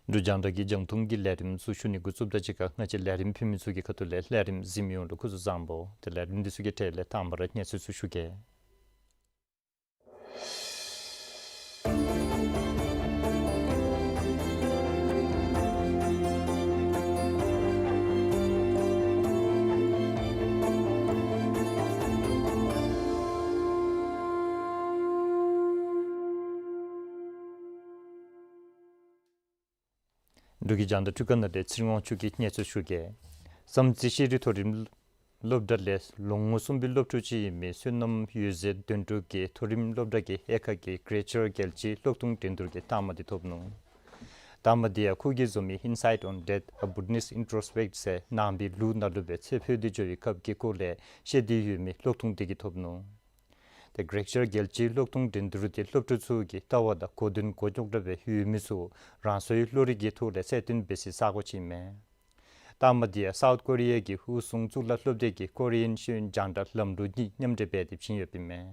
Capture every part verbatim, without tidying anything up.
འབྲུག་རྒྱང་བསྒྲགས་ཀྱི་རྒྱང་མཐོང་གི་ལས་རིམ་ཚུ་ཞུ་ནི་འགོ་བཙུགསཔ་ད་གཅིག་ཁར་ང་བཅས་ལས་རིམ་ཕུལ་མི་ཚུ་གི་ཁ་ཐུག་ལས་ལས་རིམ་གཟིགས་མི་ཡོངས་ལུ་སྐུ་གཟུགས་བཟང་པོ། ཏེ་ལས་རིམ་འདི་ཚུ་གི་གྲས་ལས་དང་པ་ར་གནས་ཚུལ་ཚུ་ཞུ་གེ། འབྲུག་གི་རྒྱང་བསྒྲགས་འཕྲུལ་ཁང་ནང་ལས་ཚེ་རིང་དབང་ཕྱུག་གིས་གནས་ཚུལ་ཞུ་གེ། བསམ་རྩེ་ཤེས་རིག་མཐོ་རིམ་སློབ་གྲྭ་ལས་ལོ་ངོ་གསུམ་པའི་སློབ་ཕྲུག་ཅིག་ཨིན་མི་བསོད་ནམས་འོད་ཟེར་དོན་གྲུབ་ཀྱིས་མཐོ་རིམ་སློབ་གྲྭ་གི་དབྱེ་ཁག་གི་གྲལ་བཅར་རྒྱལ་སྤྱིའི་ཀློག་ཐུང་འགྲན་བསྡུར་གྱི་རྟགས་མ་འདི་ཐོབ་ནུག། རྟགས་མ་འདི་ཡང་ཁོ་གིས་བཟོ་མི་Insight on Death, A Buddhist Introspect ཟེར་ནང་པའི་ལུགས་ནང་ལུ་སྦེ་ཚེ་འཕོས་ཏེ་འགྱོ་བའི་སྐབས་ཀྱི་སྐོར་ལས་བཤད་དེ་ཡོད་མི་ཀློག་ཐུང་འདི་གིས་ཐོབ་ནུག། ཏེ་གྲལ་བཅར་རྒྱལ་སྤྱིའི་ཀློག་ཐུང་འགྲན་བསྡུར་འདི་སློབ་ཕྲུག་ཚུ་གི་ལྟ་བ་དང་གོ་དོན་མགོ་རྙོག་འདྲ་སྦེ་ཡོད་མི་ཚུ་རང་སོའི་བློ་རིག་གི་ཐོག་ལས་གསལ་སྟོན་འབད་སའི་ས་གོ་ཅིག་ཨིན་མས། རྟགས་མ་འདི་ཡང་སའུཐ་ཀོ་རི་ཡ་གི་དབུས་སུང་གཙུག་ལག་སློབ་སྡེ་གི་ཀོ་རི་ཡན་ཤེས་ཡོན་རྒྱང་བསྒྲགས་ལམ་ལུགས་གཉིས་མཉམ་འབྲེལ་འབད་དེ་བྱིན་ཡོདཔ་ཨིན་མས།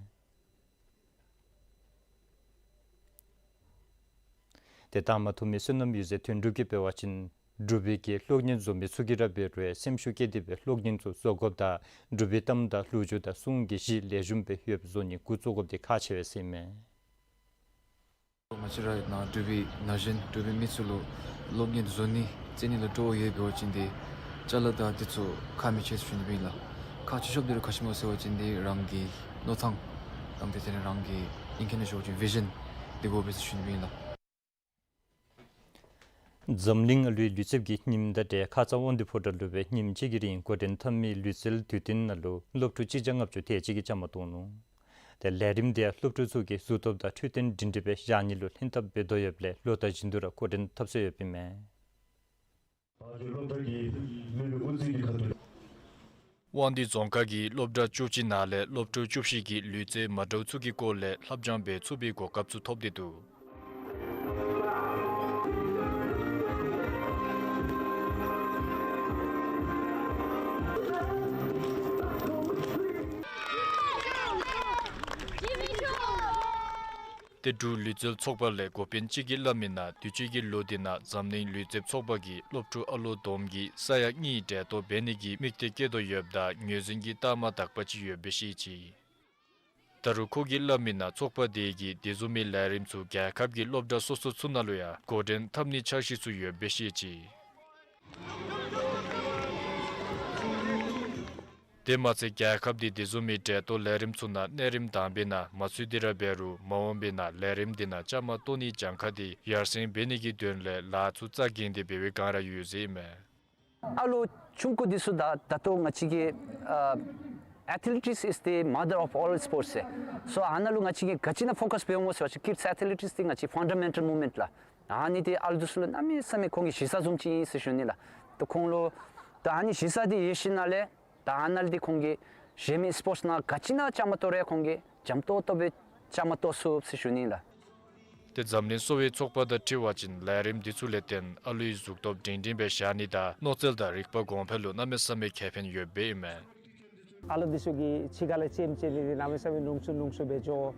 ཏེ་རྟགས་མ་ཐོབ་མི་བསོད་ནམས་འོད་ཟེར་དོན་གྲུབ་ཀྱིས་འབད་བ་ཅིན་འབྲུག་པའི་གི་གློག་བརྙན་བཟོ་མི་ཚུ་གིས་ར་འབད་རུང་སེམས་ཤུགས་བསྐྱེད་དེ་སྦེ་གློག་བརྙན་ཚུ་བཟོ་དགོཔ་དང་འབྲུག་པའི་གཏམ་དང་ལོ་རྒྱུས་དང་སྲུང་གི་གཞི་ལེགས་ཤོམ་སྦེ་ཡོདཔ་བཟོ་ནི་འགོ་བཙུགས་དགོཔ་འདི་ཁག་ཆེ་བས་ཟེར་ཨིན་མས། ང་བཅས་ར་ནཱ་འབྲུག་པའི་ན་གཞོན་འབྲུག་པའི་མི་ཚུ་ལུ་གློག་བརྙན་བཟོ་ནི་རྩེད་ནི་ལུ་སྤྲོ་བ་ཡོད་པ་ཅིན་ཏེ་ཅ་ལ་དང་འདི་ཚུ་ཁག་མི་ཆེ་ཟེར་ཞུ་ནི་ཨིན་ལགས། ཁག་ཆེ་ཤོས་འདི་ར་ག་ཅི་སྨོ་ཟེར་བ་ཅིན་ཏེ་རང་གི་མནོ་ཐངས་དང་ཏེ་དེ་ལས་རང་གི་ཨིང་སྐད་ནང་ཞུ་བ་ཅིན་བི་ཞཱན་འདི་དགོ་པས་ཟེར་ཞུ་ནི་ཨིན་ལགས། འཛམ་གླིང་ཨ་ལུའི་ལུས་རྩལ་གྱི་ཉིནམ་དང་འབྲེལ་ཁ་ཙ་དབང་འདུས་ཕོ་བྲང་ལུ་སྦེ་ཉིནམ་གཅིག་གི་རིང་འགོ་འདྲེན་འཐབ་མི་ལུས་རྩལ་དུས་སྟོན་ནང་ལུ་སློབ་ཕྲུག་གཅིག་བརྒྱ་ལྔ་བཅུ་དེ་ཅིག་གིས་བཅའ་མར་གཏོགས་ནུག། ཏེ་ལས་རིམ་འདི་ཡང་སློབ་ཕྲུག་ཚུ་གིས་གཟུགས་སྟོབས་དང་འཕྲོད་བསྟེན་སྒྲིང་སྒྲིང་སྦེ་བཞག་ནི་ལུ་ལྷན་ཐབས་འབད་དོ་ཡོདཔ་ལས་ལོ་ལྟར་བཞིན་དུ་ར་འགོ་འདྲེན་འཐབ་སྲོལ་ཡོདཔ་ཨིན་མས། དབང་འདུས་རྫོང་ཁག་གི་སློབ་གྲྭ་བཅུ་གཅིག་ནང་ལས་སློབ་ཕྲུག་བཅུ་བཞི་གིས་ལུས་རྩལ་མ་འདྲཝ་ཚུ་གི་སྐོར་ལས་ལྷབ་སྦྱང་འབད་ཚུགས་པའི་གོ་སྐབས་ཚུ་ཐོབ་སྟེ་འདུག། ཏེ་འབྲུག་ལུས་རྩལ་ཚོགས་པ་ལས་འགོ་དཔོན་གཅིག་གིས་སླབ་མི་ནང་དུས་ཅི་གི་ལོ་འདི་ནང་འཛམ་གླིང་ལུས་རྩལ་ཚོགས་པ་གིས་སློབ་ཕྲུག་ཨ་ལོ་བསྡོམས་ཀྱིས་ས་ཡ་གཉིས་གྲལ་གཏོགས་འབད་ནི་གི་དམིགས་གཏད་བསྐྱེད་དོ་ཡོདཔ་ད་ངོས་འཛིན་གྱི་རྟགས་མ་དག་པ་ཅིག་ཡོདཔ་སྦེ་བཤད་ཅི། ད་རུང་ཁོ་གིས་སླབ་མི་ནང་ཚོགས་པ་དེ་གིས་དེ་བཟུམ་མའི་ལས་རིམ་ཚུ་རྒྱལ་ཁབ་ཀྱི་སློབ་གྲྭ་སོ་སོ་ཚུ་ནང་ལུ་ཡང་འགོ་འདྲེན་འཐབ་ནིའི་འཆར་གཞི་ཚུ་ཡོདཔ་སྦེ་བཤད་ཅི། དེ་མ་ཚད་རྒྱལ་ཁབ་དེ་དེ་བཟུམ་མའི་གྲལ་གཏོགས་ལས་རིམ་ཚུ་ནང་གནས་རིམ་དང་པའི་ནང་མ་ཚུད་དེ་ར་འབད་རུང་མ་འོངས་པའི་ནང་ལས་རིམ་དེ་ནང་བཅའ་མར་གཏོགས་ནིའི་གྱངས་ཁ་དེ་ཡར་སེང་འབད་ནི་གི་དོན་ལས་ལཱ་ཚུ་རྩ་འགེངས་ཏེ་འབད་བའི་བསྒང་ར་ཡོད་ཟེར་ཨིན་མས། ཨ་ལོ་ཆུང་ཀུ་འདི་ཚུ་ད་ད་ལྟོ་ང་བཅས་ཀྱི་ཨ་athletics is the mother of all sports ཟེར། སོ་ཨ་ནཱ་ལུ་ང་བཅས་ཀྱིས་ག་ཅི་ནང་ཕོ་ཀཱས་འབད་འོང་ཟེར་བ་ཅིན་kids athletics འདི་ང་བཅས་ཕཱན་ཌ་མེན་ཊལ་མུབ་མེནཊ་ལགས། ཨ་ནི་འདི་ཨ་ལུ་འདི་ཚུ་ལུ་གནམ་མེད་ས་མེད་ཁོང་གི་གཞི་རྩ་བཟུམ་ཅིག་ཨིན་ཟེར་ཞུ་ནི་ལགས། ད་ཁོང་ལུ་ད་ཨ་ནི་གཞི་རྩ་འདི་ཡོད་ཞིནམ་ལས་ད་ཨ་ནཱ་ལས་འདི་ཁོང་གིས་གཞན་མི་སི་པོརཊསི་ནང་ག་ཅི་ནང་བཅའ་མར་གཏོགས་རུང་ཁོང་གིས་འཇམ་ཏོག་ཏོ་སྦེ་བཅའ་མར་གཏོགས་ཚུགས་ཟེར་ཞུ་ནི་ལགས། ཏེ་འཛམ་གླིང་གསོ་བའི་ཚོགས་པ་དང་འཁྲིལ་བ་ཅིན་ལས་རིམ་འདི་ཚུ་ལས་བརྟེན་ཨ་ལུའི་གཟུགས་སྟོབས་སྒྲིང་སྒྲིང་སྦེ་བཞག་ནི་དང་མནོ་རྩལ་དང་རིག་པ་གོང་འཕེལ་ལུ་གནམ་མེད་ས་མེད་ཁེ་ཕན་ཡོདཔ་ཨིན་མས། ཨ་ལུ་འདི་ཚུ་གིས་ཕྱི་ཁ་ལས་རྩེདམོ་རྩེ་ནི་འདི་གནམ་མེད་ས་མེད་ཉུང་སུ་ཉུང་སུ་སྦེ་འགྱོ།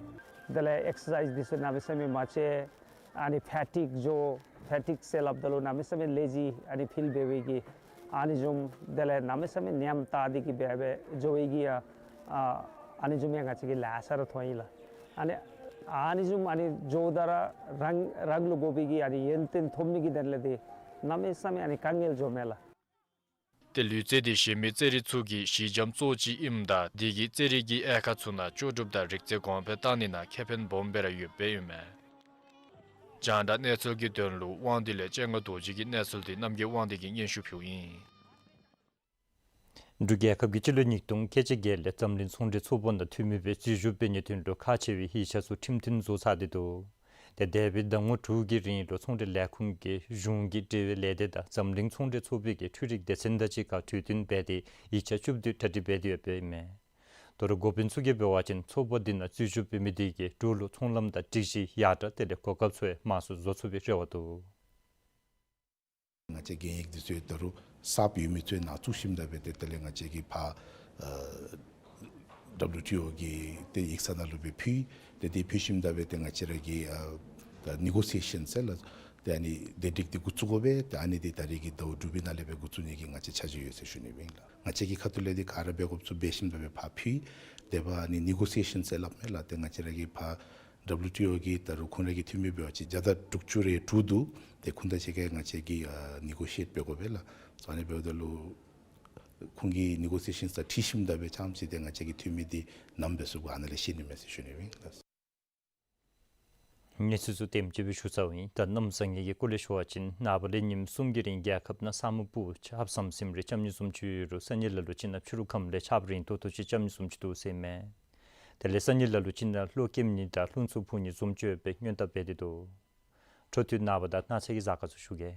དེ་ལས་ཨེག་སར་སའིཛ་འདི་ཚུ་གནམ་མེད་ས་མེད་མ་རྐྱབ། ཨ་ནི་ཕེ་ཊིག་འགྱོ། ཕེ་ཊིག་ཟེར་སླབ་ད་ལུ་གནམ་མེད་ས་མེད་ལེ་ཛི་ཨ་ནི་ཕིལ་འབད་བའི་གི་ཨ་ནི་བཟུམ། དེ་ལས་གནམ་མེད་ས་མེད་ཉམས་བཏང་སྟེ་གི་འབད་སྦེ་འགྱོ་བའི་གི་ཡང་ཨ་ཨ་ནི་བཟུམ་ཡང་ང་བཅས་ཀྱིས་ལེ་ཤ་ར་མཐོང་ཡི་ལགས། ཨ་ནི་ཨ་ནི་བཟུམ་ཨ་ནི་འགྱོཝ་ད་ར་རང་རང་ལུ་དགོ་པའི་གི་ཨ་ནི་ཡོན་ཏན་ཐོབ་ནི་གི་དོན་ལས་འདི་གནམ་མེད་ས་མེད་ཨ་ནི་དཀའ་ངལ་འགྱོཝ་མས་ལགས། ཏེ་ལུས་རྩལ་འདི་གཞན་མི་རྩེད་རིགས་ཚུ་གི་གཞི་འགྱམ་གཙོ་བོ་ཅིག་ཨིནམ་ད་དེ་གིས་རྩེད་རིགས་ཀྱི་དབྱེ་ཁག་ཚུ་ནང་ལྕོགས་གྲུབ་དང་རིག་རྩལ་གོང་འཕེལ་གཏང་ནི་ནང་ཁེ་ཕན་སྦོམ་སྦེ་ར་ཡོདཔ་ཨིན་མས། རྒྱང་བསྒྲགས་གནས་ཚུལ་གྱི་དོན་ལུ་དབང་འདུས་ལས་སྤྱན་སྔ་རྡོ་རྗེ་གི་གནས་ཚུལ་འདི་རྣམ་རྒྱལ་དབང་འདུས་ཀྱིས་སྙན་ཞུ་ཕུལཝ་ཨིན། འབྲུག་རྒྱལ་ཁབ་ཀྱིས་སྤྱི་ལོ་ཉིས་སྟོང་ཁལ་གཅིག་བརྒྱད་ལས་འཛམ་གླིང་ཚོང་འབྲེལ་ཚོགས་པ་ནང་འཐུས་མི་སྦེ་འཛུལ་ཞུགས་འབད་ནིའི་དོན་ལུ་ཁག་ཆེ་བའི་ཡིག་ཆ་ཚུ་ཁྲིམས་མཐུན་བཟོ་ཚར་ཏེ་འདུག། ཏེ་འདས་པའི་ཟླ་ངོ་དྲུག་གི་རིང་ལུ་ཚོང་འབྲེལ་ལས་ཁུངས་ཀྱིས་གཞུང་གི་འབྲེལ་བའི་ལས་སྡེ་དང་འཛམ་གླིང་ཚོང་འབྲེལ་ཚོགས་པའི་གི་འཕྲུལ་རིག་སྡེ་ཚན་དང་གཅིག་ཁར་གྲོས་བསྟུན་འབད་དེ་ཡིག་ཆ་བཅུ་བདུན་གྲ་སྒྲིག་འབད་དེ་ཡོདཔ་ཨིན་མས། དོ་རུང་འགོ་དཔོན་ཚུ་གིས་འབད་བ་ཅིན་ཚོགས་པ་འདི་ནང་འཛུལ་ཞུགས་འབད་མི་དེ་གིས་འབྲུག་ལུ་ཚོང་ལམ་དང་སྒྲིག་གཞི་ཡར་དྲག་དེ་ལས་གོ་སྐབས་ཚུ་ཡང་མང་སུ་བཟོ་ཚུགས་པའི་རེ་བ་འདུག། ང་བཅས་གན་ཡིག་འདི་ཚུ་ད་རུང་གསརཔ་ཡོད་མི་ཚུ་ནང་བཙུགས་ཞིནམ་ད་སྦེ་ཏེ་དེ་ལས་ང་བཅས་ཀྱིས་ཕར་ཨ་ཌབ་ལིའུ་ཊི་ཨོ་གི་ཏེ་ཡིག་ཚང་ནང་ལུ་སྦེ་ཕུལ། ཏེ་དེ་ཕུལ་ཞིནམ་ད་སྦེ་ཏེ་ང་བཅས་ར་གི་ཨ་ནི་གོ་སི་ཨེ་ཤཱན་ཟེར་ལགས། ཏེ་ཨ་ནི་བདེ་སྒྲིག་འདི་འགོ་བཙུགས་དགོ་པས། ཏེ་ཨ་ནི་འདི་ད་རིས་ཀྱི་ཟླཝ་དྲུག་པའི་ནང་ལས་སྦེ་འགོ་བཙུགས་ནི་གི་ང་བཅས་འཆར་གཞི་ཡོད་ཟེར་ཞུ་ནི་ཨིན་ལགས། ང་བཅས་ཀྱི་ཁ་ཐུག་ལས་འདི་ག་ར་འབད་དགོཔ་ཚུ་འབད་ཞིནམ་ད་སྦེ་ཕར་ཕུལ། དེ་འབདཝ་ད་ཨ་ནི་ནི་གོ་སི་ཨེ་ཤཱན་ཟེར་སླབ་མས་ལགས། ཏེ་ང་བཅས་ར་གི་ཕར་ཌབ་ལིའུ་ཊི་ཨོ་གི་ད་རུང་ཁོང་ར་གི་འཐུས་མི་འབད་བ་ཅིན་བརྒྱ་དང་དྲུག་ཅུ་རེ་དྲུག་འདུག། ཏེ་ཁོང་དང་གཅིག་ཁར་ང་བཅས་ཀྱིས་ཨ་ནི་གོ་སི་ཨེཊ་འབད་དགོ་པས་ལགས། སོ་ཨ་ནི་འབདཝ་ད་ལུ་ཁོང་གིས་ནི་གོ་སི་ཨེ་ཤཱན་ཟེར་འཁྲིལ་ཞིནམ་ད་སྦེ་རྐྱངམ་ཅིག་ཏེ་ང་བཅས་ཀྱི་འཐུས་མི་འདི་ནམ་འབད་ཚུགས་ག་ཨ་ནཱ་ལས་ཤེས་ནི་མས་ཟེར་ཞུ་ནི་ཨིན་ལགས། གནས་ཚུལ་ཚུ་དེམ་ཅིག་སྦེ་ཞུ་ཚརཝ་ཨིན། ད་གནམ་བཟང་ངན་གྱི་སྐོར་ལས་ཞུ་བ་ཅིན་ནངས་པ་ལས་ཉིནམ་གསུམ་གྱི་རིང་རྒྱལ་ཁབ་ནང་ས་སྨུག་སྤུབས་ཆརཔ་ཟམ་ཟིམ་རེ་རྐྱབ་ནི་བཟུམ་ཅིག་ཡོད་རུང་སང་ཉིན་ལ་ལུ་ཅིག་ནང་ཕྱི་རུ་ཁམས་ལས་ཆརཔ་རན་ཏོག་ཏོ་ཅིག་རྐྱབ་ནི་བཟུམ་ཅིག་འདུག་ཟེར་མས། དེ་ལས་སང་ཉིན་ལ་ལུ་ཅིག་ནང་གློག་ཀེམ་ནི་དང་རླུང་འཚུབ་འཕུ་ནི་བཟུམ་ཅིག་ཡོད་པའི་སྔོན་བརྡ་འབད་དེ་འདུག། འཕྲོ་མཐུད་ནངས་པ་དང་གནངས་ཚེ་གི་གཟའ་སྐར་ཚུ་ཞུ་གེ།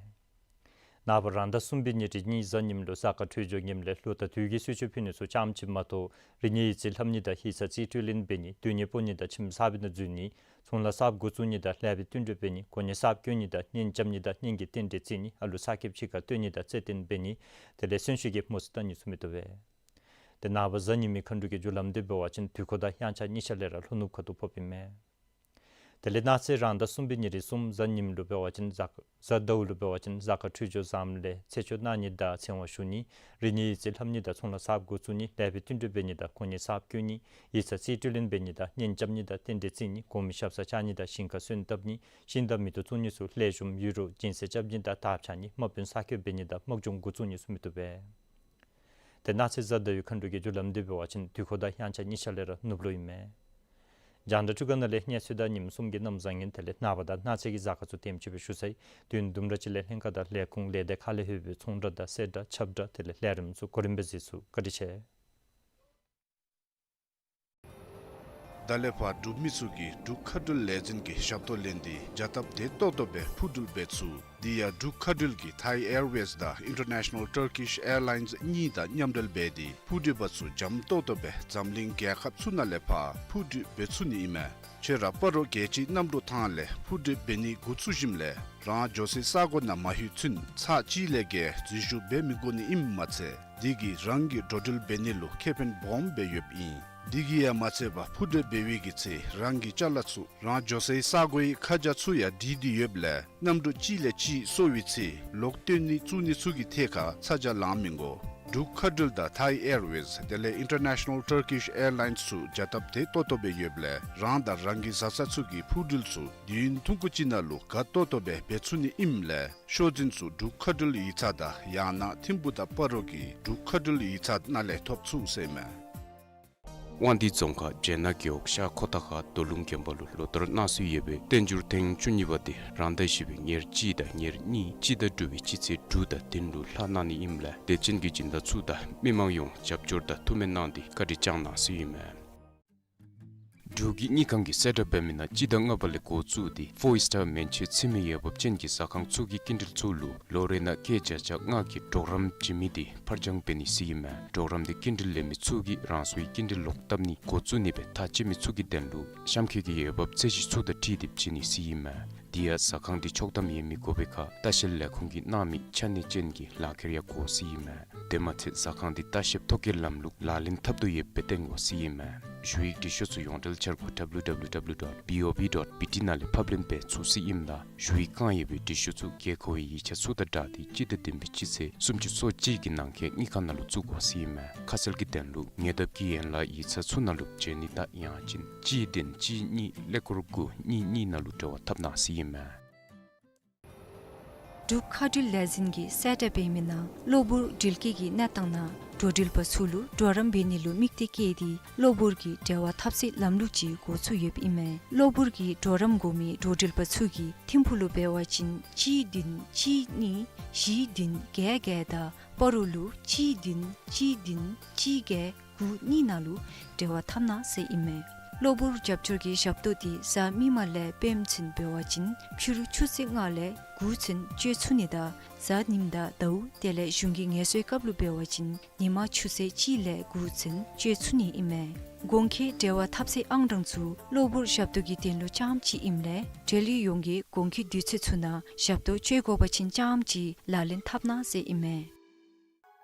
ནངས་པ་རང་ཟླ་གསུམ་པའི་ཉེར་གཉིས་གཟའ་ཉིམ་ལུ་གཟའ་སྐར་འཕྲོད་སྦྱོར་ངནམ་ལས་ལོ་དང་དུས་ཀྱི་གསོལ་མཆོད་ཕུལ་ནི་ཚུ་རྐྱངམ་ཅིག་མ་གཏོགས་རིག་གནས་ཡིག་རྩིས་ལྷབ་ནི་དང་ཡིག་ཚང་རྩིས་སྤྲོད་ལེན་འབད་ནི་སྡོད་གནས་སྤོ་ནི་དང་ཁྱིམ་གསརཔ་ནང་འཛུལ་ནི་ཚོང་ལཱ་གསརཔ་འགོ་བཙུགས་ནི་དང་ལེགས་པའི་བསྟུན་གྲོས་འབད་ནི་གོ་གནས་གསརཔ་བསྐོ་ནི་དང་གཉེན་རྐྱབ་ནི་དང་གཉེན་གྱི་རྟེན་འབྲེལ་བརྩི་ནི་ཨ་ལུ་ཚ་ཁྱབ་ཅིག་ཁར་སྟོན་ནི་དང་རྩེད་འགྲན་འབད་ནི་དེ་ལས་གསོན་གཤིན་གྱི་མུ་ཟི་བཏང་ནི་ཚུ་མི་བཏུབ་པས། ཏེ་ནངས་པ་གཟའ་ཉི་མའི་མཁའ་འགྲོ་གི་རྒྱུ་ལམ་འདི་འབད་བ་ཅིན་དུས་འཁོར་དང་དབྱངས་འཆར་གཉིས་ཆ་ལས་ར་ལྷོ་ནུབ་ཁ་ཐུག་ཕོགཔ་ཨིན་མས། དེ་ལས་གནངས་ཚེ་རང་ཟླ་གསུམ་པའི་ཉེར་གསུམ་གཟའ་ཉིམ་ལུ་འབད་བ་ཅིན་གཟའ་གཟའ་ཟླཝ་ལུ་འབད་བ་ཅིན་གཟའ་སྐར་འཕྲོད་སྦྱོར་བཟངམ་ལས་ཚེ་སྐྱོང་གནང་ནི་དང་ཚེ་དབང་ཞུ་ནི་རིག་གནས་ཡིག་རྩིས་ལྷབ་ནི་དང་ཚོང་ལཱ་གསརཔ་འགོ་བཙུགས་ནི་ལེགས་པའི་བསྟུན་གྲོས་འབད་ནི་དང་གོ་གནས་གསརཔ་བསྐོ་ནི་ཡིག་ཚང་རྩིས་སྤྲོད་ལེན་འབད་ནི་དང་གཉེན་རྐྱབ་ནི་དང་རྟེན་འབྲེལ་བརྩི་ནི་གོང་མའི་ཞབས་སར་བཅར་ནི་དང་ཞིང་ཁར་སོན་བཏབ་ནི་ཤིང་དང་མེ་ཏོག་བཙུགས་ནི་ཚུ་ལེགས་ཤོམ་ཡོད་རུང་སྦྱིན་སྲེག་རྐྱབ་ནི་དང་དར་འཕྱར་ནི་དམག་དཔོན་གསར་བསྐོ་འབད་ནི་དང་དམག་སྦྱོང་འགོ་བཙུགས་ནི་ཚུ་མི་བཏུབ་པས། ཏེ་གནངས་ཚེ་གཟའ་ཟླ་བའི་མཁའ་འགྲོ་གི་རྒྱུ་ལམ་འདི་འབད་བ་ཅིན་དུས་འཁོར་དང་དབྱངས་འཆར་གཉིས་ཆ་ལས་ར་ནུབ་ལུ་ཨིན་མས། རྒྱང་བསྒྲགས་ཁྲི་ཀ་ནང་ལས་གནས་ཚུལ་དང་ཉིནམ་གསུམ་གྱི་གནམ་བཟང་ངན་དེ་ལས་ནངས་པ་དང་གནངས་ཚེ་གི་གཟའ་སྐར་ཚུ་དེམ་ཅིག་སྦེ་ཞུ་ཚར་ཡི། དུས་ཡུན་དུམ་གྲ་ཅིག་ལས་ལྷན་ཁག་དང་ལས་ཁུངས་ལས་སྡེ་ཁག་ལས་ལྷོད་པའི་ཚོང་འབྲེལ་དང་གསལ་བསྒྲགས་ཁྱབ་བསྒྲགས་དེ་ལས་ལས་རིམ་ཚུ་གོ་རིམ་སྦེ་གཟིགས་ཚུགས། བཀའ་དྲིན་ཆེ། ད་ལས་ཕར་འབྲུག་མི་ཚུ་གིས་འབྲུག་མཁའ་འགྲུལ་ལས་འཛིན་གྱི་ཞབས་ཏོག་ལེན་ཏེ་བྱ་སྟབས་བདེ་ཏོག་ཏོ་སྦེ་འཕུར་འགྲུལ་འབད་ཚུགས། དེ་ཡང་འབྲུག་མཁའ་འགྲུལ་གྱིས་Thai Airways དང་International Turkish Airlines གཉིས་དང་མཉམ་འབྲེལ་འབད་དེ་འཕུར་འགྲུལ་པ་ཚུ་འཇམ་ཏོག་ཏོ་སྦེ་འཛམ་གླིང་རྒྱལ་ཁབ་ཚུ་ནང་ལས་ཕར་འཕུར་འགྲུལ་འབད་ཚུགས་ནི་ཨིན་མས། ཁྱོད་ར་སྤ་རོ་རྒྱལ་སྤྱིའི་གནམ་གྲུ་ཐང་ལས་འཕུར་འགྲུལ་འབད་ནི་འགོ་བཙུགས་ཞིནམ་ལས་རང་འགྱོ་སའི་ས་གོ་ནང་མ་ལྷོད་ཚུན་ཚར་གཅིག་ལས་བརྒལ་འཛུལ་ཞུགས་འབད་མི་དགོ་ནི་ཨིནམ་མ་ཚད་དེ་གིས་རང་གི་འགྲོ་འགྲུལ་འབད་ནི་ལུ་ཁེ་ཕན་སྦོམ་སྦེ་ཡོདཔ་ཨིན། དེ་གིས་ཡང་མ་ཚད་པར་འཕུར་འགྲུལ་འབད་བའི་གི་ཚེ་རང་གི་ཅ་ལ་ཚུ་རང་འགྱོ་སའི་ས་གོའི་ཁ་བྱང་ཚུ་ཡང་བྲིས་ཏེ་ཡོདཔ་ལས་གནམ་གྲུ་གཅིག་ལས་གཅིག་སོར་བའི་ཚེ་ལོག་བཏོན་ནི་བཙུགས་ནི་ཚུ་གི་ཐད་ཁར་ཚ་གྱང་ལང་མི་དགོ། འབྲུག་མཁའ་འགྲུལ་དང་Thai Airways དེ་ལས་International Turkish Airlines ཚུ་བྱ་སྟབས་བདེ་ཏོག་ཏོ་སྦེ་ཡོདཔ་ལས་རང་དང་རང་གི་བཟའ་ཚང་ཚུ་གི་འཕུར་འགྲུལ་ཚུ་དུས་ཡུན་ཐུང་ཀུ་ཅིག་ནང་ལུ་དགའ་ཏོག་ཏོ་སྦེ་འབད་ཚུགས་ནི་ཨིནམ་ལས་ཤོག་འཛིན་ཚུ་འབྲུག་མཁའ་འགྲུལ་ཡིག་ཚང་དང་ཡང་ན་ཐིམ་ཕུག་དང་སྤ་རོ་གི་འབྲུག་མཁའ་འགྲུལ་ཡིག་ཚང་ནང་ལས་ཐོབ་ཚུགས་ཟེར་མས། དབང་འདུས་རྫོང་ཁག་སྦྱེད་ནག་རྒེད་འོག་ཤར་ཁོ་ཐང་ཁ་རྡོ་ལུང་དགོན་པ་ལུ་ལོ་ལྟར་གནང་སྲོལ་ཡོད་པའི་བསྟན་འགྱུར་ཐེངས་བཅུ་གཉིས་པ་དེ་རང་ཟླ་བཞི་པའི་ཉེར་གཅིག་དང་ཉེར་གཉིས་སྤྱི་ཟླ་དྲུག་པའི་སྤྱི་ཚེས་དྲུག་དང་བདུན་ལུ་ལྷག་གནང་ནི་ཨིནམ་ལས་དད་ཅན་གྱི་སྦྱིན་བདག་ཚུ་དང་མི་མང་ཡོངས་རྒྱབ་སྐྱོར་དང་ཐུགས་སྨོན་གནང་སྟེ་བཀའ་དྲིན་བསྐྱང་གནང་ཟེར་ཨིན་མས། འབྲུག་གི་དངུལ་ཁང་གིས་གསལ་བསྒྲགས་འབད་མི་ནང་སྤྱི་ཟླ་ལྔ་པ་ལས་འགོ་བཙུགས་ཏེ་ཕོར་སི་ཊར་མན་ཆད་ཚུད་མི་འོས་འབབ་ཅན་གྱི་ཟ་ཁང་ཚུ་གི་སྐྱིན་འགྲུལ་ཚུ་ལུ་ལོ་རེ་ནང་སྐྱེད་བརྒྱ་ཆ་ལྔ་གི་གྲོགས་རམ་བྱིན་མི་དེ་ཕར་འགྱངས་འབད་ནི་ཟེར་ཨིན་མས། གྲོགས་རམ་དེ་སྐྱིན་འགྲུལ་ལེན་མི་ཚུ་གིས་རང་སོའི་སྐྱིན་འགྲུལ་ལོག་བཏབ་ནི་འགོ་བཙུགས་ནི་སྦེ་ཐག་བཅད་མི་ཚུ་གི་དོན་ལུ་གཤམ་འཁོད་ཀྱི་འོས་འབབ་ཚད་གཞི་ཚུ་དང་འཁྲིལ་ཏེ་བྱིན་ནི་ཟེར་ཨིན་མས། དེ་ཡང་ཟ་ཁང་དེ་ཆོག་ཐམ་ཡོད་མི་དགོ་པའི་ཁར་ལྟ་བཤལ་ལས་ཁུངས་ཀྱིས་གནང་མི་ཆ་གནས་ཅན་གྱི་ལག་ཁྱེར་ཡང་དགོ་ཟེར་ཨིན་མས། དེ་མ་ཚད་ཟ་ཁང་དེ་ལྟ་བཤལ་ཐོ་བཀོད་ལམ་ལུགས་ལག་ལེན་འཐབ་དོ་ཡོདཔ་སྦེ་སྟོན་དགོ་ཟེར་ཨིན་མས། ཞུ་ཡིག་འབྲི་ཤོག་ཚུ་ཡོངས་འབྲེལ་འཆར་སྒོ་W W W dot B O B dot B T ནང་ལས་ཕབ་ལེན་འབད་ཚུགས་ཟེར་ཨིནམ་ད་ཞུ་ཡིག་བཀང་ཡོད་པའི་འབྲི་ཤོག་ཚུ་དགོས་མཁོ་བའི་ཡིག་ཆ་ཚུ་དང་སྦྲགས་ཏེ་སྤྱི་ཟླ་བདུན་པའི་སྤྱི་ཚེས་སུམ་ཅུ་སོ་གཅིག་གི་ནང་འཁོད་དངུལ་ཁང་ནང་ལུ་བཙུགས་དགོ་ཟེར་ཨིན་མས། ཁ་གསལ་གྱི་དོན་ལུ་ཉེ་འདབས་ཀྱི་ཡན་ལག་ཡིག་ཚང་ཚུ་ནང་ལུ་བྱོན་ནི་དང་ཡང་ཅིན་གཅིག་བདུན་གཅིག་གཉིས་ཀླད་ཀོར་དགུ་གཉིས་གཉིས་ནང་ལུ་འབྲེལ་བ་འཐབ་གནང་ཟེར་ཨིན་མས། འབྲུག་མཁའ་འགྲུལ་ལས་འཛིན་གྱིས་གསལ་བསྒྲགས་འབད་མི་ནང་གློ་བུར་འགྲུལ་སྐྱེལ་གྱི་གནས་སྟངས་ནང་འགྲོ་འགྲུལ་པ་ཚུ་ལུ་གྲོགས་རམ་འབད་ནི་ལུ་དམིགས་གཏད་བསྐྱེད་དེ་གློ་བུར་གྱི་འབྲེལ་བ་འཐབ་སའི་ལམ་ལུགས་ཅིག་འགོ་བཙུགས་ཡོདཔ་ཨིན་མས། གློ་བུར་གྱི་གྲོགས་རམ་དགོ་མི་འགྲོ་འགྲུལ་པ་ཚུ་གིས་ཐིམ་ཕུག་ལུ་འབད་བ་ཅིན་གཅིག་བདུན་གཅིག་གཉིས་བཞི་བདུན་བརྒྱད་བརྒྱད་དང་སྤ་རོ་ལུ་གཅིག་བདུན་གཅིག་བདུན་གཅིག་བརྒྱད་དགུ་གཉིས་ནང་ལུ་འབྲེལ་བ་འཐབ་གནང་ཟེར་ཨིན་མས། གློ་བུར་རྒྱབ་སྐྱོར་གྱི་ཞབས་ཏོག་དེ་གཟའ་མིག་དམར་ལས་སྤེནམ་ཚུན་འབད་བ་ཅིན་ཕྱི་རུ་ཆུ་ཚོད་ལྔ་ལས་དགུ་ཚུན་སྤྱོད་ཚུགས་ནི་དང་གཟའ་ཉིམ་དང་ཟླཝ་དེ་ལས་གཞུང་གི་ངལ་གསོའི་སྐབས་ལུ་འབད་བ་ཅིན་ཉིན་མ་ཆུ་ཚོད་གཅིག་ལས་དགུ་ཚུན་སྤྱོད་ཚུགས་ནི་ཨིན་མས། གོང་འཁོད་འབྲེལ་བ་འཐབ་སའི་ཨང་གྲངས་ཚུ་གློ་བུར་ཞབས་ཏོག་གི་དོན་ལུ་རྐྱངམ་ཅིག་ཨིནམ་ལས་འབྲེལ་ཡོད་ཡོངས་ཀྱིས་གོང་འཁོད་དུས་ཚོད་ཚུ་ནང་ཞབས་ཏོག་སྤྱོད་དགོ་པ་ཅིན་རྐྱངམ་ཅིག་ལག་ལེན་འཐབ་གནང་ཟེར་ཨིན་མས།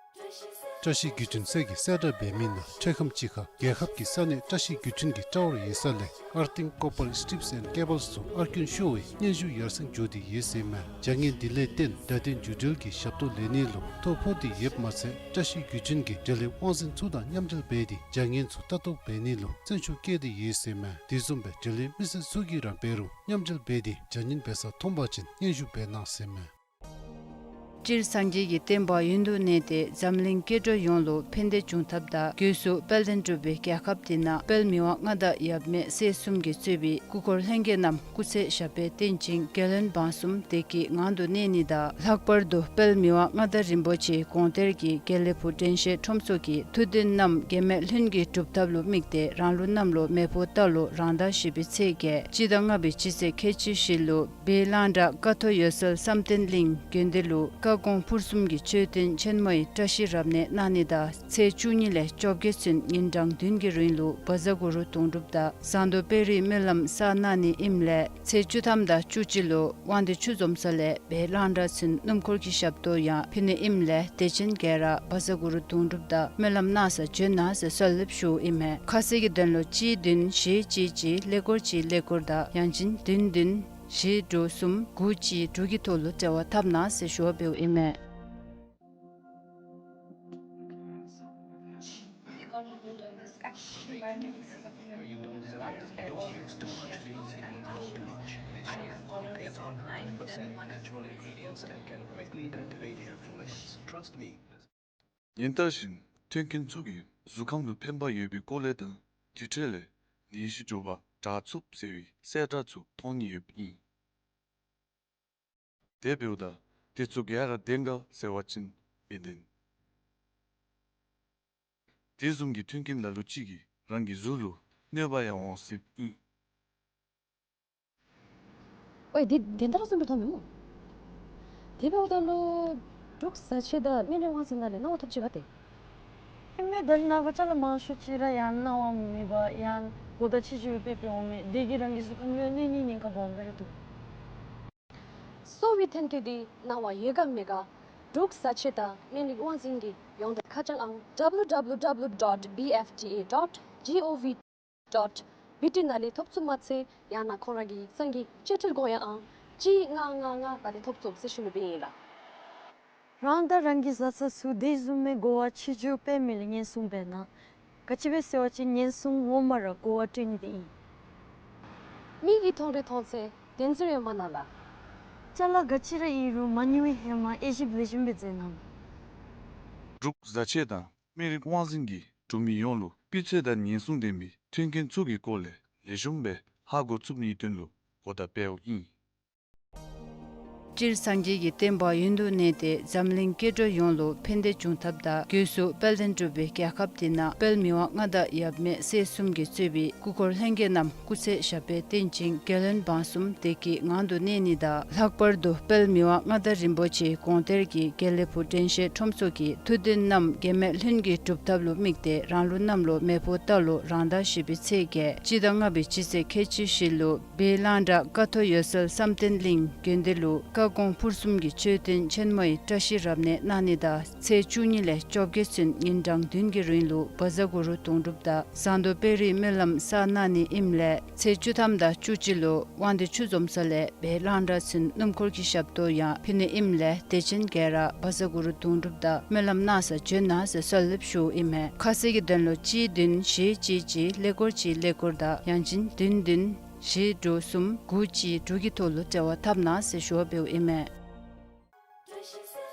བཀྲ་ཤིས་བརྒྱུད་འཕྲིན་ཚད་ཀྱི་གསལ་བསྒྲགས་འབད་མི་ནང་འཕྲལ་ཁམས་ཅིག་ཁར་རྒྱལ་ཁབ་ཀྱི་ས་གནས་བཀྲ་ཤིས་བརྒྱུད་འཕྲིན་གྱི་ཊ་ཝར་ཡོད་ས་ལས་ཨར་ཐིང་ཀོ་པར་སི་ཊིབས་ཨེནཌ་ཀེ་བཱལསི་ཚུ་ཨར་སྐྱོན་ཤོར་བའི་སྙན་ཞུ་ཡར་སེང་འགྱོ་སྟེ་ཡོད་ཟེར་མས། བྱ་ངན་འདི་ལས་བརྟེན་བརྡ་དོན་བརྒྱུད་འབྲེལ་གྱི་ཞབས་ཏོག་ལེན་ནི་ལུ་ཐོ་ཕོག་སྟེ་ཡོདཔ་མ་ཚད་བཀྲ་ཤིས་བརྒྱུད་འཕྲིན་གྱི་འབྲེལ་ཡོད་དབང་འཛིན་ཚུ་དང་མཉམ་འབྲེལ་འབད་དེ་བྱ་ངན་ཚུ་ལྟ་རྟོག་འབད་ནི་ལུ་བརྩོན་ཤུགས་བསྐྱེད་དེ་ཡོད་ཟེར་མས། དེ་བཟུམ་སྦེ་འབྲེལ་ཡོད་མི་སེར་ཚུ་གིས་ར་འབད་རུང་མཉམ་འབྲེལ་འབད་དེ་བྱ་ངན་འབད་ས་མཐོང་པ་ཅིན་སྙན་ཞུ་འབད་གནང་ཟེར་མས། སྤྱིར་སངས་རྒྱས་ཀྱི་བསྟན་པ་ཡུན་དུ་གནས་ཏེ་འཛམ་གླིང་སྐྱེ་འགྲོ་ཡོངས་ལུ་ཕན་བདེ་འབྱུང་ཐབས་དང་སྒོས་སུ་དཔལ་ལྡན་འབྲུག་པའི་རྒྱལ་ཁབ་འདི་ནང་དཔལ་མི་དབང་མངའ་བདག་ཡབ་མེས་སྲས་གསུམ་གྱིས་གཙོས་པའི་སྐུ་འཁོར་ལྷན་རྒྱས་རྣམས་སྐུ་ཚེ་ཞབས་པད་བརྟན་ཅིང་རྒྱལ་བློན་འབངས་གསུམ་བདེ་སྐྱིད་ངང་དུ་གནས་ནི་དང་། ལྷག་པར་དུ་དཔལ་མི་དབང་མངའ་བདག་རིན་པོ་ཆེའི་དགོངས་གཏེར་གྱི་དགེ་ལེགས་ཕུག་དྲན་ཤེས་ཁྲོམ་ཚོགས་ཀྱི་ཐུགས་འདུན་རྣམས་འགལ་མེད་ལྷུན་གྱིས་འགྲུབ་ཐབས་ལུ་དམིགས་ཏེ་རང་ལུགས་གནམ་ལོ་མེ་ཕོ་རྟ་ལོ་རང་ཟླ་བཞི་པའི་ཚེས་བརྒྱད་སྤྱི་ཟླ་ལྔ་པའི་སྤྱི་ཚེས་ཁལ་གཅིག་བཞི་ལུ་སྦིས་གླང་བྲག་ཀ་ཐོག་འོད་གསལ་བསམ་གཏན་གླིང་དགོན་སྡེ་ལུ་བཀའ་དགོངས་ཕུར་གསུམ་གྱི་མཆོད་རྟེན་ཆེན་མོའི་བཀྲ་ཤིས་རབ་གནས་གནང་ནི་དང་ཚེས་བཅུ་གཉིས་ལས་བཅོ་བརྒྱད་ཚུན་ཉིན་གྲངས་བདུན་གྱི་རིང་ལུ་བཛྲ་གུ་རུ་དུང་སྒྲུབ་དང་ཟངས་མདོག་དཔལ་རིའི་སྨོན་ལམ་བསགས་གནང་ནི་ཨིནམ་ལས་ཚེས་བཅུ་ཐམ་དང་བཅུ་གཅིག་ལུ་དབང་འདུས་ཆུ་འཛོམས་ས་ལས་སྦིས་གླང་བྲག་ཚུན་སྣུམ་འཁོར་གྱི་ཞབས་ཏོག་ཡང་ཕུལ་ནི་ཨིནམ་ལས་དད་ཅན་ག་ར་བཛྲ་གུ་རུ་དུང་སྒྲུབ་དང་སྨོན་ལམ་གནང་ས་འབྱོན་གནང་ཟེར་གསོལ་འདེབས་ཞུཝ་ཨིན་མས། ཁ་གསལ་གྱི་དོན་ལུ་གཅིག་བདུན་བཞི་གཅིག་གཅིག་ཀླད་ཀོར་གཅིག་ཀླད་ཀོར་དང་ཡང་ཅིན་བདུན་བདུན་བཞི་དྲུག་གསུམ་དགུ་གཅིག་དྲུག་གི་ཐོག་ལུ་འབྲེལ་བ་འཐབ་གནང་ཟེར་ཞུ་བ་འབདཝ་ཨིན་མས། ཉིན་ལྟར་བཞིན་ཐོན་སྐྱེད་ཚུ་གི་གཟུགས་ཁམས་ལུ་ཕན་པ་ཡོད་པའི་སྐོར་ལས་དང་དུས་འཕྲལ་ལས་ནད་གཞི་འདྲོག་པ་དྲག་ཚུགས་ཟེར་བའི་གསལ་བསྒྲགས་ཚུ་མཐོང་ནི་ཡོདཔ་ཨིན། དེ་འབདཝ་ད་དེ་ཚུ་ག་ར་བདེན་ག་ཟེར་བ་ཅིན་མི་བདེན། དེ་བཟུམ་གྱི་མཐུན་རྐྱེན་ལ་ལུ་ཅིག་གིས་རང་གི་གཟུགས་ལུ་གནོད་པ་ཡང་འོང་སྲིད་ཨིན། ཨོའི་དེ་བདེན་དྲགས་བཟུམ་སྦེ་མཐོང་མི་སྨོ། དེ་འབདཝ་ད་ལུ་འབྲུག་བཟའ་ཆས་དང་སྨན་རིགས་དབང་འཛིན་ནང་ལས་གནང་བ་ཐོབ་ཅི་ག་ཏེ། ཨིན་མས། ད་ནཱ་ག་ཅ་ལ་མང་ཤོས་ཅིག་ར་ཡང་གནང་བ་མེད་པར་ཡང་གོ་བརྡ་ཆེ་ཆེ་སྦེ་སྤེལ་འོང་མས། དེ་གིས་རང་གི་གཟུགས་ཁམས་ལུ་གནོད་ནི་ཉེན་ཁ་སྦོམ་ར་འདུག། གསོ་བའི་ཐོན་སྐྱེད་འདི་གནང་བ་ཡོད་ག་མེད་ག་འབྲུག་བཟའ་ཆས་དང་སྨན་རིགས་དབང་འཛིན་གྱི་ཡོངས་འབྲེལ་ཁ་བྱང་ཨང་W W W dot B F D A dot G O V dot B T ནང་ལས་ཐོབ་ཚུགས་མ་ཚད་ཡང་ན་ཁོང་ར་གི་སང་གི་ཆེ་མཐོའི་གོ་ཡང་ཨང་གཅིག་ལྔ་ལྔ་ལྔ་ག་དེ་ཐོབ་ཚུགས་ཟེར་ཞུ་ནི་སྦེ་ཨིན་ལགས། རང་དང་རང་གི་བཟའ་ཚང་ཚུ་དེ་བཟུམ་མའི་གོ་བ་ཆེ་ཆེ་སྦེ་མི་ལུ་ཉེན་སྲུང་འབད་གནང་། ག་ཅི་སྦེ་ཟེར་བ་ཅིན་ཉེན་སྲུང་ངོ་མ་ར་གོ་བ་སྤྲོད་ནི་འདི་ཨིན། མིག་གིས་མཐོང་རུང་མཐོང་ཚད་བདེན་འཛིན་ཡོད་མ་གནང་ལགས། ཅ་ལ་ག་ཅི་ར་ཨིན་རུང་མ་ཉུང་བའི་ཧེ་མ་དབྱེ་ཞིབ་ལེགས་ཤོམ་སྦེ་མཛད་གནང་། འབྲུག་བཟའ་ཆས་དང་སྨན་རིགས་དབང་འཛིན་གྱིས་འབྲུག་མི་ཡོངས་ལུ་སྤུས་ཚད་དང་ཉེན་སྲུང་ལྡན་པའི་མཐུན་རྐྱེན་ཚུ་གི་སྐོར་ལས་ལེགས་ཤོམ་སྦེ་ཧ་གོ་ཚུགས་ནིའི་དོན་ལུ་གོ་བརྡ་སྤེལཝ་ཨིན། སྤྱིར་སངས་རྒྱས་ཀྱི་བསྟན་པ་ཡུན་དུ་གནས་ཏེ་འཛམ་གླིང་སྐྱེ་འགྲོ་ཡོངས་ལུ་ཕན་བདེ་འབྱུང་ཐབས་དང་སྒོས་སུ་དཔལ་ལྡན་འབྲུག་པའི་རྒྱལ་ཁབ་འདི་ནང་དཔལ་མི་དབང་མངའ་བདག་ཡབ་མེས་སྲས་གསུམ་གྱིས་གཙོས་པའི་སྐུ་འཁོར་ལྷན་རྒྱས་རྣམས་སྐུ་ཚེ་ཞབས་པད་བརྟན་ཅིང་རྒྱལ་བློན་འབངས་གསུམ་བདེ་སྐྱིད་ངང་དུ་གནས་ནི་དང་། ལྷག་པར་དུ་དཔལ་མི་དབང་མངའ་བདག་རིན་པོ་ཆེའི་དགོངས་གཏེར་གྱི་དགེ་ལེགས་ཕུག་དྲན་ཤེས་ཁྲོམ་ཚོགས་ཀྱི་ཐུགས་འདུན་རྣམས་འགལ་མེད་ལྷུན་གྱིས་འགྲུབ་ཐབས་ལུ་དམིགས་ཏེ་རང་ལུགས་གནམ་ལོ་མེ་ཕོ་རྟ་ལོ་རང་ཟླ་བཞི་པའི་ཚེས་བརྒྱད་སྤྱི་ཟླ་ལྔ་པའི་སྤྱི་ཚེས་ཁལ་གཅིག་བཞི་ལུ་སྦིས་གླང་བྲག་ཀ་ཐོག་འོད་གསལ་བསམ་གཏན་གླིང་དགོན་སྡེ་ལུ་བཀའ་དགོངས་ཕུར་གསུམ་གྱི་མཆོད་རྟེན་ཆེན་མོའི་བཀྲ་ཤིས་རབ་གནས་གནང་ནི་དང་ཚེས་བཅུ་གཉིས་ལས་བཅོ་བརྒྱད་ཚུན་ཉིན་གྲངས་བདུན་གྱི་རིང་ལུ་བཛྲ་གུ་རུ་དུང་སྒྲུབ་དང་ཟངས་མདོག་དཔལ་རིའི་སྨོན་ལམ་བསགས་གནང་ནི་ཨིནམ་ལས་ཚེས་བཅུ་ཐམ་དང་བཅུ་གཅིག་ལུ་དབང་འདུས་ཆུ་འཛོམས་ས་ལས་སྦིས་གླང་བྲག་ཚུན་སྣུམ་འཁོར་གྱི་ཞབས་ཏོག་ཡང་ཕུལ་ནི་ཨིནམ་ལས་དད་ཅན་ག་ར་བཛྲ་གུ་རུ་དུང་སྒྲུབ་དང་སྨོན་ལམ་གནང་ས་འབྱོན་གནང་ཟེར་གསོལ་འདེབས་ཞུཝ་ཨིན་མས། ཁ་གསལ་གྱི་དོན་ལུ་གཅིག་བདུན་བཞི་གཅིག་གཅིག་ཀླད་ཀོར་གཅིག་ཀླད་ཀོར་དང་ཡང་ཅིན་བདུན་བདུན་བཞི་དྲུག་གསུམ་དགུ་གཅིག་དྲུག་གི་ཐོག་ལུ་འབྲེལ་བ་འཐབ་གནང་ཟེར་ཞུ་བ་འབདཝ་ཨིན་མས།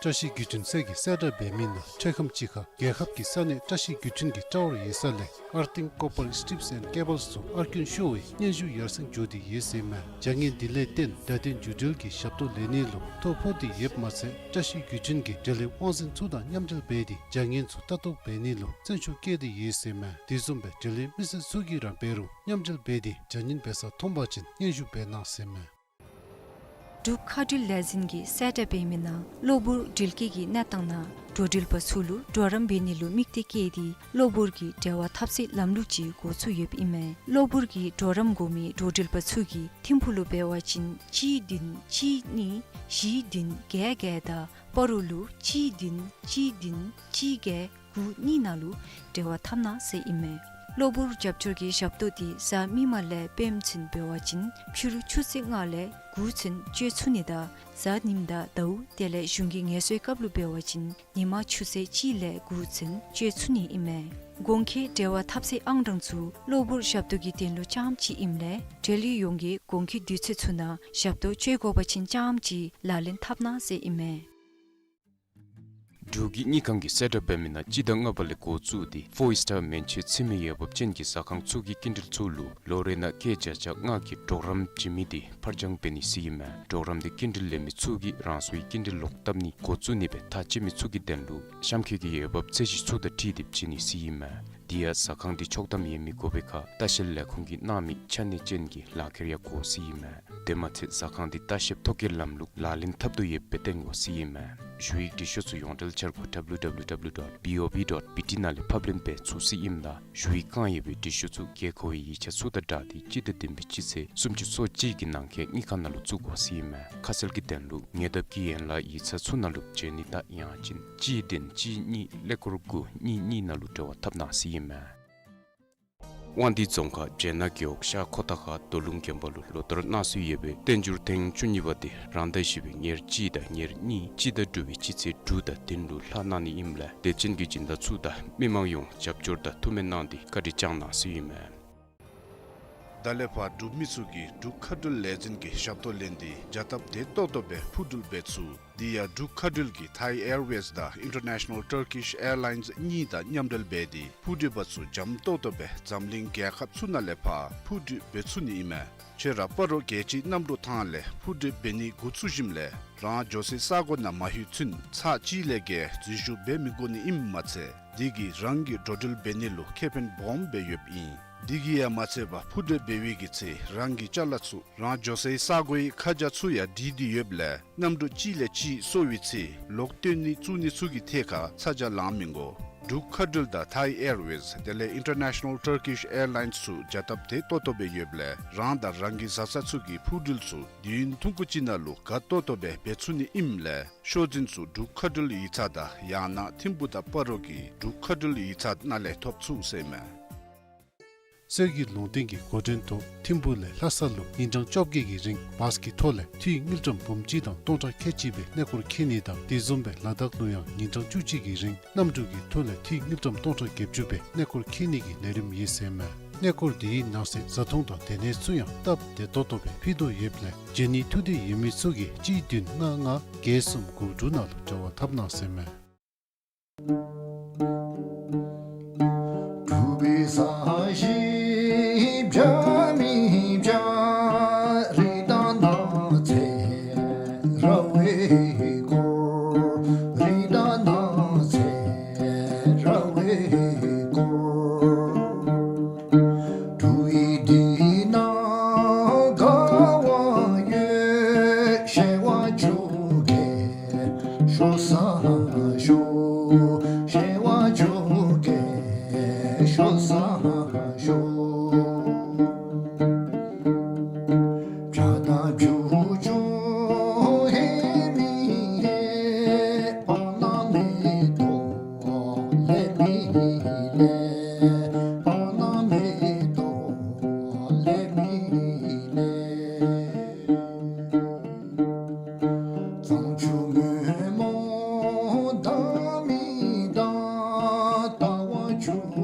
བཀྲ་ཤིས་བརྒྱུད་འཕྲིན་ཚད་ཀྱི་གསལ་བསྒྲགས་འབད་མི་ནང་འཕྲལ་ཁམས་ཅིག་ཁར་རྒྱལ་ཁབ་ཀྱི་ས་གནས་བཀྲ་ཤིས་བརྒྱུད་འཕྲིན་གྱི་ཊ་ཝར་ཡོད་ས་ལས་ཨར་ཐིང་ཀོ་པར་སི་ཊིབས་ཨེནཌ་ཀེ་བཱལསི་ཚུ་ཨར་སྐྱོན་ཤོར་བའི་སྙན་ཞུ་ཡར་སེང་འགྱོ་སྟེ་ཡོད་ཟེར་མས། བྱ་ངན་འདི་ལས་བརྟེན་བརྡ་དོན་བརྒྱུད་འབྲེལ་གྱི་ཞབས་ཏོག་ལེན་ནི་ལུ་ཐོ་ཕོག་སྟེ་ཡོདཔ་མ་ཚད་བཀྲ་ཤིས་བརྒྱུད་འཕྲིན་གྱི་འབྲེལ་ཡོད་དབང་འཛིན་ཚུ་དང་མཉམ་འབྲེལ་འབད་དེ་བྱ་ངན་ཚུ་ལྟ་རྟོག་འབད་ནི་ལུ་བརྩོན་ཤུགས་བསྐྱེད་དེ་ཡོད་ཟེར་མས། དེ་བཟུམ་སྦེ་འབྲེལ་ཡོད་མི་སེར་ཚུ་གིས་ར་འབད་རུང་མཉམ་འབྲེལ་འབད་དེ་བྱ་ངན་འབད་ས་མཐོང་པ་ཅིན་སྙན་ཞུ་འབད་གནང་ཟེར་མས། འབྲུག་མཁའ་འགྲུལ་ལས་འཛིན་གྱིས་གསལ་བསྒྲགས་འབད་མི་ནང་གློ་བུར་འགྲུལ་སྐྱེལ་གྱི་གནས་སྟངས་ནང་ འགྲོ་འགྲུལ་པ་ཚུ་ལུ་གྲོགས་རམ་འབད་ནི་ལུ་དམིགས་གཏད་བསྐྱེད་དེ་གློ་བུར་གྱི་འབྲེལ་བ་འཐབ་སའི་ལམ་ལུགས་ཅིག་འགོ་བཙུགས་ཡོདཔ་ཨིན་མས། གློ་བུར་གྱི་གྲོགས་རམ་དགོ་མི་འགྲོ་འགྲུལ་པ་ཚུ་གིས་ཐིམ་ཕུག་ལུ་འབད་བ་ཅིན་གཅིག་བདུན་གཅིག་གཉིས་བཞི་བདུན་བརྒྱད་བརྒྱད་དང་སྤ་རོ་ལུ་གཅིག་བདུན་གཅིག་བདུན་གཅིག་བརྒྱད་དགུ་གཉིས་ནང་ལུ་འབྲེལ་བ་འཐབ་གནང་ཟེར་ཨིན་མས། གློ་བུར་རྒྱབ་སྐྱོར་གྱི་ཞབས་ཏོག་འདི་གཟའ་མིག་དམར་ལས་སྤེནམ་ཚུན་འབད་བ་ཅིན་ཕྱི་རུ་ཆུ་ཚོད་ལྔ་ལས་དགུ་ཚུན་སྤྱོད་ཚུགས་ནི་དང་གཟའ་ཉིམ་དང་ཟླཝ་དེ་ལས་གཞུང་གི་ངལ་གསོའི་སྐབས་ལུ་འབད་བ་ཅིན་ཉིན་མ་ཆུ་ཚོད་གཅིག་ལས་དགུ་ཚུན་སྤྱོད་ཚུགས་ནི་ཨིན་མས། གོང་འཁོད་འབྲེལ་བ་འཐབ་སའི་ཨང་གྲངས་ཚུ་གློ་བུར་ཞབས་ཏོག་གི་དོན་ལུ་རྐྱངམ་ཅིག་ཨིནམ་ལས་འབྲེལ་ཡོད་ཡོངས་ཀྱིས་གོང་འཁོད་དུས་ཚོད་ཚུ་ནང་ཞབས་ཏོག་སྤྱོད་དགོ་པ་ཅིན་རྐྱངམ་ཅིག་ལག་ལེན་འཐབ་གནང་ཟེར་ཨིན་མས། འབྲུག་གི་དངུལ་ཁང་གིས་གསལ་བསྒྲགས་འབད་མི་ནང་སྤྱི་ཟླ་ལྔ་པ་ལས་འགོ་བཙུགས་ཏེ་ཕོར་སི་ཊར་མན་ཆད་ཚུད་མི་འོས་འབབ་ཅན་གྱི་ཟ་ཁང་ཚུ་གི་སྐྱིན་འགྲུལ་ཚུ་ལུ་ལོ་རེ་ནང་སྐྱེད་བརྒྱ་ཆ་ལྔ་གི་གྲོགས་རམ་བྱིན་མི་འདི་ཕར་འགྱངས་འབད་ནི་ཟེར་ཨིན་མས། གྲོགས་རམ་འདི་སྐྱིན་འགྲུལ་ལེན་མི་ཚུ་གིས་རང་སོའི་སྐྱིན་འགྲུལ་ལོག་བཏབ་ནི་འགོ་བཙུགས་ནི་སྦེ་ཐག་བཅད་མི་ཚུ་གི་དོན་ལུ་གཤམ་འཁོད་ཀྱི་འོས་འབབ་ཚད་གཞི་ཚུ་དང་འཁྲིལ་ཏེ་བྱིན་ནི་ཟེར་ཨིན་མས། དེ་ཡང་ཟ་ཁང་འདི་ཆོག་ཐམ་ཡོད་མི་དགོ་པའི་ཁར་ལྟ་བཤལ་ལས་ཁུངས་ཀྱིས་གནང་མི་ཆ་གནས་ཅན་གྱི་ལག་ཁྱེར་ཡང་དགོ་ཟེར་ཨིན་མས། དེ་མ་ཚད་ཟ་ཁང་འདི་ལྟ་བཤལ་ཐོ་བཀོད་ལམ་ལུགས་ལག་ལེན་འཐབ་དོ་ཡོདཔ་སྦེ་སྟོན་དགོ་ཟེར་ཨིན་མས། ཞུ་ཡིག་འབྲི་ཤོག་ཚུ་ཡོངས་འབྲེལ་འཆར་སྒོ་W W W dot B O B dot B T ནང་ལས་ཕབ་ལེན་འབད་ཚུགས་ཟེར་ཨིནམ་ད་ཞུ་ཡིག་བཀང་ཡོད་པའི་འབྲི་ཤོག་ཚུ་དགོས་མཁོ་བའི་ཡིག་ཆ་ཚུ་དང་སྦྲགས་ཏེ་སྤྱི་ཟླ་བདུན་པའི་སྤྱི་ཚེས་སུམ་ཅུ་སོ་གཅིག་གི་ནང་འཁོད་དངུལ་ཁང་ནང་ལུ་བཙུགས་དགོ་ཟེར་ཨིན་མས། ཁ་གསལ་གྱི་དོན་ལུ་ཉེ་འདབས་ཀྱི་ཡན་ལག་ཡིག་ཚང་ཚུ་ནང་ལུ་འབྱོན་ནི་དང་ཡང་ཅིན་གཅིག་བདུན་གཅིག་གཉིས་ཀླད་ཀོར་དགུ་གཉིས་གཉིས་ནང་ལུ་འབྲེལ་བ་འཐབ་གནང་ཟེར་ཨིན་མས། དབང་འདུས་རྫོང་ཁག་སྦྱེད་ནག་རྒེད་འོག་ཤར་ཁོ་ཐང་ཁ་རྡོ་ལུང་དགོན་པ་ལུ་ལོ་ལྟར་གནང་སྲོལ་ཡོད་པའི་བསྟན་འགྱུར་ཐེངས་བཅུ་གཉིས་པ་འདི་རང་ཟླ་བཞི་པའི་ཉེར་གཅིག་དང་ཉེར་གཉིས་སྤྱི་ཟླ་དྲུག་པའི་སྤྱི་ཚེས་དྲུག་དང་བདུན་ལུ་ལྷག་གནང་ནི་ཨིནམ་ལས་དད་ཅན་གྱི་སྦྱིན་བདག་ཚུ་དང་མི་མང་ཡོངས་རྒྱབ་སྐྱོར་དང་ཐུགས་སྨོན་གནང་སྟེ་བཀའ་དྲིན་བསྐྱང་གནང་ཟེར་ཨིན་མས། ད་ལས་ཕར་འབྲུག་མི་ཚུ་གིས་འབྲུག་མཁའ་འགྲུལ་ལས་འཛིན་གྱི་ཞབས་ཏོག་ལེན་ཏེ་བྱ་སྟབས་བདེ་ཏོག་ཏོ་སྦེ་འཕུར་འགྲུལ་འབད་ཚུགས། དེ་ཡང་འབྲུག་མཁའ་འགྲུལ་གྱིས་Thai Airways དང་International Turkish Airlines གཉིས་དང་མཉམ་འབྲེལ་འབད་དེ་འཕུར་འགྲུལ་པ་ཚུ་འཇམ་ཏོག་ཏོ་སྦེ་འཛམ་གླིང་རྒྱལ་ཁབ་ཚུ་ནང་ལས་ཕར་འཕུར་འགྲུལ་འབད་ཚུགས་ནི་ཨིན་མས། ཁྱོད་ར་སྤ་རོ་རྒྱལ་སྤྱིའི་གནམ་གྲུ་ཐང་ལས་འཕུར་འགྲུལ་འབད་ནི་འགོ་བཙུགས་ཞིནམ་ལས་རང་འགྱོ་སའི་ས་གོ་ནང་མ་ལྷོད་ཚུན་ཚར་གཅིག་ལས་བརྒལ་འཛུལ་ཞུགས་འབད་མི་དགོ་ནི་ཨིནམ་མ་ཚད་དེ་གིས་རང་གི་འགྲོ་འགྲུལ་འབད་ནི་ལུ་ཁེ་ཕན་སྦོམ་སྦེ་ཡོདཔ་ཨིན། དེ་གིས་ཡང་མ་ཚད་པར་འཕུར་འགྲུལ་འབད་བའི་གི་ཚེ་རང་གི་ཅ་ལ་ཚུ་རང་འགྱོ་སའི་ས་གོའི་ཁ་བྱང་ཚུ་ཡང་བྲིས་ཏེ་ཡོདཔ་ལས་གནམ་གྲུ་གཅིག་ལས་གཅིག་སོར་བའི་ཚེ་ལོག་བཏོན་ནི་བཙུགས་ནི་ཚུ་གི་ཐད་ཁར་ཚ་གྱང་ལང་མི་དགོ། འབྲུག་མཁའ་འགྲུལ་དང་Thai Airways དེ་ལས་International Turkish Airlines ཚུ་བྱ་སྟབས་བདེ་ཏོག་ཏོ་སྦེ་ཡོདཔ་ལས་རང་དང་རང་གི་བཟའ་ཚང་ཚུ་གི་འཕུར་འགྲུལ་ཚུ་དུས་ཡུན་ཐུང་ཀུ་ཅིག་ནང་ལུ་དགའ་ཏོག་ཏོ་སྦེ་འབད་ཚུགས་ནི་ཨིནམ་ལས་ཤོག་འཛིན་ཚུ་འབྲུག་མཁའ་འགྲུལ་ཡིག་ཚང་དང་ཡང་ན་ཐིམ་ཕུག་དང་སྤ་རོ་གི་འབྲུག་མཁའ་འགྲུལ་ཡིག་ཚང་ནང་ལས་ཐོབ་ཚུགས་ཟེར་ཨིན་མས། སྲོལ་གྱི་ལུང་བསྟན་གྱི་འགོ་འདྲེན་ཐོག་ཐིམ་ཕུག་ལས་ལྷ་ས་ལུ་ཉིན་གྲངས་བཅོ་བརྒྱད་ཀྱི་རིང་བཱས་ཀྱི་ཐོག་ལས་འཐུས་དངུལ་ཀྲམ་འབུམ་གཅིག་དང་སྟོང་ཕྲག་ཁལ་གཅིག་སྦེ་གནས་སྐོར་འཁྱིད་ནི་དང་དེ་བཟུམ་སྦེ་ལ་དྭགས་ལུ་ཡང་ཉིན་གྲངས་བཅུ་གཅིག་གི་རིང་གནམ་གྲུ་གི་ཐོག་ལས་འཐུས་དངུལ་ཀྲམ་སྟོང་ཕྲག་བརྒྱད་ཅུ་སྦེ་གནས་སྐོར་འཁྱིད་ནི་གི་ལས་རིམ་ཨིན་ཟེར་ཨིན་མས། གནས་སྐོར་དེའི་ནང་གསེས་བཟའ་འཐུང་དང་སྡོད་གནས་ཚུ་ཡང་སྟབས་བདེ་ཏོག་ཏོ་སྦེ་ཕུལ་དོ་ཡོདཔ་ལས་འབྱོན་ནི་ཐུགས་འདོད་ཡོད་མི་ཚུ་གིས་གཅིག་བདུན་ལྔ་ལྔ་བརྒྱད་གསུམ་དགུ་དྲུག་ནང་ལུ་འབྲེལ་བ་འཐབ་གནང་ཟེར་ཨིན་མས། འབྲུག་ཡི་འདི་ན་དགའ་བ་ཡོད། ཞལ་བ་བཅུ་གིས་ཤོག་ས་ཤོག། ཞལ་བ་བཅུ་གིས་ཤོག་ས་ཤོག། བྱ་དང་བྱུ་ཅུང་ཧེ་མི་ཧེ། ཕར་ན་མེ་ཏོག་ལེབ་མི་ལེབ། ཕར་ན་མེ་ཏོག་ལེབ་མི་ལེབ། གཙང་ཆུ་སྔོན་མོ་ལྡང་མི་ལྡང་། ཟླ་བ་བཅུ་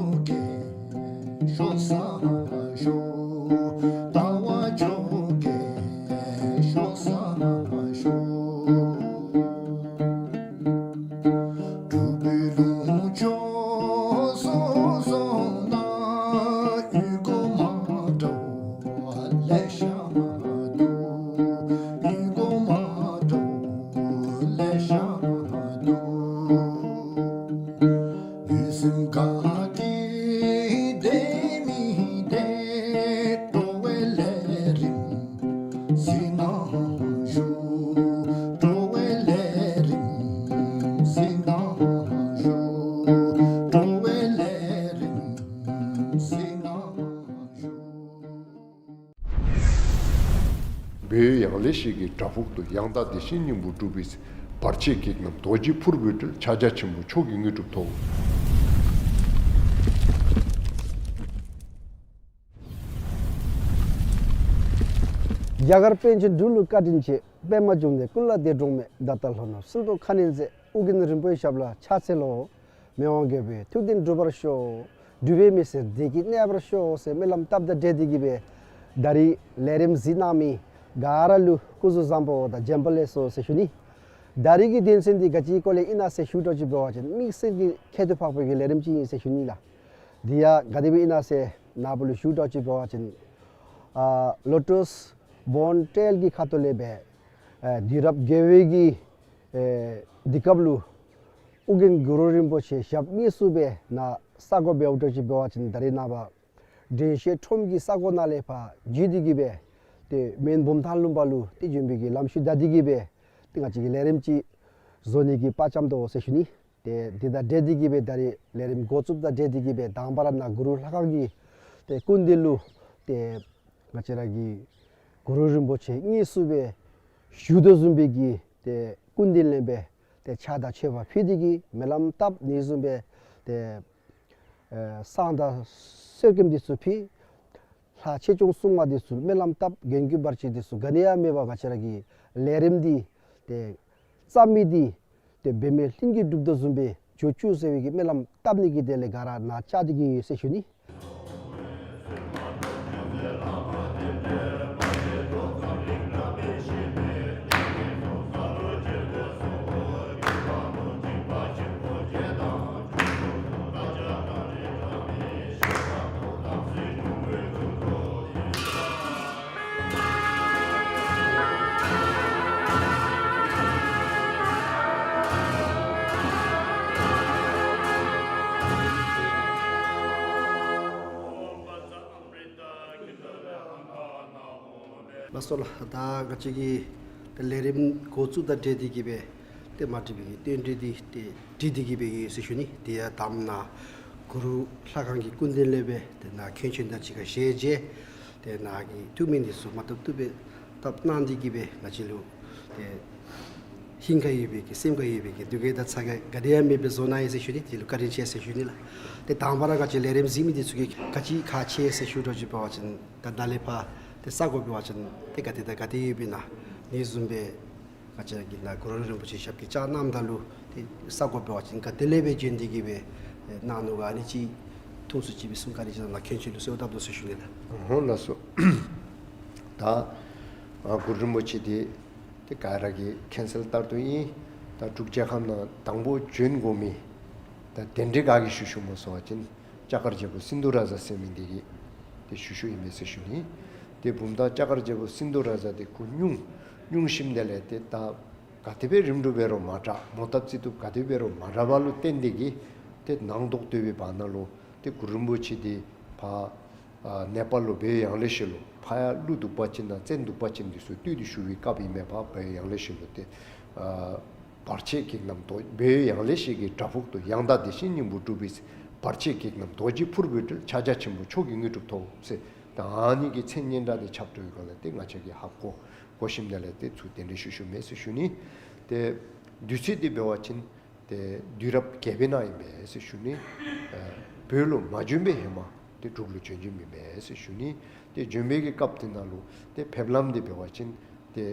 གིས་ཤོག་ས་ཤོག། ཟླ་བ་བཅུ་གིས་ཤོག་ས་ཤོག། འབྲུག་པའི་ལུང་ཕྱོགས་སུ་སོང་ན། ཡུལ་སྒོ་མ་འདྲཝ་ལེ་ཤ་འདུག། ཡུལ་སྒོ་མ་འདྲཝ་ལེ་ཤ་འདུག། ལུས་སེམས་དགའ་སྟེ་སྡོད་མི་དེ་འགྲོ་བའི་ལས་རིམ་གཟིགས་གནང་ཞུ། འགྲོ་བའི་ལས་རིམ་གཟིགས་གནང་ ལེགས་བཤད་ཀྱི་སྒྲ་ཕུག་ཏུ། ཡང་དག་བདེ་གཤེགས་སྙིང་པོ་སྒྲུབ་པའི་ཚེ། བར་ཆད་བགེགས་རྣམས་རྡོ་རྗེ་ཕུར་བུས་བསྒྲལ། ཕྱག་རྒྱ་ཆེན་པོ་མཆོག་གི་དངོས་གྲུབ་ཐོབ། རྒྱ་གར་པཎ་ཆེན་འབྲུག་ལུ་བཀའ་དྲིན་ཆེ། པདྨ་འབྱུང་གནས་སྐུ་ལ་འདས་གྲོངས་མེད། ད་ལྟ་ལྷོ་ནུབ་སིལ་བུ་ཁ་གནོན་མཛད། ཨོ་རྒྱན་རིན་པོ་ཆེའི་ཞབས་ལ་ཕྱག་འཚལ་ལོ། མི་དབང་རྒྱལ་པོའི་ཐུགས་དམ་འགྲུབ་པར་ཤོག། འབྲུག་པའི་མི་སེར་བདེ་སྐྱིད་གནས་པར་ཤོག་ཟེར་སྨོན་ལམ་བཏབ་དང་འབྲེལ་ཏེ་གི་སྦེ་ད་རིས་ལས་རིམ་གཟིགས་གནང་མི་ག་ར་ལུ་སྐུ་གཟུགས་བཟང་པོ་དང་བྱོན་པ་ལེགས་སོ་ཟེར་ཞུ་ནི། ད་རིས་ཀྱི་དོན་ཚན་འདི་ག་ཅིའི་སྐོར་ལས་ཨིན་ན་ཟེར་ཞུ་དོ་ཅིག་འབད་བ་ཅིན་དམིགས་བསལ་གྱི་ཁྱད་དུ་འཕགས་པའི་གི་ལས་རིམ་ཅིག་ཨིན་ཟེར་ཞུ་ནི་ལགས། འདི་ཡང་ག་དེ་སྦེ་ཨིན་ན་ཟེར་ནཱ་བུ་ལུ་ཞུ་དོ་ཅིག་འབད་བ་ཅིན་ཨ་ལོ་ཊསི་བོན་ཊེལ་གྱི་ཁ་ཐུག་ལས་སྦེ་ཨེ་དུས་རབས་བརྒྱད་པའི་གི་ཨེ་དུས་སྐབས་ལུ་ཨོ་རྒྱན་གུ་རུ་རིན་པོ་ཆེ་ཞབས་དངོས་སུ་སྦེ་ནཱ་ས་སྒོ་འབདཝ་འདྲཝ་ཅིག་འབད་བ་ཅིན་ད་རིས་ནངས་པ་དྲན་ཤེས་ཁྲོམ་གྱི་ས་སྒོ་ནང་ལས་ཕར་བརྒྱུད་དེ་གི་སྦེ་ཏེ་མོན་བུམ་ཐང་ལུང་པ་ལུ་ཏེ་བྱོན་པའི་གི་ལམ་ཤུལ་བདའ་སྟེ་གི་སྦེ་ཏེ་ང་བཅས་ཀྱིས་ལས་རིམ་ཅིག་བཟོ་ནི་གི་དཔའ་བཅམ་དོ་ཟེར་ཞུ་ནི། ཏེ་འདི་དང་འབྲེལ་ཏེ་གི་སྦེ་ད་རིས་ལས་རིམ་འགོ་བཙུགསཔ་དང་འབྲེལ་ཏེ་གི་སྦེ་དང་པ་ར་ནཱ་གུ་རུ་ལྷ་ཁང་གི་ཏེ་སྐུ་མདུན་ལུ་ཏེ་ང་བཅས་ར་གི་གུ་རུ་རིན་པོ་ཆེ་དངོས་སུ་སྦེ་བཞུགས་དོ་བཟུམ་སྦེ་གི་ཏེ་སྐུ་མདུན་ལས་སྦེ་ཏེ་ཕྱག་དང་མཆོད་པ་ཕུལ་ཏེ་གི་སྨོན་ལམ་བཏབ་ནི་བཟུམ་སྦེ་ཏེ་ཨེ་བསང་དང་གསོལ་སྐྱེམས་འདི་ཚུ་ཕུལ། ལྷ་ཆོས་སྐྱོང་སྲུང་མ་འདི་ཚུ་སྨོན་ལམ་བཏབ། རྒྱན་གྱི་བར་ཆད་འདི་ཚུ་ག་ནི་ཡང་མེད་པར་ང་བཅས་ར་གི་ལས་རིམ་འདི་ཏེ་རྩ་མི་འདི་ཏེ་འབད་མེད་ལྷུན་གྱིས་གྲུབ་དོ་བཟུམ་སྦེ་འགྱོ་བཅུག་ཟེར་བའི་གི་སྨོན་ལམ་བཏབ་ནི་གི་དོན་ལས་ག་ར་ནཱ་བཅར་ཏེ་གི་ཡོད་ཟེར་ཞུ་ནི། ལགས་སོ་ལགས། ད་ང་བཅས་ཀྱི་ལས་རིམ་འགོ་བཙུགས་དང་འབྲེལ་ཏེ་གི་སྦེ་ཏེ་མ་འགྲིག་པའི་གི་རྟེན་འབྲེལ་འདི་ཏེ་འགྲིག་སྟེ་གི་སྦེ་ཡོད་ཟེར་ཞུ་ནི། དེ་ཡང་དང་པ་ནཱ་གུ་རུ་ལྷ་ཁང་གི་སྐུ་མདུན་ལས་སྦེ་ཏེ་ནཱ་མཁན་ཆེན་དང་གཅིག་ཁར་ཞལ་མཇལ། ཏེ་ནཱ་གི་ཐུགས་སྨོན་འདི་ཚུ་མ་བཏུབ་བཏུབ་སྦེ་བཏབ་གནང་སྟེ་གི་སྦེ་ང་བཅས་ལུ་ཏེ་ཧིང་ག་ཡོད་པའི་གི་སེམས་ག་ཡོད་པའི་གི་འདུ་འགོད་དང་ཚ་གྱང་ག་དེ་ཡང་མེད་པར་བཟོ་གནང་ཡི་ཟེར་ཞུ་ནི། དེ་ལུ་བཀའ་དྲིན་ཆེ་ཟེར་ཞུ་ནི་ལགས། ཏེ་དང་པ་ར་ང་བཅས་ལས་རིམ་གཟིགས་མི་འདི་ཚུ་གིས་ག་ཅི་ཁག་ཆེ་ཟེར་ཞུ་དོ་ཅིག་འབད་བ་ཅིན་ད་ནཱ་ལས་ཕར་ཏེ་ས་སྒོ་འབད་བ་ཅིན་ཏེ་ག་དེ་དང་ག་དེ་ཡོདཔ་ཨིན་ན་ནི་བཟུམ་སྦེ་ང་བཅས་ར་གི་ནཱ་གུ་རུ་རིན་པོ་ཆེ་ཞབས་ཀྱིས་བཅར་གནངམ་ད་ལུ་ཏེ་ས་སྒོ་འབད་བ་ཅིན་ག་དེ་ལས་སྦེ་བྱོན་ཏེ་གི་སྦེ་གནང་ནུག་ག་ཨ་ནི་ཅིག་ཐུང་སུ་ཅིག་སྦེ་གསུང་བཀའ་དྲིན་ཆེ་ནཱ་མཁན་ཆེན་ལུ་གསོལཝ་བཏབ་དོ་ཟེར་ཞུ་ནི་ལགས། ཨོ་ལགས་སོ། ད་ཨ་གུ་རུ་རིན་པོ་ཆེ་འདི་ཏེ་ག་ར་གིས་མཁྱེན་གསལ་ལྟར་དུ་ཨིན། ད་འབྲུག་རྒྱལ་ཁབ་ནང་དང་པོ་བྱོན་དགོ་མི་ད་གདན་འདྲེན་ག་གིས་ཞུ་ཞུཝ་སྨོ་ཟེར་བ་ཅིན་ལྕགས་མཁར་རྒྱལ་པོ་སིནྡྷུ་རཱ་ཛ་ཟེར་མི་འདི་གིས་ཏེ་ཞུ་ཞུཝ་ཨིན་མས་ཟེར་ཞུ་ནི། ཏེ་བུམ་ཐང་ལྕགས་མཁར་རྒྱལ་པོ་སིནྡྷུ་རཱ་ཛ་འདི་ཁོ་སྙུང་སྙུང་ཞིནམ་དེ་ལས་ཏེ་ད་ག་དེ་སྦེ་རིམ་གྲོ་འབད་རུང་མ་དྲག། མོ་བཏབ་རྩིས་བཏུབ་ག་དེ་འབད་རུང་མ་དྲག་པ་ལུ་བརྟེན་ཏེ་གིས་ཏེ་ནང་དོག་དོ་བའི་བར་ན་ལུ་ཏེ་གུ་རུ་རིན་པོ་ཆེ་འདི་ཕར་ཨ་ནེ་པཱལ་ལུ་བོད་ཡང་ལེ་ཤོད་ལུ་ཕར་ཡང་ཀླུ་གདུག་པ་ཅན་དང་བཙན་གདུག་པ་ཅན་འདི་ཚུ་བཏུལ་ཏེ་བཞུགས་པའི་སྐབས་ཨིན་མས། ཕར་བོད་ཡང་ལེ་ཤོད་ལུ་ཏེ་ཨ་བར་ཆད་བགེགས་རྣམས་རྡོ་བོད་ཡང་ལེ་ཤོད་ཀྱི་བྲག་ཕུག་ཏུ། ཡང་དག་བདེ་གཤེགས་སྙིང་པོ་སྒྲུབ་པའི་ཚེ། བར་ཆད་བགེགས་རྣམས་རྡོ་རྗེ་ཕུར་བུས་བསྒྲལ། ཕྱག་རྒྱ་ཆེན་པོ་མཆོག་གི་དངོས་གྲུབ་ཐོབ་ཟེར། ད་ཨ་ནི་གི་མཚན་སྙན་གྲགས་འདི་ཁྱབ་འགྲོ་བའི་སྒང་ལས་ཏེ་ང་བཅས་ཀྱིས་ཧ་གོ་གོ་ཞིནམ་དེ་ལས་ཏེ་ཚུར་གདན་འདྲེན་ཞུ་ཞུཝ་མས་ཟེར་ཞུ་ནི། ཏེ་དུས་ཚོད་འདི་འབད་བ་ཅིན་ཏེ་དུས་རབས་བརྒྱད་པའི་ནང་ཨིན་པས་ཟེར་ཞུ་ནི། ཨ་བོད་ལུ་མ་བྱོན་པའི་ཧེ་མ་ཏེ་འབྲུག་ལུ་བྱོན་བྱོནམ་ཨིན་པས་ཟེར་ཞུ་ནི། ཏེ་བྱོན་པའི་གི་སྐབས་དེ་ནང་ལུ་ཏེ་ཕེབས་ལམ་འདི་འབད་བ་ཅིན་ཏེ་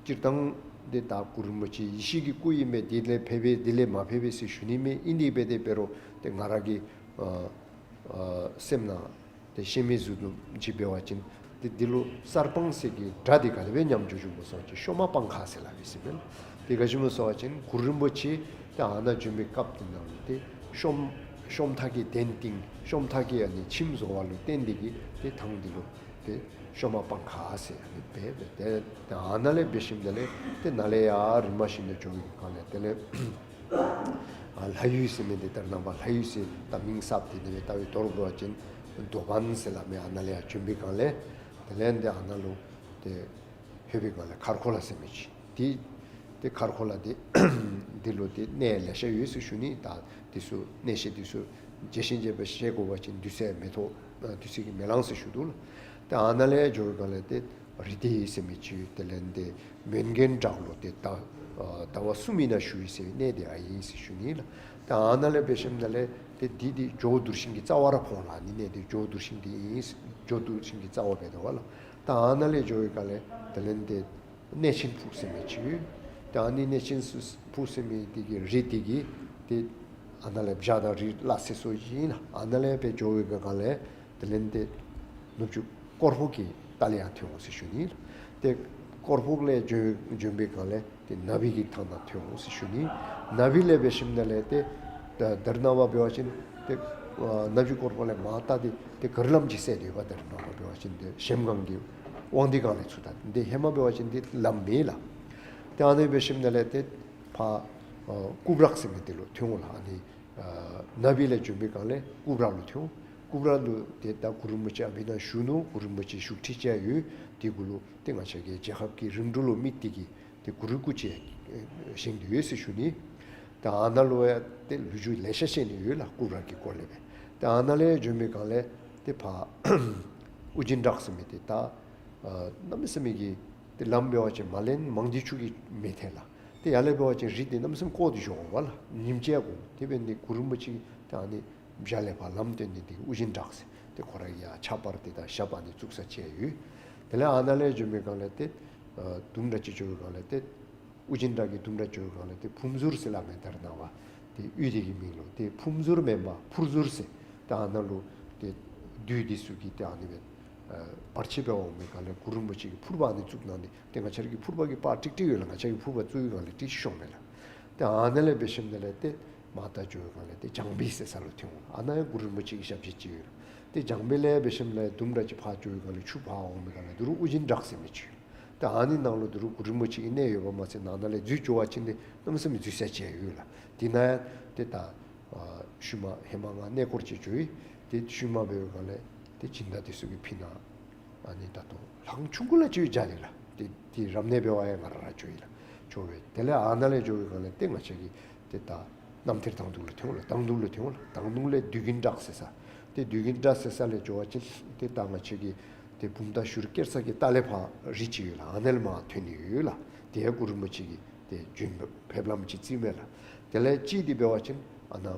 སྤྱིར་བཏང་འདི་ད་གུ་རུ་རིན་པོ་ཆེ་ཡེ་ཤེས་ཀྱི་སྐུ་ཨིན་མས། དེ་ལས་ཕེབས་པས་དེ་ལས་མ་ཕེབས་པས་ཟེར་ཞུ་ནི་མེད། ཨིན་དེ་འབད་དེ་འབད་རུང་ཏེ་ང་ར་གི་ཨ་ཨ་སེམས་ནང་ཏེ་ཤེས་མི་ཟུར་དུམ་ཅིག་འབད་བ་ཅིན་ཏེ་འདི་ལུ་གསར་སྤང་ཟེར་གྱི་སྒྲ་འདི་ག་དེ་སྦེ་ཉམས་འགྱོ་འགྱོཝ་སྨོ་ཟེར་བ་ཅིན་ཤོ་མ་སྤང་ཁ་ཟེར་སླབ་ཨིན་ཟེར་མས། ཏེ་ག་ཅི་སྨོ་ཟེར་བ་ཅིན་གུ་རུ་རིན་པོ་ཆེ་ཏེ་ཨ་ནཱ་བྱོན་པའི་སྐབས་དེ་ནང་ལུ་ཏེ་ཤོམ་ཤོམ་ཐགས་ཀྱི་གདན་བཏིང་། ཤོམ་ཐགས་ཀྱི་ཨ་ནི་ཁྱིམ་བཟོ་བ་ལུ་བརྟེན་ཏེ་གིས་ཏེ་ཐང་འདི་ལུ་ཏེ་ཤོ་མ་སྤང་ཁ་ཟེར་ཨ་ནི་སྦེ་སྦེ་ཏེ་ཏེ་ཨ་ནཱ་ལས་འབད་ཞིནམ་དེ་ལས་ཏེ་ནཱ་ལས་ཡར་རིམ་པ་བཞིན་དུ་འགྱོ་བའི་སྒང་ལས་དེ་ལས་ཨ་ལྷ་ཡུལ་ཟེར་མི་འདི་ད་རེས་ནངས་པ་ལྷ་ཡུལ་ཟེར་ད་མིང་གསརཔ་འདི་དེ་སྦེ་བཏགས་པའི་དོན་འབད་བ་ཅིན་མདོ་བན་ཟེར་སླབ་མི་ཨ་ནཱ་ལས་ཡར་བྱོན་པའི་སྒང་ལས་དེ་ལས་འདི་ཨ་ནཱ་ལུ་ཏེ་ལྷོད་པའི་སྒང་ལས་མཁར་ཁོ་ལ་ཟེར་མི་ཅིག་འདི་ཏེ་མཁར་ཁོ་ལ་འདི་འདི་ལུ་ཏེ་གནས་ལེ་ཤ་ཡོད་ཟེར་ཞུ་ནི། ད་འདི་ཚུ་གནས་བཤད་འདི་ཚུ་རྒྱས་ཤིང་རྒྱས་པ་བཤད་དགོ་པ་ཅིན་དུས་ཚོད་མི་ཐོབ། དུས་ཚོད་ཀྱིས་མི་ལང་ཟེར་ཞུ་དོ་ལགས། ཏེ་ཨ་ནཱ་ལས་འགྱོ་བའི་སྒང་ལས་ཏེ་ རི་དེ་ཟེར་མི་ཅིག་ཡོད། དེ་ལས་ཏེ་མོན་གྷན་བྲག་ལུ་ཏེ་ཟླ་ཨ་ཟླ་བ་གསུམ་ཨིན་ན་བཞུགས་ཡི་ཟེར་བའི་གནས་དེ་ཨ་ཨིན་ཟེར་ཞུ་ནི་ལགས། ད་ཨ་ནཱ་ལས་འབད་ཞིནམ་ལས་ཏེ་འདི་འདི་ཇོ་བོ་གདུལ་ཞིང་གི་རྩ་བར་ཕོག་ལགས། ཨ་ནི་གནས་དེ་ཇོ་བོ་གདུལ་ཞིང་འདི་ཨིན། ཇོ་བོ་གདུལ་ཞིང་གི་རྩ་བ་འབད་དོ་བ་ལགས། ད་ཨ་ནཱ་ལས་འགྱོ་བའི་སྒང་ལས་དེ་ལས་ཏེ་གནས་ཆེན་ཕུག་ཟེར་མི་ཅིག་ཡོད། ད་ཨ་ནི་གནས་ཆེན་ཕུག་ཟེར་མི་དེ་གི་རི་དེ་གི་ཏེ་ཨ་ནཱ་ལས་བྱག་དང་རི་ལ་སོགས་ཨིན་ལགས། ཨ་ནཱ་ལས་འབད་འགྱོ་བའི་སྒང་ལས་དེ་ལས་ཏེ་ནུབ་ཕྱོགས་སྐོར་ཕོག་གི་ལྟག་ལས་ཡར་ཐོན་འོང་ཟེར་ཞུ་ནི། ཏེ་སྐོར་ཕོག་ལས་བྱོན་བྱོན་པའི་སྒང་ལས་ཏེ་ན་བི་གི་ཐང་ནང་ཐོན་འོང་ཟེར་ཞུ་ནི། ན་བི་ལས་འབད་ཞིནམ་ལས་ཏེ་ད་དེ་རུ་ནངས་པ་འབད་བ་ཅིན་ཏེ་ཨ་ན་བི་སྐོར་ཕོག་ལས་མར་ལྟ་སྟེ་ཏེ་གུ་རུ་ལམ་ཅིག་སེལ་ཏེ་ཡོདཔ། དེ་རུ་ནངས་པ་འབད་བ་ཅིན་ཏེ་གཞལམ་སྒང་གི་དབང་འདུས་སྒང་ལས་ཚུར་ལྟ་སྟེ་ཧེ་མ་འབད་བ་ཅིན་ཏེ་ལམ་མེད་ལགས། ཏེ་ཨ་ནི་འབད་ཞིནམ་ལས་ཏེ་ཕར་ཨ་སྐུ་བྲག་ཟེར་མི་དེ་ལུ་ཐོན་འོང་ལགས། ཨ་ནི་ཨ་ན་བི་ལས་བྱོན་པའི་སྒང་ལས་སྐུ་བྲག་ལུ་ཐོན་འོང་། སྐུ་བྲག་ལུ་ཏེ་ད་གུ་རུ་རིན་པོ་ཆེ་ཨ་ཕི་ནཱ་བཞུགས་ནུག། གུ་རུ་རིན་པོ་ཆེ་བཞུགས་ཁྲི་བཅས་ཡོད། དེ་གུ་ལུ་ཏེ་ང་བཅས་ཀྱི་རྒྱལ་ཁབ་ཀྱི་རིམ་གྲོ་ལུ་དམིགས་ཏེ་གི་ཏེ་གུ་རུའི་སྐུ་ཅིག་བཞེངས་ཏེ་ཡོད་ཟེར་ཞུ་ནི། ད་ཨ་ནཱ་ལུ་ཡང་ཏེ་ལོ་རྒྱུས་ལེ་ཤ་བཤད་ནི་ཡོད་ལགས། སྐུ་བྲག་གི་སྐོར་ལས་སྦེ། ད་ཨ་ནཱ་ལས་བྱོན་པའི་སྒང་ལས་ཏེ་ཕར་ཨོ་རྒྱན་བྲག་ཟེར་མི་དེ་ད་ཨ་གནམ་མེད་ས་མེད་ཀྱི་ཏེ་ལམ་འབད་བ་ཅིན་མ་ལན་མང་སྟེ་ཅིག་གི་མི་ཐལ་ལགས། ཏེ་ཡར་ལས་འབད་བ་ཅིན་རི་དེ་གནམ་མེད་ས་མེད་བསྐོར་ཏེ་འགྱོ་འོང་བ་ལགས། ཉིམ་ཅིག་ཡང་འགོར། དེ་འབད་ནི་གུ་རུ་རིན་པོ་ཆེ་ད་ཨ་ནི་བྱག་ལས་ཕར་ལམ་སྟོན་ནི་དེ་ཨོ་རྒྱན་བྲག་ཟེར། ཏེ་ཁོ་ར་ཡང་ཆབ་བར་དེ་དང་ཞབས་ཨ་ནི་བཙུགས་ས་བཅས་ཡོད། དེ་ལས་ཨ་ནཱ་ལས་བྱོན་པའི་སྒང་ལས་ཏེ་ཨ་དུམ་གྲ་ཅིག་འགྱོ་བའི་སྒང་ལས་ཏེ་ཨོ་རྒྱན་བྲག་གི་དུམ་གྲ་འགྱོ་བའི་སྒང་ལས་ཏེ་ཕུར་ཟུར་ཟེར་སླབ་མས། དེ་རུ་ནངས་པ་ཏེ་གཡུས་དེ་གི་མིང་ལུ་ཏེ་ཕུར་ཟུར་མེན་པར་ཕུར་ཟུར་ཟེར། ད་ཨ་ནཱ་ལུ་ཏེ་བདུད་འདི་ཚུ་གིས་ཏེ་ཨ་ནི་སྦེ་ཨ་བར་ཆད་འབད་འོང་མི་སྒང་ལས་གུ་རུ་རིན་པོ་ཆེ་གིས་ཕུར་པ་ཨ་ནི་བཙུགས་གནང་སྟེ། ཏེ་ང་བཅས་ར་གི་ཕུར་པ་གི་པར་ཀྲིག་ཀྲི་ཡོད་ལགས། ང་བཅས་ཀྱིས་ཕུར་པ་བཙུགས་པའི་སྒང་ལས་ཀྲིག་ཤོང་མས་ལགས། ཏེ་ཨ་ནཱ་ལས་འབད་ཞིནམ་ལས་ཏེ་མར་ད་འགྱོ་བའི་སྒང་ལས་ཏེ་བྱང་བི་ཟེར་ས་ལུ་ཐོན་འོང་། ཨ་ནཱ་ཡང་གུ་རུ་རིན་པོ་ཆེ་གི་ཞབས་རྗེས་ཅིག་ཡོད་ལགས། ཏེ་བྱང་བི་ལས་འབད་ཞིནམ་ལས་དུམ་གྲ་ཅིག་ཕར་འགྱོ་བའི་སྒང་ལས་ཆུ་ཕར་འོང་མི་སྒང་ལས་དེ་རུ་ཨོ་རྒྱན་བྲག་ཟེར་མི་ཅིག་ཡོད། ད་ཨ་ནི་ནང་ལུ་དེ་རུ་གུ་རུ་རིན་པོ་ཆེ་གི་གནས་ཡོདཔ་མ་ཚད་ནང་ན་ལས་འཛུལ་འགྱོ་བ་ཅིན་ཏེ་གནམ་མེད་ས་མེད་འཛུལ་ས་ཅིག་ཡོད་ལགས། དེ་ནང་ཡང་ཏེ་ད་ཨ་ཤུལ་མ་ཧེ་མ་ང་གནས་སྐོར་ཅིག་འགྱོ་ཡི། ཏེ་ཤུལ་མ་འབད་བའི་སྒང་ལས་ཏེ་སྦྱིན་བདག་དེ་ཚུ་གིས་ཕུལ་གནང་། ཨ་ནི་ད་ལྟོ་ལྷང་ཆུང་ཀུ་ལ་ཅིག་ཡོད་ལགས། ཏེ་ཏེ་རབ་གནས་འབད་བར་ཡང་ང་ར་ར་འགྱོ་ཡི་ལགས། འགྱོ་བས། དེ་ལས་ཨ་ནཱ་ལས་འགྱོ་བའི་སྒང་ལས་ཏེ་ང་བཅས་ཀྱིས་ཏེ་ད་རྣམ་ཐར་དང་དུང་ལུ་ཐོན་འོང་ལགས། དང་དུང་ལུ་ཐོན་འོང་ལགས། དང་དུང་ལས་བདུད་ཀྱི་བྲག་ཟེར་ས། ཏེ་བདུད་ཀྱི་བྲག་ཟེར་ས་ལས་འགྱོ་བ་ཅིན་ཏེ་ད་ང་བཅས་ཀྱི་ཏེ་བུམ་ཐང་ཞུ་རི་སྐྱེལ་ས་གི་ལྟག་ལས་ཕར་རི་ཅིག་ཡོད་ལགས། ཨ་ནཱ་ལས་མར་ཐོན་ནི་ཡོད་ལགས། དེ་ཡང་གུ་རུ་རིན་པོ་ཆེ་གིས་ཏེ་བྱོན་ཕེབས་ལམ་ཅིག་བརྩིཝ་མས་ལགས། དེ་ལས་གཅིག་དེ་འབད་བ་ཅིན་ཨ་ནཱ་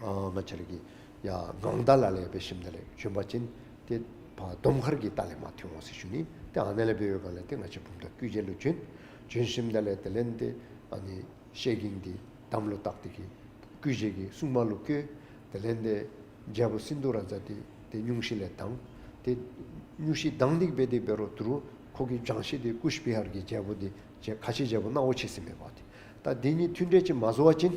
ཨ་ང་བཅས་ར་གི་ཡར་སྒང་ཐང་ལ་ལས་འབད་ཞིནམ་ལས་བྱོན་པ་ཅིན་ཏེ་ཕར་དོམ་མཁར་གྱི་ལྟག་ལས་མར་ཐོན་འོང་ཟེར་ཞུ་ནི། ཏེ་ཨ་ནཱ་ལས་འབད་བའི་སྒང་ལས་ཏེ་ང་བཅས་བུམ་ཐང་སྐུ་རྗེས་ལུ་བྱོན། བྱོན་ཞིནམ་ལས་དེ་ལས་ཏེ་ཨ་ནི་ཤེལ་གྱི་འདི་དམ་ལུ་བཏགས་ཏེ་གི་སྐུ་རྗེས་ཀྱི་སྲུང་མ་ལུ་བསྐོས། དེ་ལས་ཏེ་རྒྱལ་པོ་སིནྡྷུ་རཱ་ཛ་དེ་ཏེ་སྙུང་གཞི་ལས་ལྡང་། ཏེ་སྙུང་གཞི་ལྡང་སྟེ་འབད་དེ་འབད་རུང་དེ་རུ་ཁོ་གི་སྦྱང་ཤིང་དེ་ཀུཤ་བི་ཧར་གྱི་རྒྱལ་པོ་དེ་ཁ་ཆེ་རྒྱལ་པོ་སྣང་བ་ཆེ་ཟེར་མི་འབད་དེ། ད་དེ་གཉིས་མཐུན་འབྲེལ་ཅིག་མ་བཟོ་བ་ཅིན་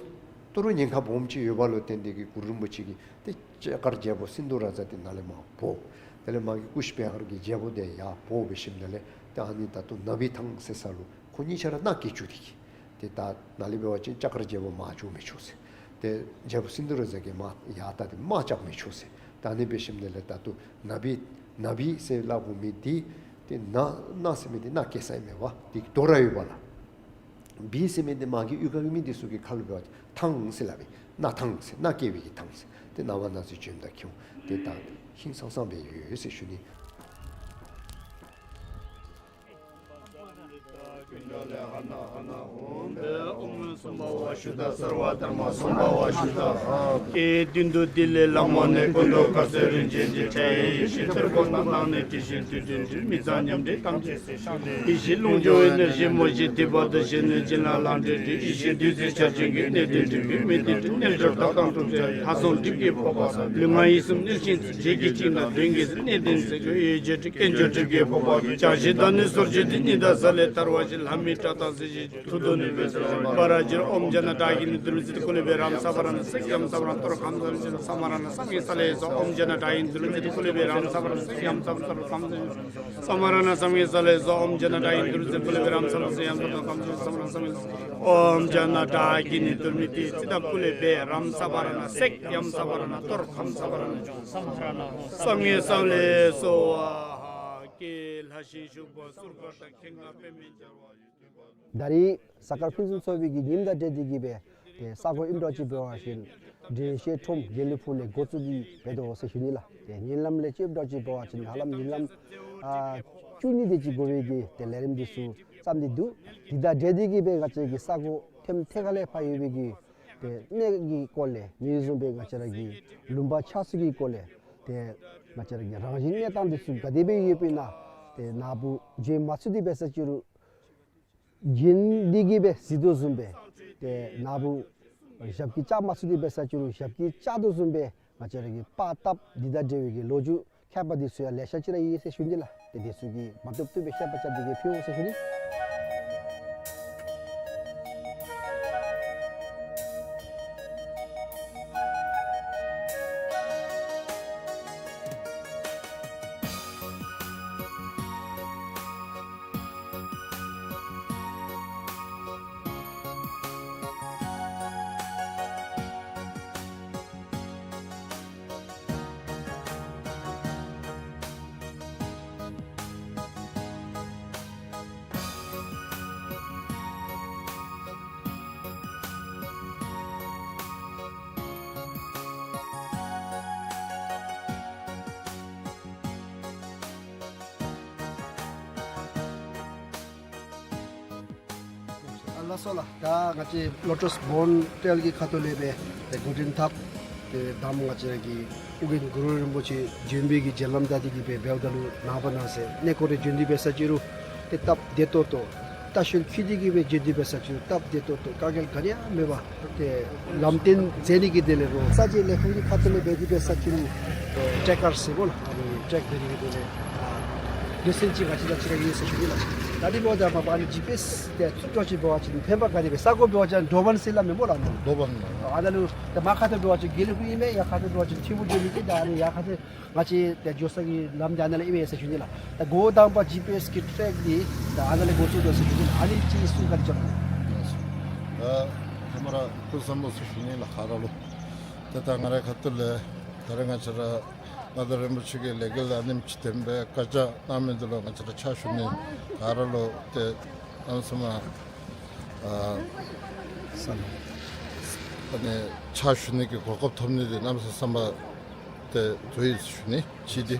དེ་རུ་ཉེན་ཁ་སྦོམ་ཅིག་ཡོདཔ་ལུ་བརྟེན་ཏེ་གི་གུ་རུ་རིན་པོ་ཆེ་གིས་ཏེ་ལྕགས་མཁར་རྒྱལ་པོ་སིནྡྷུ་རཱ་ཛ་དེ་ནཱ་ལས་མར་འབོ། དེ་ལས་མ་གི་ཀུཤ་བི་ཧར་གྱི་རྒྱལ་པོ་དེ་ཡར་འབོ་འབད་ཞིནམ་ལས་ཏེ་ཨ་ནི་ད་ལྟོ་ན་བི་ཐང་ཟེར་ས་ལུ་ཁོ་གཉིས་ཆ་ར་མནའ་བསྐྱལ་བཅུག་སྟེ་གི། ཏེ་ད་ནཱ་ལས་འབད་བ་ཅིན་ལྕགས་མཁར་རྒྱལ་པོ་མར་འགྱོ་མི་ཆོག་ཟེར། ཏེ་རྒྱལ་པོ་སིནྡྷུ་རཱ་ཛ་གིས་མར་ཡར་ད་དེ་དམག་རྐྱབ་མི་ཆོག་ཟེར། ད་ཨ་ནི་འབད་ཞིནམ་ལས་ད་ལྟོ་ན་བི་ན་བི་ཟེར་སླབ་དགོ་མི་དེ་ཏེ་ན་ན་ཟེར་མི་དེ་མནའ་བསྐྱལ་ས་ཨིན་མས་པ། དེ་དོ་ར་ཡོདཔ་ལགས། བི་ཟེར་མི་དེ་མ་གི་གཡུས་ཁ་གི་མི་དེ་ཚུ་གི་ཁ་ལུ་འབད་བ་ཅིན་ཐང་ཟེར་སླབ་པས། མནའ་ཐང་ཟེར། མནའ་བསྐྱལ་བའི་གི་ཐང་ཟེར། ཏེ་ནངས་པ་གནངས་ཚེ་འབྱོནམ་ད་ཁྱོད་ཏེ་ད་ཧིང་སངས་སངས་སྦེ་ཡོད་ཟེར་ཞུ་ནི། ཨོཾ་སྭ་བྷཱ་ཝ་ཤུདྡྷ་སརྦ་དྷརྨ་སྭ་བྷཱ་ཝ་ཤུདྡྷ། སྐུ་མདུན་དུ་ཏི་ལི་ལ་མོ་ནི་ཀུན་ཏུ་དཀར་གསལ་རིན་ཆེན་གྱི་ཕྲ་ཡི་ཡེ་ཤེས་ཐིར་ཀོ་ན་ནང་ནས་དྲི་ཞིམ་དུས་སྟོན་འདྲ། མི་གཙང་ཉམས་དྲེགས་ཐམས་ཅད་སེལ་ཞིང་ལས། ཡེ་ཤེས་ཀློང་འཁྱུག་པའི་ནོར་བཞིན་མོ་ཞིག་ཐིབས་པ་དང་བཞིན་ནི་བྱིན་རླབས་ལང་སྟེ་འདྲེས། ཡེ་ཤེས་བདུད་རྩི་ཆར་ཅན་གྱི་གནད་དོན་འདྲེན་པའི་མི་དེ་འདྲའི་རྣལ་འབྱོར་དག་དང་གྲུབ་ཆ་ཡི། ལྷག་བསམ་སྒྲིབ་ཀྱི་ཕོར་པ་ལུས་ངག་ཡིད་གསུམ་མནོས་ཤིང་ཚིམ། རྗེས་ཀྱི་བྱིན་རླབས་གདོན་བགེགས་སེལ། གནད་དོན་སེལ་མགོན་ཡེ་ཤེས་ཀྱི་སྐྱེས་སྦྱོར་སྒྲིབ་ཀྱི་ཕོར་པ་ལུས། བྱང་ཞིང་དག་ནི་སོར་ཆུད་དེ། ཉི་ཟླ་གཟའ་ལས་ཐར་བ་བཞིན། ལྷ་མི་དྲག་དང་གཟི་བརྗིད་མཐུ་སྟོབས་ནུས་པའི་ཚོགས། སམྦྷ་ར་ཛྙཱ་ན་ཏྲཱ་གི་ནི་དུར་མི་ཚིག་ཏུ་ཀུ་ལེ་བེ་རམ་སམྦྷ་ར་ཎ་སེཀ་ཡམ་སམྦྷ་ར་ཎ་ཏོར་ཁཾ་སམྦྷ་ར་ཎ་སམ་ཡེ་ས་ལེ་སྭཱ་ཧཱ། ཨོཾ་ཛྙཱ་ན་ཏྲཱ་གི་ནི་དུར་མི་ཚིག་ཏུ་ཀུ་ལེ་བེ་རམ་སམྦྷ་ར་ཎ་སེཀ་ཡམ་སམྦྷ་ར་ཎ་ཏོར་ཁཾ་སམྦྷ་ར་ཎ་སམ་ཡེ་ས་ལེ་སྭཱ་ཧཱ། སམྦྷ་ར་ཎ་སམ་ཡེ་ས་ལེ་སྭཱ་ཧཱ། ཨོཾ་ཛྙཱ་ན་ཏྲཱ་གི་ནི་དུར་མི་ཚིག་ཏུ་ཀུ་ལེ་བེ་རམ་སམྦྷ་ར་ཎ་སེཀ་ཡམ་སམྦྷ་ར་ཎ་ཏོར་ཁཾ་སམ་ཡེ་ས་ལེ་སྭཱ་ཧཱ། ཨོཾ་ཛྙཱ་ན་ཏྲཱ་གི་ནི་དུར་མི་ཚིག་ཏུ་ཀུ་ལེ་བེ་རམ་སམྦྷ་ར་ཎ་སེཀ་ཡམ་སམྦྷ་ར་ཎ་ཏོར་ཁཾ་སམྦྷ་ར་ཎ་སམ་ཡེ་ས་ལེ་སྭཱ་ཧཱ། ཀྱེ་ལྷ་ཞིང་བཞུགས་པ་གསུར་མཁར་དང་། ཁེངས་པ་པདྨའི་རྒྱལ་བ། ད་རིས་གཟའ་སྐར་ཕུན་སུམ་ཚོགས་པའི་གི་ཉིནམ་དང་འབྲེལ་ཏེ་གི་སྦེ་ཏེ་ས་གོ་ཨིནམ་འདྲ་ཅིག་འབད་བ་ཅིན་འགྲེལ་བཤད་ཁྲོམ་དགེ་ལེགས་ཕུག་ལས་འགོ་བཙུགས་ཏེ་འབད་དོ་ཟེར་ཞུ་ནི་ལགས། ཏེ་ཉིན་ལམ་ལས་ཅིག་འདྲ་ཅིག་འབད་བ་ཅིན་ཧ་ལམ་ཉིན་ལམ་ཨ་ བཅུ་གཉིས་དེ་ཅིག་འགོར་བའི་གི་ཏེ་ལས་རིམ་འདི་ཚུ་བརྩམས་ཏེ་འདུག། དེ་དང་འབྲེལ་ཏེ་གི་སྦེ་ང་བཅས་ཀྱི་ས་གོ་ཐེམ་ཐེ་ཁ་ལས་ཕར་ཡོད་པའི་གི་ཏེ་གནས་ཀྱི་སྐོར་ལས་དེ་བཟུམ་སྦེ་ང་བཅས་ར་གི་ལུང་པ་ཆགས་ཚུལ་གྱི་སྐོར་ལས་ཏེ་ང་བཅས་ར་གི་རང་བཞིན་གནས་སྟངས་འདི་ཚུ་ག་དེ་སྦེ་ཡོདཔ་ཨིན་ན། ཏེ་ནཱ་བུ་བྱོན་མ་ཚུགས་ཏེ་འབད་ས་ཅིག་རུང་བྱོན་ཏེ་གི་སྦེ་གཟིགས་དོ་བཟུམ་སྦེ་ཏེ་ནཱ་བུ་ཞབས་ཀྱིས་བཅགས་མ་ཚུགས་ཏེ་འབད་ས་ཅིག་རུང་ཞབས་ཀྱིས་བཅགས་དོ་བཟུམ་སྦེ་ང་བཅས་ར་གི་པར་བཏབ་འདི་དང་འབྲེལ་བའི་གི་ལོ་རྒྱུས་མཁས་པ་འདི་ཚུ་ཡང་ལེ་ཤ་ཅིག་ར་ཡོད་ཟེར་ཞུ་ནི་ལགས། ཏེ་འདི་ཚུ་གིས་མ་བཏུབ་བཏུབ་སྦེ་བཤད་པ་རྐྱབ་སྟེ་གི་ཕུལ་འོང་ཟེར་ཞུ་ནི། ཨ་ལགས་སོ་ལགས། ད་ང་བཅས་ལོ་ཊསི་བོན་ཊེལ་གྱི་ཁ་ཐུག་ལས་སྦེ་ཏེ་འགོ་འདྲེན་འཐབ་སྟེ་ད་ང་བཅས་ར་གི་ཨོ་རྒྱན་གུ་རུ་རིན་པོ་ཆེ་བྱོན་པའི་གི་རྗེས་ལམ་དང་འདི་གི་སྦེ་འབདཝ་ད་ལུ་ནངས་པ་གནངས་ཚེ་གནས་སྐོར་རེ་བྱོན་ཏེ་འབད་ས་ཅིག་རུང་ཏེ་སྟབས་བདེ་ཏོག་ཏོ་ལྟ་བཤལ་འཁྱིད་དེ་གི་སྦེ་བྱོན་ཏེ་འབད་ས་ཅིག་རུང་སྟབས་བདེ་ཏོག་ཏོ་དཀའ་ངལ་ག་ནི་ཡང་མེད་པར་ཏེ་ལམ་སྟོན་མཛད་ནི་གི་དོན་ལས་རོགས་ས་ཆའི་ལས་ཁུངས་ཀྱི་ཁ་ཐུག་ལས་འབད་དེ་འབད་ས་ཅིག་རུང་ཨེ་ཊེརེ་ཀར་ཟེར་གོ་ལགས། ཨ་ནི་ཊེརེཀ་འབད་ནི་གི་དོན་ལས་ཨ་ལེ་སེནསི་ཅིག་ག་ཅི་དང་ཅི་ར་ཡོད་ཟེར་ཞུ་ནི་ལགས། ད་འདི་འབདཝ་ད་མ་པ་ཨ་ནི་ཇི་པི་ཨེསི་ཏེ་བཙུགས་འགྱོ་ཅི་འབད་བ་ཅིན་ཕན་པ་ག་ནི་འབད་ས་གོ་འབད་བ་ཅིན་འགྲོ་བ་ཟེར་སླབ་མི་སྨོ་ལགས། འགྲོ་བ་ཨ་ད་ལུ་ཏེ་མར་ཁ་ཐུག་འབད་བ་ཅིན་དགེ་ལེགས་ཕུག་ཨིན་མས། ཡར་ཁ་ཐུག་འབད་བ་ཅིན་ཐིམ་ཕུག་འགྱོ་ནི་ཅིག་ད་ཨ་ནི་ཡར་ཁ་ཐུག་ང་བཅས་ཏེ་འགྱོ་ས་གི་ལམ་འདི་ཨ་ནཱ་ལས་ཨིན་མས་ཟེར་ཞུ་ནི་ལགས། ད་འགོ་དང་པ་ཇི་པི་ཨེསི་གི་ཊེརེཀ་འདི་ད་ཨ་ནཱ་ལས་འགོ་བཙུགས་དོ་ཟེར་ཞུ་ནི་ལགས། ཨ་ནི་ཅིག་གསུང་བཀའ་དྲིན་བསྐྱང་གནང་། ད་ཧེ་མ་ར་སྐུ་གཟུགས་བཟང་པོ་ཟེར་ཞུ་ནི་ལགས། ཁ་ར་ལུ་ཏེ་ད་ང་རའི་ཁ་ཐུག་ལས་ད་རེས་ང་བཅས་ར་མངའ་བདག་རིན་པོ་ཆེ་གིས་ལས་འགུལ་ཨ་ནེམ་ཅིག་འཐབ་སྦེ་བཀའ་རྒྱ་གནང་མི་འདི་ལུ་ང་བཅས་ར་ཕྱག་ཞུ་ནི། ཁ་ར་ལུ་ཏེ་གནམ་མེད་ས་མེད་ཨ་ཨ་ནི་ཕྱག་ཞུ་ནི་གི་གོ་སྐབས་ཐོབ་ནི་འདི་གནམ་མེད་ས་མེད་བསམ་པ་ཏེ་རྫོགས་ཡི་ཟེར་ཞུ་ནི། ཅིག་འདི་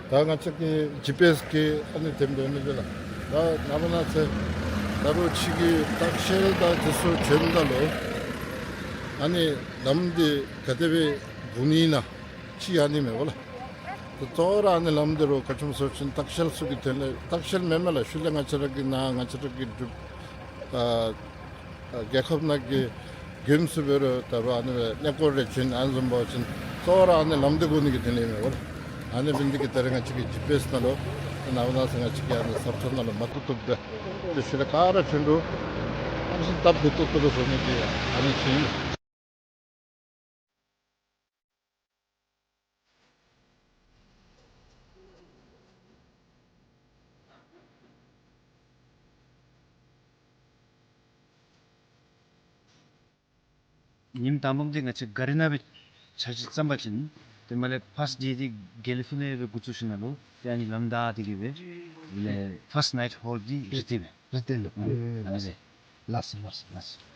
ད་ང་བཅས་ཀྱི་ཇི་པི་ཨེསི་གིས་ཨ་ནི་འཐབ་སྦེ་ནི་འདི་ལགས། ད་ནངས་པ་གནངས་ཚེ་ད་རུང་ཕྱི་གི་ལྟ་བཤལ་དང་འདི་ཚུ་བྱོནམ་ད་ལུ་ཨ་ནི་ལམ་འདི་ག་དེ་སྦེ་སྒུག་ནི་ཨིན་ན་ཅིག་ཨ་ནི་མས་པ་ལགས། ད་གཙོ་བོ་ར་ཨ་ནི་ལམ་འདི་རུང་ག་ཅི་སྨོ་ཟེར་བ་ཅིན་ལྟ་བཤལ་ཚུ་གི་དོན་ལས་ལྟ་བཤལ་མེན་མས་ལགས། ཤུལ་ལས་ང་བཅས་ར་གི་ནཱ་ང་བཅས་ར་གི་འབྲུག་ཨ་ཨ་རྒྱལ་ཁབ་ནང་གི་མགྱོནམ་ཚུ་འབད་རུང་ད་རུང་ཨ་ནི་སྦེ་གནས་སྐོར་རེ་བྱོན་ཨ་ནི་བཟུམ་འབད་བ་ཅིན་གཙོ་བོ་ར་ཨ་ནི་ལམ་འདི་སྒུག་ནི་གི་དོན་ལས་མས་པ་ལགས། ཨ་ནི་འབད་ནི་འདི་གིས་ད་རེས་ང་བཅས་ཀྱི་ཇི་པི་ཨེསི་ནང་ལུ་ནངས་པ་གནངས་ཚེ་ང་བཅས་ཀྱིས་ཨ་ནི་ཟབ་ཁྲ་ནང་ལུ་མ་བཏུབ་བཏུབ་སྦེ་ཏེ་ཤུལ་ལས་ག་ར་བྱོན་རུང་ཨ་ནི་སྟབས་བདེ་ཏོག་ཏོ་སྦེ་བཟོ་ནི་འདི་ཨ་ནི་ཅིག་ཨིན། ཉིནམ་དང་པམ་འདི་ང་བཅས་ག་རི་ནང་སྦེ་ཆ་ཅིག་བརྩམས་པ་ཅིན་ཏེ་མར་ལས་ཕརསཊ་ཌེ་འདི་དགེ་ལེགས་ཕུག་ལས་སྦེ་འགོ་བཙུགས་ཞིནམ་ལས་ཏེ་ཨ་ནི་ལམ་བདའ་སྟེ་གི་སྦེ་ལས་ཕརསཊ་ནའིཊ་ཧོལ་འདི་རི་ཏེ་སྦེ་རི་ཏེ་ལུ། ཨ་ནི་ཟེར། ལགས་སོ་ལགས་སོ་ལགས་སོ།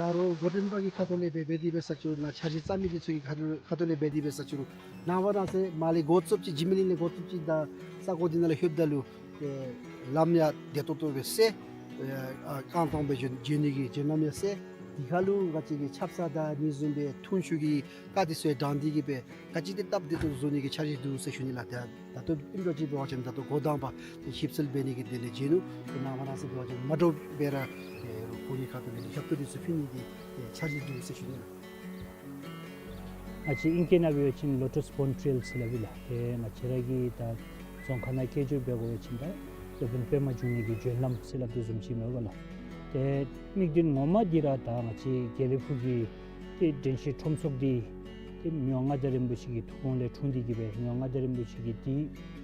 ད་རུང་འགོ་འདྲེན་པ་གི་ཁ་ཐུག་ལས་འབད་འབད་དེ་འབད་ས་ཅིག་རུང་ནཱ་འཆར་གཞི་བརྩམ་མི་འདི་ཚུ་གི་ཁ་ཐུག་ཁ་ཐུག་ལས་འབད་དེ་འབད་ས་ཅིག་རུང་ནངས་པ་གནངས་ཚེ་མར་ལས་འགོ་བཙུགསཔ་ཅིག་འཇིགས་མེད་གླིང་ལས་འགོ་བཙུགསཔ་ཅིག་ད་ས་གོ་འདི་ནང་ལུ་ལྷོདཔ་ད་ལུ་ཏེ་ལམ་ཡང་བདེ་ཏོག་ཏོ་སྦེ་སེལ། ཨ་རྐང་ཐང་སྦེ་འགྱོ་འགྱོ་ནི་གི་འགྱོ་ལམ་ཡང་སེལ། དེ་ཁར་ལུ་ང་བཅས་ཀྱི་ཆབ་གསང་དང་ཨ་ནི་བཟུམ་སྦེ་འཐུང་ཆུ་གི་རྐ་འདི་ཚུ་ཡང་དྲང་སྟེ་གི་སྦེ་ག་ཅི་དེ་སྟབས་བདེ་ཏོག་ཏོ་བཟོ་ནི་གི་འཆར་གཞི་འདུག་ཟེར་ཞུ་ནི་ལགས། ད་ད་ལྟོ་ཨིནམ་འདྲཝ་ཅིག་འབད་བ་ཅིན་ད་ལྟོ་འགོ་དང་པ་ཞིབ་འཚོལ་འབད་ནི་གི་དོན་ལས་བྱོན་ནུག། ཏེ་ནངས་པ་གནངས་ཚེ་འབད་བ་ཅིན་མ་འདྲཝ་སྦེ་ར་ཨེ་ཁོང་གི་ཁ་ཐུག་ལས་ཞབས་ཏོག་འདི་ཚུ་ཕུལ་ནི་གི་ཨེ་འཆར་གཞི་འདུག་ཟེར་ཞུ་ནི་ལགས། ང་བཅས་ཨིང་སྐད་ནང་འབད་བ་ཅིན་Lotus Born Trail ཟེར་སླབ་ཨིན་ལགས། ཏེ་ང་བཅས་ར་གི་ད་རྫོང་ཁ་ནང་སྐད་སྒྱུར་འབད་དགོ་པ་ཅིན་ད་སློབ་དཔོན་པདྨ་འབྱུང་གནས་ཀྱི་བྱོན་ལམ་ཟེར་སླབ་དོ་བཟུམ་ཅིག་མས་པ་ལགས། ཏེ་དམིགས་དོན་ངོ་མ་འདི་ར་ད་ང་བཅས་དགེ་ལེགས་ཕུག་གི་ཏེ་དྲན་ཤེས་ཁྲོམ་ཚོགས་འདི་ཏེ་མི་དབང་མངའ་བདག་རིན་པོ་ཆེ་གི་ཐུགས་དགོངས་ལས་འཁྲུངས་ཏེ་གི་སྦེ་མི་དབང་མངའ་བདག་རིན་པོ་ཆེ་གིས་འདི་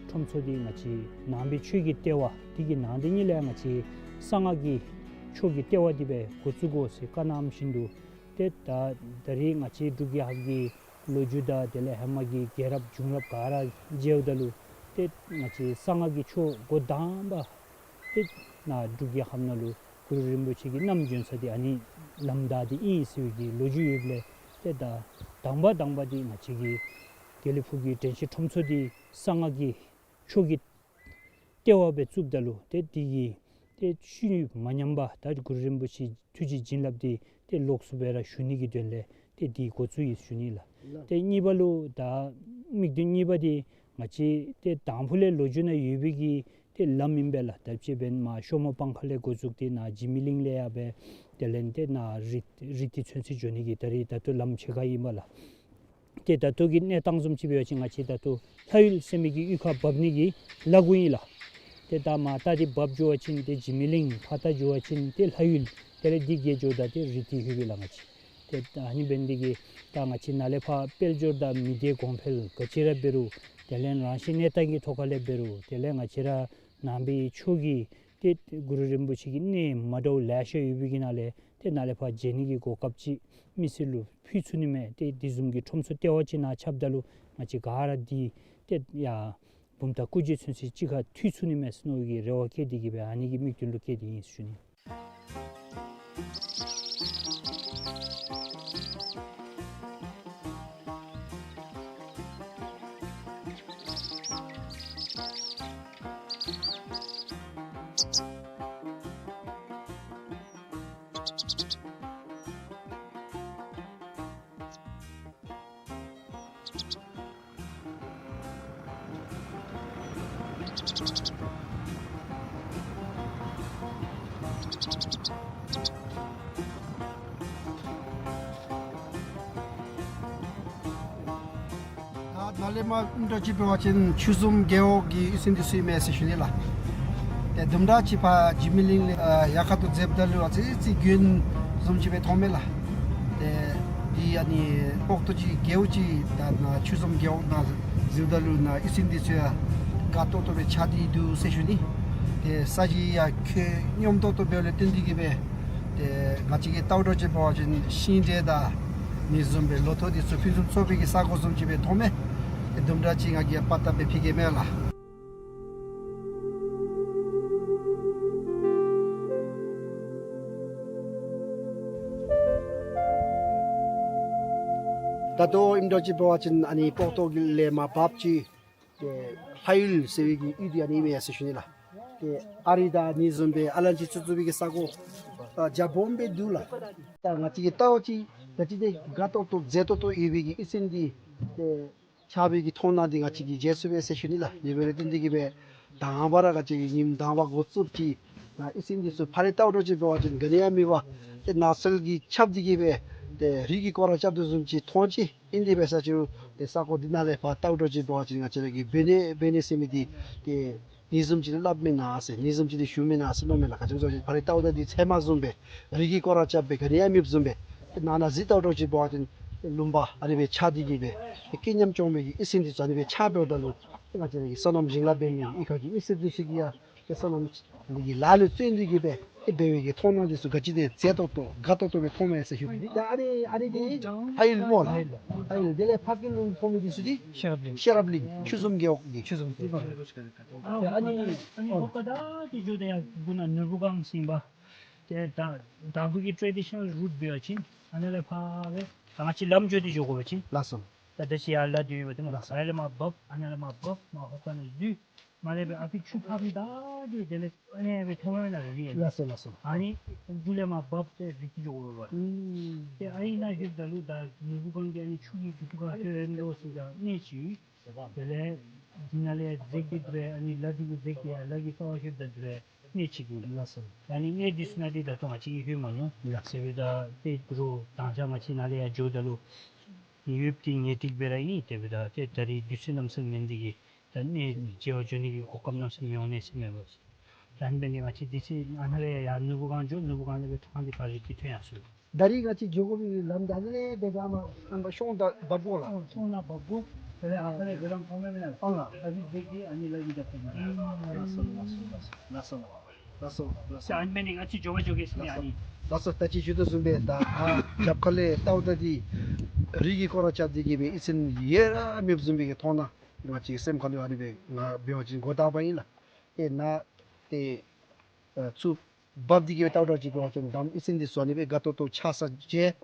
ཁྲོམ་ཚོགས་འདི་ང་བཅས་ནང་པའི་ཆོས་ཀྱི་ལྟེ་བ་འདི་གི་ནང་དེ་ཉིད་ལས་ང་བཅས་གསང་སྔགས་ཀྱི་ཆོས་ཀྱི་ལྟེ་བ་འདི་སྦེ་འགོ་བཙུགས་དགོ་ཟེར་བཀའ་གནངམ་བཞིན་དུ་ཏེ་ད་ད་རེས་ང་བཅས་འབྲུག་རྒྱལ་ཁབ་ཀྱི་ལོ་རྒྱུས་དང་དེ་ལས་ཧེ་མ་གི་རྒྱལ་རབས་བྱུང་རབས་ག་ར་མཇལཝ་ད་ལུ་ཏེ་ང་བཅས་གསང་སྔགས་ཀྱི་ཆོས་འགོ་དང་པ་ཏེ་ནཱ་འབྲུག་རྒྱལ་ཁབ་ནང་ལུ་གུ་རུ་རིན་པོ་ཆེ་གིས་བསྣམས་བྱོན་ས་འདི་ཨ་ནི་ལམ་བདའ་འདི་ཨིན་ཟེར་བའི་གི་ལོ་རྒྱུས་ཡོདཔ་ལས་ཏེ་ད་དང་པ་དང་པ་འདི་ང་བཅས་ཀྱི་དགེ་ལེགས་ཕུག་གི་དྲན་ཤེས་ཁྲོམ་ཚོགས་འདི་གསང་སྔགས་ཀྱི་ཆོས་ཀྱི་ལྟེ་བ་སྦེ་བཙུགསཔ་ད་ལུ་ཏེ་འདི་གི་ཏེ་ཤུལ་མ་ཉམས་པར་ད་གུ་རུ་རིན་པོ་ཆེ་ཐུགས་རྗེ་བྱིན་རླབས་འདི་ཏེ་ལོགས་སུ་སྦེ་ར་ཞུ་ནི་གི་དོན་ལས་ཏེ་འདི་འགོ་བཙུགས་ཡི་ཞུ་ནི་ལགས། ལགས། ཏེ་གཉིས་པ་ལུ་ད་དམིགས་དོན་གཉིས་པ་འདི་ང་བཅས་ཏེ་དང་ཕུ་ལས་ལོ་རྒྱུས་ནང་ཡོད་པའི་གི་ཏེ་ལམ་ཨིན་པས་ལགས། ད་ཅི་འབདན་མར་ཤོ་མོ་སྤང་ཁ་ལས་འགོ་བཙུགས་ཏེ་ནཱ་འཇིགས་མེད་གླིང་ལས་ཡར་སྦེ་དེ་ལས་ཏེ་ནཱ་རི་རི་ཏི་ཚུན་ཚོད་འགྱོ་ནི་གི་ད་རེས་ད་ལྟོ་ལམ་ཕྱེད་ཀ་ཨིན་པས་ལགས། ཏེ་ད་ལྟོ་གི་གནས་སྟངས་བཟུམ་ཅིག་འབད་བ་ཅིན་ང་བཅས་ད་ལྟོ་ལྷ་ཡུལ་ཟེར་མི་གི་གཡུས་ཁར་བབས་ནི་གི་ལ་གུ་ཨིན་ལགས། ཏེ་ད་མར་ལྟ་སྟེ་བབས་འགྱོ་བ་ཅིན་ཏེ་འཇིགས་མེད་གླིང་ཕར་ལྟ་འགྱོ་བ་ཅིན་ཏེ་ལྷ་ཡུལ་དེ་ལས་འདི་བརྒལ་འགྱོཝ་ད་ཏེ་རི་ཏི་ལྷོདཔ་ཨིན་ལགས། ང་བཅས་ཏེ་ད་ཨ་ནི་འབད་ནི་འདི་གིས་ད་ང་བཅས་ནཱ་ལས་ཕར་དཔལ་འབྱོར་དང་མི་སྡེ་གོང་འཕེལ་ག་ཅི་ར་འབད་རུང་དེ་ལས་རང་བཞིན་གནས་སྟངས་ཀྱི་ཐོག་ཁ་ལས་འབད་རུང་དེ་ལས་ང་བཅས་ར་ནང་པའི་ཆོས་ཀྱི་ཏེ་གུ་རུ་རིན་པོ་ཆེ་གི་གནས་མ་འདྲཝ་ལེ་ཤ་ཡོད་པའི་གི་ནང་ལས་ཏེ་ནཱ་ལས་ཕར་མཇལ་ནི་གི་གོ་སྐབས་ཅིག་མི་སེར་ལུ་ཕུལ་ཚུགས་ནི་མས། ཏེ་འདི་བཟུམ་གྱི་ཁྲོམ་ཚོགས་ལྟེ་བ་ཅིག་ནཱ་ཁྱབ་ད་ལུ་ང་བཅས་ག་ར་འདི་ཏེ་ཡར་བུམ་ཐང་སྐུ་རྗེས་ཚུན་ཚོད་གཅིག་ཁར་འཐུས་ཚུགས་ནི་མས་ཟེར་མནོ་བའི་གི་རེ་བ་བསྐྱེད་དེ་གི་སྦེ་ཨ་ནི་གི་དམིགས་དོན་ལུ་བསྐྱེད་དེ་ཨིན་ཟེར་ཞུ་ནི། ད་ནཱ་ལས་མར་ཨིནམ་འདྲཝ་ཅིག་འབད་བ་ཅིན་ཆུ་འཛོམས་རྒེད་འོག་གི་གཡུས་ཚན་འདི་ཚུ་ཨིན་མས་ཟེར་ཞུ་ནི་ལགས། ཏེ་དུམ་གྲ་ཅིག་ཕར་འཇིགས་མེད་གླིང་ལས་ཨ་ཡར་ཁ་ཐུག་འཛེགསཔ་ད་ལུ་ཨ་ཙི་ཙི་དགོན་བཟུམ་ཅིག་སྦེ་མཐོང་མས་ལགས། ཏེ་འདི་ཨ་ནི་སྤོག་ཏོ་ཅིག་རྒེད་འོག་ཅིག་ད་ནཱ་ཆུ་འཛོམས་རྒེད་འོག་ནང་འཛུལཝ་ད་ལུ་ནཱ་གཡུས་ཚན་འདི་ཚུ་ཡང་དགའ་ཏོག་ཏོ་སྦེ་ཆགས་ཏེ་འདུག་ཟེར་ཞུ་ནི། ཏེ་ས་གཞི་ཡང་ཁོད་སྙོམས་ཏོག་ཏོ་འབདཝ་ལས་བརྟེན་ཏེ་གི་སྦེ་ཏེ་ང་བཅས་ཀྱིས་བལྟཝ་འདྲཝ་ཅིག་འབད་བ་ཅིན་ཤིང་འབྲས་དང་ཨ་ནི་བཟུམ་སྦེ་ལོ་ཐོག་འདི་ཚུ་ཕུན་སུམ་ཚོགས་པའི་གི་ས་གོ་བཟུམ་ཅིག་སྦེ་མཐོང་མས། ཏེ་དུམ་གྲ་ཅིག་ང་གིས་ཡང་པར་བཏབ་སྦེ་ཕུལ་གེ་མས་ལགས། ད་ལྟོ་ཨིནམ་འདྲཝ་ཅིག་འབད་བ་ཅིན་ཨ་ནི་སྤོག་ཏོ་གི་ལས་མར་འབབ་ཅིག་ཏེ་ལྷ་ཡུལ་ཟེར་བའི་གི་གཡུས་འདི་ཨ་ནི་ཨིན་མས་ཟེར་ཞུ་ནི་ལགས། ཏེ་ཨ་རི་དང་ཨ་ནི་བཟུམ་སྦེ་ཨ་ལན་ཅི་ཚུ་བཙུགས་པའི་གི་ས་གོ་ཨ་རྒྱ་སྦོམ་སྦེ་འདུག་ལགས། ད་ང་བཅས་ཀྱིས་བལྟཝ་ཅིག་ད་ཅི་ཏེ་དགའ་ཏོག་ཏོ་མཛེས་ཏོག་ཏོ་ཡོད་པའི་གི་གཡུས་ཚན་འདི་ཏེ་ཆགས་པའི་གི་མཐོང་སྣང་འདི་ང་བཅས་ཀྱིས་མཇལ་ཚུགས་པས་ཟེར་ཞུ་ནི་ལགས། དེ་འབདཝ་ལས་བརྟེན་ཏེ་གི་སྦེ་དང་པ་ར་ང་བཅས་ཀྱིས་ཉིནམ་དང་པ་འགོ་བཙུགསཔ་ཅིག་ནཱ་གཡུས་ཚན་འདི་ཚུ་ཕར་ལས་བལྟཝ་འདྲཝ་ཅིག་འབད་བ་ཅིན་ག་ནི་ཡང་མེད་པར་ཏེ་ནགས་ཚལ་གྱིས་ཁྱབ་སྟེ་གི་སྦེ་ཏེ་རི་གིས་སྐོར་ར་རྐྱབ་དོ་བཟུམ་ཅིག་མཐོང་ཅི། ཨིན་དེ་འབད་ས་ཅིག་རུང་ཏེ་ས་གོ་འདི་ནང་ལས་ཕར་བལྟཝ་འདྲཝ་ཅིག་འབད་བ་ཅིན་ང་བཅས་ར་གི་བེ་ནེ་བེ་ནེ་ཟེར་མི་འདི་ཏེ་ཨ་ནི་བཟུམ་ཅིག་སླབ་མེན་ན་ཟེར་ཨ་ནི་བཟུམ་ཅིག་ཞུ་མེན་ན་ཟེར་མནོཝ་མས་ལགས། ག་ཅི་སྨོ་ཟེར་བ་ཅིན་ཕར་ལས་བལྟཝ་ད་འདི་ཚལ་མ་བཟུམ་སྦེ་རི་གིས་སྐོར་ར་རྐྱབ་སྦེ་ག་ནི་ཡང་མེདཔ་བཟུམ་སྦེ་ཏེ་ནང་ན་གཟིགས་བལྟཝ་འདྲཝ་ཅིག་འབད་བ་ཅིན་ལུང་པ་ཨ་ནི་སྦེ་ཆགས་ཏེ་གི་སྦེ་ཏེ་སྐད་ཉམས་བཅོ་མི་གི་གཡུས་ཚན་འདི་ཚུ་ཨ་ནི་སྦེ་ཆགས་འབདཝ་ད་ལུ་ཏེ་ང་བཅས་ར་གི་སོ་ནམ་ཞིང་ལཱ་འབད་མི་གཡུས་ཁ་གི་མི་སེར་འདི་ཚུ་གིས་ཡང་ཏེ་སོ་ནམ་འདི་གི་ལཱ་ལུ་བརྩོན་ཏེ་གི་སྦེ་ཏེ་འབད་བའི་གི་མཐོང་སྣང་འདི་ཚུ་ག་ཅི་ཏེ་མཛེས་ཏོག་ཏོ་དགའ་ཏོག་ཏོ་སྦེ་མཐོང་མས་ཟེར་ཞུ་ནི། ད་ཨ་ནི་ཨ་ནི་འདི་ལྷ་ཡུལ་སྨོ་ལགས། ལྷ་ཡུལ། དེ་ལས་ཕ་གི་ལུ་མཐོང་མི་འདི་ཚུ་འདི་ཤེས་རབ་གླིང་། ཤེས་རབ་གླིང་ཆུ་འཛོམས་རྒེད་འོག་གི། ཆུ་འཛོམས་རྒེད་འོག། ཨ་ནི་ཨ་ནི་ཨོ་ཀ་ད་འདི་འགྱོ་དེ་ཡར་སྦུག་ན་ནོར་བུ་སྒང་ཟེར་ཨིན་པས། ཏེ་ད་དང་ཕུ་གི་ཊེ་ཌི་ཤ་ནཱལ་རུཊ་འབད་བ་ཅིན་ཨ་ནཱ་ལས་ཕར་སྦེ་ད་ང་བཅས་ལམ་འགྱོ་སྟེ་འགྱོ་དགོ་པ་ཅིན། ལགས་སོ། ད་ད་ཅི་ཡར་ལ་འདི་ཡོད་པ་ཏེ་མ་ལགས་སོ། ཨ་ལས་མར་འབབ། ཨ་ནཱ་ལས་མར་འབབ། མར་ཧོ་ཀ་ནང་འཛུལ། མར་ལས་སྦེ་ཨ་ཕི་ཆུ་ཕར་འདི་དེ་དེ་ལས་ཨ་ནི་སྦེ་མཐོང་མས་ན་རི་ཡང་། ལགས་སོ་ལགས་སོ། ཨ་ནི་མཇུག་ལས་མར་འབབ་སྟེ་རི་ཅིག་འགྱོ་དགོ་པས། ཨུམ། ཏེ་ཨ་ནི་ནང་ལྷོདཔ་ད་ལུ་ད་ནོར་བུ་སྒང་གི་ཨ་ནི་ཆུ་གི་རྒྱུག་ཁུག་ཁར་ལྷོད་འགྱོ་ཟེར་ད་གནས་ཅིག། དེ་ལས་འདི་ནང་ལས་འཛེགས་ཏེ་འདི་སྦེ་ཨ་ནི་ལ་འདི་གུ་འཛེགས་ཏེ་ཡར་ལ་གི་རྩ་བར་ལྷོདཔ་ད་འདི་སྦེ་གནས་ཅིག་ཨིན། ལགས་སོ། ཨ་ནི་གནས་འདི་ཚུ་ནང་འདི་ད་ལྟོ་ང་བཅས་ཀྱིས་ལྷོད་མ་མྱོང་། ལགས། དེ་འབདཝ་ད་ཏེ་རོགས་ད་ང་བཅས་ང་བཅས་ནཱ་ལས་ཡར་འགྱོཝ་ད་ལུ་ཡོདཔ་འདི་ངེས་ཏིག་སྦེ་ར་ཨིན། དེ་འབདཝ་ད་ཏེ་ད་རིས་དུས་ཚོད་གནམ་མེད་ས་མེད་མེད་ནི་འདི་གིས་ད་གནས་མཇལ་བར་འགྱོ་ནི་གི་གོ་སྐབས་གནམ་མེད་ས་མེད་མི་འོང་ནི་ཟེར་མས་པ། ད་ཨ་ནི་འབད་ནི་ང་བཅས་དུས་ཚོད་ཨ་ནཱ་ལས་ཡར་ནོར་བུ་སྒང་འགྱོ། ནོར་བུ་སྒང་ལས་སྦེ་ཐང་འདི་ཕར་རི་ཅིག་ཐོན་ཡར་སོང་། ད་རིས་ང་བཅས་འགྱོ་དགོ་པའི་ལམ་འདི་ཨ་ནཱ་ལས་འབད་ག་མར་ཨམ་བ་ཤོང་ད་འབབ་དགོ་ལགས། ཨ་ཤོང་ནང་འབབ་དགོ། དེ་ལས་ཨ་ཁ་ལས་སྦེ་རང་ཕོ་མེད་མེད་ན། ཨ་ལགས། ཨ་ནི་འཛེགས་ཏེ་ཨ་ནི་ལ་གི་ད་ཕོ་མེད། ལགས་སོ་ལགས་སོ་ལགས་སོ་ལགས་སོ། ད་ཨ་ནི་འབད་ནི་ང་བཅས་འགྱོ་བ་འགྱོ་གེ་ཟེར་ཨ་ནི། ལགས་སོ། ད་ཅི་ཞུ་དོ་བཟུམ་སྦེ་ད་ཨ་རྒྱབ་ཁ་ལས་ལྟཝ་ད་འདི་རི་གི་སྐོར་ར་རྐྱབ་སྟེ་གི་སྦེ་ཡིད་སེམས་ཡལ་ར་མེདཔ་བཟུམ་སྦེ་གི་མཐོང་སྣང་ང་བཅས་སེམས་ཁ་ལུ་ཨ་ནི་སྦེ་ང་འབད་བ་ཅིན་མགུ་འཐོམ་པ་ཨིན་ལགས། ཏེ་ནཱ་ཏེ་ཨ་ཚུར་འབབ་སྟེ་གི་སྦེ་ལྟཝ་ད་ཅིག་འབད་བ་ཅིན་དམ་ཡིད་སེམས་འདི་ཚུ་ཨ་ནི་སྦེ་དགའ་ཏོག་ཏོ་ཆགས་ས་བྱེད་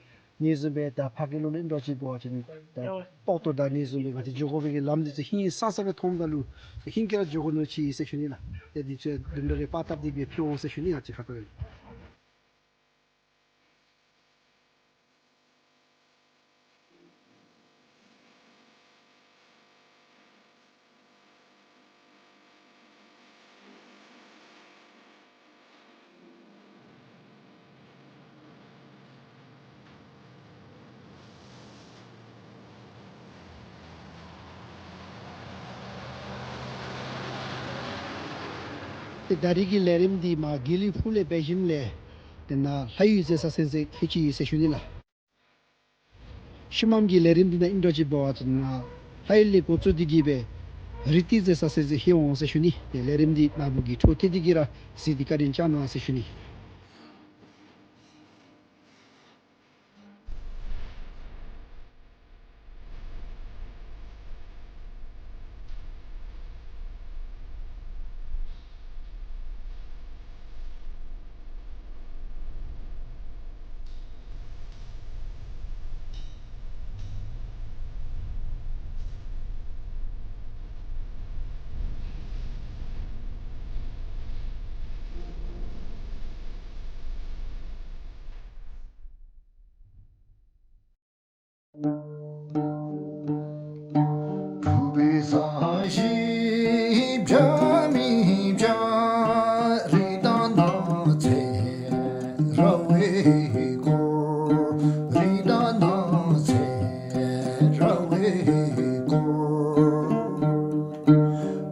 ནི་བཟུམ་སྦེ། ད་ཕ་གི་ལུ་ལུ་ཨིན་འདྲ་ཅིག་འབད་བ་ཅིན་ད་ཏོག་ཏོ་ད་ནི་བཟུམ་སྦེ་ང་བཅས་འགྱོ་དགོ་པའི་གི་ལམ་འདི་ཚུ་ཧིང་སངས་ས་སྦེ་མཐོངམ་ད་ལུ་ཧིང་གིས་ར་འགྱོ་དགོ་མནོ་ཅི་ཟེར་ཞུ་ནི་ལགས། ཏེ་འདི་ཚུ་དུམ་གྲ་རེ་པར་བཏབ་སྟེ་སྦེ་ཕུལ་འོང་ཟེར་ཞུ་ནི། ང་བཅས་ཁ་ཐུག་ལས། ཏེ་ད་རིས་ཀྱི་ལས་རིམ་འདི་མར་དགེ་ལེགས་ཕུག་ལས་འབད་ཞིནམ་ལས་ཏེ་ནཱ་ལྷ་ཡུལ་མཛད་ས་ཟེར་མཛད་ལྷོད་ཅི་ཟེར་ཞུ་ནི་ལགས། ཤུལ་མམ་གྱི་ལས་རིམ་འདི་ནང་ཨིན་འདྲ་ཅིག་འབད་བ་ཅིན་ནཱ་ལྷ་ཡུལ་ལས་འགོ་བཙུགས་ཏེ་གི་སྦེ་རི་ཏི་མཛད་ས་ཟེར་མཛད་ལྷོད་འོང་ཟེར་ཞུ་ནི། ཏེ་ལས་རིམ་འདི་ནཱ་བུ་གིས་འཕྲོ་མཐུད་དེ་གི་ར་གཟིགས་ཏེ་བཀའ་དྲིན་བསྐྱང་གནང་ཟེར་ཞུ་ནི།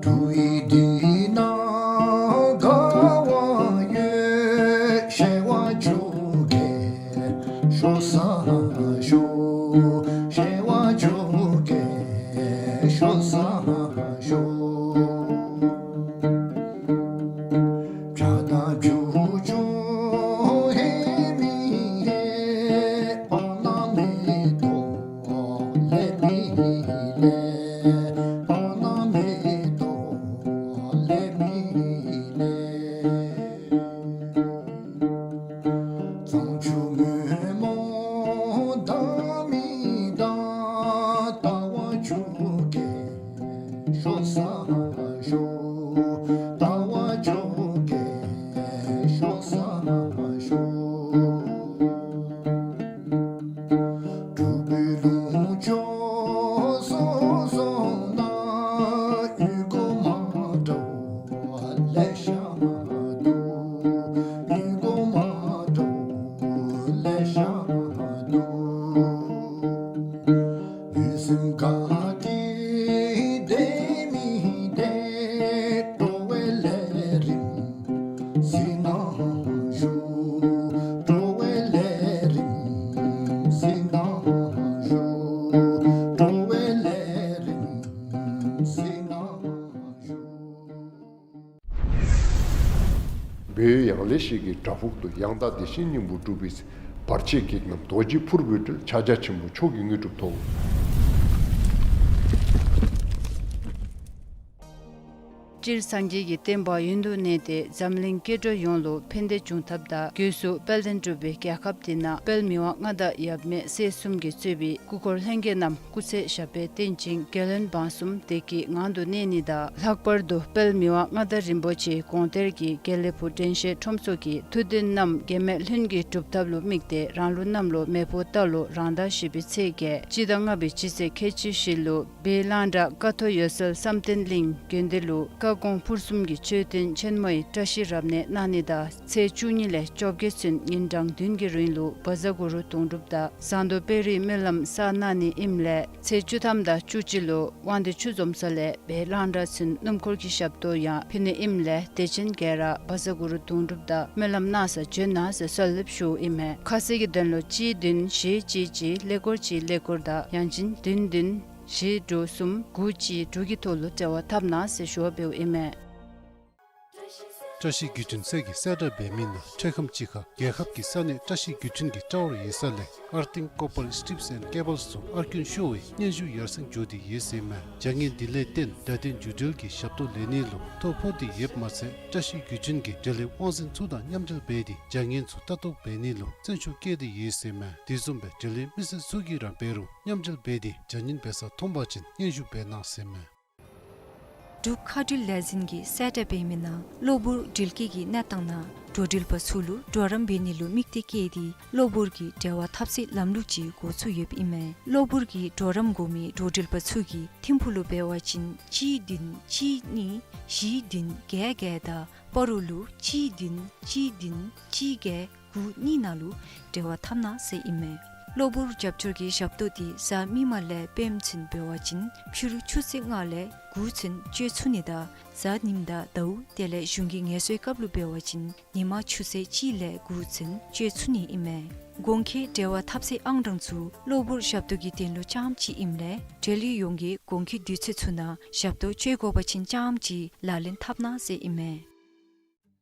འབྲུག་ཡིག་འདི་ནང་དགའ་བ་ཡོད། ཤེས་པ་ཆུ་སྐྱེས་ཤོག་ས་ཤོག། ཤེས་པ་ཆུ་སྐྱེས་ཤོག་ས་ཤོག། བྱ་དང་བྱིའུ་ཆུང་ཧེ་མི་ཧེ། འོ་ན་མེ་ཏོག་ལེབ་མི་ལེབ། འོ་ན་མེ་ཏོག་ལེབ་མི་ལེབ། གཙང་ཆུ་སྔོན་མོ་ལྡང་མི་ལྡང་། ཟླ་བ་ཆུ་སྐྱེས་ཤོག་ས་ཤོག། ཟླ་བ་ཆུ་སྐྱེས་ཤོག་ས་ཤོག། འབྲུག་པའི་ལུང་ཕྱོགས་སོ་སོ་ན། ཡུལ་གོང་མ་འདྲཝ་ལེ་ཤ་འདུག། ཡུལ་གོང་མ་འདྲཝ་ལེ་ཤ་འདུག། ཡིད་སེམས་དགའ་སྐྱིད་བདེ་མི་བདེ། འགྲོ་བའི་ལས་རིམ་གཟིགས་གནང་ཞུ། འགྲོ་བའི་ལས་རིམ་གཟིགས་གནང་ཞུ། འགྲོ་བའི་ལས་རིམ་གཟིགས་གནང་ཞུ། བོད་ཡང་ལེ་ཤོད་ཀྱི་བྲག་ཕུག་ཏུ། ཡང་དག་བདེ་གཤེགས་སྙིང་པོ་སྒྲུབ་པའི་ཚེ། བར་ཆད་བགེགས་རྣམས་རྡོ་རྗེ་ཕུར་བུས་བསྒྲལ། ཕྱག་རྒྱ་ཆེན་པོ་མཆོག་གི་དངོས་གྲུབ་ཐོབ། སྤྱིར་སངས་རྒྱས་ཀྱི་བསྟན་པ་ཡུན་དུ་གནས་ཏེ་འཛམ་གླིང་སྐྱེ་འགྲོ་ཡོངས་ལུ་ཕན་བདེ་འབྱུང་ཐབས་དང་སྒོས་སུ་དཔལ་ལྡན་འབྲུག་པའི་རྒྱལ་ཁབ་འདི་ནང་དཔལ་མི་དབང་མངའ་བདག་ཡབ་མེས་སྲས་གསུམ་གྱིས་གཙོས་པའི་སྐུ་འཁོར་ལྷན་རྒྱས་རྣམས་སྐུ་ཚེ་ཞབས་པད་བརྟན་ཅིང་རྒྱལ་བློན་འབངས་གསུམ་བདེ་སྐྱིད་ངང་དུ་གནས་ནི་དང་། ལྷག་པར་དུ་དཔལ་མི་དབང་མངའ་བདག་རིན་པོ་ཆེའི་དགོངས་གཏེར་གྱི་དགེ་ལེགས་ཕུག་དྲན་ཤེས་ཁྲོམ་ཚོགས་ཀྱི་ཐུགས་འདུན་རྣམས་འགལ་མེད་ལྷུན་གྱིས་གྲུབ་ཐབས་ལུ་དམིགས་ཏེ་རང་ལུགས་གནམ་ལོ་མེ་ཕོ་རྟ་ལོ་རང་ཟླ་བཞི་པའི་ཚེས་བརྒྱད་སྤྱི་ཟླ་ལྔ་པའི་སྤྱི་ཚེས་ཁལ་གཅིག་བཞི་ལུ་སྦས་གླང་བྲག་ཀ་ཐོག་འོད་གསལ་བསམ་གཏན་གླིང་དགོན་སྡེ་ལུ་བཀའ་དགོངས་ཕུར་གསུམ་གྱི་མཆོད་རྟེན་ཆེན་མོའི་བཀྲ་ཤིས་རབ་གནས་གནང་ནི་དང་ཚེས་བཅུ་གཉིས་ལས་བཅོ་བརྒྱད་ཚུན་ཉིན་གྲངས་བདུན་གྱི་རིང་ལུ་བཛྲ་གུ་རུ་དུང་སྒྲུབ་དང་ཟངས་མདོག་དཔལ་རིའི་སྨོན་ལམ་བསགས་གནང་ནི་ཨིནམ་ལས་ཚེས་བཅུ་ཐམ་དང་བཅུ་གཅིག་ལུ་དབང་འདུས་ཆུ་འཛོམས་ས་ལས་སྦས་གླང་བྲག་ཚུན་སྣུམ་འཁོར་གྱི་ཞབས་ཏོག་ཡང་ཕུལ་ནི་ཨིནམ་ལས་དད་ཅན་ག་ར་བཛྲ་གུ་རུ་དུང་སྒྲུབ་དང་སྨོན་ལམ་གནང་སར་བྱོན་གནང་ཟེར་གསོལ་འདེབས་ཞུཝ་ཨིན་མས། ཁ་གསལ་གྱི་དོན་ལུ་གཅིག་བདུན་བཞི་གཅིག་གཅིག་ཀླད་ཀོར་གཅིག་ཀླད་ཀོར་དང་ཡང་ཅིན་བདུན་བདུན་བཞི་དྲུག་གསུམ་དགུ་གཅིག་དྲུག་གི་ཐོག་ལུ་འབྲེལ་བ་འཐབ་གནང་ཟེར་ཞུ་བ་འབདཝ་ཨིན་མས། བཀྲ་ཤིས་བརྒྱུད་འཕྲིན་གསེར་གྱི་གསལ་བསྒྲགས་འབད་མི་ནང་འཕྲལ་ཁམས་ཅིག་ཁར་རྒྱལ་ཁབ་ཀྱི་ས་གནས་བཀྲ་ཤིས་བརྒྱུད་འཕྲིན་གྱི་ཊ་ཝར་ཡོད་ས་ལས་Earthing Copper Strips and Cables ཚུ་ཨར་སྐྱོན་ཤོར་བའི་སྙན་ཞུ་ཡར་སེང་འགྱོ་སྟེ་ཡོད་ཟེར་མས། བྱ་ངན་འདི་ལས་བརྟེན་བརྡ་དོན་བརྒྱུད་འབྲེལ་གྱི་ཞབས་ཏོག་ལེན་ནི་ལུ་ཐོ་ཕོག་སྟེ་ཡོདཔ་མ་ཚད་བཀྲ་ཤིས་བརྒྱུད་འཕྲིན་གྱི་འབྲེལ་ཡོད་དབང་འཛིན་ཚུ་དང་མཉམ་འབྲེལ་འབད་དེ་བྱ་ངན་ཚུ་ལྟ་རྟོག་འབད་ནི་ལུ་བརྩོན་ཤུགས་བསྐྱེད་དེ་ཡོད་ཟེར་མས། དེ་བཟུམ་སྦེ་འབྲེལ་ཡོད་མི་སེར་ཚུ་གིས་ར་འབད་རུང་མཉམ་འབྲེལ་འབད་དེ་བྱ་ངན་འབད་ས་མཐོང་པ་ཅིན་སྙན་ཞུ་འབད་གནང་ཟེར་མས། འབྲུག་མཁའ་འགྲུལ་ལས་འཛིན་གྱིས་གསལ་བསྒྲགས་འབད་མི་ནང་གློ་བུར་འགྲུལ་སྐྱེལ་གྱི་གནས་སྟངས་ནང་འགྲོ་འགྲུལ་པ་ཚུ་ལུ་གྲོགས་རམ་འབད་ནི་ལུ་དམིགས་གཏད་བསྐྱེད་དེ་གློ་བུར་གྱི་འབྲེལ་བ་འཐབ་སའི་ལམ་ལུགས་ཅིག་འགོ་བཙུགས་ཡོདཔ་ཨིན་མས། གློ་བུར་གྱི་གྲོགས་རམ་དགོ་མི་འགྲོ་འགྲུལ་པ་ཚུ་གིས་ཐིམ་ཕུག་ལུ་འབད་བ་ཅིན་གཅིག་བདུན་གཅིག་གཉིས་བཞི་བདུན་བརྒྱད་བརྒྱད་དང་སྤ་རོ་ལུ་གཅིག་བདུན་གཅིག་བདུན་གཅིག་བརྒྱད་དགུ་གཉིས་ནང་ལུ་འབྲེལ་བ་འཐབ་གནང་ཟེར་ཨིན་མས། གློ་བུར་རྒྱབ་སྐྱོར་གྱི་ཞབས་ཏོག་འདི་གཟའ་མིག་དམར་ལས་སྤེནམ་ཚུན་འབད་བ་ཅིན་ཕྱི་རུ་ཆུ་ཚོད་ལྔ་ལས་དགུ་ཚུན་སྤྱོད་ཚུགས་ནི་དང་གཟའ་ཉིམ་དང་ཟླཝ་དེ་ལས་གཞུང་གི་ངལ་གསོའི་སྐབས་ལུ་འབད་བ་ཅིན་ཉི་མ་ཆུ་ཚོད་གཅིག་ལས་དགུ་ཚུན་སྤྱོད་ཚུགས་ནི་ཨིན་མས། གོང་འཁོད་འབྲེལ་བ་འཐབ་སའི་ཨང་གྲངས་ཚུ་གློ་བུར་ཞབས་ཏོག་གི་དོན་ལུ་རྐྱངམ་གཅིག་ཨིནམ་ལས་འབྲེལ་ཡོད་ཡོངས་ཀྱིས་གོང་འཁོད་དུས་ཚོད་ཚུ་ནང་ཞབས་ཏོག་སྤྱོད་དགོ་པ་ཅིན་རྐྱངམ་གཅིག་ལག་ལེན་འཐབ་གནང་ཟེར་ཨིན་མས།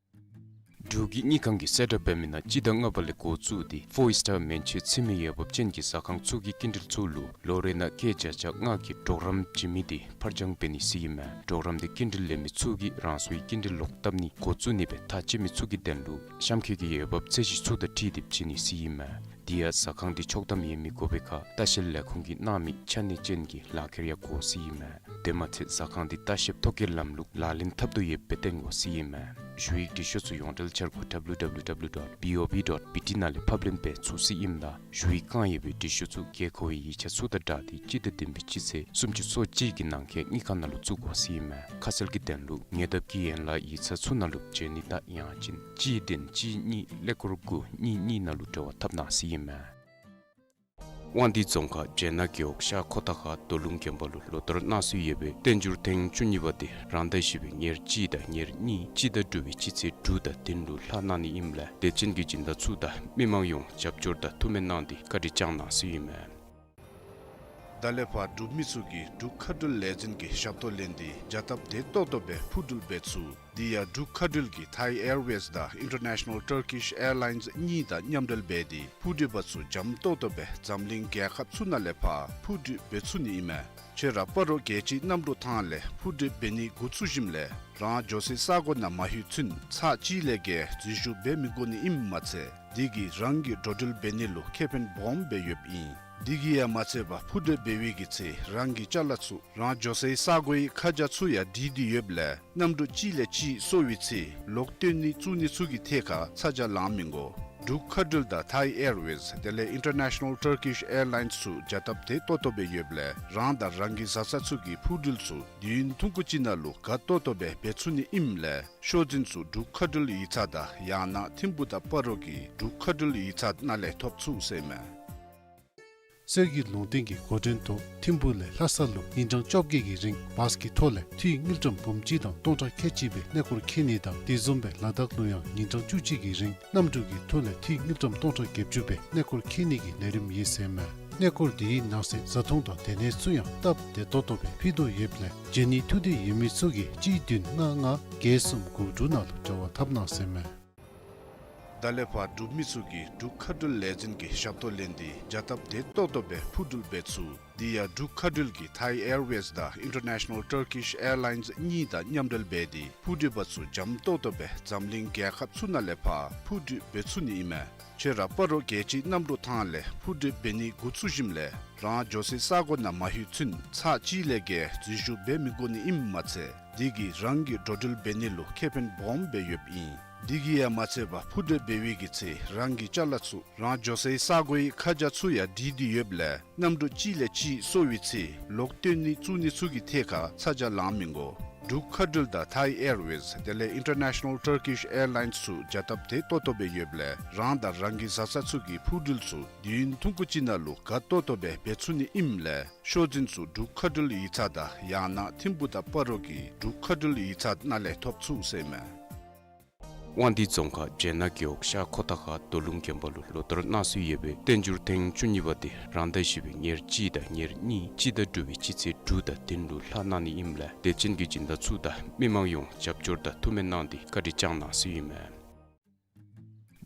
འབྲུག་གི་དངུལ་ཁང་གིས་གསལ་བསྒྲགས་འབད་མི་ནང་སྤྱི་ཟླ་ལྔ་པ་ལས་འགོ་བཙུགས་ཏེ་ཕོར་སི་ཊར་མན་ཆད་ཚུད་མི་འོས་འབབ་ཅན་གྱི་ཟ་ཁང་ཚུ་གི་སྐྱིན་འགྲུལ་ཚུ་ལུ་ལོ་རེ་ནང་སྐྱེད་བརྒྱ་ཆ་ལྔ་གི་གྲོགས་རམ་བྱིན་མི་དེ་ཕར་འགྱངས་འབད་ནི་ཟེར་ཨིན་མས། གྲོགས་རམ་དེ་སྐྱིན་འགྲུལ་ལེན་མི་ཚུ་གིས་རང་སོའི་སྐྱིན་འགྲུལ་ལོག་བཏབ་ནི་འགོ་བཙུགས་ནི་སྦེ་ཐག་བཅད་མི་ཚུ་གི་དོན་ལུ་གཤམ་འཁོད་ཀྱི་འོས་འབབ་ཚད་གཞི་ཚུ་དང་འཁྲིལ་ཏེ་བྱིན་ནི་ཟེར་ཨིན་མས། དེ་ཡང་ཟ་ཁང་དེ་ཆོག་ཐམ་ཡོད་མི་དགོ་པའི་ཁར་ལྟ་བཤལ་ལས་ཁུངས་ཀྱིས་གནང་མི་ཆ་གནས་ཅན་གྱི་ལག་ཁྱེར་ཡང་དགོ་ཟེར་ཨིན་མས། དེ་མ་ཚད་ཟ་ཁང་དེ་ལྟ་བཤལ་ཐོ་བཀོད་ལམ་ལུགས་ལག་ལེན་འཐབ་དོ་ཡོདཔ་སྦེ་སྟོན་དགོ་ཟེར་ཨིན་མས། ཞུ་ཡིག་འབྲི་ཤོག་ཚུ་ཡོངས་འབྲེལ་འཆར་སྒོ་W W W dot B O B dot B T ནང་ལས་ཕབ་ལེན་འབད་ཚུགས་ཟེར་ཨིནམ་ད་ཞུ་ཡིག་བཀང་ཡོད་པའི་འབྲི་ཤོག་ཚུ་དགོས་མཁོ་བའི་ཡིག་ཆ་ཚུ་དང་སྦྲགས་ཏེ་སྤྱི་ཟླ་བདུན་པའི་སྤྱི་ཚེས་སུམ་ཅུ་སོ་གཅིག་གི་ནང་འཁོད་དངུལ་ཁང་ནང་ལུ་བཙུགས་དགོ་ཟེར་ཨིན་མས། ཁ་གསལ་གྱི་དོན་ལུ་ཉེ་འདབས་ཀྱི་ཡན་ལག་ཡིག་ཚང་ཚུ་ནང་ལུ་བྱོན་ནི་དང་ཡང་ཅིན་གཅིག་བདུན་གཅིག་གཉིས་ཀླད་ཀོར་དགུ་གཉིས་གཉིས་ནང་ལུ་འབྲེལ་བ་འཐབ་གནང་ཟེར་ཨིན་མས། དབང་འདུས་རྫོང་ཁག་བྱེ་ནག་རྒེད་འོག་ཤར་ཁོ་ཐང་ཁ་རྡོ་ལུང་དགོན་པ་ལུ་ལོ་ལྟར་གནང་སྲོལ་ཡོད་པའི་བསྟན་འགྱུར་ཐེངས་བཅུ་གཉིས་པ་དེ་རང་ཟླ་བཞི་པའི་ཉེར་གཅིག་དང་ཉེར་གཉིས་སྤྱི་ཟླ་དྲུག་པའི་སྤྱི་ཚེས་དྲུག་དང་བདུན་ལུ་ལྷག་གནང་ནི་ཨིནམ་ལས་དད་ཅན་གྱི་སྦྱིན་བདག་ཚུ་དང་མི་མང་ཡོངས་རྒྱབ་སྐྱོར་དང་ཐུགས་སྨོན་གནང་སྟེ་བཀའ་དྲིན་བསྐྱངས་གནང་ཟེར་ཨིན་མས། ད་ལས་ཕར་འབྲུག་མི་ཚུ་གིས་འབྲུག་མཁའ་འགྲུལ་ལས་འཛིན་གྱི་ཞབས་ཏོག་ལེན་ཏེ་བྱ་སྟབས་བདེ་ཏོག་ཏོ་སྦེ་འཕུར་འགྲུལ་འབད་ཚུགས། དེ་ཡང་འབྲུག་མཁའ་འགྲུལ་གྱིས་Thai Airways དང་International Turkish Airlines གཉིས་དང་མཉམ་འབྲེལ་འབད་དེ་འཕུར་འགྲུལ་པ་ཚུ་འཇམ་ཏོག་ཏོ་སྦེ་འཛམ་གླིང་རྒྱལ་ཁབ་ཚུ་ནང་ལས་ཕར་འཕུར་འགྲུལ་འབད་ཚུགས་ནི་ཨིན་མས། ཁྱོད་ར་སྤ་རོ་རྒྱལ་སྤྱིའི་གནམ་གྲུ་ཐང་ལས་འཕུར་འགྲུལ་འབད་ནི་འགོ་བཙུགས་ཞིནམ་ལས་རང་འགྱོ་སའི་ས་གོ་ནང་མ་ལྷོད་ཚུན་ཚར་གཅིག་ལས་བརྒལ་འཛུལ་ཞུགས་འབད་མི་དགོ་ནི་ཨིནམ་མ་ཚད་དེ་གིས་རང་གི་འགྲོ་འགྲུལ་འབད་ནི་ལུ་ཁེ་ཕན་སྦོམ་སྦེ་ཡོདཔ་ཨིན། དེ་གིས་ཡང་མ་ཚད་པར་འཕུར་འགྲུལ་འབད་བའི་གི་ཚེ་རང་གི་ཅ་ལ་ཚུ་རང་འགྱོ་སའི་ས་གོའི་ཁ་བྱང་ཚུ་ཡང་བྲིས་ཏེ་ཡོདཔ་ལས་གནམ་གྲུ་གཅིག་ལས་གཅིག་སོར་བའི་ཚེ་ལོག་བཏོན་ནི་བཙུགས་ནི་ཚུ་གི་ཐད་ཁར་ཚ་གྱང་ལང་མི་དགོ། འབྲུག་མཁའ་འགྲུལ་དང་Thai Airways དེ་ལས་International Turkish Airlines ཚུ་བྱ་སྟབས་བདེ་ཏོག་ཏོ་སྦེ་ཡོདཔ་ལས་རང་དང་རང་གི་བཟའ་ཚང་ཚུ་གི་འཕུར་འགྲུལ་ཚུ་དུས་ཡུན་ཐུང་ཀུ་ཅིག་ནང་ལུ་དགའ་ཏོག་ཏོ་སྦེ་འབད་ཚུགས་ནི་ཨིནམ་ལས་ཤོག་འཛིན་ཚུ་འབྲུག་མཁའ་འགྲུལ་ཡིག་ཚང་དང་ཡང་ན་ཐིམ་ཕུག་དང་སྤ་རོ་གི་འབྲུག་མཁའ་འགྲུལ་ཡིག་ཚང་ནང་ལས་ཐོབ་ཚུགས་ཟེར་མས། གསེར་གྱི་ལུང་བསྟན་གྱི་འགོ་འདྲེན་ཐོག་ཐིམ་ཕུག་ལས་ལྷ་ས་ལུ་ཉིན་གྲངས་བཅོ་བརྒྱད་ཀྱི་རིང་བཱས་ཀྱི་ཐོག་ལས་འཐུས་དངུལ་ཀྲམ་འབུམ་གཅིག་དང་སྟོང་ཕྲག་ཁལ་གཅིག་སྦེ་གནས་སྐོར་འཁྱིད་ནི་དང་དེ་བཟུམ་སྦེ་ལ་དྭགས་ལུ་ཡང་ཉིན་གྲངས་བཅུ་གཅིག་གི་རིང་གནམ་གྲུ་གི་ཐོག་ལས་འཐུས་དངུལ་ཀྲམ་སྟོང་ཕྲག་བརྒྱད་ཅུ་སྦེ་གནས་སྐོར་འཁྱིད་ནི་གི་ལས་རིམ་ཡོད་ཟེར་མས། གནས་སྐོར་དེའི་ནང་གསེས་བཟའ་འཐུང་དང་སྡོད་གནས་ཚུ་ཡང་སྟབས་བདེ་ཏོག་ཏོ་སྦེ་ཕུལ་དོ་ཡོདཔ་ལས་འབྱོན་ནི་ཐུགས་འདོད་ཡོད་མི་ཚུ་གིས་གཅིག་བདུན་ལྔ་ལྔ་བརྒྱད་གསུམ་དགུ་དྲུག་ནང་ལུ་འབྲེལ་བ་འཐབ་གནང་ཟེར་མས། ད་ལས་ཕར་འབྲུག་མི་ཚུ་གིས་འབྲུག་མཁའ་འགྲུལ་ལས་འཛིན་གྱི་ཞབས་ཏོག་ལེན་ཏེ་བྱ་སྟབས་བདེ་ཏོག་ཏོ་སྦེ་འཕུར་འགྲུལ་འབད་ཚུགས། དེ་ཡང་འབྲུག་མཁའ་འགྲུལ་གྱིས་Thai Airways དང་International Turkish Airlines གཉིས་དང་མཉམ་འབྲེལ་འབད་དེ་འཕུར་འགྲུལ་པ་ཚུ་འཇམ་ཏོག་ཏོ་སྦེ་འཛམ་གླིང་རྒྱལ་ཁབ་ཚུ་ནང་ལས་ཕར་འཕུར་འགྲུལ་འབད་ཚུགས་ནི་ཨིན་མས། ཁྱོད་ར་སྤ་རོ་རྒྱལ་སྤྱིའི་གནམ་གྲུ་ཐང་ལས་འཕུར་འགྲུལ་འབད་ནི་འགོ་བཙུགས་ཞིནམ་ལས་རང་འགྱོ་སའི་ས་གོ་ནང་མ་ལྷོད་ཚུན་ཚར་གཅིག་ལས་བརྒལ་འཛུལ་ཞུགས་འབད་མི་དགོ་ནི་ཨིནམ་མ་ཚད་དེ་གིས་རང་གི་འགྲོ་འགྲུལ་འབད་ནི་ལུ་ཁེ་ཕན་སྦོམ་སྦེ་ཡོདཔ་ཨིན། དེ་གིས་ཡང་མ་ཚད་པར་འཕུར་འགྲུལ་འབད་བའི་གི་ཚེ་རང་གི་ཅ་ལ་ཚུ་རང་འགྱོ་སའི་ས་གོའི་ཁ་བྱང་ཚུ་ཡང་བྲིས་ཏེ་ཡོདཔ་ལས་གནམ་གྲུ་གཅིག་ལས་གཅིག་སོར་བའི་ཚེ་ལོག་བཏོན་ནི་བཙུགས་ནི་ཚུ་གི་ཐད་ཁར་ཚ་གྱང་ལང་མི་དགོ། འབྲུག་མཁའ་འགྲུལ་དང་Thai Airways དེ་ལས་International Turkish Airlines ཚུ་བྱ་སྟབས་བདེ་ཏོག་ཏོ་སྦེ་ཡོདཔ་ལས་རང་དང་རང་གི་བཟའ་ཚང་ཚུ་གིས་འཕུར་འགྲུལ་ཚུ་དུས་ཡུན་ཐུང་ཀུ་ཅིག་ནང་ལུ་དགའ་ཏོག་ཏོ་སྦེ་འབད་ཚུགས་ནི་ཨིནམ་ལས་ཤོག་འཛིན་ཚུ་འབྲུག་མཁའ་འགྲུལ་ཡིག་ཚང་དང་ཡང་ན་ཐིམ་ཕུག་དང་སྤ་རོ་གི་འབྲུག་མཁའ་འགྲུལ་ཡིག་ཚང་ནང་ལས་ཐོབ་ཚུགས་ཟེར་ཨིན་མས། དབང་འདུས་རྫོང་ཁག་འབྲས་སྣ་རྒེད་འོག་ཤར་ཁོ་ཐང་ཁ་རྡོ་ལུང་དགོན་པ་ལུ་ལོ་ལྟར་གནང་སྲོལ་ཡོད་པའི་བསྟན་འགྱུར་ཐེངས་བཅུ་གཉིས་པ་དེ་རང་ཟླ་བཞི་པའི་ཉེར་གཅིག་དང་ཉེར་གཉིས་སྤྱི་ཟླ་དྲུག་པའི་སྤྱི་ཚེས་དྲུག་དང་བདུན་ལུ་ལྷག་གནང་ནི་ཨིནམ་ལས་དད་ཅན་གྱི་སྦྱིན་བདག་ཚུ་དང་མི་མང་ཡོངས་རྒྱབ་སྐྱོར་དང་ཐུགས་སྨོན་གནང་སྟེ་བཀའ་དྲིན་བསྐྱངས་གནང་ཟེར་ཨིན་མས།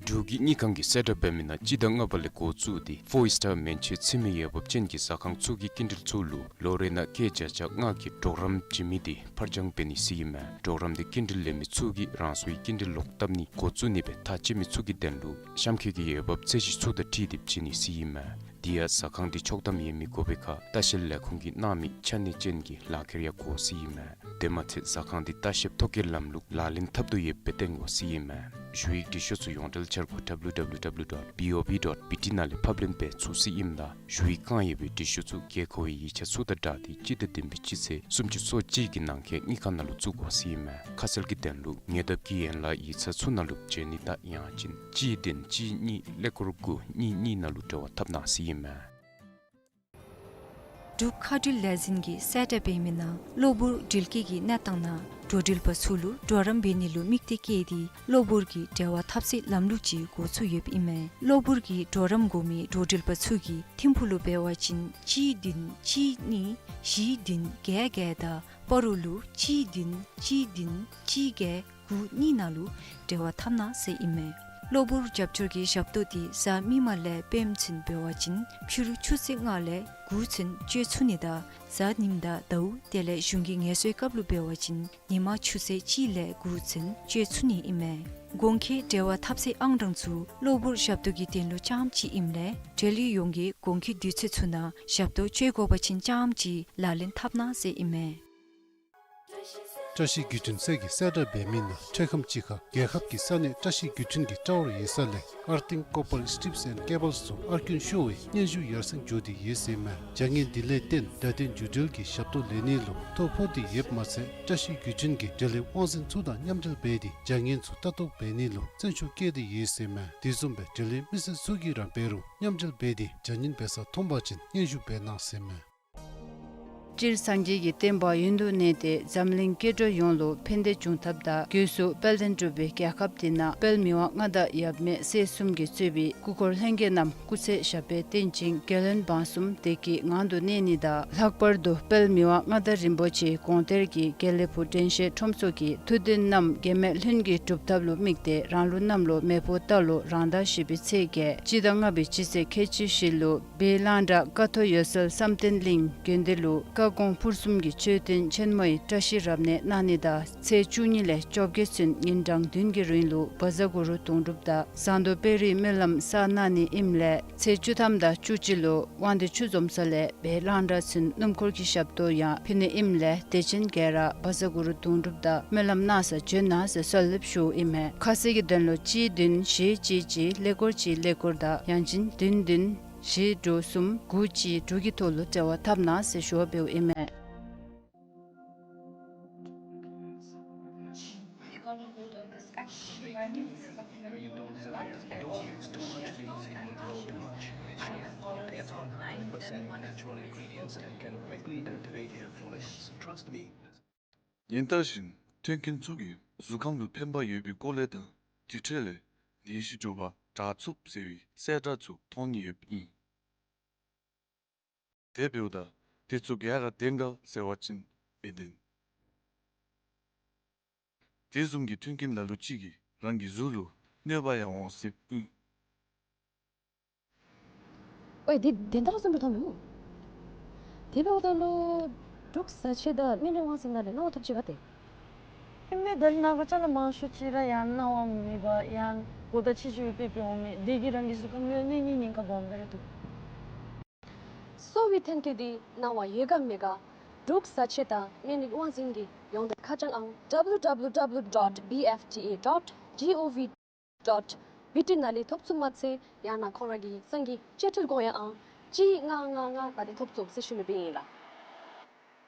འབྲུག་གི་དངུལ་ཁང་གིས་གསལ་བསྒྲགས་འབད་མི་ནང་སྤྱི་ཟླ་ལྔ་པ་ལས་འགོ་བཙུགས་ཏེ་ཕོར་སི་ཊར་མན་ཆད་འཚོལ་མི་འོས་འབབ་ཅན་གྱི་ཟ་ཁང་ཚུ་གི་སྐྱིན་འགྲུལ་ཚུ་ལུ་ལོ་རེ་ནང་སྐྱེད་བརྒྱ་ཆ་ལྔ་གི་གྲོགས་རམ་བྱིན་མི་དེ་ཕར་འགྱངས་འབད་ནི་ཟེར་ཨིན་མས། གྲོགས་རམ་དེ་སྐྱིན་འགྲུལ་ལེན་མི་ཚུ་གིས་རང་སོའི་སྐྱིན་འགྲུལ་ལོག་བཏབ་ནི་འགོ་བཙུགས་ནི་སྦེ་ཐག་བཅད་མི་ཚུ་གི་དོན་ལུ་གཤམ་འཁོད་ཀྱི་འོས་འབབ་ཚད་གཞི་ཚུ་དང་འཁྲིལ་ཏེ་བྱིན་ནི་ཟེར་ཨིན་མས། དེ་ཡང་ཟ་ཁང་དེ་ཆོག་ཐམ་ཡོད་མི་དགོ་པའི་ཁར་ལྟ་བཤལ་ལས་ཁུངས་ཀྱིས་གནང་མི་ཆ་གནས་ཅན་གྱི་ལག་ཁྱེར་ཡང་དགོ་ཟེར་ཨིན་མས། དེ་མ་ཚད་ཟ་ཁང་དེ་ལྟ་བཤལ་ཐོ་བཀོད་ལམ་ལུགས་ལག་ལེན་འཐབ་དོ་ཡོདཔ་སྦེ་སྟོན་དགོ་ཟེར་ཨིན་མས། ཞུ་ཡིག་འབྲི་ཤོག་ཚུ་ཡོངས་འབྲེལ་འཆར་སྒོ་W W W dot B O B dot B T ནང་ལས་ཕབ་ལེན་འབད་ཚུགས་ཟེར་ཨིནམ་ད་ཞུ་ཡིག་བཀང་ཡོད་པའི་འབྲི་ཤོག་ཚུ་དགོས་མཁོ་བའི་ཡིག་ཆ་ཚུ་དང་སྦྲགས་ཏེ་སྤྱི་ཟླ་བདུན་པའི་སྤྱི་ཚེས་སུམ་ཅུ་སོ་གཅིག་གི་ནང་འཁོད་དངུལ་ཁང་ནང་ལུ་བཙུགས་དགོ་ཟེར་ཨིན་མས། ཁ་གསལ་གྱི་དོན་ལུ་ཉེ་འདབས་ཀྱི་ཡན་ལག་ཡིག་ཚང་ཚུ་ནང་ལུ་བྱོན་ནི་དང་ཡང་ཅིན་གཅིག་བདུན་གཅིག་གཉིས་ཀླད་ཀོར་དགུ་གཉིས་གཉིས་ནང་ལུ་འབྲེལ་བ་འཐབ་གནང་ཟེར་ཨིན་མས། འབྲུག་མཁའ་འགྲུལ་ལས་འཛིན་གྱིས་གསལ་བསྒྲགས་འབད་མི་ནང་གློ་བུར་འགྲུལ་སྐྱེལ་གྱི་གནས་སྟངས་ནང་འགྲོ་འགྲུལ་པ་ཚུ་ལུ་གྲོགས་རམ་འབད་ནི་ལུ་དམིགས་གཏད་བསྐྱེད་དེ་གློ་བུར་གྱི་འབྲེལ་བ་འཐབ་སའི་ལམ་ལུགས་ཅིག་འགོ་བཙུགས་ཡོདཔ་ཨིན་མས། གློ་བུར་གྱི་གྲོགས་རམ་དགོ་མི་འགྲོ་འགྲུལ་པ་ཚུ་གིས་ཐིམ་ཕུག་ལུ་འབད་བ་ཅིན་གཅིག་བདུན་གཅིག་གཉིས་བཞི་བདུན་བརྒྱད་བརྒྱད་དང་སྤ་རོ་ལུ་གཅིག་བདུན་གཅིག་བདུན་གཅིག་བརྒྱད་དགུ་གཉིས་ནང་ལུ་འབྲེལ་བ་འཐབ་གནང་ཟེར་ཨིན་མས། གློ་བུར་རྒྱབ་སྐྱོར་གྱི་ཞབས་ཏོག་དེ་གཟའ་མིག་དམར་ལས་སྤེནམ་ཚུན་འབད་བ་ཅིན་ཕྱི་རུ་ཆུ་ཚོད་ལྔ་ལས་དགུ་ཚུན་སྤྱོད་ཚུགས་ནི་དང་གཟའ་ཉིམ་དང་ཟླཝ་དེ་ལས་གཞུང་གི་ངལ་གསོའི་སྐབས་ལུ་འབད་བ་ཅིན་ཉིན་མ་ཆུ་ཚོད་གཅིག་ལས་དགུ་ཚུན་སྤྱོད་ཚུགས་ནི་ཨིན་མས། གོང་འཁོད་འབྲེལ་བ་འཐབ་སའི་ཨང་གྲངས་ཚུ་གློ་བུར་ཞབས་ཏོག་གི་དོན་ལུ་རྐྱངམ་གཅིག་ཨིནམ་ལས་འབྲེལ་ཡོད་ཡོངས་ཀྱིས་གོང་འཁོད་དུས་ཚོད་ཚུ་ནང་ཞབས་ཏོག་སྤྱོད་དགོ་པ་ཅིན་རྐྱངམ་གཅིག་ལག་ལེན་འཐབ་གནང་ཟེར་ཨིན་མས། བཀྲ་ཤིས་བརྒྱུད་འཕྲིན་ཚད་ཀྱིས་གསལ་བསྒྲགས་འབད་མི་ནང་འཕྲལ་ཁམས་ཅིག་ཁར་རྒྱལ་ཁབ་ཀྱི་ས་གནས་བཀྲ་ཤིས་བརྒྱུད་འཕྲིན་གྱི་ཊ་ཝར་ཡོད་ས་ལས་Earthing Copper Strips and Cables ཚུ་ཨར་ཀུན་ཤོར་བའི་སྙན་ཞུ་ཡར་སེང་འགྱོ་སྟེ་ཡོད་ཟེར་མས། བྱ་ངན་འདི་ལས་བརྟེན་བརྡ་དོན་བརྒྱུད་འབྲེལ་གྱི་ཞབས་ཏོག་ལེན་ནི་ལུ་ཐོ་ཕོག་སྟེ་ཡོདཔ་མ་ཚད་བཀྲ་ཤིས་བརྒྱུད་འཕྲིན་གྱིས་འབྲེལ་ཡོད་དབང་འཛིན་ཚུ་དང་མཉམ་འབྲེལ་འབད་དེ་བྱ་ངན་ཚུ་ལྟ་རྟོག་འབད་ནི་ལུ་བརྩོན་ཤུགས་བསྐྱེད་དེ་ཡོད་ཟེར་མས། དེ་བཟུམ་སྦེ་འབྲེལ་ཡོད་མི་སེར་ཚུ་གིས་ར་འབད་རུང་མཉམ་འབྲེལ་འབད་དེ་བྱ་ངན་འབད་ས་མཐོང་པ་ཅིན་སྙན་ཞུ་འབད་གནང་ཟེར་མས། སྤྱིར་སངས་རྒྱས་ཀྱི་བསྟན་པ་ཡུན་དུ་གནས་ཏེ་འཛམ་གླིང་སྐྱེ་འགྲོ་ཡོངས་ལུ་ཕན་བདེ་འབྱུང་ཐབས་དང་སྒོས་སུ་དཔལ་ལྡན་འབྲུག་པའི་རྒྱལ་ཁབ་འདི་ནང་དཔལ་མི་དབང་མངའ་བདག་ཡབ་མེས་སྲས་གསུམ་གྱིས་གཙོས་པའི་སྐུ་འཁོར་ལྷན་རྒྱས་རྣམས་སྐུ་ཚེ་ཞབས་པད་བརྟན་ཅིང་རྒྱལ་བློན་འབངས་གསུམ་བདེ་སྐྱིད་ངང་དུ་གནས་ནི་དང་། ལྷག་པར་དུ་དཔལ་མི་དབང་མངའ་བདག་རིན་པོ་ཆེའི་དགོངས་གཏེར་གྱི་དགེ་ལེགས་ཕུག་དྲན་ཤེས་ཁྲོམ་ཚོགས་ཀྱི་ཐུགས་འདུན་རྣམས་འགལ་མེད་ལྷུན་གྱིས་གྲུབ་ཐབས་ལུ་དམིགས་ཏེ་རང་ལུགས་གནམ་ལོ་མེ་ཕོ་རྟ་ལོ་རང་ཟླ་བཞི་པའི་ཚེས་བརྒྱད་སྤྱི་ཟླ་ལྔ་པའི་སྤྱི་ཚེས་ཁལ་གཅིག་བཞི་ལུ་སྦིས་གླང་བྲག་ཀ་ཐོག་འོད་གསལ་བསམ་གཏན་གླིང་དགོན་སྡེ་ལུ་བཀའ་དགོངས་ཕུར་གསུམ་གྱི་མཆོད་རྟེན་ཆེན་མོའི་བཀྲ་ཤིས་རབ་གནས་གནང་ནི་དང་ཚེས་བཅུ་གཉིས་ལས་བཅོ་བརྒྱད་ཚུན་ཉིན་གྲངས་བདུན་གྱི་རིང་ལུ་བཛྲ་གུ་རུ་དུང་སྒྲུབ་དང་ཟངས་མདོག་དཔལ་རིའི་སྨོན་ལམ་བསགས་གནང་ནི་ཨིནམ་ལས་ཚེས་བཅུ་ཐམ་དང་བཅུ་གཅིག་ལུ་དབང་འདུས་ཆུ་འཛོམས་ས་ལས་སྦིས་གླང་བྲག་ཚུན་སྣུམ་འཁོར་གྱི་ཞབས་ཏོག་ཡང་ཕུལ་ནི་ཨིནམ་ལས་དད་ཅན་ག་ར་བཛྲ་གུ་རུ་དུང་སྒྲུབ་དང་སྨོན་ལམ་གནང་སར་བྱོན་གནང་ཟེར་གསོལ་འདེབས་ཞུཝ་ཨིན་མས། ཁ་གསལ་གྱི་དོན་ལུ་གཅིག་བདུན་བཞི་གཅིག་གཅིག་ཀླད་ཀོར་གཅིག་ཀླད་ཀོར་དང་ཡང་ཅིན་བདུན་བདུན་བཞི་དྲུག་གསུམ་དགུ་གཅིག་དྲུག་གི་ཐོག་ལུ་འབྲེལ་བ་འཐབ་གནང་ཟེར་ཞུ་བ་འབདཝ་ཨིན་མས། ཉིན་ལྟར་བཞིན་མཐུན་རྐྱེན་ཚུ་གིས་གཟུགས་ཁམས་ལུ་ཕན་པ་ཡོད་པའི་སྐོར་ལས་དང་དེ་འཕྲོ་ལས་ནད་གཞི་འབྱུང་བ་དྲག་ཚུགས་ཟེར་བའི་གསལ་བསྒྲགས་ཚུ་མཐོང་ནི་ཡོདཔ་ཨིན། དེ་འབདཝ་ད་དེ་ཚུ་ག་ར་བདེན་ག་ཟེར་བ་ཅིན་མི་བདེན། དེ་བཟུམ་གྱི་མཐུན་རྐྱེན་ལ་ལུ་ཅིག་གིས་རང་གི་གཟུགས་ལུ་ གནོད་པ་ཡང་འོང་སྲིད་པས། ཝའེ་འདི་དོན་དག་བཟུམ་སྦེ་མཐོང་མི་འོང་། དེ་འབདཝ་ད་ལུ་འབྲུག་བཟའ་ཆས་དང་སྨན་རིགས་དབང་འཛིན་ནང་ལས་གནང་བ་ཐོབ་ཅི་ག་ཏེ། ཨིན་མས། ད་ནཱ་ག་ཅ་ལ་མང་ཤོས་ཅིག་ར་ཡང་གནང་བ་མེད་པར་ཡང་གོ་བརྡ་ཕྱི་འགྱུར་སྦེ་འོང་མི་དེ་གིས་རང་གི་གཟུགས་ཁར་གནོད་ནི་ཉེན་ཁ་སྦོམ་སྦེ་ར་འདུག། གསོ་བའི་ཐོན་སྐྱེད་འདི་གནང་བ་ཡོད་ག་མེད་ག། འབྲུག་བཟའ་ཆས་དང་སྨན་རིགས་དབང་འཛིན་གྱི་ཡོངས་འབྲེལ་ཁ་བྱང་ཨང་W W W dot B F T A dot G O V dot B T ནང་ལས་ཐོབ་ཚུགསཔ་མ་ཚད་ཡང་ན་ཁོང་ར་གི་སང་གི་ཆེ་འཕྲལ་གོ་ཡ་ཨང་གཅིག་ལྔ་ལྔ་ལྔ་ནང་ལས་ཐོབ་ཚུགས་ཟེར་ཞུ་ནི་སྦེ་ཨིན་ལགས།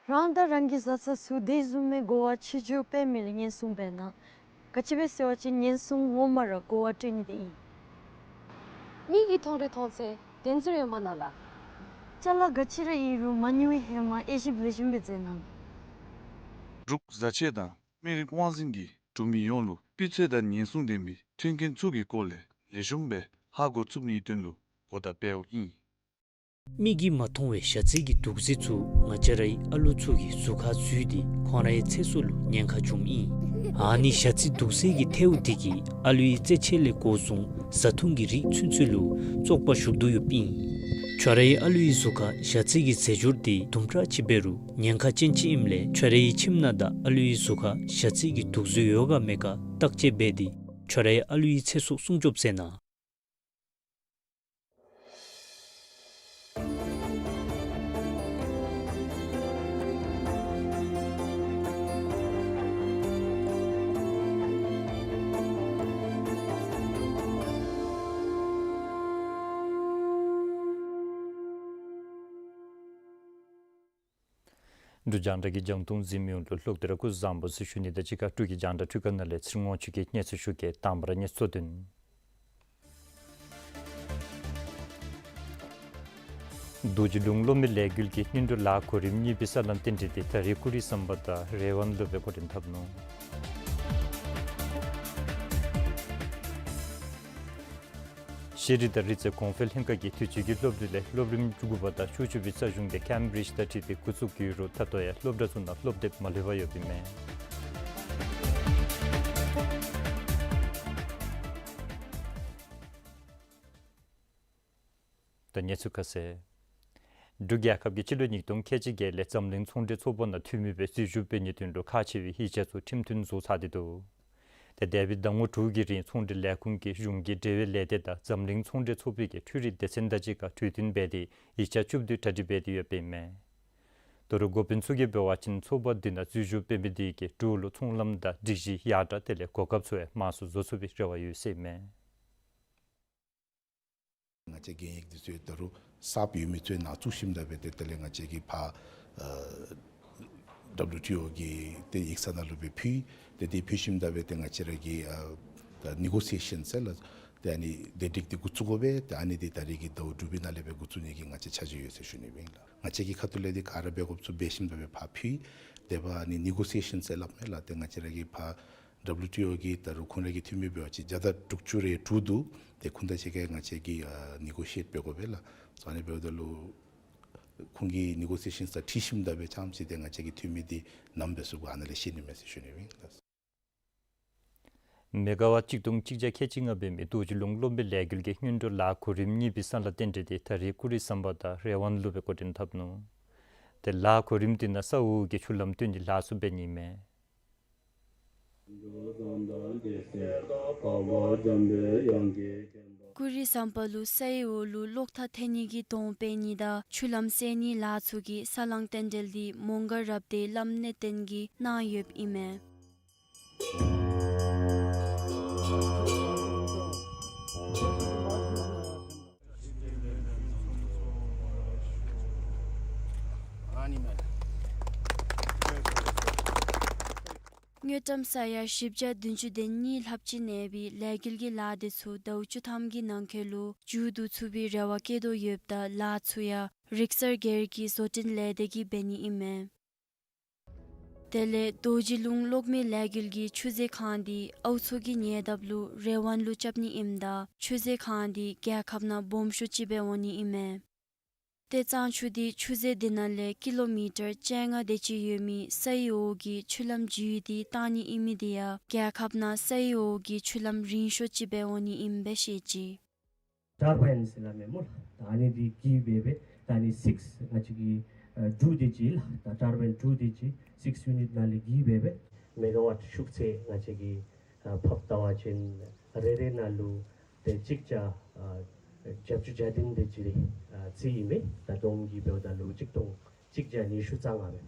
རང་དང་རང་གི་བཟའ་ཚང་ཚུ་དེ་བཟུམ་མའི་གོ་བ་ཕྱི་འགྱུར་སྤེལ་མི་ལུ་ཉེན་སྲུང་འབད་གནང་། ག་ཅི་སྦེ་ཟེར་བ་ཅིན་ཉེན་སྲུང་ངོ་མ་ར་གོ་བ་སྤྲོད་ནི་དེ་ཨིན། མིག་གིས་མཐོང་རིགས་མཐོང་ཚད་བདེན་རྫུན་ཡོད་མ་ནང་ལགས། ཅ་ལ་ག་ཅི་ར་ཨིན་རུང་མ་ཉུང་བའི་ཧེ་མ་དབྱེ་ཞིབ་ལེགས་ཤོམ་སྦེ་མཛད་གནང་། འབྲུག་བཟའ་ཆས་དང་སྨན་རིགས་དབང་འཛིན་གྱིས་འབྲུག་མི་ཡོངས་ལུ་སྤུས་ཚད་དང་ཉེན་སྲུང་ལྡན་པའི་མཐུན་རྐྱེན་ཚུ་གི་སྐོར་ལས་ལེགས་ཤོམ་སྦེ་ཧ་གོ་ཚུགས་ནིའི་དོན་ལུ་གོ་བརྡ་སྤེལཝ་ཨིན། མིག་གིས་མ་མཐོང་བའི་ཞ་རྩི་གི་དུག་རྫས་ཚུ་ང་བཅས་རའི་ཨ་ལུ་ཚུ་གི་གཟུགས་ཁར་འཛུལ་ཏེ་ཁོང་རའི་ཚེ་སྲོག་ལུ་ཉེན་ཁ་འབྱུངམ་ཨིན། ཨ་ནི་ཞ་རྩི་དུག་རྫས་ཀྱི་ཐལཝ་དེ་གིས་ཨ་ལུའི་རྩེད་ཆས་ལས་འགོ་བཟུང་བཟའ་འཐུང་གི་རིགས་ཚུན་ཚོད་ལུ་བཙོག་པ་ཞུགས་དོ་ཡོདཔ་ཨིན། ཁྱོད་རའི་ཨ་ལུའི་གཟུགས་ཁར་ཞ་རྩི་གི་རྫས་སྦྱོར་དེ་དུམ་གྲ་ཅིག་འབད་རུང་ཉེན་ཁ་ཅན་ཅིག་ཨིནམ་ལས་ཁྱོད་རའི་ཁྱིམ་ནང་དང་ཨ་ལུའི་གཟུགས་ཁར་ཞ་རྩི་གི་དུག་རྫས་ཡོད་ག་མེད་ག་བརྟག་དཔྱད་འབད་དེ་ཁྱོད་རའི་ཨ་ལུའི་ཚེ་སྲོག་སྲུང་སྐྱོབ་མཛད་གནང་། འབྲུག་རྒྱང་བསྒྲགས་ཀྱི་རྒྱང་མཐོང་གཟིགས་མི་ཡོངས་ལུ་ལྷག་སྟེ་ར་སྐུ་གཟུགས་བཟང་པོ་ཟེར་ཞུ་ནི་དང་གཅིག་ཁར་འབྲུག་གི་རྒྱང་བསྒྲགས་འཕྲུལ་ཁང་ནང་ལས་ཚེ་རིང་དབང་ཕྱུག་གིས་གནས་ཚུལ་ཞུ་གེ། དང་པ་ར་གནས་ཚུལ་དོན། རྡོ་རྗེ་ལུང་གློག་མེ་ལས་འགུལ་གྱི་སྔོན་འགྲོ་ལཱ་གོ་རིམ་གཉིས་པའི་ས་ལམ་རྟེན་འབྲེལ་དེ་ད་རེས་ཀུ་རི་ཟམ་པ་དང་རི་ཝང་ལུ་སྦེ་འགོ་འདྲེན་འཐབ་ནུག། ཤེས་རིག་དང་རིག་རྩལ་གོང་འཕེལ་ལྷན་ཁག་གིས་དུས་ཅི་གི་སློབ་གྲྭ་ལས་སློབ་རིམ་བཅུ་དགུ་པ་དང་བཅུ་གཅིག་པའི་རྩ་གཞུང་དེ་ཀེམ་བི་རིཇ་དང་འཁྲིལ་ཏེ་འགོ་བཙུགས་ཡོད་རུང་ད་ལྟོ་ཡང་སློབ་གྲྭ་ཚུ་ནང་སློབ་དེབ་མ་ལུས་པར་ཡོདཔ་ཨིན་མས། ད་གནས་ཚུལ་ཁ་གསལ། འབྲུག་རྒྱལ་ཁབ་ཀྱིས་སྤྱི་ལོ་ཉིས་སྟོང་ཁལ་གཅིག་བརྒྱད་ལས་འཛམ་གླིང་ཚོང་འབྲེལ་ཚོགས་པ་ནང་འཐུས་མི་སྦེ་འཛུལ་ཞུགས་འབད་ནིའི་དོན་ལུ་ཁག་ཆེ་བའི་ཡིག་ཆ་ཚུ་ཁྲིམས་མཐུན་བཟོ་ཚར་ཏེ་འདུག། ཏེ་འདས་པའི་ཟླ་ངོ་དྲུག་གི་རིང་ཚོང་འབྲེལ་ལས་ཁུངས་ཀྱིས་གཞུང་གི་འབྲེལ་བའི་ལས་སྡེ་དང་འཛམ་གླིང་ཚོང་འབྲེལ་ཚོགས་པའི་འཕྲུལ་རིག་སྡེ་ཚན་དང་གཅིག་ཁར་གྲོས་བསྟུན་འབད་དེ་ཡིག་ཆ་བཅུ་བདུན་གྲ་སྒྲིག་འབད་དེ་ཡོདཔ་ཨིན་མས། ད་རུང་འགོ་དཔོན་ཚུ་གིས་འབད་བ་ཅིན་ཚོགས་པ་འདི་ནང་འཛུལ་ཞུགས་འབད་མི་དེ་གིས་འབྲུག་ལུ་ཚོང་ལམ་དང་སྒྲིག་གཞི་ཡར་དྲག་དེ་ལས་གོ་སྐབས་ཚུ་ཡང་མང་སུ་བཟོ་ཚུགས་པའི་རེ་བ་ཡོད་ཟེར་ཨིན་མས། ང་བཅས་གན་ཡིག་འདི་ཚུ་ད་རུང་གསརཔ་ཡོད་མི་ཚུ་ནང་བཙུགས་ཞིནམ་ད་སྦེ་ཏེ་དེ་ལས་ང་བཅས་ཀྱིས་ཕར་ཨ་ཌབ་ལིའུ་ཊི་ཨོ་གི་ཏེ་ཡིག་ཚང་ནང་ལུ་སྦེ་ཕུལ། ཏེ་དེ་ཕུལ་ཞིནམ་ད་སྦེ་ཏེ་ང་བཅས་ར་གི་ཨ་ད་ནི་གོ་སི་ཨེ་ཤཱན་ཟེར་ལགས། ཏེ་ཨ་ནི་དེ་སྒྲིག་སྟེ་འགོ་བཙུགས་དགོ་པས། ཏེ་ཨ་ནི་འདི་ད་རེས་ཀྱི་ཟླཝ་དྲུག་པའི་ནང་ལས་སྦེ་འགོ་བཙུགས་ནི་གི་ང་བཅས་འཆར་གཞི་ཡོད་ཟེར་ཞུ་ནི་ཨིན་ལགས། ང་བཅས་ཀྱི་ཁ་ཐུག་ལས་འདི་ག་ར་འབད་དགོཔ་ཚུ་འབད་ཞིནམ་ད་སྦེ་ཕར་ཕུལ། དེ་འབདཝ་ཨ་ནི་ནི་གོ་སི་ཨེ་ཤཱན་ཟེར་སླབ་མས་ལགས། ཏེ་ང་བཅས་ར་གི་ཕར་ཌབ་ལིའུ་ཊི་ཨོ་གི་ད་རུང་ཁོང་ར་གི་འཐུས་མི་འབད་བ་ཅིན་བརྒྱ་དང་དྲུག་ཅུ་རེ་དྲུག་འདུག། ཏེ་ཁོང་དང་གཅིག་ཁར་ང་བཅས་ཀྱིས་ཨ་ནི་གོ་སི་ཨེཊ་འབད་དགོ་པས་ལགས། སོ་ཨ་ནི་འབདཝ་ད་ལུ་ཁོང་གིས་ནི་གོ་སི་ཨེ་ཤཱན་ས་ཁྲིད་ཞིནམ་ད་སྦེ་ཙམ་ཅིག་ཏེ་ང་བཅས་ཀྱི་འཐུས་མི་འདི་ནམ་འབད་ཚུགས་ག་ཨ་ནཱ་ལས་ཤེས་ནི་མས་ཟེར་ཞུ་ནི་ཨིན་ལགས། མེ་ག་ཝཊ་གཅིག་སྟོང་གཅིག་བརྒྱ་ཁལ་གཅིག་ལྔ་འབད་མི་རྡོ་རྗེ་ལུང་གློག་མེ་ལས་འགུལ་གྱི་སྔོན་འགྲོ་ལཱ་གོ་རིམ་གཉིས་པའི་ས་ལམ་རྟེན་འབྲེལ་དེ་ད་རེས་ཀུ་རི་ཟམ་པ་དང་རི་ཝང་ལུ་སྦེ་འགོ་འདྲེན་འཐབ་ནུག། ཏེ་ལཱ་གོ་རིམ་འདི་ནང་ས་འོག་གི་ཆུ་ལམ་བཏོན་ནི་ལཱ་ཚུ་འབད་ནི་ཨིན་མས། ཀུ་རི་ཟམ་པ་ལུ་སའི་འོག་ལུ་གློག་ཐག་འཐེན་ནི་གི་དོང་སྤེལ་ནི་དང་ཆུ་ལམ་བསལ་ནིའི་ལཱ་ཚུ་གི་ས་ལམ་རྟེན་འབྲེལ་འདི་མོང་སྒར་རབ་སྡེའི་བླམ་གནས་བརྟན་གྱིས་གནང་ཡོདཔ་ཨིན་མས། དངུལ་ཀྲམ་ས་ཡ་བཞི་བརྒྱ་བདུན་ཅུ་དོན་གཉིས་ལྷགཔ་ཅིག་གནས་པའི་ལས་འགུལ་གྱི་ལཱ་དེ་ཚུ་ཟླཝ་བཅུ་ཐམ་གྱི་ནང་འཁོད་ལུ་མཇུག་བསྡུ་ཚུགས་པའི་རེ་བ་བསྐྱེད་དོ་ཡོདཔ་ད་ལཱ་ཚུ་ཡང་རིག་གསར་སྒེར་གྱི་བཟོ་སྐྲུན་ལས་སྡེ་གིས་འབད་ནི་ཨིན་མས། དེ་ལས་རྡོ་རྗེ་ལུང་གློག་མེ་ལས་འགུལ་གྱི་ཆུ་མཛོད་ཁང་འདི་ཨའུ་མཚོ་གི་ཉེ་འདབས་ལུ་རི་ཝང་ལུ་རྐྱབ་ནི་ཨིནམ་ད་ཆུ་མཛོད་ཁང་འདི་རྒྱལ་ཁབ་ནང་སྦོམ་ཤོས་ཅིག་སྦེ་འོང་ནི་ཨིན་མས། ཏེ་གཙང་ཆུ་འདི་ཆུ་རྫས་འདི་ནང་ལས་ཀི་ལོ་མི་ཊར་བཅོ་ལྔ་དེ་ཅིག་ཡོད་མི་སའི་འོག་གི་ཆུ་ལམ་བརྒྱུད་དེ་བཏང་ནི་ཨིན་མི་འདི་ཡང་རྒྱལ་ཁབ་ནང་སའི་འོག་གི་ཆུ་ལམ་རིང་ཤོས་ཅིག་སྦེ་འོང་ནི་ཨིནམ་སྦེ་བཤད་ཅི། ཊར་བཱའིན་ཟེར་སླབ་མས་སྨོ་ལགས། ད་ཨ་ནི་འདི་གིས་འབད་སྦེ་ད་ཨ་ནི་སིགསི་ང་བཅས་ཀྱི་ཨ་དྲུག་དེ་ཅིག་ལགས། ད་ཊར་བཱའིན་དྲུག་དེ་ཅིག་སིགསི་ཡུ་ནིཊ་ནང་ལས་གིས་འབད་སྦེ་མེ་ག་ཝཊ་ཤུགས་ཚད་ང་བཅས་ཀྱིས་ཨ་ཕབ་བལྟ་བ་ཅིན་རེ་རེ་ནང་ལུ་ཏེ་གཅིག་བརྒྱ་ཨ་བརྒྱད་ཅུ་གྱ་བདུན་དེ་ཅིག་རེ་ཨ་རྩིས་ཨིན་མས། ད་བསྡོམས་ཀྱིས་འབདཝ་ད་ལུ་གཅིག་སྟོང་གཅིག་བརྒྱ་ཉི་ཤུ་རྩ་ལྔ་མས།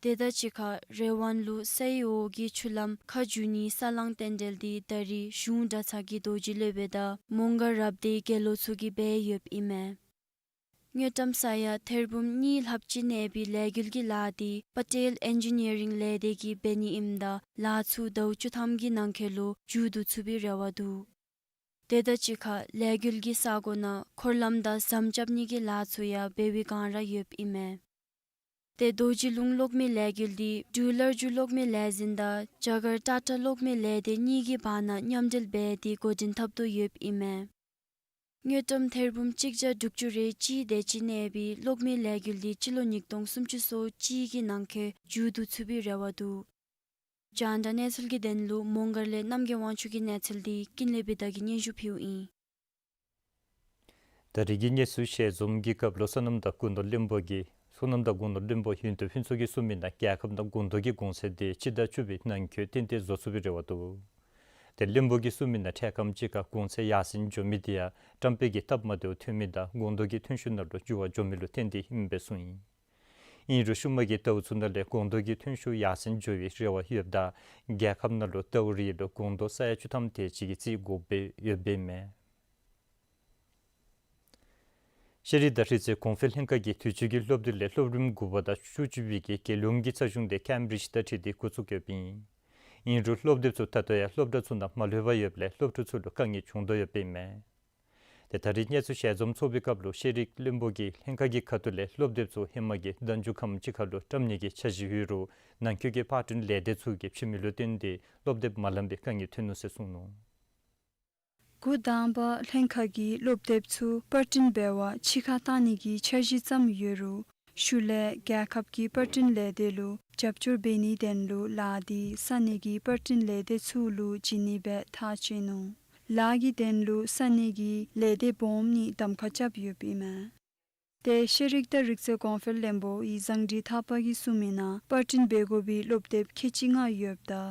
དེ་དང་གཅིག་ཁར་རི་ཝན་ལུ་སའི་འོག་གི་ཆུ་ལམ་ཁ་བསྒྱུར་ནི་ས་བསླང་རྟེན་འབྲེལ་འདི་ད་རེས་གཞུང་གྲྭ་ཚང་གི་རྡོ་རྗེ་སློབ་དཔོན་དང་མོང་སྒར་རབ་སྡེའི་དགེ་སློང་ཚུ་གིས་འབད་ཡོདཔ་ཨིན་མས། དངུལ་ཀྲམ་ས་ཡ་ཐེར་འབུམ་གཉིས་ལྷགཔ་ཅིག་གནས་པའི་ལས་འགུལ་གྱི་ལཱ་འདི་པ་ཊེལ་ཨེན་ཇི་ནི་ཡ་རིང་ལས་སྡེ་གིས་འབད་ནི་ཨིནམ་ད་ལཱ་ཚུ་ཟླཝ་བཅུ་ཐམ་གྱི་ནང་འཁོད་ལུ་མཇུག་བསྡུ་ཚུགས་པའི་རེ་བ་འདུག། དེ་དང་གཅིག་ཁར་ལས་འགུལ་གྱི་ས་གོ་ནང་འཁོར་ལམ་དང་ཟམ་རྐྱབ་ནི་གི་ལཱ་ཚུ་ཡང་འབད་བའི་བསྒང་ར་ཡོདཔ་ཨིན་མས། ཏེ་རྡོ་རྗེ་ལུང་གློག་མེ་ལས་འགུལ་འདི་འབྲུག་ལྷ་རྒྱུད་གློག་མེ་ལས་འཛིན་དང་རྒྱ་གར་ཊ་ཊ་གློག་མེ་ལས་སྡེ་གཉིས་ཀྱི་བར་ན་མཉམ་འབྲེལ་འབད་དེ་འགོ་འདྲེན་འཐབ་དོ་ཡོདཔ་ཨིན་མས། དངུལ་ཀྲམ་ཐེར་འབུམ་གཅིག་བརྒྱ་དྲུག་ཅུ་རེ་གཅིག་དེ་ཅིག་གནས་པའི་གློག་མེ་ལས་འགུལ་འདི་སྤྱི་ལོ་ཉིས་སྟོང་སུམ་ཅུ་སོ་གཅིག་གི་ནང་འཁོད་མཇུག་བསྡུ་ཚུགས་པའི་རེ་བ་འདུག། རྒྱང་བསྒྲགས་གནས་ཚུལ་གྱི་དོན་ལུ་མོང་སྒར་ལས་རྣམ་རྒྱལ་དབང་ཕྱུག་གི་གནས་ཚུལ་འདི་ཀུན་ལེགས་བི་དྷ་གིས་སྙན་ཞུ་ཕུལཝ་ཨིན། ད་རེས་ཀྱི་གནས་ཚུལ་ཞལ་འཛོམས་ཀྱི་སྐབས་ལུ་སོ་ནམ་དང་སྒོ་ནོར་བློན་པོ་གིས་སོ་ནམ་དང་སྒོ་ནོར་བློན་པོ་ཡོན་ཏན་ཕུན་ཚོགས་ཀྱིས་གསུངས་མི་ནང་རྒྱལ་ཁབ་ནང་སྒོང་རྡོག་གི་གོང་ཚད་འདི་སྤྱི་ཟླ་བཅུ་པའི་ནང་འཁོད་ཏན་ཏན་བཟོ་ཚུགས་པའི་རེ་བ་འདུག། ཏེ་བློན་པོ་གིས་གསུངས་མི་ནང་འཕྲལ་ཁམས་ཅིག་ཁར་གོང་ཚད་ཡར་སེང་འགྱོ་མི་འདི་ཡང་བཀྲམ་སྤེལ་གྱི་སྟབས་མ་བདེཝ་ཐོན་མི་དང་སྒོང་རྡོག་གི་ཐོན་ཤུགས་ནང་ལུ་འགྱུར་བ་འགྱོ་མི་ལུ་བརྟེན་ཏེ་ཨིནམ་སྦེ་གསུངས་ཡི། ཨིན་རུང་ཤུལ་མ་གི་ཟླཝ་ཚུ་ནང་ལས་སྒོང་རྡོག་གི་ཐོན་ཤུགས་ཡར་སེང་འགྱོ་བའི་རེ་བ་ཡོདཔ་ད་རྒྱལ་ཁབ་ནང་ལུ་ཟླཝ་རེ་ལུ་སྒོང་རྡོག་ས་ཡ་བཅུ་ཐམ་དེ་ཅིག་གི་རྩིས་དགོཔ་སྦེ་ཡོདཔ་ཨིན་མས། ཤེས་རིག་དང་རིག་རྩལ་གོང་འཕེལ་ལྷན་ཁག་གིས་དུས་ཅི་གི་སློབ་དུས་ལས་སློབ་རིམ་དགུ་པ་དང་བཅུ་གཅིག་པའི་གི་རྒྱལ་ཡོངས་ཀྱི་ཚར་གཞོང་འདི་ཀེམ་བི་རིཇ་དང་འཁྲིལ་ཏེ་འགོ་བཙུགས་ཡོདཔ་ཨིན། ཨིན་རུང་སློབ་དེབ་ཚུ་ད་ལྟོ་ཡང་སློབ་གྲྭ་ཚུ་ནང་མ་ལྷོད་པར་ཡོདཔ་ལས་སློབ་ཕྲུག་ཚུ་ལུ་དཀའ་ངལ་བྱུང་དོ་ཡོདཔ་ཨིན་མས། ཏེ་ད་རེས་གནས་ཚུལ་ཞལ་འཛོམས་ཚོགས་པའི་སྐབས་ལུ་ཤེས་རིག་བློན་པོ་གིས་ལྷན་ཁག་གི་ཁ་ཐུག་ལས་སློབ་དེབ་ཚུ་ཧེ་མ་གི་ཟླ་མཇུག་ཁམས་ཅིག་ཁར་ལུ་བཀྲམ་ནི་གི་འཆར་གཞི་ཡོད་རུང་ནང་འཁོད་ཀྱི་པར་སྐྲུན་ལས་སྡེ་ཚུ་གིས་ཕྱེ་མི་ལུ་བརྟེན་ཏེ་སློབ་དེབ་མ་ལང་པའི་དཀའ་ངལ་ཐོན་ནུག་ཟེར་གསུངས་ནུག། འགོ་དང་པ་ལྷན་ཁག་གིས་སློབ་དེབ་ཚུ་པར་སྐྲུན་འབད་བར་ཕྱི་ཁར་བཏང་ནི་གི་འཆར་གཞི་བརྩམས་ཡོད་རུང་ཤུལ་ལས་རྒྱལ་ཁབ་ཀྱི་པར་སྐྲུན་ལས་སྡེ་ལུ་རྒྱབ་སྐྱོར་འབད་ནིའི་དོན་ལུ་ལཱ་འདི་ས་གནས་ཀྱི་པར་སྐྲུན་ལས་སྡེ་ཚུ་ལུ་བྱིན་ནི་སྦེ་ཐག་བཅད་ནུག། ལཱ་གི་དོན་ལུ་ས་གནས་ཀྱི་ལས་སྡེ་སྦོམ་གཉིས་གདམ་ཁ་རྐྱབ་ཡོདཔ་ཨིན་མས། ཏེ་ཤེས་རིག་དང་རིག་རྩལ་གོང་འཕེལ་བློན་པོ་ཡི་བཟང་འབྲི་ཐར་པ་གིས་གསུངས་མི་ནང་པར་སྐྲུན་འབད་དགོ་པའི་སློབ་དེབ་ཁལ་གཅིག་ལྔ་ཡོདཔ་ད་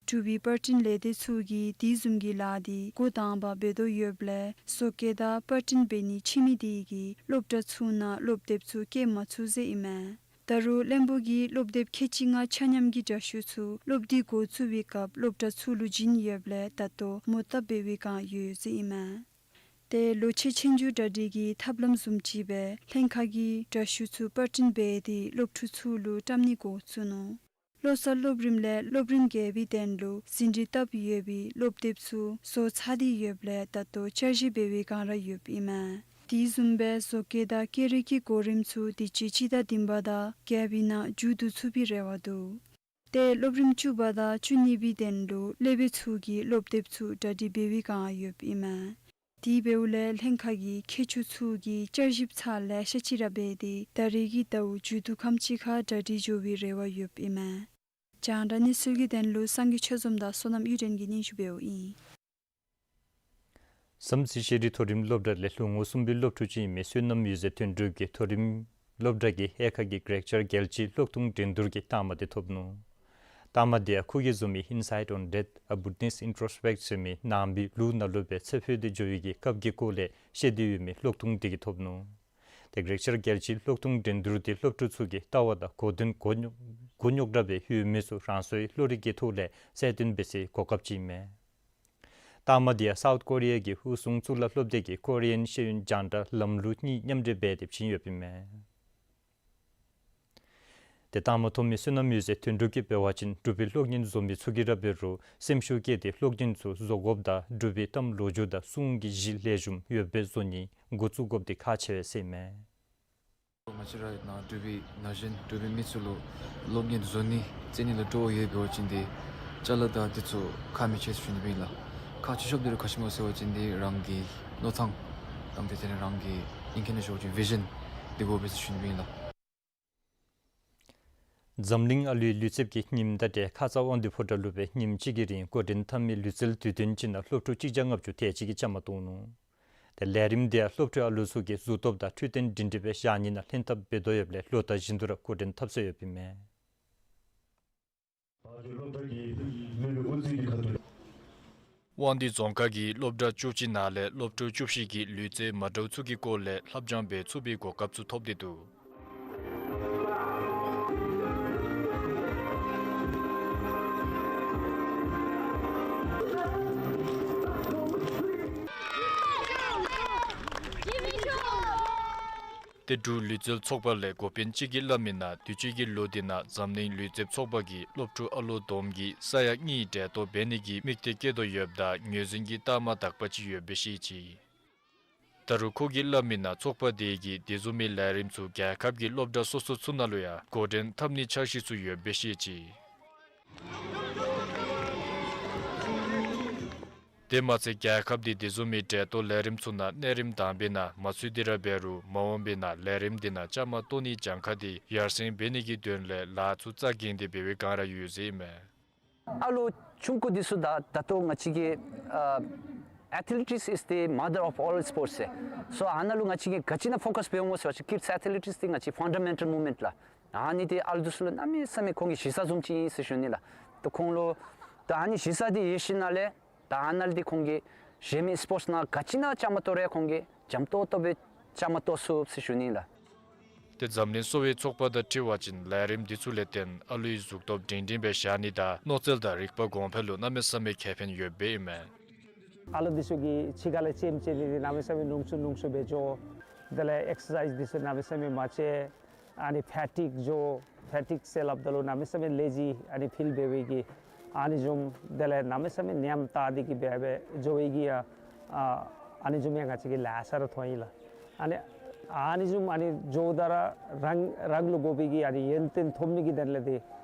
འབྲུག་པའི་པར་སྐྲུན་ལས་སྡེ་ཚུ་གིས་དེ་བཟུམ་གྱི་ལཱ་འདི་འགོ་དང་པ་འབད་དོ་ཡོདཔ་ལས་བཟོ་བཀོད་དང་པར་སྐྲུན་འབད་ནི་ཕྱེ་མི་དེ་གིས་སློབ་གྲྭ་ཚུ་ནང་སློབ་དེབ་ཚུ་བཀལ་མ་ཚུགས་ཟེར་ཨིན་མས། ད་རུང་བློན་པོ་གིས་སློབ་དེབ་ཁལ་གཅིག་ལྔ་ཆ་མཉམ་གྱི་འདྲ་བཤུས་ཚུ་སློབ་དུས་འགོ་བཙུགས་པའི་སྐབས་སློབ་གྲྭ་ཚུ་ལུ་བྱིན་ཡོདཔ་ལས་ད་ལྟོ་མོ་བཏབ་འབད་བའི་བསྒང་ཡོད་ཟེར་ཨིན་མས། ཏེ་ལོ་ཕྱེད་ཆོས་རྒྱུགས་གྲ་སྒྲིག་གི་ཐབས་ལམ་བཟུམ་ཅིག་སྦེ་ལྷན་ཁག་གིས་འདྲ་བཤུས་ཚུ་པར་སྐྲུན་འབད་དེ་སློབ་ཕྲུག་ཚུ་ལུ་བཀྲམ་ནི་འགོ་བཙུགས་ནུག། བློ་གསར་སློབ་རིམ་ལས་སློབ་རིམ་བརྒྱད་པའི་དོན་ལུ་ཟིན་བྲིས་བཏབ་ཡོད་པའི་སློབ་དེབ་ཚུ་བཟོ་ཚར་ཏེ་ཡོདཔ་ལས་ད་ལྟོ་འཆར་གཞི་འབད་བའི་བསྒང་ར་ཡོདཔ་ཨིན་མས། དེ་བཟུམ་སྦེ་བཟོ་བཀོད་དང་སྐད་རིགས་ཀྱི་གོ་རིམ་ཚུ་དུས་ཅི་སྤྱི་ཟླ་བདུན་པ་དང་བརྒྱད་པའི་ནང་མཇུག་བསྡུ་ཚུགས་པའི་རེ་བ་འདུག། ཏེ་སློབ་རིམ་བཅུ་པ་དང་བཅུ་གཉིས་པའི་དོན་ལུ་སློབ་དཔོན་ཚུ་གིས་སློབ་དེབ་ཚུ་གྲ་སྒྲིག་འབད་བའི་བསྒང་ཡོདཔ་ཨིན་མས། དེ་འབདཝ་ལས་ལྷན་ཁག་གི་མཁས་མཆོག་ཚུ་གིས་བསྐྱར་ཞིབ་ཚར་ལེ་ཤ་ཅིག་ར་འབད་དེ་ད་རེས་ཀྱི་ཟླཝ་མཇུག་བསྡུ་ཁམས་ཅིག་ཁར་གྲ་སྒྲིག་འགྱོ་བའི་རེ་བ་ཡོདཔ་ཨིན་མས། རྒྱང་བསྒྲགས་གནས་ཚུལ་གྱི་དོན་ལུ་སངས་རྒྱས་ཆོས་འཛོམས་དང་བསོད་ནམས་གཡུ་སྒྲོན་གྱིས་སྙན་ཞུ་འབདཝ་ཨིན། བསམ་རྩེ་ཤེས་རིག་མཐོ་རིམ་སློབ་གྲྭ་ལས་ལོ་ངོ་གསུམ་པའི་སློབ་ཕྲུག་ཅིག་ཨིན་མི་བསོད་ནམས་འོད་ཟེར་དོན་གྲུབ་ཀྱིས་མཐོ་རིམ་སློབ་གྲྭ་གི་དབྱེ་ཁག་གི་གྲལ་ཆེར་རྒྱལ་སྤྱིའི་ཀློག་ཐུང་འགྲན་བསྡུར་གྱི་རྟགས་མ་འདི་ཐོབ་ནུག། རྟགས་མ་འདི་ཡང་ཁོ་གིས་བཟོ་མི་Insight on Death, A Buddhist Introspect ཟེར་མི་ནང་པའི་ལུགས་ནང་ལུ་སྦེ་ཚེ་འཕོས་ཏེ་འགྱོ་བའི་གི་སྐབས་ཀྱི་སྐོར་ལས་བཤད་དེ་ཡོད་མི་ཀློག་ཐུང་འདི་གིས་ཐོབ་ནུག། ཏེ་གྲལ་ཆེར་རྒྱལ་སྤྱིའི་ཀློག་ཐུང་འགྲན་བསྡུར་འདི་སློབ་ཕྲུག་ཚུ་གིས་ལྟ་བ་དང་གོ་དོན་གོ་རྙོག་གོ་རྙོག་དྲགས་སྦེ་ཡོད་མི་ཚུ་རང་སོའི་བློ་རིག་གི་ཐོག་ལས་གསལ་སྟོན་འབད་སའི་གོ་སྐབས་ཅིག་ཨིན་མས། རྟགས་མ་འདི་ཡང་སའུཐ་ཀོ་རི་ཡ་གི་དབུས་གཞུང་གཙུག་ལག་སློབ་སྡེ་གིས་ཀོ་རི་ཡན་ཤེས་ཡོན་རྒྱང་བསྒྲགས་ལམ་ལུགས་གཉིས་མཉམ་འབྲེལ་འབད་དེ་བྱིན་ཡོདཔ་ཨིན་མས། ཏེ་རྟགས་མ་ཐོབ་མི་བསོད་ནམས་འོད་ཟེར་དོན་གྲུབ་ཀྱིས་འབད་བ་ཅིན་འབྲུག་པའི་གློག་བརྙན་བཟོ་མི་ཚུ་གིས་ར་འབད་རུང་སེམས་ཤུགས་བསྐྱེད་དེ་གློག་བརྙན་ཚུ་བཟོ་དགོཔ་དང་འབྲུག་པའི་གཏམ་ལོ་རྒྱུས་དང་སྲུང་གི་གཞི་ལེགས་ཤོམ་ཡོདཔ་སྦེ་བཟོ་ནི་འགོ་བཙུགས་དགོཔ་འདི་ཁག་ཆེ་བས་ཟེར་ཨིན་མས། ང་བཅས་ར་ནཱ་འབྲུག་པའི་ན་གཞོན་འབྲུག་པའི་མི་ཚུ་ལུ་གློག་བརྙན་བཟོ་ནི་རྩེད་ནི་ལུ་སྤྲོ་བ་ཡོདཔ་འབད་བ་ཅིན་ཏེ་ཅ་ལ་དང་དེ་ཚུ་ཁག་མི་ཆེ་ཟེར་ཞུ་ནི་ཨིན་ལགས། ཁག་ཆེ་ཤོས་འདི་ར་ག་ཅི་སྨོ་ཟེར་བ་ཅིན་ཏེ་རང་གི་མནོ་ཐངས་དང་དེ་དེ་ལས་རང་གི་ཨིང་སྐད་ནང་ཞུ་བ་ཅིན་བི་ཞཱན་ དེ་དགོ་པས་ཟེར་ཞུ་ནི་ཨིན་ལགས། འཛམ་གླིང་ཨ་ལུའི་ལུས་རྩལ་གྱི་ཉིནམ་དང་འབྲེལ་ཁ་ཙ་དབང་འདུས་ཕོ་བྲང་ལུ་སྦེ་ཉིནམ་གཅིག་གི་རིང་འགོ་འདྲེན་འཐབ་མི་ལུས་རྩལ་དུས་སྟོན་ཅིག་ནང་སློབ་ཕྲུག་གཅིག་བརྒྱ་ལྔ་བཅུ་དེ་ཅིག་གིས་བཅའ་མར་གཏོགས་ནུག། ཏེ་ལས་རིམ་འདི་ཡང་སློབ་ཕྲུག་ཨ་ལུ་ཚུ་གིས་གཟུགས་སྟོབས་དང་འཕྲོད་བསྟེན་སྒྲིང་སྒྲིང་སྦེ་བཞག་ནི་ནང་ལྷན་ཐབས་འབད་དོ་ཡོདཔ་ལས་ལོ་ལྟར་བཞིན་དུ་ར་འགོ་འདྲེན་འཐབ་སྲོལ་ཡོདཔ་ཨིན་མས། དབང་འདུས་རྫོང་ཁག་གི་སློབ་གྲྭ་བཅུ་གཅིག་ནང་ལས་སློབ་ཕྲུག་བཅུ་བཞི་གིས་ལུས་རྩལ་མ་འདྲཝ་ཚུ་གི་སྐོར་ལས་ལྷབ་སྦྱང་འབད་ཚུགས་པའི་གོ་སྐབས་ཚུ་ཐོབ་སྟེ་འདུག། ཏེ་འབྲུག་ལུས་རྩལ་ཚོགས་པ་ལས་འགོ་དཔོན་ཅིག་གིས་སླབ་མི་ནང་དུས་ཅི་གི་ལོ་འདི་ནང་འཛམ་གླིང་ལུས་རྩལ་ཚོགས་པ་གིས་སློབ་ཕྲུག་ཨ་ལོ་བསྡོམས་ཀྱིས་ས་ཡ་གཉིས་གྲལ་གཏོགས་འབད་ནི་གི་དམིགས་གཏད་བསྐྱེད་དོ་ཡོདཔ་ད་ངོས་འཛིན་གྱི་རྟགས་མ་དག་པ་ཅིག་ཡོདཔ་སྦེ་བཤད་ཅི། ད་རུང་ཁོ་གིས་སླབ་མི་ནང་ཚོགས་པ་དེ་གིས་དེ་བཟུམ་མའི་ལས་རིམ་ཚུ་རྒྱལ་ཁབ་ཀྱི་སློབ་གྲྭ་སོ་སོ་ཚུ་ནང་ལུ་ཡང་འགོ་འདྲེན་འཐབ་ནིའི་འཆར་གཞི་ཚུ་ཡོདཔ་སྦེ་བཤད་ཅི། དེ་མ་ཚད་རྒྱལ་ཁབ་དེ་དེ་བཟུམ་མའི་གྲལ་གཏོགས་ལས་རིམ་ཚུ་ནང་གནས་རིམ་དང་པའི་ནང་མ་ཚུད་དེ་ར་འབད་རུང་མ་འོངས་པའི་ནང་ལས་རིམ་དེ་ནང་བཅའ་མར་གཏོགས་ནིའི་གྱངས་ཁ་དེ་ཡར་སེང་འབད་ནི་གི་དོན་ལས་ལཱ་ཚུ་རྩ་འགེངས་ཏེ་འབད་བའི་བསྒང་ར་ཡོད་ཟེར་ཨིན་མས། ཨ་ལོ་ཆུང་ཀུ་འདི་ཚུ་ད་ད་ལྟོ་ང་བཅས་ཀྱི་ཨ་athletics is the mother of all sports ཟེར། སོ་ཨ་ནཱ་ལུ་ང་བཅས་ཀྱིས་ག་ཅི་ནང་ཕོ་ཀཱསི་འབད་འོང་ཟེར་བ་ཅིན་kids athletics འདི་ང་བཅས་fundamental movement ལགས། ཨ་ནི་འདི་ཨ་ལུ་འདི་ཚུ་ལུ་གནམ་མེད་ས་མེད་ཁོང་གི་གཞི་རྩ་བཟུམ་ཅིག་ཨིན་ཟེར་ཞུ་ནི་ལགས། ད་ཁོང་ལུ་ད་ཨ་ནི་གཞི་རྩ་འདི་ཡོད་ཞིནམ་ལས་ད་ཨ་ནཱ་ལས་འདི་ཁོང་གིས་གཞན་མི་སི་པོརཊསི་ནང་ག་ཅི་ནང་བཅའ་མར་གཏོགས་རུང་ཁོང་གིས་འཇམ་ཏོག་ཏོ་སྦེ་བཅའ་མར་གཏོགས་ཚུགས་ཟེར་ཞུ་ནི་ལགས། ཏེ་འཛམ་གླིང་གསོ་བའི་ཚོགས་པ་དང་འཁྲིལ་བ་ཅིན་ལས་རིམ་འདི་ཚུ་ལས་བརྟེན་ཨ་ལུའི་གཟུགས་སྟོབས་སྒྲིང་སྒྲིང་སྦེ་བཞག་ནི་དང་མནོ་རྩལ་དང་རིག་པ་གོང་འཕེལ་ལུ་གནམ་མེད་ས་མེད་ཁེ་ཕན་ཡོདཔ་ཨིན་མས། ཨ་ལུ་འདི་ཚུ་གིས་ཕྱི་ཁ་ལས་ལྕེམ་ཅིག་ནི་འདི་གནམ་མེད་ས་མེད་ཉུང་སུ་ཉུང་སུ་སྦེ་འགྱོ། དེ་ལས་ཨེག་སར་སའིཛ་འདི་ཚུ་གནམ་མེད་ས་མེད་མ་ཆེ། ཨ་ནི་ཕེ་ཊིག་འགྱོ། ཕེ་ཊིག་ཟེར་སླབ་ད་ལུ་གནམ་མེད་ས་མེད་ལེ་ཛི་ཨ་ནི་ཕིལ་འབད་བའི་གི་ཨ་ནི་བཟུམ། དེ་ལས་གནམ་མེད་ས་མེད་ཉམས་ཐག་སྟེ་གི་འབད་སྦེ་འགྱོ་བའི་གི་ཡང་ཨ་ཨ་ནི་བཟུམ་ཡང་ང་བཅས་ཀྱིས་ལེ་ཤ་ར་མཐོང་ཡི་ལགས། ཨ་ནི་ཨ་ནི་བཟུམ་ཨ་ནི་འགྱོཝ་ད་ར་རང་རང་ལུ་དགོ་པའི་གི་ཨ་ནི་ཡོན་ཏན་ཐོབ་ནི་གི་དོན་ལས་འདི་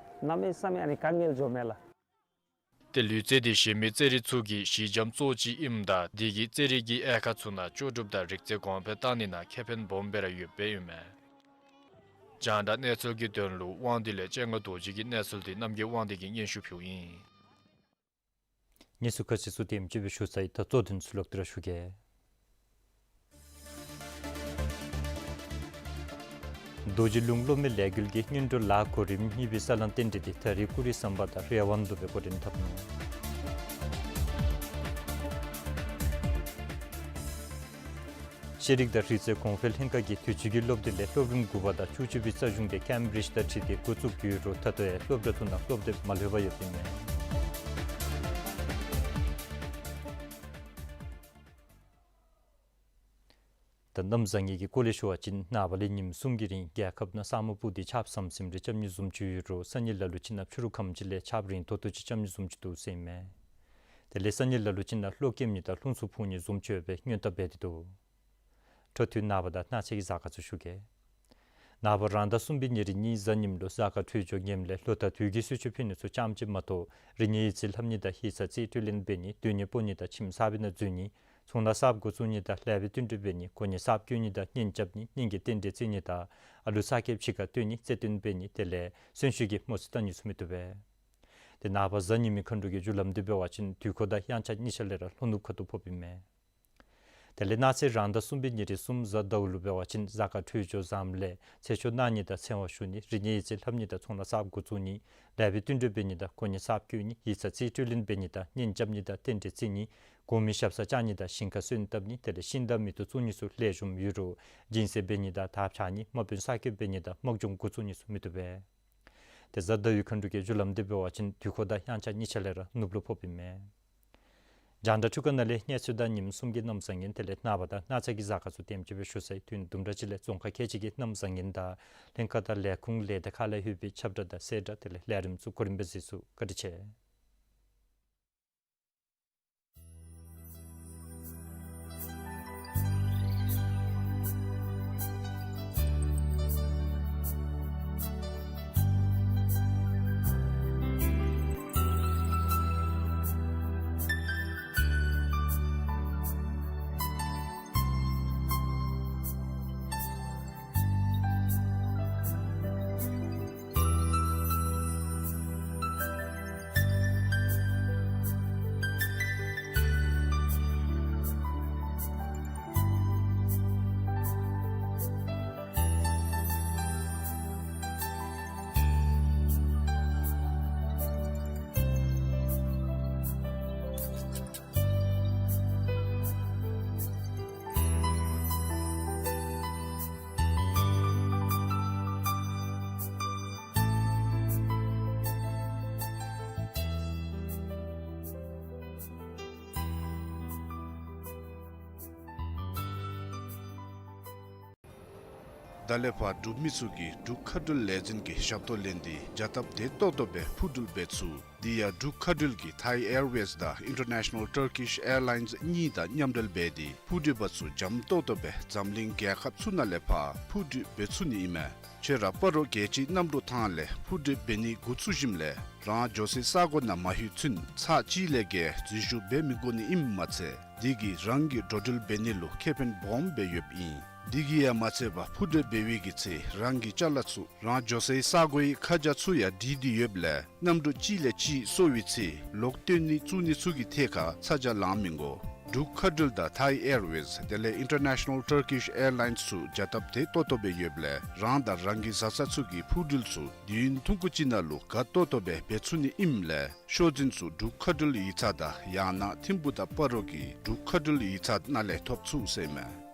གནམ་མེད་ས་མེད་ཨ་ནི་དཀའ་ངལ་འགྱོཝ་མས་ལགས། ཏེ་ལུས་རྩལ་འདི་གཞན་མི་རྩེད་རིགས་ཚུ་གི་གཞི་འགྱམ་གཙོ་བོ་ཅིག་ཨིནམ་ད་དེ་གིས་རྩེད་རིགས་ཀྱི་དབྱེ་ཁག་ཚུ་ནང་ལྕོགས་གྲུབ་དང་རིག་རྩལ་གོང་འཕེལ་གཏང་ནི་ནང་ཁེ་ཕན་སྦོམ་སྦེ་ར་ཡོདཔ་སྦེ་ཨིན་མས། རྒྱང་བསྒྲགས་གནས་ཚུལ་གྱི་དོན་ལུ་དབང་འདུས་ལས་སྤྱན་སྔ་རྡོ་རྗེ་གི་གནས་ཚུལ་འདི་རྣམ་རྒྱལ་དབང་འདུས་ཀྱིས་སྙན་ཞུ་ཕུལཝ་ཨིན། གནས་ཚུལ་ཁག་ཅིག་ཚུ་དེམ་ཅིག་སྦེ་ཞུ་ཚར་ཡི། ད་གཙོ་དོན་ཚུ་ལོག་སྟེ་ར་ཞུ་གེ། རྡོ་རྗེ་ལུང་སློབ་མའི་ལས་འགུལ་གྱི་སྔོན་འགྲོ་ལཱ་གོ་རིམ་གཉིས་པའི་ས་ལམ་རྟེན་འབྲེལ་འདི་ད་རིས་ཀུ་རི་ཟམ་པ་དང་རེ་ཝན་ལུ་སྦེ་འགོ་འདྲེན་འཐབ་ནུག། ཤེས་རིག་དང་རིག་རྩལ་གོང་འཕེལ་ལྷན་ཁག་གིས་དུས་ཅི་གི་སློབ་དུས་ལས་སློབ་རིམ་དགུ་པ་དང་བཅུ་གཅིག་པའི་རྩ་གཞུང་འདི་ཀེམ་བིརིཇ་དང་འཁྲིལ་ཏེ་འགོ་བཙུགས་ཡོད་རུང་ད་ལྟོ་ཡང་སློབ་གྲྭ་ཚུ་ནང་སློབ་དེབ་མ་ལྷོད་པར་ཡོདཔ་ཨིན་མས། ད་གནམ་བཟང་ངན་གྱི་སྐོར་ལས་ཞུ་བ་ཅིན་ནངས་པ་ལས་ཉིནམ་གསུམ་གྱི་རིང་རྒྱལ་ཁབ་ནང་ས་སྨུག་སྤུབས་ཏེ་ཆརཔ་ཟམ་ཟིམ་རེ་རྐྱབ་ནི་བཟུམ་ཅིག་ཡོད་རུང་སང་ཉིན་ལ་ལུ་ཅིག་ནང་ཕྱི་རུ་ཁམས་ཅིག་ལས་ཆརཔ་རིང་ཏོག་ཏོ་ཅིག་རྐྱབ་ནི་བཟུམ་ཅིག་འདུག་ཟེར་ཨིན་མས། དེ་ལས་སང་ཉིན་ལ་ལུ་ཅིག་ནང་གློག་ཀེམ་ནི་དང་རླུང་འཚུབ་འཕུ་ནི་བཟུམ་ཅིག་ཡོད་པའི་སྔོན་བརྡ་འབད་དེ་འདུག། འཕྲོ་མཐུད་ནངས་པ་དང་གནངས་ཚེ་གི་གཟའ་སྐར་ཚུ་ཞུ་གེ། ནངས་པ་རང་ཟླ་གསུམ་པའི་ཉེར་གཉིས་གཟའ་ཉིམ་ལུ་གཟའ་སྐར་འཕྲོད་སྦྱོར་ངནམ་ལས་ལོ་ལྟར་དུས་ཀྱི་གསོལ་མཆོད་ཕུལ་ནི་ཚུ་ཙམ་ཅིག་མ་གཏོགས་རི་ཉིལ་ཡིད་ཚིམ་ལྷབ་ནི་དང་ཡིག་ཚང་རྩིས་སྤྲོད་ལེན་འབད་ནི་སྡོད་གནས་སྤོ་ནི་དང་ཁྱིམ་གསར་པའི་ནང་འཛུལ་ནི་ཚོང་ལཱ་གསརཔ་འགོ་བཙུགས་ནི་དང་ལེགས་པའི་བསྟུན་གྲོས་འབད་ནི་གོ་གནས་གསརཔ་བསྐོ་ནི་དང་གཉེན་རྐྱབ་ནི་གཉེན་གྱི་རྟེན་འབྲེལ་བརྩི་ནི་དང་ཨ་ལུ་གསར་སྐྱེས་ཕྱི་ཁར་བཏོན་ནི་རྩེད་འགྲན་འབད་ནི་དེ་ལས་གསོན་ཤུལ་གྱི་མོ་རྩིས་བལྟ་ནི་ཚུ་མི་བཏུབ་པས། ཏེ་ནངས་པ་གཟའ་ཉི་མའི་མཁའ་འགྲོ་གི་རྒྱུ་ལམ་འདི་འབད་བ་ཅིན་དུས་འཁོར་དང་དབྱངས་འཆར་གཉིས་ཆ་ལས་ར་ལྷོ་ནུབ་ཁ་ཐུག་ཕོགཔ་ཨིན་མས། དེ་ལས་གནངས་ཚེ་རང་ཟླ་གསུམ་པའི་ཉེར་གསུམ་གཟའ་ཟླཝ་ལུ་འབད་བ་ཅིན་གཟའ་སྐར་འཕྲོད་སྦྱོར་བཟངམ་ལས་ཚེས་མཆོད་གནང་ནི་དང་ཚེ་དབང་ཞུ་ནི་རི་ཉིལ་ཡིད་ཚིམ་ལྷབ་ནི་དང་ཚོང་ལཱ་གསརཔ་འགོ་བཙུགས་ནི་ལེགས་པའི་བསྟུན་གྲོས་འབད་ནི་དང་གོ་གནས་གསརཔ་བསྐོ་ནི་ཡིག་ཚང་རྩིས་སྤྲོད་ལེན་འབད་ནི་དང་གཉེན་རྐྱབ་ནི་དང་རྟེན་འབྲེལ་བརྩི་ནི་གོང་མའི་ཞབས་སར་བཅར་ནི་དང་ཞིང་ཁར་སོན་བཏབ་ནི་དེ་ལས་ཤིང་རྟ་མེ་ཏོག་བཙུགས་ནི་ཚུ་ལེགས་ཤོམ་ཡོད་རུང་སྦྱིན་སྲེག་འབད་ནི་དང་དར་འཕྱར་ནི་དམག་དཔོན་གསར་སྐྱེས་འབད་ནི་དང་དམག་སྦྱོང་འགོ་བཙུགས་ནི་ཚུ་མི་བཏུབ་པས། ཏེ་གཟའ་ཟླ་བའི་མཁའ་འགྲོ་གི་རྒྱུ་ལམ་འདི་འབད་བ་ཅིན་དུས་འཁོར་དང་དབྱངས་འཆར་གཉིས་ཆ་ལས་ར་ནུབ་ལུ་ཕོགཔ་ཨིན་མས། རྒྱང་བསྒྲགས་འཕྲུལ་ཁང་ནང་ལས་གནས་ཚུལ་དང་ཉིནམ་གསུམ་གྱི་གནམ་བཟང་ངན་དེ་ལས་ནངས་པ་དང་གནངས་ཚེ་གི་གཟའ་སྐར་ཚུ་དེམ་ཅིག་སྦེ་ཞུ་ཚར་ཡི། དུས་ཡུན་དུམ་གྲ་ཅིག་ལས་རྫོང་ཁག་ཁལ་གཅིག་གི་གནམ་བཟང་ངན་དང་ལྷན་ཁག་དང་ལས་ཁུངས་ལས་སྡེ་ཁག་ལས་ལྷོད་པའི་ཁྱབ་བསྒྲགས་དང་གསལ་བསྒྲགས་དེ་ལས་ལས་རིམ་ཚུ་གོ་རིམ་སྦེ་གཟིགས་ཚུགས། བཀའ་དྲིན་ཆེ། ད་ལས་ཕར་འབྲུག་མི་ཚུ་གིས་འབྲུག་མཁའ་འགྲུལ་ལས་འཛིན་གྱི་ཞབས་ཏོག་ལེན་ཏེ་བྱ་སྟབས་བདེ་ཏོག་ཏོ་སྦེ་འཕུར་འགྲུལ་འབད་ཚུགས། དེ་ཡང་འབྲུག་མཁའ་འགྲུལ་གྱིས་Thai Airways དང་International Turkish Airlines གཉིས་དང་མཉམ་འབྲེལ་འབད་དེ་འཕུར་འགྲུལ་པ་ཚུ་འཇམ་ཏོག་ཏོ་སྦེ་འཛམ་གླིང་རྒྱལ་ཁབ་ཚུ་ནང་ལས་ཕར་འཕུར་འགྲུལ་འབད་ཚུགས་ནི་ཨིན་མས། ཁྱོད་ར་སྤ་རོ་རྒྱལ་སྤྱིའི་གནམ་གྲུ་ཐང་ལས་འཕུར་འགྲུལ་འབད་ནི་འགོ་བཙུགས་ཞིནམ་ལས་རང་འགྱོ་སའི་ས་གོ་ནང་མ་ལྷོད་ཚུན་ཚར་གཅིག་ལས་བརྒལ་འཛུལ་ཞུགས་འབད་མི་དགོ་ནི་ཨིནམ་མ་ཚད་དེ་གིས་རང་གི་འགྲོ་འགྲུལ་འབད་ནི་ལུ་ཁེ་ཕན་སྦོམ་སྦེ་ཡོདཔ་ཨིན། དེ་གིས་ཡང་མ་ཚད་པར་འཕུར་འགྲུལ་འབད་བའི་གི་ཚེ་རང་གི་ཅ་ལ་ཚུ་རང་འགྱོ་སའི་ས་གོའི་ཁ་བྱང་ཚུ་ཡང་བྲིས་ཏེ་ཡོདཔ་ལས་གནམ་གྲུ་གཅིག་ལས་གཅིག་སོར་བའི་ཚེ་ལོག་བཏོན་ནི་བཙུགས་ནི་ཚུ་གི་ཐད་ཁར་ཚ་གྱང་ལང་མི་དགོ། འབྲུག་མཁའ་འགྲུལ་དང་Thai Airways དེ་ལས་International Turkish Airlines ཚུ་བྱ་སྟབས་བདེ་ཏོག་ཏོ་སྦེ་ཡོདཔ་ལས་རང་དང་རང་གི་བཟའ་ཚང་ཚུ་གི་འཕུར་འགྲུལ་ཚུ་དུས་ཡུན་ཐུང་ཀུ་ཅིག་ནང་ལུ་དགའ་ཏོག་ཏོ་སྦེ་འབད་ཚུགས་ནི་ཨིནམ་ལས་ཤོག་འཛིན་ཚུ་འབྲུག་མཁའ་འགྲུལ་ཡིག་ཚང་དང་ཡང་ན་ཐིམ་ཕུག་དང་སྤ་རོ་གི་འབྲུག་མཁའ་འགྲུལ་ཡིག་ཚང་ནང་ལས་ཐོབ་ཚུགས་ཟེར་ཨིན་མས།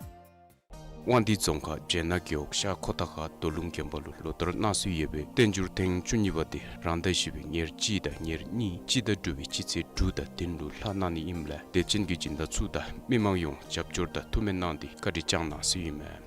དབང་འདུས་རྫོང་ཁག་བྱེ་ནག་རྒེད་འོག་ཤར་ཁོ་ཐང་ཁ་རྡོ་ལུང་དགོན་པ་ལུ་ལོ་ལྟར་གནང་སྲོལ་ཡོད་པའི་བསྟན་འགྱུར་ཐེངས་བཅུ་གཉིས་པ་དེ་རང་ཟླ་བཞི་པའི་ཉེར་གཅིག་དང་ཉེར་གཉིས་སྤྱི་ཟླ་དྲུག་པའི་སྤྱི་ཚེས་དྲུག་དང་བདུན་ལུ་ལྷག་གནང་ནི་ཨིནམ་ལས་དད་ཅན་གྱི་སྦྱིན་བདག་ཚུ་དང་མི་མང་ཡོངས་རྒྱབ་སྐྱོར་དང་ཐུགས་སྨོན་གནང་སྟེ་བཀའ་དྲིན་བསྐྱངས་གནང་ཟེར་ཨིན་མས།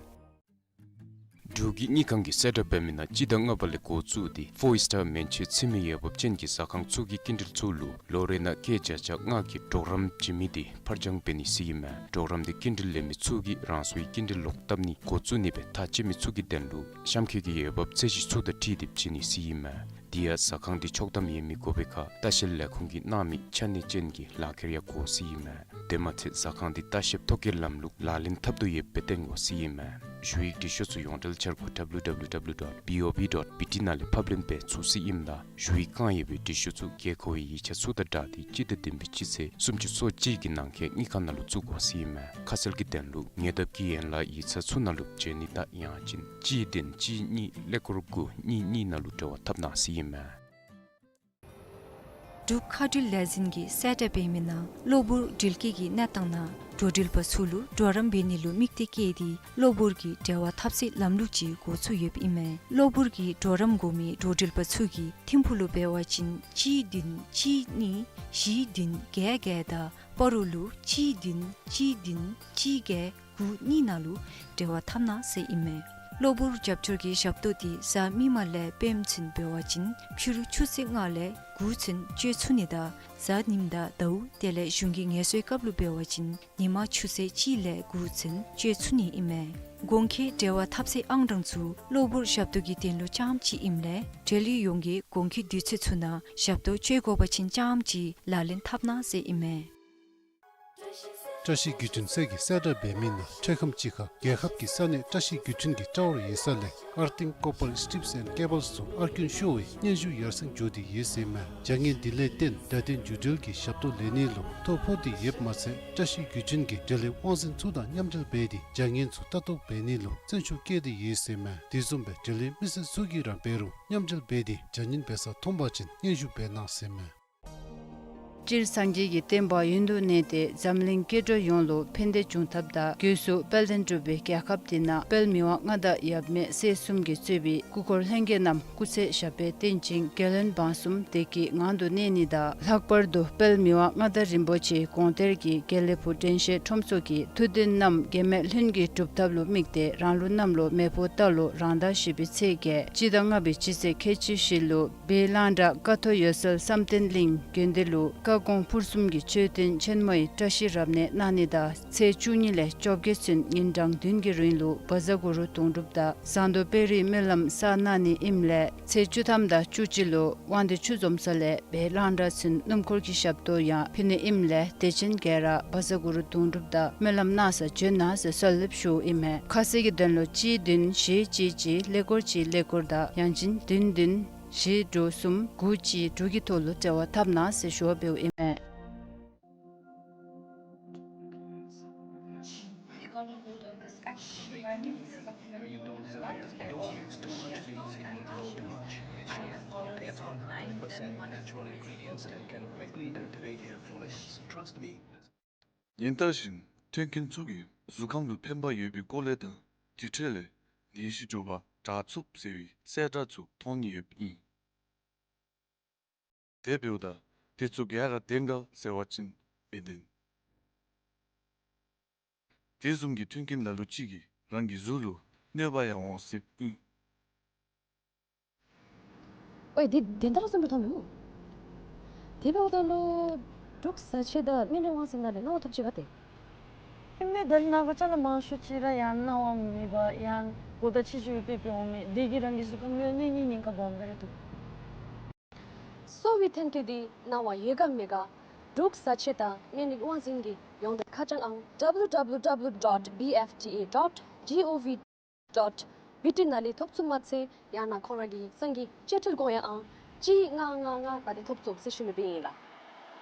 འབྲུག་གི་དངུལ་ཁང་གིས་གསལ་བསྒྲགས་འབད་མི་ནང་སྤྱི་ཟླ་ལྔ་པ་ལས་འགོ་བཙུགས་ཏེ་ཕོར་སི་ཊར་མན་ཆད་འཚོལ་མི་འོས་འབབ་ཅན་གྱི་ཟ་ཁང་ཚུ་གི་སྐྱིན་འགྲུལ་ཚུ་ལུ་ལོ་རེ་ནང་སྐྱེད་བརྒྱ་ཆ་ལྔ་གི་གྲོགས་རམ་བྱིན་མི་དེ་ཕར་འགྱངས་འབད་ནི་ཟེར་ཨིན་མས། གྲོགས་རམ་དེ་སྐྱིན་འགྲུལ་ལེན་མི་ཚུ་གིས་རང་སོའི་སྐྱིན་འགྲུལ་ལོག་བཏབ་ནི་འགོ་བཙུགས་ནི་སྦེ་ཐག་བཅད་མི་ཚུ་གི་དོན་ལུ་གཤམ་འཁོད་ཀྱི་འོས་འབབ་ཚད་གཞི་ཚུ་དང་འཁྲིལ་ཏེ་བྱིན་ནི་ཟེར་ཨིན་མས། དེ་ཡང་ཟ་ཁང་དེ་ཆོག་ཐམ་ཡོད་མི་དགོ་པའི་ཁར་ལྟ་བཤལ་ལས་ཁུངས་ཀྱིས་གནང་མི་ཆ་གནས་ཅན་གྱི་ལག་ཁྱེར་ཡང་དགོ་ཟེར་ཨིན་མས། དེ་མ་ཚད་ཟ་ཁང་དེ་ལྟ་བཤལ་ཐོ་བཀོད་ལམ་ལུགས་ལག་ལེན་འཐབ་དོ་ཡོདཔ་སྦེ་སྟོན་དགོ་ཟེར་ཨིན་མས། ཞུ་ཡིག་འབྲི་ཤོག་ཚུ་ཡོངས་འབྲེལ་འཆར་སྒོ་W W W dot B O B dot B T ནང་ལས་ཕབ་ལེན་འབད་ཚུགས་ཟེར་ཨིནམ་ད་ཞུ་ཡིག་བཀང་ཡོད་པའི་འབྲི་ཤོག་ཚུ་དགོས་མཁོ་བའི་ཡིག་ཆ་ཚུ་དང་སྦྲགས་ཏེ་སྤྱི་ཟླ་བདུན་པའི་སྤྱི་ཚེས་སུམ་ཅུ་སོ་གཅིག་གི་ནང་འཁོད་དངུལ་ཁང་ནང་ལུ་བཙུགས་དགོ་ཟེར་ཨིན་མས། ཁ་གསལ་གྱི་དོན་ལུ་ཉེ་འདབས་ཀྱི་ཡན་ལག་ཡིག་ཚང་ཚུ་ནང་ལུ་བྱོན་ནི་དང་ཡང་ཅིན་གཅིག་བདུན་གཅིག་གཉིས་ཀླད་ཀོར་དགུ་གཉིས་གཉིས་ནང་ལུ་འབྲེལ་བ་འཐབ་གནང་ཟེར་ཨིན་མས། འབྲུག་མཁའ་འགྲུལ་ལས་འཛིན་གྱིས་གསལ་བསྒྲགས་འབད་མི་ནང་གློ་བུར་འགྲུལ་སྐྱེལ་གྱི་གནས་སྟངས་ནང་འགྲོ་འགྲུལ་པ་ཚུ་ལུ་གྲོགས་རམ་འབད་ནི་ལུ་དམིགས་གཏད་བསྐྱེད་དེ་གློ་བུར་གྱི་འབྲེལ་བ་འཐབ་སའི་ལམ་ལུགས་ཅིག་འགོ་བཙུགས་ཡོདཔ་ཨིན་མས། གློ་བུར་གྱི་གྲོགས་རམ་དགོ་མི་འགྲོ་འགྲུལ་པ་ཚུ་གིས་ཐིམ་ཕུག་ལུ་འབད་བ་ཅིན་གཅིག་བདུན་གཅིག་གཉིས་བཞི་བདུན་བརྒྱད་བརྒྱད་དང་སྤ་རོ་ལུ་གཅིག་བདུན་གཅིག་བདུན་གཅིག་བརྒྱད་དགུ་གཉིས་ནང་ལུ་འབྲེལ་བ་འཐབ་གནང་ཟེར་ཨིན་མས། གློ་བུར་རྒྱབ་སྐྱོར་གྱི་ཞབས་ཏོག་དེ་གཟའ་མིག་དམར་ལས་སྤེནམ་ཚུན་འབད་བ་ཅིན་ཕྱི་རུ་ཆུ་ཚོད་ལྔ་ལས་དགུ་ཚུན་སྤྱོད་ཚུགས་ནི་དང་གཟའ་ཉིམ་དང་ཟླཝ་དེ་ལས་གཞུང་གི་ངལ་གསོའི་སྐབས་ལུ་འབད་བ་ཅིན་ཉི་མ་ཆུ་ཚོད་གཅིག་ལས་དགུ་ཚུན་སྤྱོད་ཚུགས་ནི་ཨིན་མས། གོང་འཁོད་འབྲེལ་བ་འཐབ་སའི་ཨང་གྲངས་ཚུ་གློ་བུར་ཞབས་ཏོག་གི་དོན་ལུ་རྐྱངམ་ཅིག་ཨིནམ་ལས་འབྲེལ་ཡོད་ཡོངས་ཀྱིས་གོང་འཁོད་དུས་ཚོད་ཚུ་ནང་ཞབས་ཏོག་སྤྱོད་དགོ་པ་ཅིན་རྐྱངམ་ཅིག་ལག་ལེན་འཐབ་གནང་ཟེར་ཨིན་མས། བཀྲ་ཤིས་བརྒྱུད་འཕྲིན་ཚད་ཀྱིས་གསལ་བསྒྲགས་འབད་མི་ནང་འཕྲལ་ཁམས་ཅིག་ཁར་རྒྱལ་ཁབ་ཀྱི་ས་གནས་བཀྲ་ཤིས་བརྒྱུད་འཕྲིན་གྱི་ཊ་ཝར་ཡོད་ས་ལས་Earthing Copper Strips and Cables ཚུ་ཨར་ཀུན་ཤོར་བའི་སྙན་ཞུ་ཡར་སེང་འགྱོ་སྟེ་ཡོད་ཟེར་མས། བྱ་ངན་འདི་ལས་བརྟེན་བརྡ་དོན་བརྒྱུད་འབྲེལ་གྱི་ཞབས་ཏོག་ལེན་ནི་ལུ་ཐོ་ཕོག་སྟེ་ཡོདཔ་མ་ཚད་བཀྲ་ཤིས་བརྒྱུད་འཕྲིན་གྱིས་འབྲེལ་ཡོད་དབང་འཛིན་ཚུ་དང་མཉམ་འབྲེལ་འབད་དེ་བྱ་ངན་ཚུ་ལྟ་རྟོག་འབད་ནི་ལུ་བརྩོན་ཤུགས་བསྐྱེད་དེ་ཡོད་ཟེར་མས། དེ་བཟུམ་སྦེ་འབྲེལ་ཡོད་མི་སེར་ཚུ་གིས་ར་འབད་རུང་མཉམ་འབྲེལ་འབད་དེ་བྱ་ངན་འབད་ས་མཐོང་པ་ཅིན་སྙན་ཞུ་འབད་གནང་ཟེར་མས། སྤྱིར་སངས་རྒྱས་ཀྱི་བསྟན་པ་ཡུན་དུ་གནས་ཏེ་འཛམ་གླིང་སྐྱེ་འགྲོ་ཡོངས་ལུ་ཕན་བདེ་འབྱུང་ཐབས་དང་སྒོས་སུ་དཔལ་ལྡན་འབྲུག་པའི་རྒྱལ་ཁབ་འདི་ནང་དཔལ་མི་དབང་མངའ་བདག་ཡབ་མེས་སྲས་གསུམ་གྱིས་གཙོས་པའི་སྐུ་འཁོར་ལྷན་རྒྱས་རྣམས་སྐུ་ཚེ་ཞབས་པད་བརྟན་ཅིང་རྒྱལ་བློན་འབངས་གསུམ་བདེ་སྐྱིད་ངང་དུ་གནས་ནི་དང་། ལྷག་པར་དུ་དཔལ་མི་དབང་མངའ་བདག་རིན་པོ་ཆེའི་དགོངས་གཏེར་གྱི་དགེ་ལེགས་ཕུག་དྲན་ཤེས་ཁྲོམ་ཚོགས་ཀྱི་ཐུགས་འདུན་རྣམས་གེགས་མེད་ལྷུན་གྱིས་གྲུབ་ཐབས་ལུ་དམིགས་ཏེ་རང་ལུགས་གནམ་ལོ་མེ་ཕོ་རྟ་ལོ་རང་ཟླ་བཞི་པའི་ཚེས་བརྒྱད་སྤྱི་ཟླ་ལྔ་པའི་སྤྱི་ཚེས་ཁལ་གཅིག་བཞི་ལུ་སྦིས་གླང་བྲག་ཀ་ཐོག་འོད་གསལ་བསམ་གཏན་གླིང་དགོན་སྡེ་ལུ་བཀའ་དགོངས་ཕུར་གསུམ་གྱི་མཆོད་རྟེན་ཆེན་མོའི་བཀྲ་ཤིས་རབ་གནས་གནང་ནི་དང་ཚེས་བཅུ་གཉིས་ལས་བཅོ་བརྒྱད་ཚུན་ཉིན་གྲངས་བདུན་གྱི་རིང་ལུ་བཛྲ་གུ་རུ་དུང་སྒྲུབ་དང་ཟངས་མདོག་དཔལ་རིའི་སྨོན་ལམ་བསགས་གནང་ནི་ཨིནམ་ལས་ཚེས་བཅུ་ཐམ་དང་བཅུ་གཅིག་ལུ་དབང་འདུས་ཆུ་འཛོམས་ས་ལས་སྦིས་གླང་བྲག་ཚུན་སྣུམ་འཁོར་གྱི་ཞབས་ཏོག་ཡང་ཕུལ་ནི་ཨིནམ་ལས་དད་ཅན་ག་ར་བཛྲ་གུ་རུ་དུང་སྒྲུབ་དང་སྨོན་ལམ་གནང་སར་བྱོན་གནང་ཟེར་གསོལ་འདེབས་ཞུཝ་ཨིན་མས། ཁ་གསལ་གྱི་དོན་ལུ་གཅིག་བདུན་བཞི་གཅིག་གཅིག་ཀླད་ཀོར་གཅིག་ཀླད་ཀོར་དང་ཡང་ཅིན་བདུན་བདུན་བཞི་དྲུག་གསུམ་དགུ་གཅིག་དྲུག་གི་ཐོག་ལུ་འབྲེལ་བ་འཐབ་གནང་ཟེར་ཞུ་བ་འབདཝ་ཨིན་མས། ཉིན་ལྟར་བཞིན་ཐོན་སྐྱེད་ཚུ་གིས་གཟུགས་ཁམས་ལུ་ཕན་པ་ཡོད་པའི་སྐོར་ལས་དང་དེ་འཕྲོ་ལས་ནད་གཞི་འབྱུང་བ་དྲག་ཚུགས་ཟེར་བའི་གསལ་བསྒྲགས་ཚུ་མཐོང་ནི་ཡོདཔ་ཨིན། དེ་འབདཝ་ད་དེ་ཚུ་ག་ར་བདེན་ག་ཟེར་བ་ཅིན་མི་བདེན། དེ་བཟུམ་གྱི་མཐུན་རྐྱེན་ལ་ལུ་ཅིག་གིས་རང་གི་གཟུགས་ལུ་ གནོད་པ་ཡང་འོང་སྲིད། ཨོའི་འདི་དེ་འདྲ་བཟུམ་སྦེ་མཐོང་མི་འོང་། དེ་འབདཝ་ད་ལུ་འབྲུག་བཟའ་ཆས་དང་སྨན་རིགས་དབང་འཛིན་ནང་ལས་གནང་བ་ཐོབ་ཅི་ག་ཏེ། ཨིན་མས། ད་རེས་ནངས་པ་ཅ་ལ་མང་ཤོས་ཅིག་ར་ཡང་གནང་བ་མེད་པར་ཡང་གོ་བརྡ་ཕྱི་འགྱུར་སྤེལ་སྤེལ་འོང་མས། དེ་གིས་རང་གི་གཟུགས་ཁམས་གནོད་ནི་ཉེན་ཁ་སྦོམ་སྦེ་ར་འདུག། གསོ་བའི་ཐོན་སྐྱེད་འདི་གནང་བ་ཡོད་ག་མེད་ག་འབྲུག་བཟའ་ཆས་དང་སྨན་རིགས་དབང་འཛིན་གྱི་ཡོངས་འབྲེལ་ཁ་བྱང་ཨང་W W W dot B F D A dot G O V dot B T ནང་ལས་ཐོབ་ཚུགས་མ་ཚད་ཡང་ན་ཁོང་ར་གི་སང་གི་བཅད་ཁྲིད་དགོངས་ཡངས་ཨང་གཅིག་ལྔ་ལྔ་ལྔ་ག་དེ་ཐོབ་ཚུགས་ཟེར་ཞུ་ནི་སྦེ་ཨིན་ལགས།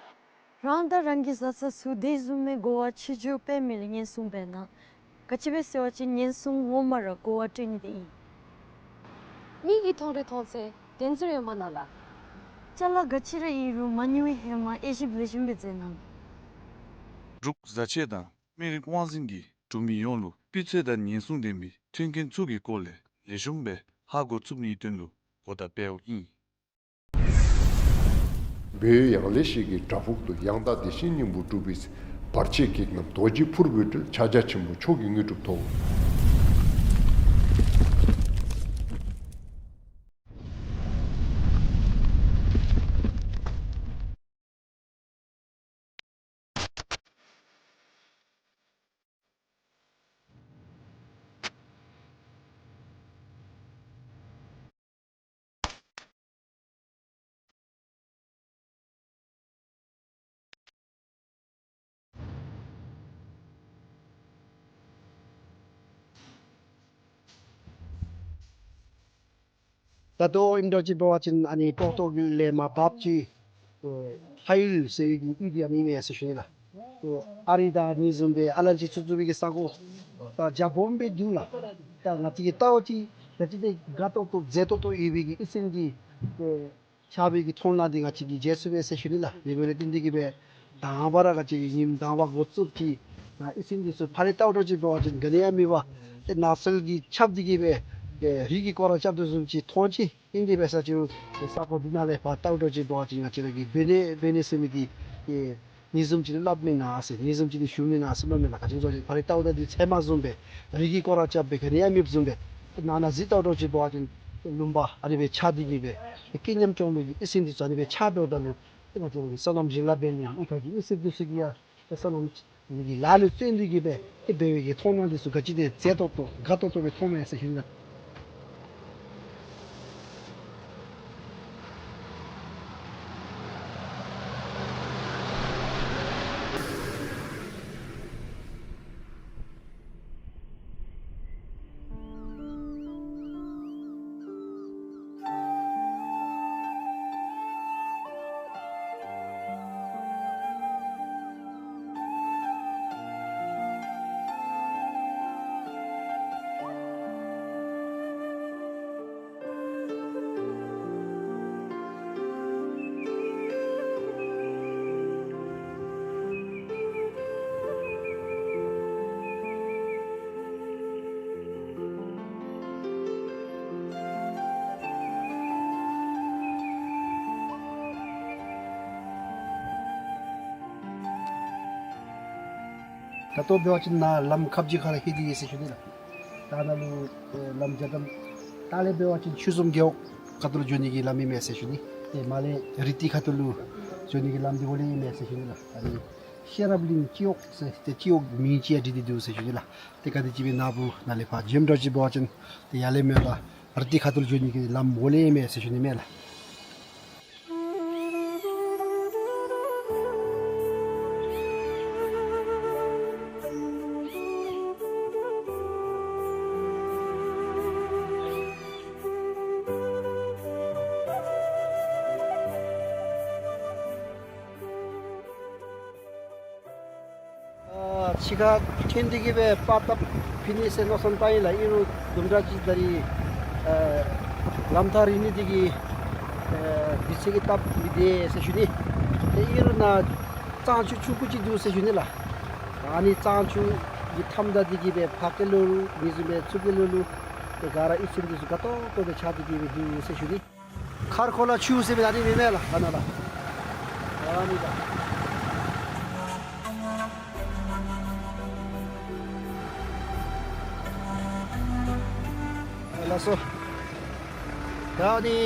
རང་དང་རང་གི་བཟའ་ཚང་ཚུ་དེ་བཟུམ་མའི་གོ་བ་ཕྱི་འགྱུར་སྤེལ་མི་ལུ་ཉེན་སྲུང་འབད་གནང་། ག་ཅི་སྦེ་ཟེར་བ་ཅིན་ཉེན་སྲུང་ངོ་མ་ར་གོ་བ་སྤྲོད་ནི་དེ་ཨིན། མིག་གིས་མཐོང་རུང་མཐོང་ཚད་བདེན་རྫུན་ཡང་མ་གནང་ལགས། ཅ་ལ་ག་ཅི་ར་ཨིན་རུང་མ་ཉོ་བའི་ཧེ་མ་དབྱེ་ཞིབ་ལེགས་ཤོམ་སྦེ་མཛད་གནང་། འབྲུག་བཟའ་ཆས་དང་སྨན་རིགས་དབང་འཛིན་གྱིས་འབྲུག་མི་ཡོངས་ལུ་སྤུས་ཚད་དང་ཉེན་སྲུང་ལྡན་པའི་མཐུན་རྐྱེན་ཚུ་གི་སྐོར་ལས་ལེགས་ཤོམ་སྦེ་ཧ་གོ་ཚུགས་ནིའི་དོན་ལུ་གོ་བརྡ་སྤེལཝ་ཨིན། བོད་ཡང་ལེ་ཤོད་ཀྱི་བྲག་ཕུག་ཏུ་ཡང་དག་བདེ་གཤེགས་སྙིང་པོ་སྒྲུབ་པའི་བར་ཆད་བགེགས་རྣམས་རྡོ་རྗེ་ཕུར་བུས་སྒྲོལ། ཕྱག་རྒྱ་ཆེན་པོ་མཆོག་གི་དངོས་གྲུབ་ཐོབ། ད་ལྟོ་ཨིནམ་འདྲཝ་ཅིག་འབད་བ་ཅིན་ཨ་ནི་ཏོག་ཏོ་གི་ལས་མར་འབབ་ཅིག་ཨེ་ཧའི་ཡུལ་ཟེར་བའི་གི་ཡུལ་འདི་ཨ་ནི་ཨིན་མས་ཟེར་ཞུ་ནི་ལགས། ཨ་རི་དང་ཨ་ནི་བཟུམ་སྦེ་ཨ་ལ་ལི་ཅིག་ཚུ་བཙུགས་པའི་གི་ས་གོ་ད་རྒྱ་སྦོམ་སྦེ་འདུག་ལགས། ད་ང་བཅས་ཀྱིས་བལྟ་བ་ཅིན་ད་ཅི་དེ་དགའ་ཏོག་ཏོ་མཛེས་ཏོག་ཏོ་ཡོད་པའི་གི་ཡིད་སེམས་ཀྱི་ཨེ་ཆགས་པའི་གི་མཐོང་སྣང་འདི་ང་བཅས་ཀྱིས་མཇལ་ཚུགས་པས་ཟེར་ཞུ་ནི་ལགས། དེ་འབད་ནི་འདི་གིས་སྦེ་དང་པ་ར་ང་བཅས་ཀྱིས་ཉིནམ་དང་པ་འགོ་བཙུགས་ཏེ་ཡིད་སེམས་འདི་ཚུ་ཕར་ལས་བལྟཝ་འདྲཝ་ཅིག་འབད་བ་ཅིན་ག་ནི་ཡང་མེད་པར་ཏེ་ནགས་ཚལ་གྱིས་ཁྱབ་སྟེ་གིས་སྦེ་ཨེ་རི་གིས་སྐོར་ར་རྐྱབ་དོ་བཟུམ་ཅིག་མཐོང་ཅི། ཨིན་དེ་འབད་ས་ཅིག་རུང་ས་གོ་འདི་ནང་ལས་ཕར་བལྟཝ་འདྲཝ་ཅིག་འབད་བ་ཅིན་ང་བཅས་ར་གིས་འབད་ནི་འབད་ནི་ཟེར་མི་འདི་ཨེ་ཉིནམ་གསུམ་ཅིག་སླབ་མི་ནང་ཟེར་ཉིནམ་གསུམ་ཅིག་བཞུགས་མི་ནང་ཟེར་སླབ་མི་ནང་ག་ཅི་ཟེར་བ་ཅིན་ཕར་ལས་བལྟཝ་ད་འདི་ཚལ་མ་བཟུམ་སྦེ་རི་གིས་སྐོར་ར་རྐྱབ་སྦེ་ག་ནི་ཡང་མེདཔ་བཟུམ་སྦེ་ནང་ན་གཟིགས་བལྟཝ་འདྲཝ་ཅིག་འབད་བ་ཅིན་ལུང་པ་ཨ་ནི་སྦེ་ཆགས་ཏེ་གིས་སྦེ་སྐྱིད་ཉམས་སྐྱོང་མི་གི་ཡིད་སེམས་འདི་ཚུ་ཨ་ནི་སྦེ་ཆགས་འགྱོཝ་ད་ལུ་ཏེ་ང་བཅས་ར་གི་བསོད་ནམས་བྱིན་རླབས་འབད་ནི་ཨིན་ཁ་གི་ཡིད་སེམས་འདི་ཚུ་གིས་ཡང་ཏེ་བསོད་ནམས་ཀྱི་ལཱ་ལུ་བརྩོན་ཏེ་གིས་སྦེ་ཏེ་འབད་བའི་གི་མཐོང་སྣང་འདི་ཚུ་ག་ཅི་ཏེ་མཛེས་ཏོག་ཏོ་དགའ་ཏོག་ཏོ་སྦེ་མཐོངམ་མས་ཟེར་ཞུ་ནི་ལགས། ད་ལྟོ་འབད་བ་ཅིན་ནཱ་ལམ་ཁ་བཞི་ཁ་ར་ལྷོད་དེ་ཡོད་ཟེར་ཞུ་ནི་ལགས། ད་ནཱ་ལུ་ཨེ་ལམ་རྒྱ་གྲམ་ད་ལས་འབད་བ་ཅིན་ཆོས་འཛོམས་རྒེད་འོག་ཁ་ཐུག་ལུ་འགྱོ་ནི་གི་ལམ་ཨིན་མས་ཟེར་ཞུ་ནི། ཏེ་མར་ལས་རི་ཏི་ཁ་ཐུག་ལུ་འགྱོ་ནི་གི་ལམ་འདི་འོག་ལས་ཨིན་མས་ཟེར་ཞུ་ནི་ལགས། ཨ་ནི་ཤེས་རབ་གླིང་སྤྱི་འོག་ཟེར་ཏེ་སྤྱི་འོག་མིང་ཅིག་ཡང་བྲིས་ཏེ་འདུག་ཟེར་ཞུ་ནི་ལགས། ཏེ་ག་དེམ་ཅིག་སྦེ་ནཱ་བུ་ནཱ་ལས་ཕར་འགྱོཝ་འདྲཝ་ཅིག་འབད་བ་ཅིན་ཏེ་ཡར་ལས་མར་ལས་རི་ཏི་ཁ་ཐུག་ལུ་འགྱོ་ནི་གི་ལམ་འོག་ལས་ཨིན་མས་ཟེར་ཞུ་ནི་མས་ལགས། ཨ་ཕྱི་ཁར་ཐོན་ཏེ་གིས་སྦེ་པར་བཏབ་ཕུལ་ནི་ཟེར་མནོ་བསམ་བཏང་ཡི་ལགས། ཨིན་རུང་དུམ་གྲ་ཅིག་ད་རིས་ཨ་ལམ་ཐག་རིང་ནི་འདི་གིས་ཨ་དུས་ཚོད་ཀྱིས་སྟབས་མི་བདེ་ཟེར་ཞུ་ནི། ཏེ་ཨིན་རུང་ནཱ་གཙང་ཆུ་ཆུང་ཀུ་ཅིག་འདུག་ཟེར་ཞུ་ནི་ལགས། ཨ་ནི་གཙང་ཆུ་གི་མཐའམ་ད་འདི་གིས་སྦེ་ཕར་སྐྱེ་ལོ་རུང་ཨ་ནི་བཟུམ་སྦེ་ཚུར་སྐྱེ་ལོ་རུང་ཏེ་ག་ར་ཡིད་སེམས་འདི་ཚུ་དགའ་ཏོག་ཏོ་སྦེ་ཆགས་ཏེ་གིས་སྦེ་འདུག་ཟེར་ཞུ་ནི། མཁར་ཁོ་ལ་ཆུ་ཟེར་མི་ཨ་ནི་ཨིན་མས་ལགས། ཨ་ནཱ་ལགས། ཨ་ནི་ལགས། ལགས་སོ། ད་ནི་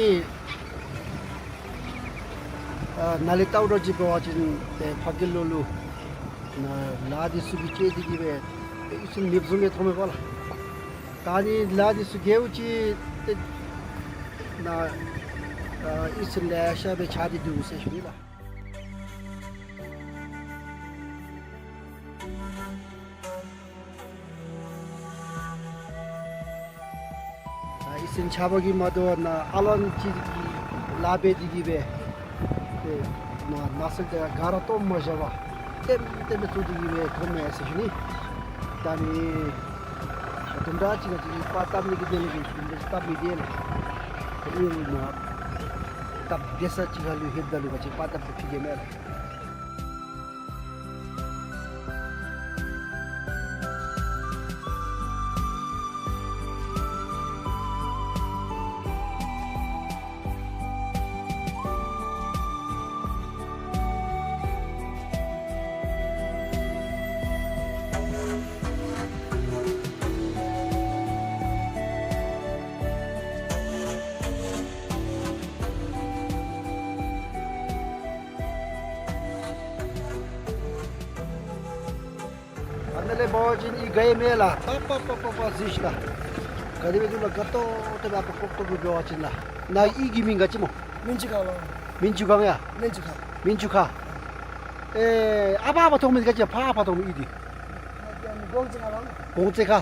ཨ་ནཱ་ལས་བལྟཝ་ད་ཅིག་འབད་བ་ཅིན་ཏེ་ཕ་གི་ལོགས་ལུ་ནཱ་ལཱ་འདི་ཚུ་གིས་བཅད་དེ་གིས་སྦེ་ཏེ་གཡུས་ཚན་མེདཔ་བཟུམ་སྦེ་མཐོངམ་མས་པ་ལགས། ད་ནི་ལཱ་འདི་ཚུ་རྒྱས་པ་ཅིན་ཏེ་ནཱ་ཨ་གཡུས་ཚན་ལེ་ཤ་སྦེ་ཆགས་ཏེ་འདུག་ཟེར་ཞུ་ནི་ལགས། ཨ་གཡུས་ཚན་ཆགས་པ་གིས་མ་དོ་བར་ནཱ་ཨ་ལོན་ཅིག་གིས་ལཱ་འབད་དེ་གིས་སྦེ་ཏེ་ནཱ་ནགས་ཚལ་དེ་ག་ར་སྟོངམ་མ་བཞག་པར་ལྟེམ་ལྟེམ་སྦེ་བཙུགས་ཏེ་གིས་སྦེ་མཐོངམ་མས་ཟེར་ཞུ་ནི། ད་ནི་དུམ་གྲ་ཅིག་ང་བཅས་ཀྱིས་པར་བཏབ་ནི་གི་དོན་ལུ་གིས་དུམ་གྲ་ཅིག་བཏབ་མི་འདི་ལགས། ཨེ་ནཱ་སྟབས་བདེ་ས་ཅིག་ཁར་ལུ་ལྷོདཔ་ད་ལུ་ང་བཅས་པར་བཏབ་སྟེ་ཕུལ་གེ་མས་ལགས། ཨ་ནཱ་ལས་འབད་བ་ཅིན་ཨིན་ག་ཡང་མེད་ལགས། པ་པ་པ་པ་པ་གཟིགས་ཤིག་ལགས། ག་དེ་སྦེ་འདུག་ལགས། དགའ་ཏོག་ཏོ་སྦེ་ཨ་པ་ཀོག་ཏོ་སྦེ་འབད་བ་ཅིན་ལགས། ནཱ་གཡུས་ཀྱི་མིང་ག་ཅི་སྨོ། མིན་ཅུ་ཁ་ལགས། མིན་ཅུ་ཁ་ཡ། མིན་ཅུ་ཁ། མིན་ཅུ་ཁ། ཨེ་ཨ་པ་ཨ་པ་མཐོང་མི་འདི་ག་ཅི་ཕར་ཕར་མཐོང་མི་གཡུས་འདི། གོང་རྩེ་ཁ་ལགས། གོང་རྩེ་ཁ།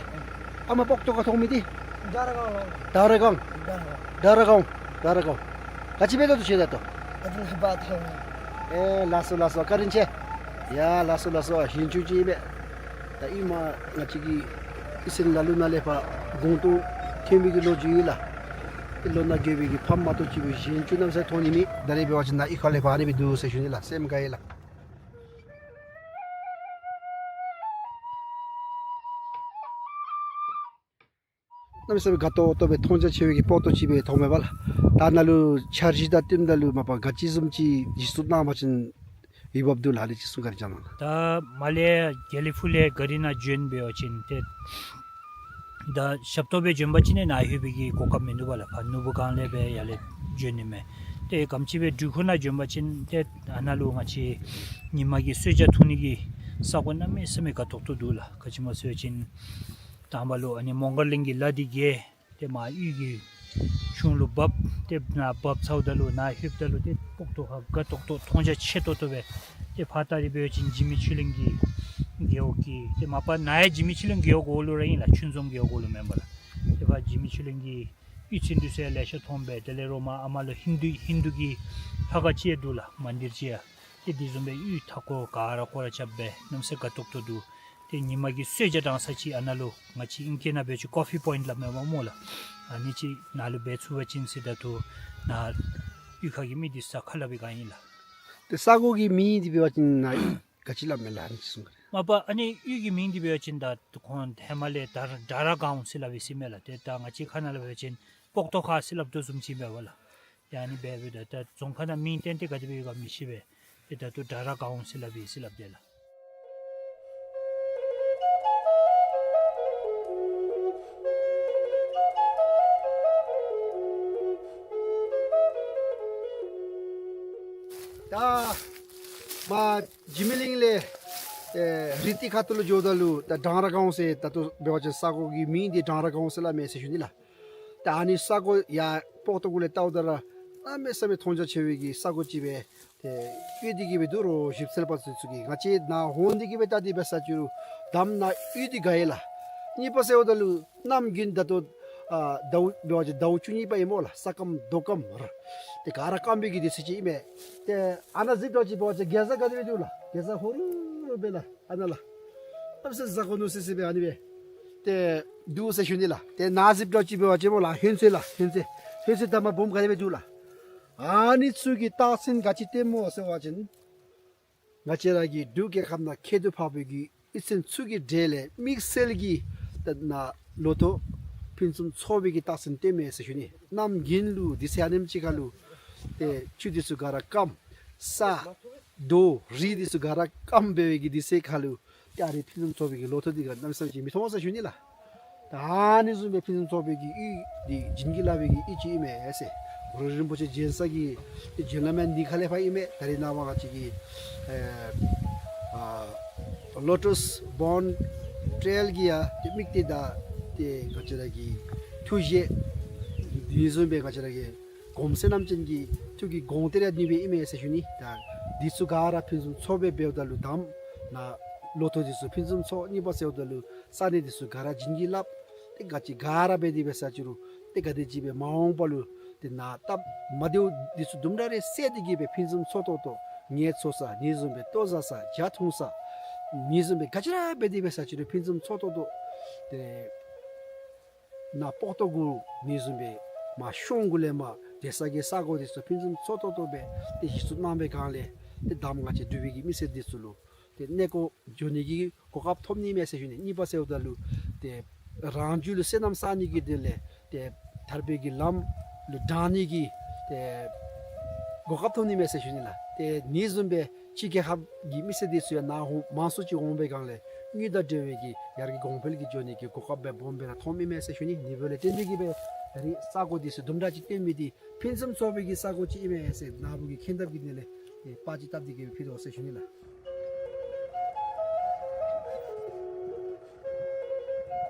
ཨ་མ་པོག་ཏོ་ཁ་མཐོང་མི་འདི། དྷ་ར་གང་ལགས། དྷ་ར་གང་། དྷ་ར་གང་། དྷ་ར་གང་། དྷ་ར་གང་། ག་ཅི་འབད་དོ་ཏོ་ཆེ་ད་ལྟོ། ཨ་ནི་ལས་འབད་ཐོན། ཨེ་ལགས་སོ་ལགས་སོ། བཀའ་དྲིན་ཆེ། ཡ་ལགས་སོ་ལགས་སོ། ཞིང་ཆུང་ཅིག་ཨིན་པས། ད་ཨིན་མས། ང་བཅས་ཀྱི་གཡུས་ཚན་ལ་ལུ་ནཱ་ལས་ཕར་གུང་སྟོང་ཐོན་པའི་གི་ལོ་རྒྱུས་ཨིན་ལགས། ལོ་ན་རྒས་པའི་གི་ཕམ་མ་གཏོགས་ཅིག་སྦེ་ཞིང་ཆུང་གནམ་མེད་ས་མེད་མཐོང་ནི་མེད། ད་རེས་འབད་བ་ཅིན་ནཱ་གཡུས་ཁ་ལས་ཕར་ཨ་ནི་སྦེ་འདུག་ཟེར་ཞུ་ནི་ལགས། སེམས་དགའ་ཡི་ལགས། གནམ་མེད་ས་མེད་དགའ་ཏོག་ཏོ་སྦེ་མཐོང་རྒྱ་ཆེ་བའི་གི་སྤོ་ཏོ་ཅིག་སྦེ་མཐོངམ་མས་པ་ལགས། ད་ནཱ་ལུ་འཆར་གཞི་དང་བསྟུནམ་ད་ལུ་མ་པ་ག་ཅི་བཟུམ་ཅིག་གཞི་བཙུགས་གནང་བ་ཅིན་འོས་འབབ་འདུག་ལགས། ཨ་ནི་ཅིག་གསུང་བཀའ་དྲིན་བསྐྱང་གནང་། ད་མར་ལས་དགེ་ལེགས་ཕུག་ལས་ག་རི་ནང་བྱོན་འབད་བ་ཅིན་ཏེ་ད་ཞབས་ཏོག་སྦེ་བྱོན་པ་ཅིན་ནི་ནཱ་ལྷོད་པའི་གི་གོ་སྐབས་མིན་འདུག་པ་ལགས། ཕར་ནོར་བུ་སྒང་ལས་སྦེ་ཡར་ལས་བྱོན་ནི་མས། ཏེ་ག་དེམ་ཅིག་སྦེ་འབྲུག་ཁུག་ནང་བྱོན་པ་ཅིན་ཏེ་ཨ་ནཱ་ལུ་ང་བཅས་ཉིན་མ་གི་གསོལ་ཇ་འཐུང་ནི་གི་ས་གོ་གནམ་མེད་ས་མེད་དགའ་ཏོག་ཏོ་འདུག་ལགས། ག་ཅི་སྨོ་ཟེར་བ་ཅིན་དང་པ་ལུ་ཨ་ནི་མོང་སྒར་གླིང་གི་ལ་འདི་བརྒལ། ཏེ་མར་གཡུས་ཀྱི་ཁྱུང་ལུ་བབས། ཏེ་ནཱ་བབས་ཚརཝ་ད་ལུ་ནཱ་ལྷོདཔ་ད་ལུ་ཏེ་སྤོག་ཏོ་ཁ་དགའ་ཏོག་ཏོ་མཐོང་རྒྱ་ཆེ་ཏོག་ཏོ་སྦེ། ཏེ་ཕར་ད་རེས་འབད་བ་ཅིན་འཇིགས་མེད་ཆོས་གླིང་གི་རྒེད་འོག་གི་ཏེ་མ་པ་ནཱ་ཡང་འཇིགས་མེད་ཆོས་གླིང་རྒེད་འོག་གུ་ལུ་ར་ཨིན་ལགས། ཆོས་འཛོམས་རྒེད་འོག་གུ་ལུ་མེན་པ་ལགས། ཏེ་ཕར་འཇིགས་མེད་ཆོས་གླིང་གི་གཡུས་ཚན་འདི་ཚུ་ཡང་ལེ་ཤ་མཐོངམ་སྦེ། དེ་ལས་རོགས་མར་ཨ་མ་ལུ་ཧིན་དུ་ཧིན་དུ་གི་ལྷ་ཁང་ཅིག་ཡང་འདུག་ལགས། མན་དིར་ཅིག་ཡང་། ཏེ་དེ་བཟུམ་སྦེ་གཡུས་མཐའ་འཁོར་ག་ར་སྐོར་ར་རྐྱབ་སྦེ་གནམ་མེད་ས་མེད་དགའ་ཏོག་ཏོ་འདུག། ཏེ་ཉིན་མ་གི་གསོལ་ཇ་དྲང་ས་ཅིག་ཨ་ནཱ་ལུ་ང་བཅས་ཨིང་སྐད་ནང་འབད་བ་ཅིན་ཀོ་ཕི་པོའིནཊ་སླབ་མས་པ་སྨོ་ལགས། ཨ་ནི་ཅིག་ནཱ་ལུ་འབད་ཚུགས་པ་ཅིན་ཟེར་ད་ལྟོ་ནཱ་གཡུས་ཁ་གི་མི་འདི་ཚུ་ཁ་སླབ་པའི་སྒང་ཨིན་ལགས། ཏེ་ས་གོ་གི་མིང་འདི་འབད་བ་ཅིན་ནཱ་ག་ཅི་སླབ་མས་ལགས། ཨ་ནི་ཅིག་གསུང་ག་རེ། མ་པ་ཨ་ནི་གཡུས་ཀྱི་མིང་འདི་འབད་བ་ཅིན་ད་ཁོང་ཧེ་མ་ལས་དྷ་དྷ་ར་གོང་ཟེར་སླབ་ཨིན་ཟེར་མས་ལགས། ཏེ་ད་ང་བཅས་ཁ་ནང་ལུ་འབད་བ་ཅིན་སྤོག་ཏོ་ཁ་ཟེར་སླབ་དོ་བཟུམ་ཅིག་མས་པ་ལགས། ཡ་ཨ་ནི་སྦེ་འབདཝ་ད་ད་རྫོང་ཁ་ནང་མིང་བཏོན་ཏེ་ག་དེ་སྦེ་ཡོད་ག་མི་ཤེས་པས། ཏེ་ད་ལྟོ་དྷ་ར་གོང་ཟེར་སླབ་ཨིན་ཟེར་སླབ་དེས་ལགས། ད་མར་འཇིགས་མེད་གླིང་ལས་ཨེ་རི་ཏི་ཁ་ཐུག་ལུ་འགྱོཝ་ད་ལུ་ད་དྷ་ར་གོང་ཟེར་ད་ལྟོ་འབད་བ་ཅིན་ས་གོ་གི་མིང་འདི་དྷ་ར་གོང་ཟེར་སླབ་མས་ཟེར་ཞུ་ནི་ལགས། ད་ཨ་ནི་ས་གོ་ཡར་སྤོག་ཏོ་གུ་ལས་བལྟཝ་ད་ར་གནམ་མེད་ས་མེད་མཐོང་རྒྱ་ཆེ་བའི་གི་ས་གོ་ཅིག་སྦེ་ཏེ་བཀོད་དེ་གི་སྦེ་འདུག་རོགས་ཞིབ་འཚོལ་པ་ཚུ་ཚུ་གིས། ང་བཅས་ནཱ་འོང་སྟེ་གི་སྦེ་བལྟ་སྟེ་འབད་ས་ཅི་རུང་དང་པ་ནཱ་གཡུས་འདི་དགའ་ཡི་ལགས། གཉིས་པ་ཟེརཝ་ད་ལུ་གནམ་དགུན་ད་ལྟོ་ཨ་ཟླཝ་འབད་བ་ཅིན་ཟླཝ་བཅུ་གཉིས་པ་ཨིན་སྨོ་ལགས། ས་སྐམ་རྡོ་སྐམ་ར་ཏེ་ག་ར་སྐམ་པའི་གི་དུས་ཚོད་ཅིག་ཨིན་མས། ཏེ་ཨ་ནཱ་གཟིགས་དོ་ཅིག་འབད་བ་ཅིན་གེ་ཛ་ག་དེ་སྦེ་འདུག་ལགས། གེ་ཛ་ཧོ་རུ་རུ་སྦེ་ལགས། ཨ་ནཱ་ལགས། ཨམ་སེ་ས་གོ་ནུ་སི་སི་སྦེ་ཨ་ནི་སྦེ་ཏེ་འདུག་ཟེར་ཞུ་ནི་ལགས། ཏེ་ནཱ་གཟིགས་དོ་ཅིག་འབད་བ་ཅིན་སྨོ་ལགས། ཧོན་ཚོད་ལགས། ཧོན་ཚོད། ཧོན་ཚོད་དང་པ་སྦོམ་ག་དེ་སྦེ་འདུག་ལགས། ཨ་ནི་ཚུ་གི་རྟགས་མཚན་ག་ཅི་སྟོནམ་སྨོ་ཟེར་བ་ཅིན་ང་བཅས་ར་གི་འབྲུག་རྒྱལ་ཁབ་ནང་ཁྱད་དུ་འཕགས་པའི་གི་གཡུས་ཚན་ཚུ་གི་གྲས་ལས་དམིགས་བསལ་གྱི་ད་ནཱ་ལོ་ཐོག་ཕུན་སུམ་ཚོགས་པའི་གི་རྟགས་མཚན་སྟོནམ་མས་ཟེར་ཞུ་ནི། གནམ་དགུན་ལུ་དུས་ཚོད་ཨ་ནེམ་ཅིག་ཁར་ལུ་ཏེ་ཆུ་འདི་ཚུ་ག་ར་སྐམ། ས་རྡོ་རི་འདི་ཚུ་ག་ར་སྐམ་འབད་བའི་གི་དུས་ཚོད་ཁར་ལུ་ཏེ་ཨ་རིའི་ཕུན་སུམ་ཚོགས་པའི་གི་ལོ་ཐོག་འདི་ག་གནམ་མེད་ས་མེད་ཅིག་མི་མཐོང་ཟེར་ཞུ་ནི་ལགས། ད་ཨ་ནི་བཟུམ་སྦེ་ཕུན་སུམ་ཚོགས་པའི་གི་ཡུལ་འདི་བྱིན་གྱིས་བརླབས་པའི་གི་ཡུལ་ཅིག་ཨིན་མས་ཟེར། གུ་རུ་རིན་པོ་ཆེ་བྱོན་ས་གི་བྱོན་ལམ་ཡང་འདི་ཁ་ལས་ཕར་ཨིན་མས། ད་རེས་ནངས་པ་ང་བཅས་ཀྱི་ཨེ་ཨ་Lotus Born Trail གི་ཡང་ཏེ་དམིགས་གཏད་དང་ཏེ་ང་བཅས་ར་གི་ཐུགས་བཞེད་འདི་བཟུམ་སྦེ་ང་བཅས་ར་གི་གོམས་སེམས་རྣམ་ཅན་གྱི་ཐུགས་ཀྱི་དགོངས་གཏེར་ཡང་འདི་སྦེ་ཨིན་མས་ཟེར་ཞུ་ནི། ད་འདི་ཚུ་ག་ར་ཕུན་སུམ་ཚོགས་པའི་འབདཝ་ད་ལུ་དང་ནཱ་ལོ་ཐོག་འདི་ཚུ་ཕུན་སུམ་ཚོགས། གཉིས་པ་ཟེརཝ་ད་ལུ་ས་གནས་འདི་ཚུ་ག་ར་བྱིན་གྱིས་བརླབས། ཏེ་ག་ཅི་ག་ར་འབད་དེ་འབད་ས་ཅི་རུང་ཏེ་ག་དེམ་ཅིག་སྦེ་མ་འོངས་པ་ལུ་ཏེ་ནཱ་སྟབས་མ་བདེཝ་འདི་ཚུ་དུམ་གྲ་རེ་བསལ་ཏེ་གི་སྦེ་ཕུན་སུམ་ཚོགས་ཏོག་ཏོ་ངལ་འཚོ་ས་འདི་བཟུམ་སྦེ་ལྟོ་བཟའ་ས་ཇ་འཐུང་ས་འདི་བཟུམ་སྦེ་ག་ཅི་ར་འབད་དེ་འབད་ས་ཅི་རུང་ཕུན་སུམ་ཚོགས་ཏོག་ཏོ་ཏེ་ནཱ་སྤོག་ཏོ་གུ་འདི་བཟུམ་སྦེ་མར་ཤོང་གུ་ལས་མར་འབྲས་ས་གི་ས་གོ་འདི་ཚུ་ཕུན་སུམ་ཚོགས་ཏོག་ཏོ་སྦེ་ཏེ་གཞི་བཙུགས་གནང་བའི་སྒང་ལས་ཏེ་དང་པ་ང་བཅས་འབྲུག་པའི་གི་མི་སེར་འདི་ཚུ་ལུ་ཏེ་གནས་སྐོར་འགྱོ་ནི་གི་གོ་སྐབས་ཐོབ་ནི་མས་ཟེར་ཞུ་ནི། གཉིས་པ་ཟེརཝ་ད་ལུ་ཏེ་རང་རྒྱུད་ལུ་བསོད་ནམས་བསག་ནི་གི་དོན་ལས་ཏེ་ཐར་པའི་གི་ལམ་ལུ་དྲང་ནི་གི་ཏེ་གོ་སྐབས་ཐོབ་ནི་མས་ཟེར་ཞུ་ནི་ལགས། ཏེ་འདི་བཟུམ་སྦེ་ཕྱི་རྒྱལ་ཁབ་ཀྱི་མི་སེར་འདི་ཚུ་ཡང་ནཱ་འོང་མང་སུ་ཅིག་འོང་བའི་སྒང་ལས་དངུལ་དང་འབྲེལ་བའི་གི་ཡར་གྱི་གོང་འཕེལ་གྱི་འགྱོ་ནི་གི་གོ་སྐབས་སྦེ་སྦོམ་སྦེ་ར་ཐོབ་ཨིན་མས་ཟེར་ཞུ་ནི། འདི་འབདཝ་ལས་བརྟེན་ཏེ་གི་སྦེ་ད་རིས་ས་གོ་འདི་ཚུ་དུམ་གྲ་ཅིག་སྟོན་མི་འདི་ཕུན་སུམ་ཚོགས་པའི་གི་ས་གོ་ཅིག་ཨིན་མས་ཟེར་ནཱ་བུ་གི་མཁྱེན་ཐབས་ཀྱི་ངོས་ལས་ཨེ་པར་ཅིག་བཏབ་སྟེ་གི་སྦེ་ཕུལ་དོ་ཟེར་ཞུ་ནི་ལགས།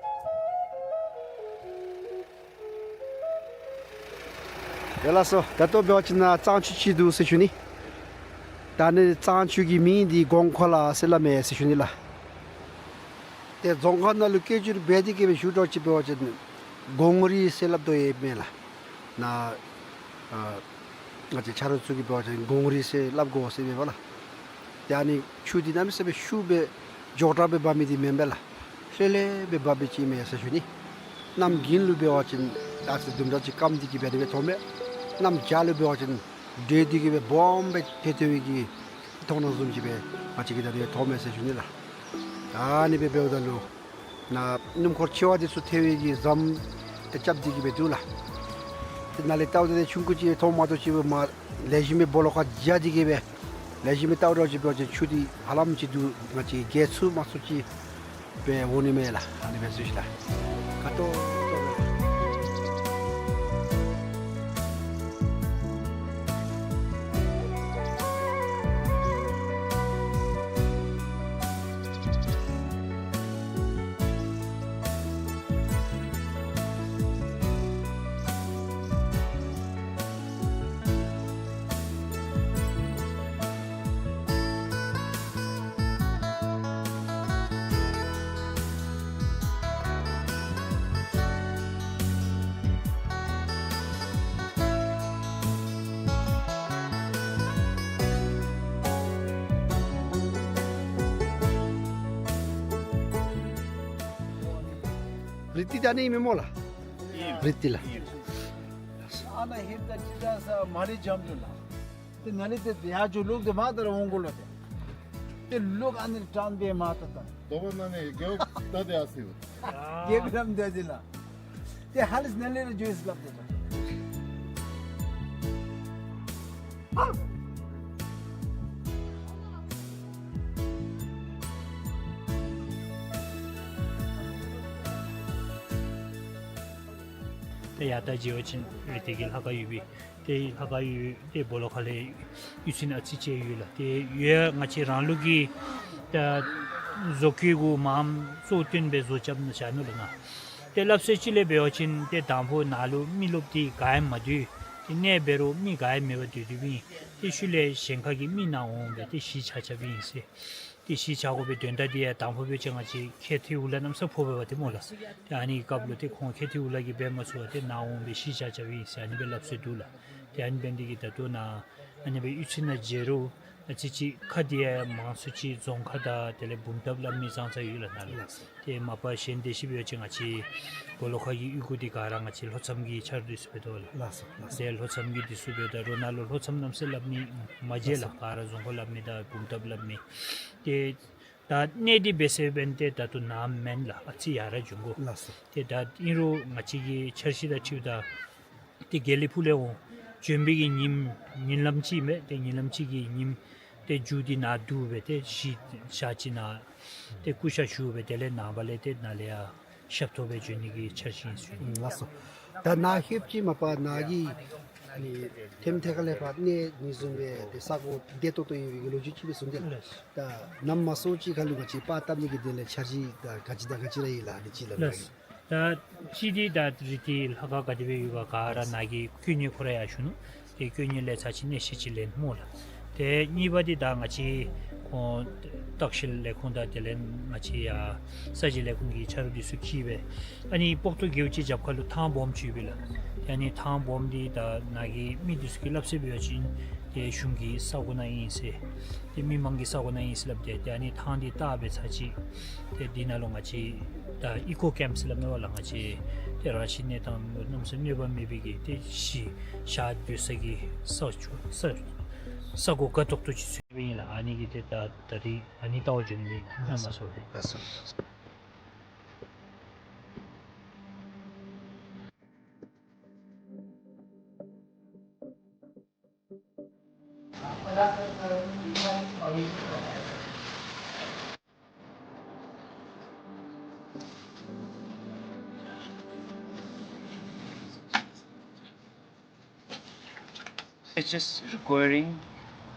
ཡ་ལགས་སོ། ད་ལྟོ་འབད་བ་ཅིན་ནཱ་གཙང་ཆུ་ཅིག་འདུག་ཟེར་ཞུ་ནི། ད་ནི་གཙང་ཆུ་གི་མིང་འདི་གོང་ཁོ་ལ་ཟེར་སླབ་མས་ཟེར་ཞུ་ནི་ལགས། ཏེ་རྫོང་ཁ་ནང་ལུ་སྐད་སྒྱུར་འབད་དེ་གི་སྦེ་ཞུ་དོ་ཅིག་འབད་བ་ཅིན་གོང་རི་ཟེར་སླབ་དོ་ཡོདཔ་མས་ལགས། ནཱ་ཨ་ང་བཅས་ཆ་རོགས་ཚུ་གིས་འབད་བ་ཅིན་གོང་རི་ཟེར་སླབ་དགོ་ཟེར་མས་པ་ལགས། ཏེ་ཨ་ནི་ཆུ་འདི་གནམ་མེད་ས་མེད་ཤུགས་སྦེ་མགྱོགས་དྲགས་སྦེ་འབབ་མི་འདི་མེན་པས་ལགས། ལྷོད་ལྷོད་སྦེ་འབབ་མི་ཅིག་མས་ཟེར་ཞུ་ནི། གནམ་དགུན་ལུ་འབད་བ་ཅིན་ཨ་ཙི་དུམ་གྲ་ཅིག་སྐམ་སྟེ་གི་སྦེ་དེ་སྦེ་ཐོབ་མས། གནམ་བྱཱར་ལུ་འབད་བ་ཅིན་འདྲོས་ཏེ་གི་སྦེ་སྦོམ་སྦེ་ཐལ་ཐལ་བའི་གི་མཐོང་སྣང་བཟུམ་ཅིག་སྦེ་ང་བཅས་ཀྱིས་ད་དེ་སྦེ་ཐོབ་མས་ཟེར་ཞུ་ནི་ལགས། ཨ་ནི་སྦེ་འབདཝ་ད་ལུ་ནཱ་སྣུམ་འཁོར་ཆེ་བ་འདི་ཚུ་ཐལ་བའི་གི་ཟམ་ཏེ་རྐྱབ་སྟེ་གི་སྦེ་འདུག་ལགས། ཏེ་ནཱ་ལས་བལྟཝ་ད་ཏེ་ཆུང་ཀུ་ཅིག་མཐོངམ་མ་གཏོགས་ཅིག་མ་ལེགས་ཤོམ་སྦེ་སྦོ་ལོགས་ཁར་འགྱོ་སྟེ་གི་སྦེ་ལེགས་ཤོམ་སྦེ་བལྟཝ་ད་ཅིག་འབད་བ་ཅིན་ཆུ་འདི་ཧ་ལམ་ཅིག་འདུག། ང་བཅས་རྒལ་ཚུགས་མ་ཚུགས་ཅིག་སྦེ་འོང་ནི་མས་ལགས། ཨ་ནི་སྦེ་ཞུ་ཞུ་ལགས། ཁ་ཏོག་ཏོ་སྦེ་ལགས། རི་ཏི་ད་ནི་མེན་སྨོ་ལགས། རི་ཏི་ལགས། ཨ་ནཱ་ཧེ་ད་ཅི་ད་ས་མ་ལི་འཇམ་ཅུ་ལགས། ཏེ་ནཱ་ལས་ཏེ་ཡར་འགྱོ་ལོག་ཏེ་མར་ད་ར་འོང་དགོ་ལོ་ཏེ། ཏེ་ལོག་ཨ་ནི་ཊཱན་སྦེ་མར་ད་ད། དོ་བ་ནང་ནས་རྒེད་འོག་ད་དེ་ཨ་སི་ཡོད། རྒེད་འོག་ནང་ད་དེ་ལགས། ཏེ་ཧ་ལས་ནཱ་ལས་ར་འགྱོ་ཡི་ཟེར་སླབ་ཏེ་ད། ཏེ་ཡར་ད་འགྱོ་བ་ཅིན་རི་ཏི་གི་ལྷ་ཁང་ཡོད་པས། ཏེ་ལྷ་ཁང་ཡོད། ཏེ་སྦོ་ལོགས་ཁ་ལས་གཡུས་ཚན་ཨ་ཙི་ཅིག་ཡོད་ལགས། ཏེ་ཡོད་ང་བཅས་རང་ལུགས་ཀྱི་ད་བཟོ་བཀོད་གུ་མངམ་གཙོ་བོ་བཏོན་སྦེ་བཟོ་རྐྱབ་ནི་བཞག་ནུག་ལགས་ང་། ཏེ་སླབ་སྲོལ་ཅིག་ལས་འབད་བ་ཅིན་ཏེ་དང་ཕུ་ནཱ་ལུ་མི་རློབས་འདི་ག་ཡང་མ་སྡོད། ཏེ་གནས་འབད་རུང་མི་ག་ཡང་མེད་པར་སྡོད་སྡོདཔ་ཨིན། ཏེ་ཤུལ་ལས་གཞན་ཁ་གི་མི་ནཱ་འོང་སྦེ་ཏེ་གཞིས་ཆགས་རྐྱབ་ཨིན་ཟེར། ཏེ་གཞིས་ཆགས་དགོ་པའི་དོན་དག་འདི་ཡང་དང་ཕུ་འབད་བ་ཅིན་ང་བཅས་ཁེ་ཐི་ཝུ་ལ་གནམ་ས་ཕོག་པས་པ་ཏེ་སྨོ་ལགས། ཏེ་ཨ་ནི་སྐབས་ལུ་ཏེ་ཁོང་ཁེ་ཐི་ཝུ་ལ་གིས་འབད་མ་ཚུགས་པར་ཏེ་ནཱ་འོང་སྦེ་གཞིས་ཆགས་རྐྱབ་ཨིན་ཟེར་ཨ་ནི་སྦེ་སླབ་སྲོལ་འདུག་ལགས། ཏེ་ཨ་ནི་འབད་ནི་འདི་གིས་ད་ལྟོ་ནཱ་ཨ་ནི་སྦེ་གཡུས་ཚན་ནང་མཇལ་རུང་ཨ་ཙི་ཅིག་ཁ་འདི་ཡང་མང་སུ་ཅིག་རྫོང་ཁ་དང་དེ་ལས་བུམ་ཐབས་སླབ་མི་ཙང་ཙ་ཡོད་ལགས་ནཱ་ལུ། ལགས་སོ། ཏེ་མ་པ་གཞན་དེ་ཅིག་འབད་བ་ཅིན་ང་བཅས་སྦོ་ལོགས་ཁ་གི་གཡུས་སྒོ་འདི་ག་ར་ང་བཅས་ལྷོ་མཚམས་ཀྱི་ཆ་རོགས་འདི་ཚུ་སྦེ་འདུག་ལགས། ལགས་སོ། ལགས་སོ། ཏེ་ལྷོ་མཚམས་ཀྱི་འདི་ཚུ་འབདཝ་ད་རུང་ནཱ་ལུ་ལྷོ་མཚམས་གནམ་ས་སླབ་མི་མ་མཇལ་ལགས། ལགས་སོ། ག་ར་རྫོང་ཁ་སླབ་མི་དང་བུམ་ཐབས་སླབ་མི། ཏེ་ད་གནས་འདི་འབད་ཟེར་བ་ཅིན་ཏེ་ད་ལྟོ་ནཱ་མེན་ལགས། ཨ་ཙི་ཡར་ར་འགྱོ་དགོ། ལགས་སོ། ཏེ་ད་ཨིན་རུང་ང་བཅས་ཀྱི་འཆར་གཞི་དང་འཁྲིལཝ་ད་ཏེ་དགེ་ལེགས་ཕུག་ལས་འོང་བྱོན་པའི་གི་ཉིནམ་ཉིན་ལམ་ཅིག་མས། ཏེ་ཉིན་ལམ་ཅིག་གི་ཉིནམ་ཏེ་མཇུག་འདི་ནཱ་བསྡུ་སྦེ་ཏེ་གཞིས་ཆགས་ཅིག་ནང་ཏེ་སྐུ་ཤ་བཞུགས་སྦེ་དེ་ལས་ནངས་པ་ལས་ཏེ་ནཱ་ལས་ཡར་ ཞབས་ཏོག་འབད་བྱོན་ནི་གི་འཆར་གཞི་ཨིན་ཟེར་ཞུ་ནི། ལགས་སོ། ད་ནཱ་ལྷོདཔ་ཅིག་མ་པ་ནཱ་གི་ཨ་ནི་ཐེམ་ཐེ་ཁ་ལས་ཕར་གནས་ནི་བཟུམ་སྦེ་ཏེ་ས་གོ་བདེ་ཏོག་ཏོ་ཡོད་པའི་གི་ལོ་རྒྱུས་ཅིག་སྦེ་གསུངས་ཏེ་ལགས། ད་ནམ་མ་སོ་ཅིག་ཁར་ལུ་ང་བཅས་པར་བཏབ་ནི་གི་དོན་ལས་འཆར་གཞི་ད་ག་ཅི་དང་ག་ཅི་ར་ཨིན་ལགས། ཨ་ནི་ཅིག་ལགས། ལགས། ད་ཅི་འདི་ད་རི་དེ་ལྷ་ཁང་ག་དེ་སྦེ་ཡོད་ག་ག་ར་ནཱ་གི་བཀོད་ནི་ཁོ་ར་ཡང་ཞུ་ནུག། ཏེ་བཀོད་ནི་ལས་ཚར་ཅིག་གནས་ཤེས་ཅིག་ལེན་སྨོ་ལགས། ཏེ་གཉིས་པ་འདི་ད་ང་བཅས་ཁོང་བརྟག་ཞིབ་ལས་ཁུངས་དང་དེ་ལས་ང་བཅས་ཡ་ས་གཞི་ལས་ཁུངས་ཀྱི་ཆ་རོགས་འདི་ཚུ་གིས་སྦེ་ཨ་ནི་སྤོག་ཐུག་རྒེད་འོག་ཅིག་རྒྱབ་ཁ་ལུ་ཐང་སྦོམ་ཅིག་ཡོད་པས་ལགས། ཏེ་ཨ་ནི་ཐང་སྦོམ་འདི་ད་ནཱ་གི་མི་འདི་ཚུ་གིས་སླབ་ཟེར་འབད་བ་ཅིན་ཏེ་གཞུང་གི་ས་གོ་ནང་ཨིན་ཟེར། ཏེ་མི་མང་གི་ས་གོ་ནང་ཨིན་ཟེར་སླབ་སྟེ་ཏེ་ཨ་ནི་ཐང་འདི་བཏགས་སྦེ་ཚར་ཅིག་ཏེ་འདི་ནང་ལུ་ང་བཅས་ད་ཨི་ཀོ་ཀེམཔ་ཟེར་སླབ་མས་པ་ལགས། ང་བཅས་ཏེ་རང་བཞིན་གནས་སྟངས་གནམ་མེད་ས་མེད་གནོད་པ་མེད་པའི་གི་ཏེ་གཞི་ཞག་སྡོད་ས་གི་ས་ཆུ་ས་ས་གོ་དགའ་ཏོག་ཏོ་ཅིག་བཟོ་ཡི་ལགས། ཨ་ནི་གིས་ཏེ་ད་ད་རིས་ཨ་ནི་བལྟ་བར་འགྱོ་ནི་ཨིན་ལགས། ལགས་སོ། ལགས་སོ། It's just requiring,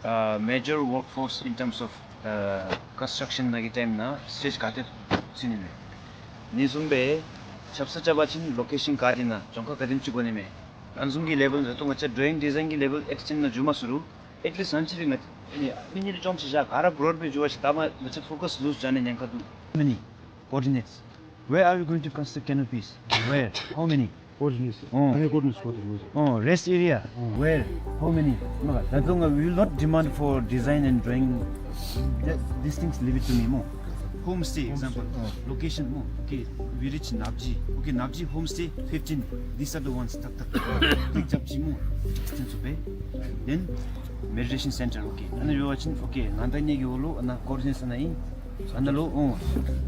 uh, major workforce in terms of, uh, construction ནང་གི་ཊའིམ་ནང་སི་ཊེཇ་ག་ཏེ་ཚུད་ནི་མས། ཨ་ནི་བཟུམ་སྦེ་ཆབ་གསང་རྐྱབ་པ་ཅིན་ལོ་ཀེ་ཤཱན་ག་ཏེ་ནང་རྫོང་ཁག་ག་དེམ་ཅིག་དགོ་ནི་མས། ཨ་ནི་བཟུམ་གྱི་ལེ་བཱལ་ད་ལྟོ་ང་བཅས་ཌོ་རོ་ཡིང་ཌི་ཛའིན་གྱི་ལེ་བཱལ་ཨེགསི་ཊེནཌ་ནང་འགྱོ་མ་ཚུགས་རུང་ཨེཊ་ལིསཊ་ཨ་ནི་ཅིག་ར་ང་ཨ་ནི་མི་ཉིད་ལུ་ཅོག་ཅིག་བཞག་ག་ར་བོར་སྦེ་འགྱོ་བ་ཅིན་ད་མ་ང་བཅས་ཕོ་ཀཱས་ལུ་ཛ་ནི་ཉེན་ཁ་འདུག། How many coordinates? Where are we going to construct canopies? Where? How many? Coordinates. Oh. How many coordinates? Coordinates. Oh, rest area. Oh. Where? How many? མ་ག་ད་ལྟོ་ང་we will not demand for design and drawing. That, these things leave it to me སྨོ། Homestay, example. Homestay. Oh, location སྨོ། Okay, we reach ནབ་ཇི། Okay, ནབ་ཇི homestay fifteen. These are the ones. ཐག་ཐག་ཐག་ཐག་རྐྱབ་ཅི་སྨོ། ཐེངས་སུ་པས། Then meditation center. Okay, ཨ་ནི་འབད་བ་ཅིན་okay ང་དང་གཉིས་ཀྱི་འོག་ལུ་ཨ་ནཱ་ཀོ་ཌི་ནེ་ཊི་ཨ་ནཱ་ཨིན། ཨ་ནཱ་ལུ་ཨོ་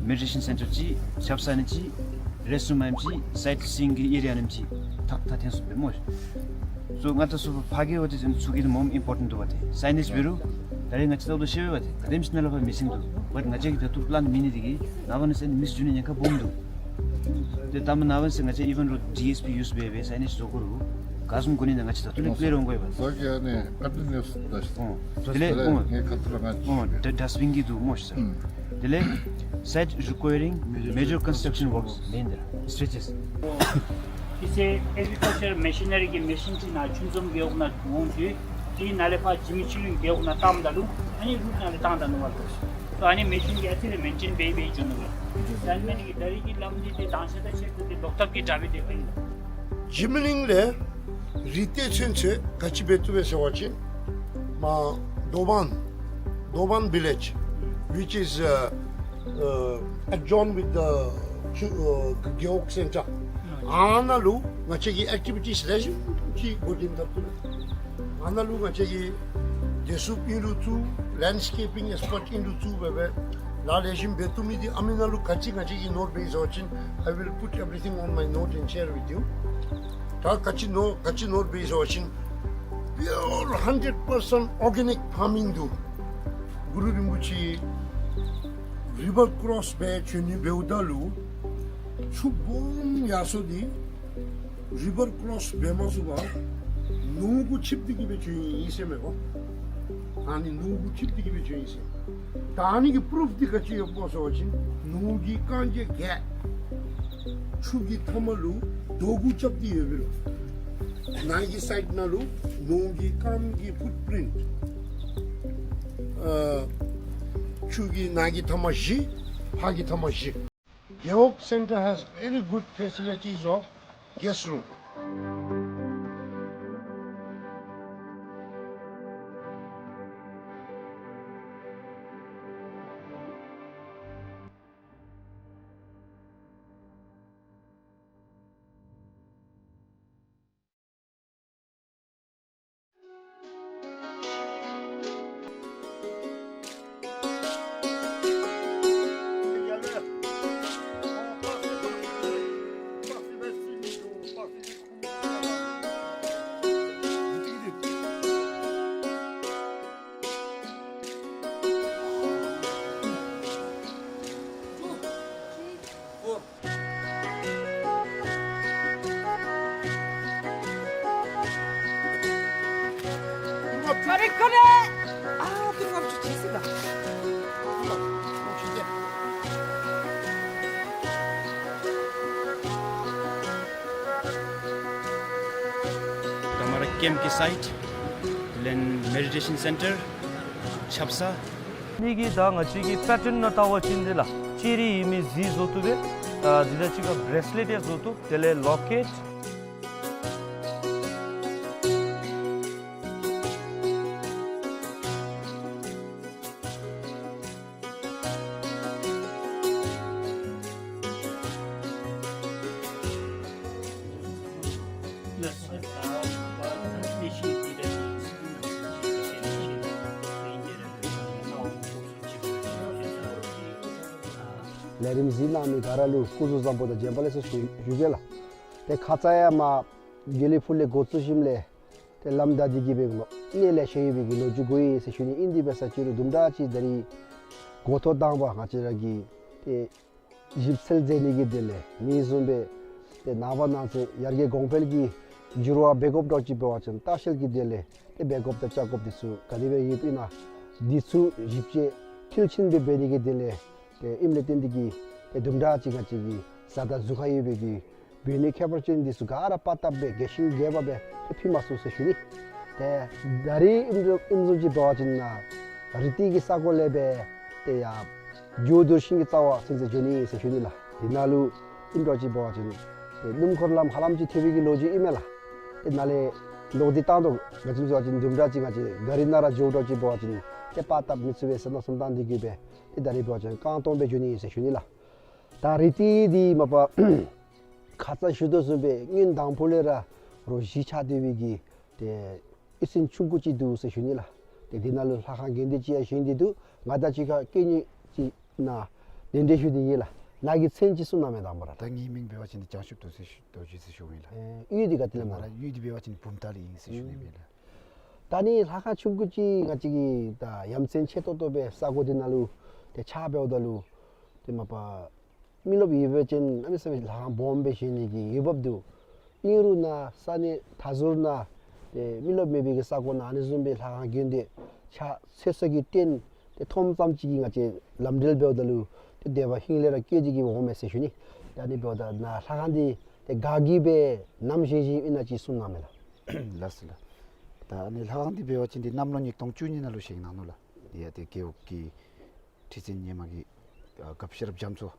མེ་ཌི་ཊེ་ཤཱན་སེན་ཊར་ཅིག་ཆབ་གསང་ཨ་ནི་ཅིག་རེསཊ་རུམ་ཨ་ནི་ཅིག་སའིཊ་སིའིང་གི་ཨེ་རི་ཡ་ཨ་ནི་ཅིག་ཐག་ཐག་ཐེངས་སུ་པས་སྨོ། སོ་ང་ད་སོ་ཕ་གི་འོ་དེ་ཚུ་གི་དེ་མོ་ཨིམ་པོར་ཊེནཊ་འདུག་པ། དེ་སའི་ནེཇ་འབད་རུང་ད་རེས་ང་བཅས་ད་ལྟོ་ཤེས་པས་པ། དེ་ག་དེམ་ཅིག་ནཱ་ལས་ཕར་མི་སིང་འདུག་པ། ང་བཅས་ཀྱིས་ད་ལྟོ་པི་ལཱན་མེད་ནི་དེ་གིས་ནངས་པ་གནངས་ཚེ་མི་འགྱོ་ནི་ཉེན་ཁ་སྦོམ་འདུག། ཏེ་ད་མ་ནངས་པ་གནངས་ཚེ་ང་བཅས་even though ཌི་ཨེསི་པི་ཡུས་འབད་འབད་སའི་ནེཇ་བཟོ་དགོ་རུང་ག་བཟུམ་དགོ་ནི་ན་ང་བཅས་ད་ལྟོ་ལས་ཀླད་ར་འོང་དགོ་པས། ད་ཀྱི་ཨ་ནི་ཀོན་ཊི་ནིའུ་ཨས་ད་ཨོ་དེ་ལས་ཨོ་ངེ་ཁ་ཐུག་ལས་ང་ཨོ་ཌ་ཌསཊ་བིན་གི་འདུག་སྨོ་ཤིག་སར། དེ་ལས་site requiring major construction works མེན་ན་སི་ཊེ་ཇིས། ཨི་ཚེ་ཨེག་རི་ཀལ་ཅར་མེ་ཤི་ནེ་རི་གི་མེ་ཤིན་ཅིག་ནཱ་ཆུ་འཛོམས་རྒེད་འོག་ནང་འོང་དུས་དེའི་ནང་ལས་ཕར་འཇིགས་མེད་ཆོས་གླིང་རྒེད་འོག་ནང་བཏངམ་ད་ལུ་ཨ་ནི་རུཊ་ནང་ལས་བཏང་ད་ནུག་པ། ད་ཨ་ནི་མེ་ཤིན་གྱིས་ཨ་ཙི་རེ་མེན་ཊེན་འབད་འབད་འགྱོ་ནུག་པ། ད་ཨ་ནི་མེན་གྱི་ད་རིས་ཀྱི་ལམ་འདི་ཏེ་དང་ཤ་ད་ཆེ་ཏོག་ཏོ་ལོག་ཐབས་ཀྱི་དྲག་པས་དེ་སྦེ་ཨིན། འཇིགས་མེད་གླིང་ལས་རི་ཏེ་ཚུན་ཚོད་ག་ཅི་འབད་བཏུབ་པས་ཟེར་བ་ཅིན་མ་དོ་བན་དོ་བན་བི་ལེཇ་which is, uh, uh, adjoined with the, uh, རྒེད་འོག་སེན་ཊར། ཨ་ནཱ་ལུ་ང་བཅས་ཀྱིས་ཨེག་ཊི་བི་ཊིས་ལེགས་ཤོམ་ཅིག་འགོ་འདྲེན་འཐབ་བཏུབ། ཨ་ནཱ་ལུ་ང་བཅས་ཀྱིས་བདེ་སྲུངཔ་ཨིན་རུང་བཙུགས་ལེནཌ་སི་ཀེ་པིང་ཨེགས་པརཊ་ཨིན་རུང་བཙུགས་འབད་འབད་ལཱ་ལེགས་ཤོམ་འབད་བཏུབ་མི་འདི་ཨ་མི་ནང་ལུ་ག་ཅི་ང་བཅས་ཀྱིས་ནོར་འབད་ཡི་ཟེར་བ་ཅིན་I will put everything on my note and share with you. ད་ག་ཅི་ནོར་ག་ཅི་ནོར་འབད་ཡི་ཟེར་བ་ཅིན་pure hundred percent organic farming འདུག། གུ་རུ་རིན་པོ་ཆེ་རི་བར་ཀོརོསི་འབད་བྱོན་ནི་འབདཝ་ད་ལུ་ཆུ་སྦོམ་ཡར་སོང་སྟེ་རི་བར་ཀོརོསི་འབད་མ་ཚུགས་པར་ནོར་གུ་ཆིབས་ཏེ་གི་སྦེ་བྱོན་ཡི་ཟེར་མས་པ། ཨ་ནི་ནོར་གུ་ཆིབས་ཏེ་གི་སྦེ་བྱོན་ཡི་ཟེར། ད་ཨ་ནི་གི་པུ་རུཕ་འདི་ག་ཅི་ཡོདཔ་སྨོ་ཟེར་བ་ཅིན་ནོར་གྱི་རྐང་རྗེས་བརྒྱད་ཆུ་གི་མཐའ་མ་ལུ་རྡོ་གུ་རྐྱབ་སྟེ་ཡོད་པས་ལོ། ནཱ་གི་སའིཌ་ནང་ལུ་ནོར་གྱི་རྐངམ་གི་ཕུཊ་པིརིནཊ་ཨ་ཆུ་གི་ནཱ་གི་མཐའ་མ་བཞི་ཕར་གྱི་མཐའ་མ་བཞི། རྒེད་འོག་སེན་ཊར་has very good facilities of guest room. ཀེམཔ་ཀྱི་སའིཊ་དེ་ལས་མེ་ཌི་ཊེ་ཤཱན་སེན་ཊར་ཆབ་གསང་། ཨ་ནི་གི་ད་ང་བཅས་ཀྱི་པེ་ཊཱན་ནང་བལྟ་བ་ཅིན་འདི་ལགས་ལྕེ་རིལ་ཨིན་མི་གཟི་བཟོ་བཏུབ་པས། ད་འདི་དང་གཅིག་ཁར་བྲེས་ལེཊ་ཡང་བཟོ་བཏུབ། དེ་ལས་ལོ་ཀེཊ། ལས་རིམ་གཟིགས་གནང་མི་ག་ར་ལུ་སྐུ་གཟུགས་བཟང་པོ་དང་བྱོན་པ་ལེགས་སོ་ཞུ་ཞུ་གེ་ལགས། ཏེ་ཁ་ཙ་ཡང་མར་དགེ་ལེགས་ཕུག་ལས་འགོ་བཙུགས་ཞིནམ་ལས་ཏེ་ལམ་བདའ་སྟེ་གི་སྦེ་གནས་ལེ་ཤ་ཡོད་པའི་གི་ལོ་རྒྱུས་གོ་ཡི་ཟེར་ཞུ་ནི། ཨིན་དེ་འབད་ས་ཅིག་རུང་དུམ་གྲ་ཅིག་ད་རིས་འགོ་ཐོག་དང་པ་ང་བཅས་ར་གིས་ཏེ་ཞིབ་འཚོལ་མཛད་ནི་གི་དོན་ལས་མི་བཟུམ་སྦེ་ཏེ་ནངས་པ་གནངས་ཚེ་ཡར་རྒྱས་གོང་འཕེལ་གྱི་འགྱུར་བ་འབད་དགོཔ་འདྲཝ་ཅིག་འབད་བ་ཅིན་ལྟ་བཤལ་གྱི་དོན་ལས་ཏེ་འབད་དགོཔ་དང་བཅའ་དགོཔ་འདི་ཚུ་ག་དེ་སྦེ་ཡོདཔ་ཨིན་ན་འདི་ཚུ་ཞིབ་དཔྱད་མཐིལ་ཕྱིན་སྦེ་འབད་ནི་གི་དོན་ལས་ཏེ་ཨིནམ་ལས་བརྟེན་ཏེ་གི་ཏེ་དུམ་གྲ་ཅིག་ང་བཅས་ཀྱིས་བཟའ་དང་གཟུགས་ཁར་ཡོད་པའི་གི་བོད་ནི་ཁྱད་པར་ཅན་འདི་ཚུ་ག་ར་པར་བཏབ་སྦེ་རྒྱས་ཤིང་རྒྱས་པ་སྦེ་ཏེ་ཕུལ་མ་ཚུགས་ཟེར་ཞུ་ནི། ཏེ་ད་རིས་ཨིནམ་བཟུམ་ཨིནམ་བཟུམ་ཅིག་འབད་བ་ཅིན་ནཱ་རི་ཏི་གི་ས་གོ་ལས་སྦེ་ཏེ་ཡར་ཇོ་དུར་ཤིང་གི་རྩ་བར་ཚུན་ཚོད་འགྱོ་ནི་ཟེར་ཞུ་ནི་ལགས། འདི་ནང་ལུ་ཨིནམ་འདྲཝ་ཅིག་འབད་བ་ཅིན་ཏེ་སྣུམ་འཁོར་ལམ་ཧ་ལམ་ཅིག་ཐེབས་པའི་གི་ལོ་རྒྱུས་ཨིན་མས་ལགས། ཏེ་ནཱ་ལས་ལོག་སྟེ་བཏང་དོ་ང་བཅས་འབད་བ་ཅིན་དུམ་གྲ་ཅིག་ང་བཅས་གཱ་རི་ནང་ར་འགྱོཝ་འདྲཝ་ཅིག་འབད་བ་ཅིན་ཏེ་པར་བཏབ་མི་ཚུགས་པས་ཟེར་མནོ་བསམ་བཏང་སྟེ་གི་སྦེ་ཏེ་ད་རིས་འབད་བ་ཅིན་རྐང་སྟོང་སྦེ་འགྱོ་ནི་ཟེར་ཞུ་ནི་ལགས། ད་རི་ཏི་འདི་མ་པ་ཁ་ཙ་ཞུ་དོ་བཟུམ་སྦེ་སྔོན་དང་ཕུ་ལས་ར་རོ་བཞི་ཆགས་སྡོད་པའི་གི་ཏེ་གཡུས་ཚན་ཆུང་ཀུ་ཅིག་འདུག་ཟེར་ཞུ་ནི་ལགས། ཏེ་འདི་ནང་ལུ་ལྷ་ཁང་དགོན་སྡེ་ཅིག་ཡང་བཞེངས་ཏེ་འདུག། ང་དང་གཅིག་ཁར་སྐད་ཉན་ཅིག་ནཱ་གདན་འདྲེན་ཞུ་སྟེ་ཡོད་ལགས། ནཱ་གི་མཚན་ཅིག་གསུང་གནང་མས་དང་པ་ར། ད་ངེའི་མིང་འབད་བ་ཅིན་འདི་བྱང་ཆུབ་རྡོ་རྗེ་རྡོ་རྗེ་ཟེར་ཞུཝ་ཨིན་ལགས། ཨེ་གཡུས་འདི་ག་ཏེ་ལས་སྨོ་ལགས། ད་ང་ར་གཡུས་འདི་འབད་བ་ཅིན་འདི་བུམ་ཐང་ལས་ཨིན་ཟེར་ཞུ་ནི་ཨིན་ལགས། ད་ནི་ལྷ་ཁང་ཆུང་ཀུ་ཅིག་ང་བཅས་ཀྱིས་ད་ཡ་མཚན་ཆེ་ཏོག་ཏོ་སྦེ་ས་གོ་འདི་ནང་ལུ་ཏེ་ཆགས་འབདཝ་ད་ལུ་ཏེ་མ་པ་མི་རློབས་ཡོད་པ་ཅིན་གནམ་མེད་ས་མེད་ལྷ་ཁང་སྦོམ་སྦེ་བཞེངས་ནི་གི་འོས་འབབ་འདུག། ཨིན་རུང་ནཱ་ས་གནས་མཐའ་ཟུར་ནང་ཏེ་མི་རློབས་མེད་པའི་གི་ས་གོ་ནང་ཨ་ནི་བཟུམ་སྦེ་ལྷ་ཁང་དགོན་སྡེ་ཆགས་ཚུགས་ས་གི་རྟེན་ཏེ་མཐོངམ་ཙམ་ཅིག་གིས་ང་བཅས་ལམ་འབྲེལ་འབདཝ་ད་ལུ་ཏེ་དད་པ་ཧིང་ལས་ར་སྐྱེས་ཏེ་གི་འོང་མས་ཟེར་ཞུ་ནི། ད་ནི་འབདཝ་ད་ནཱ་ལྷ་ཁང་འདི་ཏེ་ག་གིས་སྦེ་ནམ་བཞེངས་བཞེངསམ་ཨིན་ན་ཅིག་གསུང་གནང་མས་ལགས། ལགས་སོ་ལགས། ད་ནི་ལྷ་ཁང་འདི་འབད་བ་ཅིན་འདི་གནམ་ལོ་ཉིས་སྟོང་བཅུ་གཉིས་ནང་ལུ་བཞེངས་གནང་ནུག་ལགས། འདི་ཡང་ཏེ་རྒེད་འོག་གི་ཁྲི་འཛིན་སྔོན་མ་གི་ཨ་སྐབས་ཤེས་རབ་རྒྱ་མཚོ་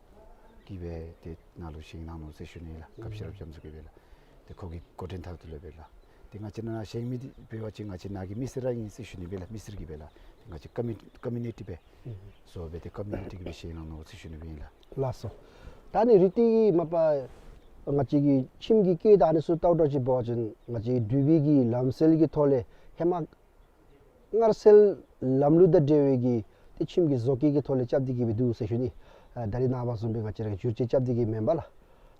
གིས་སྦེ་ཏེ་ནཱ་ལུ་བཞེངས་གནང་ནུག་ཟེར་ཞུ་ནི་ལགས། སྐབས་ཤེས་རབ་རྒྱ་མཚོ་གིས་སྦེ་ལགས། ཏེ་ཁོ་གི་འགོ་འདྲེན་ཐོག་ལས་སྦེ་ལགས། ཏེ་ང་བཅས་ནཱ་བཞེངས་མི་འདི་འབད་བ་ཅིན་ང་བཅས་ནཱ་གི་མི་སེར་ར་ཨིན་ཟེར་ཞུ་ནི་སྦེ་ལགས། མི་སེར་གྱིས་སྦེ་ལགས། ཏེ་ང་བཅས་ཀོ་མི་ཀོ་མིའུ་ནི་ཊི་སྦེ་བཟོ་སྦེ་ཏེ་ཀོ་མིའུ་ནི་ཊི་གིས་སྦེ་བཞེངས་གནང་ནུག་ཟེར་ཞུ་ནི་སྦེ་ཨིན་ལགས། ལགས་སོ། ད་ནི་རི་ཏི་མ་པ་ང་བཅས་ཀྱི་ཁྱིམ་གྱི་སྐད་དང་ཨ་ནི་ཚུ་བལྟཝ་འདྲཝ་ཅིག་འབད་བ་ཅིན་ང་བཅས་འབྲུག་པའི་གི་ལམ་སྲོལ་གྱི་ཐོག་ལས་ཧེ་མ་སྔར་སྲོལ་ལམ་ལུགས་དང་འབྲེལ་བའི་གི་ཏེ་ཁྱིམ་གྱི་བཟོ་བཀོད་ཀྱི་ཐོག་ལས་རྐྱབ་སྟེ་གི་སྦེ་འདུག་ཟེར་ཞུ་ནི། ཨ་ད་རིས་ནངས་པ་བཟུམ་སྦེ་ང་བཅས་ར་གི་བསྒྱུར་བཅོས་རྐྱབ་སྟེ་གི་མེན་པ་ལགས།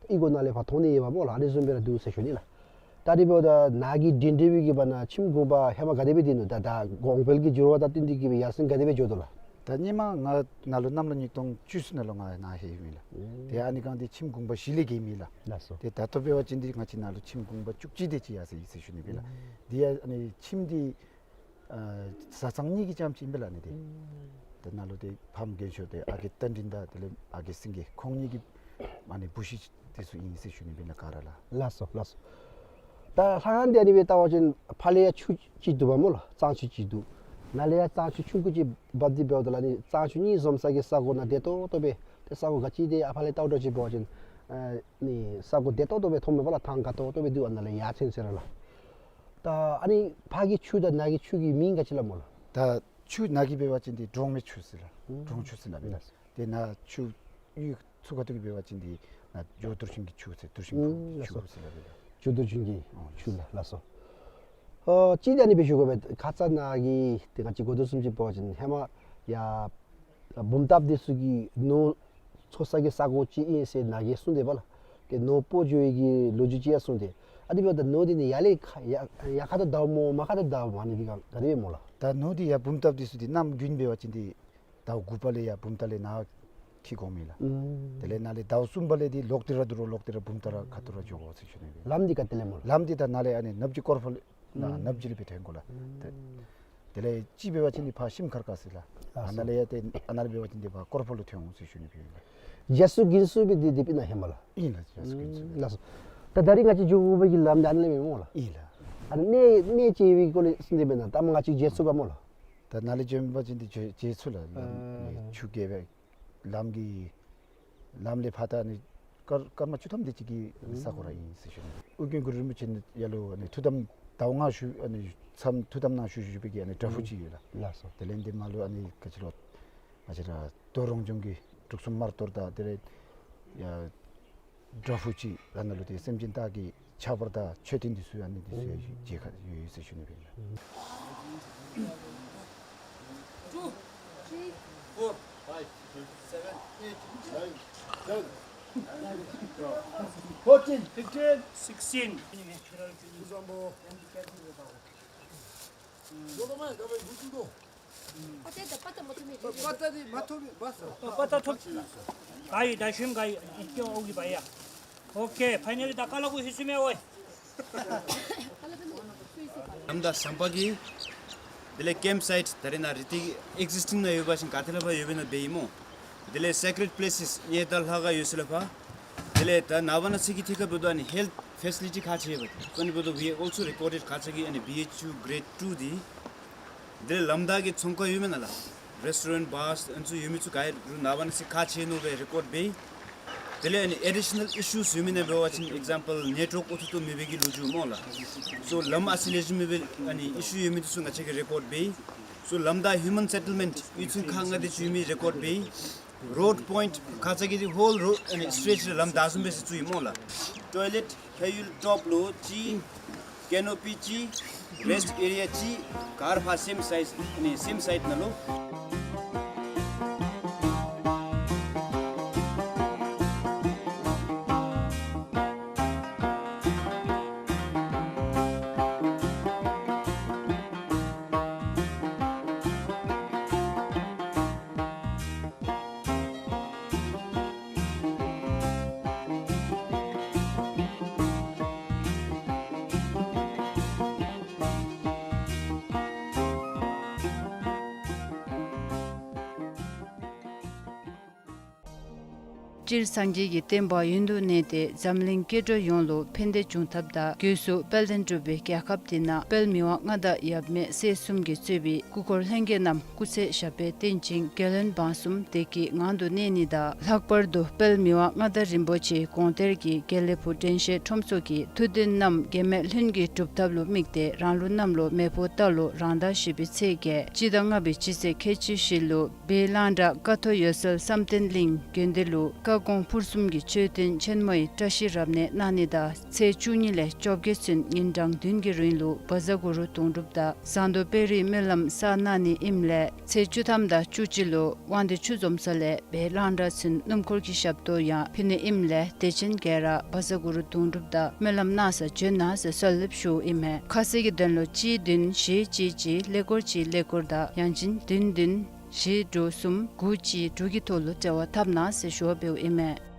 ཨི་གོ་ནང་ལས་ཕར་མཐོང་ནི་ཡོདཔ་སྨོ་ལགས། ཨ་ནི་བཟུམ་སྦེ་ར་འདུག་ཟེར་ཞུ་ནི་ལགས། ད་རིས་འབདཝ་ད་ནཱ་གི་གདན་འདྲེན་པའི་གི་བར་ན་ཁྱིམ་གུང་པ་ཧེ་མ་ག་དེ་སྦེ་སྡོད་ནུག། ད་ད་གོང་འཕེལ་གྱི་འགྱུར་བ་དང་བསྟུན་ཏེ་གི་སྦེ་ཡར་སེང་ག་དེ་སྦེ་འགྱོ་དོ་ལགས། ད་སྔོན་མ་ང་ནཱ་ལུ་གནམ་ལོ་ཉིས་སྟོང་བཅུ་གསུམ་ནང་ལུ་ང་ནཱ་ལྷོད་ཡོདཔ་ཨིན་ལགས། ཨུམ། ཏེ་ཨ་ནི་སྒང་འདི་ཁྱིམ་གུང་པ་བཞི་ལས་བརྒལ་མེད་ལགས། ལགས་སོ། ཏེ་ད་ལྟོ་འབད་བ་ཅིན་འདི་ང་བཅས་ནཱ་ལུ་ཁྱིམ་གུང་པ་བཅུ་གཅིག་དེ་ཅིག་ཡར་སོང་ཡི་ཟེར་ཞུ་ནི་སྦེ་ལགས། ཨུམ། འདི་ཡང་ཨ་ནི་ཁྱིམ་འདི་ཨ་བཟའ་ཚང་གཉིས་ཀྱི་རྐྱངམ་ཅིག་ཨིན་པས་ལགས། ཨ་ནི་འདི། ཨུམ། ད་ནཱ་ལུ་ཏེ་ཕམ་རྒན་ཤོས་ཏེ་ཨ་རྒས་རྟ་མགྲིན་དང་དེ་ལས་ཨ་རྒས་སེང་གེ་ཁོང་གཉིས་ཀྱི་ཨ་ནི་བུ་གཞི་འདི་ཚུ་ཨིན་ཟེར་ཞུ་ནི་སྦེ་ཨིན་ལགས་ག་ར་ལགས། ལགས་སོ་ལགས་སོ། ད་ལྷ་ཁང་འདི་ཨ་ནི་སྦེ་བལྟ་བ་ཅིན་ཕར་ལས་ཡར་ཆུ་ཅིག་འདུག་པ་སྨོ་ལགས། གཙང་ཆུ་ཅིག་འདུག། ནཱ་ལས་ཡར་གཙང་ཆུ་ཆུང་ཀུ་ཅིག་འབབ་སྟེ་འབདཝ་ད་ལུ་ཨ་ནི་གཙང་ཆུ་གཉིས་འཛོམས་ས་གི་ས་གོ་ནང་བདེ་ཏོག་ཏོ་སྦེ་ཏེ་ས་གོ་ག་ཅི་དེ་ཨ་ཕར་ལས་བལྟཝ་འདྲཝ་ཅིག་འབད་བ་ཅིན་ཨ་ནི་ས་གོ་བདེ་ཏོག་ཏོ་སྦེ་མཐོངམ་མས་པ་ལགས། ཐང་དགའ་ཏོག་ཏོ་སྦེ་འདུག། ཨ་ནཱ་ལས་ཡར་ཚུན་ཚོད་ར་ལགས། ད་ཨ་ནི་ཕར་གྱི་ཆུ་དང་ནཱ་གི་ཆུ་གི་མིང་ག་ཅི་ལགས་སྨོ་ལགས། ད་ཆུ་ནཱ་གི་འབད་བ་ཅིན་འདི་འབྲོང་མའི་ཆུ་ཟེར་ལགས། ཨུམ། འབྲོང་ཆུ་ཟེར་ལགས་སྦེ་ལགས། ཏེ་ནཱ་ཆུ་གཡུས་ཚུ་ཁ་ཐུག་གི་འབད་བ་ཅིན་འདི་ནཱ་ཇོ་དུར་ཤིང་གི་ཆུ་ཟེར་དུར་ཤིང་ཨུམ་ཆུ་ལགས་སོ། ཟེར་ལགས་སྦེ་ལགས། ཇོ་དུར་ཤིང་གི་ཨོ་ཆུ་ལགས། ལགས་སོ། ཨོ་ཅིག་ད་ཨ་ནི་སྦེ་ཞུ་དགོ་པས། ཁ་ཙ་ནཱ་གི་ཏེ་ང་བཅས་གོ་དོ་བཟུམ་ཅིག་འབད་བ་ཅིན་ཧེ་མ་ཡར་བུམ་ཐང་འདི་ཚུ་གི་ནོར་འཚོ་ས་གི་ས་གོ་ཅིག་ཨིན་ཟེར་ནཱ་གིས་གསུངས་ཏེ་པ་ལགས། ཏེ་ནོར་སྤོ་འགྱོ་བའི་གི་ལོ་རྒྱུས་ཅིག་ཡང་གསུངས་ཏེ། ཨ་ནི་འབདཝ་ད་ནོར་འདི་ནི་ཡར་ལས་ཁ་ཡར་ཡར་ཁ་ཐུག་བདའཝ་སྨོ་མར་ཁ་ཐུག་བདའཝ་སྨོ་ཨ་ནི་གི་ག་ག་དེ་སྦེ་སྨོ་ལགས། ད་ནོར་འདི་ཡར་བུམ་ཐང་འདི་ཚུ་འདི་གནམ་དགུན་འབད་བ་ཅིན་འདི་ཟླཝ་དགུ་པ་ལས་ཡར་བུམ་ཐང་ལས་ནཱ་འཁྱིད་དགོ་མས་ལགས། ཨུམ། དེ་ལས་ནཱ་ལས་ཟླཝ་གསུམ་པ་ལས་འདི་ལོག་སྟེ་ར་འདི་རུ་ལོག་སྟེ་ར་བུམ་ཐང་ར་ཁ་ཐུག་ར་འགྱོ་དགོ་ཟེར་ཞུ་ནི་སྦེ། ལམ་འདི་ག་ཏེ་ལས་སྨོ་ལགས། ལམ་འདི་ད་ནཱ་ལས་ཨ་ནི་ནབ་ཇི་སྐོར་ཕོག་ལས་ནཱ་ཨུམ་ནབ་ཇི་ལས་སྦེ་ཐོན་དགོ་ལགས། ཨུམ། དེ་དེ་ལས་ཅིག་འབད་བ་ཅིན་འདི་ཕར་ཤིམ་ཁར་ཁ་ཟེར་ལགས། ལགས་སོ། ཨ་ནཱ་ལས་ཡར་ཏེ་ཨ་ནཱ་ལས་འབད་བ་ཅིན་འདི་ཕར་སྐོར་ཕོག་ལུ་ཐོན་འོང་ཟེར་ཞུ་ནི་སྦེ་ཨིན་ལགས། རྒྱ་སུ་དགུན་སུ་སྦེ་འདི་འདི་སྦེ་ཨིན་ན་ཧེ་མ་ལགས། ཨིན་ལགས། རྒྱ་སུ་དགུན་སུ་སྦེ། ལགས་སོ། ད་ད་རིས་ང་བཅས་འགྱོ་དགོ་པའི་གི་ལམ་འདི་ཨ་ནི་ལས་སྦེ་སྨོ་ལགས། ཨིན་ལགས། ཨ་ནི་གནས་གནས་ཅིག་ཡོད་པའི་སྐོར་ལས་གསུངས་ཏེ་མེན་ན། ད་མ་ང་བཅས་མཇལ་ཚུགས་ག་སྨོ་ལགས། ད་ནཱ་ལས་བྱོན་པ་ཅིན་འདི་མཇལ་མཇལ་ཚུགས་ལགས། ཨ་ལམ་ནི་ཆུ་བརྒལ་བའི་ལམ་གྱི་ལམ་ལས་ཕར་ད་ཨ་ནི་སྐར་སྐར་མ་བཅུ་ཐམ་དེ་ཅིག་གི་ས་ཁོངས་ར་ཨིན་ཟེར་ཞུ་ནི། ཨོ་རྒྱན་གུ་རུ་རིན་པོ་ཆེ་ནི་ཡར་ལུ་ཨ་ནི་ཐུགས་དམ་ཟླཝ་ལྔ་བཞུགས། ཨ་ནི་མཚམས་ཐུགས་དམ་གནང་བཞུགས་བཞུགས་པའི་གི་ཨ་ནི་བྲག་ཕུག་ཅིག་ཡོད་ལགས། ལགས་སོ། དེ་ལས་འདི་མར་ལུ་ཨ་ནི་ག་ཅི་ལོ། ང་བཅས་ར་རྡོ་རོང་ལྗོངས་ཀྱི་དྲུག་གསུམ་དམར་གཏོར་དང་དེ་ལས་ཡ་བྲག་ཕུག་ཅིག་ལགས། ནཱ་ལུ་དེ་སེམས་ཅན་དག་གི་ཆགས་པར་དང་མཆོད་རྟེན་འདི་ཚུ་ཨ་ནི་འདི་ཚུ་ཡང་མཇལ་ཁ་ཡོད་ཡོད་ཟེར་ཞུ་ནི་སྦེ་ཨིན་ལགས། Two, three, four, five, six, seven, eight, nine, ten, eleven, twelve, fourteen, fifteen, sixteen. ཨོ་པ་ཏ་ཐོབ། ག་ཡི་ད་ཤུམ་ག་ཡི་ཨིན་ཀྱང་ཨོ་གི་བ་ཡ། ཨོ་ཀེ། ཕའི་ནལ་ལི་ད་ཀ་ལ་གུ་ཧི་སུ་མེ་ཝའི། ལམ་དང་ཟམ་པ་གི་དེ་ལས་ཀེམ་སའིཊ་ད་རེས་ནཱ་རི་ཏི་ཨེག་ཛིས་ཊིང་ནང་ཡོད་པ་ཅིན་ག་ཏེ་ལས་ཕར་ཡོད་པས་ན་འབད་ཡི་སྨོ། དེ་ལས་སེ་ཀྲེཌ་པེ་ལེ་སེས་གནས་དང་ལྷ་ཁང་ཡོད་ས་ལས་ཕར། དེ་ལས་ད་ནངས་པ་གནངས་ཚེ་གི་ཐད་ཁར་འབདཝ་ད་ཨ་ནི་ཧེལཐ་ཕེ་སི་ལི་ཊི་ཁག་ཆེ་བ་དེ་ཁོ་ནི་འབདཝ་ད་we also recorded ཁག་ཆེ་གི་ཨ་ནི་བི་ཨེཆ་ཡུ་གྲེཌ་ཊུ་དེ། དེ་ལས་ལམ་བདའ་གི་ཚོང་ཁང་ཡོད་མེན་ན་ལགས། རེསི་ཊོ་རེནཊ་བཱརསི་ཨ་ནི་ཚུ་ཡོད་མི་ཚུ་ག་ར་ནངས་པ་གནངས་ཚེ་ཁག་ཆེ་ནོ་སྦེ་རེ་ཀོཌ་འབད་ཡི། དེ་ལས་ཨ་ནི་ཨེ་ཌི་ཤ་ནལ་ཨི་ཤུས་ཡོད་མི་ནང་འབད་བ་ཅིན་ཨེག་ཛམ་པལ་ནེཊ་ཝརཀ་ཨོ་ཐོག་ཏོ་མེད་པའི་གི་ལོ་རྒྱུས་སྨོ་ལགས། སོ་ལམ་ཨ་སི་ལེག་ཤོར་མེད་པའི་ཨ་ནི་ཨི་ཤུ་ཡོད་མི་འདི་ཚུ་ང་བཅས་ཀྱིས་རེ་ཀོཌ་འབད་ཡི། སོ་ལམ་བདའ་ཧིའུ་མཱན་སེ་ཊལ་མེནཊ་གཡུས་ཚན་ཁག་ལྔ་དེ་ཚུ་ཡོད་མི་རེ་ཀོཌ་འབད་ཡི། རོཌ་པོའིནཊ་ཁ་ཙ་གི་ཧོལ་རོཌ་ཨ་ནི་སི་ཊེ་ཆི་ལས་ལམ་བདའ་ཟུམ་སྦེ་ཟེར་བཙུགས་ཡི་སྨོ་ལགས། ཊོའི་ལེཊ་ཁྱ་ཡུལ་ཊོབ་ལུ་ཅིག་ཀེ་ནོ་པི་ཅིག་རེསཊ་ཨེ་རི་ཡ་ཅིག་ག་ར་ཕར་སེམ་སའིཌ་ཨ་ནི་སེམ་སའིཌ་ནང་ལུ། སྤྱིར་སངས་རྒྱས་ཀྱི་བསྟན་པ་ཡུན་དུ་གནས་ཏེ་འཛམ་གླིང་སྐྱེ་འགྲོ་ཡོངས་ལུ་ཕན་བདེ་འབྱུང་ཐབས་དང་སྒོས་སུ་དཔལ་ལྡན་འབྲུག་པའི་རྒྱལ་ཁབ་འདི་ནང་དཔལ་མི་དབང་མངའ་བདག་ཡབ་མེས་སྲས་གསུམ་གྱིས་གཙོས་པའི་སྐུ་འཁོར་ལྷན་རྒྱས་རྣམས་སྐུ་ཚེ་ཞབས་པད་བརྟན་ཅིང་རྒྱལ་བློན་འབངས་གསུམ་བདེ་སྐྱིད་ངང་དུ་གནས་ནི་དང་། ལྷག་པར་དུ་དཔལ་མི་དབང་མངའ་བདག་རིན་པོ་ཆེ་དགོངས་གཏེར་གྱི་དགེ་ལེགས་ཕུག་དྲན་ཤེས་ཁྲོམ་ཚོགས་ཀྱི་ཐུགས་འདུན་རྣམས་འགལ་མེད་ལྷུན་གྱིས་གྲུབ་ཐབས་ལུ་དམིགས་ཏེ་རང་ལུགས་གནམ་ལོ་མེ་ཕོ་རྟ་ལོ་རང་ཟླ་བཞི་པའི་ཚེས་བརྒྱད་སྤྱི་ཟླ་ལྔ་པའི་སྤྱི་ཚེས་ཁལ་གཅིག་བཞི་ལུ་སྦས་གླང་བྲག་ཀ་ཐོག་འོད་གསལ་བསམ་གཏན་གླིང་དགོན་སྡེ་ལུ་བཀའ་དགོངས་ཕུར་གསུམ་གྱི་མཆོད་རྟེན་ཆེན་མོ་ཡི་བཀྲ་ཤིས་རབ་གནས་གནང་ནི་དང་། ཚེས་བཅུ་གཉིས་ལས་བཅོ་བརྒྱད་ཚུན་ཉིན་གྲངས་བདུན་གྱི་རིང་ལུ་བཛྲ་གུ་རུ་དུང་སྒྲུབ་དང་ཟངས་མདོག་དཔལ་རིའི་སྨོན་ལམ་བསགས་གནང་ནི་ཨིནམ་ལས། ཚེས་བཅུ་ཐམ་དང་བཅུ་གཅིག་ལུ་དབང་འདུས་ཆུ་འཛོམས་ས་ལས་སྦས་གླང་བྲག་ཚུན་སྣུམ་འཁོར་གྱི་ཞབས་ཏོག་ཡང་ཕུལ་ནི་ཨིནམ་ལས་དད་ཅན་ག་ར་བཛྲ་གུ་རུ་དུང་སྒྲུབ་དང་སྨོན་ལམ་གནང་སར་བྱོན་གནང་ཟེར་གསོལ་འདེབས་ཞུཝ་ཨིན་མས། ཁ་གསལ་གྱི་དོན་ལུ་གཅིག་བདུན་བཞི་གཅིག་གཅིག་ཀླད་ཀོར་གཅིག་ཀླད་ཀོར་དང་ཡང་ཅིན་བདུན་བདུན་བཞི་དྲུག་གསུམ་དགུ་གཅིག་དྲུག་གི་ཐོག་ལུ་འབྲེལ་བ་འཐབ་གནང་ཟེར་ཞུ་བ་འབདཝ་ཨིན་མས།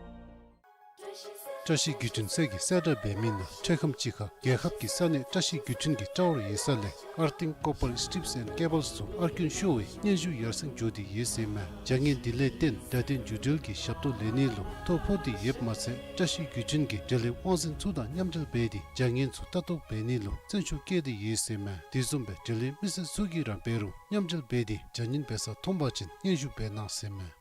བཀྲ་ཤིས་བརྒྱུད་འཕྲིན་གསར་གྱི་གསལ་བསྒྲགས་འབད་མི་ནང་འཕྲལ་ཁམས་ཅིག་ཁར་རྒྱལ་ཁབ་ཀྱི་ས་གནས་བཀྲ་ཤིས་བརྒྱུད་འཕྲིན་གྱི་ཊ་ཝར་ཡོད་ས་ལས་Earthing Copper Strips and Cables ཚུ་ཨར་ཀུན་ཤོར་བའི་སྙན་ཞུ་ཡར་སེང་འགྱོ་སྟེ་ཡོད་ཟེར་མས། བྱ་ངན་འདི་ལས་བརྟེན་སྒྲ་སྡུད་འགྱོ་འགྲུལ་གྱི་ཞབས་ཏོག་ལེན་ནི་ལུ་ཐོ་ཕོག་སྟེ་ཡོདཔ་མ་ཚད་བཀྲ་ཤིས་བརྒྱུད་འཕྲིན་གྱིས་འབྲེལ་ཡོད་དབང་འཛིན་ཚུ་དང་མཉམ་འབྲེལ་འབད་དེ་བྱ་ངན་ཚུ་ལྟ་རྟོག་འབད་ནི་ལུ་བརྩོན་ཤུགས་བསྐྱེད་དེ་ཡོད་ཟེར་མས། དེ་བཟུམ་སྦེ་འབྲེལ་ཡོད་མི་སེར་ཚུ་གིས་ར་འབད་རུང་མཉམ་འབྲེལ་འབད་དེ་བྱ་ངན་འབད་སར་མཐོང་པ་ཅིན་སྙན་ཞུ་འབད་གནང་ཟེར་མས།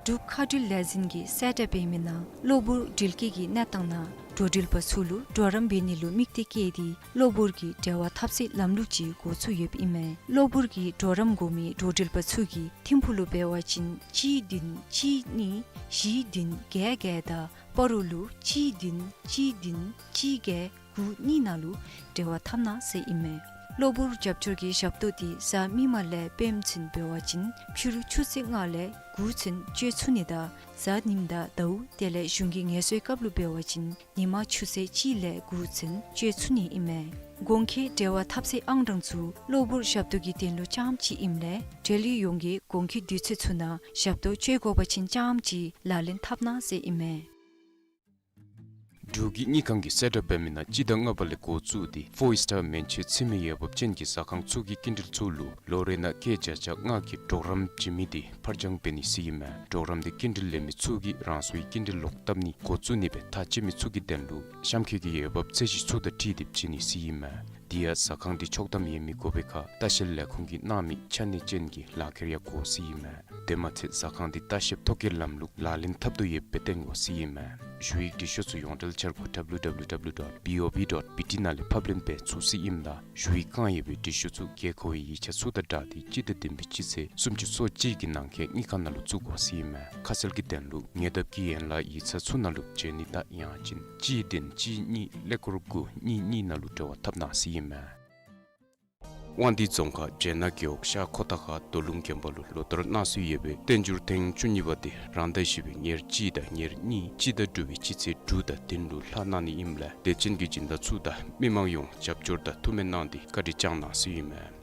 འབྲུག་མཁའ་འགྲུལ་ལས་འཛིན་གྱིས་གསལ་བསྒྲགས་འབད་མི་ནང་གློ་བུར་འགྲུལ་སྐྱེལ་གྱི་གནས་སྟངས་ནང་འགྲོ་འགྲུལ་པ་ཚུ་ལུ་གྲོགས་རམ་འབད་ནི་ལུ་དམིགས་གཏད་བསྐྱེད་དེ་གློ་བུར་གྱི་འབྲེལ་བ་འཐབ་སའི་ལམ་ལུགས་ཅིག་འགོ་བཙུགས་ཡོདཔ་ཨིན་མས། གློ་བུར་གྱི་གྲོགས་རམ་དགོ་མི་འགྲོ་འགྲུལ་པ་ཚུ་གིས་ཐིམ་ཕུག་ལུ་འབད་བ་ཅིན་གཅིག་བདུན་གཅིག་གཉིས་བཞི་བདུན་བརྒྱད་བརྒྱད་དང་སྤ་རོ་ལུ་གཅིག་བདུན་གཅིག་བདུན་གཅིག་བརྒྱད་དགུ་གཉིས་ནང་ལུ་འབྲེལ་བ་འཐབ་གནང་ཟེར་ཨིན་མས། གློ་བུར་རྒྱབ་སྐྱོར་གྱི་ཞབས་ཏོག་དེ་གཟའ་མིག་དམར་ལས་སྤེནམ་ཚུན་འབད་བ་ཅིན་ཕྱི་རུ་ཆུ་ཚོད་ལྔ་ལས་དགུ་ཚུན་སྤྱོད་ཚུགས་ནི་དང་གཟའ་ཉིམ་དང་ཟླཝ་དེ་ལས་གཞུང་གི་ངལ་གསོའི་སྐབས་ལུ་འབད་བ་ཅིན་ཉིན་མ་ཆུ་ཚོད་གཅིག་ལས་དགུ་ཚུན་སྤྱོད་ཚུགས་ནི་ཨིན་མས། གོང་འཁོད་འབྲེལ་བ་འཐབ་སའི་ཨང་གྲངས་ཚུ་གློ་བུར་ཞབས་ཏོག་གི་དོན་ལུ་རྐྱངམ་ཅིག་ཨིནམ་ལས་འབྲེལ་ཡོད་ཡོངས་ཀྱིས་གོང་འཁོད་དུས་ཚོད་ཚུ་ནང་ཞབས་ཏོག་སྤྱོད་དགོ་པ་ཅིན་རྐྱངམ་ཅིག་ལག་ལེན་འཐབ་གནང་ཟེར་ཨིན་མས། འབྲུག་གི་དངུལ་ཁང་གིས་གསལ་བསྒྲགས་འབད་མི་ནང་སྤྱི་ཟླ་ལྔ་པ་ལས་འགོ་བཙུགས་ཏེ་ཕོར་སི་ཊར་མན་ཆད་ཚུད་མི་འོས་འབབ་ཅན་གྱི་ཟ་ཁང་ཚུ་གི་སྐྱིན་འགྲུལ་ཚུ་ལུ་ལོ་རེ་ནང་སྐྱེད་བརྒྱ་ཆ་ལྔ་གི་གྲོགས་རམ་བྱིན་མི་དེ་ཕར་འགྱངས་འབད་ནི་ཟེར་ཨིན་མས། གྲོགས་རམ་དེ་སྐྱིན་འགྲུལ་ལེན་མི་ཚུ་གིས་རང་སོའི་སྐྱིན་འགྲུལ་ལོག་བཏབ་ནི་འགོ་བཙུགས་ནི་སྦེ་ཐག་བཅད་མི་ཚུ་གི་དོན་ལུ་གཤམ་འཁོད་ཀྱི་འོས་འབབ་ཚད་གཞི་ཚུ་དང་འཁྲིལ་ཏེ་བྱིན་ནི་ཟེར་ཨིན་མས། དེ་ཡང་ཟ་ཁང་དེ་ཆོག་ཐམ་ཡོད་མི་དགོ་པའི་ཁར་ལྟ་བཤལ་ལས་ཁུངས་ཀྱིས་གནང་མི་ཆ་གནས་ཅན་གྱི་ལག་ཁྱེར་ཡང་དགོ་ཟེར་ཨིན་མས། དེ་མ་ཚད་ཟ་ཁང་དེ་ལྟ་བཤལ་ཐོ་བཀོད་ལམ་ལུགས་ལག་ལེན་འཐབ་དོ་ཡོདཔ་སྦེ་སྟོན་དགོ་ཟེར་ཨིན་མས། ཞུ་ཡིག་འབྲི་ཤོག་ཚུ་ཡོངས་འབྲེལ་འཆར་སྒོ་W W W dot B O B dot B T ནང་ལས་ཕབ་ལེན་འབད་ཚུགས་ཟེར་ཨིནམ་ད་ཞུ་ཡིག་བཀང་ཡོད་པའི་འབྲི་ཤོག་ཚུ་དགོས་མཁོ་བའི་ཡིག་ཆ་ཚུ་དང་སྦྲགས་ཏེ་སྤྱི་ཟླ་བདུན་པའི་སྤྱི་ཚེས་སུམ་ཅུ་སོ་གཅིག་གི་ནང་འཁོད་དངུལ་ཁང་ནང་ལུ་བཙུགས་དགོ་ཟེར་ཨིན་མས། ཁ་གསལ་གྱི་དོན་ལུ་ཉེ་འདབས་ཀྱི་ཡན་ལག་ཡིག་ཚང་ཚུ་ནང་ལུ་འབྱོན་ནི་དང་ཡང་ཅིན་གཅིག་བདུན་གཅིག་གཉིས་ཀླད་ཀོར་དགུ་གཉིས་གཉིས་ནང་ལུ་འབྲེལ་བ་འཐབ་གནང་ཟེར་ཨིན་མས། དབང་འདུས་རྫོང་ཁག་སྦྱེད་ནག་རྒེད་འོག་ཤར་ཁོ་ཐང་ཁ་རྡོ་ལུང་དགོན་པ་ལུ་ལོ་ལྟར་གནང་སྲོལ་ཡོད་པའི་བསྟན་འགྱུར་ཐེངས་བཅུ་གཉིས་པ་དེ་རང་ཟླ་བཞི་པའི་ཉེར་གཅིག་དང་ཉེར་གཉིས་སྤྱི་ཟླ་དྲུག་པའི་སྤྱི་ཚེས་དྲུག་དང་བདུན་ལུ་ལྷག་གནང་ནི་ཨིནམ་ལས་དད་ཅན་གྱི་སྦྱིན་བདག་ཚུ་དང་མི་མང་ཡོངས་རྒྱབ་སྐྱོར་དང་ཐུགས་སྨོན་གནང་སྟེ་བཀའ་དྲིན་བསྐྱང་གནང་ཟེར་ཨིན་མས།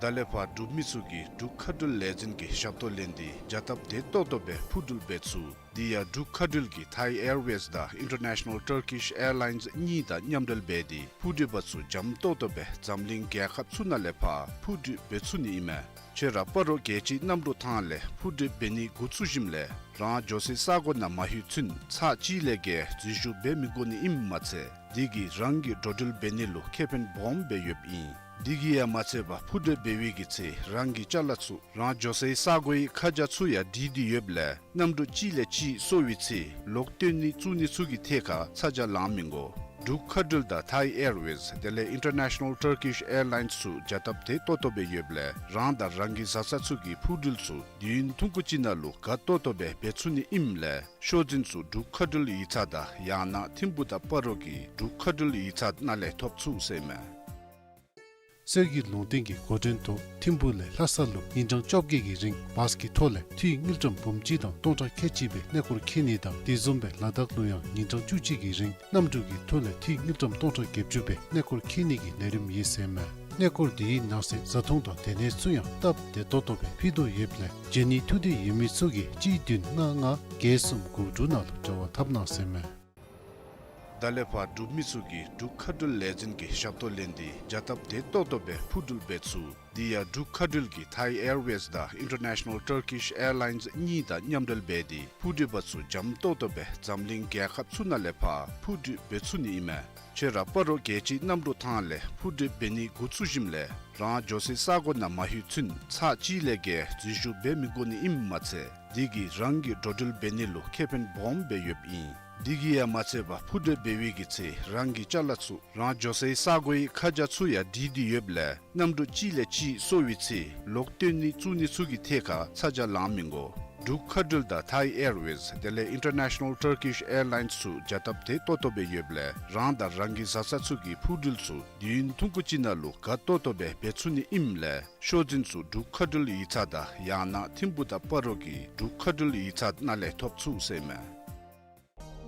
ད་ལས་ཕར་འབྲུག་མི་ཚུ་གིས་འབྲུག་མཁའ་འགྲུལ་ལས་འཛིན་གྱི་ཞབས་ཏོག་ལེན་ཏེ་བྱ་སྟབས་བདེ་ཏོག་ཏོ་སྦེ་འཕུར་འགྲུལ་འབད་ཚུགས། དེ་ཡང་འབྲུག་མཁའ་འགྲུལ་གྱིས་Thai Airways དང་International Turkish Airlines གཉིས་དང་མཉམ་འབྲེལ་འབད་དེ་འཕུར་འགྲུལ་པ་ཚུ་འཇམ་ཏོག་ཏོ་སྦེ་འཛམ་གླིང་རྒྱལ་ཁབ་ཚུ་ནང་ལས་ཕར་འཕུར་འགྲུལ་འབད་ཚུགས་ནི་ཨིན་མས། ཁྱོད་ར་སྤ་རོ་རྒྱལ་སྤྱིའི་གནམ་གྲུ་ཐང་ལས་འཕུར་འགྲུལ་འབད་ནི་འགོ་བཙུགས་ཞིནམ་ལས་རང་འགྱོ་སའི་ས་གོ་ནང་མ་ལྷོད་ཚུན་ཚར་གཅིག་ལས་བརྒལ་འཛུལ་ཞུགས་འབད་མི་དགོ་ནི་ཨིནམ་མ་ཚད་དེ་གིས་རང་གི་འགྲོ་འགྲུལ་འབད་ནི་ལུ་ཁེ་ཕན་སྦོམ་སྦེ་ཡོདཔ་ཨིན། དེ་གིས་ཡང་མ་ཚད་པར་འཕུར་འགྲུལ་འབད་བའི་གི་ཚེ་རང་གི་ཅ་ལ་ཚུ་རང་འགྱོ་སའི་ས་གོའི་ཁ་བྱང་ཚུ་ཡང་བྲིས་ཏེ་ཡོདཔ་ལས་གནམ་གྲུ་གཅིག་ལས་གཅིག་སོར་བའི་ཚེ་ལོག་བཏོན་ནི་བཙུགས་ནི་ཚུ་གི་ཐད་ཁར་ཚ་གྱང་ལང་མི་དགོ། འབྲུག་མཁའ་འགྲུལ་དང་Thai Airways དེ་ལས་International Turkish Airlines ཚུ་བྱ་སྟབས་བདེ་ཏོག་ཏོ་སྦེ་ཡོདཔ་ལས་རང་དང་རང་གི་བཟའ་ཚང་ཚུ་གི་འཕུར་འགྲུལ་ཚུ་དུས་ཡུན་ཐུང་ཀུ་ཅིག་ནང་ལུ་དགའ་ཏོག་ཏོ་སྦེ་འབད་ཚུགས་ནི་ཨིནམ་ལས་ཤོག་འཛིན་ཚུ་འབྲུག་མཁའ་འགྲུལ་ཡིག་ཚང་དང་ཡང་ན་ཐིམ་ཕུ་དང་སྤ་རོ་གི་འབྲུག་མཁའ་འགྲུལ་ཡིག་ཚང་ནང་ལས་ཐོབ་ཚུགས་ཟེར་མས། གསེར་གྱི་ལུང་བསྟན་གྱི་འགོ་འདྲེན་ཐོག་ཐིམ་ཕུ་ལས་ལྷ་ས་ལུ་ཉིན་གྲངས་བཅོ་བརྒྱད་ཀྱི་རིང་བཱས་ཀྱི་ཐོག་ལས་འཐུས་དངུལ་ཀྲམ་འབུམ་གཅིག་དང་སྟོང་ཕྲག་ཁལ་གཅིག་སྦེ་གནས་སྐོར་འཁྱིད་ནི་དང་དེ་བཟུམ་སྦེ་ལ་དྭགས་ལུ་ཡང་ཉིན་གྲངས་བཅུ་གཅིག་གི་རིང་གནམ་གྲུ་གི་ཐོག་ལས་འཐུས་དངུལ་ཀྲམ་སྟོང་ཕྲག་བརྒྱད་ཅུ་སྦེ་གནས་སྐོར་འཁྱིད་ནི་གི་ལས་རིམ་ཡོད་ཟེར་མས། གནས་སྐོར་དེའི་ནང་གསེས་བཟའ་འཐུང་དང་སྡོད་གནས་ཚུ་ཡང་སྟབས་བདེ་ཏོག་ཏོ་སྦེ་ཕུལ་དོ་ཡོདཔ་ལས་འབྱོན་ནི་ཐུགས་འདོད་ཡོད་མི་ཚུ་གིས་གཅིག་བདུན་ལྔ་ལྔ་བརྒྱད་གསུམ་དགུ་དྲུག་ནང་ལུ་འབྲེལ་བ་འཐབ་གནང་ཟེར་མས། ད་ལས་ཕར་འབྲུག་མི་ཚུ་གིས་འབྲུག་མཁའ་འགྲུལ་ལས་འཛིན་གྱི་ཞབས་ཏོག་ལེན་ཏེ་བྱ་སྟབས་བདེ་ཏོག་ཏོ་སྦེ་འཕུར་འགྲུལ་འབད་ཚུགས། དེ་ཡང་འབྲུག་མཁའ་འགྲུལ་གྱིས་Thai Airways དང་International Turkish Airlines གཉིས་དང་མཉམ་འབྲེལ་འབད་དེ་འཕུར་འགྲུལ་པ་ཚུ་འཇམ་ཏོག་ཏོ་སྦེ་འཛམ་གླིང་རྒྱལ་ཁབ་ཚུ་ནང་ལས་ཕར་འཕུར་འགྲུལ་འབད་ཚུགས་ནི་ཨིན་མས། ཁྱོད་ར་སྤ་རོ་རྒྱལ་སྤྱིའི་གནམ་གྲུ་ཐང་ལས་འཕུར་འགྲུལ་འབད་ནི་འགོ་བཙུགས་ཞིནམ་ལས་རང་འགྱོ་སའི་ས་གོ་ནང་མ་ལྷོད་ཚུན་ཚར་གཅིག་ལས་བརྒལ་འཛུལ་ཞུགས་འབད་མི་དགོ་ནི་ཨིནམ་མ་ཚད་དེ་གིས་རང་གི་འགྲོ་འགྲུལ་འབད་ནི་ལུ་ཁེ་ཕན་སྦོམ་སྦེ་ཡོདཔ་ཨིན། དེ་གིས་ཡང་མ་ཚད་པར་འཕུར་འགྲུལ་འབད་བའི་གི་ཚེ་རང་གི་ཅ་ལ་ཚུ་རང་འགྱོ་སའི་ས་གོའི་ཁ་བྱང་ཚུ་ཡང་བྲིས་ཏེ་ཡོདཔ་ལས་གནམ་གྲུ་གཅིག་ལས་གཅིག་སོར་བའི་ཚེ་ལོག་བཏོན་ནི་བཙུགས་ནི་ཚུ་གི་ཐད་ཁར་ཚ་གྱང་ལང་མི་དགོ། འབྲུག་མཁའ་འགྲུལ་དང་Thai Airways དེ་ལས་International Turkish Airlines ཚུ་བྱ་སྟབས་བདེ་ཏོག་ཏོ་སྦེ་ཡོདཔ་ལས་རང་དང་རང་གི་བཟའ་ཚང་ཚུ་གི་འཕུར་འགྲུལ་ཚུ་དུས་ཡུན་ཐུང་ཀུ་ཅིག་ནང་ལུ་དགའ་ཏོག་ཏོ་སྦེ་འབད་ཚུགས་ནི་ཨིནམ་ལས་ཤོག་འཛིན་ཚུ་འབྲུག་མཁའ་འགྲུལ་ཡིག་ཚང་དང་ཡང་ན་ཐིམ་ཕུ་དང་སྤ་རོ་གི་འབྲུག་མཁའ་འགྲུལ་ཡིག་ཚང་ནང་ལས་ཐོབ་ཚུགས་ཟེར་མས།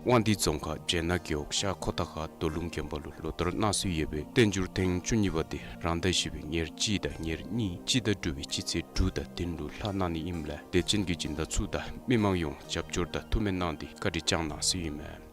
དབང་འདུས་རྫོང་ཁག་སྦྱེད་ནག་རྒེད་འོག་ཤར་ཁོ་ཐང་ཁ་རྡོ་ལུང་དགོན་པ་ལུ་ལོ་ལྟར་གནང་སྲོལ་ཡོད་པའི་བསྟན་འགྱུར་ཐེངས་བཅུ་གཉིས་པ་དེ་རང་ཟླ་བཞི་པའི་ཉེར་གཅིག་དང་ཉེར་གཉིས་སྤྱི་ཟླ་དྲུག་པའི་སྤྱི་ཚེས་དྲུག་དང་བདུན་ལུ་ལྷག་གནང་ནི་ཨིནམ་ལས་དད་ཅན་གྱི་སྦྱིན་བདག་ཚུ་དང་མི་མང་ཡོངས་རྒྱབ་སྐྱོར་དང་ཐུགས་སྨོན་གནང་སྟེ་བཀའ་དྲིན་བསྐྱངས་གནང་ཟེར་ཨིན་མས།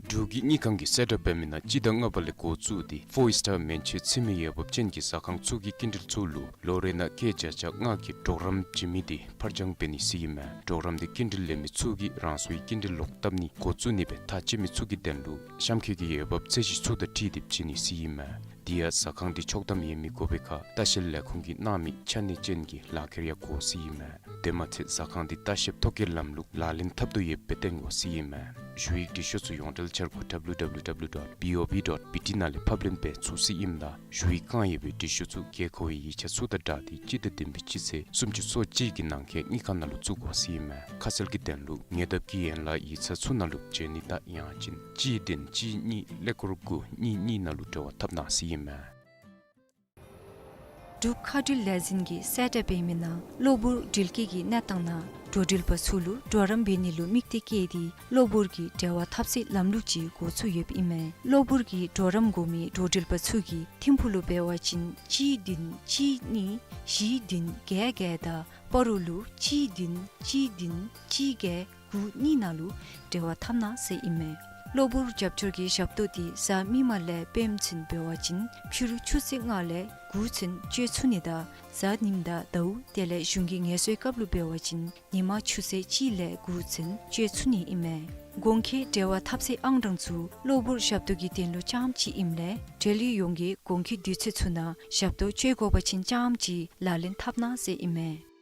འབྲུག་གི་དངུལ་ཁང་གིས་གསལ་བསྒྲགས་འབད་མི་ནང་སྤྱི་ཟླ་ལྔ་པ་ལས་འགོ་བཙུགས་ཏེ་ཕོར་སི་ཊར་མན་ཆད་ཚུད་མི་འོས་འབབ་ཅན་གྱི་ཟ་ཁང་ཚུ་གི་སྐྱིན་འགྲུལ་ཚུ་ལུ་ལོ་རེ་ནང་སྐྱེད་བརྒྱ་ཆ་ལྔ་གི་གྲོགས་རམ་བྱིན་མི་དེ་ཕར་འགྱངས་འབད་ནི་ཟེར་ཨིན་མས། གྲོགས་རམ་དེ་སྐྱིན་འགྲུལ་ལེན་མི་ཚུ་གིས་རང་སོའི་སྐྱིན་འགྲུལ་ལོག་བཏབ་ནི་འགོ་བཙུགས་ནི་སྦེ་ཐག་བཅད་མི་ཚུ་གི་དོན་ལུ་གཤམ་འཁོད་ཀྱི་འོས་འབབ་ཚད་གཞི་ཚུ་དང་འཁྲིལ་ཏེ་བྱིན་ནི་ཟེར་ཨིན་མས། དེ་ཡང་ཟ་ཁང་དེ་ཆོག་ཐམ་ཡོད་མི་དགོ་པའི་ཁར་ལྟ་བཤལ་ལས་ཁུངས་ཀྱིས་གནང་མི་ཆ་གནས་ཅན་གྱི་ལག་ཁྱེར་ཡང་དགོ་ཟེར་ཨིན་མས། དེ་མ་ཚད་ཟ་ཁང་དེ་ལྟ་བཤལ་ཐོ་བཀོད་ལམ་ལུགས་ལག་ལེན་འཐབ་དོ་ཡོདཔ་སྦེ་སྟོན་དགོ་ཟེར་ཨིན་མས། ཞུ་ཡིག་འབྲི་ཤོག་ཚུ་ཡོངས་འབྲེལ་འཆར་སྒོ་W W W dot B O B dot B T ནང་ལས་ཕབ་ལེན་འབད་ཚུགས་ཟེར་ཨིནམ་ད་ཞུ་ཡིག་བཀང་ཡོད་པའི་འབྲི་ཤོག་ཚུ་དགོས་མཁོ་བའི་ཡིག་ཆ་ཚུ་དང་སྦྲགས་ཏེ་སྤྱི་ཟླ་བདུན་པའི་སྤྱི་ཚེས་སུམ་ཅུ་སོ་གཅིག་གི་ནང་འཁོད་དངུལ་ཁང་ནང་ལུ་བཙུགས་དགོ་ཟེར་ཨིན་མས། ཁ་གསལ་གྱི་དོན་ལུ་ཉེ་འདབས་ཀྱི་ཡན་ལག་ཡིག་ཚང་ཚུ་ནང་ལུ་འབྱོན་ནི་དང་ཡང་ཅིན་གཅིག་བདུན་གཅིག་གཉིས་ཀླད་ཀོར་དགུ་གཉིས་གཉིས་ནང་ལུ་འབྲེལ་བ་འཐབ་གནང་ཟེར་ཨིན་མས། འབྲུག་མཁའ་འགྲུལ་ལས་འཛིན་གྱིས་གསལ་བསྒྲགས་འབད་མི་ནང་གློ་བུར་འགྲུལ་སྐྱེལ་གྱི་གནས་སྟངས་ནང་འགྲོ་འགྲུལ་པ་ཚུ་ལུ་གྲོགས་རམ་འབད་ནི་ལུ་དམིགས་གཏད་བསྐྱེད་དེ་གློ་བུར་གྱི་འབྲེལ་བ་འཐབ་སའི་ལམ་ལུགས་ཅིག་འགོ་བཙུགས་ཡོདཔ་ཨིན་མས། གློ་བུར་གྱི་གྲོགས་རམ་དགོ་མི་འགྲོ་འགྲུལ་པ་ཚུ་གིས་ཐིམ་ཕུ་ལུ་འབད་བ་ཅིན་གཅིག་བདུན་གཅིག་གཉིས་བཞི་བདུན་བརྒྱད་བརྒྱད་དང་སྤ་རོ་ལུ་གཅིག་བདུན་གཅིག་བདུན་གཅིག་བརྒྱད་ དགུ་གཉིས་ནང་ལུ་འབྲེལ་བ་འཐབ་གནང་ཟེར་ཨིན་མས། གློ་བུར་རྒྱབ་སྐྱོར་གྱི་ཞབས་ཏོག་འདི་གཟའ་མིག་དམར་ལས་སྤེནམ་ཚུན་འབད་བ་ཅིན་ཕྱི་རུ་ཆུ་ཚོད་ལྔ་ལས་དགུ་ཚུན་སྤྱོད་ཚུགས་ནི་དང་གཟའ་ཉིམ་དང་ཟླཝ་དེ་ལས་གཞུང་གི་ངལ་གསོའི་སྐབས་ལུ་འབད་བ་ཅིན་ཉིན་མ་ཆུ་ཚོད་གཅིག་ལས་དགུ་ཚུན་སྤྱོད་ཚུགས་ནི་ཨིན་མས། གོང་འཁོད་འབྲེལ་བ་འཐབ་སའི་ཨང་གྲངས་ཚུ་གློ་བུར་ཞབས་ཏོག་གི་དོན་ལུ་རྐྱངམ་ཅིག་ཨིནམ་ལས་འབྲེལ་ཡོད་ཡོངས་ཀྱིས་གོང་འཁོད་དུས་ཚོད་ཚུ་ནང་ཞབས་ཏོག་སྤྱོད་དགོ་པ་ཅིན་རྐྱངམ་ཅིག་ལག་ལེན་འཐབ་གནང་ཟེར་ཨིན་མས།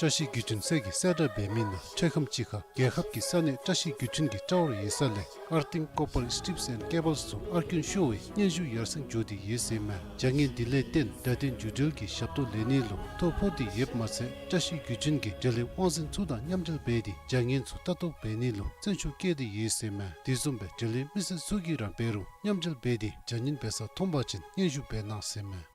བཀྲ་ཤིས་བརྒྱུད་འཕྲིན་ཚད་ཀྱིས་གསལ་བསྒྲགས་འབད་མི་ནང་འཕྲལ་ཁམས་ཅིག་ཁར་རྒྱལ་ཁབ་ཀྱི་ས་གནས་བཀྲ་ཤིས་བརྒྱུད་འཕྲིན་གྱི་དྲ་བར་ཡིག་ཚང་ལས་Earthing Copper Strips and Cables ཚུ་ཨར་སྐྱོན་ཤོར་བའི་སྙན་ཞུ་ཡར་སེང་འགྱོ་སྟེ་ཡོད་ཟེར་མས། བྱ་ངན་འདི་ལས་བརྟེན་སྒྲ་སྟོན་བརྒྱུད་འབྲེལ་གྱི་ཞབས་ཏོག་ལེན་ནི་ལུ་ཐོ་ཕོག་སྟེ་ཡོདཔ་མ་ཚད་བཀྲ་ཤིས་བརྒྱུད་འཕྲིན་གྱིས་འབྲེལ་ཡོད་དབང་འཛིན་ཚུ་དང་མཉམ་འབྲེལ་འབད་དེ་བྱ་ངན་ཚུ་ལྟ་རྟོག་འབད་ནི་ལུ་བརྩོན་ཤུགས་བསྐྱེད་དེ་ཡོད་ཟེར་མས། དེ་བཟུམ་སྦེ་འབྲེལ་ཡོད་མི་སེར་ཚུ་གིས་ར་འབད་རུང་མཉམ་འབྲེལ་འབད་དེ་བྱ་ངན་འབད་ས་མཐོང་པ་ཅིན་སྙན་ཞུ་འབད་གནང་ཟེར་མས།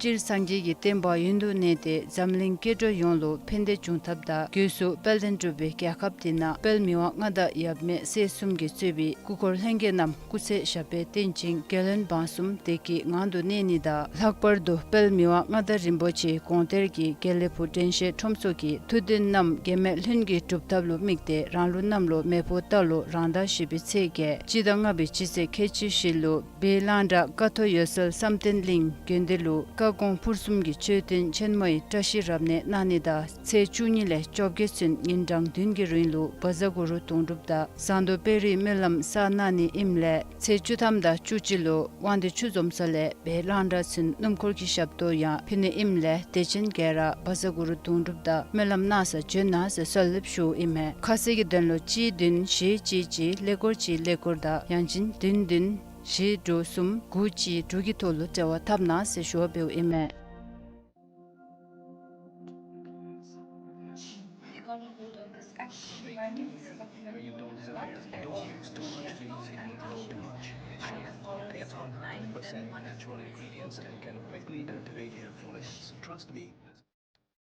སྤྱིར་སངས་རྒྱས་ཀྱི་བསྟན་པ་ཡུན་དུ་གནས་ཏེ་འཛམ་གླིང་སྐྱེ་འགྲོ་ཡོངས་ལུ་ཕན་བདེ་འབྱུང་ཐབས་དང་སྒོས་སུ་དཔལ་ལྡན་འབྲུག་པའི་རྒྱལ་ཁབ་འདི་ནང་དཔལ་མི་དབང་མངའ་བདག་ཡབ་མེས་སྲས་གསུམ་གྱིས་གཙོས་པའི་སྐུ་འཁོར་ལྷན་རྒྱས་རྣམས་སྐུ་ཚེ་ཞབས་པད་བརྟན་ཅིང་རྒྱལ་བློན་འབངས་གསུམ་བདེ་སྐྱིད་ངང་དུ་གནས་ནི་དང་། ལྷག་པར་དུ་དཔལ་མི་དབང་མངའ་བདག་རིན་པོ་ཆེའི་དགོངས་གཏེར་གྱི་དགེ་ལེགས་ཕུག་དྲན་ཤེས་ཁྲོམ་ཚོགས་ཀྱི་ཐུགས་འདུན་རྣམས་འགལ་མེད་ལྷུན་གྱིས་འགྲུབ་ཐབས་ལུ་དམིགས་ཏེ་རང་ལུགས་གནམ་ལོ་མེ་ཕོ་རྟ་ལོ་རང་ཟླ་བཞི་པའི་ཚེས་བརྒྱད་སྤྱི་ཟླ་ལྔ་པའི་སྤྱི་ཚེས་ཁལ་གཅིག་བཞི་ལུ་སྦིས་གླང་བྲག་ཀ་ཐོག་འོད་གསལ་བསམ་གཏན་གླིང་དགོན་སྡེ་ལུ་བཀའ་དགོངས་ཕུར་གསུམ་གྱི་མཆོད་རྟེན་ཆེན་མོའི་བཀྲ་ཤིས་རབ་གནས་གནང་ནི་དང་ཚེས་བཅུ་གཉིས་ལས་བཅོ་བརྒྱད་ཚུན་ཉིན་གྲངས་བདུན་གྱི་རིང་ལུ་བཛྲ་གུ་རུ་དུང་སྒྲུབ་དང་ཟངས་མདོག་དཔལ་རིའི་སྨོན་ལམ་བསགས་གནང་ནི་ཨིནམ་ལས་ཚེས་བཅུ་ཐམ་དང་བཅུ་གཅིག་ལུ་དབང་འདུས་ཆུ་འཛོམས་ས་ལས་སྦིས་གླང་བྲག་ཚུན་སྣུམ་འཁོར་གྱི་ཞབས་ཏོག་ཡང་ཕུལ་ནི་ཨིནམ་ལས་དད་ཅན་ག་ར་བཛྲ་གུ་རུ་དུང་སྒྲུབ་དང་སྨོན་ལམ་གནང་སར་བྱོན་གནང་ཟེར་གསོལ་འདེབས་ཞུཝ་ཨིན་མས། ཁ་གསལ་གྱི་དོན་ལུ་གཅིག་བདུན་བཞི་གཅིག་གཅིག་ཀླད་ཀོར་གཅིག་ཀླད་ཀོར་དང་ཡང་ཅིན་བདུན་བདུན་བཞི་དྲུག་གསུམ་དགུ་གཅིག་དྲུག་གི་ཐོག་ལུ་འབྲེལ་བ་འཐབ་གནང་ཟེར་ཞུ་བ་འབདཝ་ཨིན་མས།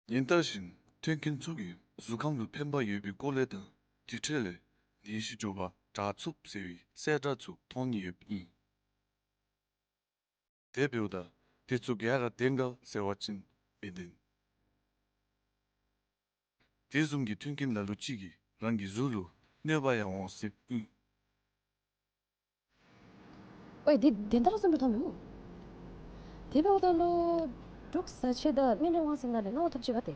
ཉིན་ལྟར་བཞིན་མཐུན་རྐྱེན་ཚུ་གིས་གཟུགས་ཁམས་ལུ་ཕན་པ་ཡོད་པའི་སྐོར་ལས་དང་དེ་འཕྲོ་ལས་ནད་གཞི་འགྲོ་བ་དྲག་ཚུགསཔ་ཟེར་བའི་གསལ་བསྒྲགས་ཚུ་མཐོང་ནི་ཡོདཔ་ཨིན། དེ་འབདཝ་ད་དེ་ཚུ་ག་ར་བདེན་ག་ཟེར་བ་ཅིན་མི་བདེན། དེ་བཟུམ་གྱི་མཐུན་རྐྱེན་ལ་ལུ་ཅིག་གིས་རང་གི་གཟུགས་ལུ་གནོད་པ་ཡང་འོང་སྲིདཔ་ཨིན། ཝའི་དེ་བདེན་ད་ར་བསམ་པའི་ཐོག་མེད་འོང་། དེ་འབདཝ་ད་ལུ་འབྲུག་བཟའ་ཆས་དང་སྨན་རིགས་དབང་འཛིན་ནང་ལས་གནང་བ་ཐོབ་ཅི་ག་ཏེ།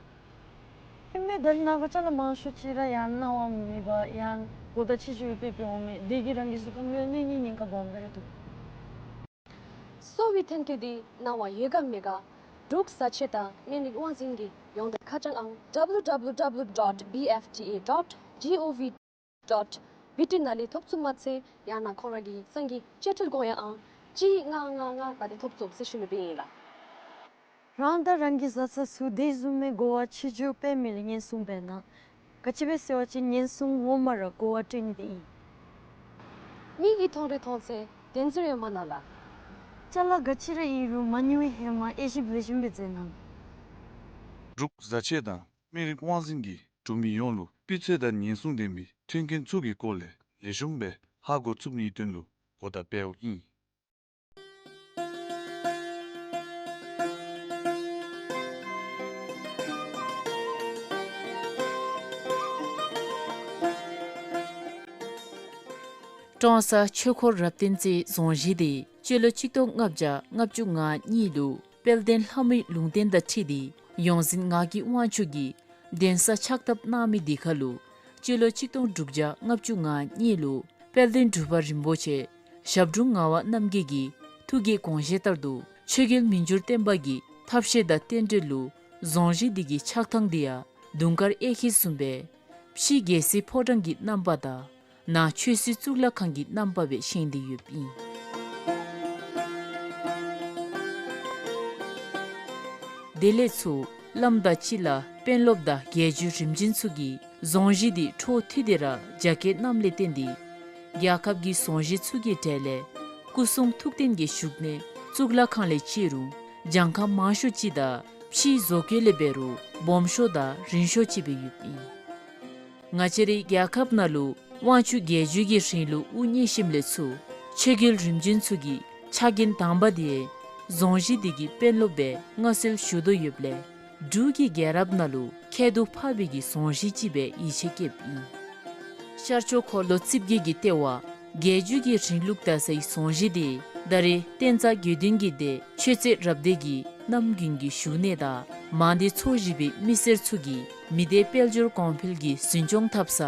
ཨིན་མས། ད་རེས་ནངས་པ་ཅ་ལ་མང་ཤོས་ཅིག་ར་ཡང་གནང་བ་མེད་པར་ཡང་གོ་བརྡ་ཆེ་ཆེ་སྦེ་སྤེལ་སྤེལཝ་མས། དེ་གིས་རང་གི་གཟུགས་ཁམས་ལུ་གནོད་ནིའི་ཉེན་ཁ་སྦོམ་ར་འདུག། གསོ་བའི་ཐོན་སྐྱེད་འདི་གནང་བ་ཡོད་ག་མེད་ག་འབྲུག་བཟའ་ཆས་དང་སྨན་རིགས་དབང་འཛིན་གྱི་ཡོངས་འབྲེལ་ཁ་བྱང་ཨང་W W W dot B F T A dot G O V dot B T ནང་ལས་ཐོབ་ཚུགསཔ་མ་ཚད་ཡང་ན་ཁོང་ར་གི་གསང་གི་དཔྱ་ཁྲལ་དགོངས་ཡངས་ཨང་གཅིག་ལྔ་ལྔ་ལྔ་ནང་ལས་ཐོབ་ཚུགསཔ་ཟེར་ཞུ་ནི་སྦེ་ཨིན་ལགས། རང་དང་རང་གི་བཟའ་ཚང་ཚུ་དེ་བཟུམ་མའི་གོ་བ་ཆེ་ཆེ་སྦེ་སྤེལ་མི་ལུ་ཉེན་སྲུང་འབད་གནང་། ག་ཅི་སྦེ་ཟེར་བ་ཅིན་ཉེན་སྲུང་ངོ་མ་ར་གོ་བ་སྤྲོད་ནི་དེ་ཨིན། མིག་གིས་མཐོང་རུང་མཐོང་ཚད་བདེན་འཛིན་ཡོད་མ་གནང་ལགས། ཅ་ལ་ག་ཅི་ར་ཨིན་རུང་མ་ཉུང་བའི་ཧེ་མ་དབྱེ་ཞིབ་ལེགས་ཤོམ་སྦེ་མཛད་གནང་། འབྲུག་བཟའ་ཆས་དང་སྨན་རིགས་དབང་འཛིན་གྱིས་འབྲུག་མི་ཡོངས་ལུ་སྤུས་ཚད་དང་ཉེན་སྲུང་ལྡན་པའི་མཐུན་རྐྱེན་ཚུ་གི་སྐོར་ལས་ལེགས་ཤོམ་སྦེ་ཧ་གོ་ཚུགས་ནིའི་དོན་ལུ་གོ་བརྡ་སྤེལཝ་ཨིན། ཀྲོང་གསར་ཆོས་འཁོར་རབ་བརྟན་རྩེའི་རྫོང་གཞིས་འདི་སྤྱི་ལོ་ཆིག་སྟོང་ལྔ་བརྒྱ་ལྔ་བཅུ་ང་གཉིས་ལུ་དཔལ་ལྡན་ལྷ་མོའི་ལུང་བསྟན་དང་འཁྲིལ་ཏེ་ཡོངས་འཛིན་ངག་གི་དབང་ཕྱུག་གིས་གདན་ས་ཕྱག་བཏབ་གནང་མི་འདི་ཁར་ལུ་སྤྱི་ལོ་ཆིག་སྟོང་དྲུག་བརྒྱ་ལྔ་བཅུ་ང་གཉིས་ལུ་དཔལ་ལྡན་འབྲུག་པ་རིན་པོ་ཆེ་ཞབས་དྲུང་ངག་དབང་རྣམ་རྒྱལ་གྱི་ཐུགས་ཀྱི་དགོངས་བཞེད་ལྟར་དུ་ཆོས་རྒྱལ་མི་འགྱུར་བརྟན་པ་གི་ཐབས་ཤེས་དང་རྟེན་འབྲེལ་ལུ་རྫོང་གཞིས་འདི་གི་ཕྱག་ཐང་འདི་ཡང་དུང་དཀར་གཡས་འཁྱིལ་བཟུམ་སྦེ་ཕྱི་རྒྱལ་སྲིད་ཕོ་བྲང་གི་རྣམ་པ་དང་ནང་ཆོས་སྲིད་གཙུག་ལག་ཁང་གི་རྣམ་པ་སྦེ་བཞེངས་ཏེ་ཡོདཔ་ཨིན། དེ་ལས་ཚུར་བླམ་དང་སྤྱི་བླ་དཔོན་སློབ་དང་རྒྱལ་བརྒྱུད་རིམ་བྱོན་ཚུ་གིས་རྫོང་གཞིས་འདི་འཕྲོ་མཐུད་དེ་ར་རྒྱ་སྐྱེད་གནངམ་ལས་བརྟེན་ཏེ་རྒྱལ་ཁབ་ཀྱི་རྫོང་གཞིས་ཚུ་གི་གྲས་ལས་སྐུ་གསུང་ཐུགས་རྟེན་གྱི་བཞུགས་གནས་གཙུག་ལག་ཁང་ལས་བརྩི་རུང་གྱངས་ཁ་མང་ཤོས་ཅིག་དང་ཕྱིའི་བཟོ་བཀོད་ལས་འབད་རུང་སྦོམ་ཤོས་དང་རིང་ཤོས་ཅིག་སྦེ་ཡོདཔ་ཨིན། ང་བཅས་རའི་རྒྱལ་ཁབ་ནང་ལུ་དབང་ཕྱུག་རྒྱལ་བརྒྱུད་ཀྱི་རིང་ལུགས་དབུ་བརྙེས་ཞིནམ་ལས་ཚུར་ཆོས་རྒྱལ་རིམ་བྱོན་ཚུ་གི་ཕྱག་འགན་དང་པ་འདི་རྫོང་གཞིས་འདི་གི་དཔོན་སློབ་སྦེ་མངའ་གསོལ་ཞུ་དོ་ཡོདཔ་ལས་ འབྲུག་གི་རྒྱལ་རབས་ནང་ལུ་ཁྱད་དུ་འཕགས་པའི་གི་རྫོང་གཞི་ཅིག་སྦེ་ཡིད་ཆེས་བསྐྱེདཔ་ཨིན། ཤར་ཕྱོགས་འཁོར་ལོ་རྩིབས་བརྒྱད་ཀྱི་ལྟེ་བ་རྒྱལ་བརྒྱུད་ཀྱི་རིང་ལུགས་དར་སའི་རྫོང་གཞི་འདི་ད་རེས་བསྟན་རྩ་དགེ་འདུན་གྱི་སྡེ་ཆོས་རྩེ་རབ་སྡེ་གི་རྣམ་རྒྱུན་གྱི་བཞུགས་གནས་དང་མང་སྡེ་ཚོ་བཞི་པའི་མི་སེར་ཚུ་གིས་མི་སྡེ་དཔལ་འབྱོར་གོང་འཕེལ་གྱི་འཛིན་སྐྱོང་འཐབ་ས་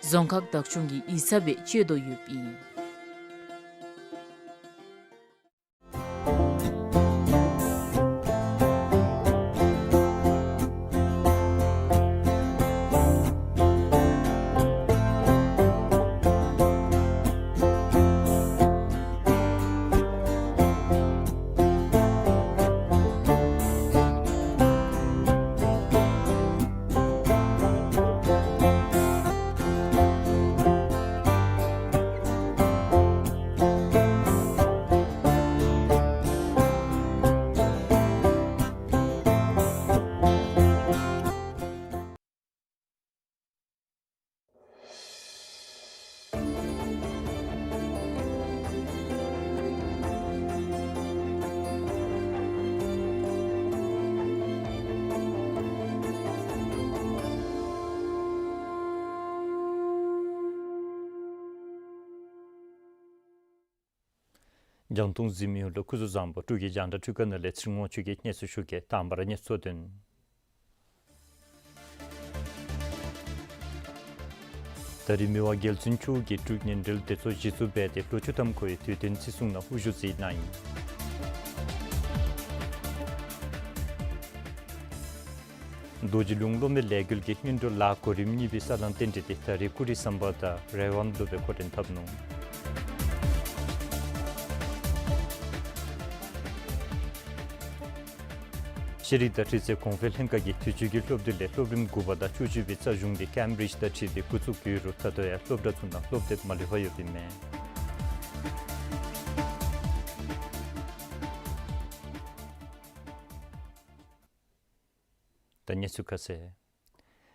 རྫོང་ཁག་བདག་སྐྱོང་གི་ཡིག་ཚང་སྦེ་སྤྱོད་དོ་ཡོདཔ་ཨིན། རྒྱང་མཐོང་གཟིགས་མི་ཡོངས་ལུ་སྐུ་གཟུགས་བཟང་པོ། འབྲུག་གི་རྒྱང་བསྒྲགས་འཕྲུལ་ཁང་ནང་ལས་ཚེ་རིང་དབང་ཕྱུག་གིས་སྙན་ཞུ་ཞུ་གེ། དང་པ་ར་གནས་ཚུལ་དོན། ད་རེས་མི་དབང་རྒྱལ་བཙུན་མཆོག་གིས་འབྲུག་ཉིན་རེའི་སྡེ་ཚོགས་གཞི་བཙུགས་འབད་དེ་ལོ་བཅུ་ཐམ་འཁོར་བའི་དུས་སྟོན་བརྩི་སྲུང་ནང་དབུ་བཞུགས་མཛད་གནང་ཡི། རྡོ་རྗེ་ལུང་སློབ་མའི་ལས་འགུལ་གྱི་སྔོན་འགྲོ་ལཱ་གོ་རིམ་གཉིས་པའི་ས་བསླང་རྟེན་འབྲེལ་འདི་ད་རེས་ཀུ་རི་སམ་བྷ་དང་རེ་ཝན་ལུ་སྦེ་འགོ་འདྲེན་འཐབ་ནུག། ཤེས་རིག་དང་འཕྲུལ་རྩལ་གོང་འཕེལ་ལྷན་ཁག་གིས་དུས་ཅི་གི་སློབ་དུས་ལས་སློབ་རིམ་དགུ་པ་དང་བཅུ་གཅིག་པའི་རྩ་གཞུང་འདི་ཀེམ་བི་རིཇ་དང་འཁྲིལ་ཏེ་འགོ་བཙུགས་ཡོད་རུང་ད་ལྟོ་ཡང་སློབ་གྲྭ་ཚུ་ནང་སློབ་དེབ་མ་ལུས་པར་ཡོདཔ་ཨིན་མས། ད་གནས་ཚུལ་ཁ་གསལ།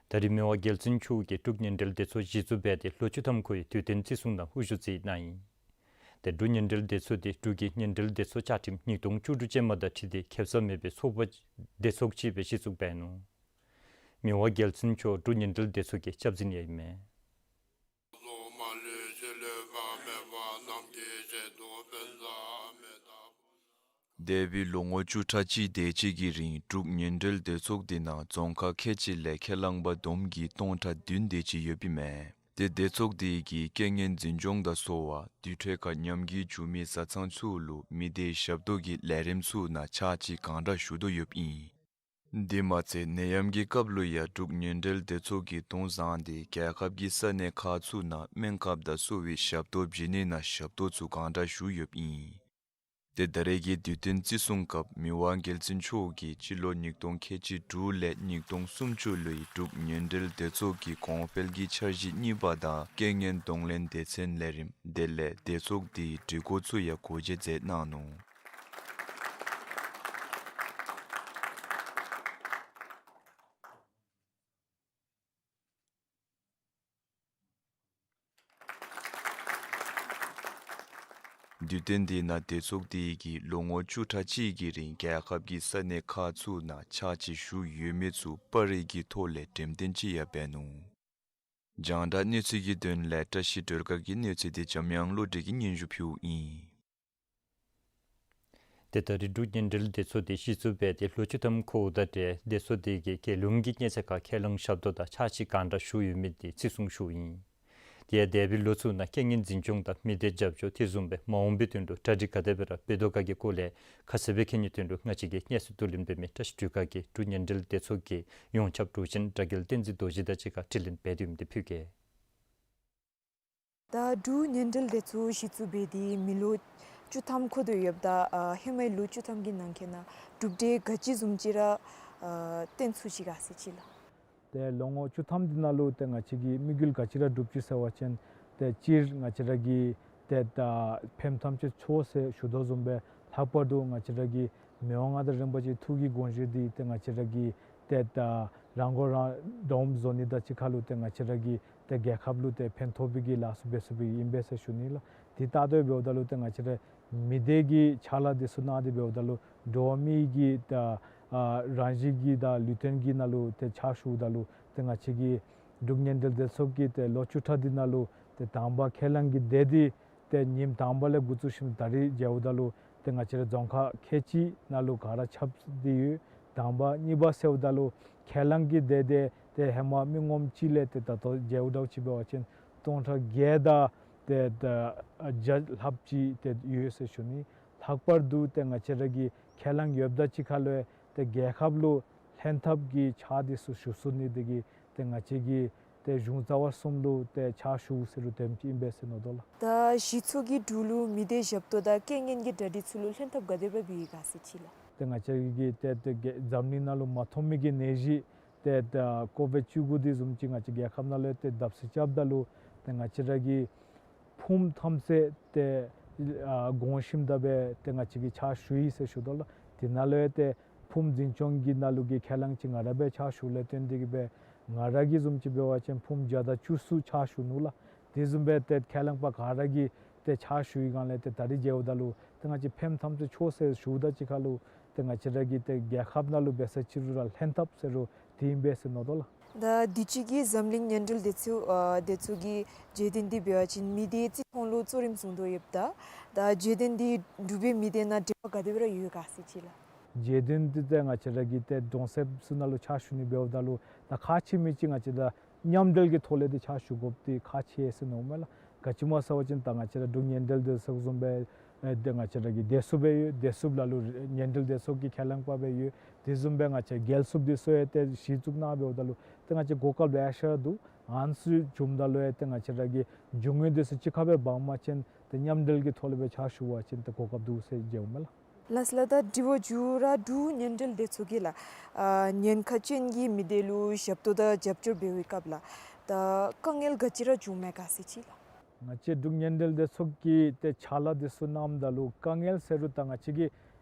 ད་རེས་མི་དབང་རྒྱལ་བཙུན་མཆོག་གིས་འབྲུག་ཉིན་རེའི་སྡེ་ཚོགས་གཞི་བཙུགས་འབད་དེ་ལོ་བཅུ་ཐམ་འཁོར་བའི་དུས་སྟོན་བརྩི་སྲུང་ནང་དབུ་བཞུགས་མཛད་གནང་ཡི། ཏེ་འབྲུག་ཉིན་རེའི་སྡེ་ཚོགས་འདི་འབྲུག་གི་ཉིན་རེའི་སྡེ་ཚོགས་བཅའ་ཁྲིམས་ཉིས་སྟོང་བཅུ་དྲུག་ཅན་མ་དང་འཁྲིལ་ཏེ་ཁེ་སང་མེད་པའི་ཚོགས་པ་སྡེ་ཚོགས་ཅིག་སྦེ་གཞི་བཙུགས་འབད་ནུག། མི་དབང་རྒྱལ་བཙུན་མཆོག་འབྲུག་ཉིན་རེའི་སྡེ་ཚོགས་ཀྱི་སྐྱབས་འཛིན་ཡང་ཨིན་མས། འདས་པའི་ལོ་ངོ་བཅུ་ཕྲག་གཅིག་དེ་ཅིག་གི་རིང་འབྲུག་ཉིན་རེའི་སྡེ་ཚོགས་འདི་ནང་རྫོང་ཁག་ཁལ་གཅིག་ལས་ཁས་བླངས་པ་བསྡོམས་ཀྱིས་སྟོང་ཕྲག་བདུན་དེ་ཅིག་ཡོདཔ་ཨིན་མས། ཏེ་སྡེ་ཚོགས་དེ་གིས་རྐྱེན་ངན་འཛིན་སྐྱོང་དང་གསོ་བ་དུར་ཁྲོད་ཁར་ཉམས་རྒུད་བྱུང་མི་བཟའ་ཚང་ཚུ་ལུ་མི་སྡེའི་ཞབས་ཏོག་གི་ལས་རིམ་ཚུ་ནང་ཕྱག་ཕྱིད་གང་དྲག་ཞུ་དོ་ཡོདཔ་ཨིན། དེ་མ་ཚད་ནད་ཡམས་ཀྱི་སྐབས་ལུ་ཡང་འབྲུག་ཉིན་རེའི་སྡེ་ཚོགས་ཀྱིས་དུས་བཟང་སྟེ་རྒྱལ་ཁབ་ཀྱི་ས་གནས་ཁག་ཚུ་ནང་སྨན་ཁབ་དང་གསོ་བའི་ཞབས་ཏོག་བྱིན་ནི་ནང་ཞབས་ཏོག་ཚུ་གང་དྲག་ཞུ་ཡོདཔ་ཨིན། ཏེ་ད་རེས་ཀྱི་དུས་སྟོན་བརྩི་སྲུང་སྐབས་མི་དབང་རྒྱལ་བཙུན་མཆོག་གིས་སྤྱི་ལོ་ཉིས་སྟོང་ཁལ་གཅིག་དྲུག་ལས་ཉིས་སྟོང་སུམ་ཅུ་ལོའི་འབྲུག་ཉིན་རེའི་སྡེ་ཚོགས་ཀྱི་གོང་འཕེལ་གྱི་འཆར་གཞི་གཉིས་པ་དང་རྐྱེན་ངན་གདོང་ལེན་སྡེ་ཚན་ལས་རིམ་དེ་ལས་སྡེ་ཚོགས་དེའི་སྒྲིག་གོ་ཚུ་ཡང་གོ་བརྗེ་མཛད་གནང་ནུག། དུས་སྟོན་དེ་ནང་སྡེ་ཚོགས་དེ་གིས་ལོ་ངོ་བཅུ་ཕྲག་གཅིག་གི་རིང་རྒྱལ་ཁབ་ཀྱི་ས་གནས་ཁག་ཚུ་ནང་ཕྱག་ཕྱིད་ཞུ་ཡོད་མི་ཚུ་པར་རིས་ཀྱི་ཐོག་ལས་འགྲེམས་སྟོན་ཅིག་ཡང་འབད་ནུག། རྒྱང་བསྒྲགས་གནས་ཚུལ་གྱི་དོན་ལས་བཀྲ་ཤིས་སྒྲོལ་དཀར་གྱི་གནས་ཚུལ་དེ་འཇམ་དབྱངས་བློ་གྲོས་ཀྱིས་སྙན་ཞུ་ཕུལཝ་ཨིན། ཏེ་ད་རེས་འབྲུག་ཉིན་རེའི་སྡེ་ཚོགས་དེ་གཞི་བཙུགས་འབད་དེ་ལོ་བཅུ་ཐམ་འཁོརཝ་དང་འབྲེལ་སྡེ་ཚོགས་དེ་གིས་རྒྱལ་ཡོངས་ཀྱི་གནས་ཚད་ཁར་ཁས་བླངས་ཞབས་ཏོག་དང་ཕྱག་ཕྱིད་གང་དྲག་ཞུ་ཡོད་མི་དེ་བརྩི་སྲུང་ཞུཝ་ཨིན། དེ་ཡང་འདས་པའི་ལོ་ཚུ་ནང་རྐྱེན་ངན་འཛིན་སྐྱོང་དང་མི་སྡེ་རྒྱབ་སྐྱོར་དེ་བཟུམ་སྦེ་མ་འོངས་པའི་དོན་ལུ་གྲ་སྒྲིག་ག་དེ་སྦེ་ར་འབད་དོ་ག་གི་སྐོར་ལས་ཁ་གསལ་སྦེ་མཁྱེན་ནིའི་དོན་ལུ་ང་བཅས་ཀྱི་གནས་ཚུལ་བསྡུ་ལེན་འབད་མི་བཀྲ་ཤིས་སྒྲོལ་དཀར་གྱིས་འབྲུག་ཉིན་རེའི་སྡེ་ཚོགས་ཀྱི་ཡོངས་ཁྱབ་དྲུང་ཆེན་དྲ་རྒྱལ་བསྟན་འཛིན་རྡོ་རྗེ་དང་གཅིག་ཁར་དྲི་ལན་འབད་དེ་ཡོདཔ་འདི་ཕུལ་གེ། ད་འབྲུག་ཉིན་རེའི་སྡེ་ཚོགས་གཞི་བཙུགས་འབད་དེ་མི་ལོ་བཅུ་ཐམ་འཁོར་དོ་ཡོདཔ་ད་ཨ་ཧེ་མའི་ལོ་བཅུ་ཐམ་གྱི་ནང་འཁོད་ནང་གྲུབ་འབྲས་ག་ཅི་བཟུམ་ཅིག་ར་ཨ་སྟོན་ཚུགས་ཅི་ག་ཟེར་ཅིག་ལགས། ཏེ་ལོ་ངོ་བཅུ་ཐམ་འདི་ནང་ལུ་ཏེ་ང་བཅས་ཀྱི་དམིགས་ཡུལ་ག་ཅི་ར་གྲུབ་ཅི་ཟེར་བ་ཅིན་ཏེ་སྤྱིར་ང་བཅས་ར་གིས་ཏེ་ད་ཕནམ་ཐམས་ཅད་ཚོགས་ཟེར་ཞུ་དོ་བཟུམ་སྦེ་ལྷག་པར་དུ་ང་བཅས་ར་གི་མི་དབང་མངའ་བདག་རིན་པོ་ཆེའི་ཐུགས་ཀྱི་དགོངས་བཞེད་འདི་ཏེ་ང་བཅས་ར་གིས་ཏེ་ད་རང་མགོ་རང་འདྲོངམ་བཟོ་ནི་དང་གཅིག་ཁར་ལུ་ཏེ་ང་བཅས་ར་གིས་ཏེ་རྒྱལ་ཁབ་ལུ་ཏེ་ཕན་ཐོགས་པའི་གི་ལཱ་ཚུ་འབད་ཚུགས་པའི་ཨིན་པས་ཟེར་ཞུ་ནི་ལགས། དེ་ལྟར་དུ་འབདཝ་ད་ལུ་ཏེ་ང་བཅས་ར་མི་སྡེ་གི་ཕྱག་ལཱ་འདི་ཚུ་གནང་སྟེ་འབདཝ་ད་ལུ་འགྲོ་བ་མི་གི་ད་ ཨ་རང་བཞིན་གྱི་དང་ལུས་རྟེན་གྱི་ནང་ལུ་ཏེ་ཕྱག་ཞུཝ་ད་ལུ་ཏེ་ང་བཅས་ཀྱི་འབྲུག་ཉེན་འབྲེལ་སྡེ་ཚོགས་ཀྱིས་ཏེ་ལོ་བཅུ་ཕྲག་འདི་ནང་ལུ་ཏེ་དང་པ་ཁས་བླངས་ཀྱི་སྡེ་འདི་ཏེ་ཉིནམ་དང་པ་ལས་འགོ་བཙུགས་ཞིནམ་ད་རིས་མཇལཝ་ད་ལུ་ཏེ་ང་བཅས་ར་རྫོང་ཁག་ཁལ་གཅིག་ནང་ལུ་ག་ར་ཁྱབ་སྟེ་ཡོད། དང་པ། གཉིས་པ་ཟེརཝ་ད་ལུ་ཁས་བླངས་ཀྱི་སྡེ་འདི་ཏེ་ཧེ་མ་མི་ངོམ་གཅིག་ལས་ཏེ་ད་ལྟོ་མཇལཝ་ད་ཅིག་འབད་བ་ཅིན་སྟོང་ཕྲག་བརྒྱད་དང་ཏེ་ད་བརྒྱ་ལྷགཔ་ཅིག་ཏེ་ཡོད་ཟེར་ཞུ་ནི། ལྷག་པར་དུ་ཏེ་ང་བཅས་ར་གི་ཁས་བླངས་ཡོདཔ་ད་ཅིག་ཁར་ལུ་ཏེ་རྒྱལ་ཁབ་ལུ་ལྷན་ཐབས་ཀྱི་ཕྱག་འདི་ཚུ་ཞུ་ཚུགས་ནི་འདི་གིས་ཏེ་ང་བཅས་ཀྱིས་ཏེ་གཞུང་རྩ་བ་གསུམ་ལུ་ཏེ་ཕྱག་ཞུ་ཟེར་རུང་དེམ་ཅིག་ཨིན་པས་ཟེར་མནོ་དོ་ལགས། ད་གཞི་ཚོགས་ཀྱི་འབྲུག་ལུ་མི་སྡེ་ཞབས་ཏོག་དང་རྐྱེན་ངན་གྱི་གྲ་སྒྲིག་ཚུ་ལུ་ལྷན་ཐབས་ག་དེ་སྦེ་འབད་ཡི་ག་ཟེར་ཅིག་ལགས། ཏེ་ང་བཅས་ཀྱིས་ཏེ་ཏེ་རྒྱ་འཛམ་གླིང་ནང་ལུ་མ་མཐོང་མི་གི་ནད་གཞི་ཏེ་ད་ཀོ་བིཌ་བཅུ་དགུ་འདི་བཟུམ་ཅིག་ང་བཅས་རྒྱལ་ཁབ་ནང་ལུ་ཏེ་བརྡབ་གསིག་རྐྱབ་ད་ལུ་ཏེ་ང་བཅས་ར་གི་ཕུངམ་ཐམས་ཅད་ཏེ་ཨ་དགོངས་ཞིནམ་ད་སྦེ་ཏེ་ང་བཅས་ཀྱིས་ཕྱག་ཞུ་ཡི་ཟེར་ཞུ་དོ་ལགས། དེ་ནང་ལུ་ཡང་ཏེ་ཕུངམ་འཛིན་སྐྱོང་གི་ནང་ལུ་གི་ཁས་བླངས་ཅིག་ང་ར་སྦེ་ཕྱག་ཞུཝ་ལས་བརྟེན་ཏེ་གིས་སྦེ་ང་ར་གིས་བཟུམ་ཅིག་འབད་བ་ཅིན་ཕུངམ་བརྒྱ་དང་བཅུ་གསུམ་ཕྱག་ཞུ་ནུག་ལགས། དེ་བཟུམ་སྦེ་ཏེ་ཁས་བླངས་པ་ག་ར་གིས་ཏེ་ཕྱག་ཞུ་བའི་སྒང་ལས་ཏེ་ད་རིས་མཇལཝ་ད་ལུ་ཏེ་ང་བཅས་ཕནམ་ཐམས་ཅད་ཆོག་ཟེར་ཞུཝ་ད་ཅིག་ཁར་ལུ་ཏེ་ང་བཅས་ར་གི་ཏེ་རྒྱལ་ཁབ་ནང་ལུ་འབད་ས་ཅིག་རུང་ར་ལྷན་ཐབས་ཟེར་རུང་དེ་ཨིན་པས་ཟེར་མནོ་དོ་ལགས། ད་དུས་ཅི་གི་འཛམ་གླིང་ཉེན་འབྲེལ་སྡེ་ཚོགས་ཨ་སྡེ་ཚོགས་ཀྱི་བརྗོད་དོན་འདི་འབད་བ་ཅིན་མི་སྡེ་རྩིས་མཐོང་ལུ་གཙོ་རིམ་བཟུང་དོ་ཡོདཔ་ད་ད་བརྗོད་དོན་འདི་འབྲུག་པའི་མི་སྡེ་ནང་འབྲེལ་བ་ག་དེ་སྦེ་ར་ཡོད་ག་ཟེར་ཅིག་ལགས། བརྗོད་དོན་འདི་ཏེ་ང་བཅས་ར་གིས་ཏེ་གྲོང་གསེབ་ཚུ་ནང་ལུ་ཕྱག་ཞུ་ནི་འབདཝ་ད་ལུ་ད་ཁག་ཆེ་མི་ཅིག་ང་བཅས་ད་མཉམ་འབྲེལ་གྱི་ཐོག་ལས་ཏེ་ཕྱག་ཞུ་དགོཔ་འདི་ཁག་ཆེ་ཟེར་མནོཝ་མས་ལགས། ག་ཅི་སྨོ་ཟེར་བ་ཅིན་ད་ང་བཅས་ར་འབྲུག་ཉེན་འབྲེལ་སྡེ་ཚོགས་བཟུམ་སྦེ་ཨེ་ཏེ་ང་བཅས་ར་གི་བདེ་སྲུངཔ་སྦེ་ཡོད། བདེ་སྲུངཔ་ལ་ལུ་ཉེན་འབྲེལ་སྡེ་ཚོགས་ཀྱི་ཁས་བླངས་པ་སྦེ་ཡོད། དེ་བཟུམ་སྦེ་ང་བཅས་རྒྱལ་སྲུངཔ་འདི་ཚུ་ཡང་ཏེ་གཞི་བཙུགས་གནང་འབདཝ་ད་ལུ་ཏེ་ང་བཅས་གོ་སྐབས་ལེ་ཤ་འདུག། ཨ་ནི་ཚུ་བྱུངམ་ད་ལུ་ཡང་ཏེ་ང་བཅས་ར་གི་འབྱུང་ཡོན་འདི་ཚུ་གཅིག་ཁར་སྦེ་འབག་མ་ཅིན་ཏེ་མཉམ་འབྲེལ་གྱི་ཐོག་ལས་སྦེ་ཕྱག་ཞུ་བ་ཅིན་ཏེ་གོ་སྐབས་འདུག་ཟེར་མཇལཝ་མས་ལགས། ལགས་སོ་ལགས། ད་དྲི་བ་མཇུག་ར་འབྲུག་ཉེན་འབྲེལ་སྡེ་ཚོགས་ཀྱིས་ལགས་ཨ་ཉེན་ཁ་ཅན་གྱི་མི་སྡེ་ལུ་ཞབས་ཏོག་དང་རྒྱབ་སྐྱོར་འབད་བའི་སྐབས་ལགས་ད་དཀའ་ངལ་ག་ཅི་ར་བྱུངམ་མས་ག་ཟེར་ཅིག་ལགས། ང་བཅས་འབྲུག་ཉེན་འབྲེལ་སྡེ་ཚོགས་ཀྱི་ཏེ་ཕྱག་ལཱ་འདི་ཚུ་གནངམ་ད་ལུ་དཀའ་ངལ་ཟེར་རུང་ད་ང་བཅས་ཀྱི་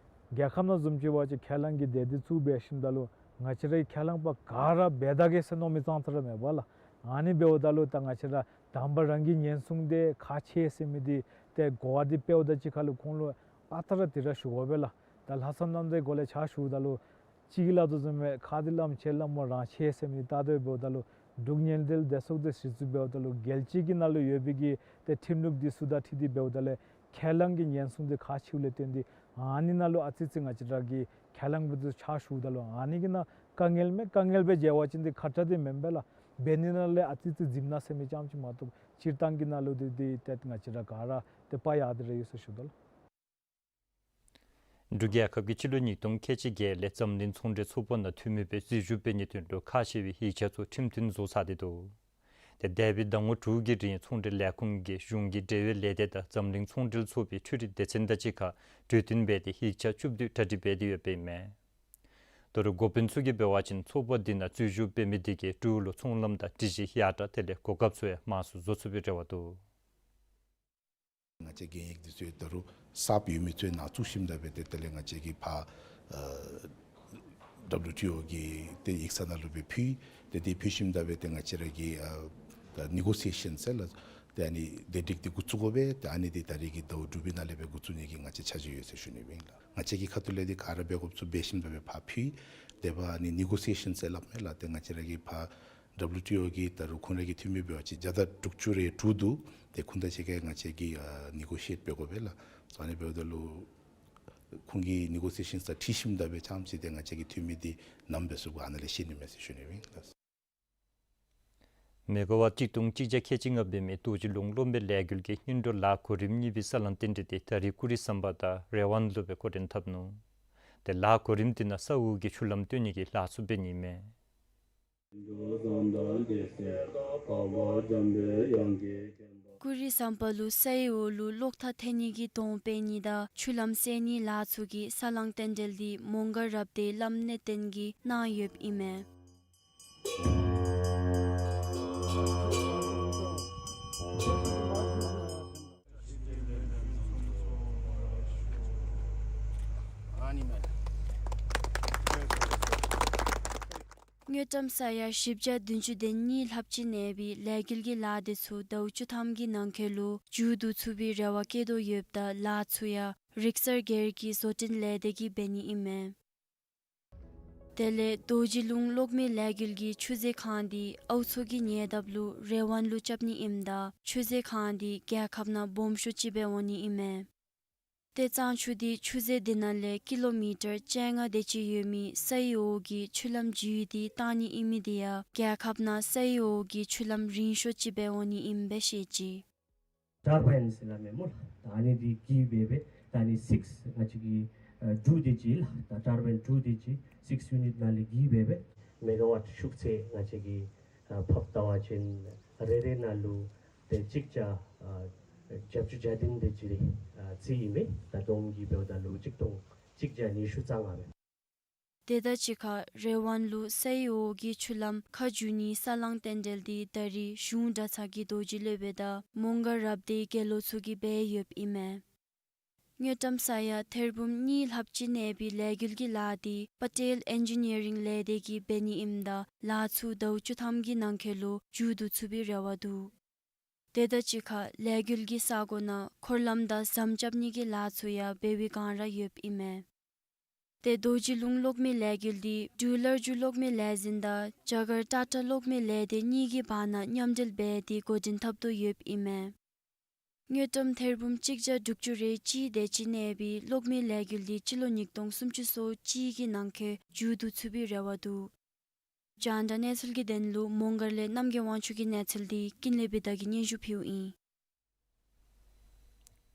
རྒྱལ་ཁབ་ནང་བཟུམ་ཅིག་འབད་བ་ཅིན་ཁས་བླངས་ཀྱི་སྡེ་འདི་ཚུ་འབད་ཞིནམ་ད་ལུ་ང་བཅས་རའི་ཁས་བླངས་པ་ག་ར་འབད་ད་གེ་ཟེར་མནོ་མི་ཙང་ཙ་ར་མེད་པ་ལགས། ཨ་ནི་འབདཝ་ད་ལུ་ད་ང་བཅས་ར་དང་པ་རང་གི་ཉེན་སྲུང་འདི་ཁག་ཆེ་ཟེར་མི་འདི་ཏེ་གོ་བ་འདི་སྤེལཝ་ད་ཅིག་ཁར་ལུ་ཁོང་ལུ་ཨ་རྟག་ར་དེ་ར་ཞུ་དགོ་པས་ལགས། ད་ལྷག་བསམ་རྣམ་དག་གི་སྒོ་ལས་ཕྱག་ཞུཝ་ད་ལུ་གཅིག་གིས་སླབ་དོ་བཟུམ་སྦེ་ཁ་འདི་བླམ་ཆེ་བླམ་མོ་རང་ཆེ་ཟེར་མི་ལྟ་དོ་འབདཝ་ད་ལུ་འབྲུག་ཉེན་འབྲེལ་སྡེ་ཚོགས་འདི་གཞི་བཙུགས་འབདཝ་ད་ལུ་རྒྱལ་སྤྱི་གི་ནང་ལུ་ཡོད་པའི་གི་ཏེ་ཁྲིམས་ལུགས་འདི་ཚུ་དང་འཁྲིལ་ཏེ་འབདཝ་ད་ལུ་ཁས་བླངས་ཀྱི་ཉེན་སྲུང་འདི་ཁག་ཆེཝ་ལས་བརྟེན་ཏེ་ཨ་ནི་ནང་ལུ་ཨ་ཙི་ཙི་ང་བཅས་ར་གི་ཁས་བླངས་པ་འདི་ཕྱག་ཞུཝ་ད་ལུ་ཨ་ནི་གི་ནང་དཀའ་ངལ་མས། དཀའ་ངལ་སྦེ་མཇལ་བ་ཅིན་འདི་ཁག་ཏ་འདི་མེན་པས་ལགས། འབད་ནི་ནང་ལས་ཨ་ཙི་ཙི་འཛིང་ན་ཟེར་མི་ཙམ་ཅིག་མ་གཏོགས་སྤྱིར་བཏང་གི་ནང་ལུ་འདི་འདི་ཏེ་ང་བཅས་ར་ག་ར་ཏེ་དཔའ་ཡར་ཏེ་ར་ཡོད་ཟེར་ཞུ་དོ་ལགས། འབྲུག་རྒྱལ་ཁབ་ཀྱིས་སྤྱི་ལོ་ཉིས་སྟོང་ཁལ་གཅིག་བརྒྱད་ལས་འཛམ་གླིང་ཚོང་འབྲེལ་ཚོགས་པ་ནང་འཐུས་མི་སྦེ་འཛུལ་ཞུགས་འབད་ནིའི་དོན་ལུ་ཁག་ཆེ་བའི་ཡིག་ཆ་ཚུ་ཁྲིམས་མཐུན་བཟོ་ཚར་ཏེ་འདུག། ཏེ་འདས་པའི་ཟླ་ངོ་དྲུག་གི་རིང་ཚོང་འབྲེལ་ལས་ཁུངས་ཀྱིས་གཞུང་གི་འབྲེལ་ཡོད་ལས་སྡེ་དང་འཛམ་གླིང་ཚོང་འབྲེལ་ཚོགས་པའི་འཕྲུལ་རིག་སྡེ་ཚན་དང་གཅིག་ཁར་གྲོས་བསྟུན་འབད་དེ་ཡིག་ཆ་བཅུ་བདུན་གྲ་སྒྲིག་འབད་དེ་ཡོདཔ་ཨིན་མས། ད་རུང་འགོ་དཔོན་ཚུ་གིས་འབད་བ་ཅིན་ཚོགས་པ་འདི་ནང་འཛུལ་ཞུགས་འབད་མི་འདི་གིས་འབྲུག་ལུ་ཚོང་ལམ་དང་སྒྲིག་གཞི་ཡར་དྲག་དེ་ལས་གོ་སྐབས་ཚུ་ཡང་མང་སུ་བཟོ་ཚུགས་པའི་རེ་བ་འདུག། ང་བཅས་གན་ཡིག་འདི་ཚུ་ད་རུང་གསརཔ་ཡོད་མི་ཚུ་ནང་བཙུགས་ཞིནམ་ད་སྦེ་ཏེ་དེ་ལས་ང་བཅས་ཀྱིས་ཕར་ཨ་ཌབ་ལིའུ་ཊི་ཨོ་གི་ཏེ་ཡིག་ཚང་ནང་ལུ་སྦེ་ཕུལ། ཏེ་དེ་ཕུལ་ཞིནམ་ད་སྦེ་ཏེ་ང་བཅས་ར་གི་ཨ་ནི་གོ་སི་ཨེ་ཤཱན་ཟེར་ལགས། ཏེ་ཨ་ནི་བདེ་སྒྲིག་འདི་འགོ་བཙུགས་དགོ་པས། ཏེ་ཨ་ནི་འདི་ད་རིས་ཀྱི་ཟླཝ་དྲུག་པའི་ནང་ལས་སྦེ་འགོ་བཙུགས་ནི་གི་ང་བཅས་འཆར་གཞི་ཡོད་ཟེར་ཞུ་ནི་ཨིན་ལགས། ང་བཅས་ཀྱི་ཁ་ཐུག་ལས་འདི་ག་ར་འབད་དགོཔ་ཚུ་འབད་ཞིནམ་ད་སྦེ་ཕར་ཕུལ། དེ་འབདཝ་ཨ་ནི་ནི་གོ་སི་ཨེ་ཤཱན་ཟེར་སླབ་མས་ལགས། ཏེ་ང་བཅས་ར་གིས་ཕར་ཌབ་ལིའུ་ཊི་ཨོ་གི་ད་རུང་ཁོང་ར་གི་འཐུས་མི་འབད་བ་ཅིན་བརྒྱ་དང་དྲུག་ཅུ་རེ་དྲུག་འདུག། ཏེ་ཁོང་དང་གཅིག་ཁར་ང་བཅས་ཀྱིས་ཨ་ནི་གོ་སི་ཨེཊ་འབད་དགོ་པས་ལགས། ཨ་ནི་འབདཝ་ད་ལུ་ཁོང་གིས་ནི་གོ་སི་ཨེ་ཤཱན་ཚུ་ཁྲིད་ཞིནམ་ད་སྦེ་ཙམ་ཅིག་ཏེ་ང་བཅས་ཀྱི་འཐུས་མི་འདི་ནམ་འབད་ཚུགས་ག་ཨ་ནཱ་ལས་ཤེས་ནི་མས་ཟེར་ཞུ་ནི་ཨིན་ལགས། མེ་ག་ཝཊ་གཅིག་སྟོང་གཅིག་བརྒྱ་ཁལ་གཅིག་ལྔ་འབད་མི་རྡོ་རྗེ་ལུང་སློབ་མའི་ལས་འགུལ་གྱིས་སྔོན་འགྲོ་ལཱ་གོ་རིམ་གཉིས་པའི་ས་ལམ་རྟེན་འབྲེལ་འདི་ད་རིས་ཀུ་རི་སམ་པ་དང་རེ་ཝན་ལུ་སྦེ་འགོ་འདྲེན་འཐབ་ནུག། ཏེ་ལཱ་གོ་རིམ་འདི་ནང་ས་འོག་གི་ཆུ་ལམ་བཏོན་ནི་གི་ལཱ་ཚུ་འབད་ནི་ཨིན་མས། ཀུ་རི་སམ་པ་ལུ་སའི་འོག་ལུ་གློག་ཐག་འཐེན་ནི་གི་དོང་འབད་ནི་དང་ཆུ་ལམ་བསལ་ནིའི་ལཱ་ཚུ་གིས་ས་ལམ་རྟེན་འབྲེལ་འདི་མོང་སྒར་རབ་སྡེའི་བླམ་གནས་བརྟན་གྱིས་གནང་ཡོདཔ་ཨིན་མས། དངུལ་ཀྲམ་ས་ཡ་བཞི་བརྒྱ་བདུན་ཅུ་དོན་གཉིས་ལྷགཔ་ཅིག་གནས་པའི་ལས་འགུལ་གྱི་ལཱ་འདི་ཚུ་ཟླཝ་བཅུ་ཐམ་གྱི་ནང་འཁོད་ལུ་མཇུག་བསྡུ་ཚུགས་པའི་རེ་བ་བསྐྱེད་དོ་ཡོདཔ་ད་ལཱ་ཚུ་ཡང་རིག་གསར་སྒེར་གྱི་བཟོ་སྐྲུན་ལས་སྡེ་གིས་འབད་ནི་ཨིན་མས། དེ་ལས་རྡོ་རྗེ་ལུང་གློག་མེ་ལས་འགུལ་གྱི་ཆུ་རྫས་ཁང་འདི་ཨའུ་མཚོ་གི་ཉེ་འདབས་ལུ་རི་ཝན་ལུ་རྐྱབ་ནི་ཨིནམ་ད་ཆུ་རྫས་ཁང་འདི་རྒྱལ་ཁབ་ནང་སྦོམ་ཤོས་ཅིག་སྦེ་འོང་ནི་ཨིན་མས། ཏེ་གཙང་ཆུ་འདི་ཆུ་རྫས་འདི་ནང་ལས་ཀི་ལོ་མི་ཊར་བཅོ་ལྔ་དེ་ཅིག་ཡོད་མི་སའི་འོག་གི་ཆུ་ལམ་བརྒྱུད་དེ་བཏང་ནི་ཨིན་མི་འདི་ཡང་རྒྱལ་ཁབ་ནང་སའི་འོག་གི་ཆུ་ལམ་རིང་ཤོས་ཅིག་སྦེ་འོང་ནི་ཨིནམ་སྦེ་བཤད་ཅི། ཊར་བཱའིན་ཟེར་སླབ་མས་སྨོ་ལགས། ད་ཨ་ནི་འདི་གིས་འབད་སྦེ་ད་ཨ་ནི་སིགསི་ང་བཅས་ཀྱི་ཨ་དྲུག་དེ་ཅིག་ལགས། ད་ཊར་བཱའིན་དྲུག་དེ་ཅིག་སིགསི་ཡུ་ནིཊ་ནང་ལས་གིས་འབད་སྦེ་མེ་ག་ཝཊ་ཤུགས་ཚད་ང་བཅས་ཀྱིས་ཨ་ཕབ་བལྟ་བ་ཅིན་རེ་རེ་ནང་ལུ་ཏེ་གཅིག་བརྒྱ་ཨ་བརྒྱད་ཅུ་གྱ་བདུན་དེ་ཅིག་རེ་ཨ་རྩིས་ཨིན་མས། ད་བསྡོམས་ཀྱིས་འབདཝ་ད་ལུ་གཅིག་སྟོང་གཅིག་བརྒྱ་ཉི་ཤུ་རྩ་ལྔ་མས། དེ་དང་གཅིག་ཁར་རི་ཝན་ལུ་སའི་འོག་གི་ཆུ་ལམ་ཁ་བསྒྱུར་ནི་ས་བསླང་རྟེན་འབྲེལ་འདི་ད་རིས་གཞུང་གྲྭ་ཚང་གི་རྡོ་རྗེ་སློབ་དཔོན་དང་མོང་སྒར་རབ་སྡེའི་དགེ་སློང་ཚུ་གིས་འབད་ཡོདཔ་ཨིན་མས། དངུལ་ཀྲམ་ས་ཡ་ཐེར་འབུམ་གཉིས་ལྷགཔ་ཅིག་གནས་པའི་ལས་འགུལ་གྱི་ལཱ་འདི་པ་ཊེལ་ཨེན་ཇི་ནི་ཡ་རིང་ལས་སྡེ་གིས་འབད་ནི་ཨིནམ་ད་ལཱ་ཚུ་ཟླཝ་བཅུ་ཐམ་གྱི་ནང་འཁོད་ལུ་མཇུག་བསྡུ་ཚུགས་པའི་རེ་བ་འདུག། དེ་དང་གཅིག་ཁར་ལས་འགུལ་གྱི་ས་གོ་ནང་འཁོར་ལམ་དང་ཟམ་རྐྱབ་ནི་གི་ལཱ་ཚུ་ཡང་འབད་བའི་བསྒང་ར་ཡོདཔ་ཨིན་མས། ཏེ་རྡོ་རྗེ་ལུང་གློག་མེ་ལས་འགུལ་འདི་འབྲུག་ལྷ་རྒྱུད་གློག་མེ་ལས་འཛིན་དང་རྒྱ་གར་ཊ་ཊ་གློག་མེ་ལས་སྡེ་གཉིས་ཀྱི་བར་ན་མཉམ་འབྲེལ་འབད་དེ་འགོ་འདྲེན་འཐབ་དོ་ཡོདཔ་ཨིན་མས། དངུལ་ཀྲམ་ཐེར་འབུམ་གཅིག་བརྒྱ་དྲུག་ཅུ་རེ་གཅིག་དེ་ཅིག་གནས་པའི་གློག་མེ་ལས་འགུལ་འདི་སྤྱི་ལོ་ཉིས་སྟོང་སུམ་ཅུ་སོ་གཅིག་གི་ནང་འཁོད་མཇུག་བསྡུ་ཚུགས་པའི་རེ་བ་འདུག། རྒྱང་བསྒྲགས་གནས་ཚུལ་གྱི་དོན་ལུ་མོང་སྒར་ལས་རྣམ་རྒྱལ་དབང་ཕྱུག་གི་གནས་ཚུལ་འདི་ཀུན་ལེགས་བི་དྷ་གིས་སྙན་ཞུ་ཕུལཝ་ཨིན།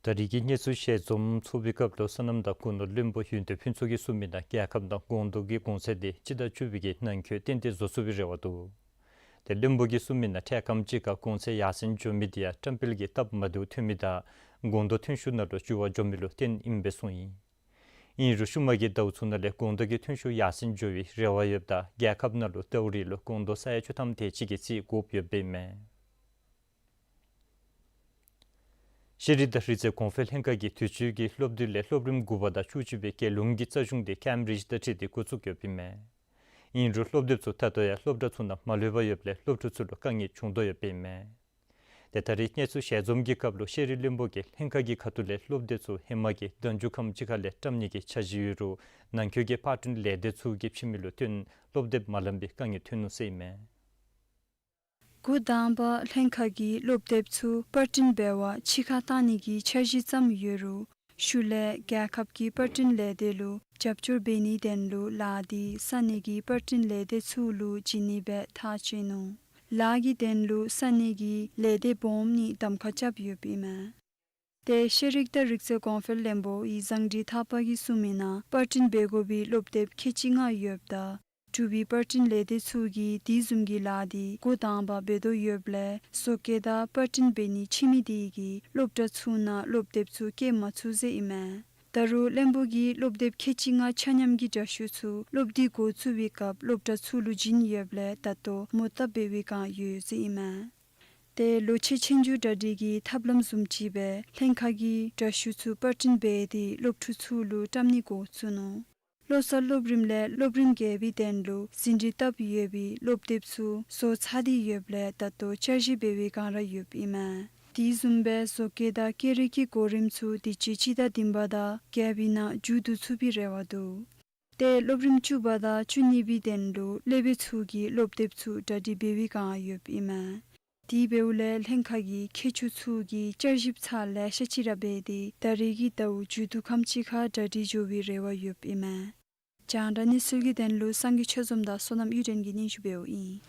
ད་རིས་ཀྱི་གནས་ཚུལ་ཞལ་འཛོམས་ཚོགས་པའི་སྐབས་ལུ་སོ་ནམ་དང་སྒོ་ནོར་བློན་པོ་ཡོན་ཏན་ཕུན་ཚོགས་ཀྱིས་གསུངས་མི་ནང་རྒྱལ་ཁབ་ནང་སྒོང་རྡོག་གི་གོང་ཚད་འདི་སྤྱི་ཟླ་བཅུ་པའི་གི་ནང་འཁོད་ཏན་ཏན་བཟོ་ཚུགས་པའི་རེ་བ་འདུག། ཏེ་བློན་པོ་གིས་གསུངས་མི་ནང་འཕྲལ་ཁམས་ཅིག་ཁར་གོང་ཚད་ཡར་སེང་འགྱོ་མི་འདི་ཡང་བཀྲམ་སྤེལ་གྱི་སྟབས་མ་བདེཝ་ཐོན་མི་དང་སྒོང་རྡོག་ཐོན་ཤུགས་ནང་ལུ་འགྱུར་བ་འགྱོ་མི་ལུ་བརྟེན་ཨིན་པས་གསུངས་ཡི། ཨིན་རུང་ཤུལ་མ་གི་ཟླཝ་ཚུ་ནང་ལས་སྒོང་རྡོག་གི་ཐོན་ཤུགས་ཡར་སེང་འགྱོ་བའི་རེ་བ་ཡོདཔ་ད་རྒྱལ་ཁབ་ནང་ལུ་ཟླཝ་རེ་ལུ་སྒོང་རྡོག་ས་ཡ་བཅུ་ཐམ་དེ་ཅིག་གི་རྩིས་དགོཔ་ཡོདཔ་ཨིན་མས། ཤེས་རིག་དང་རིག་རྩལ་གོང་འཕེལ་ལྷན་ཁག་གིས་དུས་ཅི་གི་སློབ་དུས་ལས་སློབ་རིམ་དགུ་པ་དང་བཅུ་གཅིག་པའི་རྒྱལ་ཡོངས་ཀྱི་རྩ་གཞུང་དེ་ཀེམ་བི་རིཇ་དང་འཁྲིལ་ཏེ་འགོ་བཙུགས་ཡོདཔ་ཨིན་མས། ཨིན་རུང་སློབ་དེབ་ཚུ་ད་ལྟོ་ཡང་སློབ་གྲྭ་ཚུ་ནང་མ་ལྷོད་པར་ཡོདཔ་ལས་སློབ་ཕྲུག་ཚུ་ལུ་དཀའ་ངལ་བྱུང་དོ་ཡོདཔ་ཨིན་མས། ཏེ་ད་རིས་གནས་ཚུལ་ཞལ་འཛོམས་ཀྱི་སྐབས་ལུ་ཤེས་རིག་བློན་པོ་གིས་ལྷན་ཁག་གི་ཁ་ཐུག་ལས་སློབ་དེབ་ཚུ་ཧེ་མ་གི་ཟླཝ་མཇུག་ཁམས་ཅིག་ཁ་ལས་བཀྲམ་ནི་གི་འཆར་གཞི་ཡོད་རུང་ནང་འཁོད་ཀྱི་པར་སྐྲུན་ལས་སྡེ་ཚུ་གིས་ཕྱེ་མི་ལུ་བརྟེན་སློབ་དེབ་མ་ལང་པའི་དཀའ་ངལ་ཐོན་ནུག་ཟེར་ཨིན་མས། འགོ་དང་པ་ལྷན་ཁག་གིས་སློབ་དེབ་ཚུ་པར་སྐྲུན་འབད་བར་ཕྱི་ཁར་བཏང་ནི་གི་འཆར་གཞི་བརྩམས་ཡོད་རུང་ཤུལ་ལས་རྒྱལ་ཁབ་ཀྱི་པར་སྐྲུན་ལས་སྡེ་ལུ་རྒྱབ་སྐྱོར་འབད་ནིའི་དོན་ལུ་ལཱ་འདི་ས་གནས་ཀྱི་པར་སྐྲུན་ལས་སྡེ་ཚུ་ལུ་བྱིན་ནི་སྦེ་ཐག་བཅད་ནུག། ལཱ་གི་དོན་ལུ་ས་གནས་ཀྱི་ལས་སྡེ་སྦོམ་གཉིས་གདམ་ཁ་རྐྱབ་ཡོདཔ་ཨིན་མས། ཏེ་ཤེས་རིག་དང་རིག་རྩལ་གོང་འཕེལ་བློན་པོ་ཡི་བཟང་འབྲི་ཐར་པ་གིས་གསུངས་མི་ནང་པར་སྐྲུན་འབད་དགོ་པའི་སློབ་དེབ་ཁལ་གཅིག་ལྔ་ཡོདཔ་ད་འབྲུག་པའི་པར་སྐྲུན་ལས་སྡེ་ཚུ་གིས་དེ་བཟུམ་གྱི་ལཱ་འདི་འགོ་དང་པ་འབད་དོ་ཡོདཔ་ལས་བཟོ་བཀོད་དང་པར་སྐྲུན་འབད་ནི་ཕྱི་མི་དེ་གིས་སློབ་གྲྭ་ཚུ་ནང་སློབ་དེབ་ཚུ་བཀལ་མ་ཚུགས་ཟེར་ཨིན་མས། ད་རུང་བློན་པོ་གིས་སློབ་དེབ་ཁལ་གཅིག་ལྔ་ཆ་མཉམ་གྱི་འདྲ་བཤུས་ཚུ་སློབ་དུས་འགོ་བཙུགས་པའི་སྐབས་སློབ་གྲྭ་ཚུ་ལུ་བྱིན་ཡོདཔ་ལས་ད་ལྟོ་མོ་བཏབ་འབད་བའི་བསྒང་ཡོད་ཟེར་ཨིན་མས། ཏེ་ལོ་ཕྱེད་ཆོས་རྒྱུགས་གྲ་སྒྲིག་གི་ཐབས་ལམ་བཟུམ་ཅིག་སྦེ་ལྷན་ཁག་གིས་འདྲ་བཤུས་ཚུ་པར་སྐྲུན་འབད་དེ་སློབ་ཕྲུག་ཚུ་ལུ་བཀྲམ་ནི་འགོ་བཙུགས་ནུག། བློ་གསར་སློབ་རིམ་ལས་སློབ་རིམ་བརྒྱད་པའི་དོན་ལུ་ཟིན་བྲིས་བཏབ་ཡོད་པའི་སློབ་དེབ་ཚུ་བཟོ་ཚར་ཏེ་ཡོདཔ་ལས་ད་ལྟོ་འཆར་གཞི་འབད་བའི་བསྒང་ར་ཡོདཔ་ཨིན་མས། དེ་བཟུམ་སྦེ་བཟོ་བཀོད་དང་སྐད་རིགས་ཀྱི་གོ་རིམ་ཚུ་དུས་ཅི་སྤྱི་ཟླ་བདུན་པ་དང་བརྒྱད་པའི་ནང་མཇུག་བསྡུ་ཚུགས་པའི་རེ་བ་འདུག། ཏེ་སློབ་རིམ་བཅུ་པ་དང་བཅུ་གཉིས་པའི་དོན་ལུ་སློབ་དཔོན་ཚུ་གིས་སློབ་དེབ་ཚུ་གྲ་སྒྲིག་འབད་བའི་བསྒང་ཡོདཔ་ཨིན་མས། དེ་འབདཝ་ལས་ལྷན་ཁག་གི་མཁས་མཆོག་ཚུ་གིས་བསྐྱར་ཞིབ་ཚར་ལེ་ཤ་ཅིག་ར་འབད་དེ་ད་རིས་ཀྱི་ཟླཝ་མཇུག་བསྡུ་ཁམས་ཅིག་ཁར་གྲ་སྒྲིག་འགྱོ་བའི་རེ་བ་ཡོདཔ་ཨིན་མས། རྒྱང་བསྒྲགས་གནས་ཚུལ་གྱི་དོན་ལུ་སངས་རྒྱས་ཆོས་འཛོམས་དང་བསོད་ནམས་གཡུ་སྒྲོན་གྱིས་སྙན་ཞུ་འབདཝ་ཨིན།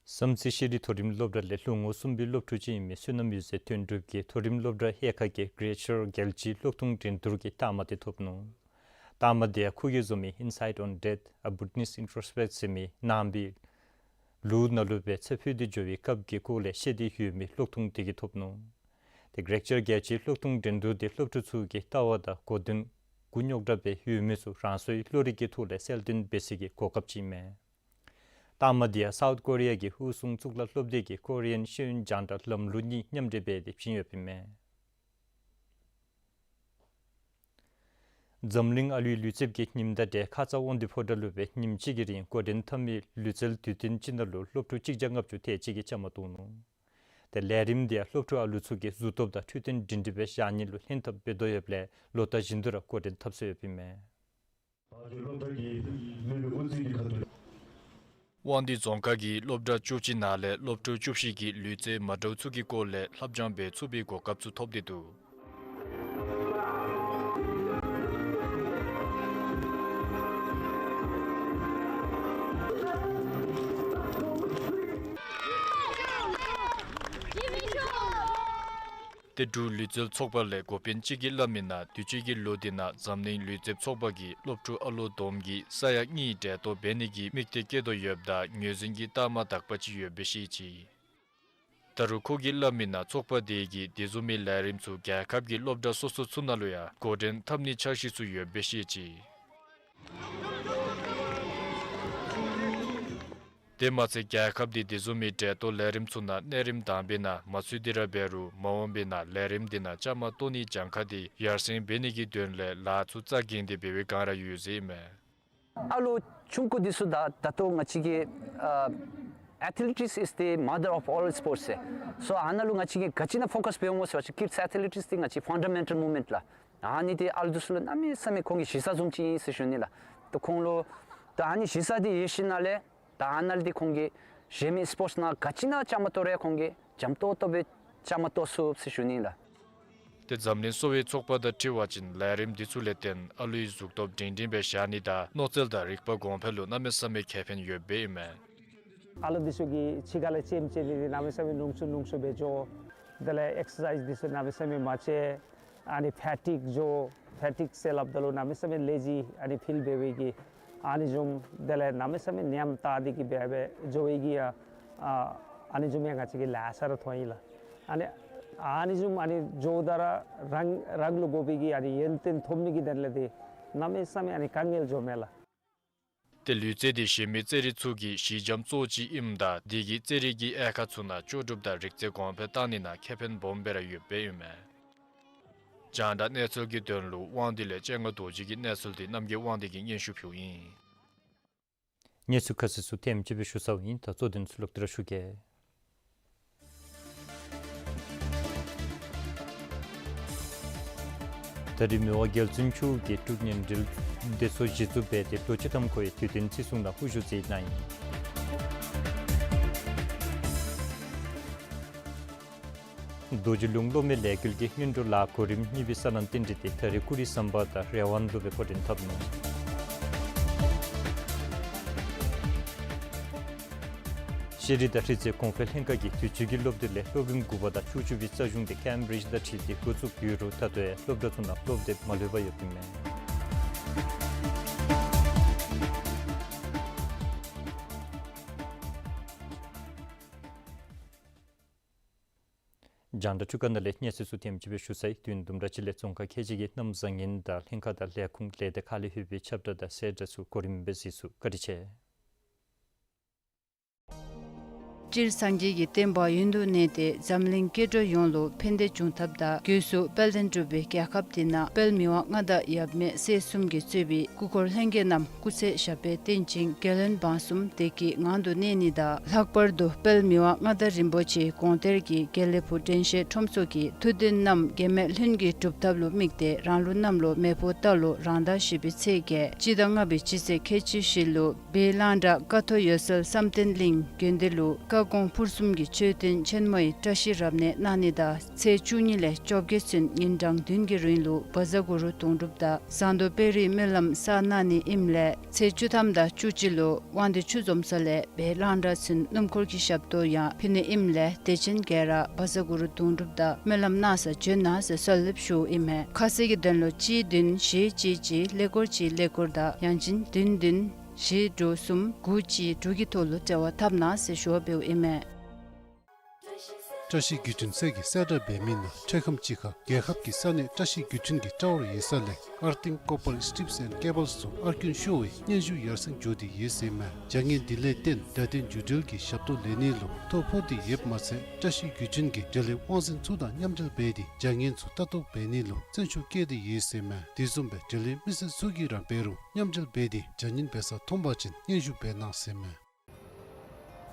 བསམ་རྩེ་ཤེས་རིག་མཐོ་རིམ་སློབ་གྲྭ་ལས་ལོ་ངོ་གསུམ་པའི་སློབ་ཕྲུག་ཅིག་ཨིན་མི་བསོད་ནམས་འོད་ཟེར་དོན་གྲུབ་ཀྱིས་མཐོ་རིམ་སློབ་གྲྭ་ཧེ་ཁ་གི་གྲེ་ཤར་རྒྱལ་སྤྱིའི་གློག་ཐུང་འགྲན་བསྡུར་གྱི་རྟགས་མ་དེ་ཐོབ་ནུག། རྟགས་མ་དེ་ཡང་ཁོ་གིས་བཟོ་མི་Insight on Death, A Bhutanese Introspect ཟེར་མི་ནང་པའི་ལུགས་ནང་ལུ་སྦེ་ཚེ་འཕོས་ཏེ་འགྱོ་བའི་སྐབས་ཀྱི་སྐོར་ལས་བཤད་དེ་ཡོད་མི་གློག་ཐུང་དེ་གིས་ཐོབ་ནུག། ཏེ་གྲེ་ཤར་རྒྱལ་སྤྱིའི་གློག་ཐུང་འགྲན་བསྡུར་དེ་སློབ་ཕྲུག་ཚུ་གིས་ལྟ་བ་དང་གོ་དོན་མགུ་རྙོག་དྲགས་སྦེ་ཡོད་མི་ཚུ་རང་སོའི་བློ་རིག་གི་ཐོག་ལས་གསལ་སྟོན་འབད་སའི་གོ་སྐབས་ཅིག་ཨིན་མས། རྟགས་མ་དེ་ཡང་སའུཐ་ཀོ་རི་ཡ་གི་དབུས་སུང་གཙུག་ལག་སློབ་སྡེ་གིས་ཀོ་རི་ཡན་ཤེས་ཡོན་རྒྱང་བསྒྲགས་ལམ་ལུགས་གཉིས་མཉམ་འབྲེལ་འབད་དེ་བྱིན་ཡོདཔ་ཨིན་མས། འཛམ་གླིང་ཨ་ལུའི་ལུས་རྩལ་གྱི་ཉིནམ་དང་འབྲེལ་ཁ་ཙ་དབང་འདུས་ཕོ་བྲང་ལུ་སྦེ་ཉིནམ་གཅིག་གི་རིང་འགོ་འདྲེན་འཐབ་མི་ལུས་རྩལ་དུས་སྟོན་ཅིག་ནང་ལུ་སློབ་ཕྲུག་གཅིག་བརྒྱ་ལྔ་བཅུ་དེ་ཅིག་གིས་བཅའ་མར་གཏོགས་ནུག། ཏེ་ལས་རིམ་དེ་ཡང་སློབ་ཕྲུག་ཨ་ལུ་ཚུ་གི་གཟུགས་སྟོབས་དང་འཕྲོད་བསྟེན་སྒྲིང་སྒྲིང་སྦེ་བཞག་ནི་ལུ་ལྷན་ཐབས་འབད་དོ་ཡོདཔ་ལས་ལོ་ལྟར་བཞིན་དུ་ར་འགོ་འདྲེན་འཐབ་སྲོལ་ཡོདཔ་ཨིན་མས། དབང་འདུས་རྫོང་ཁག་གི་སློབ་གྲྭ་བཅུ་གཅིག་ནང་ལས་སློབ་ཕྲུག་བཅུ་བཞི་གིས་ལུས་རྩལ་མ་འདྲཝ་ཚུ་གི་སྐོར་ལས་ལྷབ་སྦྱང་འབད་ཚུགས་པའི་གོ་སྐབས་ཚུ་ཐོབ་སྟེ་འདུག། ཏེ་འབྲུག་ལུས་རྩལ་ཚོགས་པ་ལས་འགོ་དཔོན་ཅིག་གིས་སླབ་མི་ནང་དུས་ཅི་གི་ལོ་འདི་ནང་འཛམ་གླིང་ལུས་རྩལ་ཚོགས་པ་གིས་སློབ་ཕྲུག་ཨ་ལོ་བསྡོམས་ཀྱིས་ས་ཡ་གཉིས་གྲལ་གཏོགས་འབད་ནི་གི་དམིགས་གཏད་བསྐྱེད་དོ་ཡོདཔ་ད་ངོས་འཛིན་གྱི་རྟགས་མ་དག་པ་ཅིག་ཡོདཔ་སྦེ་བཤད་ཅི། ད་རུང་ཁོ་གིས་སླབ་མི་ནང་ཚོགས་པ་དེ་གིས་དེ་བཟུམ་མའི་ལས་རིམ་ཚུ་རྒྱལ་ཁབ་ཀྱི་སློབ་གྲྭ་སོ་སོ་ཚུ་ནང་ལུ་ཡང་འགོ་འདྲེན་འཐབ་ནིའི་འཆར་གཞི་ཚུ་ཡོདཔ་སྦེ་བཤད་ཅི། དེ་མ་ཚད་རྒྱལ་ཁབ་དེ་དེ་བཟུམ་མའི་གྲལ་གཏོགས་ལས་རིམ་ཚུ་ནང་གནས་རིམ་དང་པའི་ནང་མ་ཚུད་དེ་ར་འབད་རུང་མ་འོངས་པའི་ནང་ལས་རིམ་དེ་ནང་བཅའ་མར་གཏོགས་ནིའི་གྱངས་ཁ་དེ་ཡར་སེང་འབད་ནི་གི་དོན་ལས་ལཱ་ཚུ་རྩ་འགེངས་ཏེ་འབད་བའི་བསྒང་ར་ཡོད་ཟེར་ཨིན་མས། ཨ་ལོ་ཆུང་ཀུ་འདི་ཚུ་ད་ད་ལྟོ་ང་བཅས་ཀྱི་ཨ་athletics is the mother of all sports ཟེར། སོ་ཨ་ནཱ་ལུ་ང་བཅས་ཀྱིས་ག་ཅི་ནང་ཕོ་ཀཱསི་འབད་འོང་ཟེར་བ་ཅིན་kids athletics འདི་ང་བཅས་ཕན་ཌ་མེན་ཊལ་མུབ་མེནཊ་ལགས། ཨ་ནི་འདི་ཨ་ལོ་འདི་ཚུ་ལུ་གནམ་མེད་ས་མེད་ཁོང་གི་གཞི་རྩ་བཟུམ་ཅིག་ཨིན་ཟེར་ཞུ་ནི་ལགས། ད་ཁོང་ལུ་ད་ཨ་ནི་གཞི་རྩ་འདི་ཡོད་ཞིནམ་ལས་ད་ཨ་ནཱ་ལས་འདི་ཁོང་གིས་གཞན་མི་སི་པོརཊསི་ནང་ག་ཅི་ནང་བཅའ་མར་གཏོགས་རུང་ཁོང་གིས་འཇམ་ཏོང་ཏོ་སྦེ་བཅའ་མར་གཏོགས་ཚུགས་ཟེར་ཞུ་ནི་ལགས། ཏེ་འཛམ་གླིང་གསོ་བའི་ཚོགས་པ་དང་འཁྲིལ་བ་ཅིན་ལས་རིམ་འདི་ཚུ་ལས་བརྟེན་ཨ་ལོའི་གཟུགས་སྟོབས་སྒྲིང་སྒྲིང་སྦེ་བཞག་ནི་དང་མནོ་རྩལ་དང་རིག་པ་གོང་འཕེལ་ལུ་གནམ་མེད་ས་མེད་ཁེ་ཕན་ཡོདཔ་ཨིན་མས། ཨ་ལོ་འདི་ཚུ་གིས་ཕྱི་ཁ་ལས་ལྕེམ་ཅིག་ལས་འདི་གནམ་མེད་ས་མེད་ནུངས་སུ་ནུངས་སུ་སྦེ་འགྱོ། དེ་ལས་ཨེག་སར་སའིཛ་འདི་ཚུ་གནམ་མེད་ས་མེད་མ་ཆེ། ཨ་ནི་ཕེ་ཊིག་འགྱོ། ཕེ་ཊིག་ཟེར་སླབ་ད་ལུ་གནམ་མེད་ས་མེད་ལེ་ཛི་ཨ་ནི་ཕིལ་འབད་བའི་གི་ཨ་ནི་བཟུམ། དེ་ལས་གནམ་མེད་ས་མེད་ཉམས་ཐག་སྟེ་གི་འབད་འབད་འགྱོ་བའི་གི་ཡང་ཨ་ཨ་ནི་བཟུམ་ཡང་ང་བཅས་ཀྱིས་ལེ་ཤ་ར་མཐོང་ཡི་ལགས། ཨ་ནི་ཨ་ནི་བཟུམ་ཨ་ནི་འགྱོཝ་ད་ར་རང་རང་ལུ་དགོ་པའི་གི་ཨ་ནི་ཡོན་ཏན་ཐོབ་ནི་གི་དོན་ལས་འདི་གནམ་མེད་ས་མེད་ཨ་ནི་དཀའ་ངལ་འགྱོཝ་མས་ལགས། ཏེ་ལུས་རྩལ་འདི་གཞན་མི་རྩེད་རིགས་ཚུ་གི་གཞི་འགྱམ་གཙོ་བོ་ཅིག་ཨིནམ་ད་དེ་གིས་རྩེད་རིགས་ཀྱི་དབྱེ་ཁག་ཚུ་ནང་ལྕོགས་གྲུབ་དང་རིག་རྩལ་གོང་འཕེལ་གཏང་ནི་ནང་ཁེ་ཕན་སྦོམ་སྦེ་ར་ཡོདཔ་ཨིན་མས། རྒྱང་བསྒྲགས་གནས་ཚུལ་གྱི་དོན་ལུ་དབང་འདུས་ལས་སྤྱན་སྔ་རྡོ་རྗེ་གི་གནས་ཚུལ་འདི་རྣམ་རྒྱལ་དབང་འདུས་ཀྱིས་སྙན་ཞུ་ཕུལཝ་ཨིན། གནས་ཚུལ་ཁ་གསལ་ཚུ་ཐེངས་གཅིག་སྦེ་ཞུ་ཚརཝ་ཨིན། ད་གཙོ་དོན་ཚུ་ལོག་སྟེ་ར་ཞུ་གེ། ད་རིས་མི་དབང་རྒྱལ་བཙུན་མཆོག་གིས་འབྲུག་ཉིན་རེའི་སྡེ་ཚོགས་གཞི་བཙུགས་འབད་དེ་ལོ་གཅིག་ཐམ་འཁོར་བའི་དུས་སྟོན་བརྩི་སྲུང་ནང་དབུ་བཞུགས་མཛད་གནང་ཡི། རྡོ་རྗེ་ལུང་སློབ་མའི་ལས་འགུལ་གྱི་སྔོན་འགྲོ་ལཱ་གོ་རིམ་གཉིས་པའི་སྲ་ལམ་རྟེན་འབྲེལ་འདི་ད་རིས་ཀུ་རི་ཟམ་པ་དང་རེ་དབང་ལུ་སྦེ་འགོ་འདྲེན་འཐབ་ནུག། ཤེས་རིག་དང་རིག་རྩལ་གོང་འཕེལ་ལྷན་ཁག་གིས་དུས་ཅི་གི་སློབ་དེབ་ལས་སློབ་རིམ་དགུ་པ་དང་བཅུ་གཅིག་པའི་རྩ་གཞུང་འདི་ཀེམ་བི་རིཇ་དང་འཁྲིལ་ཏེ་འགོ་བཙུགས་ཡོད་རུང་ད་ལྟོ་ཡང་སློབ་གྲྭ་ཚུ་ནང་སློབ་དེབ་མ་ལྷོད་པར་ཡོདཔ་ཨིན་མས། རྒྱང་བསྒྲགས་ཁྱུ་ག་ནང་ལས་གནས་ཚུལ་ཚུ་ཐེངས་གཅིག་སྦེ་ཞུ་ཚར་ཡི། དུས་ཡུན་དུམ་གྲ་ཅིག་ལས་རྫོང་ཁག་ཁལ་གཅིག་གི་གནམ་བཟང་ངན་དང་ལྷན་ཁག་དང་ལས་ཁུངས་ལས་སྡེ་ཁག་ལས་ལྷོད་པའི་ཁྱབ་བསྒྲགས་དང་གསལ་བསྒྲགས་ཚུ་གོ་རིམ་སྦེ་གཟིགས་ཚུགས། བཀའ་དྲིན་ཆེ། སྤྱིར་སངས་རྒྱས་ཀྱི་བསྟན་པ་ཡུན་དུ་གནས་ཏེ་འཛམ་གླིང་སྐྱེ་འགྲོ་ཡོངས་ལུ་ཕན་བདེ་འབྱུང་ཐབས་དང་སྒོས་སུ་དཔལ་ལྡན་འབྲུག་པའི་རྒྱལ་ཁབ་འདི་ནང་དཔལ་མི་དབང་མངའ་བདག་ཡབ་མེས་སྲས་གསུམ་གྱིས་གཙོས་པའི་སྐུ་འཁོར་ལྷན་རྒྱས་རྣམས་སྐུ་ཚེ་ཞབས་པད་བརྟན་ཅིང་རྒྱལ་བློན་འབངས་གསུམ་བདེ་སྐྱིད་ངང་དུ་གནས་ནི་དང་ལྷག་པར་དུ་དཔལ་མི་དབང་མངའ་བདག་རིན་པོ་ཆེའི་དགོངས་གཏེར་གྱི་དགེ་ལེགས་ཕུག་དྲན་ཤེས་ཁྲོམ་ཚོགས་ཀྱི་ཐུགས་འདུན་རྣམས་འགལ་མེད་ལྷུན་གྱིས་འགྲུབ་ཐབས་ལུ་དམིགས་ཏེ་རང་ལུགས་གནམ་ལོ་མེ་ཕོ་རྟ་ལོ་རང་ཟླ་བཞི་པའི་ཚེས་བརྒྱད་སྤྱི་ཟླ་ལྔ་པའི་སྤྱི་ཚེས་ཁལ་གཅིག་བཞི་ལུ་སྦས་གླང་བྲག་ཀ་ཐོག་འོད་གསལ་བསམ་གཏན་གླིང་དགོན་སྡེ་ལུ་བཀའ་དགོངས་ཕུར་གསུམ་གྱི་མཆོད་རྟེན་ཆེན་མོའི་བཀྲ་ཤིས་རབ་གནས་གནང་ནི་དང་ཚེས་བཅུ་གཉིས་ལས་བཅོ་བརྒྱད་ཚུན་ཉིན་གྲངས་བདུན་གྱི་རིང་ལུ་བཛྲ་གུ་རུ་དུང་སྒྲུབ་དང་ཟངས་མདོག་དཔལ་རིའི་སྨོན་ལམ་བསགས་གནང་ནི་ཨིནམ་ལས་ཚེས་བཅུ་ཐམ་དང་བཅུ་གཅིག་ལུ་དབང་འདུས་ཆུ་འཛོམས་ས་ལས་སྦས་གླང་བྲག་ཚུན་སྣུམ་འཁོར་གྱི་ཞབས་ཏོག་ཡང་ཕུལ་ནི་ཨིནམ་ལས་དད་ཅན་ག་ར་བཛྲ་གུ་རུ་དུང་སྒྲུབ་དང་སྨོན་ལམ་གནང་སར་བྱོན་གནང་ཟེར་གསོལ་འདེབས་ཞུཝ་ཨིན་མས། ཁ་གསལ་གྱི་དོན་ལུ་གཅིག་བདུན་བཞི་གཅིག་གཅིག་ཀླད་ཀོར་གཅིག་ཀླད་ཀོར་དང་ཡང་ཅིན་བདུན་བདུན་བཞི་དྲུག་གསུམ་དགུ་གཅིག་དྲུག་གི་ཐོག་ལུ་འབྲེལ་བ་འཐབ་གནང་ཟེར་ཞུ་བ་འབདཝ་ཨིན་མས། བཀྲ་ཤིས་བརྒྱུད་འཕྲིན་གསེར་གྱི་གསལ་བསྒྲགས་འབད་མི་ནང་འཕྲལ་ཁམས་ཅིག་ཁར་རྒྱལ་ཁབ་ཀྱི་ས་གནས་བཀྲ་ཤིས་བརྒྱུད་འཕྲིན་གྱི་ཊ་ཝར་ཡོད་ས་ལས་Earthing Copper Strips and Cables ཚུ་ཨར་སྐྱོན་ཤོར་བའི་སྙན་ཞུ་ཡར་སེང་འགྱོ་སྟེ་ཡོད་ཟེར་མས། བྱ་ངན་འདི་ལས་བརྟེན་བརྡ་དོན་བརྒྱུད་འབྲེལ་གྱི་ཞབས་ཏོག་ལེན་ནི་ལུ་ཐོ་ཕོག་སྟེ་ཡོདཔ་མ་ཚད་བཀྲ་ཤིས་བརྒྱུད་འཕྲིན་གྱི་འབྲེལ་ཡོད་དབང་འཛིན་ཚུ་དང་མཉམ་འབྲེལ་འབད་དེ་བྱ་ངན་ཚུ་ལྟ་རྟོག་འབད་ནི་ལུ་བརྩོན་ཤུགས་བསྐྱེད་དེ་ཡོད་ཟེར་མས། དེ་བཟུམ་སྦེ་འབྲེལ་ཡོད་མི་སེར་ཚུ་གིས་ར་འབད་རུང་མཉམ་འབྲེལ་འབད་དེ་བྱ་ངན་འབད་ས་མཐོང་པ་ཅིན་སྙན་ཞུ་འབད་གནང་ཟེར་མས།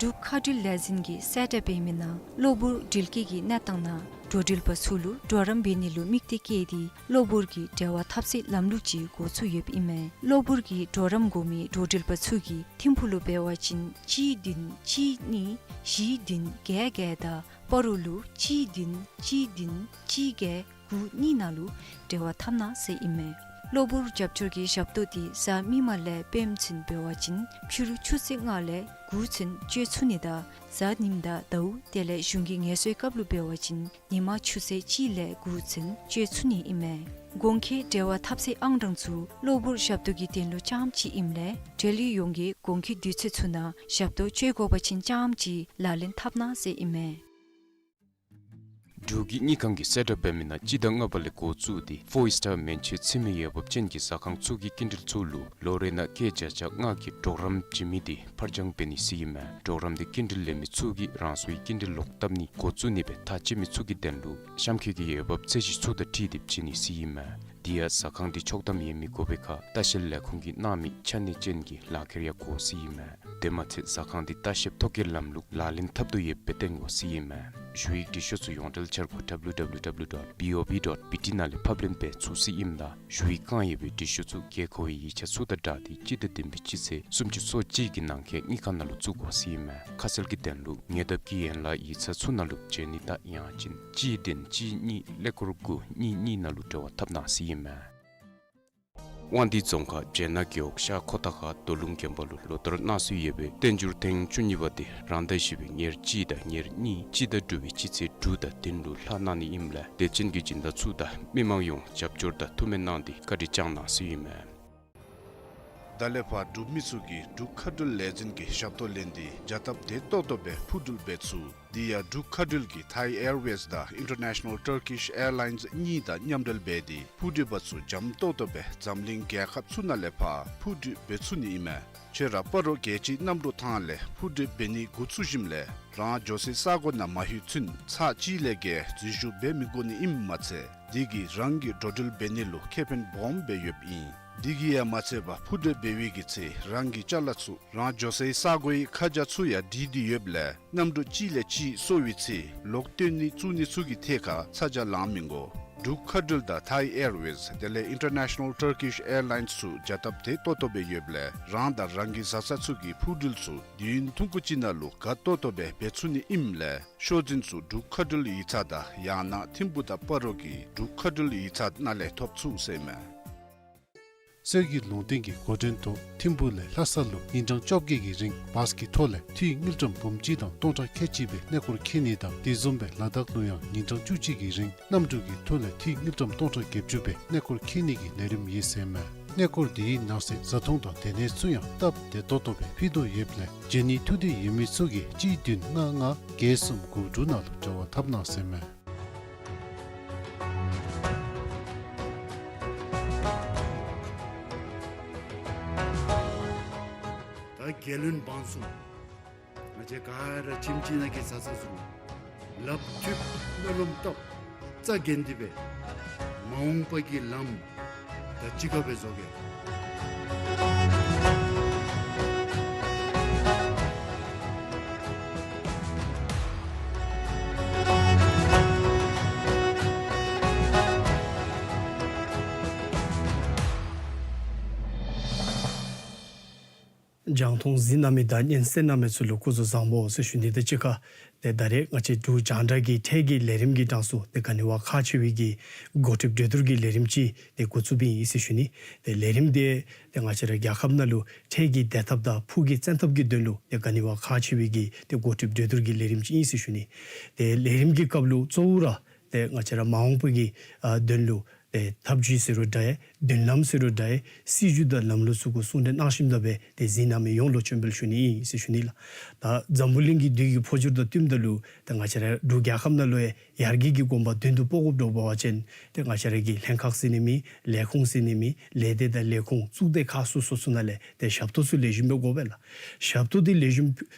འབྲུག་མཁའ་འགྲུལ་ལས་འཛིན་གྱིས་གསལ་བསྒྲགས་འབད་མི་ནང་གློ་བུར་འགྲུལ་སྐྱེལ་གྱི་གནས་སྟངས་ནང་འགྲོ་འགྲུལ་པ་ཚུ་ལུ་གྲོགས་རམ་འབད་ནི་ལུ་དམིགས་གཏད་བསྐྱེད་དེ་གློ་བུར་གྱི་འབྲེལ་བ་འཐབ་སའི་ལམ་ལུགས་ཅིག་འགོ་བཙུགས་ཡོདཔ་ཨིན་མས། གློ་བུར་གྱི་གྲོགས་རམ་དགོ་མི་འགྲོ་འགྲུལ་པ་ཚུ་གིས་ཐིམ་ཕུག་ལུ་འབད་བ་ཅིན་གཅིག་བདུན་གཅིག་གཉིས་བཞི་བདུན་བརྒྱད་བརྒྱད་དང་སྤ་རོ་ལུ་གཅིག་བདུན་གཅིག་བདུན་གཅིག་བརྒྱད་དགུ་གཉིས་ནང་ལུ་འབྲེལ་བ་འཐབ་གནང་ཟེར་ཨིན་མས། གློ་བུར་རྒྱབ་སྐྱོར་གྱི་ཞབས་ཏོག་འདི་གཟའ་མིག་དམར་ལས་སྤེནམ་ཚུན་འབད་བ་ཅིན་ཕྱི་རུ་ཆུ་ཚོད་ལྔ་ལས་དགུ་ཚུན་སྤྱོད་ཚུགས་ནི་དང་གཟའ་ཉིམ་དང་ཟླཝ་དེ་ལས་གཞུང་གི་ངལ་གསོའི་སྐབས་ལུ་འབད་བ་ཅིན་ཉིན་མ་ཆུ་ཚོད་གཅིག་ལས་དགུ་ཚུན་སྤྱོད་ཚུགས་ནི་ཨིན་མས། གོང་འཁོད་འབྲེལ་བ་འཐབ་སའི་ཨང་གྲངས་ཚུ་གློ་བུར་ཞབས་ཏོག་གི་དོན་ལུ་རྐྱངམ་ཅིག་ཨིནམ་ལས་འབྲེལ་ཡོད་ཡོངས་ཀྱིས་གོང་འཁོད་དུས་ཚོད་ཚུ་ནང་ཞབས་ཏོག་སྤྱོད་དགོ་པ་ཅིན་རྐྱངམ་ཅིག་ལག་ལེན་འཐབ་གནང་ཟེར་ཨིན་མས། འབྲུག་གི་དངུལ་ཁང་གིས་གསལ་བསྒྲགས་འབད་མི་ནང་སྤྱི་ཟླ་ལྔ་པ་ལས་འགོ་བཙུགས་ཏེ་ཕོར་སི་ཊར་མན་ཆད་ཚུད་མི་འོས་འབབ་ཅན་གྱི་ཟ་ཁང་ཚུ་གི་སྐྱིན་འགྲུལ་ཚུ་ལུ་ལོ་རེ་ནང་སྐྱེད་བརྒྱ་ཆ་ལྔ་གི་གྲོགས་རམ་བྱིན་མི་འདི་ཕར་འགྱངས་འབད་ནི་ཟེར་ཨིན་མས། གྲོགས་རམ་འདི་སྐྱིན་འགྲུལ་ལེན་མི་ཚུ་གིས་རང་སོའི་སྐྱིན་འགྲུལ་ལོག་བཏབ་ནི་འགོ་བཙུགས་ནི་སྦེ་ཐག་བཅད་མི་ཚུ་གི་དོན་ལུ་གཤམ་འཁོད་ཀྱི་འོས་འབབ་ཚད་གཞི་ཚུ་དང་འཁྲིལ་ཏེ་བྱིན་ནི་ཟེར་ཨིན་མས། དེ་ཡང་ཟ་ཁང་འདི་ཆོག་ཐམ་ཡོད་མི་དགོ་པའི་ཁར་ལྟ་བཤལ་ལས་ཁུངས་ཀྱིས་གནང་མི་ཆ་གནས་ཅན་གྱི་ལག་ཁྱེར་ཡང་དགོ་ཟེར་ཨིན་མས། དེ་མ་ཚད་ཟ་ཁང་འདི་ལྟ་བཤལ་ཐོ་བཀོད་ལམ་ལུགས་ལག་ལེན་འཐབ་དོ་ཡོདཔ་སྦེ་སྟོན་དགོ་ཟེར་ཨིན་མས། ཞུ་ཡིག་འབྲི་ཤོག་ཚུ་ཡོངས་འབྲེལ་འཆར་སྒོ་W W W dot B O B dot B T ནང་ལས་ཕབ་ལེན་འབད་ཚུགས་ཟེར་ཨིནམ་ད་ཞུ་ཡིག་བཀང་ཡོད་པའི་འབྲི་ཤོག་ཚུ་དགོས་མཁོ་བའི་ཡིག་ཆ་ཚུ་དང་སྦྲགས་ཏེ་སྤྱི་ཟླ་བདུན་པའི་སྤྱི་ཚེས་སུམ་ཅུ་སོ་གཅིག་གི་ནང་འཁོད་དངུལ་ཁང་ནང་ལུ་བཙུགས་དགོ་ཟེར་ཨིན་མས། ཁ་གསལ་གྱི་དོན་ལུ་ཉེ་འདབས་ཀྱི་ཡན་ལག་ཡིག་ཚང་ཚུ་ནང་ལུ་བྱོན་ནི་དང་ཡང་ཅིན་གཅིག་བདུན་གཅིག་གཉིས་ཀླད་ཀོར་དགུ་གཉིས་གཉིས་ནང་ལུ་འབྲེལ་བ་འཐབ་གནང་ཟེར་ཨིན་མས། དབང་འདུས་རྫོང་ཁག་སྦྱེད་ནག་རྒེད་འོག་ཤར་ཁོ་ཐང་ཁ་རྡོ་ལུང་དགོན་པ་ལུ་ལོ་ལྟར་གནང་སྲོལ་ཡོད་པའི་བསྟན་འགྱུར་ཐེངས་བཅུ་གཉིས་པ་འདི་རང་ཟླ་བཞི་པའི་ཉེར་གཅིག་དང་ཉེར་གཉིས་སྤྱི་ཟླ་དྲུག་པའི་སྤྱི་ཚེས་དྲུག་དང་བདུན་ལུ་ལྷག་གནང་ནི་ཨིནམ་ལས་དད་ཅན་གྱི་སྦྱིན་བདག་ཚུ་དང་མི་མང་ཡོངས་རྒྱབ་སྐྱོར་དང་ཐུགས་སྨོན་གནང་སྟེ་བཀའ་དྲིན་བསྐྱངས་གནང་ཟེར་ཨིན་མས། ད་ལས་ཕར་འབྲུག་མི་ཚུ་གིས་འབྲུག་མཁའ་འགྲུལ་ལས་འཛིན་གྱི་ཞབས་ཏོག་ལེན་ཏེ་བྱ་སྟབས་བདེ་ཏོག་ཏོ་སྦེ་འཕུར་འགྲུལ་འབད་ཚུགས། དེ་ཡང་འབྲུག་མཁའ་འགྲུལ་གྱིས་Thai Airways དང་International Turkish Airlines གཉིས་དང་མཉམ་འབྲེལ་འབད་དེ་འཕུར་འགྲུལ་པ་ཚུ་འཇམ་ཏོག་ཏོ་སྦེ་འཛམ་གླིང་རྒྱལ་ཁབ་ཚུ་ནང་ལས་ཕར་འཕུར་འགྲུལ་འབད་ཚུགས་ནི་ཨིན་མས། ཁྱོད་ར་སྤ་རོ་རྒྱལ་སྤྱིའི་གནམ་གྲུ་ཐང་ལས་འཕུར་འགྲུལ་འབད་ནི་འགོ་བཙུགས་ཞིནམ་ལས་རང་འགྱོ་སའི་ས་གོ་ནང་མ་ལྷོད་ཚུན་ཚར་གཅིག་ལས་བརྒལ་འཛུལ་ཞུགས་འབད་མི་དགོ་ནི་ཨིནམ་མ་ཚད་དེ་གིས་རང་གི་འགྲོ་འགྲུལ་འབད་ནི་ལུ་ཁེ་ཕན་སྦོམ་སྦེ་ཡོདཔ་ཨིན། དེ་གིས་ཡང་མ་ཚད་པར་འཕུར་འགྲུལ་འབད་བའི་གི་ཚེ་རང་གི་ཅ་ལ་ཚུ་རང་འགྱོ་སའི་ས་གོའི་ཁ་བྱང་ཚུ་ཡང་བྲིས་ཏེ་ཡོདཔ་ལས་གནམ་གྲུ་གཅིག་ལས་གཅིག་སོར་བའི་ཚེ་ལོག་བཏོན་ནི་བཙུགས་ནི་ཚུ་གི་ཐད་ཁར་ཚ་གྱང་ལང་མི་དགོ། འབྲུག་མཁའ་འགྲུལ་དང་Thai Airways དེ་ལས་International Turkish Airlines ཚུ་བྱ་སྟབས་བདེ་ཏོག་ཏོ་སྦེ་ཡོདཔ་ལས་རང་དང་རང་གི་བཟའ་ཚང་ཚུ་གི་འཕུར་འགྲུལ་ཚུ་དུས་ཡུན་ཐུང་ཀུ་ཅིག་ནང་ལུ་དགའ་ཏོག་ཏོ་སྦེ་འབད་ཚུགས་ནི་ཨིནམ་ལས་ཤོག་འཛིན་ཚུ་འབྲུག་མཁའ་འགྲུལ་ཡིག་ཚང་དང་ཡང་ན་ཐིམ་ཕུག་དང་སྤ་རོ་གི་འབྲུག་མཁའ་འགྲུལ་ཡིག་ཚང་ནང་ལས་ཐོབ་ཚུགས་ཟེར་མས། སྲོལ་གྱི་ལུང་བསྟན་གྱི་འགོ་འདྲེན་ཐོག་ཐིམ་ཕུག་ལས་ལྷ་ས་ལུ་ཉིན་གྲངས་བཅོ་བརྒྱད་ཀྱི་རིང་བཱས་ཀྱི་ཐོག་ལས་འཐུས་དངུལ་ཀྲམ་འབུམ་གཅིག་དང་སྟོང་ཕྲག་ཁལ་གཅིག་སྦེ་གནས་སྐོར་འཁྱིད་ནི་དང་དེ་བཟུམ་སྦེ་ལ་དྭགས་ལུ་ཡང་ཉིན་གྲངས་བཅུ་གཅིག་གི་རིང་གནམ་གྲུ་གི་ཐོག་ལས་འཐུས་དངུལ་ཀྲམ་སྟོང་ཕྲག་བརྒྱད་ཅུ་སྦེ་གནས་སྐོར་འཁྱིད་ནི་གི་ལས་རིམ་ཡོད་ཟེར་མས། གནས་སྐོར་དེའི་ནང་གསེས་བཟའ་འཐུང་དང་སྡོད་གནས་ཚུ་ཡང་སྟབས་བདེ་ཏོག་ཏོ་སྦེ་ཕུལ་དོ་ཡོདཔ་ལས་བྱོན་ནི་ཐུགས་འདོད་ཡོད་མི་ཚུ་གིས་གཅིག་བདུན་ལྔ་ལྔ་བརྒྱད་གསུམ་དགུ་དྲུག་ནང་ལུ་འབྲེལ་བ་འཐབ་གནང་ཟེར་མས། ད་རྒྱལ་བློན་འབངས་གསུམ་ང་བཅས་ག་ར་ཁྱིམ་གཅིག་ནང་གི་བཟའ་ཚང་ཚུ་ལགཔ་མཐུད་སྨོན་ལམ་བཏབ་རྩ་འགེངས་ཏེ་སྦེ་མ་འོངས་པ་གི་ལམ་ད་གཅིག་ཁར་སྦེ་བཟོ་གེ། རྒྱང་མཐོང་གཟིགས་གནང་མི་དང་སྙན་གསན་གནང་མི་ཚུ་ལུ་སྐུ་གཟུགས་བཟང་པོ་ཟེར་ཞུ་ནི་དང་གཅིག་ཁར་ཏེ་ད་རེས་ང་བཅས་འབྲུག་རྒྱང་བསྒྲགས་ཀྱི་འཕྲལ་གྱི་ལས་རིམ་གྱི་གྲངས་སུ་ཏེ་ག་ནི་བ་ཁག་ཆེ་བའི་གི་འགོ་ཁྲིདཔ་གྲོས་བསྡུར་གྱི་ལས་རིམ་ཅིག་ཏེ་འགོ་བཙུགསཔ་ཨིན་ཟེར་ཞུ་ནི། ཏེ་ལས་རིམ་འདི་ཏེ་ང་བཅས་ར་རྒྱལ་ཁབ་ནང་ལུ་འཕྲལ་གྱི་བདེ་ཐབས་དང་ཕུགས་ཀྱི་བཙན་ཐབས་ཀྱི་དོན་ལུ་ཏེ་ག་ནི་བ་ཁག་ཆེ་བའི་གི་ཏེ་འགོ་ཁྲིདཔ་གྲོས་བསྡུར་གྱི་ལས་རིམ་ཅིག་ཨིན་ཟེར་ཞུ་ནི། ཏེ་ལས་རིམ་གྱི་སྐབས་ལུ་གཙོ་བོ་ར་ཏེ་ང་བཅས་ར་མ་འོངས་པ་གི་ཨ་དོན་ལུ་ཏེ་ཐབས་བྱུས་ཟེར་རུང་འདྲ་ཡི་མདུན་ལམ་ཟེར་རུང་འདྲ་ཡི་སྲིད་བྱུས་དང་ལམ་ལུགས་ཚུ་གུ་གསུང་གྲོས་གནང་ཞིནམ་ད་སྦེ་ཏེ་གཟིགས་གནང་མི་ཡོངས་ལུ་མཆོདཔ་འབུལ་ཞུ་ནི་ཨིན་ཟེར་ཞུ་ནི་ལགས། ད་འཛམ་བུ་གླིང་གི་དུས་ཀྱི་འཕོ་འགྱུར་དང་བསྟུནམ་ད་ལུ་ཏེ་ང་བཅས་ར་འབྲུག་རྒྱལ་ཁབ་ནང་ལུ་ཡང་ཡར་རྒྱས་ཀྱི་གོམ་པ་མདུན་དུ་སྤོ་དགོཔ་འདྲཝ་འབད་བ་ཅིན་ཏེ་ང་བཅས་ར་གི་ལྷན་ཁག་ཟེར་ནི་མེད། ལས་ཁུངས་ཟེར་ནི་མེད། ལས་སྡེ་དང་ལས་ཁུངས་གཙུག་སྡེ་ཁག་སོ་སོ་ཚུ་ནང་ལས་ཏེ་ཞབས་ཏོག་ཚུ་ལེགས་ཤོམ་སྦེ་དགོ་པས་ལགས། ཞབས་ཏོག་འདི་ལེགས་ཤོམ་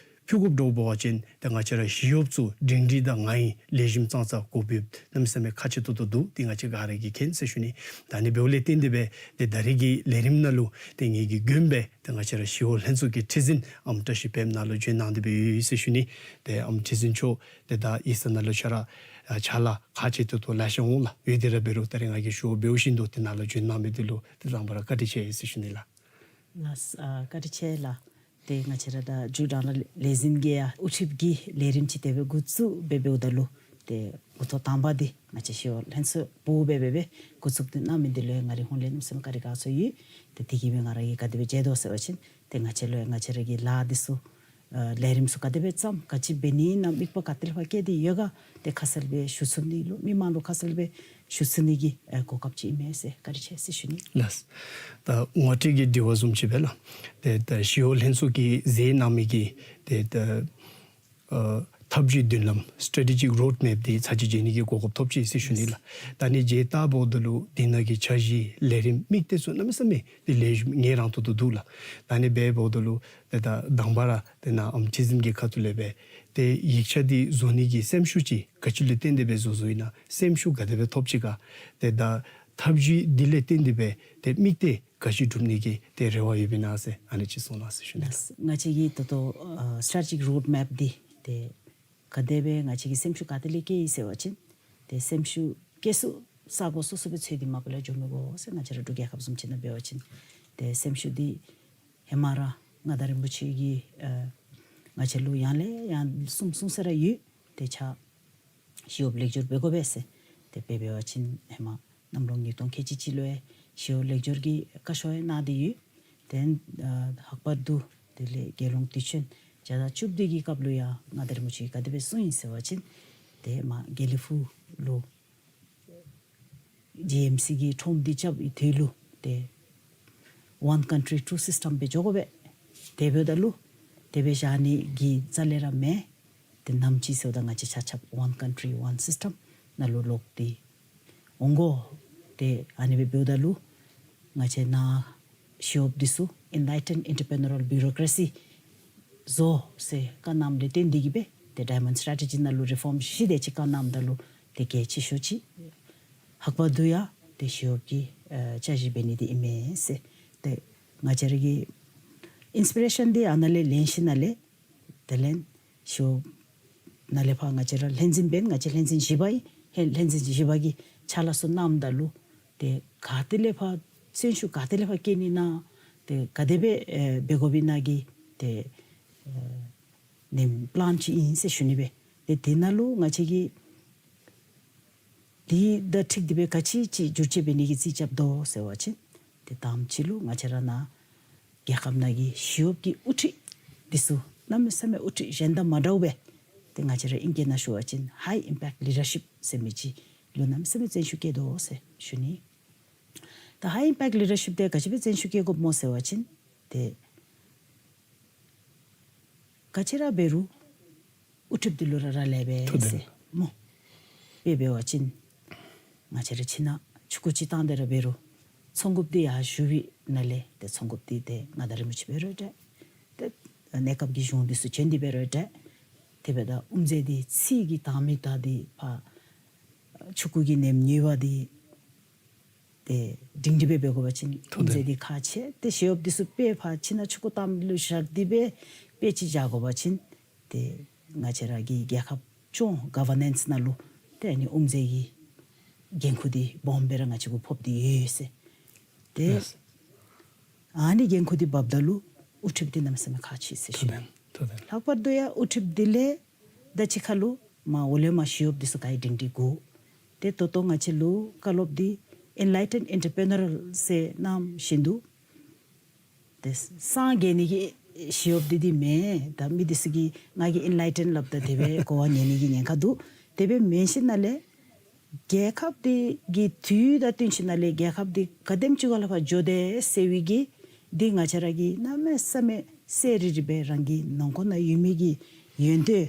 ཕུལ་དགོཔ་འདྲཝ་འབད་བ་ཅིན་ཏེ་ང་བཅས་ར་ཞི་གཡོགཔ་ཚུ་སྒྲིང་སྒྲིང་དང་ངང་ངེ་ལེགས་ཤོམ་ཙང་ཙ་དགོཔ་ཡོདཔ་གནམ་མེད་ས་མེད་ཁག་ཆེ་ཏོག་ཏོ་འདུག། དེ་ང་བཅས་ག་ར་གིས་མཁྱེན་ཟེར་ཞུ་ནི། ད་ནི་འབདཝ་ལས་བརྟེན་ཏེ་སྦེ་ཏེ་ད་རིས་ཀྱི་ལས་རིམ་ནང་ལུ་ཏེ་ངེ་གི་མགྱོནམ་སྦེ་ཏེ་ང་བཅས་ར་ཞི་གཡོག་ལྷན་ཚོགས་ཀྱི་ཁྲི་འཛིན་ཨམ་བཀྲ་ཤིས་དཔལམོ་ནཱ་ལུ་བྱོན་གནང་སྟེ་སྦེ་ཡོད་ཟེར་ཞུ་ནི། ཏེ་ཨམ་ཁྲི་འཛིན་མཆོག་ཏེ་ད་ཡིག་ཚང་ནང་ལུ་ཆ་ར་ཨ་ཕྱག་ལཱ་ཁག་ཆེ་ཏོག་ཏོ་ལེ་ཤ་འོང་ལགས། ཡོད་དེ་ར་འབད་རུང་ད་རིས་ང་གིས་ཞུ་བ་འབདཝ་བཞིན་དུ་ཏེ་ནཱ་ལུ་བྱོན་གནང་མི་འདི་ལུ་ཏེ་དང་པ་ར་བཀའ་དྲིན་ཆེ་ཟེར་ཞུ་ནི་ལགས། ལགས། ཨ་བཀའ་དྲིན་ཆེ་ལགས། ཏེ་ང་བཅས་ར་ད་མཇུག་དྲང་ལས་ལས་འཛིན་གྱི་ཡང་དབུ་ཁྲིདཔ་གི་ལས་རིམ་ཅིག་དེ་སྦེ་འགོ་བཙུགས་སྦེ་འབདཝ་ད་ལུ་ཏེ་འགོ་ཐོག་དང་པ་འདི་ང་བཅས་ཞི་གཡོག་ལྷན་ཚོགས་པོ་སྦེ་འབད་སྦེ་འགོ་བཙུགས་ཏེ་གནང་མི་འདི་ལུ་ཡང་ང་རའི་ཧོངས་ལས་གནམ་མེད་ས་མེད་བཀའ་དྲིན་དགའ་ཚོར་ཡོད། ཏེ་དེ་གིས་སྦེ་ང་ར་གིས་ག་དེ་སྦེ་མཇལ་དོ་ཟེར་བ་ཅིན་ཏེ་ང་བཅས་ལུ་ཡང་ང་བཅས་ར་གི་ལཱ་འདི་ཚུ་ཨ་ལས་རིམ་ཚུ་ག་དེ་སྦེ་བརྩམ་ག་ཅི་འབད་ནི་ཨིན་ན་དམིགས་པ་ག་ཏེ་ལས་ཕར་བསྐྱེད་དེ་ཡོད་ག་ཏེ་ཁ་གསལ་སྦེ་ཞུ་ཚུགས་ནི་ལུ་མི་མང་ལུ་ཁ་གསལ་སྦེ་ཞུ་ཚུགས་ནི་གི་ཨ་གོ་སྐབས་ཅིག་ཨིན་མས་ཟེར་བཀའ་དྲིན་ཆེ་ཟེར་ཞུ་ནི། ལགས། ད་ངོ་སྤྲོད་ཀྱི་དྲི་བ་བཟུམ་ཅིག་སྦེ་ལགས། ཏེ་ད་ཞི་གཡོག་ལྷན་ཚོགས་ཀྱིས་མཛད་གནང་མི་གི་ཏེ་ད་ཨ་འཐབ་ཇུས་མདུན་ལམ་སི་ཊེ་ཊི་ཇིག་རོཌ་མེཔ་འདི་ཚར་གཅིག་མཇལ་ནི་གི་གོ་སྐབས་ཐོབ་ཅི་ཟེར་ཞུ་ནི་ལགས། ད་ནི་མཇལ་བལྟཝ་ད་ལུ་འདི་ནང་གི་འཆར་གཞི་ལས་རིམ་དམིགས་གཏད་ཚུ་གནམ་མེད་ས་མེད་ཏེ་ལེགས་ཤོམ་ངེས་རང་ཏོག་ཏོ་འདུག་ལགས། ད་ནི་འབདཝ་ད་ལུ་ཏེ་ད་དང་པ་ར་ཏེ་ནཱ་ཨམ་ཁྲི་འཛིན་གྱི་ཁ་ཐུག་ལས་སྦེ་ཏེ་ཡིག་ཆ་འདི་བཟོ་ནི་གི་སེམས་ཤུགས་ཅིག་ག་ཅི་ལུ་བརྟེན་ཏེ་སྦེ་བཟོ་བཟོཝ་ཨིན་ན་སེམས་ཤུགས་ག་དེ་སྦེ་ཐོབ་ཅི་ག། ཏེ་ད་འཐབ་ཇུས་འདི་ལས་བརྟེན་ཏེ་སྦེ་ཏེ་དམིགས་གཏད་ག་ཅི་སྒྲུབ་ནི་གི་ཏེ་རེ་བ་ཡོདཔ་ཨིན་ན་ཟེར་ཨ་ནི་ཅིག་གསུང་གནང་ཟེར་ཞུ་ནི། ལགས། ང་བཅས་ཀྱི་ད་ལྟོ་ཨ་སི་ཊེ་ཊི་ཇིག་རོཌ་མེཔ་འདི་ཏེ་ག་དེ་སྦེ་ང་བཅས་ཀྱིས་སེམས་ཤུགས་ག་ཏེ་ལས་བསྐྱེད་ཡི་ཟེར་བ་ཅིན་ཏེ་སེམས་ཤུགས་བསྐྱེད་ས་ས་གོ་སོ་སོ་སྦེ་འཚོལ་ཏེ་མ་པ་ལས་འགྱོ་མི་དགོ་ཟེར། ང་བཅས་ར་འབྲུག་རྒྱལ་ཁབ་བཟུམ་ཅིག་ནང་འབད་བ་ཅིན་ཏེ་སེམས་ཤུགས་འདི་ཧེ་མ་ར་མངའ་བདག་རིན་པོ་ཆེ་གིས་ཨ་ང་བཅས་ལུ་ཡང་ལས་ཡང་གསུངས་གསུངས་ས་ར་ཡོད། ཏེ་ཕྱག་ཞི་གཡོགཔ་ལེགས་སྒྱུར་འབད་དགོ་པས་ཟེར། ཏེ་དཔེ་འབད་བ་ཅིན་ཧེ་མ་གནམ་ལོ་ཉིས་སྟོང་ཁལ་གཅིག་གཅིག་ལུ་ཡང་ཞི་གཡོགཔ་ལེགས་སྒྱུར་གྱི་བཀའ་ཤོག་ཡང་གནང་སྟེ་ཡོད། ཏེ་ཨ་ལྷག་པར་དུ་དེ་ལས་རྒྱལ་ཡོངས་དུས་ཆེན་བརྒྱ་དང་བཅུ་བདུན་གྱི་སྐབས་ལུ་ཡང་མངའ་བདག་རིན་པོ་ཆེ་གིས་ག་དེ་སྦེ་གསུངས་ཡི་ཟེར་བ་ཅིན་ཏེ་མར་དགེ་ལེགས་ཕུག་ལུ་ཇི་ཨེམ་སི་གི་ཁྲོམ་འདི་རྐྱབ་པའི་དུས་ལུ་ཏེ་ཝན་ཀཱན་ཊི་རི་ཊུ་སིསི་ཊམ་སྦེ་འགྱོ་དགོ་པས། དེ་འབདཝ་ད་ལུ་དེ་སྦེ་བཞག་ནི་གི་རྩ་ལས་ར་མེད། ཏེ་ནམ་ཅིག་ཟེརཝ་ད་ང་བཅས་ཆ་ཁྱབ་ཝན་ཀཱན་ཊི་རི་ཝན་སིསི་ཊམ་ནང་ལུ་ལོག་སྟེ་འོང་དགོ། ཏེ་ཨ་ནི་སྦེ་འབདཝ་ད་ལུ་ང་བཅས་ནཱ་ཞི་གཡོགཔ་འདི་ཚུ་ཨེན་ལའིཊེནཌ་ཨེན་ཊར་པི་རི་ནིའུ་རཱལ་བིའུ་རོ་ཀེ་རེ་སི་བཟོ་ཟེར་བཀའ་གནངམ་ལས་བརྟེན་ཏེ་གིས་སྦེ་ཏེ་ཌའི་མཱོནཌ་སི་ཊེ་ཊི་ཇི་ནང་ལུ་རི་ཕོརམ་བཞི་དེ་ཅིག་བཀའ་གནངམ་ད་ལུ་ཏེ་གལ་ཆེ་ཤོས་ཅིག་ལྷག་པར་དུ་ཡང་ཏེ་ཞི་གཡོགཔ་གི་ཨ་འཆར་གཞི་འབད་ནི་འདི་ཨིན་མས་ཟེར། ཏེ་ང་བཅས་ར་གི་ཨིནསི་པི་རེ་ཤཱན་འདི་ཨ་ནཱ་ལས་ལེན་ཞིནམ་ལས་དེ་ལས་ཞི་གཡོགཔ་ནཱ་ལས་ཕར་ང་བཅས་ར་ལྷན་འཛིན་འབདན་ང་བཅས་ལྷན་འཛིན་བཞི་པ་ཨིན། ཧེ་ལྷན་འཛིན་བཞི་པ་གིས་ཕྱག་ལཱ་ཚུ་གནངམ་ད་ལུ་ཏེ་ག་ཏེ་ལས་ཕར་བརྩོན་ཤུགས་ག་ཏེ་ལས་ཕར་བསྐྱེད་ནི་ཨིན་ན་ཏེ་ག་དེ་སྦེ་ཨེ་འབད་དགོཔ་ཨིན་ན་གི་ཏེ་ཨེ་ནེམ་པི་ལཱན་ཅིག་ཨིན་ཟེར་ཞུ་ནི་སྦེ། ཏེ་དེ་ནང་ལུ་ང་བཅས་ཀྱིས་དེ་དང་འཁྲིལ་ཏེ་སྦེ་ག་ཅི་ཅིག་བསྒྱུར་བཅོས་འབད་ནི་གི་རྩིས་རྐྱབ་དོ་ཟེར་བ་ཅིན་ཏེ་དང་པ་ཅིག་ལུ་ང་བཅས་ར་ནཱ་རྒྱལ་ཁབ་ནང་གི་ཞི་གཡོགཔ་གི་དབུ་ཁྲིད་འདི་ཚུ་གནམ་མེད་ས་མེད་དབུ་ཁྲིད་གཞན་དང་མ་འདྲཝ་སྦེ་ཏེ་ང་བཅས་ར་ཨིང་སྐད་ནང་ཞུ་བ་ཅིན་ཧའི་ཨིམ་པེཀཊ་ལི་ཌར་ཤིཔ་ཟེར་མི་ཅིག་ལུ་གནམ་མེད་ས་མེད་བརྩོན་ཤུགས་བསྐྱེད་དོ་ཟེར་ཞུ་ནི། ད་ཧའི་ཨིམ་པེཀཊ་ལི་ཌར་ཤིཔ་འདི་ག་ཅི་སྦེ་བརྩོན་ཤུགས་བསྐྱེད་དགོཔ་སྨོ་ཟེར་བ་ཅིན་ཏེ་ག་ཅི་ར་འབད་རུང་དབུ་ཁྲིདཔ་འདི་ལུ་ར་རག་ལས་པས་ཐུགས་བདེན་ཟེར་སྨོ། དཔེ་འབད་བ་ཅིན་ང་བཅས་ར་ཁྱིམ་ནང་ཆུང་ཀུ་ཅིག་བཏང་སྟེ་ར་འབད་རུང་ཚོང་འགུགཔ་འདི་ཡར་ཞུ་བའི་ནང་ལས་ཏེ་ཚོང་འགུགཔ་འདི་ཏེ་མངའ་བདག་རིན་པོ་ཆེ་འབད་རུང་འདྲ། ཏེ་གནས་སྐབས་ཀྱི་གཞུང་འདི་ཚུ་བྱོན་ཏེ་འབད་རུང་འདྲ། དེ་འབདཝ་ད་དབུ་མཛད་འདི་ཚིག་གི་དང་མི་དང་འདི་ཕར་ཆུང་ཀུ་གི་ནེམ་ཉེ་བ་འདི་ཏེ་སྒྲིང་སྒྲིང་སྦེ་འབད་དགོ་པ་ཅིན་ཐུགས་དབུ་མཛད་འདི་ཁག་ཆེ། ཏེ་ཞི་གཡོགཔ་འདི་ཚུ་དཔེ་ཕར་ཁྱིམ་ནང་ཆུང་ཀུ་བཏངམ་ལུ་བཞག་སྟེ་སྦེ་དཔེ་ཅིག་བཞག་དགོ་པ་ཅིན་ཏེ་ང་བཅས་ར་གི་རྒྱལ་ཁབ་སྐྱོང་ག་ཝར་ནེནསི་ནང་ལུ་ཏེ་ཨ་ནི་དབུ་མཛད་ཀྱི་འགན་ཁུར་འདི་སྦོམ་སྦེ་ར་ང་བཅས་གུ་ཕོག་སྟེ་ཡོད་ཟེར། ཏེ་ལགས། ཨ་ནི་འགན་ཁུར་འདི་འབགཔ་ད་ལུ་དབུ་ཁྲིདཔ་འདི་གནམ་མེད་ས་མེད་ཁག་ཆེ་ཟེར་ཞུ་ནི། ཐུགས་བདེན་ཐུགས་བདེན། ལྷག་པར་དུ་ཡང་དབུ་ཁྲིདཔ་འདི་ལས་ད་ཅི་ཁ་ལུ་མར་འོག་ལས་མར་ཞི་གཡོགཔ་འདི་ཚུ་ག་ར་སྒྲིང་སྒྲིང་དགོ། ཏེ་ད་ལྟོ་ང་བཅས་ལུ་བཀའ་སློབ་འདི་ཨེན་ལའིཊེནཌ་ཨེན་ཊར་པི་རི་ནིའུ་རཱལ་ཟེར་གནང་བཞིན་དུ་ཏེ་སངས་རྒྱས་ནི་གི་ཞི་གཡོགཔ་འདི་འདི་མེན། ད་མི་འདི་ཚུ་གིས་ང་གིས་ཨེན་ལའིཊེནཌ་སླབ་ད་དེ་སྦེ་གོ་བ་ཉན་ནི་གི་ཉེན་ཁ་འདུག། དེ་སྦེ་མེན་ཞིནམ་ལས་རྒྱལ་ཁབ་འདི་གི་དུས་དང་བསྟུན་ཞིནམ་ལས་རྒྱལ་ཁབ་འདི་ག་དེམ་ཅིག་ག་ལས་ཕར་འགྱོ་དེས་ཟེར་བའི་གི་འདི་ང་བཅས་ར་གིས་གནམ་མེད་ས་མེད་གསལ་རི་རི་སྦེ་རང་གི་ནང་འཁོད་ནང་ཡོད་མི་གི་ཡོན་ཏན་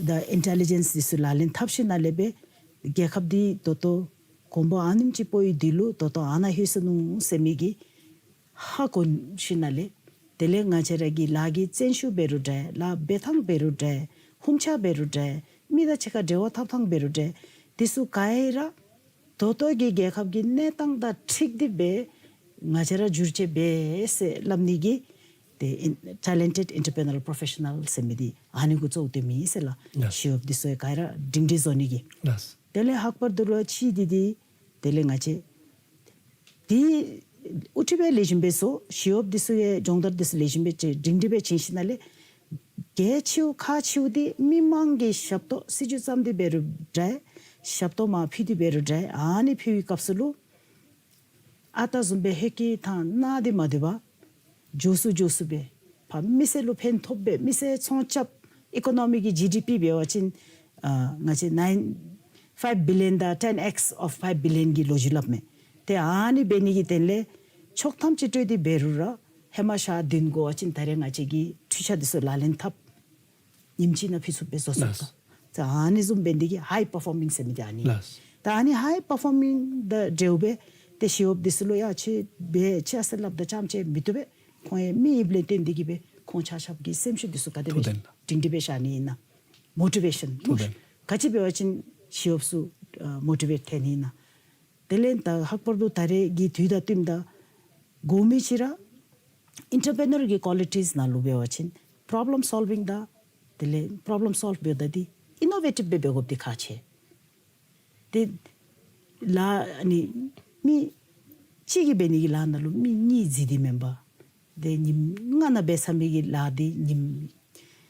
དང་ཨིན་ཊེ་ལི་ཇེནསི་འདི་ཚུ་ལག་ལེན་འཐབ་ཞིནམ་ལས་སྦེ་རྒྱལ་ཁབ་འདི་ད་ལྟོ་གོང་འཕེལ་ཨ་ནེམ་ཅིག་སྤོ་ཡི་འདི་ལུ་ད་ལྟོ་ཨ་ནཱ་ལྷོད་སོ་ནུག་ཟེར་མི་གི་ཧ་གོ་ཞིནམ་ལས་ དེ་ལས་ང་བཅས་ར་གི་ལཱ་གི་བརྩོན་ཤུགས་འབད་རུང་འདྲ་ལཱ་འབད་ཐངས་འབད་རུང་འདྲ་ཧུམ་ཆ་འབད་རུང་འདྲ་མི་དང་གཅིག་ཁར་འབྲེལ་བ་འཐབ་ཐངས་འབད་རུང་འདྲ་དེ་ཚུ་ག་ར་ད་ལྟོ་གི་རྒྱལ་ཁབ་ཀྱི་གནས་སྟངས་དང་འཁྲིལ་ཏེ་སྦེ་ང་བཅས་ར་བསྒྱུར་བཅོས་འབད་ཟེར་སླབ་ནི་གི་ཏེ་ཨིན་ཊེ་ལེན་ཊེཌ་ཨིན་ཊར་པི་རི་ནར་པོ་རོ་ཕེ་ཤ་ནཱལ་ཟེར་མི་འདི་ཨ་ནི་གུ་གཙོ་བོ་སྟོནམ་ཨིན་ཟེར་ལགས། ལགས། ཞི་གཡོགཔ་འདི་ཚུ་ག་ར་སྒྲིང་སྒྲི་བཟོ་ནི་གི། ལགས། དེ་ལས་ལྷག་པར་དུ་ལུ་ཅིག་འདི་འདི་དེ་ལས་ང་བཅས་འདི་དབུ་ཁྲིདཔ་སྦེ་ལེགས་ཤོམ་སྦེ་བཟོ། ཞི་གཡོགཔ་འདི་ཚུ་གི་སྦྱོང་བརྡར་འདི་ཚུ་ལེགས་ཤོམ་སྦེ་སྒྲིང་སྒྲི་སྦེ་བྱིན་ཞིནམ་ལས་གལ་ཆེཝ་ཁག་ཆེཝ་འདི་མི་མང་གི་ཞབས་ཏོག་སྲིད་བྱུས་བརྩམས་ཏེ་འབད་རུང་འདྲ་ཞབས་ཏོག་མར་ཕུལ་ཏེ་འབད་རུང་འདྲ་ཨ་ནི་ཕུལ་བའི་སྐབས་སུ་ལུ་ཨ་རྟག་བཟུམ་སྦེ་ཧེ་ཀི་ཐང་ནང་འདི་མ་སྡོད་པར་མགྱོགས་སུ་མགྱོགས་སུ་སྦེ་ཕར་མི་སེར་ལུ་ཕན་ཐོགས་སྦེ་མི་སེར་ཚོང་རྐྱབ་ཨི་ཀོ་ནོ་མི་གི་ཇི་ཌི་པི་འབད་བ་ཅིན་ཨ་ང་བཅས་ནའིན་ཕའིབ་བི་ལི་ཡོན་དང་ཊེན་ཨེགསི་ཨོཕ་ཕའིབ་བི་ལི་ཡོན་གྱི་ལོ་རྒྱུས་སླབ་མས། ཏེ་ཨ་ནི་འབད་ནི་གི་དོན་ལས་ཆོག་ཐམ་ཅིག་སྤྲོད་དེ་འབད་རུང་ར་ཧེ་མ་ཞག་བདུན་འགོར་བ་ཅིན་ད་རེས་ང་བཅས་ཀྱི་འཕྲུལ་ཆས་འདི་ཚུ་ལག་ལེན་འཐབ། ཉིནམ་གཅིག་ནང་ཕུལ་ཚུགསཔ་སྦེ་བཟོ་ཚུགས་ལགས། ད། ད་ཨ་ནི་བཟུམ་འབད་ནི་འདི་གིས་ཧའི་པར་ཕོར་མིང་ཟེར་མི་འདི་ཨ་ནི། ལགས། ད་ཨ་ནི་ཧའི་པར་ཕོར་མིང་དང་འབྲེལཝ་སྦེ་ཏེ་ཞི་གཡོགཔ་འདི་ཚུ་ལུ་ཡ་ཁྱོད་འབད་ཁྱོད་ཨ་ཟེར་སླབ་ད་རྐྱངམ་ཅིག་མི་བཏུབ་པས། ཁོང་ཡང་མི་ཨིནམ་ལས་བརྟེན་ཏེ་གིས་སྦེ་ཁོང་ཆ་ཁྱབ་ཀྱི་སེམས་ཤུགས་འདི་ཚུ་ག་དེ་སྦེ་ཐུགས་དམ་ལགས། སྒྲིང་སྒྲི་སྦེ་བཞག་ནི་ཨིན་ན། མོ་ཊི་ཝེ་ཤཱན། ཐུགས་དམ། ག་ཅི་འབད་བ་ཅིན་ཞི་གཡོགཔ་ཚུ་ཨ་མོ་ཊི་ཝེཊ་འཐོན་ནི་ཨིན་ན། དེ་ལས་ད་ལྷག་པར་དུ་ད་རེས་ཀྱི་དུས་དང་བསྟུནམ་ད་དགོ་མི་ཅིག་ར་ཨིན་ཊར་པི་རི་ནར་གྱི་ཀོ་ལི་ཊིས་ནང་ལུ་འབད་བ་ཅིན་པོརོབ་ལེམ་སོལ་ཝིང་དང་དེ་ལས་པོརོབ་ལེམ་སོལབ་འབདཝ་ད་འདི་ཨི་ནོ་ཝེ་ཊིབ་སྦེ་འབད་དགོཔ་འདི་ཁག་ཆེ། ཏེ་ལཱ་ཨ་ནི་མི་གཅིག་གིས་འབད་ནི་གི་ལཱ་ནང་ལུ་མི་གཉིས་འཛུལ་ཏེ་མེན་པར་ཏེ་ཉིནམ་ལྔ་ནང་འབད་ཚར་མི་གི་ལཱ་འདི་ཉིནམ་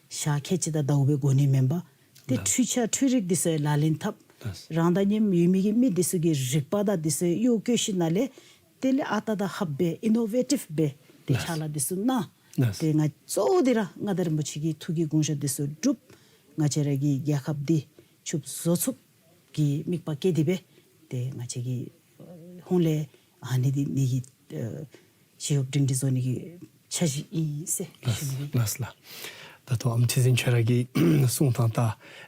ཞག་ཁལ་གཅིག་དང་ཟླཝ་སྦེ་འགོར་ནི་མེན་པར་ཏེ། ལགས། འཕྲུལ་ཆས་འཕྲུལ་རིག་འདི་ཚུ་ལག་ལེན་འཐབ། ལགས། རང་དང་མཉམ་ཡོད་མི་གི་མི་འདི་ཚུ་གི་རིག་པ་དང་འདི་ཚུ་གཡོག་བཀོལ་ཞིནམ་ལས་དེ་ལས་ཨ་རྟག་དང་ལྷགཔ་སྦེ་ཨི་ནོ་ཝེ་ཊིབ་སྦེ་ཏེ། ལགས། ཕྱག་ལཱ་འདི་ཚུ་གནང་། ལགས། ཏེ་ང་གཙོ་བོ་འདི་ར་མངའ་བདག་རིན་པོ་ཆེ་གི་ཐུགས་ཀྱི་དགོངས་བཞེད་འདི་ཚུ་སྒྲུབ། ང་བཅས་ར་གི་རྒྱལ་ཁབ་འདི་ཕྱུགཔ་བཟོ་ཚུགསཔ་གི་དམིགས་པ་བསྐྱེད་དེ་སྦེ་ཏེ་ང་བཅས་ཀྱི་ཧོངས་ལས་ཨ་ནི་འདི་ནི་གི་ཨ་ཞི་གཡོགཔ་སྒྲིང་སྒྲི་བཟོ་ནི་གི་འཆར་གཞི་ཨིན་ཟེར་ཞུ་ནི། ལགས་ལགས། ད་ལྟོ་ཨམ་ཁྲི་འཛིན་ཁྱོད་ར་གིས་གསུང་ཐངས་ད་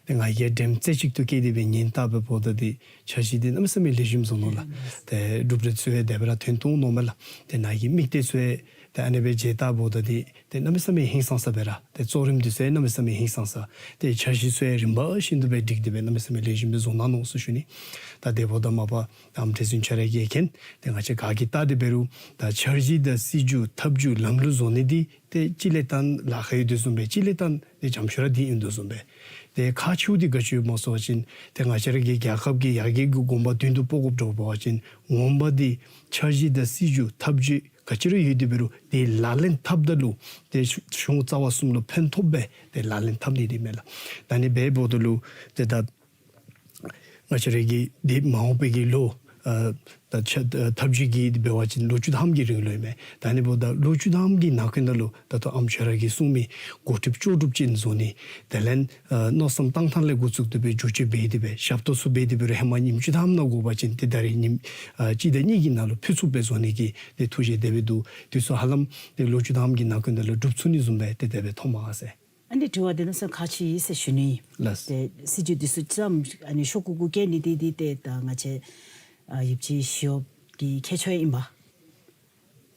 ཏེ་ང་གིས་དྲནམ་རྩེ་གཅིག་ཏུ་བཀལ་ཏེ་སྦེ་ཉན་ལྟ་སྦེ་འབདཝ་ད་འདི་འཆར་གཞི་འདི་གནམ་མེད་ས་མེད་ལེགས་ཤོམ་བཟོ་ནུག་ལགས། ཏེ་གྲུབ་འབྲས་ཚུ་ཡང་དེ་སྦེ་ར་ཐོན་བཏུབ་ནུག་མས་ལགས། ཏེ་ནཱ་གི་དམིགས་གཏད་ཚུ་ཡང་ཏེ་ཨ་ནི་སྦེ་མཇལ་ལྟ་འབདཝ་ད་འདི་ཏེ་གནམ་མེད་ས་མེད་ཧིང་སངས་ས་སྦེ་ར་ཏེ་གཙོ་རིམ་འདི་ཚུ་ཡང་གནམ་མེད་ས་མེད་ཧིང་སངས་ས། ཏེ་འཆར་གཞི་ཚུ་ཡང་རིམ་པ་བཞིན་དུ་སྦེ་སྒྲིག་སྟེ་སྦེ་གནམ་མེད་ས་མེད་ལེགས་ཤོམ་སྦེ་བཟོ་གནང་ནུག་ཟེར་ཞུ་ནི། ད་དེ་འབདཝ་ད་མ་པ་ཨམ་ཁྲི་འཛིན་ཁྱོད་ར་གིས་མཁྱེན། ཏེ་ང་བཅས་ག་གིས་བལྟ་སྟེ་འབད་རུང་ད་འཆར་གཞི་དང་སྲིད་བྱུས་ཐབས་བྱུས་ལམ་ལུགས་བཟོ་ནི་འདི་ཏེ་གཅིག་ལས་བལྟ་ན་ལཱ་ཁག་ཡོད་དོ་བཟུམ་སྦེ་གཅིག་ལས་བལྟ་ན་ཏེ་འཇམ་ཤོས་ར་འདི་ཨིན་དོ་བཟུམ་སྦེ། ཏེ་ཁག་ཆེཝ་འདི་ག་ཅི་སྨོ་ཟེར་བ་ཅིན་ཏེ་ང་བཅས་ར་གི་རྒྱལ་ཁབ་ཀྱི་ཡར་རྒྱས་ཀྱི་གོམ་པ་མདུན་དུ་སྤོ་དགོཔ་འདྲཝ་འབད་བ་ཅིན་ངོ་མ་འདི་འཆར་གཞི་དང་སྲིད་བྱུས་ཐབས་བྱུས་ག་ཅི་ར་ཡོད་དེ་འབད་རུང་དེ་ལག་ལེན་འཐབ་ད་ལུ་ཏེ་གཞུང་རྩ་བ་གསུམ་ལུ་ཕན་ཐོགསཔ་སྦེ་ཏེ་ལག་ལེན་འཐབ་ནི་འདི་མས་ལགས། ད་ཨ་ནི་སྦེ་འབདཝ་ད་ལུ་ཏེ་ད་ང་བཅས་ར་གི་འདི་མ་འོངས་པའི་གི་ལོ་ཨ་ད་ཆ་ཨ་ཐབས་བྱུས་ཀྱི་འདི་འབད་བ་ཅིན་ལོ་བཅུ་ཐམ་གྱི་རིང་ལུ་ཨིན་མས། ད་ཨ་ནི་འབདཝ་ད་ལོ་བཅུ་ཐམ་གྱི་ནང་འཁོད་ནང་ལུ་ད་ལྟོ་ཨམ་ཁྱོད་ར་གིས་གསུངས་མི་འགོ་ཁྲིདཔ་ལྕོགས་གྲུབ་ཅན་བཟོ་ནི་དེ་ལས་ཨ་མནོ་བསམ་བཏང་ཐངས་ལས་འགོ་བཙུགས་ཏེ་སྦེ་འགྱུར་བཅོས་འབད་དེ་སྦེ་ཞབས་ཏོག་ཚུ་འབད་དེ་འབད་རུང་ཧེ་མ་ཉིནམ་བཅུ་ཐམ་ནང་དགོ་པ་ཅིན་ཏེ་ད་རེས་ཉིནམ་ཨ་གཅིག་དང་གཉིས་ཀྱི་ནང་ལུ་ཕུལ་ཚུགསཔ་སྦེ་བཟོ་ནི་གི་ཏེ་ཐུགས་བཞེད་དེ་སྦེ་འདུག། དེ་ཚུ་ཧ་ལམ་ཏེ་ལོ་བཅུ་ཐམ་གྱི་ནང་འཁོད་ནང་ལུ་འགྲུབ་ཚུགས་ནི་བཟུམ་སྦེ་ཏེ་དེ་སྦེ་མཐོངམ་མས་ཟེར། ཨ་ནི་དྲི་བ་འདི་གནམ་མེད་ས་མེད་ཁག་ཆེ་ཟེར་ཞུ་ནི། ལགས། ཏེ་སྲིད་བྱུས་འདི་ཚུ་བརྩམས་ཨ་ནི་ཤོག་གུ་གུ་བཀལ་ནི་འདི་འདི་ཏེ་ད་ང་བཅས་ཨ་ཡིབ་ཆེས་ཞི་གཡོགཔ་གི་ཁྱད་ཆོས་ཨིན་པས།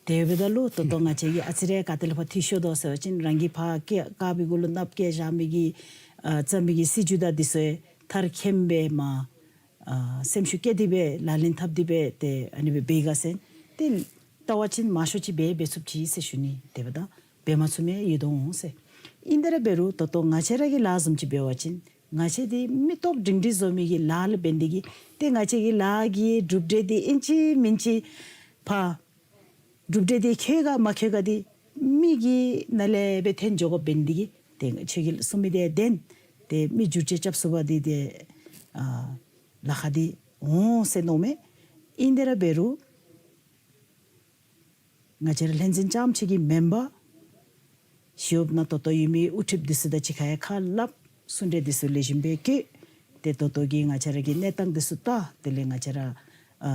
དེ་འབདཝ་ད་ལུ་ད་ལྟོ་ང་བཅས་ཀྱིས་ཨ་ཙི་རེ་ག་ཏེ་ལས་ཕར་འཐུས་ཤོར་དོ་ཟེར་བ་ཅིན་རང་གིས་ཕར་བཀལ་བཀག་པའི་གུ་ལུ་ནགཔ་བཀལ་བཞག་མི་གི་ཨ་བརྩམས་མི་གི་སྲིད་བྱུས་དང་འདི་ཚུ་མཐར་འཁྱོལ་སྦེ་མ་ཨ་སེམས་ཤུགས་བསྐྱེད་དེ་སྦེ་ལག་ལེན་འཐབ་སྟེ་སྦེ་ཏེ་ཨ་ནི་སྦེ་འབད་ག་ཟེར་ཏེ་བལྟ་བ་ཅིན་མང་ཤོས་ཅིག་འབད་འབད་ཚུགསཔ་ཅིག་ཟེར་ཞུ་ནི། དེ་འབདཝ་ད་འབད་མ་ཚུགས་མི་ཡོད་དོ་འོང་ཟེར། ཨིན་ཏེ་ར་འབད་རུང་ད་ལྟོ་ང་བཅས་ར་གི་ལཱ་བཟུམ་ཅིག་འབད་བ་ཅིན་ང་བཅས་འདི་མི་སྟོབས་སྒྲིང་སྒྲི་བཟོ་མི་གི་ལཱ་ལུ་འབད་ནི་འདི་གིས་ཏེ་ང་བཅས་ཀྱི་ལཱ་གི་གྲུབ་འབྲས་འདི་ཨིན་ཅི་མིན་ཅི་ཕར་གྲུབ་འབྲས་འདི་འཁྱོལ་ག་མ་འཁྱོལ་ག་འདི་མི་གི་ནང་ལས་སྦེ་འཐོན་འགྱོ་དགོཔ་འབད་ནི་འདི་གིས་ཏེ་ཁྱོད་ཀྱིས་གསུང་མི་འདི་བདེན། ཏེ་མི་བསྒྱུར་བཅོས་རྐྱབ་ཚུགས་པ་འདི་ཏེ་ཨ་ལཱ་ཁག་འདི་འོང་ཟེར་མནོཝ་མས། ཨིན་ཏེ་ར་འབད་རུང་ང་བཅས་ར་ལྷན་འཛིན་རྐྱངམ་ཅིག་གིས་མེན་པར་ཞི་གཡོགཔ་ནང་ད་ལྟོ་ཡོད་མི་དབུ་ཁྲིདཔ་འདི་ཚུ་དང་གཅིག་ཁར་ཡང་ཁ་སླབ། གསུང་གྲོས་འདི་ཚུ་ལེགས་ཤོམ་སྦེ་བཀོད། ཏེ་ད་ལྟོ་གི་ང་བཅས་ར་གི་གནས་སྟངས་འདི་ཚུ་བལྟ། དེ་ལས་ང་བཅས་ར་ཨ་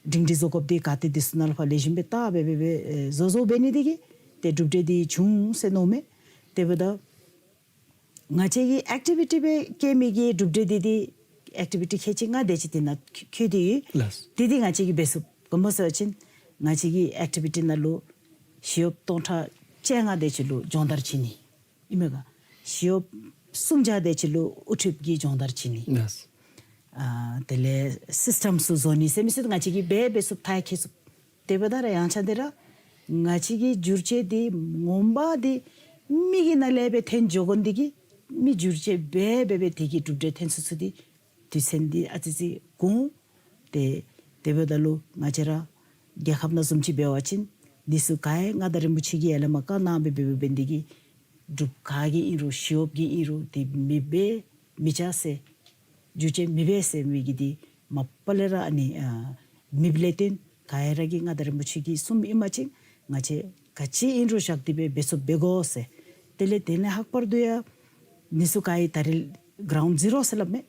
སྒྲིང་སྒྲི་བཟོ་དགོཔ་འདི་ག་ཏེ་འདི་ཚུ་ནང་ལུ་ཕར་ལེགས་ཤོམ་སྦེ་བལྟ་སྦེ་སྦེ་སྦེ་ཨེ་བཟོ་བཟོཝ་འབད་ནི་འདི་གིས་ཏེ་གྲུབ་འབྲས་འདི་བྱུང་ཟེར་མནོཝ་མས། དེ་འབདཝ་ད་ང་བཅས་ཀྱིས་ཨེག་ཊི་བི་ཊི་སྦེ་བཀལ་མི་གི་གྲུབ་འབྲས་འདི་འདི་ཨེག་ཊི་བི་ཊི་ཁལ་གཅིག་ལྔ་དེ་ཅིག་འདི་ནང་འཁོད་དེ་ཡོད། ལགས། འདི་འདི་ང་བཅས་ཀྱིས་འབད་ཚུགས། ག་སྨོ་ཟེར་བ་ཅིན་ང་བཅས་ཀྱི་ཨེག་ཊི་བི་ཊི་ནང་ལུ་ཞི་གཡོགཔ་སྟོང་ཕྲག་ བཅོ་ལྔ་དེ་ཅིག་ལུ་སྦྱོང་བརྡར་བྱིན་ནི་ཨིན་མས་ག། ཞི་གཡོགཔ་སུམ་བརྒྱ་དེ་ཅིག་ལུ་དབུ་ཁྲིདཔ་གི་སྦྱོང་བརྡར་བྱིན་ནི། ལགས། ཨ་དེ་ལས་སིསི་ཊམ་ཚུ་བཟོ་ནི་ཟེར་མི་ཚུ་ང་བཅས་ཀྱིས་འབད་འབད་ཚུགསཔ་མཐའ་ཡས་འཁྱིད་ཚུགསཔ། དེ་འབདཝ་ད་ར་ཡང་ཆ་འདི་ར་ང་བཅས་ཀྱི་བསྒྱུར་བཅོས་འདི་ངོ་མ་འདི་མི་གི་ནང་ལས་སྦེ་ཐོན་འགྱོ་དགོ་ནི་འདི་གིས་མི་བསྒྱུར་བཅོས་འབད་འབད་འབད་དེ་གི་གྲུབ་འབྲས་ཐོན་ཚུགས་ཚུགས་འདི་དུས་ཚོད་འདི་ཨ་ཙི་ཅིག་འགོར། ཏེ་དེ་འབདཝ་ད་ལུ་ང་བཅས་ར་རྒྱལ་ཁབ་ནང་བཟུམ་ཅིག་འབད་བ་ཅིན་འདི་ཚུ་ག་ཡང་མངའ་བདག་རིན་པོ་ཆེ་གིས་ཡར་ལས་མར་བཀའ་གནང་སྦེ་འབད་འབད་འབད་ནི་འདི་གིས་འབྲུགཔ་ག་གིས་ཨིན་རུང་ཞི་གཡོགཔ་གིས་ཨིན་རུང་འདི་མི་འབད་མི་བྱ་ཟེར་བསྒྱུར་བཅོས་མི་འབད་ཟེར་མི་གི་འདི་མ་པ་ལས་ར་ཨ་ནི་ཨ་མེདཔ་ལས་བརྟེན་ག་ཡང་ར་གིས་མངའ་བདག་རིན་པོ་ཆེ་གིས་གསུངམ་ཨིན་པ་ཅིན་ང་བཅས་ག་ཅི་ཨིན་རུང་བཞག་སྟེ་སྦེ་འབད་ཚུགསཔ་འབད་དགོ་ཟེར། དེ་ལས་དེ་ལས་ལྷག་པར་དུ་ཡང་འདི་ཚུ་ག་ཡང་ད་རེས་གྲའུནཌ་ཛི་རོ་ཟེར་སླབ་མས།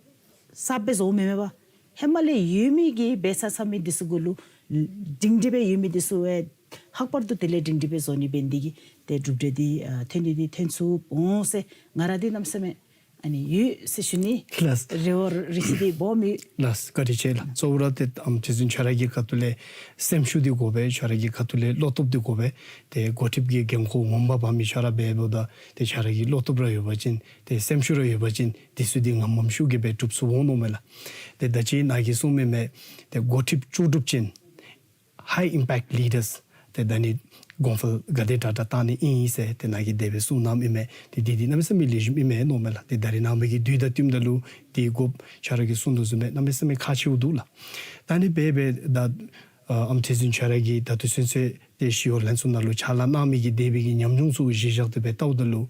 གསརཔ་སྦེ་བཟོཝ་མེན་མས་པ། ཧེ་མ་ལས་ཡོད་མི་གི་འབད་ཚར་ཚར་མི་འདི་ཚུ་གུ་ལུ་སྒྲིང་སྒྲི་སྦེ་ཡོད་མི་འདི་ཚུ་ཡང་ལྷག་པར་དུ་དེ་ལས་སྒྲིང་སྒྲི་སྦེ་བཟོ་ནི་འབད་ནི་འདི་གིས་ཏེ་གྲུབ་འབྲས་འདི་ཨ་ཐོན་ནི་འདི་ཐོན་ཚུགས་འོང་ཟེར་ང་ར་འདི་གནམ་མེད་ས་མེད་ཨ་ནི་ཡོད་ཟེར་ཞུ་ནི། ལགས། རེ་བ་རེ་ཆེ་འདི་སྦོམ་ཡོད། ལགས། བཀའ་དྲིན་ཆེ་ལགས། གཙོ་བོ་ར་ཏེ་ཨམ་ཁྲི་འཛིན་ཁྱོད་ར་གི་ཁ་ཐུག་ལས་སེམས་ཤུགས་འདི་དགོ་པས། ཁྱོད་ར་གི་ཁ་ཐུག་ལས་བློ་སྟོབས་འདི་དགོ་པས། ཏེ་འགོ་ཁྲིདཔ་གི་འགན་ཁུར་ངོ་མ་འབག་མི་ཁྱོད་ར་འབདཝ་ད་ཏེ་ཁྱོད་ར་གི་བློ་སྟོབས་ར་ཡོད་པ་ཅིན་ཏེ་སེམས་ཤུགས་ར་ཡོད་པ་ཅིན་འདི་ཚུ་འདི་ངམ་ངམ་ཤུགས་ཀྱིས་སྦེ་འགྲུབ་ཚུགས་འོང་མནོཝ་མས་ལགས། ཏེ་ད་ཅི་ནཱ་གིས་གསུངས་མི་མས། ཏེ་འགོ་ཁྲིདཔ་ལྕོགས་གྲུབ་ཅན་high impact leaders ཏེ་ད་ནི་གོང་འཕེལ་ག་དེ་དྲག་དྲག་བཏང་ནི་ཨིན་ཟེར་ཏེ་ནཱ་གིས་དེ་སྦེ་གསུངས་གནངམ་ཨིན་མས། ཏེ་འདི་འདི་གནམ་མེད་ས་མེད་ལེགས་ཤོམ་ཨིན་མས་མནོཝ་མས་ལགས། ཏེ་ད་རེས་ནངས་པ་གི་དུས་དང་བསྟུནམ་ད་ལུ་འདི་དགོཔ་ཁྱོད་ར་གིས་གསུངས་དོ་བཟུམ་སྦེ་གནམ་མེད་ས་མེད་ཁག་ཆེཝ་འདུག་ལགས། ད་ནི་འབད་འབད་ད་ཨ་ཨམ་ཁྲི་འཛིན་ཁྱོད་ར་གིས་ད་ལྟོ་ཚུན་ཚོད་ཏེ་ཞི་གཡོག་ལྷན་ཚོགས་ནང་ལུ་ཕྱག་ལཱ་གནང་མི་གི་དེ་སྦེ་གི་ཉམས་མྱོང་ཚུ་གཞི་བཞག་སྟེ་སྦེ་བལྟཝ་ད་ལུ་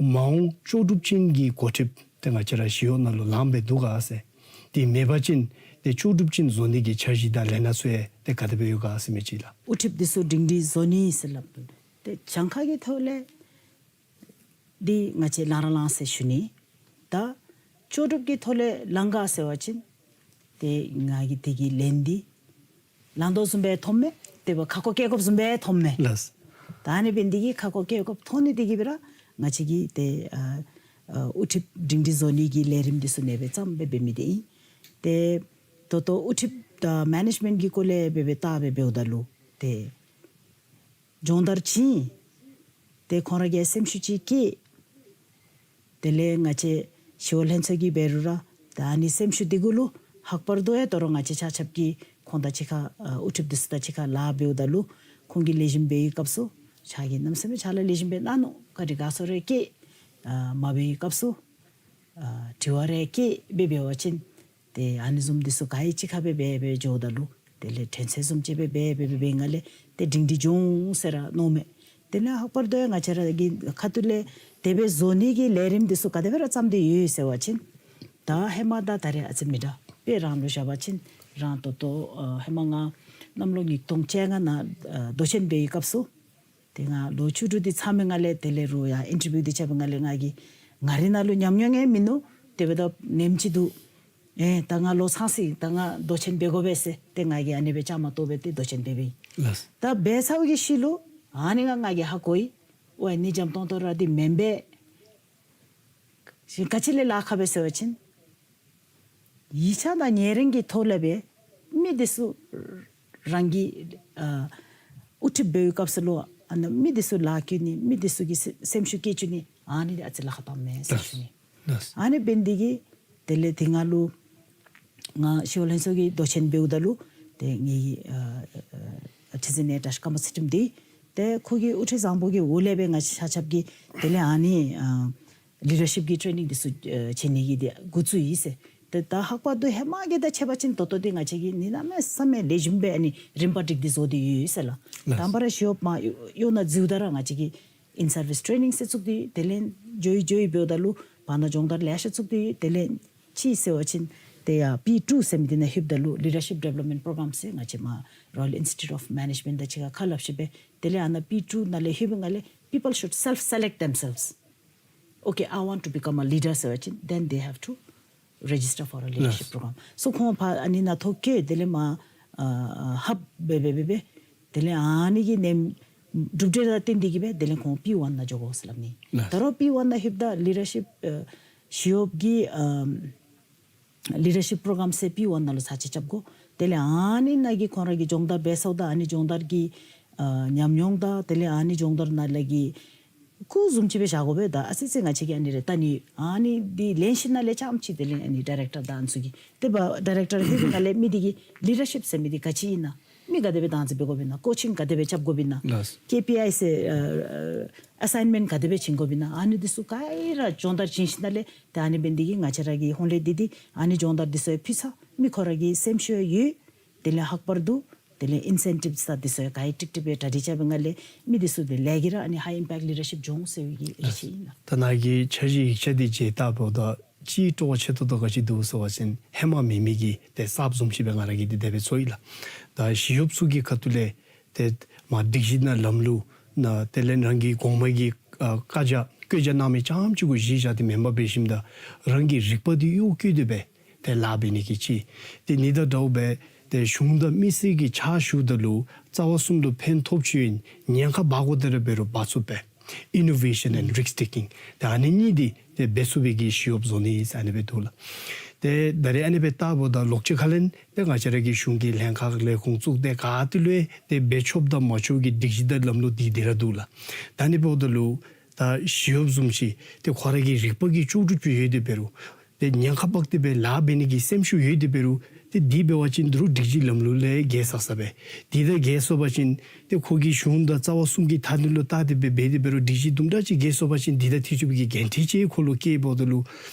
མ་འོངས་ལྕོགས་གྲུབ་ཅན་གྱི་འགོ་ཁྲིདཔ་ཏེ་ང་བཅས་ར་ཞི་གཡོག་ནང་ལུ་ལངམ་སྦེ་འདུག་ག་ཟེར། དེ་མེད་པ་ཅིན་ཏེ་ལྕོགས་གྲུབ་ཅན་བཟོ་ནི་གི་འཆར་གཞི་དང་ལས་སྣ་ཚུ་ཡང་ཏེ་ག་དེ་སྦེ་ཡོད་ག་ཟེར་མི་ཅིག་ལགས། དབུ་ཁྲིདཔ་འདི་ཚུ་སྒྲིང་སྒྲི་བཟོ་ནི་ཟེར་སླབ་ཏེ་གྱངས་ཁ་གི་ཐོག་ལས་འདི་ང་བཅས་ལང་ར་ལང་ཟེར་ཞུ་ནི། ད་ལྕོགས་གྲུབ་ཀྱི་ཐོག་ལས་ལང་ག་ཟེར་བ་ཅིན་ཏེ་ང་གིས་དེ་གི་ལན་འདི་ལང་དོ་བཟུམ་སྦེ་མཐོངམ་མས། དེ་འབདཝ་ཁ་སྐོང་བཀལ་དགོཔ་བཟུམ་སྦེ་མཐོངམ་མས། ལགས། ད་ཨ་ནི་འབད་ནི་འདི་གིས་ཁ་སྐོང་བཀལ་དགོཔ་མཐོང་ནི་འདི་གིས་སྦེ་ར་ང་བཅས་ཀྱིས་ཏེ་ཨ་ཨ་དབུ་ཁྲིདཔ་སྒྲིང་སྒྲི་བཟོ་ནི་གི་ལས་རིམ་འདི་ཚུ་ཨ་ནེ་སྦེ་བརྩམས་སྦེ་འབད་མི་འདི་ཨིན། ཏེ་ད་ལྟོ་དབུ་ཁྲིདཔ་དང་མེ་ནེཇ་མེནཊ་གི་སྐོར་ལས་འབད་འབད་བལྟ་སྦེ་འབདཝ་ད་ལུ་ཏེ་སྦྱོང་བརྡར་བྱིན། ཏེ་ཁོང་ར་གིས་སེམས་ཤུགས་ཅིག་བསྐྱེད། དེ་ལས་ང་བཅས་ཞི་གཡོག་ལྷན་ཚོགས་ཀྱིས་འབད་རུང་ར་ད་ཨ་ནི་སེམས་ཤུགས་འདི་གུ་ལུ་ལྷག་པར་དུ་ཡང་ད་རུང་ང་བཅས་ཆ་ཁྱབ་ཀྱིས་ཁོང་དང་གཅིག་ཁར་ཨ་དབུ་ཁྲིདཔ་འདི་ཚུ་དང་གཅིག་ཁར་ལཱ་འབདཝ་ད་ལུ་ཁོང་གིས་ལེགས་ཤོམ་འབད་བའི་སྐབས་སུ་ཁྱོད་ཀྱིས་གནམ་མེད་ས་མེད་ཕྱག་ལཱ་ལེགས་ཤོམ་སྦེ་གནང་ནུག། བཀའ་དྲིན་དགའ་ཚོར་རེ་བསྐྱེད། ཨ་མ་འབད་བའི་སྐབས་སུ་ཨ་དྲི་བ་རེ་བསྐྱེད་སྦེ་འབད་བ་ཅིན་ཏེ་ཨ་ནི་བཟུམ་འདི་ཚུ་ག་ཡང་གཅིག་ཁར་སྦེ་འབད་འབད་འགྱོཝ་ད་ལུ་དེ་ལས་དྲན་ཚད་བཟུམ་ཅིག་སྦེ་འབད་འབད་འབད་འབད་ནི་ལས་ཏེ་སྒྲིང་སྒྲི་འགྱོ་འོང་ཟེར་ར་མནོཝ་མས། དེ་ལས་ལྷག་པར་དུ་ཡང་ང་བཅས་ར་གི་ཁ་ཐུག་ལས་དེ་སྦེ་བཟོ་ནི་གི་ལས་རིམ་འདི་ཚུ་ག་དེ་སྦེ་ར་བརྩམས་ཏེ་ཡོད་ཟེར་བ་ཅིན་ད་ཧེ་མ་དང་ད་རེས་ཨ་ཙི་མི་འདྲ། དཔེ་རང་ལུ་བཞག་པ་ཅིན་རང་ད་ལྟོ་ཨ་ཧེ་མ་ང་གནམ་ལོ་ཉིས་སྟོང་བཅོ་ལྔ་ནང་ཨ་མདོ་ཆེན་འབད་བའི་སྐབས་སུ་ཏེ་ང་ལོ་བཅུ་དྲུག་འདི་ཚང་པའི་ནང་ལས་དེ་ལས་རུང་ཡང་ཨིན་ཊར་བིའུ་འདི་རྐྱབ་པའི་ནང་ལས་ང་གིས་ང་རའི་ནང་ལུ་ཉམས་མྱོང་ཡང་མིན་ནུག། དེ་འབདཝ་ད་ནེམ་ཅིག་འདུག། ཨེ་ད་ང་ལོ་ཚང་སོ་ཡི། ད་ང་མདོ་ཆེན་འབད་དགོ་པས་ཟེར་ཏེ་ང་གིས་ཨ་ནི་སྦེ་བཅའ་མར་གཏོགས་སྦེ་ཏེ་མདོ་ཆེན་འབད་འབདཝ་ཨིན། ལགས། ད་འབད་ཚར་བའི་ཤུལ་ལུ་ཨ་ནི་ང་ང་གིས་ཧ་གོ་ཡི། ཨོ་ཨ་ནི་འཇམ་ཏོང་ཏོ་ར་འདི་མེན་པས། གཞན་ག་ཅི་ལས་ལཱ་ཁག་པས་ཟེར་བ་ཅིན་ཡིག་ཆ་དང་ཉེ་རིང་གི་ཐོག་ལས་སྦེ་མི་འདི་ཚུ་རང་གི་ཨ་དབུ་ཁྲིདཔ་འབད་བའི་སྐབས་སུ་ལུ་ཨ་ནཱ་མི་འདི་ཚུ་ལཱ་བཀོད་ནི་མི་འདི་ཚུ་གི་སེམས་ཤུགས་བསྐྱེད་བཅུག་ནི་ཨ་ནི་འདི་ཨ་ཙི་ལཱ་ཁག་འཐོནམ་མས་ཟེར་ཞུ་ནི། ལགས། ཨ་ནི་འབད་ནི་འདི་གིས་དེ་ལས་དེ་སྔ་ལུ་ང་ཞི་གཡོག་ལྷན་ཚོགས་ཀྱི་མདོ་ཆེན་འབདཝ་ད་ལུ་ཏེ་ངེ་གི་ཨ་ཨ་ཁྲི་འཛིན་ཨེ་བཀྲིས་ཀརྨ་ཚུལ་ཁྲིམས་འདི་ཏེ་ཁོ་གི་དབུ་ཁྲིད་བཟང་པོ་གི་འོག་ལས་སྦེ་ང་བཅས་ཆ་ཁྱབ་ཀྱིས་དེ་ལས་ཨ་ནི་ཨ་ལི་ཌར་ཤིཔ་གི་ཊེ་ནིང་འདི་ཚུ་ཨ་བྱིན་ནི་གི་འདི་འགོ་བཙུགས་ཡི་ཟེར། ཏེ་ད་ལྷག་པར་དུ་ཧེ་མ་གི་དང་ཕྱད་པ་ཅིན་ད་ལྟོ་འདི་ང་བཅས་ཀྱིས་ནི་གནམ་མེད་ས་མེད་ལེགས་ཤོམ་སྦེ་ཨ་ནི་རིམ་པ་སྒྲིག་སྟེ་བཟོ་སྟེ་ཡོད་ཟེར་ལགས། ལགས། དང་པ་ར་ཞི་གཡོགཔ་མར་གཡོག་ནང་འཛུལཝ་ད་ར་ང་བཅས་ཀྱིས་ཨིན་སར་བིསི་ཊེ་ནིང་ཟེར་བཙུགས་ཏེ་དེ་ལས་འགྱོ་ཡི་འགྱོ་ཡི་འབདཝ་ད་ལུ་བར་ན་སྦྱོང་བརྡར་ལེ་ཤ་བཙུགས་ཏེ་དེ་ལས་ཅིག་ཟེར་བ་ཅིན་ཏེ་ཡར་པི་ཊུ་ཟེར་མི་འདི་ནང་ལྷོདཔ་ད་ལུ་ལི་ཌར་ཤིཔ་ཌི་ཝེ་ལོབ་མེནཊ་པོརོ་གརམ་ཟེར་ང་བཅས་མར་རོ་ཡཱལ་ཨིནསི་ཊི་ཊུཊ་ཨོཕ་མེ་ནེཇ་མེནཊ་དང་གཅིག་ཁར་ཁ་སླབ་ཞིནམ་སྦེ་དེ་ལས་ཨ་ནཱ་པི་ཊུ་ནང་ལས་ལྷོདཔ་ནང་ལས་people should self select themselves. Okay, I want to become a leader ཟེར་བ་ཅིན་then they have to register for a leadership program. So ཁོང་ཕར་ཨ་ནི་ནང་ཐོ་བཀོད་དེ་ལས་མར་ཨ་ཨ་ལྷོདཔ་སྦེ་སྦེ་སྦེ་སྦེ་དེ་ལས་ཨ་ནི་གི་ནེམ་གྲུབ་འབྲས་ལུ་བརྟེན་ཏེ་གིས་སྦེ་དེ་ལས་ཁོང་པི་ཝན་ནང་འགྱོ་དགོ་ཟེར་སླབ་ནི། ད་རུང་པི་ཝན་ནང་ལྷོདཔ་ད་ལི་ཌར་ཤིཔ་ཨ་ཞི་གཡོགཔ་གི་ཨམ་ལི་ཌར་ཤིཔ་པོརོ་གརམ་ཟེར་པི་ཝན་ནང་ལུ་ཚར་གཅིག་རྐྱབ་དགོ། དེ་ལས་ཨ་ནི་ནང་གི་ཁོང་ར་གིས་སྦྱོང་བརྡར་འབད་ཚརཝ་ད་ཨ་ནི་སྦྱོང་བརྡར་གྱི་ ཨ་ཉམས་མྱོང་དང་དེ་ལས་ཨ་ནི་སྦྱོང་བརྡར་ནང་ལས་ཀྱི་སྐུ་བཟུམ་ཅིག་སྦེ་བཞག་དགོ་པས། ད་ཨ་ཙི་ཙི་ང་བཅས་ཀྱིས་ཨ་ནི་རེ་ད་ནི་ཨ་ནི་འདི་ལེན་ཞིནམ་ལས་རྐྱངམ་ཅིག་དེ་ལས་ཨ་ནི་ཌའི་རེཀ་ཊར་དང་ཨ་ནི་ཚུ་གིས་དེ་འབདཝ་ཌའི་རེཀ་ཊར་ཧེ་མ་ལས་མི་འདི་གི་ལི་ཌར་ཤིཔ་ཟེར་མི་འདི་ག་ཅི་ཨིན་ན། མི་ག་དེ་སྦེ་བདག་འཛིན་འབད་དགོཔ་ཨིན་ན། ཀོ་ཆིང་ག་དེ་སྦེ་རྐྱབ་དགོཔ་ཨིན་ན། ལགས། ཀེ་པི་ཨའི་ཟེར་ཨ་ཨ་སའིན་མེནཊ་ག་དེ་སྦེ་བྱིན་དགོཔ་ཨིན་ན། ཨ་ནི་འདི་ཚུ་ག་ར་སྦྱོང་བརྡར་བྱིན་ཞིནམ་ལས་ད་ཨ་ནི་འབད་ནི་འདི་གིས་ང་བཅས་ར་གི་ཧོང་ལས་འདི་འདི་ཨ་ནི་སྦྱོང་བརྡར་འདི་ཚུ་ཡང་ཕུལ་ཚར། མི་ཁོ་ར་གི་སེམས་ཤུགས་ཡང་ཡོད། དེ་ལས་ལྷག་པར་དུ་དེ་ལས་ཨིན་སེན་ཊིབས་དང་འདི་ཚུ་ཡང་ག་ཡི་ཀྲིག་ཀྲི་སྦེ་གྲ་སྒྲིག་རྐྱབ་པའི་སྒང་ལས་མི་འདི་ཚུ་དེ་ལས་ཀྱི་ར་ཨ་ནི་ཧའི་ཨིམ་པེཀཊ་ལི་ཌར་ཤིཔ་སྦྱོང་ཟེར་བའི་གི་རེ་ཆེ་ཨིན་ལགས། ད་ནཱ་གི་འཆར་གཞི་ཡིག་ཆ་འདི་མཇལ་ལྟ་འབདཝ་ད་ཅིག་སྤྲོ་བ་ཆེ་ཏོག་ཏོ་ག་ཅི་འདུག་ཟེར་བ་ཅིན་ཧེ་མ་མེད་མི་གི་ཏེ་གསརཔ་བཟུམ་ཅིག་སྦེ་ང་ར་གིས་འདི་དེ་སྦེ་ཚོར་ཡི་ལགས། ད་ཞི་གཡོགཔ་ཚུ་གི་ཁ་ཐུག་ལས་ཏེ་མ་སྒྲིག་གཞི་དང་ལམ་ལུགས་ནང་དེ་ལས་རང་གི་གོང་མ་གི་ཨ་བཀའ་རྒྱ་བཀོད་རྒྱ་གནང་མི་རྐྱངམ་ཅིག་གུ་གཞི་བཞག་སྟེ་མེན་པར་འབད་ཞིནམ་ད་རང་གི་རིག་པ་འདི་གཡོག་བཀོལ་ཏེ་སྦེ་ཏེ་ལཱ་འབད་ནི་གི་ཅིག། ཏེ་ཨ་ནི་དང་འདྲཝ་སྦེ་ཏེ་གཞུང་དང་མི་སེར་གྱི་ཕྱག་ཞུཝ་ད་ལུ་རྩ་བ་གསུམ་ལུ་ཕན་ཐོགས་ཚུགས་ཡོད། ཉེན་ཁ་འབག་དགོ་དེ་ར་འབད་རུང་འབག་ཚུགས་པས། Innovation and risk taking. ཏེ་ཨ་ནི་གཉིས་འདི་ཏེ་འབད་ཚུགས་པའི་གི་ཞི་གཡོགཔ་བཟོ་ནི་ཟེར་ཨ་ནི་སྦེ་འདུག་ལགས། ཏེ་ད་རེས་ཨ་ནི་སྦེ་བལྟ་འབདཝ་ད་ལོགས་ཅིག་ཁ་ལས་ཏེ་ང་བཅས་ར་གི་གཞུང་གི་ལྷན་ཁག་ལས་ཁུངས་གཙུག་སྡེ་ག་ཏེ་ལུ་ཡང་ཏེ་འབད་ཆོགཔ་དང་མ་ཆོགཔ་གི་སྒྲིག་གཞི་དང་ལམ་ལུགས་འདི་འདི་ར་འདུག་ལགས། ད་ཨ་ནི་འབདཝ་ད་ལུ་ད་ཞི་གཡོགཔ་བཟུམ་ཅིག་ཏེ་ཁོ་ར་གི་རིག་པ་གིས་ལྕོགས་གྲུབ་ཅིག་ཡོད་དེ་འབད་རུང་ཏེ་ཉེན་ཁ་འབག་སྟེ་སྦེ་ལཱ་འབད་ནི་གི་སེམས་ཤུགས་ཡོད་དེ་འབད་རུང་ཏེ་འདི་འབད་བ་ཅིན་འདི་རུང་སྒྲིག་གཞི་ལམ་ལུགས་ལས་བརྒལ་ས་ས་སྦེ། འདི་དང་བརྒལ་སོང་པ་ཅིན་ཏེ་ཁོ་གིས་གཞུང་དང་རྩ་བ་གསུམ་གྱི་ཐ་སྣེ་ལུ་བལྟ་སྟེ་སྦེ་འབད་དེ་འབད་རུང་སྒྲིག་གཞི་དུམ་གྲ་ཅིག་བརྒལ་སོང་པ་ཅིན་འདི་དང་འཁྲིལ་ཚུགས་པའི་གི་གན་ཁྲི་ཅིག་ཁོ་ལུ་བཀལཝ་ད་ལུ་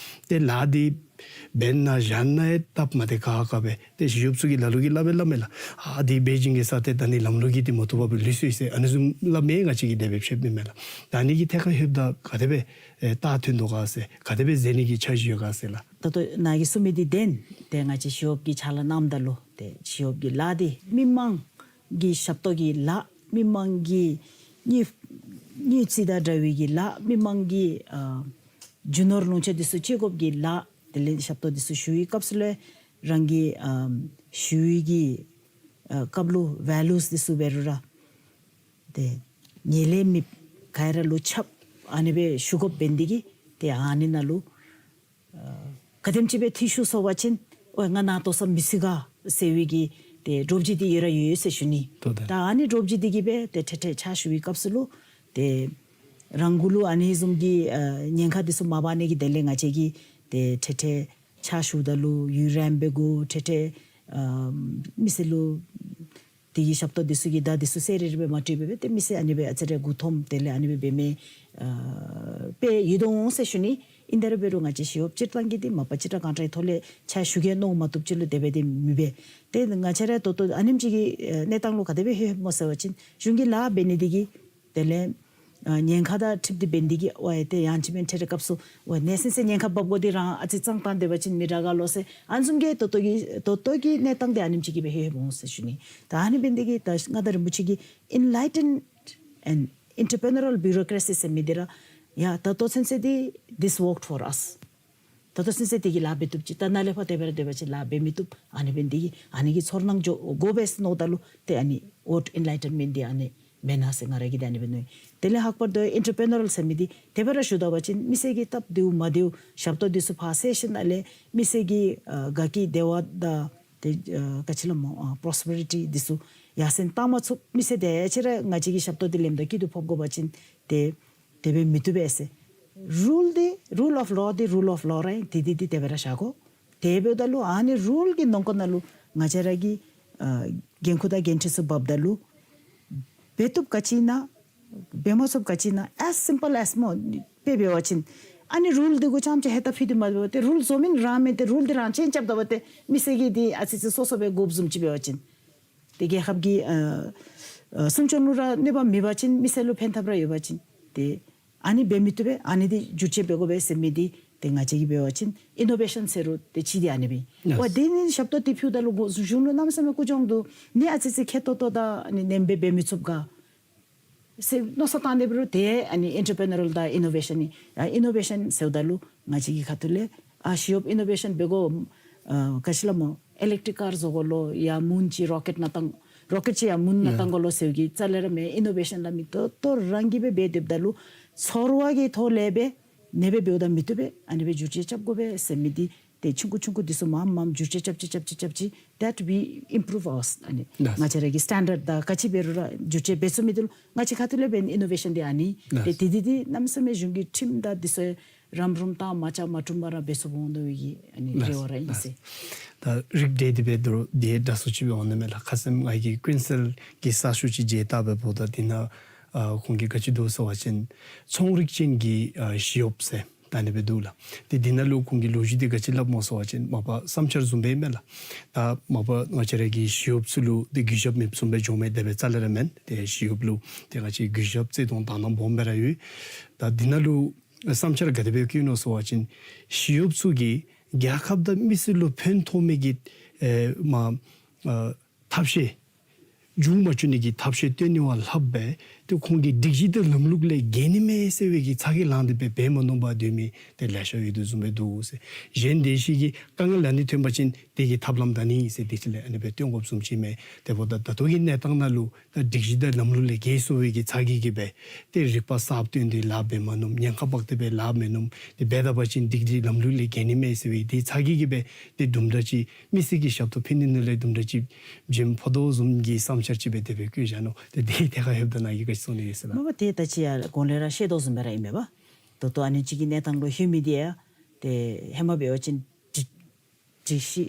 ཏེ་ལཱ་འདི་འབད་ན་བཞག་ན་ཡང་སྟབས་མ་བདེ་ཁག་ཁ་སྦེ། ཏེ་ཞི་གཡོགཔ་ཚུ་གིས་ལ་ལུ་གིས་སླབ་སྦེ་སླབ་མས་ལགས། ཨ་འདི་འབད་བྱིན་གེ་ཟེར་ཏེ་ད་ཨ་ནི་ལམ་ལུགས་ཀྱིས་ཏེ་མ་བཏུབ་པར་སྦེ་ལུས་སོ་ཡི་ཟེར་ཨ་ནི་བཟུམ་སླབ་མི་ང་བཅས་ཀྱིས་དེ་སྦེ་ཤེསཔ་མས་ལགས། ད་ཨ་ནི་གི་ཐད་ཁར་ལྷོདཔ་ད་ག་དེ་སྦེ་ཨེ་རྟགས་ཐོན་དོ་ག་ཟེར་ག་དེ་སྦེ་མཛད་ནི་གི་འཆར་གཞི་ཡོད་ག་ཟེར་ལགས། ད་ལྟོ་ནཱ་གིས་གསུངས་མི་འདི་བདེན། ཏེ་ང་བཅས་ཞི་གཡོགཔ་གིས་ཕྱག་ལཱ་གནངམ་ད་ལུ་ཏེ་ཞི་གཡོགཔ་གི་ལཱ་འདི་མི་མང་གི་ཞབས་ཏོག་གི་ལཱ་མི་མང་གི་དངུལ་དངུལ་རྩིས་དང་འདྲ་བའི་གི་ལཱ་མི་མང་གི་ཨ་རྒྱུ་ནོར་ལོངས་སྤྱོད་འདི་ཚུ་སྤྱོད་དགོཔ་གི་ལཱ་དེ་ལས་ཞབས་ཏོག་འདི་ཚུ་ཞུ་བའི་སྐབས་སུ་ལས་རང་གི་ཨ་ཞུ་བའི་གི་ཨ་སྐབས་ལུ་ཝེ་ལུས་འདི་ཚུ་འབད་རུང་ར་ཏེ་ཉེས་ལས་མེདཔ་ག་ར་ལུ་ཁྱབ་ཨ་ནི་སྦེ་ཞུ་དགོཔ་འབད་ནི་འདི་གིས་ཏེ་ཨ་ནི་ནང་ལུ་ཨ་ག་དེམ་ཅིག་སྦེ་འཐུས་ཤོར་སོང་པ་ཅིན་ཨོ་ང་ནཱ་ལྟོ་ཚང་མི་ཚུད་ག་ཟེར་བའི་གི་ཏེ་འདྲོག་བྱེལ་འདི་ཡོད་ར་ཡོད་ཟེར་ཞུ་ནི། ཏོ་ཏེ་ད་ཨ་ནི་འདྲོག་བྱེལ་འདི་གིས་སྦེ་ཏེ་ཐེ་ཐེ་ཕྱག་ཞུ་བའི་སྐབས་སུ་ལུ་ཏེ་རང་གུ་ལུ་ཨ་ནི་བཟུམ་གྱི་ཨ་ཉེན་ཁ་འདི་ཚུ་མ་འབག་ནི་གི་དོན་ལས་ང་བཅས་ཀྱིས་ཏེ་ཐེ་ཐེ་ཕྱག་ཞུཝ་ད་ལུ་ཡུན་རིངམོ་འབད་དགོ། ཐེ་ཐེ་ཨ་མི་སེར་ལུ་དེ་གི་ཞབས་ཏོག་འདི་ཚུ་གི་བརྡ་འདི་ཚུ་གསལ་རི་རི་སྦེ་མ་སྤྲོད་པར་སྦེ་ཏེ་མི་སེར་ཨ་ནི་སྦེ་ཨ་ཙི་རེ་མགུ་འཐོམ་དེ་ལས་ཨ་ནི་སྦེ་འབད་མི་ཨ་དཔེ་ཡོད་དོ་འོང་ཟེར་ཞུ་ནི། ཨིན་ད་རུང་འབད་རུང་ང་བཅས་ཞི་གཡོགཔ་སྤྱིར་བཏང་གིས་འདི་མ་པ་ཅིག་ར་གཱན་ཊའི་ཐོག་ལས་ཕྱག་ཞུ་གེ་མནོ་མ་བཏུབ་ཅིག་ལུ་དེ་སྦེ་འདི་མི་འབད། ཏེ་ང་བཅས་ར་ད་ལྟོ་ཨ་ནེམ་ཅིག་གི་ཨེ་གནས་སྟངས་ལུ་ག་དེ་སྦེ་ལྷོད་ལྷོདཔ་སྨོ་ཟེར་བ་ཅིན་གཞུང་གི་ལཱ་འབད་ནི་འདི་གིས་དེ་ལས་ཨ་ཉེན་ཁ་དང་འཁྲིལ་ཏེ་འབད་ནི་འདི་གིས་ཝའི་ཏེ་ཡང་ཅིན་མེན་ཐེ་རེ་སྐབས་སུ་ཝའི་ནེ་སེ་སི་ཉེན་ཁ་འབབ་དགོ་འདི་རང་ཨ་ཙི་ཙང་བཏང་སྡོད་པ་ཅིན་མི་དྲག་ག་ལོ་ཟེར་ཨ་ནི་བཟུམ་གྱི་ད་ལྟོ་གི་ད་ལྟོ་གི་གནས་སྟངས་འདི་ཨ་ནེམ་ཅིག་གིས་སྦེ་ལྷོད་ལྷོདཔ་འོང་ཟེར་ཞུ་ནི། ད་ཨ་ནི་འབད་ནི་འདི་གིས་ད་མངའ་བདག་རིན་པོ་ཆེ་གིས་enlightened and entrepreneurial bureaucracy ཟེར་མི་འདི་ར་ཡ་ད་ལྟོ་ཚུན་ཚོད་འདི་this worked for us། ད་ལྟོ་ཚུན་ཚོད་འདི་གིས་ལཱ་འབད་བཏུབ་ཅི། ད་ནཱ་ལས་ཕར་དེ་སྦེ་ར་སྡོད་པ་ཅིན་ལཱ་འབད་མི་བཏུབ། ཨ་ནི་འབད་ནི་འདི་གིས་ཨ་ནི་གི་ཚོར་སྣང་འགྱོ་དགོ་པས་མནོཝ་ད་ལུ་ཏེ་ཨ་ནི་ཨོཊ་enlightenment འདི་ཨ་ནི་མེན་ན་ཟེར་ང་ར་གིས་ད་ཨ་ནི་སྦེ་མནོ་ཡི། དེ་ལས་ལྷག་པར་དུ་entrepreneurial ཟེར་མི་འདི་དེ་སྦེ་ར་ཞུ་ད་པ་ཅིན་མི་སེར་གྱི་སྟབས་བདེཝ་མ་བདེཝ་ཞབས་ཏོག་འདི་ཚུ་ཕར་སེལ་ཞིནམ་ལས་མི་སེར་གྱི་ཨ་དགའ་སྐྱིད་བདེ་བ་དང་ཏེ་ཨ་ག་ཅི་ལོ་སྨོ་ཨ་པོ་རོ་སི་པེ་རི་ཊི་འདི་ཚུ་ཡར་སེང་བཏང་མ་ཚུགས། མི་སེར་དེ་ཅིག་ར་ང་བཅས་ཀྱི་ཞབས་ཏོག་འདི་ལེནམ་ད་སྐྱིད་སྡུག་ཕོག་དགོ་པ་ཅིན་ཏེ་དེ་སྦེ་མི་བཏུབ་པས་ཟེར། རུལ་འདི་rule of law འདི་rule of law ར་ཨིན། དེ་འདི་འདི་དེ་སྦེ་ར་བཞག་དགོ། དེ་འབདཝ་ད་ལུ་ཨ་ནི་རུལ་གྱི་ནང་འཁོད་ནང་ལུ་ང་བཅས་ར་གི་ཨ་འགན་ཁུར་དང་འགན་འཁྲི་ཚུ་འབགཔ་ད་ལུ་འབད་བཏུབ་ག་ཅི་ཨིན་ན་འབད་མ་ཚུགསཔ་ག་ཅི་ཨིན་ན། as simple as སྨོ་དཔེ་འབད་བ་ཅིན་ཨ་ནི་རུལ་འདི་གུ་རྐྱངམ་ཅིག་ཧེ་ད་ཕུལ་ཏེ་མ་འབདཝ་ཏེ་རུལ་བཟོ་མི་རང་མེད་དེ་རུལ་འདི་རང་ཅན་རྐྱབ་ད་པ་ཏེ་མི་སེར་གྱིས་འདི་ཨ་ཙི་ཙི་སོ་སོ་སྦེ་དགོཔ་བཟུམ་ཅིག་འབད་བ་ཅིན་ཏེ་རྒྱལ་ཁབ་ཀྱི་ཨ་ཨ་སྲུང་སྐྱོབ་ལུ་ར་གནོད་པ་མེད་པ་ཅིན་མི་སེར་ལུ་ཕན་ཐབས་ར་ཡོད་པ་ཅིན་ཏེ་ཨ་ནི་འབད་མི་བཏུབ་པས། ཨ་ནི་འདི་བསྒྱུར་བཅོས་འབད་དགོ་པས་ཟེར་མི་འདི་ཏེ་ང་བཅས་ཀྱིས་འབད་བ་ཅིན་ཨི་ནོ་ཝེ་ཤཱན་ཟེར་རུང་ཏེ་ཅིག་འདི་ཨ་ནི་སྦེ་ཡེས། ཝའི་དེ་ནི་ཞབས་ཏོག་འདི་ཕུལཝ་ད་ལུ་གཞུང་ལུ་གནམ་མེད་ས་མེད་ཀུ་ཅོང་འདུག། ནི་ཨ་ཙི་ཙི་ཁེ་ཏོག་ཏོ་དང་ནི་ནེམ་སྦེ་འབད་མི་ཚུགས་ག་ཟེར་མནོ་བསམ་བཏང་སྟེ་འབད་རུང་ཏེ་ཨ་ནི་ཨེན་ཊར་པི་རི་ནིའུ་རཱལ་དང་ཨི་ནོ་ཝེ་ཤཱན་ནི་ཨ་ཨི་ནོ་ཝེ་ཤཱན་ཟེརཝ་ད་ལུ་ང་བཅས་ཀྱི་ཁ་ཐུག་ལས་ཨ་ཞི་གཡོགཔ་ཨི་ནོ་ཝེ་ཤཱན་འབད་དགོ། ཨ་ག་ཅི་ལོ་སྨོ་ཨི་ལེག་ཊི་རིག་ཀར་བཟོ་དགོ་ལོ་ཡ་མུན་ཅིག་རོ་ཀེཊ་ནང་བཏང་རོ་ཀེཊ་ཅིག་ཡ་མུན་ནང་བཏང་དགོ་ལོ་ཟེར་བའི་གི་རྩ་ལས་ར་མེད། ཨི་ནོ་ཝེ་ཤཱན་སླབ་མི་ད་ལྟོ་རང་གིས་སྦེ་འབད་སྡོདཔ་ད་ལུ་ཚོར་བ་གི་ཐོག་ལས་སྦེ་ནེ་སྦེ་འབདཝ་ད་མི་བཏུབ་པས། ཨ་ནི་སྦེ་བསྒྱུར་བཅོས་རྐྱབ་དགོ་པས་ཟེར་མི་འདི་ ཏེ་ཆུང་ཀུ་ཆུང་ཀུ་འདི་ཚུ་མངམ་མངམ་བསྒྱུར་བཅོས་རྐྱབ་རྐྱབ་རྐྱབ་རྐྱབ་རྐྱབ་ཅི། That we improve our ཨ་ནི་ལགས། ང་བཅས་ར་གི་སི་ཊེན་ཌརཌ་དང་ག་ཅི་འབད་རུང་ར་བསྒྱུར་བཅོས་འབད་ཚུགས་མི་འདི་ལུ་ང་བཅས་ཁ་ཐུག་ལས་འབད་ཨིན་ནོ་ཝེ་ཤཱན་འདི་ཨ་ནི། ལགས། ཏེ་དེ་འདི་གནམ་མེད་ས་མེད་གཞུང་གི་ཁྲིམས་དང་འདི་ཚུ་རམ་རུམ་བཏང་མ་རྐྱབ་མ་བསྒྲུབས་པར་འབད་ཚུགས་འོང་དོ་བའི་གི་ཨ་ནི་ལགས། རེ་བ་ར་ཨིན་ཟེར། ལགས། ད་རིགས་འགྲེ་འདི་འབད་དོ་འདི་དྲག་སུ་ཅིག་འབད་འོང་ནི་མས་ལགས། ཁ་སང་ང་གིས་ཀུན་གསལ་གྱི་ས་ཤོག་ཅིག་མཇལ་བལྟ་འབདཝ་ད་འདི་ནང་ཨ་ཁོང་གིས་ག་ཅི་འདུག་ཟེར་བ་ཅིན་ཚོང་རིག་ཅན་གྱི་ཨ་ཞི་གཡོགཔ་ཟེར་ད་ཨ་ནི་སྦེ་འདུག་ལགས། ཏེ་འདི་ནང་ལུ་ཁོང་གིས་ལོ་རྒྱུས་འདི་ག་ཅི་སླབ་སྨོ་ཟེར་བ་ཅིན་མ་པ་བསམ་འཆར་བཟུམ་སྦེ་མས་ལགས། ད་མ་པ་ང་བཅས་ར་གི་ཞི་གཡོགཔ་ཚུ་ལུ་ཏེ་གུས་ཞབས་མེདཔ་བཟུམ་སྦེ་འགྱོ་མི་དེ་སྦེ་རྩ་ལས་ར་མེན། ཏེ་ཞི་གཡོགཔ་ལུ་ཏེ་ང་བཅས་གུས་ཞབས་བརྩི་མཐོང་དག་སྣང་སྦོམ་སྦེ་ར་ཡོད། ད་འདི་ནང་ལུ་བསམ་འཆར་ག་དེ་སྦེ་བསྐྱེད་ནུག་ཟེར་བ་ཅིན་ཞི་གཡོགཔ་ཚུ་གིས་རྒྱལ་ཁབ་དང་མི་སེར་ལུ་ཕན་ཐོགས་མི་གི་ཨེ་མ་ཨ་ཐབས་ཤེས་མཇུག་མ་བསྐྱོན་ནི་གི་ཐབས་ཤེས་སྟོན་ནི་བ་ལྷགཔ་སྦེ་ཏེ་ཁོང་གིས་སྒྲིག་གཞི་དང་ལམ་ལུགས་ལས་འགལ་ནི་མས་ཟེར་བའི་གི་ཚ་གྱང་ལངས་ཏེ་སྦེ་འབད་མ་ནུམ་པར་སྡོད་མི་ཏེ་ལེ་ཤ་ཡོད་དོ་བཟུམ་སྦེ་འདུག་ཟེར། གཞན་དེ་ཅིག་གིས་དཀའ་ངལ་ཨ་ནི་ཐོན་པ་ཅིན་དེ་གི་ཐབས་ལམ་ད་ནི་ཟེར་དེ་ཅིག་ལས་ཨ་ནི་སྦེ་སྟོན་དགོཔ་བཟུམ་ཅིག་མས། དེ་འབདཝ་ད་ད་ལྟོ་གི་གནས་སྟངས་ནང་ལུ་ད་སྒྲིག་གཞི་དང་ལམ་ལུགས་ལས་འགལ་སོང་བའི་གི་ཚ་གྱང་གིས་སྦེ་ཏེ་རིག་པ་གསརཔ་བཏོན་ཏེ་ལཱ་འབད་མ་ནུམ། ཉེན་ཁ་འབག་སྟེ་སྦེ་ལཱ་འབད་མ་ནུམ། ཏེ་འབད་ད་པ་ཅིན་སྒྲིག་གཞི་ལམ་ལུགས་ལས་འགལ་ནི་མས་ཟེར་བའི་དེ་ཚ་གྱང་གིས་སྦེ་ཏེ་དུམ་གྲ་ཅིག་མི་སེར་གྱི་ཞབས་ཏོག་ཕུལ་ནི་ནང་ལས་དུམ་གྲ་ཅིག་བྱིན་ཕོག་དོ་བཟུམ་གྱི་བསམ་འཆར་ཅིག་སྦེ་དེ་སྦེ་བཀོད་བཞག་ནུག། ཏེ་དེའི་ཐད་ཁར་ལྷོདཔ་ད་ནཱ་གིས་ག་ཅི་གསུང་ནི་ཡོད་ཟེར་ན། མ་པ་ཏེ་ད་ཅི་ཡར་གོང་ལས་ར་བཤད་དོ་བཟུམ་སྦེ་ར་ཨིན་མས་པ། ད་ལྟོ་ཨ་ནི་ཅིག་གི་གནས་སྟངས་ལུ་ལྷོད་མི་འདི་ཡང་ཏེ་ཧེ་མ་འབད་བ་ཅིན་སྒྲིག་སྒྲིག་གཞི་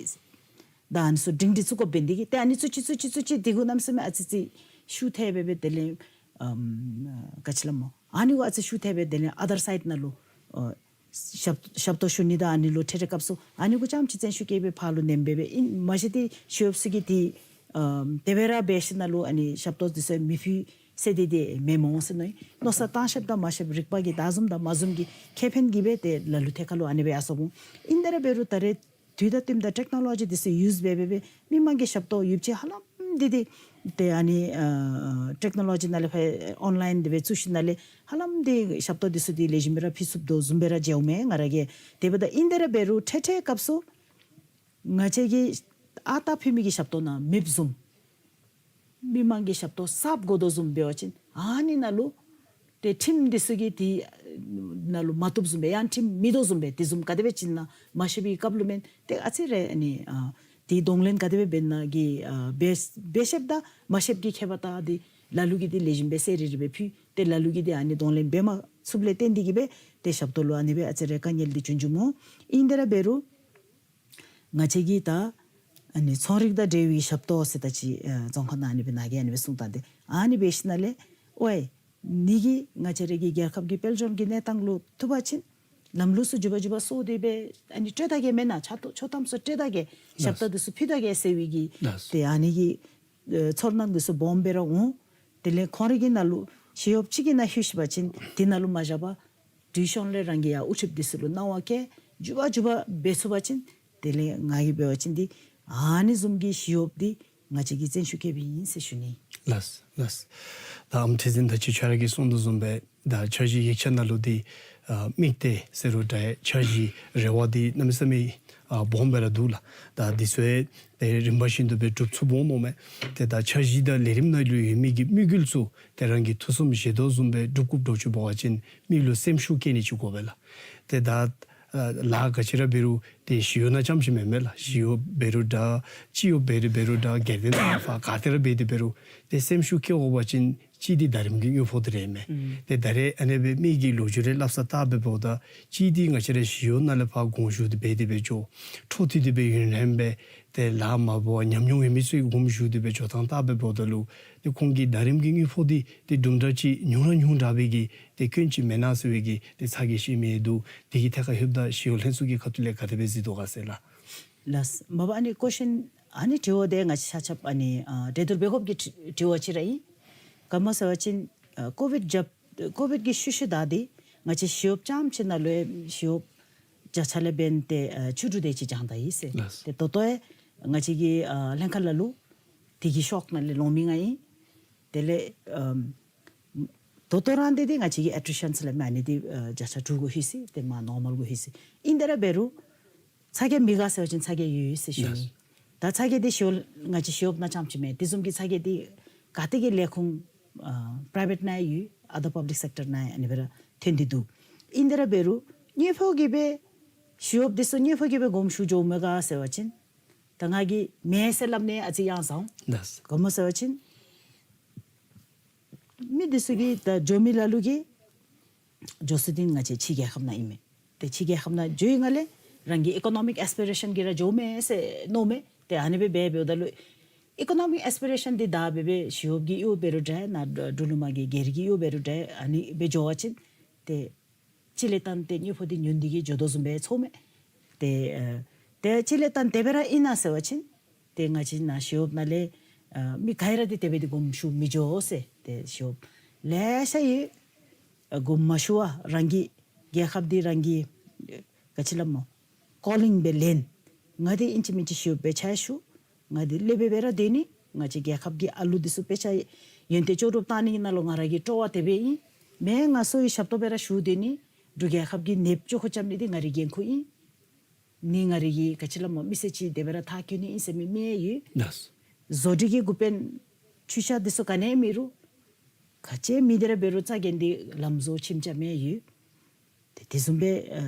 དང་ཨ་ནི་ཚུ་སྒྲིང་སྒྲི་བཙུགས་དགོཔ་འབད་ནི་འདི་གིས་ཏེ་ཨ་ནི་ཚུ་ཅིག་ཚུ་ཅིག་ཚུ་ཅིག་འདི་གུ་གནམ་མེད་ས་མེད་ཨ་ཙི་ཅིག་ཤུགས་ཐལ་སྦེ་སྦེ་དེ་ལས་ཨམ་ག་ཅི་སླབ་སྨོ། ཨ་ནི་གུ་ཨ་ཙི་ཤུགས་ཐལ་སྦེ་དེ་ལས་ཨ་དར་སའིཌ་ནང་ལུ་ཨ་ཞབས་ཞབས་ཏོག་ཞུ་ནི་དང་ཨ་ནི་ལུ་འཕྲལ་འཕྲལ་སྐབས་སུ་ཨ་ནི་གུ་རྐྱངམ་ཅིག་བརྩོན་ཤུགས་བསྐྱེད་སྦེ་ཕར་ལུ་ནེམ་སྦེ་སྦེ་ཨིན། མ་གཞི་ཏེ་ཞི་གཡོགཔ་ཚུ་གིས་ཏེ་ཨམ་དེ་སྦེ་ར་འབད་ཞིནམ་ལས་ཨ་ནི་ཞབས་ཏོག་འདི་ཚུ་མི་ཕུལ་ཟེར་ཏེ་ཏེ་མེན་མོ་ཟེར་མནོ་ཡི། མནོ་བསམ་བཏང་ཤེསཔ་དང་མ་ཤེསཔ་རིག་པ་གིས་དྲག་བཟུམ་དང་མ་བཟུམ་གྱི་ཁེ་ཕན་གྱིས་སྦེ་ཏེ་ལ་ལུ་ཐད་ཁར་ལུ་ཨ་ནི་སྦེ་ཡར་སོང་འོང་། ཨིན་ཏེ་ར་འབད་རུང་ད་རེས་དུས་དང་བསྟུནམ་ད་ཊེཀ་ནོ་ལོ་ཇི་འདི་ཚུ་ཡུསི་འབད་འབད་སྦེ་མི་མང་གི་ཞབས་ཏོག་ཡོདཔ་ཅིག་ཧ་ལམ་འདི་འདི་ཏེ་ཨ་ནི་ཨ་ཊེཀ་ནོ་ལོ་ཇི་ནང་ལས་ཕར་ཨོན་ལའིན་འདི་སྦེ་བཙུགས་ཞིནམ་ལས་ཧ་ལམ་འདི་ཞབས་ཏོག་འདི་ཚུ་འདི་ལེགས་ཤོམ་སྦེ་ར་ཕུལ་ཚུགསཔ་དོ་བཟུམ་སྦེ་ར་མཇལཝ་མས་ང་ར་གིས། དེ་འབདཝ་ད་ཨིན་ཏེ་ར་འབད་རུང་འཕྲལ་འཕྲལ་སྐབས་སུ་ང་བཅས་ཀྱིས་ཨ་རྟག་ཕུལ་མི་གི་ཞབས་ཏོག་ནང་མེདཔ་བཟུམ། མི་མང་གི་ཞབས་ཏོག་གསརཔ་དགོ་དོ་བཟུམ་འབད་བ་ཅིན་ཨ་ནི་ནང་ལུ་ཏེ་ཁྲིམས་འདི་ཚུ་གིས་དེ་ནང་ལུ་མ་བཏུབ་བཟུམ་སྦེ་ཡང་ཁྲིམས་མེད་དོ་བཟུམ་སྦེ་དེ་བཟུམ་ག་དེ་སྦེ་བྱིན་ན་མ་ཤེས་པའི་སྐབས་ལུ་མེན། ཏེ་ཨ་ཙི་རེ་ཨ་ནི་ཨ་དེ་གདོང་ལེན་ག་དེ་སྦེ་འབད་ན་གི་ཨ་འབད་འབད་ཤེསཔ་དང་མ་ཤེསཔ་གི་ཁྱད་པར་ད་དེ་ལ་ལུ་གིས་དེ་ལེགས་ཤོམ་སྦེ་གསལ་རི་རི་སྦེ་ཕུལ། ཏེ་ལ་ལུ་གིས་དེ་ཨ་ནི་གདོང་ལེན་འབད་མ་ཚུགསཔ་ལས་བརྟེན་ཏེ་གིས་སྦེ་ཏེ་ཞབས་ཏོག་ལུ་ཨ་ནི་སྦེ་ཨ་ཙི་རེ་དཀའ་ངལ་འདི་བྱུང་བྱུངམ་སྨོ། ཨིན་ཏེ་ར་འབད་རུང་ང་བཅས་ཀྱིས་ད་ཨ་ནི་ཚོང་རིག་དང་འབྲེལ་བའི་ཞབས་ཏོག་ཟེར་ད་ཅི་ཨ་རྫོང་ཁ་ནང་ཨ་ནི་སྦེ་ནཱ་གིས་ཨ་ནི་སྦེ་གསུངས་ད་དེ་ཨ་ནི་འབད་ཞིནམ་ལས་ཨོའི་ནི་གི་ང་བཅས་ར་གི་རྒྱལ་ཁབ་ཀྱི་དཔལ་འབྱོར་གྱི་གནས་སྟངས་ལུ་ཐུག་པ་ཅིན་ལམ་ལུགས་ཚུ་འགྱུར་བ་འགྱུར་བ་སོང་སྟེ་སྦེ་ཨ་ནི་སྤྲོད་ད་གེ་མེན་ན་ཆ་ཏོ་ཆོག་ཐམ་ཚུ་སྤྲོད་ད་གེ་ཞབས་ཏོག་འདི་ཚུ་ཕུལ་ད་གེ་ཟེར་བའི་གི་ལགས། ཏེ་ཨ་ནི་གི་ཨེ་ཚོར་སྣང་འདི་ཚུ་སྦོམ་སྦེ་ར་འོང་། དེ་ལས་ཁོང་རའི་གི་ནང་ལུ་ཞི་གཡོགཔ་ཅིག་གི་ནང་ལྷོད་ཤི་བ་ཅིན་དེ་ནང་ལུ་མ་བཞག་པར་དུས་ཤོང་ལས་རང་གི་ཡང་དབུ་ཁྲིདཔ་འདི་ཚུ་ལུ་གནང་བ་བཀལ་འགྱུར་བ་འགྱུར་བ་འབད་ཚུགས་པ་ཅིན་དེ་ལས་ང་གིས་འབད་བ་ཅིན་འདི་ཨ་ནི་བཟུམ་གྱི་ཞི་གཡོགཔ་འདི་ང་བཅས་ཀྱིས་བརྩོན་ཤུགས་བསྐྱེདཔ་ཨིན་ཟེར་ཞུ་ནི། ལགས་ལགས། ད་ཨམ་ཁྲི་འཛིན་ད་ཅི་ཁྱོད་ར་གིས་གསུངས་དོ་བཟུམ་སྦེ་ད་འཆར་གཞི་ཡིག་ཆ་ནང་ལུ་འདི་ཨ་དམིགས་གཏད་ཟེར་རུང་འདྲ་འཆར་གཞི་རེ་བ་འདི་གནམ་མེད་ས་མེད་ཨ་སྦོམ་སྦེ་ར་འདུག་ལགས། ད་འདི་ཚུ་ཡང་ཏེ་རིམ་པ་བཞིན་དུ་སྦེ་འགྲུབ་ཚུགསཔ་འོང་མནོཝ་མས། ཏེ་ད་འཆར་གཞི་དང་ལས་རིམ་ནང་ལུ་ཡོད་མི་གི་དམིགས་ཡུལ་ཚུ་ཏེ་རང་གིས་ཐུགས་བསམ་བཞེས་དོ་བཟུམ་སྦེ་སྒྲུབ་དགོཔ་འདྲཝ་ཅིག་འབད་བ་ཅིན་མི་ལུ་སེམས་ཤུགས་བསྐྱེད་ནི་ཅིག་དགོ་པས་ལགས། ཏེ་ད་ཨ་ལཱ་ག་ཅི་ར་འབད་རུང་ཏེ་ཞི་གཡོག་ནང་རྐྱངམ་ཅིག་མེན་མས་ལགས། ཞི་གཡོག་འབད་རུང་འདྲ་སྤྱི་གཡོག་འབད་རུང་འབད་རུང་འདྲ་སྒེར་སྡེ་ནང་ཕར་ག་ཏེ་ར་འབད་དེ་འབད་རུང་ཏེ་སེམས་ཤུགས་བསྐྱེད་དགོ་པ་ཅིན་གཅིག་འདི་ཟླ་རིམ་གྱི་དངུལ་ཕོགས་འདི་ར་མས། ཨུམ། ཏེ་ད་རེས་ཨ་ནི་སྦེ་མི་གི་ལོ་རྒྱུས་རེ་སླབ་ས་བལྟ་འབདཝ་ད་གཅིག་འདི་ང་བཅས་ར་ཞི་གཡོག་ནང་ལས་ཕར་དགོངས་ཞུ་སྟེ་འབད་དེ་འབད་འགྱོ། འཕྲོ་མཐུད་དེ་འབད་ཡུན་རིངམོ་སྦེ་ཏེ་ལཱ་མ་འབད་བར་ཉམས་མྱོང་ཡོད་མི་ཚུ་གིས་དགོངས་ཞུ་སྟེ་འབད་འགྱོ་ཐངས་བལྟ་འབདཝ་ད་ལུ་ཏེ་ཁོང་གི་ཟླ་རིམ་གྱི་དངུལ་ཕོགས་འདི་ཏེ་དུམ་གྲ་ཅིག་ཉུང་ར་ཉུང་དྲགས་པའི་གི་ཏེ་སྐྱོན་ཅིག་མེན་ན་ཟེར་བའི་གི་ཏེ་ཚ་གྱང་བཞེས་མི་འདུག། དེ་གི་ཐད་ཁར་ལྷོདཔ་ད་ཞི་གཡོག་ལྷན་ཚོགས་ཀྱི་ཁ་ཐུག་ལས་ག་དེ་སྦེ་གཟིགས་དོ་ག་ཟེར་ལགས། ལགས། མ་པ་ཨ་ནི་ཀོ་ཤཱན་ཨ་ནི་དྲི་བ་འདི་ང་བཅས་ཆ་ཁྱབ་ཨ་ནི་ཨ་གྲོས་བསྡུར་འབད་དགོཔ་གི་དྲི་དྲི་བ་ཅིག་ར་ཨིན། ག་སྨོ་ཟེར་བ་ཅིན་ཨ་ཀོ་བིཌ་རྒྱབ་ཀོ་བིཌ་ཀྱི་ཤུལ་ཤུལ་ད་འདི་ང་བཅས་ཞི་གཡོགཔ་རྐྱངམ་ཅིག་ནང་ལུ་ཡང་ཞི་གཡོགཔ་བརྒྱ་ཆ་ལས་འབདན་ཏེ་ཨ་བཅུ་དྲུག་དེ་ཅིག་བྱུང་ད་ཡི་ཟེར། ལགས། ཏེ་ད་ལྟོ་ཡང་ང་བཅས་ཀྱི་ཨ་ལྷན་ཁག་ནང་ལུ་དེ་གི་ཤོག་ནང་ལས་ལོང་མི་ང་ཨིན། དེ་ལས་ཨམ་ད་ལྟོ་ར་འདི་འདི་ང་བཅས་ཀྱི་ཨེ་ཊི་རི་ཤཱན་ཟེར་སླབ་མི་ཨ་ནི་འདི་ཨ་བརྒྱ་ཆ་དྲུག་གུ་ལྷོད་ཅི། ཏེ་མར་ནོར་མཱལ་གུ་ལྷོད་ཅི། ཨིན་ཏེ་ར་འབད་རུང་ཚ་གྱང་མེད་ག་ཟེར་བ་ཅིན་ཚ་གྱང་ཡོད་ཟེར་ཞུ་ནི། ཡེས། ད་ཚ་གྱང་འདི་ཞི་གཡོག་ང་བཅས་ཞི་གཡོགཔ་ནང་རྐྱངམ་ཅིག་མེན། དེ་བཟུམ་གྱི་ཚ་གྱང་འདི་ག་ཏེ་གི་ལས་ཁུངས་ཨ་པྲའི་ཝེཊ་ནང་ཡང་ཡོད། ཨ་དར་པབ་ལིཀ་སེཀ་ཊར་ནང་ཡང་ཨ་ནི་སྦེ་ར་ཐོན་ཏེ་འདུག། ཨིན་ཏེ་ར་འབད་རུང་དངུལ་ཕོགས་ཀྱིས་འབད་ ཞི་གཡོགཔ་འདི་ཚུ་དངུལ་ཕོགས་ཀྱི་སྦེ་དགོངམ་ཞུ་འགྱོཝ་མས་ག་ཟེར་བ་ཅིན་ད་ང་གིས་མེན་ཟེར་སླབ་ནི་ཨ་ཙི་ཡང་ཟང་། ལགས། ག་མོ་ཟེར་བ་ཅིན་མི་འདི་ཚུ་གིས་ད་འགྱོ་མི་ལ་ལུ་གིས་འགྱོ་ས་འདི་ང་བཅས་ཕྱི་རྒྱལ་ཁབ་ནང་ཨིན་མས། ཏེ་ཕྱི་རྒྱལ་ཁབ་ནང་འགྱོ་བའི་སྒང་ལས་རང་གི་ཨི་ཀོ་ནོ་མིག་ཨེས་པི་རེ་ཤཱན་གྱིས་ར་འགྱོཝ་མས་ཟེར་མནོཝ་མས། ཏེ་ཨ་ནི་སྦེ་འབད་འབདཝ་ད་ལུ་ཨི་ཀོ་ནོ་མིག་ཨེས་པི་རེ་ཤཱན་འདི་ད་འབད་འབད་ཞི་གཡོགཔ་གིས་གཡོགཔ་འབད་རུང་འདྲ་ནཱ་འབྲུག་ལུ་མ་གི་སྒེར་གྱིས་གཡོགཔ་འབད་རུང་འདྲ་ཨ་ནི་སྦེ་འགྱོ་བ་ཅིན་ཏེ་གཅིག་ལས་བརྟེན་ཏེ་དངུལ་ཕོགས་འདི་ཉུང་སྟེ་གིས་འགྱོ་དོ་བཟུམ་སྦེ་ཚོརཝ་མས། ཏེ་ཨ་ཏེ་གཅིག་ལས་བརྟེན་དེ་སྦེ་ར་ཨིན་ན་ཟེར་བ་ཅིན་ཏེ་ང་བཅས་ནཱ་ཞི་གཡོགཔ་ནང་ལས་ཨ་མི་ག་ར་འདི་དེ་སྦེ་འདི་དགོངམ་ཞུ་མི་འགྱོ་ཟེར། ཏེ་ཞི་གཡོགཔ་ལེ་ཤ་ཡོད། ཨ་དགོངམ་མ་ཞུ་བར་རང་གི་རྒྱལ་ཁབ་འདི་རང་གི་ག་ཅི་སླབ་སྨོ་ཀོ་ལིང་སྦེ་ལེན། ང་འདི་ཨིན་ཅི་མིན་ཅི་ཞི་གཡོགཔ་སྦེ་ཕྱག་ཞུ། ང་འདི་ལེགས་སྦེ་སྦེ་ར་སྡོད་ནི། ང་བཅས་རྒྱལ་ཁབ་ཀྱི་ཨ་ལུ་འདི་ཚུ་དཔེ་ཆ་ཡོན་ཏན་ལྕོགས་གྲུབ་བཏང་ནི་གི་ནང་ལུ་ང་ར་གི་སྤྲོ་བ་དེ་སྦེ་ཨིན། མེན་ང་སོ་ཡི་ཞབས་ཏོག་སྦེ་ར་ཞུ་སྡོད་ནི། འབྲུག་རྒྱལ་ཁབ་ཀྱི་ནདཔ་ཅོག་ཁ་རྐྱབ་ནི་འདི་ང་རའི་འགན་ཁུར་ཨིན། ནི་ང་རའི་གི་ག་ཅི་སླབ་སྨོ་མི་སེར་ཅིག་དེ་སྦེ་ར་མཐར་འཁྱོལ་ནི་ཨིན་ཟེར་མི་མེད་ཡོད། ལགས། བཟོ་སྒྲིག་གི་འགོ་དཔོན་ཆོས་ཆ་འདི་ཚུ་ག་ནི་མེད་རུང་ག་ཅི་མེད་དེ་ར་འབད་རུང་རྩ་འགེངས་ཏེ་ལམ་བཟོ་ཁྱིམ་རྐྱབ་མི་ཡོད། ཏེ་དེ་བཟུམ་སྦེ་ཨ་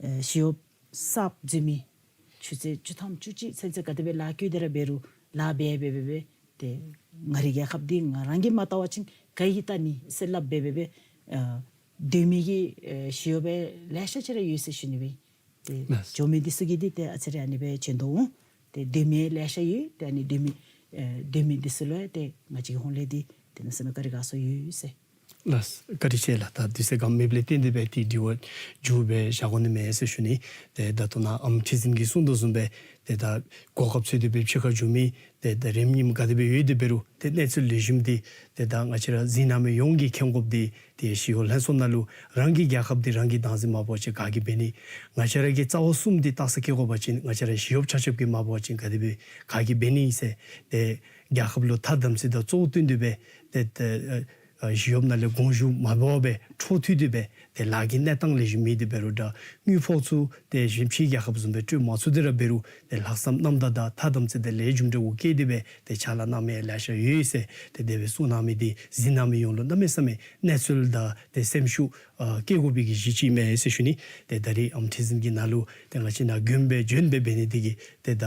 ཨ་ཞི་གཡོགཔ་གསརཔ་འཛུལ་མི་ཆུ་ཚོད་བཅུ་ཐམ་བཅུ་གཅིག་ཚུན་ཚོད་ག་དེ་སྦེ་ལཱ་བཀོལ་ཏེ་ར་འབད་རུང་ལཱ་འབད་འབད་འབད་འབད་ཏེ་ང་རའི་རྒྱལ་ཁབ་འདི་ང་རང་གིས་མ་བལྟ་བ་ཅིན་ག་གིས་བལྟ་ནི་ཟེར་སླབ་འབད་འབད་འབད་ཨ་སྡོད་མི་གི་ཨ་ཞི་གཡོགཔ་ལེ་ཤ་ཅིག་ར་ཡོད་ཟེར་ཞུ་ནི་སྦེ། ཏེ་ལགས། འགྱོ་མི་འདི་ཚུ་གིས་འདི་ཏེ་ཨ་ཙི་རེ་ཨ་ནི་སྦེ་བྱིན་དོ་འོང་། ཏེ་སྡོད་མི་ལེ་ཤ་ཡོད། ཏེ་ཨ་ནི་སྡོད་མི་ཨེ་སྡོད་མི་འདི་ཚུ་ལུ་ཏེ་ང་བཅས་ཀྱི་ཧོངས་ལས་འདི་ཏེ་གནམ་མེད་ས་མེད་བཀའ་དྲིན་དགའ་ཚོར་ཡོད་ཟེར། ལགས། བཀའ་དྲིན་ཆེ་ལགས། ད་དུས་ཚོད་ག་མེདཔ་ལས་བརྟེན་ཏེ་སྦེ་ཏེ་དྲི་བ་མཇུག་སྦེ་བཞག་དགོ་ནི་མས་ཟེར་ཞུ་ནི། ཏེ་ད་ལྟོ་ནཱ་ཨམ་ཁྲི་འཛིན་གྱིས་གསུངས་དོ་བཟུམ་སྦེ་ཏེ་ད་གོ་སྐབས་འཚོལ་ཏེ་སྦེ་ཕྱི་ཁར་འགྱོ་མི་ཏེ་ད་རིམ་གཉིསམ་ག་དེ་སྦེ་ཡོད་དེ་འབད་རུང་ཏེ་གནས་ཚུལ་ལེགས་ཤོམ་འདི་ཏེ་ད་ང་བཅས་ར་གཟིགས་གནང་མི་ཡོངས་ཀྱིས་མཁྱེན་དགོཔ་འདི་ཏེ་ཞི་གཡོག་ལྷན་ཚོགས་ནང་ལུ་རང་གི་རྒྱལ་ཁབ་འདི་རང་གིས་བདག་འཛིན་མ་འབད་བ་ཅིན་ག་གིས་འབད་ནི། ང་བཅས་ར་གི་རྩ་བ་གསུམ་འདི་རྟགས་གསལ་བཀལ་དགོ་པ་ཅིན་ང་བཅས་ར་ཞི་གཡོགཔ་ཆ་ཁྱབ་ཀྱིས་མ་འབད་བ་ཅིན་ག་དེ་སྦེ་ག་གིས་འབད་ནི་ཟེར། ཏེ་རྒྱལ་ཁབ་ལུ་ཐ་དམ་ཚིག་དང་གཙོ་བོ་བསྟུན་ཏེ་སྦེ་ཏེ་ཏེ་ཨ་ཞི་གཡོགཔ་ནང་ལས་དགོངས་ཞུ་མ་འབད་བར་སྦེ་འཕྲོ་མཐུད་དེ་སྦེ་ཏེ་ལཱ་གི་གནས་སྟངས་ལེགས་ཤོམ་མེད་དེ་འབད་རུང་ད་དངུལ་ཕོགས་ཚུ་ཏེ་གཞན་ཕྱི་རྒྱལ་ཁབ་བཟུམ་སྦེ་སྤྲོད་མ་ཚུགས་ཏེ་ར་འབད་རུང་ཏེ་ལྷག་བསམ་རྣམ་དག་དང་ཐ་དམ་ཚིག་དང་ལེགས་ཤོམ་འདྲཝ་བཀལ་ཏེ་སྦེ་ཏེ་ཕྱག་ལཱ་གནང་མི་ལེ་ཤ་ཡོད་ཟེར་ཏེ་དེ་སྦེ་གསུངས་གནང་མི་འདི་གཟིགས་གནང་མི་ཡོངས་ལུ་གནམ་མེད་ས་མེད་གནས་ཚུལ་དང་ཏེ་སེམས་ཤུགས་ཨ་བསྐྱེད་དགོ་པའི་གི་གཞི་ཅིག་མས་ཟེར་ཞུ་ནི། ཏེ་ད་རེས་ཨམ་ཁྲི་འཛིན་གྱི་ནང་ལུ་ཏེ་ང་བཅས་ནཱ་དགོན་པའི་བྱོན་སྦེ་འབད་ནི་འདི་གིས་ཏེ་ད་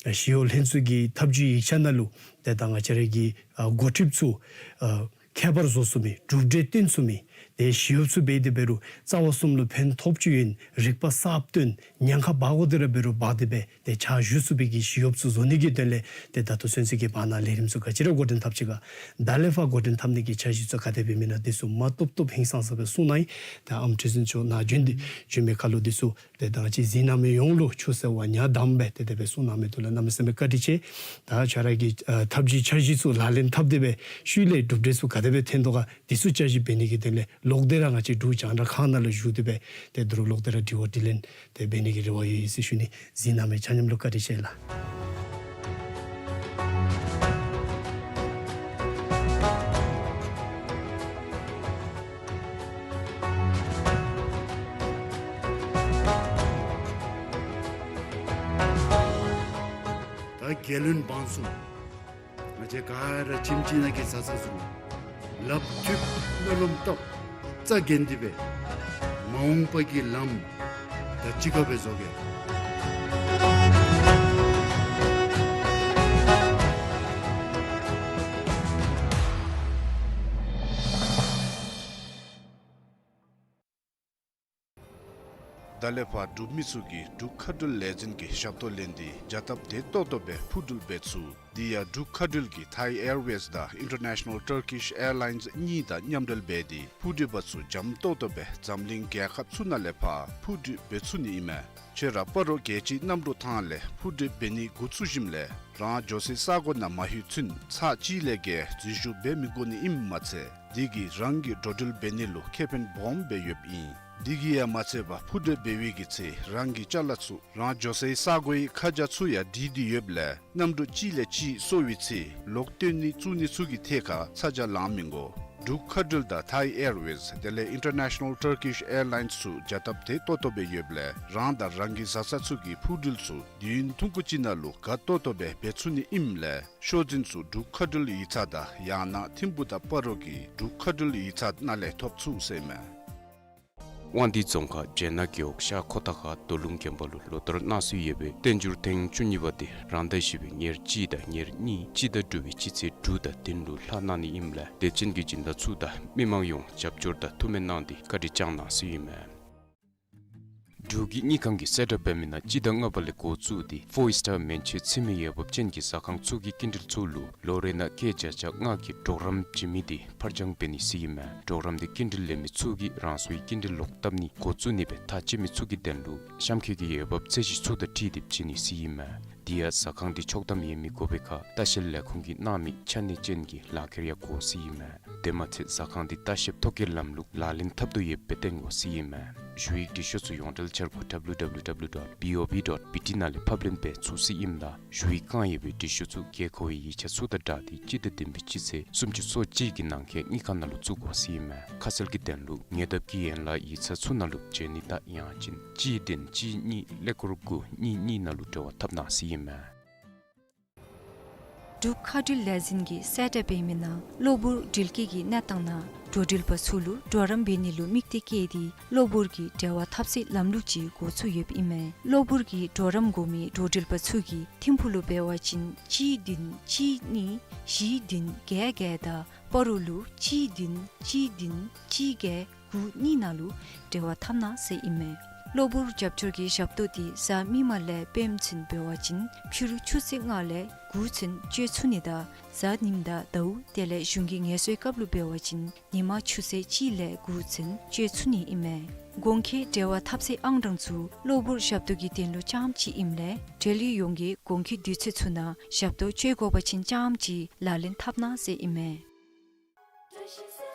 ཞི་གཡོག་ལྷན་ཚོགས་ཀྱི་ཐབས་ཇུས་ཡིག་ཆ་ནང་ལུ་ཏེ་ད་ང་བཅས་ར་གི་ཨ་འགོ་ཁྲིདཔ་ཚུ་ཨ་ཁྱད་པར་བཟོ་ཚུགས་མི་གྲུབ་འབྲས་སྟོན་ཚུགས་མི་ཏེ་ཞི་གཡོགཔ་ཚུ་འབད་དེ་འབད་རུང་རྩ་བ་གསུམ་ལུ་ཕན་ཐོགས་ཅིག་ཡོད་རིག་པ་གསརཔ་བཏོན་ཉེན་ཁ་འབག་དགོ་དེ་ར་འབད་རུང་འབག་སྟེ་སྦེ་ཏེ་ཕྱག་ཞུ་ཚུགས་པའི་གི་ཞི་གཡོགཔ་ཚུ་བཟོ་ནི་གི་དོན་ལས་ཏེ་ད་ལྟོ་ཚུན་ཚོད་ཀྱི་བར་ན་ལས་རིམ་ཚུ་ག་ཅི་ར་འགོ་འདྲེན་འཐབ་ཅི་ག་ད་ལས་ཕར་འགོ་འདྲེན་འཐབ་ནི་གི་འཆར་གཞི་ཚུ་ག་དེ་སྦེ་མེན་ན་འདི་ཚུ་མ་ཏོག་ཏོ་ཧིང་སངས་ས་སྦེ་གསུངས་གནང་ཡི། ད་ཨམ་ཁྲི་འཛིན་མཆོག་ནཱ་བྱོན་ཏེ་བྱོན་མི་ཁར་ལུ་འདི་ཚུ་ཏེ་ད་ཅི་གཟིགས་གནང་མི་ཡོངས་ལུ་ཆུ་ཟེར་བ་ཉ་དམ་སྦེ་ཏེ་དེ་སྦེ་གསུངས་གནང་མི་འདི་ལུ་གནམ་མེད་ས་མེད་བཀའ་དྲིན་ཆེ། ད་ཁྱོད་ར་གི་ཨ་ཐབས་ཇུས་འཆར་གཞི་ཚུ་ལག་ལེན་འཐབ་སྟེ་སྦེ་ཤུལ་ལས་གྲུབ་འབྲས་ཚུ་ག་དེ་སྦེ་ཐོན་དོ་ག་འདི་ཚུ་བསྐྱར་ཞིབ་འབད་ནི་གི་དོན་ལས་ལོག་སྟེ་ར་ང་བཅས་འབྲུག་རྒྱང་བསྒྲགས་ཁང་ནང་ལུ་བཞུགས་ཏེ་སྦེ་ཏེ་འདི་རུ་ལོག་སྟེ་ར་དྲི་བ་དྲིས་ལན་ཏེ་འབད་ནི་གི་རེ་བ་ཡོད་ཡོད་ཟེར་ཞུ་ནི། གཟིགས་གནང་མི་ཆ་མཉམ་ལུ་བཀའ་དྲིན་ཆེ་ལགས། ད་རྒྱལ་བློན་འབངས་གསུམ་ང་བཅས་ག་ར་ཁྱིམ་གཅིག་ནང་གི་བཟའ་ཚང་ཚུ་ལུ་ལགཔ་མཐུད་སྨོན་ལམ་བཏབ་རྩ་འགེངས་ཏེ་སྦེ་མ་འོངས་པ་གི་ལམ་ད་གཅིག་ཁར་སྦེ་བཟོ་གེ། ད་ལས་ཕར་འབྲུག་མི་ཚུ་གིས་འབྲུག་མཁའ་འགྲུལ་ལས་འཛིན་གྱི་ཞབས་ཏོག་ལེན་ཏེ་བྱ་སྟབས་བདེ་ཏོག་ཏོ་སྦེ་འཕུར་འགྲུལ་འབད་ཚུགས། དེ་ཡང་འབྲུག་མཁའ་འགྲུལ་གྱིས་Thai Airways དང་International Turkish Airlines གཉིས་དང་མཉམ་འབྲེལ་འབད་དེ་འཕུར་འགྲུལ་པ་ཚུ་འཇམ་ཏོག་ཏོ་སྦེ་འཛམ་གླིང་རྒྱལ་ཁབ་ཚུ་ནང་ལས་ཕར་འཕུར་འགྲུལ་འབད་ཚུགས་ནི་ཨིན་མས། ཁྱོད་ར་སྤ་རོ་རྒྱལ་སྤྱིའི་གནམ་གྲུ་ཐང་ལས་འཕུར་འགྲུལ་འབད་ནི་འགོ་བཙུགས་ཞིནམ་ལས་རང་འགྱོ་སའི་ས་གོ་ནང་མ་ལྷོད་ཚུན་ཚར་གཅིག་ལས་བརྒལ་འཛུལ་ཞུགས་འབད་མི་དགོ་ནི་ཨིནམ་མ་ཚད་དེ་གིས་རང་གི་འགྲོ་འགྲུལ་འབད་ནི་ལུ་ཁེ་ཕན་སྦོམ་སྦེ་ཡོདཔ་ཨིན། དེ་གིས་ཡང་མ་ཚད་པར་འཕུར་འགྲུལ་འབད་བའི་གི་ཚེ་རང་གི་ཅ་ལ་ཚུ་རང་འགྱོ་སའི་ས་གོའི་ཁ་བྱང་ཚུ་ཡང་བྲིས་ཏེ་ཡོདཔ་ལས་གནམ་གྲུ་གཅིག་ལས་གཅིག་སོར་བའི་ཚེ་ལོག་བཏོན་ནི་བཙུགས་ནི་ཚུ་གི་ཐད་ཁར་ཚ་གྱང་ལང་མི་དགོ། འབྲུག་མཁའ་འགྲུལ་དང་Thai Airways དེ་ལས་International Turkish Airlines ཚུ་བྱ་སྟབས་བདེ་ཏོག་ཏོ་སྦེ་ཡོདཔ་ལས་རང་དང་རང་གི་བཟའ་ཚང་ཚུ་གི་འཕུར་འགྲུལ་ཚུ་དུས་ཡུན་ཐུང་ཀུ་ཅིག་ནང་ལུ་དགའ་ཏོག་ཏོ་སྦེ་འབད་ཚུགས་ནི་ཨིནམ་ལས་ཤོག་འཛིན་ཚུ་འབྲུག་མཁའ་འགྲུལ་ཡིག་ཚང་དང་ཡང་ན་ཐིམ་ཕུ་དང་སྤ་རོ་གི་འབྲུག་མཁའ་འགྲུལ་ཡིག་ཚང་ནང་ལས་ཐོབ་ཚུགས་ཟེར་མས། དབང་འདུས་རྫོང་ཁག་བྱེ་ནག་རྒེད་འོག་ཤར་ཁོ་ཐང་ཁ་རྡོ་ལུང་དགོན་པ་ལུ་ལོ་ལྟར་གནང་སྲོལ་ཡོད་པའི་བསྟན་འགྱུར་ཐེངས་བཅུ་གཉིས་པ་དེ་རང་ཟླ་བཞི་པའི་ཉེར་གཅིག་དང་ཉེར་གཉིས་སྤྱི་ཟླ་དྲུག་པའི་སྤྱི་ཚེས་དྲུག་དང་བདུན་ལུ་ལྷག་གནང་ནི་ཨིནམ་ལས་དད་ཅན་གྱི་སྦྱིན་བདག་ཚུ་དང་མི་མང་ཡོངས་རྒྱབ་སྐྱོར་དང་ཐུགས་སྨོན་གནང་སྟེ་བཀའ་དྲིན་བསྐྱངས་གནང་ཟེར་ཨིན་མས། འབྲུག་གི་དངུལ་ཁང་གིས་གསལ་བསྒྲགས་འབད་མི་ནང་སྤྱི་ཟླ་ལྔ་པ་ལས་འགོ་བཙུགས་ཏེ་ཕོར་སི་ཊར་མན་ཆད་ཚུད་མི་འོས་འབབ་ཅན་གྱི་ཟ་ཁང་ཚུ་གི་སྐྱིན་འགྲུལ་ཚུ་ལུ་ལོ་རེ་ནང་སྐྱེད་བརྒྱ་ཆ་ལྔ་གི་གྲོགས་རམ་བྱིན་མི་དེ་ཕར་འགྱངས་འབད་ནི་ཟེར་ཨིན་མས། གྲོགས་རམ་དེ་སྐྱིན་འགྲུལ་ལེན་མི་ཚུ་གིས་རང་སོའི་སྐྱིན་འགྲུལ་ལོག་བཏབ་ནི་འགོ་བཙུགས་ནི་སྦེ་ཐག་བཅད་མི་ཚུ་གི་དོན་ལུ་གཤམ་འཁོད་ཀྱི་འོས་འབབ་ཚད་གཞི་ཚུ་དང་འཁྲིལ་ཏེ་བྱིན་ནི་ཟེར་ཨིན་མས། དེ་ཡང་ཟ་ཁང་དེ་ཆོག་ཐམ་ཡོད་མི་དགོ་པའི་ཁར་ལྟ་བཤལ་ལས་ཁུངས་ཀྱིས་གནང་མི་ཆ་གནས་ཅན་གྱི་ལག་ཁྱེར་ཡང་དགོ་ཟེར་ཨིན་མས། དེ་མ་ཚད་ཟ་ཁང་དེ་ལྟ་བཤལ་ཐོ་བཀོད་ལམ་ལུགས་ལག་ལེན་འཐབ་དོ་ཡོདཔ་སྦེ་སྟོན་དགོ་ཟེར་ཨིན་མས། ཞུ་ཡིག་འབྲི་ཤོག་ཚུ་ཡོངས་འབྲེལ་འཆར་སྒོ་W W W dot B O B dot B T ནང་ལས་ཕབ་ལེན་འབད་ཚུགས་ཟེར་ཨིནམ་ད་ཞུ་ཡིག་བཀང་ཡོད་པའི་འབྲི་ཤོག་ཚུ་དགོས་མཁོ་བའི་ཡིག་ཆ་ཚུ་དང་སྦྲགས་ཏེ་སྤྱི་ཟླ་བདུན་པའི་སྤྱི་ཚེས་སུམ་ཅུ་སོ་གཅིག་གི་ནང་འཁོད་དངུལ་ཁང་ནང་ལུ་བཙུགས་དགོ་ཟེར་ཨིན་མས། ཁ་གསལ་གྱི་དོན་ལུ་ཉེ་འདབས་ཀྱི་ཡན་ལག་ཡིག་ཚང་ཚུ་ནང་ལུ་བྱོན་ནི་དང་ཡང་ཅིན་གཅིག་བདུན་གཅིག་གཉིས་ཀླད་ཀོར་དགུ་གཉིས་གཉིས་ནང་ལུ་འབྲེལ་བ་འཐབ་གནང་ཟེར་ཨིན་མས། འབྲུག་མཁའ་འགྲུལ་ལས་འཛིན་གྱིས་གསལ་བསྒྲགས་འབད་མི་ནང་གློ་བུར་འགྲུལ་སྐྱེལ་གྱི་གནས་སྟངས་ནང་འགྲོ་འགྲུལ་པ་ཚུ་ལུ་གྲོགས་རམ་འབད་ནི་ལུ་དམིགས་གཏད་བསྐྱེད་དེ་གློ་བུར་གྱི་འབྲེལ་བ་འཐབ་སའི་ལམ་ལུགས་ཅིག་འགོ་བཙུགས་ཡོདཔ་ཨིན་མས། གློ་བུར་གྱི་གྲོགས་རམ་དགོ་མི་འགྲོ་འགྲུལ་པ་ཚུ་གིས་ཐིམ་ཕུག་ལུ་འབད་བ་ཅིན་གཅིག་བདུན་གཅིག་གཉིས་བཞི་བདུན་བརྒྱད་བརྒྱད་དང་སྤ་རོ་ལུ་གཅིག་བདུན་གཅིག་བདུན་གཅིག་བརྒྱད་དགུ་གཉིས་ནང་ལུ་འབྲེལ་བ་འཐབ་གནང་ཟེར་ཨིན་མས། གློ་བུར་རྒྱབ་སྐྱོར་གྱི་ཞབས་ཏོག་དེ་གཟའ་མིག་དམར་ལས་སྤེནམ་ཚུན་འབད་བ་ཅིན་ཕྱི་རུ་ཆུ་ཚོད་ལྔ་ལས་དགུ་ཚུན་སྤྱོད་ཚུགས་ནི་དང་གཟའ་ཉིམ་དང་ཟླཝ་དེ་ལས་གཞུང་གི་ངལ་གསོའི་སྐབས་ལུ་འབད་བ་ཅིན་ཉི་མ་ཆུ་ཚོད་གཅིག་ལས་དགུ་ཚུན་སྤྱོད་ཚུགས་ནི་ཨིན་མས། གོང་འཁོད་འབྲེལ་བ་འཐབ་སའི་ཨང་གྲངས་ཚུ་གློ་བུར་ཞབས་ཏོག་གི་དོན་ལུ་རྐྱངམ་ཅིག་ཨིནམ་ལས་འབྲེལ་ཡོད་ཡོངས་ཀྱིས་གོང་འཁོད་དུས་ཚོད་ཚུ་ནང་ཞབས་ཏོག་སྤྱོད་དགོ་པ་ཅིན་རྐྱངམ་ཅིག་ལག་ལེན་འཐབ་གནང་ཟེར་ཨིན་མས།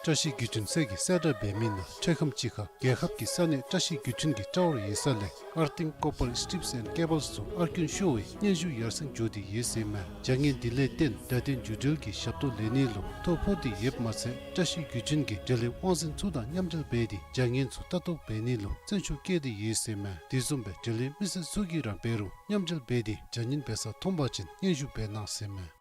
བཀྲ་ཤིས་བརྒྱུད་འཕྲིན་ཚད་ཀྱིས་གསལ་བསྒྲགས་འབད་མི་ནང་འཕྲལ་ཁམས་ཅིག་ཁར་རྒྱལ་ཁབ་ཀྱི་ས་གནས་བཀྲ་ཤིས་བརྒྱུད་འཕྲིན་གྱི་དྲ་བར་ཡོད་ས་ལས་Earthing Copper Strips and Cables ཚུ་ཨར་སྐྱོན་ཤོར་བའི་སྙན་ཞུ་ཡར་སེང་འགྱོ་སྟེ་ཡོད་ཟེར་མས། བྱ་ངན་འདི་ལས་བརྟེན་བརྡ་དོན་བརྒྱུད་འབྲེལ་གྱི་ཞབས་ཏོག་ལེན་ནི་ལུ་ཐོ་ཕོག་སྟེ་ཡོདཔ་མ་ཚད་བཀྲ་ཤིས་བརྒྱུད་འཕྲིན་གྱིས་འབྲེལ་ཡོད་དབང་འཛིན་ཚུ་དང་མཉམ་འབྲེལ་འབད་དེ་བྱ་ངན་ཚུ་ལྟ་རྟོག་འབད་ནི་ལུ་བརྩོན་ཤུགས་བསྐྱེད་དེ་ཡོད་ཟེར་མས། དེ་བཟུམ་སྦེ་འབྲེལ་ཡོད་མི་སེར་ཚུ་གིས་ར་འབད་རུང་མཉམ་འབྲེལ་འབད་དེ་བྱ་ངན་འབད་ས་མཐོང་པ་ཅིན་སྙན་ཞུ་འབད་གནང་ཟེར་མས།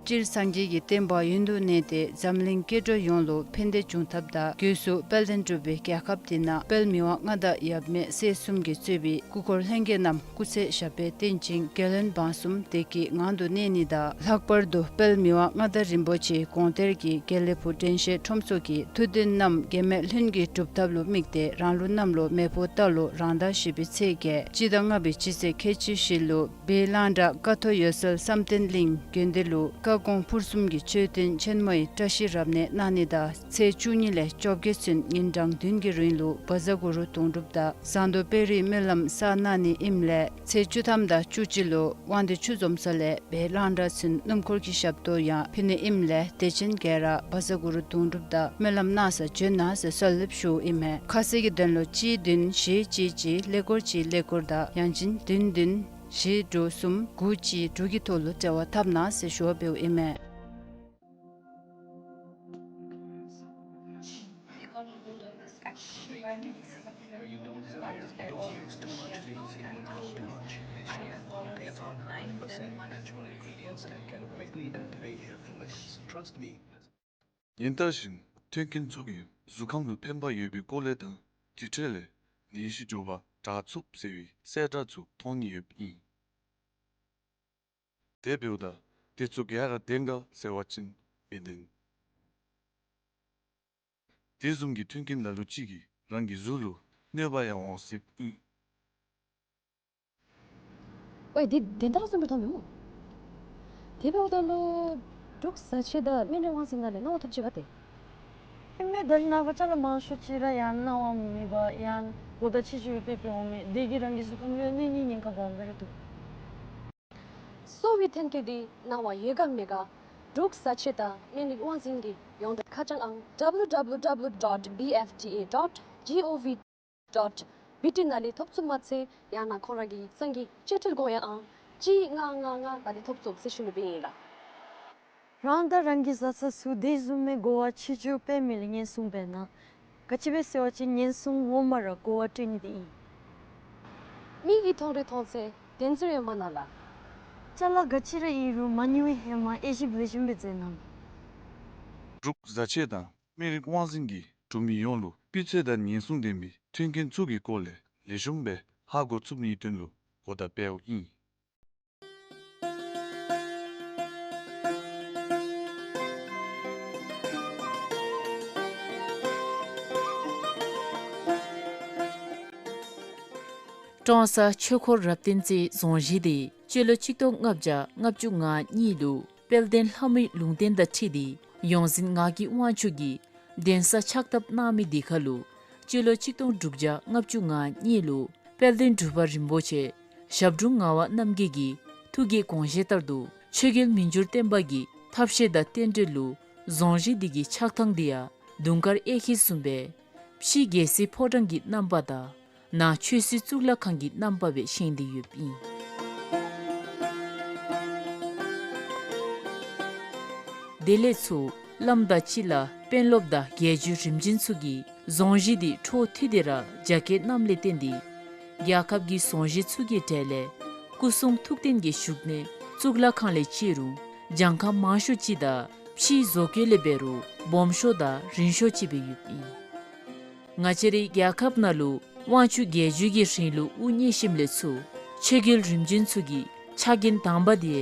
སྤྱིར་སངས་རྒྱས་ཀྱི་བསྟན་པ་ཡུན་དུ་གནས་ཏེ་འཛམ་གླིང་སྐྱེ་འགྲོ་ཡོངས་ལུ་ཕན་བདེ་འབྱུང་ཐབས་དང་སྒོས་སུ་དཔལ་ལྡན་འབྲུག་པའི་རྒྱལ་ཁབ་འདི་ནང་དཔལ་མི་དབང་མངའ་བདག་ཡབ་མེས་སྲས་གསུམ་གྱིས་གཙོས་པའི་སྐུ་འཁོར་ལྷན་རྒྱས་རྣམས་སྐུ་ཚེ་ཞབས་པད་བརྟན་ཅིང་རྒྱལ་བློན་འབངས་གསུམ་བདེ་སྐྱིད་ངང་དུ་གནས་ནི་དང་ལྷག་པར་དུ་དཔལ་མི་དབང་མངའ་བདག་རིན་པོ་ཆེའི་དགོངས་གཏེར་གྱི་དགེ་ལེགས་ཕུག་དྲན་ཤེས་ཁྲོམ་ཚོགས་ཀྱི་ཐུགས་འདུན་རྣམས་གེགས་མེད་ལྷུན་གྱིས་གྲུབ་ཐབས་ལུ་དམིགས་ཏེ་རང་ལུགས་གནམ་ལོ་མེ་ཕོ་རྟ་ལོ་རང་ཟླ་བཞི་པའི་ཚེས་བརྒྱད་སྤྱི་ཟླ་ལྔ་པའི་སྤྱི་ཚེས་ཁལ་གཅིག་བཞི་ལུ་སྦིས་གླང་བྲག་ཀ་ཐོག་འོད་གསལ་བསམ་གཏན་གླིང་དགོན་སྡེ་ལུ་བཀའ་དགོངས་ཕུར་གསུམ་གྱི་མཆོད་རྟེན་ཆེན་མོའི་བཀྲ་ཤིས་རབ་གནས་གནང་ནི་དང་ཚེས་བཅུ་གཉིས་ལས་བཅོ་བརྒྱད་ཚུན་ཉིན་གྲངས་བདུན་གྱི་རིང་ལུ་བཛྲ་གུ་རུ་དུང་སྒྲུབ་དང་ཟངས་མདོག་དཔལ་རིའི་སྨོན་ལམ་བསགས་གནང་ནི་ཨིནམ་ལས་ཚེས་བཅུ་ཐམ་དང་བཅུ་གཅིག་ལུ་དབང་འདུས་ཆུ་འཛོམས་ས་ལས་སྦིས་གླང་བྲག་ཚུན་སྣུམ་འཁོར་གྱི་ཞབས་ཏོག་ཡང་ཕུལ་ནི་ཨིནམ་ལས་དད་ཅན་ག་ར་བཛྲ་གུ་རུ་དུང་སྒྲུབ་དང་སྨོན་ལམ་གནང་སར་བྱོན་གནང་ཟེར་གསོལ་འདེབས་ཞུཝ་ཨིན་མས། ཁ་གསལ་གྱི་དོན་ལུ་གཅིག་བདུན་བཞི་གཅིག་གཅིག་ཀླད་ཀོར་གཅིག་ཀླད་ཀོར་དང་ཡང་ཅིན་བདུན་བདུན་བཞི་དྲུག་གསུམ་དགུ་གཅིག་དྲུག་གི་ཐོག་ལུ་འབྲེལ་བ་འཐབ་གནང་ཟེར་ཞུ་བ་འབདཝ་ཨིན་མས། ཉིན་ལྟར་བཞིན་མཐུན་རྐྱེན་ཚོགས་ཀྱིས་གཟུགས་ཁམས་ལུ་ཕན་པ་ཡོད་པའི་གོ་ལ་དང་དེ་འཕྲོ་ལས་ནད་གཞི་མགྱོགས་པར་དྲག་ཚུགས་ཟེར་བའི་གསལ་བསྒྲགས་ཚུ་གཏང་ནི་ཡོདཔ་ཨིན། དེ་འབདཝ་ད་དེ་ཚུ་ག་ར་བདེན་ག་ཟེར་བ་ཅིན་མི་བདེན། དེ་བཟུམ་གྱི་མཐུན་རྐྱེན་ལ་ལུ་ཅིག་གིས་རང་གི་གཟུགས་ལུ་གནོད་པ་ཡང་འོང་སྲིདཔ་ཨིན། ཝའི་དེ་དོན་དག་བཟུམ་སྦེ་མཐོང་མི་སྨོ། དེ་འབདཝ་ད་ལུ་འབྲུག་བཟའ་ཆས་དང་སྨན་རིན་དབང་འཛིན་ནང་ལས་གནང་བ་ཐོབ་ཅི་ག་ཏེ། ཨིན་མས། ད་ནངས་པ་ཅ་ལ་མང་ཤོས་ཅིག་ར་ཡང་གནང་བ་མེད་པར་ཡང་གོ་བརྡ་ཆེ་ཆེ་སྦེ་སྤྲོད་འོང་མས། དེ་གིས་རང་གི་གཟུགས་ཁམས་ལུ་གནོད་ནི་ཉེན་ཁ་སྦོམ་སྦེ་ར་འདུག། གསོ་བའི་ཐོན་སྐྱེད་འདི་གནང་བ་ཡོད་ག་མེད་ག་འབྲུག་བཟའ་ཆས་དང་སྨན་རིན་དབང་འཛིན་གྱི་ཡོངས་འབྲེལ་ཁ་བྱང་ཨང་W W W dot B F D A dot G O V dot B T ནང་ལས་ཐོབ་ཚུགསཔ་མ་ཚད་ཡང་ན་ཁོང་ར་གི་གསང་གི་བཅད་ཁྲིད་དགོངས་ཡངས་ཨང་གཅིག་ལྔ་ལྔ་ལྔ་ནང་ལས་ཐོབ་ཚུགས་ཟེར་ཞུ་ནི་སྦེ་ཨིན་ལགས། རང་དང་རང་གི་བཟའ་ཚང་ཚུ་དེ་བཟུམ་མའི་གོ་བ་ཆེ་ཆུང་དཔེ་མི་སྲིད་ཉེན་སྲུང་འབད་གནང་། ག་ཅི་སྦེ་ཟེར་བ་ཅིན་ཉེན་སྲུང་ངོ་མ་ར་གོ་བ་སྤྲོད་ནི་དེ་ཨིན། མིག་གིས་མཐོང་རུང་མཐོང་ཚད་བདེན་ཚིག་ཡོད་མ་གནང་ལགས། ཅ་ལ་ག་ཅི་ར་ཨིན་རུང་མ་ཉོ་བའི་ཧེ་མ་དབྱེ་ཞིབ་ལེགས་ཤོམ་སྦེ་མཛད་གནང་། འབྲུག་བཟའ་ཆས་དང་སྨན་རིན་དབང་འཛིན་གྱིས་འབྲུག་མི་ཡོངས་ལུ་ སྤུས་ཚད་དང་ཉེན་སྲུང་ལྡན་པའི་མཐུན་རྐྱེན་ཚུ་གི་སྐོར་ལས་ལེགས་ཤོམ་སྦེ་ཧ་གོ་ཚུགསཔ་ནིའི་དོན་ལུ་གོ་བརྡ་སྤེལཝ་ཨིན། ཀྲོང་གསར་ཆོས་འཁོར་རབ་བརྟན་རྩེ་རྫོང་གཞིས་འདི་སྤྱི་ལོ་ཆིག་སྟོང་ལྔ་བརྒྱ་ལྔ་བཅུ་ང་གཉིས་ལུ་དཔལ་ལྡན་ལྷ་མོའི་ལུང་བསྟན་དང་འཁྲིལ་ཏེ་ཡོངས་འཛིན་ངག་གི་དབང་ཕྱུག་གིས་གདན་ས་ཕྱག་བཏབ་གནང་མི་འདི་ཁར་ལུ་སྤྱི་ལོ་ཆིག་སྟོང་དྲུག་བརྒྱ་ལྔ་བཅུ་ང་གཉིས་ལུ་དཔལ་ལྡན་འབྲུག་པ་རིན་པོ་ཆེ་ཞབས་དྲུང་ངག་དབང་རྣམ་རྒྱལ་གྱི་ཐུགས་ཀྱི་དགོངས་བཞེད་ལྟར་དུ་ཆོས་རྒྱལ་མི་འགྱུར་བརྟན་པ་གི་ཐབས་ཤེས་དང་རྟེན་འབྲེལ་ལུ་རྫོང་གཞིས་འདི་གི་ཕྱག་ཐང་འདི་ཡང་དུང་དཀར་གཡས་འཁྱིལ་བཟུམ་སྦེ་ཕྱི་རྒྱལ་སྲིད་ཕོ་བྲང་གི་རྣམ་པ་དང་ནང་ཆོས་སྲིད་གཙུག་ལག་ཁང་གི་རྣམ་པ་སྦེ་བཞེངས་ཏེ་ཡོདཔ་ཨིན། དེ་ལས་ཚུར་བླམ་དང་སྤྱི་བླ་དཔོན་སློབ་དང་རྒྱལ་བརྒྱུད་རིམ་བྱོན་ཚུ་གིས་རྫོང་གཞིས་འདི་འཕྲོ་མཐུད་དེ་ར་རྒྱ་སྐྱེད་གནངམ་ལས་བརྟེན་ཏེ་རྒྱལ་ཁབ་ཀྱི་རྫོང་གཞིས་ཚུ་གི་གྲས་ལས་སྐུ་གསུང་ཐུགས་རྟེན་གྱི་བཞུགས་གནས་གཙུག་ལག་ཁང་ལས་བརྩི་རུང་གྱངས་ཁ་མང་ཤོས་ཅིག་དང་ཕྱིའི་བཟོ་བཀོད་ལས་འབད་རུང་སྦོམ་ཤོས་དང་རིང་ཤོས་ཅིག་སྦེ་ཡོདཔ་ཨིན། ང་བཅས་རའི་རྒྱལ་ཁབ་ནང་ལུ་དབང་ཕྱུག་རྒྱལ་བརྒྱུད་ཀྱི་རིང་ལུགས་དབུ་བརྙེས་ཞིནམ་ལས་ཚུར་ཆོས་རྒྱལ་རིམ་བྱོན་ཚུ་གི་ཕྱག་འགན་དང་པ་འདི་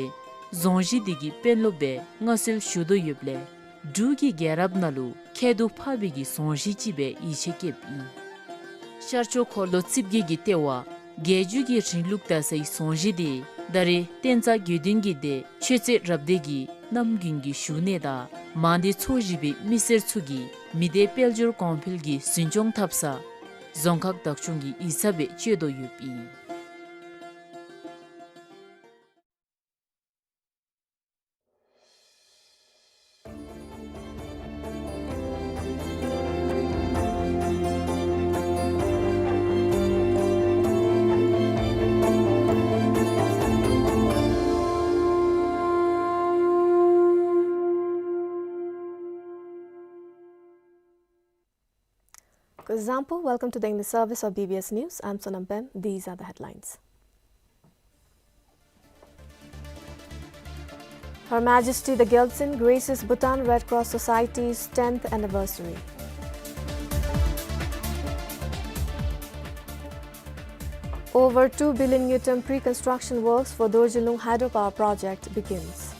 རྫོང་གཞིས་འདི་གི་དཔོན་སློབ་སྦེ་མངའ་གསོལ་ཞུ་དོ་ཡོདཔ་ལས་འབྲུག་གི་རྒྱལ་རབས་ནང་ལུ་ཁྱད་དུ་འཕགས་པའི་གི་རྫོང་གཞིས་ཅིག་སྦེ་ཡིད་ཆེས་བསྐྱེདཔ་ཨིན། ཤར་ཕྱོགས་འཁོར་ལོ་རྩིབས་བརྒྱད་ཀྱི་ལྟེ་བ་རྒྱལ་བརྒྱུད་ཀྱི་རིང་ལུགས་དར་སའི་རྫོང་གཞིས་འདི་ད་རེས་བསྟན་རྩ་དགེ་འདུན་གྱི་སྡེ་ཆོས་རྩེ་རབ་སྡེ་གིས་གནམ་དགུན་གྱི་བཞུགས་གནས་དང་མང་སྡེ་ཚོ་བཞི་པའི་མི་སེར་ཚུ་གིས་མི་སྡེ་དཔལ་འབྱོར་གོང་འཕེལ་གྱི་འཛིན་སྐྱོང་འཐབ་ས་རྫོང་ཁག་བདག་སྐྱོང་གི་ཡིག་ཚང་སྦེ་སྤྱོད་དོ་ཡོདཔ་ཨིན། Kuzuzangpo, welcome to the English service of B B S News. I'm Sonam Pem. These are the headlines. Her Majesty the Gyaltsuen graces Bhutan Red Cross Society's tenth anniversary. Over two billion ngultrum pre-construction works for Dorjilung hydropower project begins.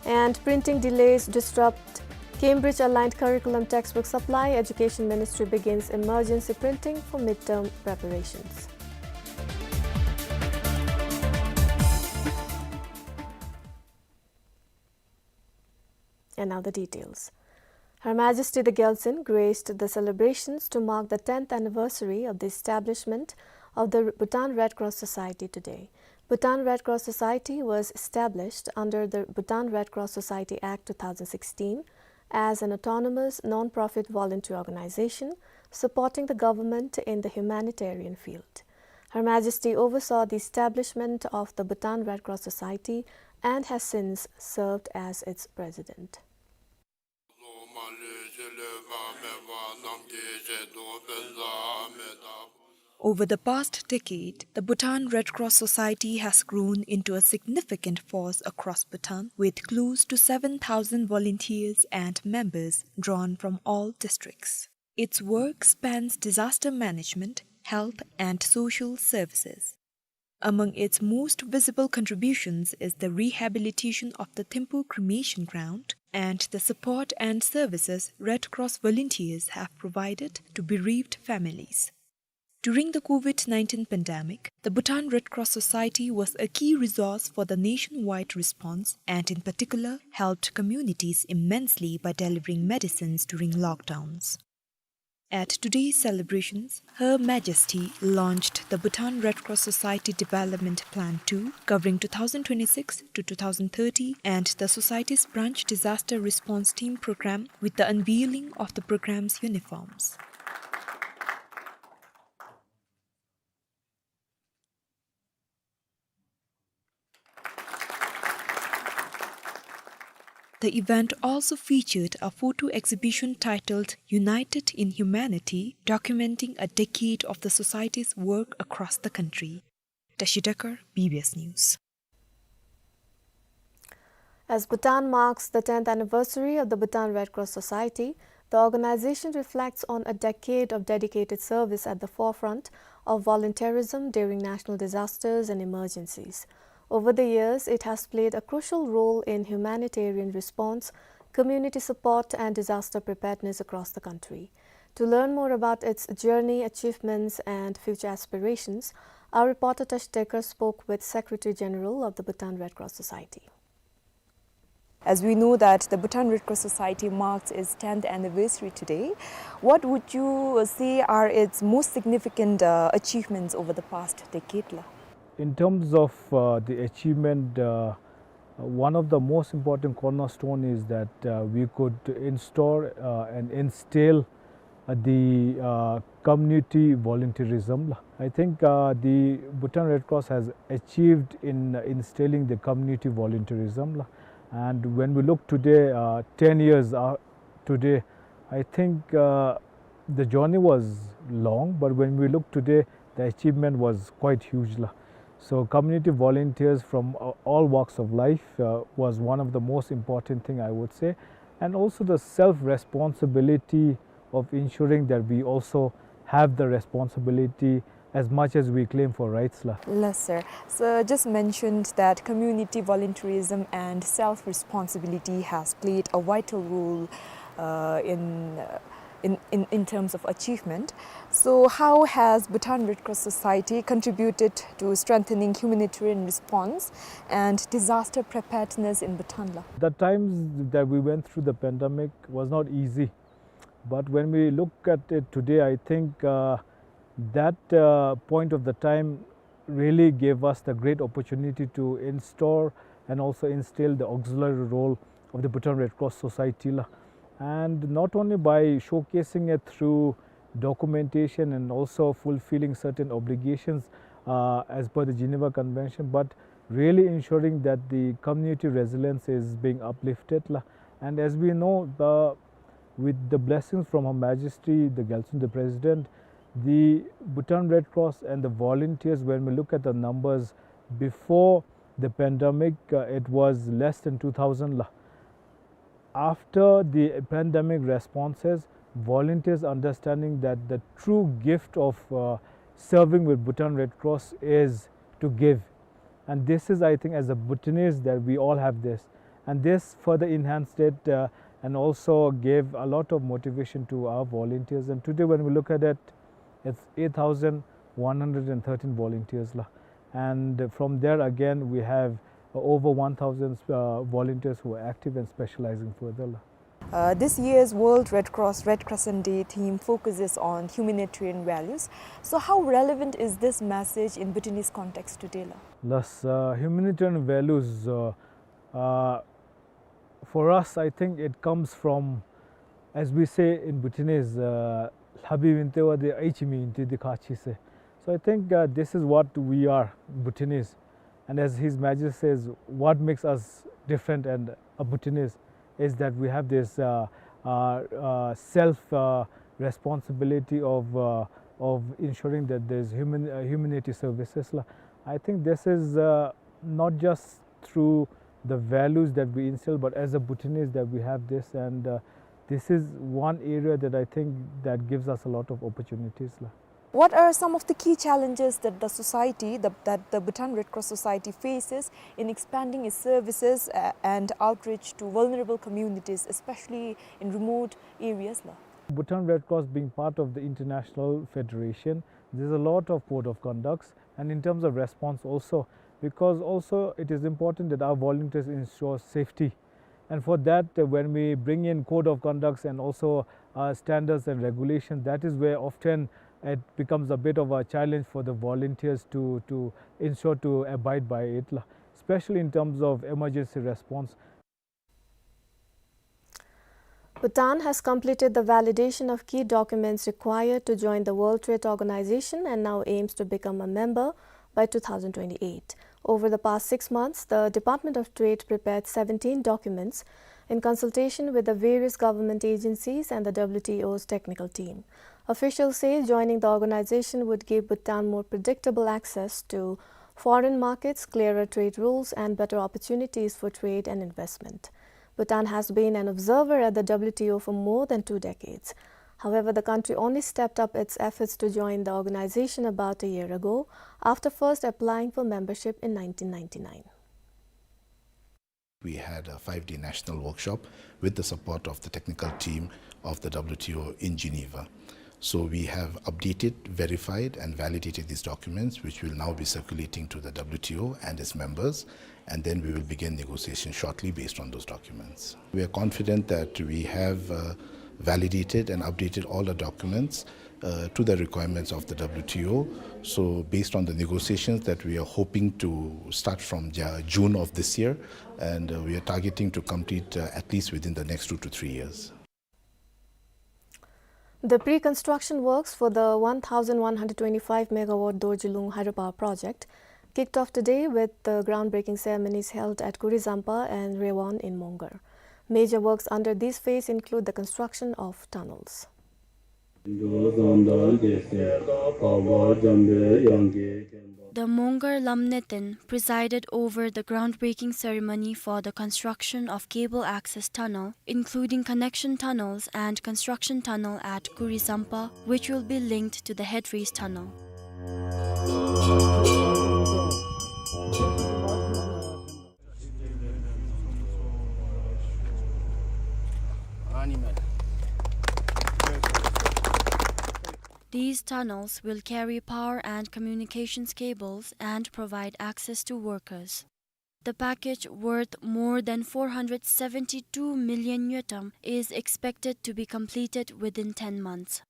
And printing delays disrupt Cambridge-aligned curriculum textbook supply, Education Ministry begins emergency printing for midterm preparations. And now the details. Her Majesty the Gyaltsuen graced the celebrations to mark the tenth anniversary of the establishment of the Bhutan Red Cross Society today. Bhutan Red Cross Society was established under the Bhutan Red Cross Society Act two thousand sixteen as an autonomous non-profit voluntary organization supporting the government in the humanitarian field. Her Majesty oversaw the establishment of the Bhutan Red Cross Society and has since served as its president. Over the past decade, the Bhutan Red Cross Society has grown into a significant force across Bhutan, with close to seven thousand volunteers and members drawn from all districts. Its work spans disaster management, health, and social services. Among its most visible contributions is the rehabilitation of the Thimphu cremation ground and the support and services Red Cross volunteers have provided to bereaved families. During the COVID nineteen pandemic, the Bhutan Red Cross Society was a key resource for the nationwide response and, in particular, helped communities immensely by delivering medicines during lockdowns. At today's celebrations, Her Majesty launched the Bhutan Red Cross Society Development Plan two, covering two thousand twenty-six to two thousand thirty, and the Society's Branch Disaster Response Team Program with the unveiling of the program's uniforms. The event also featured a photo exhibition titled United in Humanity, documenting a decade of the Society's work across the country. Tashi Dekar, B B S News. As Bhutan marks the tenth anniversary of the Bhutan Red Cross Society, the organization reflects on a decade of dedicated service at the forefront of volunteerism during national disasters and emergencies. Over the years, it has played a crucial role in humanitarian response, community support, and disaster preparedness across the country. To learn more about its journey, achievements, and future aspirations, our reporter Tashi Dekar spoke with Secretary General of the Bhutan Red Cross Society. As we know that the Bhutan Red Cross Society marks its tenth anniversary today, what would you, uh, say are its most significant, uh, achievements over the past decade, la? In terms of, uh, the achievement, uh, one of the most important cornerstone is that, uh, we could install, uh, and instill, uh, the, uh, community volunteerism, la. I think, uh, the Bhutan Red Cross has achieved in instilling the community volunteerism, la. And when we look today, uh, ten years, uh, today, I think, uh, the journey was long, but when we look today, the achievement was quite huge, la. So community volunteers from, uh, all walks of life, uh, was one of the most important thing, I would say, and also the self-responsibility of ensuring that we also have the responsibility as much as we claim for rights, la. Yes, sir. Sir just mentioned that community volunteerism and self-responsibility has played a vital role, uh, in, uh, in, in, in terms of achievement. So how has Bhutan Red Cross Society contributed to strengthening humanitarian response and disaster preparedness in Bhutan, la? The times that we went through the pandemic was not easy. But when we look at it today, I think, uh, that, uh, point of the time really gave us the great opportunity to install and also instill the auxiliary role of the Bhutan Red Cross Society, la. And not only by showcasing it through documentation and also fulfilling certain obligations, uh, as per the Geneva Convention, but really ensuring that the community resilience is being uplifted, la. And as we know, the, with the blessings from Her Majesty the Gyaltsuen the President, the Bhutan Red Cross and the volunteers, when we look at the numbers before the pandemic, uh, it was less than two thousand, la. After the pandemic responses, volunteers understanding that the true gift of, uh, serving with Bhutan Red Cross is to give. And this is, I think, as a Bhutanese, that we all have this. And this further enhanced it, uh, and also gave a lot of motivation to our volunteers. And today, when we look at it, it's eight thousand one hundred and thirteen volunteers, la. And from there, again, we have, uh, over one thousand, uh, volunteers who are active and specializing further, la. Uh, this year's World Red Cross Red Crescent Day theme focuses on humanitarian values. So how relevant is this message in Bhutanese context today, la? Yes, uh, humanitarian values, uh, uh, for us, I think it comes from, as we say in Bhutanese, uh, "Lhabi winte wade aichi mi inte de khachi se." So I think, uh, this is what we are, Bhutanese. And as His Majesty says, what makes us different and a Bhutanese is that we have this, uh, uh, uh, self, uh, responsibility of, uh, of ensuring that there's human, uh, humanity services, la. I think this is, uh, not just through the values that we instill, but as a Bhutanese that we have this, and, uh, this is one area that I think that gives us a lot of opportunities, la. What are some of the key challenges that the society, the, that the Bhutan Red Cross Society faces in expanding its services, uh, and outreach to vulnerable communities, especially in remote areas, la? Bhutan Red Cross being part of the international federation, there's a lot of code of conducts, and in terms of response also, because also it is important that our volunteers ensure safety. And for that, uh, when we bring in code of conducts and also, uh, standards and regulations, that is where often it becomes a bit of a challenge for the volunteers to, to ensure to abide by it, la, especially in terms of emergency response. Bhutan has completed the validation of key documents required to join the World Trade Organization and now aims to become a member by two thousand twenty-eight. Over the past six months, the Department of Trade prepared seventeen documents in consultation with the various government agencies and the W T O's technical team. Officials say joining the organization would give Bhutan more predictable access to Foreign markets, clearer trade rules, and better opportunities for trade and investment. Bhutan has been an observer at the W T O for more than two decades. However, the country only stepped up its efforts to join the organization about a year ago, after first applying for membership in nineteen ninety-nine. We had a five-day national workshop with the support of the technical team of the W T O in Geneva. So we have updated, verified, and validated these documents, which will now be circulating to the W T O and its members, and then we will begin negotiation shortly based on those documents. We are confident that we have, uh, validated and updated all the documents, uh, to the requirements of the W T O. So based on the negotiations that we are hoping to start from Ja-, June of this year, and, uh, we are targeting to complete, uh, at least within the next two to three years. The pre-construction works for the one thousand one hundred twenty-five megawatt Dorjilung hydropower project kicked off today with the groundbreaking ceremonies held at Kurizampa and Rewon in Mongar. Major works under this phase include the construction of tunnels. The Mongar Lamneten presided over the groundbreaking ceremony for the construction of cable access tunnel, including connection tunnels and construction tunnel at Kurisampa, which will be linked to the headrace tunnel. These tunnels will carry power and communications cables and provide access to workers. The package, worth more than four hundred seventy-two million ngultrum, is expected to be completed within ten months.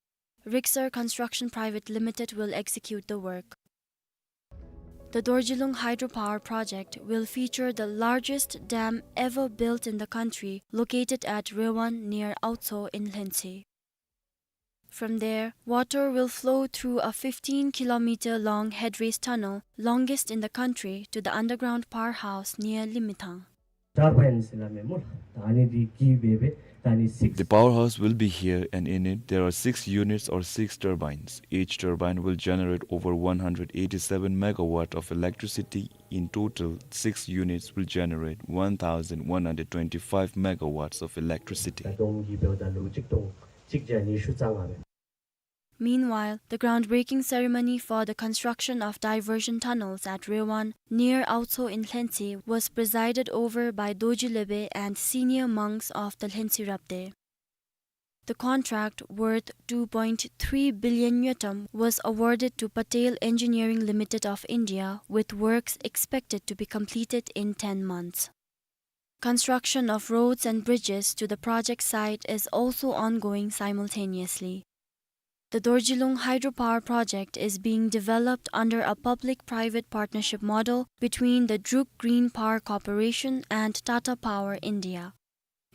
Rixar Construction Private Limited will execute the work. The Dorjilung hydropower project will feature the largest dam ever built in the country, located at Rewon near Aotso in Lhentswe. From there, water will flow through a fifteen kilometer long headrace tunnel, longest in the country, to the underground powerhouse near Limethang. Turbines ལ་མེན་མོ། ད་ཨ་ནི་འདི་གི་སྦེ་སྦེ་ད་ཨ་ནི་six. The powerhouse will be here, and in it there are six units or six turbines. Each turbine will generate over one hundred eighty-seven megawatt of electricity. In total, six units will generate one thousand one hundred twenty-five megawatts of electricity. ད་སྟོང་གི་འབདཝ་ད་ལུ་ཆིག་སྟོང་གཅིག་བརྒྱ་ཉི་ཤུ་རྩ་ལྔ་རེ། Meanwhile, the groundbreaking ceremony for the construction of diversion tunnels at Rewon, near Aotso in Lhentswe, was presided over by Dorji Lebe and senior monks of the Lhentswe Rabdey. The contract, worth two point three billion ngultrum, was awarded to Patel Engineering Limited of India, with works expected to be completed in ten months. Construction of roads and bridges to the project site is also ongoing simultaneously. The Dorjilung hydropower project is being developed under a public-private partnership model between the Druk Green Power Corporation and Tata Power India.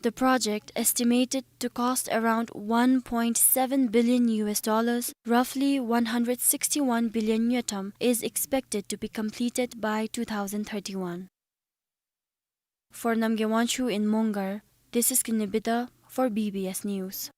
The project, estimated to cost around one point seven billion U S dollars, roughly one hundred sixty-one billion ngultrum, is expected to be completed by two thousand thirty-one. For Namgay Wangchuk in Mongar, this is Kinni Bida for B B S News.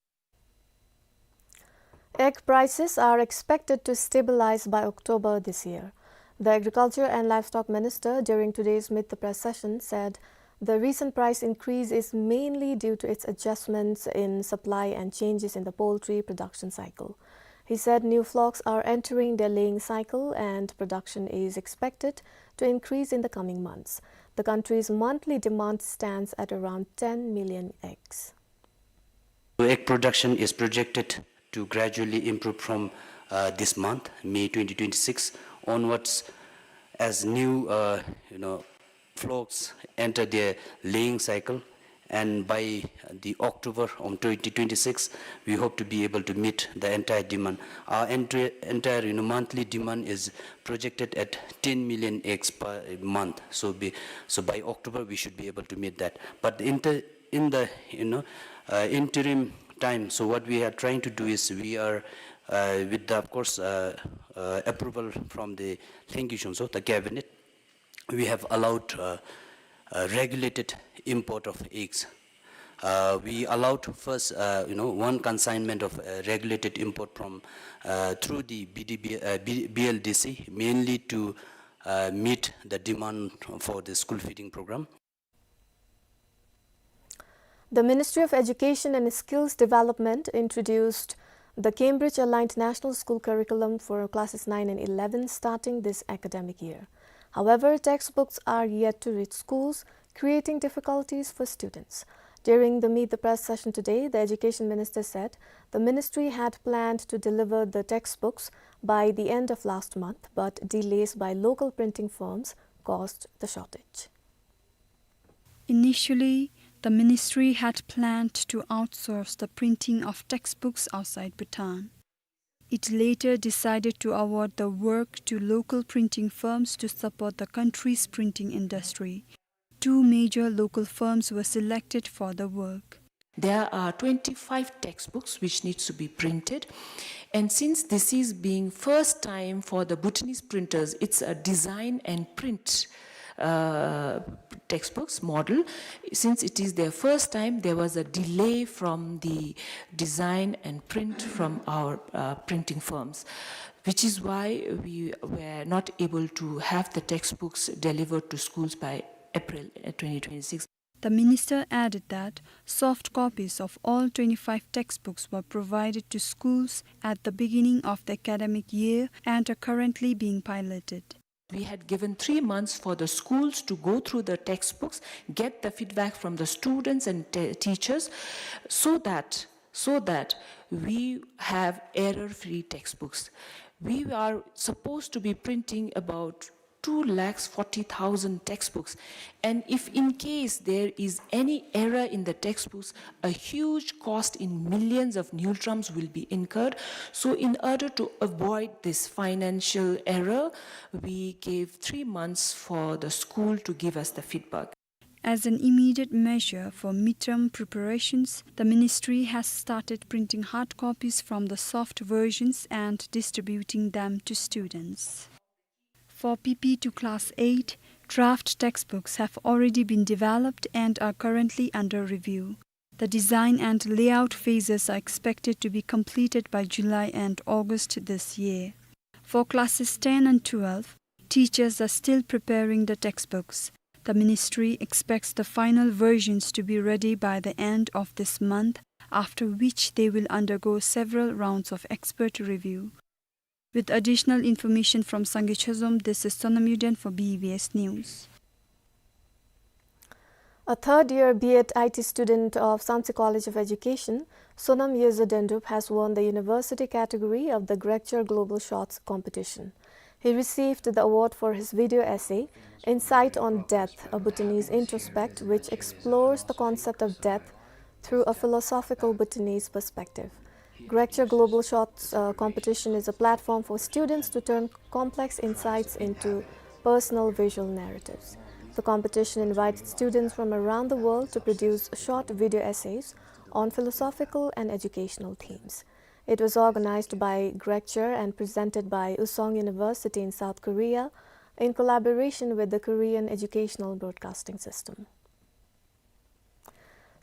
Egg prices are expected to stabilize by October this year. The Agriculture and Livestock Minister, during today's Meet the Press session, said the recent price increase is mainly due to its adjustments in supply and changes in the poultry production cycle. He said new flocks are entering their laying cycle and production is expected to increase in the coming months. The country's monthly demand stands at around ten million eggs. Egg production is projected to gradually improve from, uh, this month, May twenty twenty-six onwards, as new, uh, you know, flocks enter their laying cycle, and by the October of twenty twenty-six, we hope to be able to meet the entire demand. Our entire, entire, you know, monthly demand is projected at ten million eggs per month. So be, so by October, we should be able to meet that. But in the, in the, you know, uh, interim time, so what we are trying to do is we are, uh, with the, of course, uh, uh, approval from the Lhengki Shungso, the cabinet, we have allowed, uh, uh, regulated import of eggs. Uh, we allowed first, uh, you know, one consignment of, uh, regulated import from, uh, through the B D B, uh, B-, B L D C, mainly to uh, meet the demand for the school feeding program. The Ministry of Education and Skills Development introduced the Cambridge-aligned National School Curriculum for classes nine and eleven starting this academic year. However, textbooks are yet to reach schools, creating difficulties for students. During the Meet the Press session today, the Education Minister said the ministry had planned to deliver the textbooks by the end of last month, but delays by local printing firms caused the shortage. Initially, the ministry had planned to outsource the printing of textbooks outside Bhutan. It later decided to award the work to local printing firms to support the country's printing industry. Two major local firms were selected for the work. There are twenty-five textbooks which needs to be printed, and since this is being first time for the Bhutanese printers, it's a design and print, uh, textbooks model. Since it is their first time, there was a delay from the design and print from our, uh, printing firms, which is why we were not able to have the textbooks delivered to schools by April, uh, twenty twenty-six. The minister added that soft copies of all twenty-five textbooks were provided to schools at the beginning of the academic year and are currently being piloted. We had given three months for the schools to go through the textbooks, get the feedback from the students and te-, teachers, so that, so that we have error-free textbooks. We are supposed to be printing about two lakhs forty thousand textbooks. And if in case there is any error in the textbooks, a huge cost in millions of ngultrams will be incurred. So in order to avoid this financial error, we gave three months for the school to give us the feedback. As an immediate measure for midterm preparations, the ministry has started printing hard copies from the soft versions and distributing them to students. For P P to Class eight, draft textbooks have already been developed and are currently under review. The design and layout phases are expected to be completed by July and August this year. For classes ten and twelve, teachers are still preparing the textbooks. The ministry expects the final versions to be ready by the end of this month, after which they will undergo several rounds of expert review. With additional information from Sangay Chozom, this is Sonam Yuden for B B S News. A third year B Ed I T student of Samtse College of Education, Sonam Yeze Dendrup, has won the university category of the Grekchar Global Shorts competition. He received the award for his video essay, Insight on Death, a Bhutanese Introspect, which explores the concept of death through a philosophical Bhutanese perspective. Grekchar Global Shorts, uh, competition is a platform for students to turn complex insights into personal visual narratives. The competition invited students from around the world to produce short video essays on philosophical and educational themes. It was organized by Grekchar and presented by Usong University in South Korea in collaboration with the Korean Educational Broadcasting System.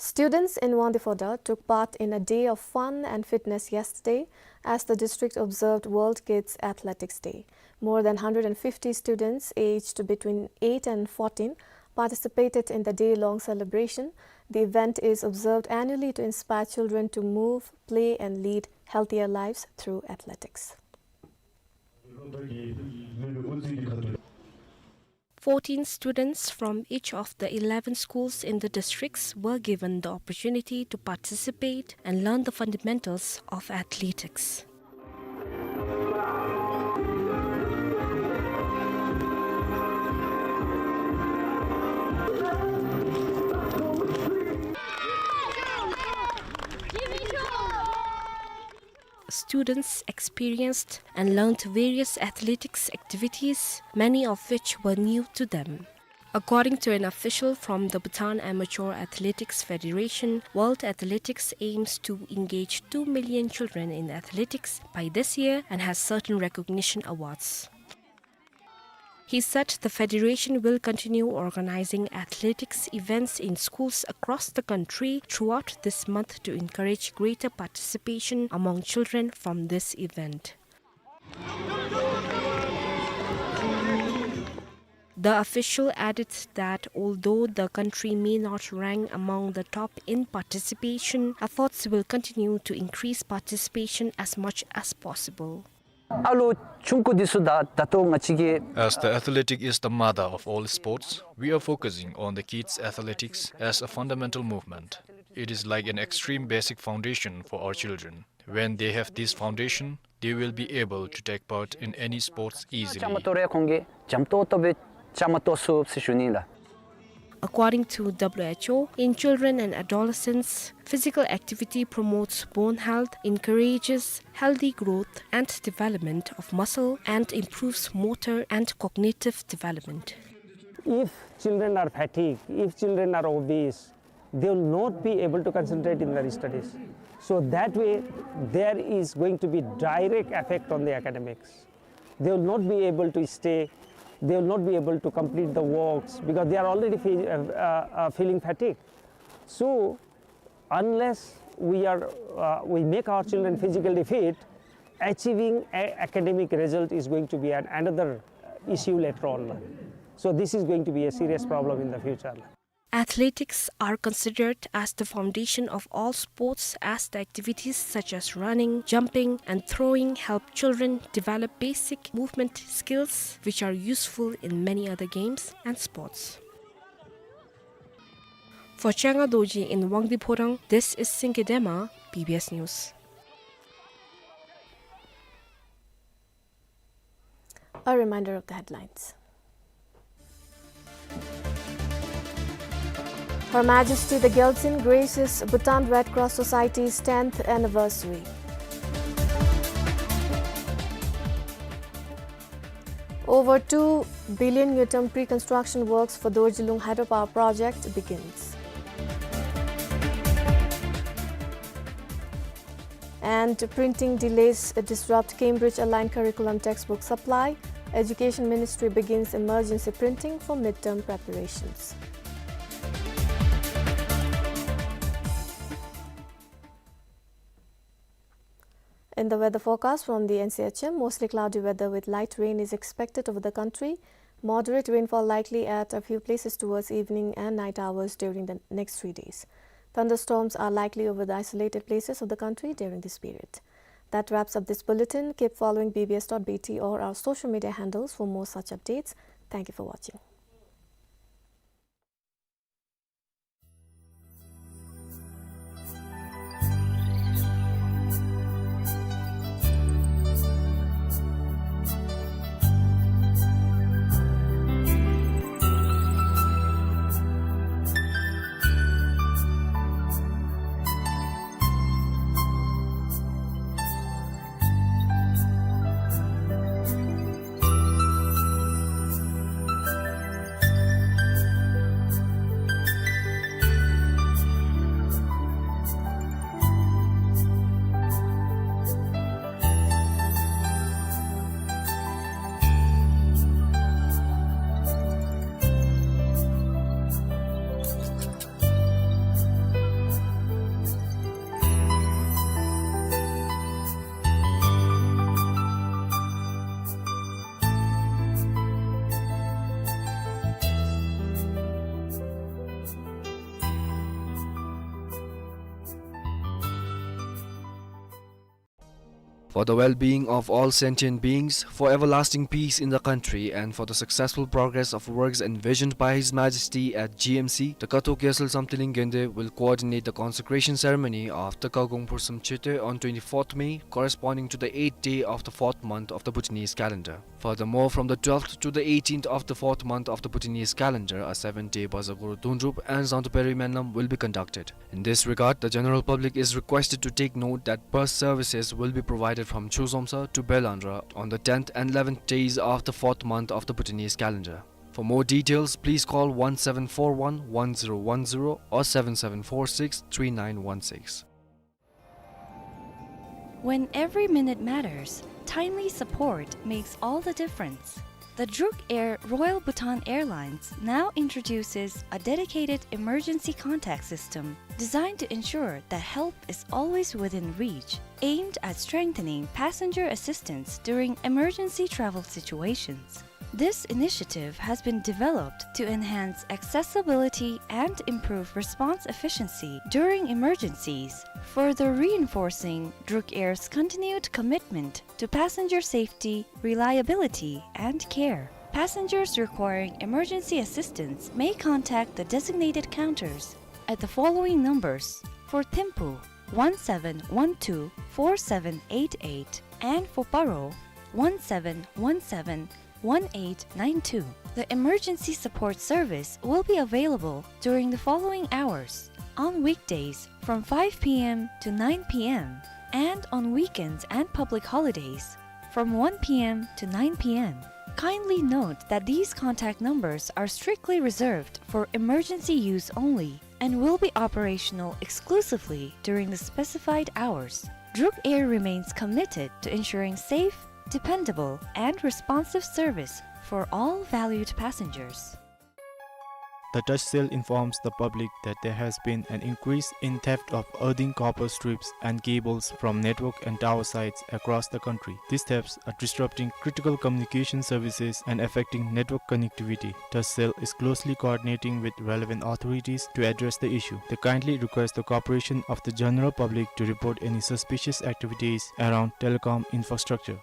Students in Wangdue Phodrang took part in a day of fun and fitness yesterday as the district observed World Kids Athletics Day. More than hundred and fifty students aged between eight and fourteen participated in the day-long celebration. The event is observed annually to inspire children to move, play, and lead healthier lives through athletics. Fourteen students from each of the eleven schools in the districts were given the opportunity to participate and learn the fundamentals of athletics. Students experienced and learned various athletics activities, many of which were new to them. According to an official from the Bhutan Amateur Athletics Federation, World Athletics aims to engage two million children in athletics by this year and has certain recognition awards. He said the federation will continue organizing athletics events in schools across the country throughout this month to encourage greater participation among children from this event. The official added that although the country may not rank among the top in participation, efforts will continue to increase participation as much as possible. ཨ་ལོ་ཆུང་ཀུ་འདི་ཚུ་ད་ད་ལྟོ་ང་བཅས་ཀྱི As the athletic is the mother of all sports, we are focusing on the kids' athletics as a fundamental movement. It is like an extreme basic foundation for our children. When they have this foundation, they will be able to take part in any sports easily. བཅའ་མར་གཏོགས་རུང་ཁོང་གིས་འཇམ་ཏོག་ཏོ་སྦེ་བཅའ་མར་གཏོགས་ཚུགས་ཟེར་ཞུ་ནི་ལགས། According to W H O, in children and adolescents, physical activity promotes bone health, encourages healthy growth and development of muscle, and improves motor and cognitive development. If children are fatigued, if children are obese, they will not be able to concentrate in their studies. So that way, there is going to be direct effect on the academics. They will not be able to stay, they will not be able to complete the works because they are already fe-, uh, uh, uh, feeling fatigued. So, unless we are, uh, we make our children physically fit, achieving a academic result is going to be an, another issue later on. So this is going to be a serious problem in the future. Athletics are considered as the foundation of all sports, as the activities such as running, jumping, and throwing help children develop basic movement skills, which are useful in many other games and sports. For Changa Dorji in Wangdue Phodrang, this is Singye Dema, B B S News. A reminder of the headlines. Her Majesty the Gyaltsuen graces Bhutan Red Cross Society's tenth anniversary. Over two billion ngultrum pre-construction works for Dorjilung hydropower project begins. And printing delays disrupt Cambridge-aligned curriculum textbook supply. Education Ministry begins emergency printing for midterm preparations. In the weather forecast from the N C H M, mostly cloudy weather with light rain is expected over the country. Moderate rainfall likely at a few places towards evening and night hours during the next three days. Thunderstorms are likely over the isolated places of the country during this period. That wraps up this bulletin. Keep following B B S dot B T or our social media handles for more such updates. Thank you for watching. For the well-being of all sentient beings, for everlasting peace in the country, and for the successful progress of works envisioned by His Majesty at G M C, the Kato Gyaltsuen Samthiling Gende will coordinate the consecration ceremony of the Kagong Phursum Chete on twenty-fourth May, corresponding to the eighth day of the fourth month of the Bhutanese calendar. Furthermore, from the twelfth to the eighteenth of the fourth month of the Bhutanese calendar, a seven-day Bazaar Guru Dundrup and Zangdu Peri Menlam will be conducted. In this regard, the general public is requested to take note that bus services will be provided from Chuzomsa to Belandra on the tenth and eleventh days of the fourth month of the Bhutanese calendar. For more details, please call one seven four one, one zero one zero or seven seven four six, three nine one six. When every minute matters, timely support makes all the difference. The Druk Air Royal Bhutan Airlines now introduces a dedicated emergency contact system designed to ensure that help is always within reach, aimed at strengthening passenger assistance during emergency travel situations. This initiative has been developed to enhance accessibility and improve response efficiency during emergencies, further reinforcing Druk Air's continued commitment to passenger safety, reliability, and care. Passengers requiring emergency assistance may contact the designated counters at the following numbers: for Thimphu, one seven one two four seven eight eight, and for Paro, one seven one seven one eight nine two. The emergency support service will be available during the following hours: on weekdays from five p m to nine p m, and on weekends and public holidays from one p m to nine p m. Kindly note that these contact numbers are strictly reserved for emergency use only and will be operational exclusively during the specified hours. Druk Air remains committed to ensuring safe, dependable, and responsive service for all valued passengers. The Touch Cell informs the public that there has been an increase in theft of earthing copper strips and cables from network and tower sites across the country. These thefts are disrupting critical communication services and affecting network connectivity. Touch Cell is closely coordinating with relevant authorities to address the issue. They kindly request the cooperation of the general public to report any suspicious activities around telecom infrastructure.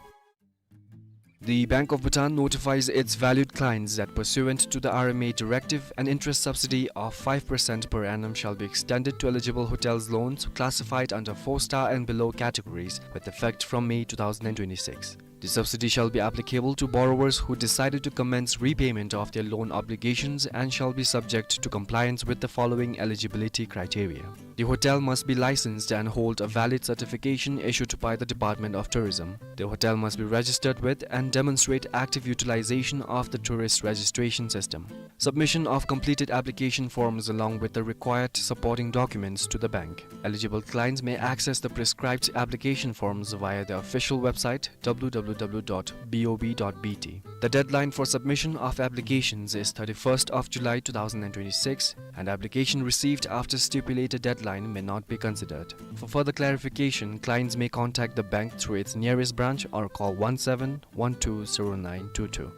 The Bank of Bhutan notifies its valued clients that pursuant to the R M A directive, an interest subsidy of five percent per annum shall be extended to eligible hotels loans classified under four star and below categories with effect from May two thousand twenty-six. The subsidy shall be applicable to borrowers who decided to commence repayment of their loan obligations and shall be subject to compliance with the following eligibility criteria. The hotel must be licensed and hold a valid certification issued by the Department of Tourism. The hotel must be registered with and demonstrate active utilization of the tourist registration system. Submission of completed application forms along with the required supporting documents to the bank. Eligible clients may access the prescribed application forms via the official website, W W W dot B O B dot B T. The deadline for submission of applications is thirty-first of July two thousand twenty-six, and application received after stipulated deadline may not be considered. For further clarification, clients may contact the bank through its nearest branch or call one seven one two zero nine two two.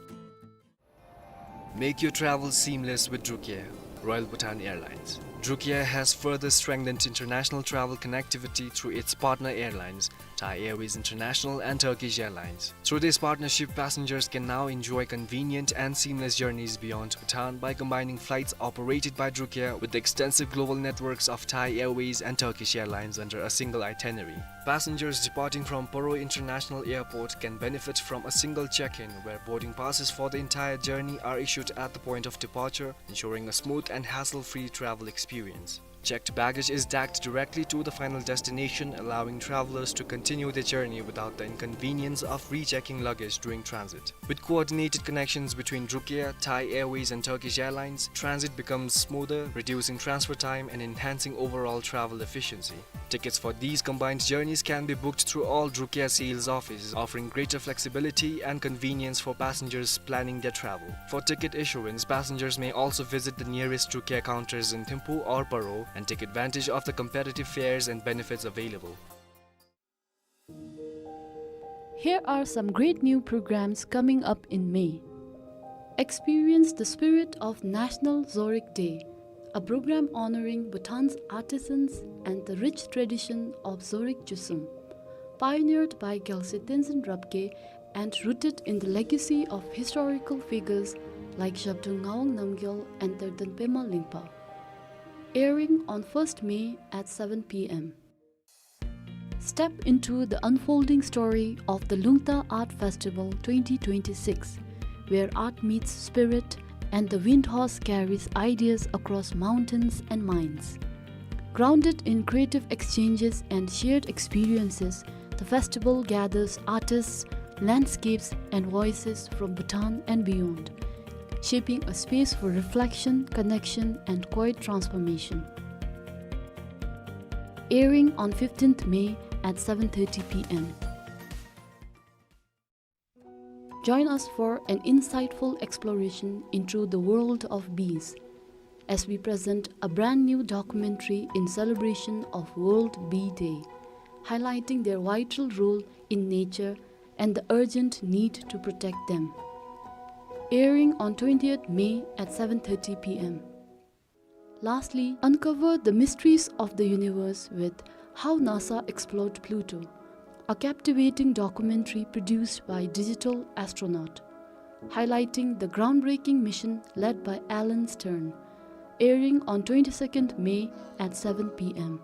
Make your travel seamless with Druk Air, Royal Bhutan Airlines. Druk Air has further strengthened international travel connectivity through its partner airlines, Thai Airways International and Turkish Airlines. Through this partnership, passengers can now enjoy convenient and seamless journeys beyond Bhutan by combining flights operated by Druk Air with the extensive global networks of Thai Airways and Turkish Airlines under a single itinerary. Passengers departing from Paro International Airport can benefit from a single check-in, where boarding passes for the entire journey are issued at the point of departure, ensuring a smooth and hassle-free travel experience. Checked baggage is tagged directly to the final destination, allowing travelers to continue their journey without the inconvenience of rechecking luggage during transit. With coordinated connections between Druk Air, Thai Airways, and Turkish Airlines, transit becomes smoother, reducing transfer time and enhancing overall travel efficiency. Tickets for these combined journeys can be booked through all Druk Air sales offices, offering greater flexibility and convenience for passengers planning their travel. For ticket issuance, passengers may also visit the nearest Druk Air counters in Thimphu or Paro and take advantage of the competitive fares and benefits available. Here are some great new programs coming up in May. Experience the spirit of National Zorig Day, a program honoring Bhutan's artisans and the rich tradition of Zorig Chusum, pioneered by Gyalse Tenzin Rabgye and rooted in the legacy of historical figures like Zhabdrung Ngawang Namgyal and Terden Pema Lingpa. Airing on first May at seven p m. Step into the unfolding story of the Lungta Art Festival twenty twenty-six, where art meets spirit and the wind horse carries ideas across mountains and minds. Grounded in creative exchanges and shared experiences, the festival gathers artists, landscapes, and voices from Bhutan and beyond, shaping a space for reflection, connection, and quiet transformation. Airing on fifteenth May at seven thirty p m. Join us for an insightful exploration into the world of bees as we present a brand new documentary in celebration of World Bee Day, highlighting their vital role in nature and the urgent need to protect them. airing on twentieth May at seven thirty p m. Lastly, uncover the mysteries of the universe with How NASA Explored Pluto, a captivating documentary produced by Digital Astronaut, highlighting the groundbreaking mission led by Alan Stern, airing on twenty-second May at seven p m.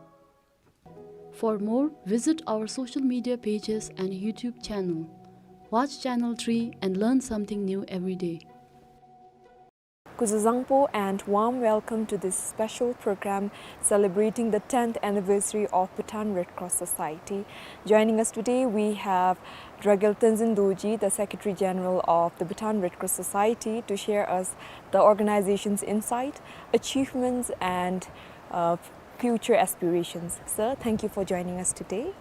For more, visit our social media pages and YouTube channel. Watch Channel three and learn something new every day. Kuzuzangpo and warm welcome to this special program celebrating the tenth anniversary of Bhutan Red Cross Society. Joining us today, we have Dragel Tenzin Dorji, the Secretary General of the Bhutan Red Cross Society, to share us the organization's insight, achievements, and, uh, future aspirations. Sir, thank you for joining us today.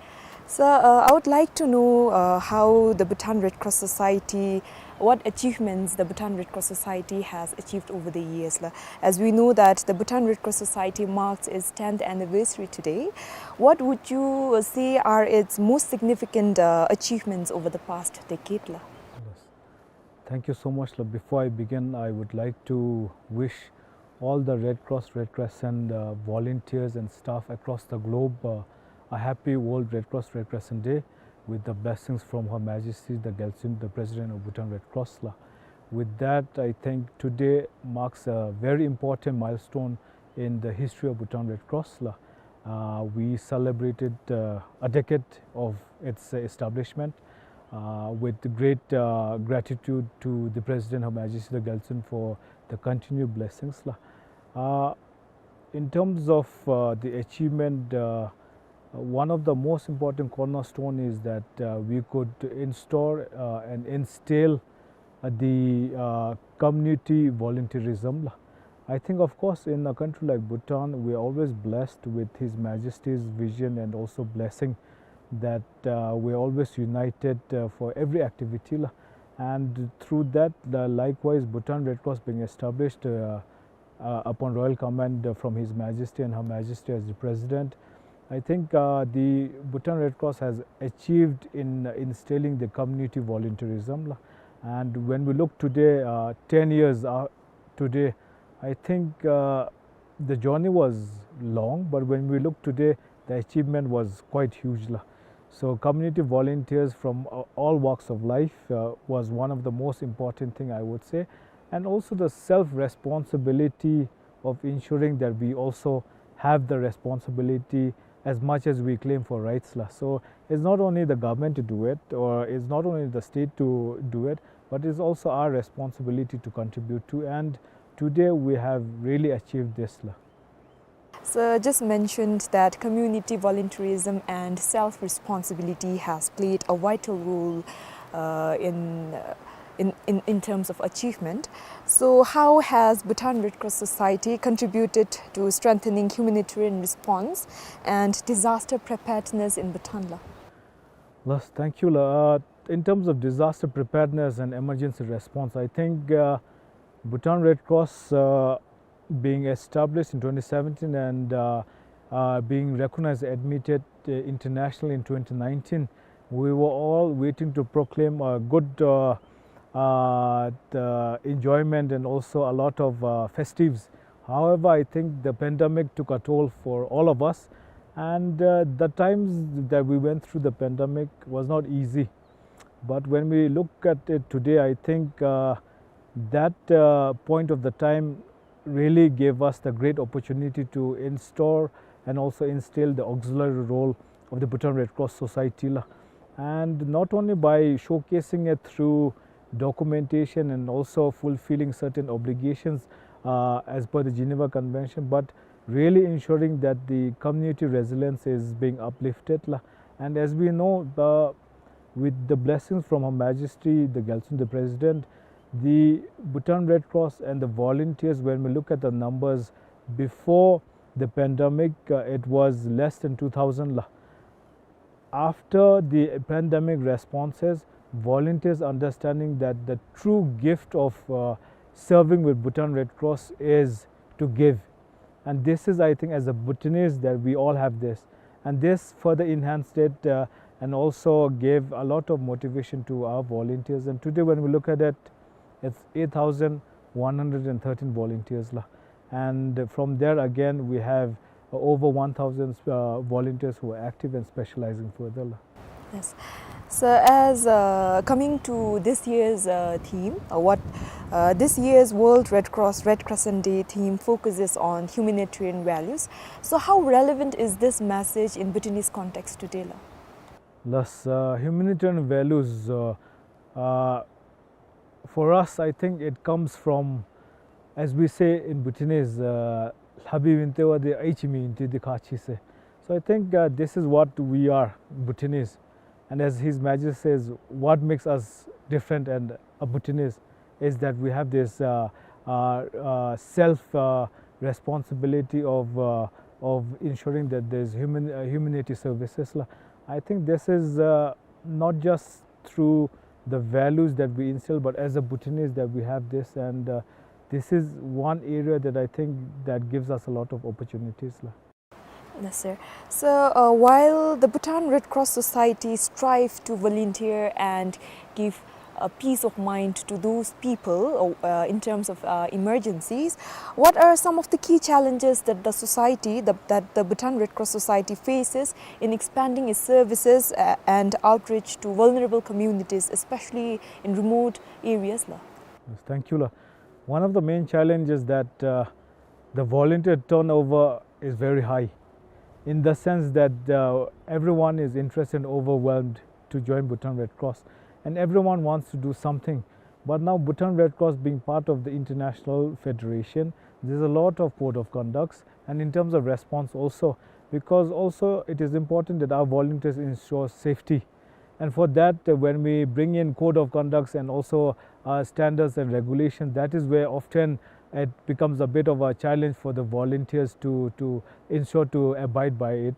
Sir, uh, I would like to know, uh, how the Bhutan Red Cross Society, what achievements the Bhutan Red Cross Society has achieved over the years, la. As we know that the Bhutan Red Cross Society marks its tenth anniversary today, what would you, uh, say are its most significant, uh, achievements over the past decade, la? Yes. Thank you so much, la. Before I begin, I would like to wish all the Red Cross, Red Crescent, uh, volunteers and staff across the globe, uh, a happy World Red Cross, Red Crescent Day with the blessings from Her Majesty the Gyaltsuen, the President of Bhutan Red Cross, la. With that, I think today marks a very important milestone in the history of Bhutan Red Cross, la. Uh, we celebrated, uh, a decade of its establishment, uh, with great, uh, gratitude to the President, Her Majesty the Gyaltsuen, for the continued blessings, la. Uh, in terms of, uh, the achievement, uh, one of the most important cornerstone is that, uh, we could install, uh, and instill, uh, the, uh, community volunteerism, la. I think, of course, in a country like Bhutan, we are always blessed with His Majesty's vision and also blessing that, uh, we are always united, uh, for every activity, la. And through that, uh, likewise, Bhutan Red Cross being established, uh, uh, upon royal command, uh, from His Majesty and Her Majesty as the President, I think, uh, the Bhutan Red Cross has achieved in, uh, instilling the community volunteerism, la. And when we look today, uh, ten years, uh, today, I think, uh, the journey was long, but when we look today, the achievement was quite huge, la. So community volunteers from, uh, all walks of life, uh, was one of the most important thing, I would say, and also the self-responsibility of ensuring that we also have the responsibility as much as we claim for rights, la. So it's not only the government to do it, or it's not only the state to do it, but it's also our responsibility to contribute to. And today we have really achieved this, la. Sir just mentioned that community volunteerism and self-responsibility has played a vital role, uh, in, uh, in, in, in terms of achievement. So how has Bhutan Red Cross Society contributed to strengthening humanitarian response and disaster preparedness in Bhutan, la? Yes, thank you, la. Uh, in terms of disaster preparedness and emergency response, I think, uh, Bhutan Red Cross, uh, being established in twenty seventeen and, uh, uh, being recognized, admitted, uh, internationally in twenty nineteen, we were all waiting to proclaim a good, uh, uh, the enjoyment and also a lot of, uh, festives. However, I think the pandemic took a toll for all of us, and, uh, the times that we went through the pandemic was not easy. But when we look at it today, I think, uh, that, uh, point of the time really gave us the great opportunity to install and also instill the auxiliary role of the Bhutan Red Cross Society, la. And not only by showcasing it through documentation and also fulfilling certain obligations, uh, as per the Geneva Convention, but really ensuring that the community resilience is being uplifted, la. And as we know, the, with the blessings from Her Majesty the Gyaltsuen, the President, the Bhutan Red Cross and the volunteers, when we look at the numbers before the pandemic, uh, it was less than two thousand, la. After the pandemic responses, volunteers understanding that the true gift of, uh, serving with Bhutan Red Cross is to give. And this is, I think, as a Bhutanese, that we all have this. And this further enhanced it, uh, and also gave a lot of motivation to our volunteers. And today, when we look at it, It's eight thousand one hundred and thirteen volunteers la. And from there again, we have uh, over one thousand uh, volunteers who are active and specializing further la. Yes. So as uh, coming to this year's uh, theme, uh, what uh, this year's World Red Cross Red Crescent Day theme focuses on humanitarian values. So how relevant is this message in Bhutanese context today la? Thus, uh, humanitarian values, uh, uh, for us, I think it comes from, as we say in Bhutanese, uh, "Lhabi winte wade aichi mi inte de kachi se." So I think uh, this is what we are, Bhutanese. And as His Majesty says, what makes us different and a Bhutanese is that we have this uh, uh, uh, self uh, responsibility of, uh, of ensuring that there's human, uh, humanity services la. I think this is uh, not just through the values that we instill, but as a Bhutanese that we have this, and uh, this is one area that I think that gives us a lot of opportunities la. Yes, sir. So, uh, while the Bhutan Red Cross Society strive to volunteer and give a peace of mind to those people uh, in terms of uh, emergencies, what are some of the key challenges that the society, the, that the Bhutan Red Cross Society faces in expanding its services uh, and outreach to vulnerable communities, especially in remote areas la? Yes, thank you la. One of the main challenges that uh, the volunteer turnover is very high, in the sense that uh, everyone is interested and overwhelmed to join Bhutan Red Cross, and everyone wants to do something. But now Bhutan Red Cross being part of the international federation, there's a lot of code of conducts, and in terms of response also, because also it is important that our volunteers ensure safety. And for that, uh, when we bring in code of conducts and also uh, standards and regulations, that is where often it becomes a bit of a challenge for the volunteers to, to ensure to abide by it,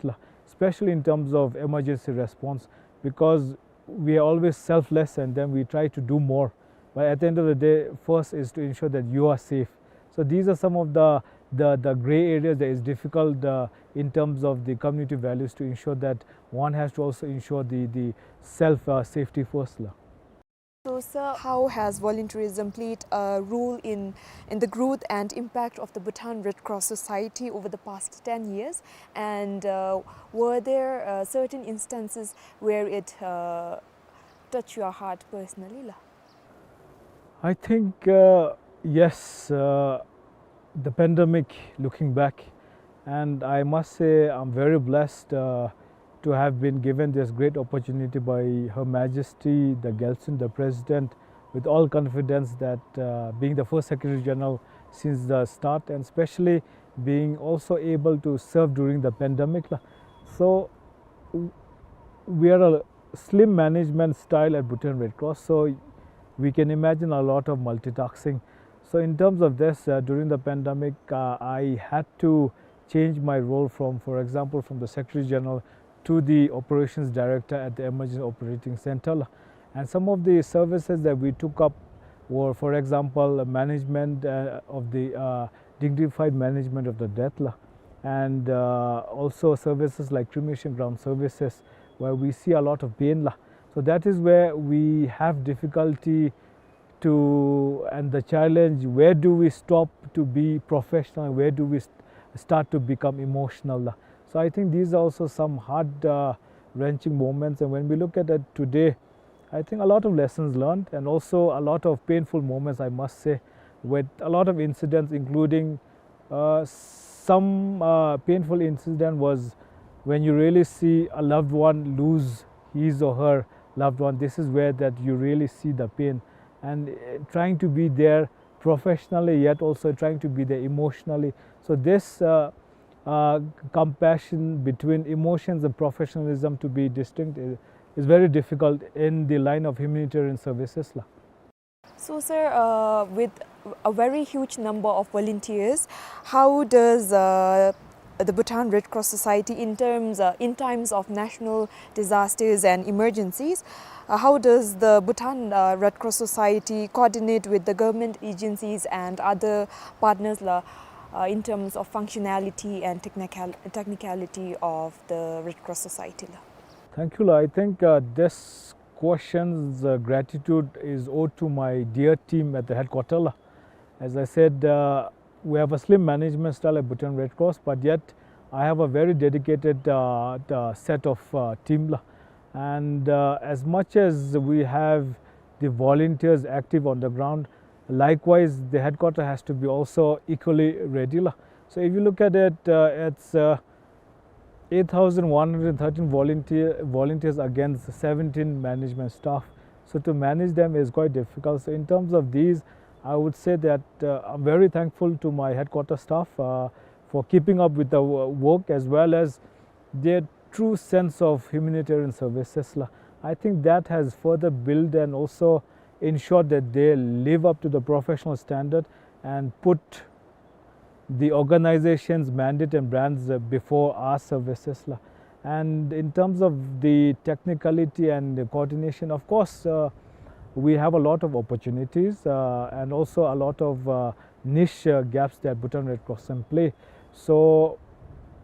especially in terms of emergency response, because we are always selfless and then we try to do more. But at the end of the day, first is to ensure that you are safe. So these are some of the, the, the gray areas that is difficult uh, in terms of the community values to ensure that one has to also ensure the, the self uh, safety first la. So, sir, how has volunteerism played a role in, in the growth and impact of the Bhutan Red Cross Society over the past ten years? And uh, were there uh, certain instances where it uh, touched your heart personally la? I think, uh, yes, uh, the pandemic, looking back, and I must say I'm very blessed uh, to have been given this great opportunity by Her Majesty the Gyaltsuen, the President, with all confidence that uh, being the first Secretary General since the start, and especially being also able to serve during the pandemic la. So w- we are a slim management style at Bhutan Red Cross, so we can imagine a lot of multitasking. So in terms of this, uh, during the pandemic, uh, I had to change my role from, for example, from the Secretary General to the Operations Director at the Emergency Operating Center la. And some of the services that we took up were, for example, uh, management uh, of the uh, dignified management of the death la, and uh, also services like cremation ground services, where we see a lot of pain la. So that is where we have difficulty to, and the challenge, where do we stop to be professional, where do we st- start to become emotional la. So I think these are also some heart uh, wrenching moments, and when we look at it today, I think a lot of lessons learned and also a lot of painful moments, I must say, with a lot of incidents, including uh, some uh, painful incident was when you really see a loved one lose his or her loved one. This is where that you really see the pain, and uh, trying to be there professionally, yet also trying to be there emotionally. So this uh, uh, compassion between emotions and professionalism, to be distinct, is, is very difficult in the line of humanitarian services la. So, sir, uh, with a very huge number of volunteers, how does uh, the Bhutan Red Cross Society, in terms uh, in times of national disasters and emergencies, uh, how does the Bhutan uh, Red Cross Society coordinate with the government agencies and other partners la, uh, in terms of functionality and technical- technicality of the Red Cross Society la? Thank you la. I think uh, this Ocean's, uh, gratitude is owed to my dear team at the headquarter la. As I said, uh, we have a slim management style at Bhutan Red Cross, but yet I have a very dedicated, uh, uh, set of, uh, team la. And, uh, as much as we have the volunteers active on the ground, likewise, the headquarter has to be also equally ready la. So if you look at it, uh, it's, uh, eight thousand one hundred thirteen volunteer, volunteers against seventeen management staff. So to manage them is quite difficult. So in terms of these, I would say that, uh, I'm very thankful to my headquarter staff, uh, for keeping up with the wo-, work, as well as their true sense of humanitarian services la. I think that has further built and also ensured that they live up to the professional standard and put the organization's mandate and brands, uh, before our services la. And in terms of the technicality and the coordination, of course, uh, we have a lot of opportunities, uh, and also a lot of, uh, niche, uh, gaps that Bhutan Red Cross can play. So,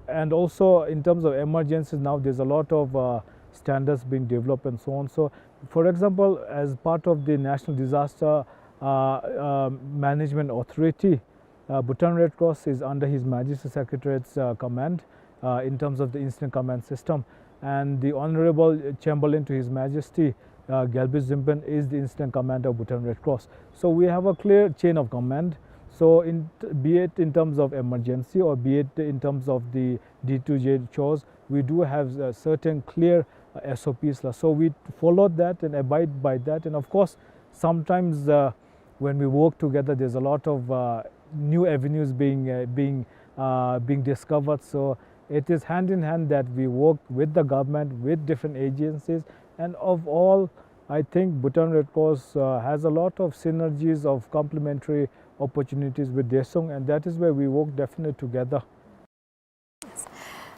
and also in terms of emergencies now, there's a lot of, uh, standards being developed and so on. So, for example, as part of the National Disaster, uh, uh, Management Authority, uh, Bhutan Red Cross is under His Majesty's Secretariat's, uh, command, uh, in terms of the incident command system. And the Honorable Chamberlain to His Majesty, uh, Gyalpi Zimpen is the incident commander of Bhutan Red Cross. So we have a clear chain of command. So in, be it in terms of emergency or be it in terms of the D two J chores, we do have, uh, certain clear, uh, S O Ps la. So we follow that and abide by that. And of course, sometimes, uh, when we work together, there's a lot of, uh, new avenues being, uh, being, uh, being discovered. So it is hand in hand that we work with the government, with different agencies, and of all, I think Bhutan Red Cross, uh, has a lot of synergies of complementary opportunities with Deshung, and that is where we work definitely together.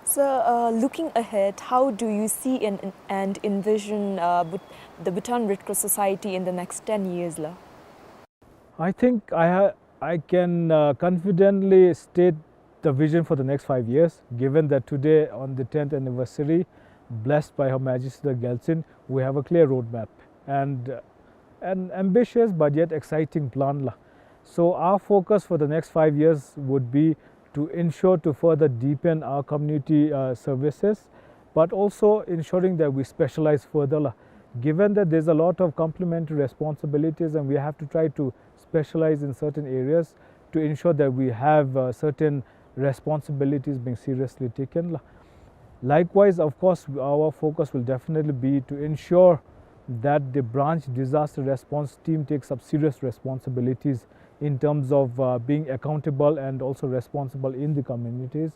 So, uh, looking ahead, how do you see and, and envision, uh, Bhut-, the Bhutan Red Cross Society in the next ten years la? I think I, ha- I can, uh, confidently state the vision for the next five years, given that today, on the tenth anniversary, blessed by Her Majesty the Gyaltsuen, we have a clear roadmap and, uh, an ambitious but yet exciting plan la. So our focus for the next five years would be to ensure to further deepen our community, uh, services, but also ensuring that we specialize further la. Given that there's a lot of complementary responsibilities and we have to try to specialize in certain areas to ensure that we have, uh, certain responsibilities being seriously taken la. Likewise, of course, our focus will definitely be to ensure that the branch disaster response team takes up serious responsibilities in terms of, uh, being accountable and also responsible in the communities.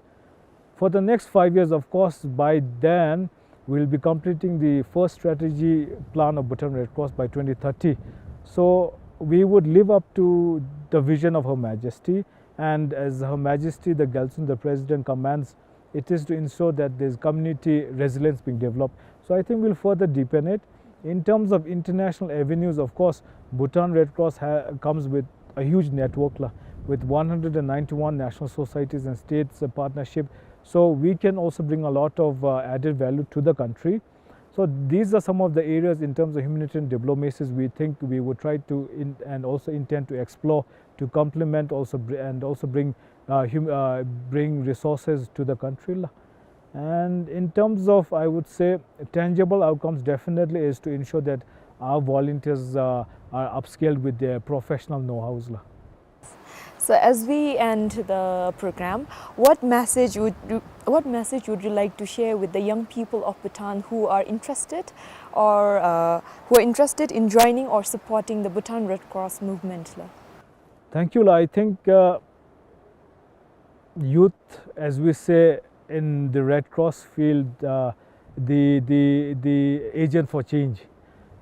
For the next five years, of course, by then, we'll be completing the first strategy plan of Bhutan Red Cross by twenty thirty. So we would live up to the vision of Her Majesty, and as Her Majesty the Gyaltsuen, the President, commands, it is to ensure that there's community resilience being developed. So I think we'll further deepen it. In terms of international avenues, of course, Bhutan Red Cross ha- comes with a huge network la, with one hundred and ninety-one national societies and states, uh, partnership. So we can also bring a lot of, uh, added value to the country. So these are some of the areas in terms of humanitarian diplomacies we think we would try to in- and also intend to explore to complement also br- and also bring, uh, hum- uh, bring resources to the country la. And in terms of, I would say, tangible outcomes, definitely is to ensure that our volunteers, uh, are upscaled with their professional know-hows la. So as we end the program, what message would you, what message would you like to share with the young people of Bhutan who are interested or, uh, who are interested in joining or supporting the Bhutan Red Cross movement la? Thank you la. I think, uh, youth, as we say in the Red Cross field, uh, the, the, the agent for change.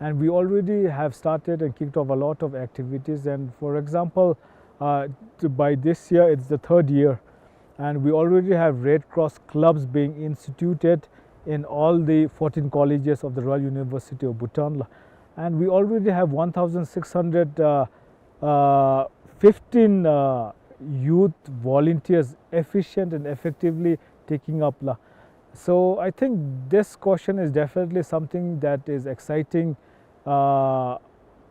And we already have started and kicked off a lot of activities. And for example, uh, to, by this year, it's the third year. And we already have Red Cross clubs being instituted in all the fourteen colleges of the Royal University of Bhutan la. And we already have one thousand six hundred, uh, uh, fifteen, uh, youth volunteers efficient and effectively taking up la. So I think this question is definitely something that is exciting uh,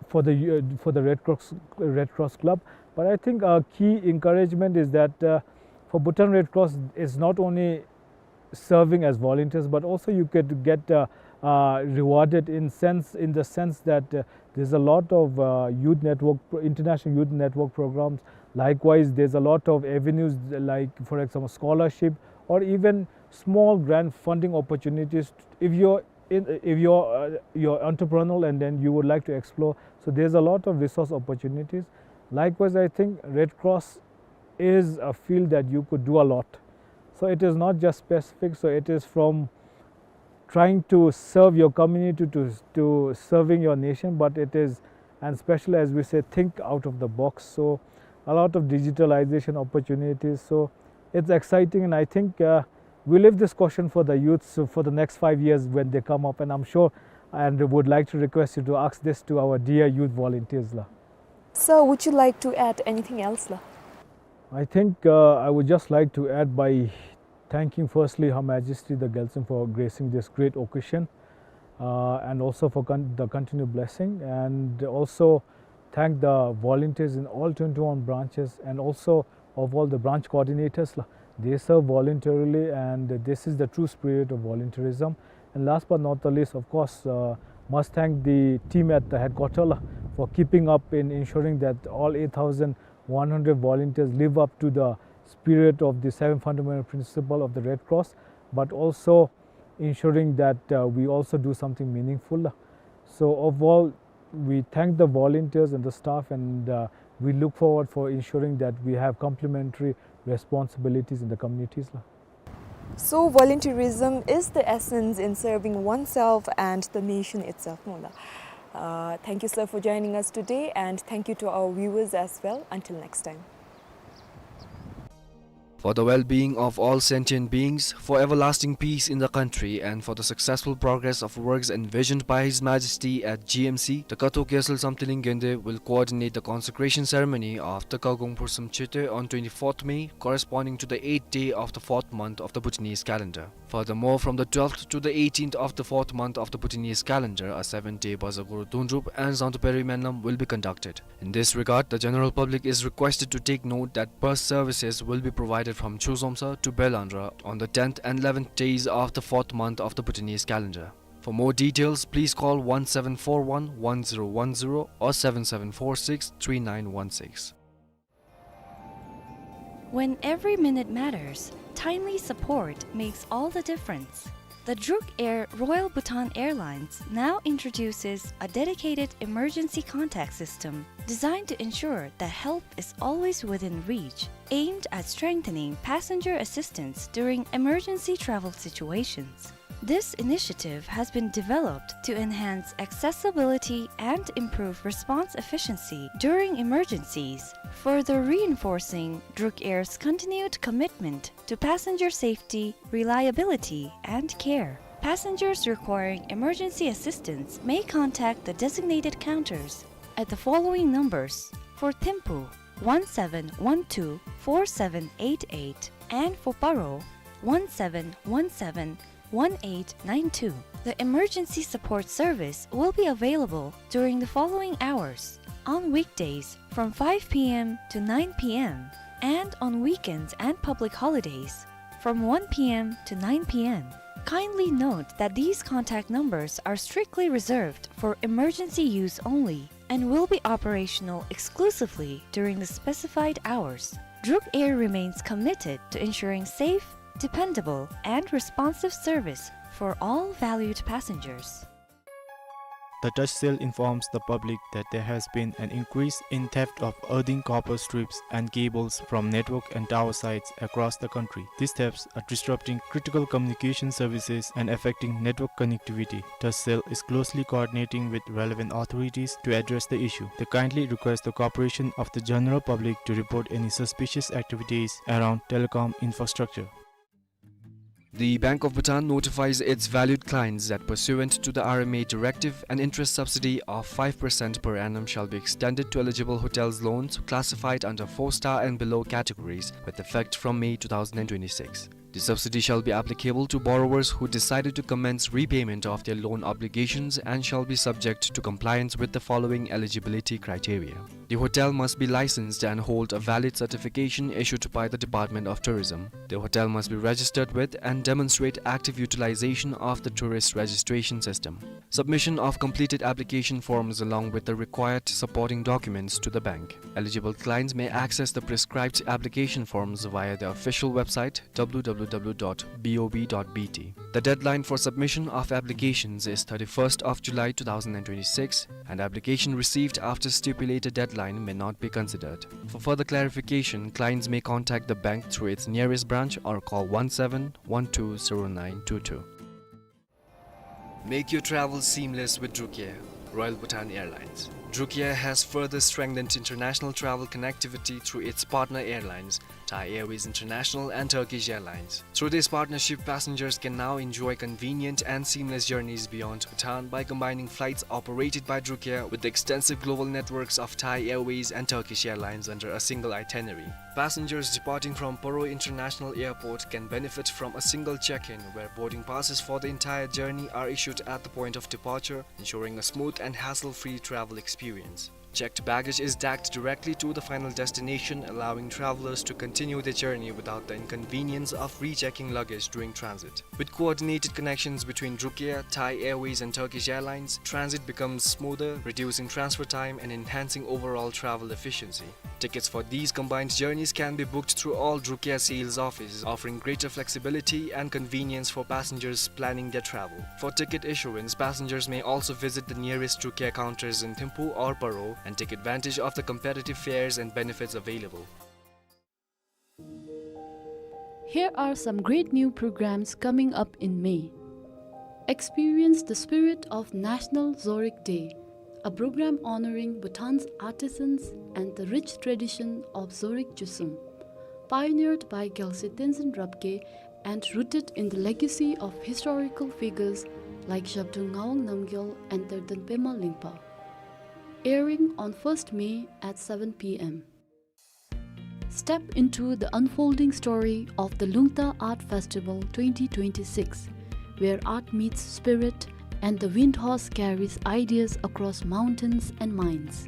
for the, uh, for the Red Cross, Red Cross Club. But I think a key encouragement is that, uh, for Bhutan Red Cross, it's not only serving as volunteers, but also you could get, uh, uh, rewarded in sense, in the sense that, uh, there's a lot of, uh, youth network pro-, international youth network programs. Likewise, there's a lot of avenues like, for example, scholarship or even small grant funding opportunities. If you're in, if you're, uh, you're entrepreneurial and then you would like to explore, so there's a lot of resource opportunities. Likewise, I think Red Cross is a field that you could do a lot. So it is not just specific, so it is from trying to serve your community to, to serving your nation, but it is, and especially as we say, think out of the box. So a lot of digitalization opportunities. So it's exciting, and I think, uh, we leave this question for the youths for the next five years when they come up, and I'm sure, and would like to request you to ask this to our dear youth volunteers, la. Sir, would you like to add anything else, la? I think, uh, I would just like to add by thanking firstly Her Majesty the Gyaltsuen for gracing this great occasion, uh, and also for con-, the continued blessing, and also thank the volunteers in all twenty-one branches and also of all the branch coordinators, la. They serve voluntarily, and this is the true spirit of volunteerism. And last but not the least, of course, uh, must thank the team at the headquarter, la, for keeping up in ensuring that all eight thousand one hundred volunteers live up to the spirit of the seven fundamental principle of the Red Cross, but also ensuring that, uh, we also do something meaningful. So overall, we thank the volunteers and the staff, and, uh, we look forward for ensuring that we have complementary responsibilities in the communities, la. So, volunteerism is the essence in serving oneself and the nation itself, mo la. Uh, thank you, sir, for joining us today, and thank you to our viewers as well. Until next time. For the well-being of all sentient beings, for everlasting peace in the country, and for the successful progress of works envisioned by His Majesty at G M C, the Kathok Gyaltsuen Samthiling Gende will coordinate the consecration ceremony of the Kagong Pursom Chete on twenty-fourth May, corresponding to the eighth day of the fourth month of the Bhutanese calendar. Furthermore, from the twelfth to the eighteenth of the fourth month of the Bhutanese calendar, a seven-day Baza Guru Dundrup and Zangtu Peri Menlam will be conducted. In this regard, the general public is requested to take note that bus services will be provided from Chuzomsa to Belandra on the tenth and eleventh days of the fourth month of the Bhutanese calendar. For more details, please call one seven four one one zero one zero or seven seven four six three nine one six. When every minute matters, timely support makes all the difference. The Druk Air Royal Bhutan Airlines now introduces a dedicated emergency contact system designed to ensure that help is always within reach, aimed at strengthening passenger assistance during emergency travel situations. This initiative has been developed to enhance accessibility and improve response efficiency during emergencies, further reinforcing Druk Air's continued commitment to passenger safety, reliability, and care. Passengers requiring emergency assistance may contact the designated counters at the following numbers: for Thimphu, one seven one two four seven eight eight, and for Paro, one seven one seven one eight nine two. The emergency support service will be available during the following hours: on weekdays from five p m to nine p m, and on weekends and public holidays from one p m to nine p m. Kindly note that these contact numbers are strictly reserved for emergency use only and will be operational exclusively during the specified hours. Druk Air remains committed to ensuring safe, dependable, and responsive service for all valued passengers. The Touch Cell informs the public that there has been an increase in theft of earthing copper strips and cables from network and tower sites across the country. These thefts are disrupting critical communication services and affecting network connectivity. Touch Cell is closely coordinating with relevant authorities to address the issue. They kindly request the cooperation of the general public to report any suspicious activities around telecom infrastructure. The Bank of Bhutan notifies its valued clients that pursuant to the R M A directive, an interest subsidy of five percent per annum shall be extended to eligible hotels loans classified under four-star and below categories with effect from May two thousand twenty-six. The subsidy shall be applicable to borrowers who decided to commence repayment of their loan obligations and shall be subject to compliance with the following eligibility criteria. The hotel must be licensed and hold a valid certification issued by the Department of Tourism. The hotel must be registered with and demonstrate active utilization of the tourist registration system. Submission of completed application forms along with the required supporting documents to the bank. Eligible clients may access the prescribed application forms via the official website w w w dot b o b dot b t. The deadline for submission of applications is thirty-first of July two thousand and twenty-six, and application received after stipulated deadline may not be considered. For further clarification, clients may contact the bank through its nearest branch or call one seven one two zero nine two two. Make your travel seamless with Druk Air, Royal Bhutan Airlines. Druk Air has further strengthened international travel connectivity through its partner airlines, Thai Airways International and Turkish Airlines. Through this partnership, passengers can now enjoy convenient and seamless journeys beyond Bhutan by combining flights operated by Druk Air with the extensive global networks of Thai Airways and Turkish Airlines under a single itinerary. Passengers departing from Paro International Airport can benefit from a single check-in, where boarding passes for the entire journey are issued at the point of departure, ensuring a smooth and hassle-free travel experience. Checked baggage is tagged directly to the final destination, allowing travelers to continue their journey without the inconvenience of rechecking luggage during transit. With coordinated connections between Druk Air, Thai Airways, and Turkish Airlines, transit becomes smoother, reducing transfer time and enhancing overall travel efficiency. Tickets for these combined journeys can be booked through all Druk Air sales offices, offering greater flexibility and convenience for passengers planning their travel. For ticket issuance, passengers may also visit the nearest Druk Air counters in Thimphu or Paro and take advantage of the competitive fares and benefits available. Here are some great new programs coming up in May. Experience the spirit of National Zorig Day, a program honoring Bhutan's artisans and the rich tradition of Zorig Chusum, pioneered by Gyalse Tenzin Rabgye and rooted in the legacy of historical figures like Zhabdrung Ngawang Namgyal and Terden Pema Lingpa. Airing on first May at seven p m. Step into the unfolding story of the Lungta Art Festival twenty twenty-six, where art meets spirit and the wind horse carries ideas across mountains and minds.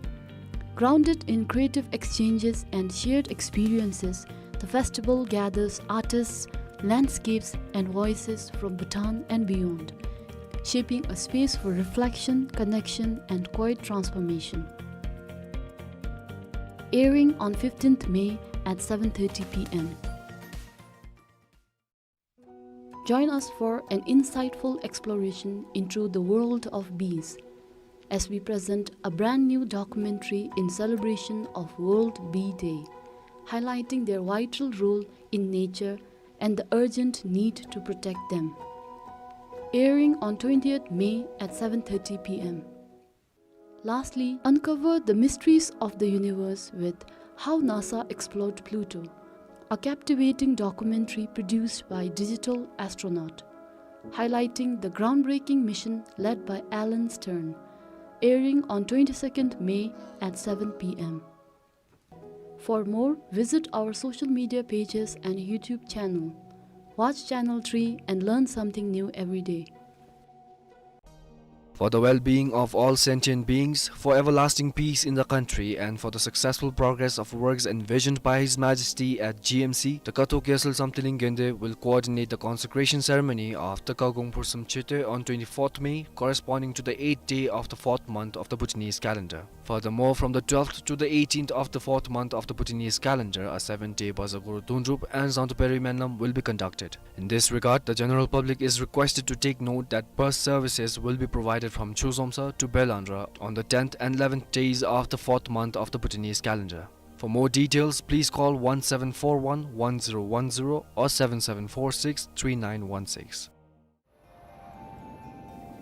Grounded in creative exchanges and shared experiences, the festival gathers artists, landscapes, and voices from Bhutan and beyond, shaping a space for reflection, connection, and quiet transformation. Airing on fifteenth May at seven thirty p m. Join us for an insightful exploration into the world of bees as we present a brand new documentary in celebration of World Bee Day, highlighting their vital role in nature and the urgent need to protect them. Airing on twentieth May at seven thirty p m. Lastly, uncover the mysteries of the universe with How NASA Explored Pluto, a captivating documentary produced by Digital Astronaut, highlighting the groundbreaking mission led by Alan Stern, airing on twenty-second May at seven p m. For more, visit our social media pages and YouTube channel. Watch Channel three and learn something new every day. For the well-being of all sentient beings, for everlasting peace in the country, and for the successful progress of works envisioned by His Majesty at G M C, the Kathok Gyaltsel Samthiling Gende will coordinate the consecration ceremony of the Kagong Phursum Chete on twenty-fourth May, corresponding to the eighth day of the fourth month of the Bhutanese calendar. Furthermore, from the twelfth to the eighteenth of the fourth month of the Bhutanese calendar, a seven-day Baza Guru Dundrup and Zangtu Peri Menlam will be conducted. In this regard, the general public is requested to take note that bus services will be provided from Chuzomsa to Belandra on the tenth and eleventh days of the fourth month of the Bhutanese calendar. For more details, please call one seven four one one zero one zero or seven seven four six three nine one six.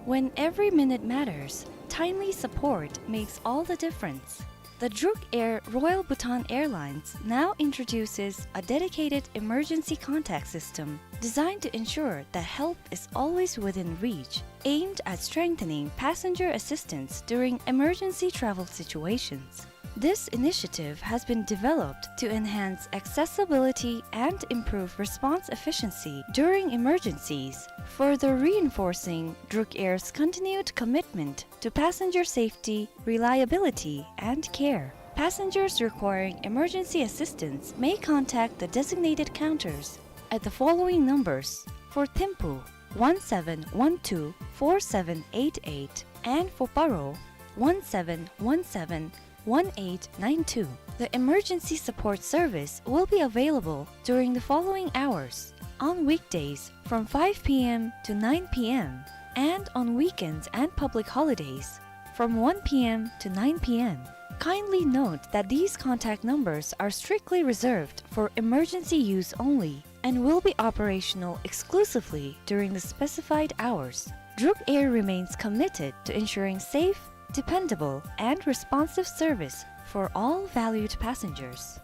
When every minute matters, timely support makes all the difference. The Druk Air Royal Bhutan Airlines now introduces a dedicated emergency contact system designed to ensure that help is always within reach, aimed at strengthening passenger assistance during emergency travel situations. This initiative has been developed to enhance accessibility and improve response efficiency during emergencies, further reinforcing Druk Air's continued commitment to passenger safety, reliability, and care. Passengers requiring emergency assistance may contact the designated counters at the following numbers: for Thimphu, one seven one two four seven eight eight, and for Paro, one seven one seven one eight nine two. The emergency support service will be available during the following hours: on weekdays from five p m to nine p m, and on weekends and public holidays from one p m to nine p m. Kindly note that these contact numbers are strictly reserved for emergency use only and will be operational exclusively during the specified hours. Druk Air remains committed to ensuring safe, dependable, and responsive service for all valued passengers.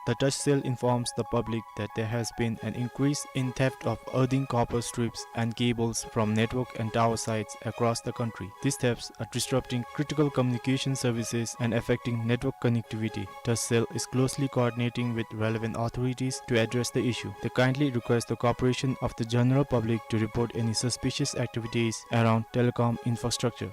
The Touch Cell informs the public that there has been an increase in theft of earthing copper strips and cables from network and tower sites across the country. These thefts are disrupting critical communication services and affecting network connectivity. Touch Cell is closely coordinating with relevant authorities to address the issue. They kindly request the cooperation of the general public to report any suspicious activities around telecom infrastructure.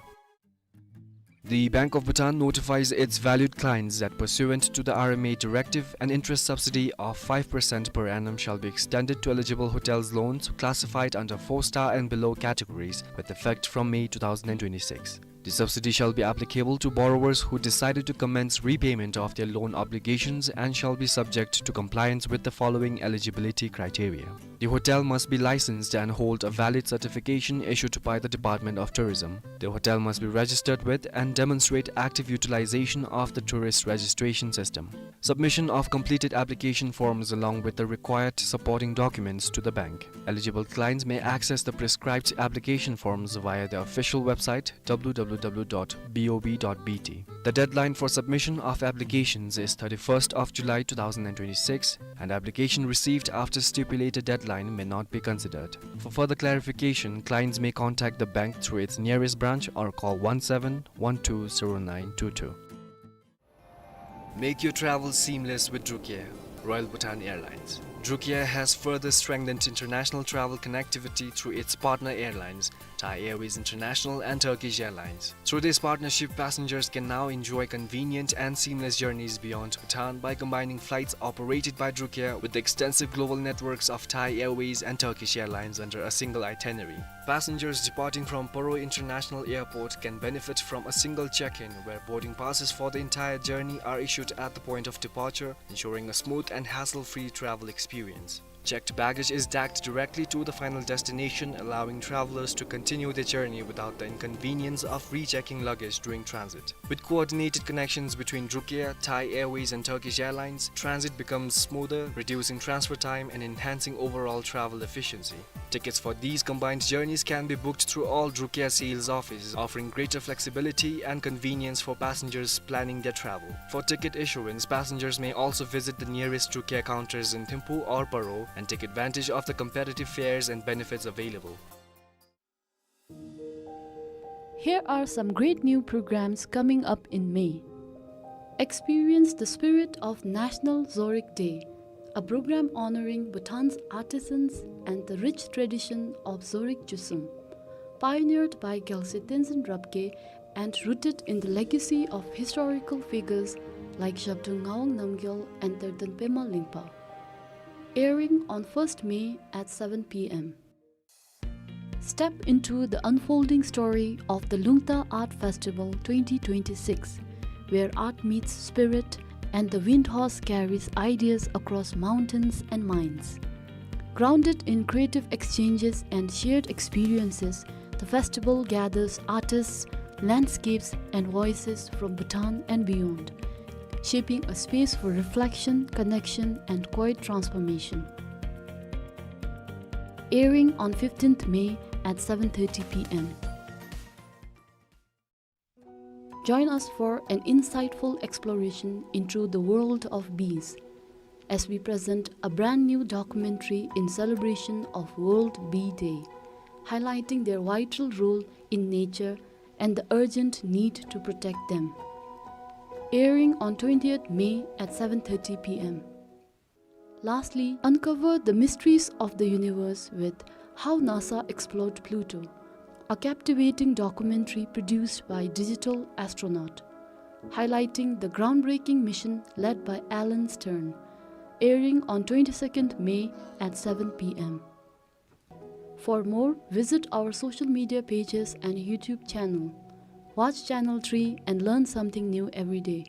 The Bank of Bhutan notifies its valued clients that pursuant to the R M A directive, an interest subsidy of five percent per annum shall be extended to eligible hotels loans classified under four star and below categories with effect from May two thousand twenty-six. The subsidy shall be applicable to borrowers who decided to commence repayment of their loan obligations and shall be subject to compliance with the following eligibility criteria. The hotel must be licensed and hold a valid certification issued by the Department of Tourism. The hotel must be registered with and demonstrate active utilization of the tourist registration system. Submission of completed application forms along with the required supporting documents to the bank. Eligible clients may access the prescribed application forms via the official website, w w w dot b o b dot b t. The deadline for submission of applications is thirty-first of July two thousand twenty-six, and application received after stipulated deadline may not be considered. For further clarification, clients may contact the bank through its nearest branch or call one seven one two zero nine two two. Make your travel seamless with Druk Air, Royal Bhutan Airlines. Druk Air has further strengthened international travel connectivity through its partner airlines, Thai Airways International and Turkish Airlines. Through this partnership, passengers can now enjoy convenient and seamless journeys beyond Bhutan by combining flights operated by Druk Air with the extensive global networks of Thai Airways and Turkish Airlines under a single itinerary. Passengers departing from Paro International Airport can benefit from a single check-in, where boarding passes for the entire journey are issued at the point of departure, ensuring a smooth and hassle-free travel experience. Checked baggage is tagged directly to the final destination, allowing travelers to continue their journey without the inconvenience of rechecking luggage during transit. With coordinated connections between Druk Air, Thai Airways, and Turkish Airlines, transit becomes smoother, reducing transfer time and enhancing overall travel efficiency. Tickets for these combined journeys can be booked through all Druk Air sales offices, offering greater flexibility and convenience for passengers planning their travel. For ticket issuance, passengers may also visit the nearest Druk Air counters in Thimphu or Paro and take advantage of the competitive fares and benefits available. Here are some great new programs coming up in May. Experience the spirit of National Zorig Day, a program honoring Bhutan's artisans and the rich tradition of Zorig Chusum, pioneered by Gyalse Tenzin Rabgye and rooted in the legacy of historical figures like Zhabdrung Ngawang Namgyal and Terden Pema Lingpa. Airing on first May at seven p m. Step into the unfolding story of the Lungta Art Festival twenty twenty-six, where art meets spirit and the wind horse carries ideas across mountains and minds. Grounded in creative exchanges and shared experiences, the festival gathers artists, landscapes, and voices from Bhutan and beyond, shaping a space for reflection, connection, and quiet transformation. Airing on fifteenth May at seven thirty p m. Join us for an insightful exploration into the world of bees as we present a brand new documentary in celebration of World Bee Day, highlighting their vital role in nature and the urgent need to protect them. airing on twentieth May at seven thirty p m. Lastly, uncover the mysteries of the universe with How NASA Explored Pluto, a captivating documentary produced by Digital Astronaut, highlighting the groundbreaking mission led by Alan Stern, airing on twenty-second May at seven p m. For more, visit our social media pages and YouTube channel. Watch Channel three and learn something new every day.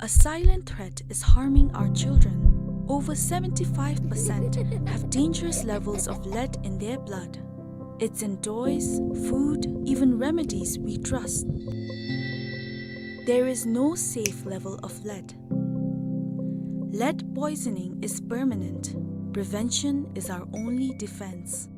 A silent threat is harming our children. Over seventy-five percent have dangerous levels of lead in their blood. It's in toys, food, even remedies we trust. There is no safe level of lead. Lead poisoning is permanent. Prevention is our only defense.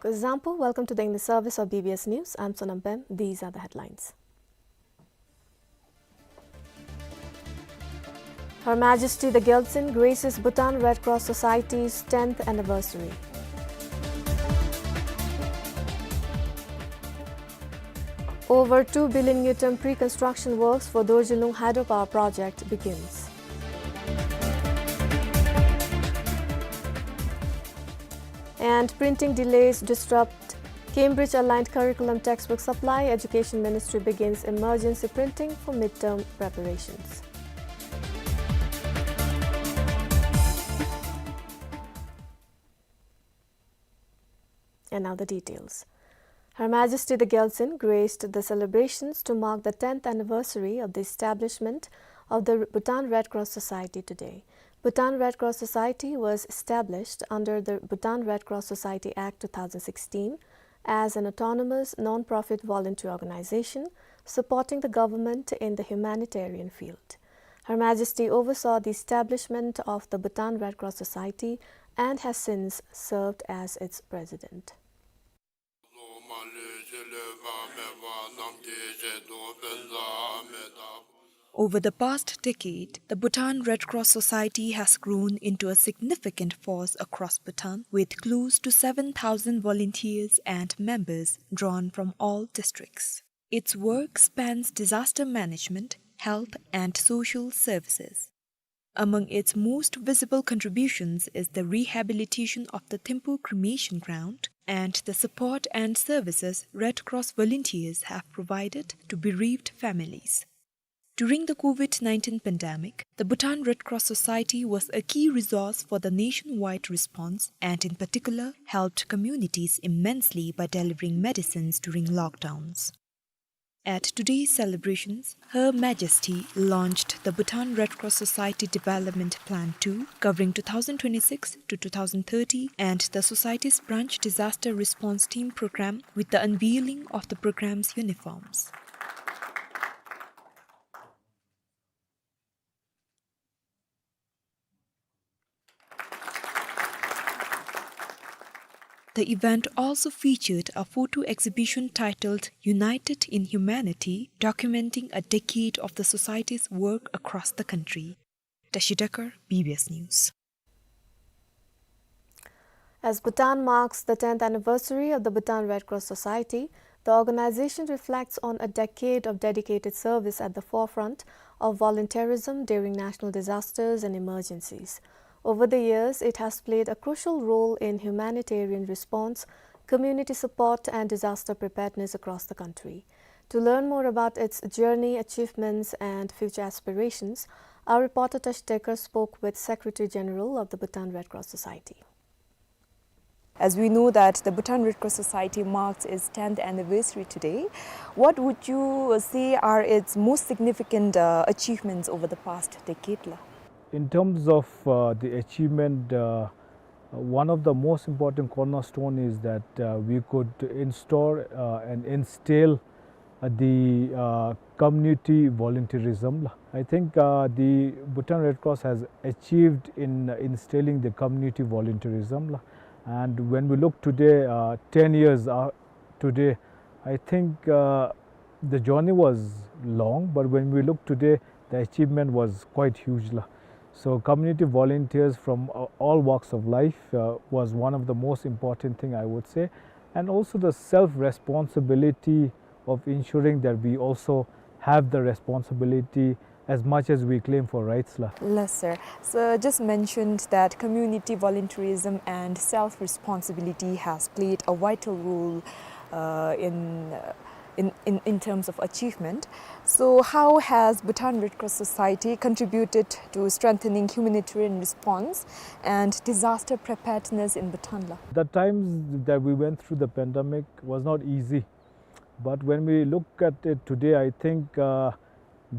Kuzuzangpo, welcome to the English service of B B S News. I'm Sonam Pem. These are the headlines. Her Majesty the Gyaltsuen graces Bhutan Red Cross Society's tenth anniversary. Over two billion ngultrum pre-construction works for Dorjilung hydropower project begins. And printing delays disrupt Cambridge-aligned curriculum textbook supply, Education Ministry begins emergency printing for midterm preparations. And now the details. Her Majesty the Gyaltsuen graced the celebrations to mark the tenth anniversary of the establishment of the Bhutan Red Cross Society today. Bhutan Red Cross Society was established under the Bhutan Red Cross Society Act two thousand sixteen as an autonomous, non-profit volunteer organization supporting the government in the humanitarian field. Her Majesty oversaw the establishment of the Bhutan Red Cross Society and has since served as its president. Over the past decade, the Bhutan Red Cross Society has grown into a significant force across Bhutan, with close to seven thousand volunteers and members drawn from all districts. Its work spans disaster management, health, and social services. Among its most visible contributions is the rehabilitation of the Thimphu cremation ground and the support and services Red Cross volunteers have provided to bereaved families. During the COVID nineteen pandemic, the Bhutan Red Cross Society was a key resource for the nationwide response and, in particular, helped communities immensely by delivering medicines during lockdowns. At today's celebrations, Her Majesty launched the Bhutan Red Cross Society Development Plan two, covering two thousand twenty-six to two thousand thirty, and the Society's Branch Disaster Response Team Program with the unveiling of the program's uniforms. The event also featured a photo exhibition titled United in Humanity, documenting a decade of the society's work across the country. Tashi Dekar, B B S News. As Bhutan marks the tenth anniversary of the Bhutan Red Cross Society, the organization reflects on a decade of dedicated service at the forefront of volunteerism during national disasters and emergencies. Over the years, it has played a crucial role in humanitarian response, community support, and disaster preparedness across the country. To learn more about its journey, achievements, and future aspirations, our reporter Tashi Dekar spoke with Secretary General of the Bhutan Red Cross Society. As we know that the Bhutan Red Cross Society marks its tenth anniversary today, what would you say are its most significant, uh, achievements over the past decade la? In terms of, uh, the achievement, uh, one of the most important cornerstone is that, uh, we could install, uh, and instill, uh, the, uh, community volunteerism la. I think, uh, the Bhutan Red Cross has achieved in, uh, instilling the community volunteerism la. And when we look today, uh, ten years, uh, today, I think, uh, the journey was long, but when we look today, the achievement was quite huge la. So community volunteers from, uh, all walks of life, uh, was one of the most important thing, I would say, and also the self-responsibility of ensuring that we also have the responsibility as much as we claim for rights la. Yes, sir. So just mentioned that community volunteerism and self-responsibility has played a vital role, uh, in, uh, in, in, in terms of achievement. So how has Bhutan Red Cross Society contributed to strengthening humanitarian response and disaster preparedness in Bhutan la? The times that we went through the pandemic was not easy. But when we look at it today, I think, uh,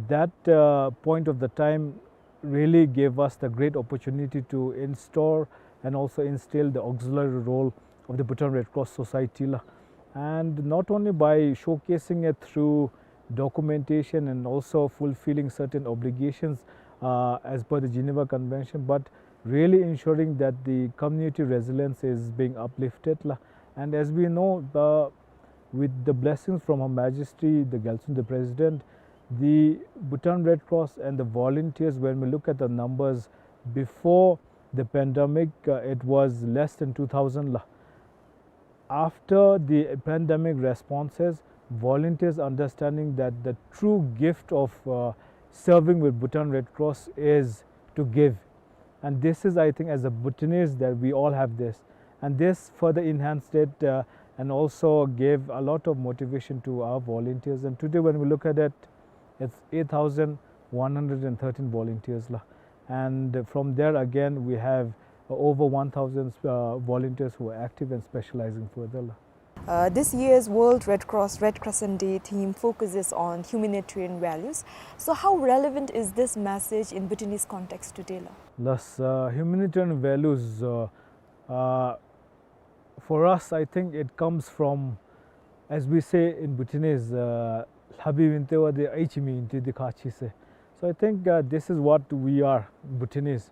that, uh, point of the time really gave us the great opportunity to install and also instill the auxiliary role of the Bhutan Red Cross Society la. And not only by showcasing it through documentation and also fulfilling certain obligations, uh, as per the Geneva Convention, but really ensuring that the community resilience is being uplifted la. And as we know, the, with the blessings from Her Majesty the Gyaltsuen the President, the Bhutan Red Cross and the volunteers, when we look at the numbers before the pandemic, uh, it was less than two thousand la. After the pandemic responses, volunteers understanding that the true gift of, uh, serving with Bhutan Red Cross is to give. And this is, I think, as a Bhutanese, that we all have this. And this further enhanced it, uh, and also gave a lot of motivation to our volunteers. And today, when we look at it, it's eight thousand one hundred and thirteen volunteers la. And from there, again, we have, uh, over one thousand, uh, volunteers who are active and specializing further la. Uh, this year's World Red Cross Red Crescent Day theme focuses on humanitarian values. So how relevant is this message in Bhutanese context today la? Thus, uh, humanitarian values, uh, uh, for us, I think it comes from, as we say in Bhutanese, uh, "Lhabi winte wa de aichi mi inte de kachi se." So I think, uh, this is what we are, Bhutanese.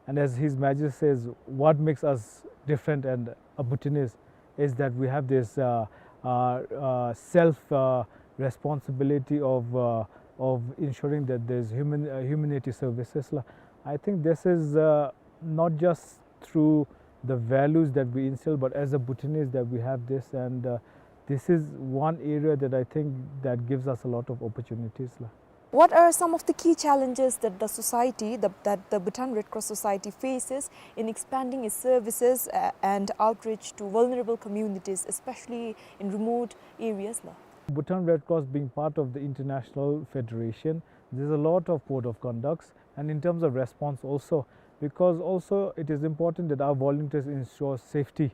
And as His Majesty says, what makes us different and a Bhutanese is that we have this, uh, uh, uh, self, uh, responsibility of, uh, of ensuring that there's human, uh, humanity services la. I think this is, uh, not just through the values that we instill, but as a Bhutanese that we have this, and, uh, this is one area that I think that gives us a lot of opportunities la. What are some of the key challenges that the society, the, that the Bhutan Red Cross Society faces in expanding its services, uh, and outreach to vulnerable communities, especially in remote areas la? Bhutan Red Cross being part of the international federation, there's a lot of code of conducts, and in terms of response also, because also it is important that our volunteers ensure safety.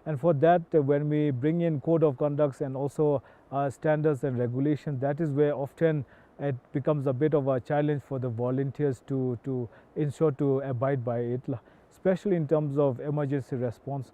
And for that, uh, when we bring in code of conducts and also, uh, standards and regulations, that is where often it becomes a bit of a challenge for the volunteers to, to ensure to abide by it la, especially in terms of emergency response.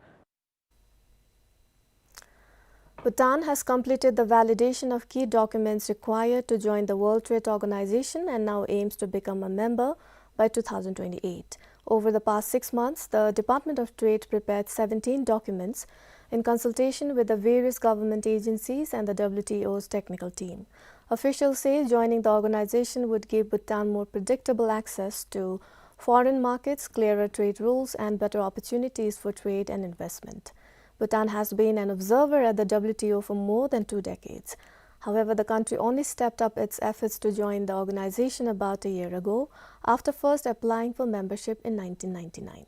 Bhutan has completed the validation of key documents required to join the World Trade Organization and now aims to become a member by two thousand twenty-eight. Over the past six months, the Department of Trade prepared seventeen documents in consultation with the various government agencies and the W T O's technical team. Officials say joining the organization would give Bhutan more predictable access to foreign markets, clearer trade rules, and better opportunities for trade and investment. Bhutan has been an observer at the W T O for more than two decades. However, the country only stepped up its efforts to join the organization about a year ago, after first applying for membership in nineteen ninety-nine.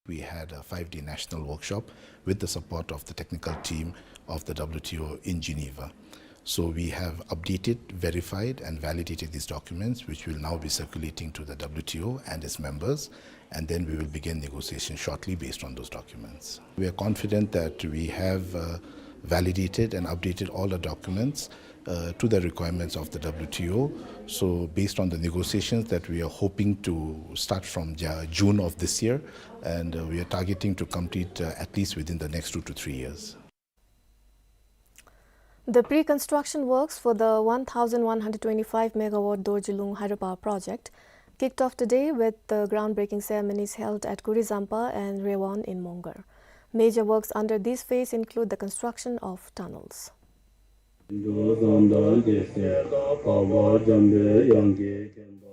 We had a five-day national workshop with the support of the technical team of the W T O in Geneva. So we have updated, verified, and validated these documents, which will now be circulating to the W T O and its members, and then we will begin negotiation shortly based on those documents. We are confident that we have, uh, validated and updated all the documents, uh, to the requirements of the W T O. So based on the negotiations that we are hoping to start from Ja-, June of this year, and, uh, we are targeting to complete, uh, at least within the next two to three years. The pre-construction works for the one thousand one hundred twenty-five megawatt Dorjilung hydropower project kicked off today with the groundbreaking ceremonies held at Kurizampa and Rewon in Mongar. Major works under this phase include the construction of tunnels.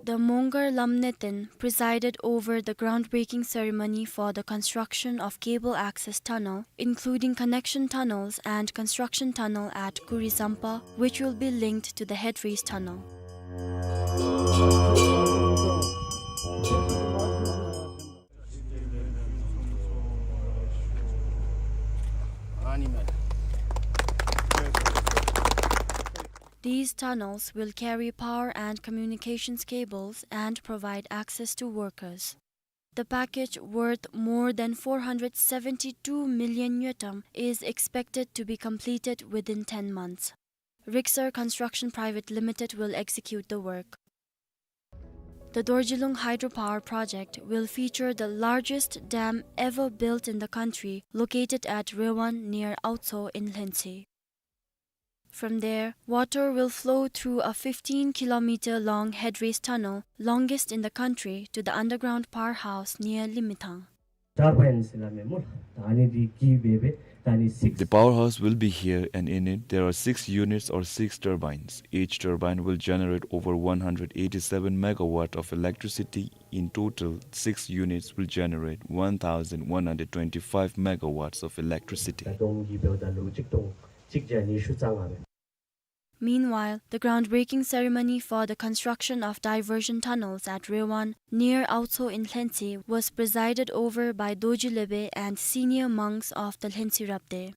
The Mongar Lamneten presided over the groundbreaking ceremony for the construction of cable access tunnel, including connection tunnels and construction tunnel at Kurizampa, which will be linked to the headrace tunnel. These tunnels will carry power and communications cables and provide access to workers. The package, worth more than four hundred seventy-two million ngultrum, is expected to be completed within ten months. Rixar Construction Private Limited will execute the work. The Dorjilung hydropower project will feature the largest dam ever built in the country, located at Rewon near Aotso in Lhentshe. From there, water will flow through a fifteen kilometer long headrace tunnel, longest in the country, to the underground powerhouse near Limethang. Turbines ལ་མེན་མོ། ད་ཨ་ནི་འདི་གི་སྦེ་སྦེ་ད་ཨ་ནི་six. The powerhouse will be here, and in it there are six units or six turbines. Each turbine will generate over one hundred eighty-seven megawatt of electricity. In total, six units will generate one thousand one hundred twenty-five megawatts of electricity. ད་སྟོང་གི་སྦེ་ད་ལུ་གཅིག་སྟོང་གཅིག་བརྒྱ་ཉི་ཤུ་རྩ་ལྔ་སྦེ། Meanwhile, the groundbreaking ceremony for the construction of diversion tunnels at Rewon, near Aotso in Lhentshe, was presided over by Dorji Lebe and senior monks of the Lhentshe Rabdey.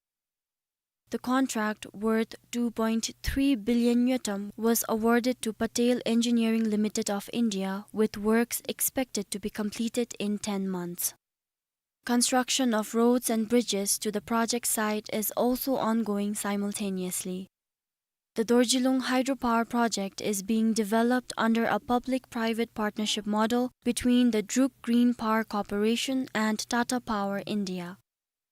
The contract, worth two point three billion ngultrum, was awarded to Patel Engineering Limited of India, with works expected to be completed in ten months. Construction of roads and bridges to the project site is also ongoing simultaneously. The Dorjilung hydropower project is being developed under a public-private partnership model between the Druk Green Power Corporation and Tata Power India.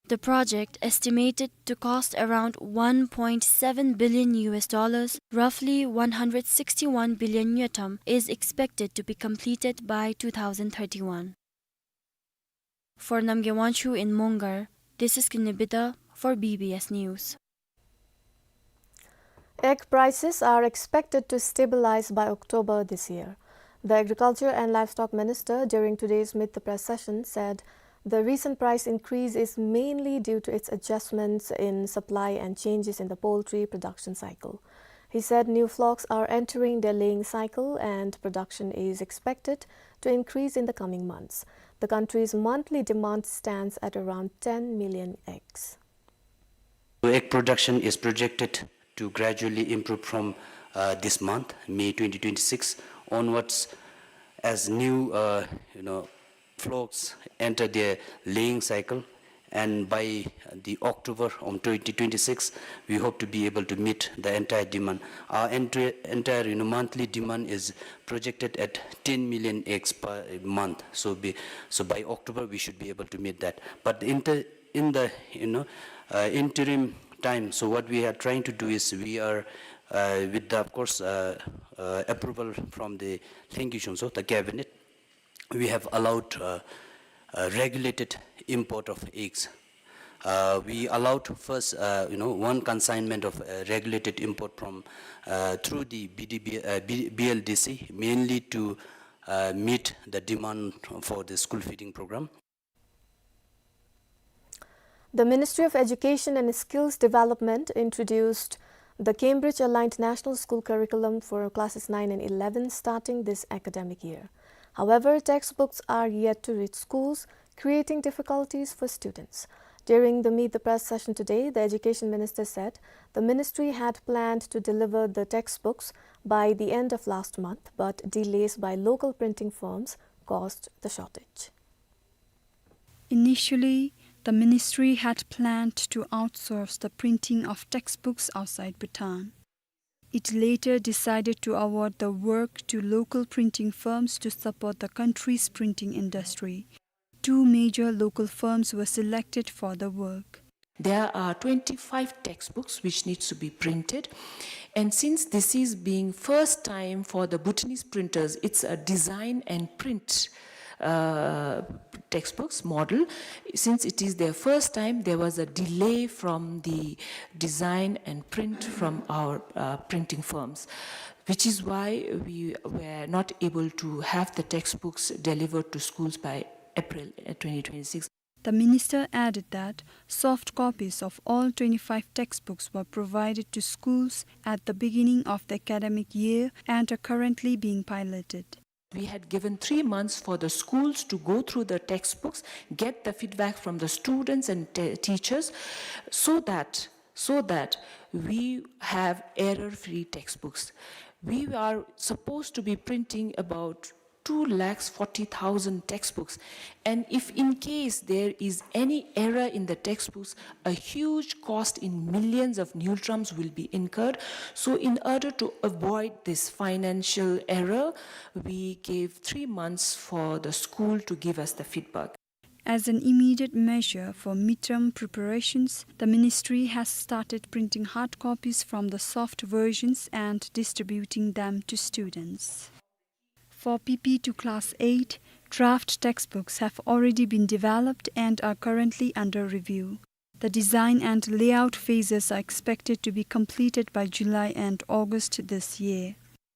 The project, estimated to cost around one point seven billion U S dollars, roughly one hundred sixty-one billion ngultrum, is expected to be completed by two thousand thirty-one. For Namgay Wangchuk in Mongar, this is Kinley Bida for B B S News. Egg prices are expected to stabilize by October this year. The Agriculture and Livestock Minister, during today's Meet the Press session, said the recent price increase is mainly due to its adjustments in supply and changes in the poultry production cycle. He said new flocks are entering their laying cycle and production is expected to increase in the coming months. The country's monthly demand stands at around ten million eggs. Egg production is projected to gradually improve from, uh, this month, May twenty twenty-six onwards, as new, uh, you know, flocks enter their laying cycle, and by the October of twenty twenty-six, we hope to be able to meet the entire demand. Our entire, entire, you know, monthly demand is projected at ten million eggs per month. So be, so by October, we should be able to meet that. But in the, in the, you know, uh, interim time, so what we are trying to do is we are, uh, with the, of course, uh, uh, approval from the Lhengi Shungso, the cabinet, we have allowed, uh, uh, regulated import of eggs. Uh, we allowed first, uh, you know, one consignment of, uh, regulated import from, uh, through the B D B, uh, B-, B L D C, mainly to, uh, meet the demand for the school feeding program. The Ministry of Education and Skills Development introduced the Cambridge-aligned National School Curriculum for classes nine and eleven starting this academic year. However, textbooks are yet to reach schools, creating difficulties for students. During the Meet the Press session today, the Education Minister said the ministry had planned to deliver the textbooks by the end of last month, but delays by local printing firms caused the shortage. Initially, the ministry had planned to outsource the printing of textbooks outside Bhutan. It later decided to award the work to local printing firms to support the country's printing industry. Two major local firms were selected for the work. There are twenty-five textbooks which needs to be printed, and since this is being first time for the Bhutanese printers, it's a design and print, uh, textbooks model. Since it is their first time, there was a delay from the design and print from our, uh, printing firms, which is why we were not able to have the textbooks delivered to schools by April, uh, twenty twenty-six. The minister added that soft copies of all twenty-five textbooks were provided to schools at the beginning of the academic year and are currently being piloted. We had given three months for the schools to go through the textbooks, get the feedback from the students and te-, teachers, so that, so that we have error-free textbooks. We are supposed to be printing about two lakhs forty thousand textbooks. And if in case there is any error in the textbooks, a huge cost in millions of ngultrams will be incurred. So in order to avoid this financial error, we gave three months for the school to give us the feedback. As an immediate measure for midterm preparations, the ministry has started printing hard copies from the soft versions and distributing them to students. For P P to Class eight, draft textbooks have already been developed and are currently under review. The design and layout phases are expected to be completed by July and August this year.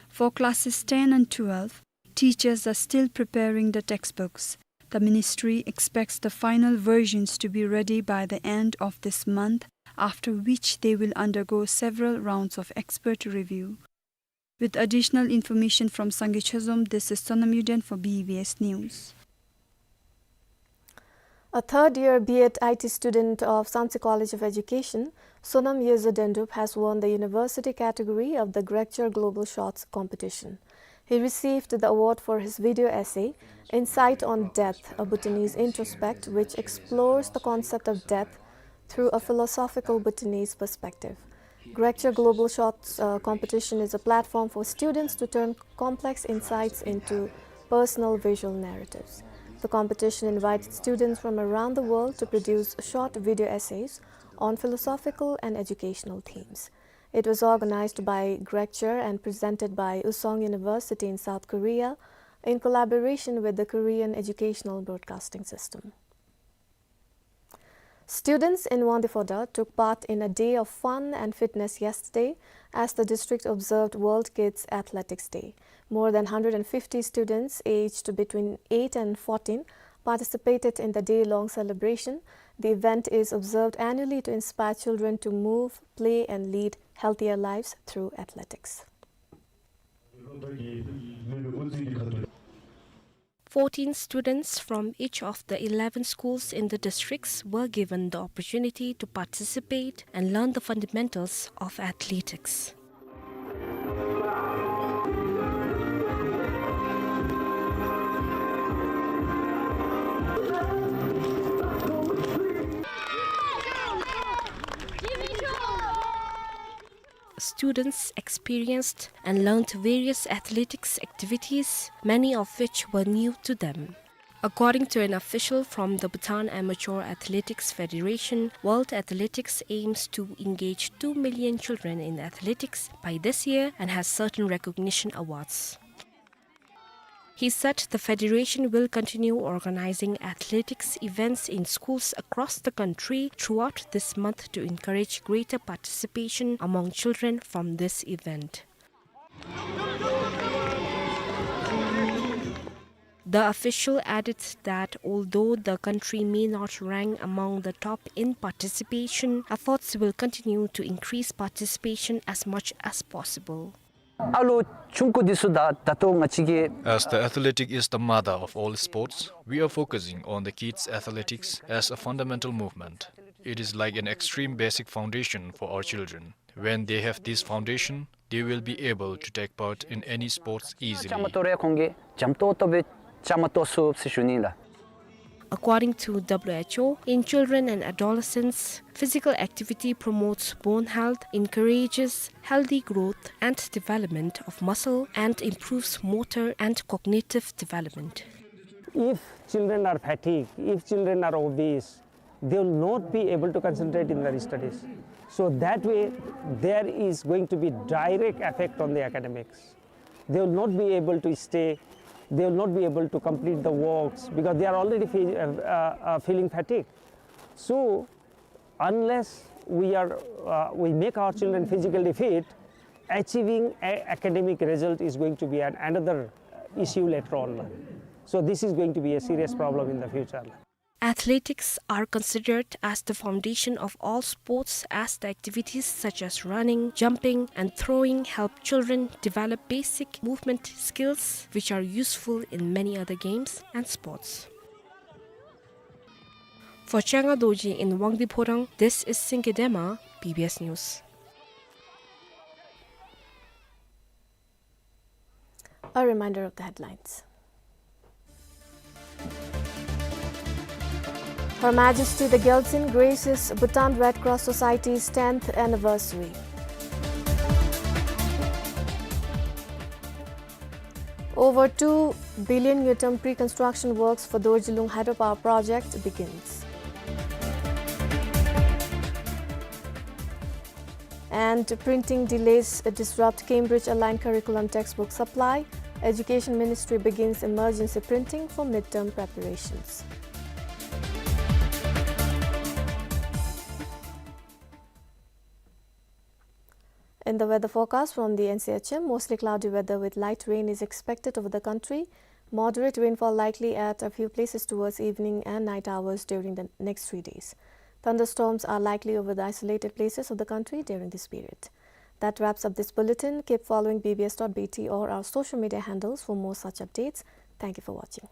For classes ten and twelve, teachers are still preparing the textbooks. The ministry expects the final versions to be ready by the end of this month, after which they will undergo several rounds of expert review. With additional information from Sangay Chazom, this is Sonam Yuden for B B S News. A third year B Ed I T student of Samtse College of Education, Sonam Yeze Dendup, has won the university category of the Grekchair Global Shorts competition. He received the award for his video essay, Insight on Death, a Bhutanese Introspect, which explores the concept of death through a philosophical Bhutanese perspective. Grekchair Global Shorts, uh, competition is a platform for students to turn complex insights into personal visual narratives. The competition invited students from around the world to produce short video essays on philosophical and educational themes. It was organized by Grekchair and presented by Usong University in South Korea in collaboration with the Korean Educational Broadcasting System. Students in Wangdue Phodrang took part in a day of fun and fitness yesterday as the district observed World Kids Athletics Day. More than hundred and fifty students aged between eight and fourteen participated in the day-long celebration. The event is observed annually to inspire children to move, play, and lead healthier lives through athletics. Fourteen students from each of the eleven schools in the districts were given the opportunity to participate and learn the fundamentals of athletics. Students experienced and learned various athletics activities, many of which were new to them. According to an official from the Bhutan Amateur Athletics Federation, World Athletics aims to engage two million children in athletics by this year and has certain recognition awards. He said the federation will continue organizing athletics events in schools across the country throughout this month to encourage greater participation among children from this event. The official added that although the country may not rank among the top in participation, efforts will continue to increase participation as much as possible. ཨ་ལོ་ཆུང་ཀུ་འདི་ཚུ་ད་ད་ལྟོ་ང་བཅས་ཀྱིས། As the athletic is the mother of all sports, we are focusing on the kids' athletics as a fundamental movement. It is like an extreme basic foundation for our children. When they have this foundation, they will be able to take part in any sports easily. བཅའ་མར་གཏོགས་རུང་ཁོང་གིས་འཇམ་ཏོག་ཏོ་སྦེ་བཅའ་མར་གཏོགས་ཚུགས་ཟེར་ཞུ་ནི་ལགས། According to W H O, in children and adolescents, physical activity promotes bone health, encourages healthy growth and development of muscle, and improves motor and cognitive development. If children are fatigued, if children are obese, they will not be able to concentrate in their studies. So that way, there is going to be direct effect on the academics. They will not be able to stay, they will not be able to complete the works because they are already fe-, uh, uh, uh, feeling fatigued. So, unless we are, uh, we make our children physically fit, achieving a academic result is going to be an, another issue later on. So this is going to be a serious problem in the future. Athletics are considered as the foundation of all sports, as the activities such as running, jumping, and throwing help children develop basic movement skills, which are useful in many other games and sports. For Changa Dorji in Wangdue Phodrang, this is Singye Dema, B B S News. A reminder of the headlines. Her Majesty the Gyaltsuen graces Bhutan Red Cross Society's tenth anniversary. Over two billion ngultrum pre-construction works for Dorjilung hydropower project begins. And printing delays disrupt Cambridge-aligned curriculum textbook supply. Education Ministry begins emergency printing for midterm preparations. In the weather forecast from the N C H M, mostly cloudy weather with light rain is expected over the country. Moderate rainfall likely at a few places towards evening and night hours during the next three days. Thunderstorms are likely over the isolated places of the country during this period. That wraps up this bulletin. Keep following B B S dot B T or our social media handles for more such updates. Thank you for watching.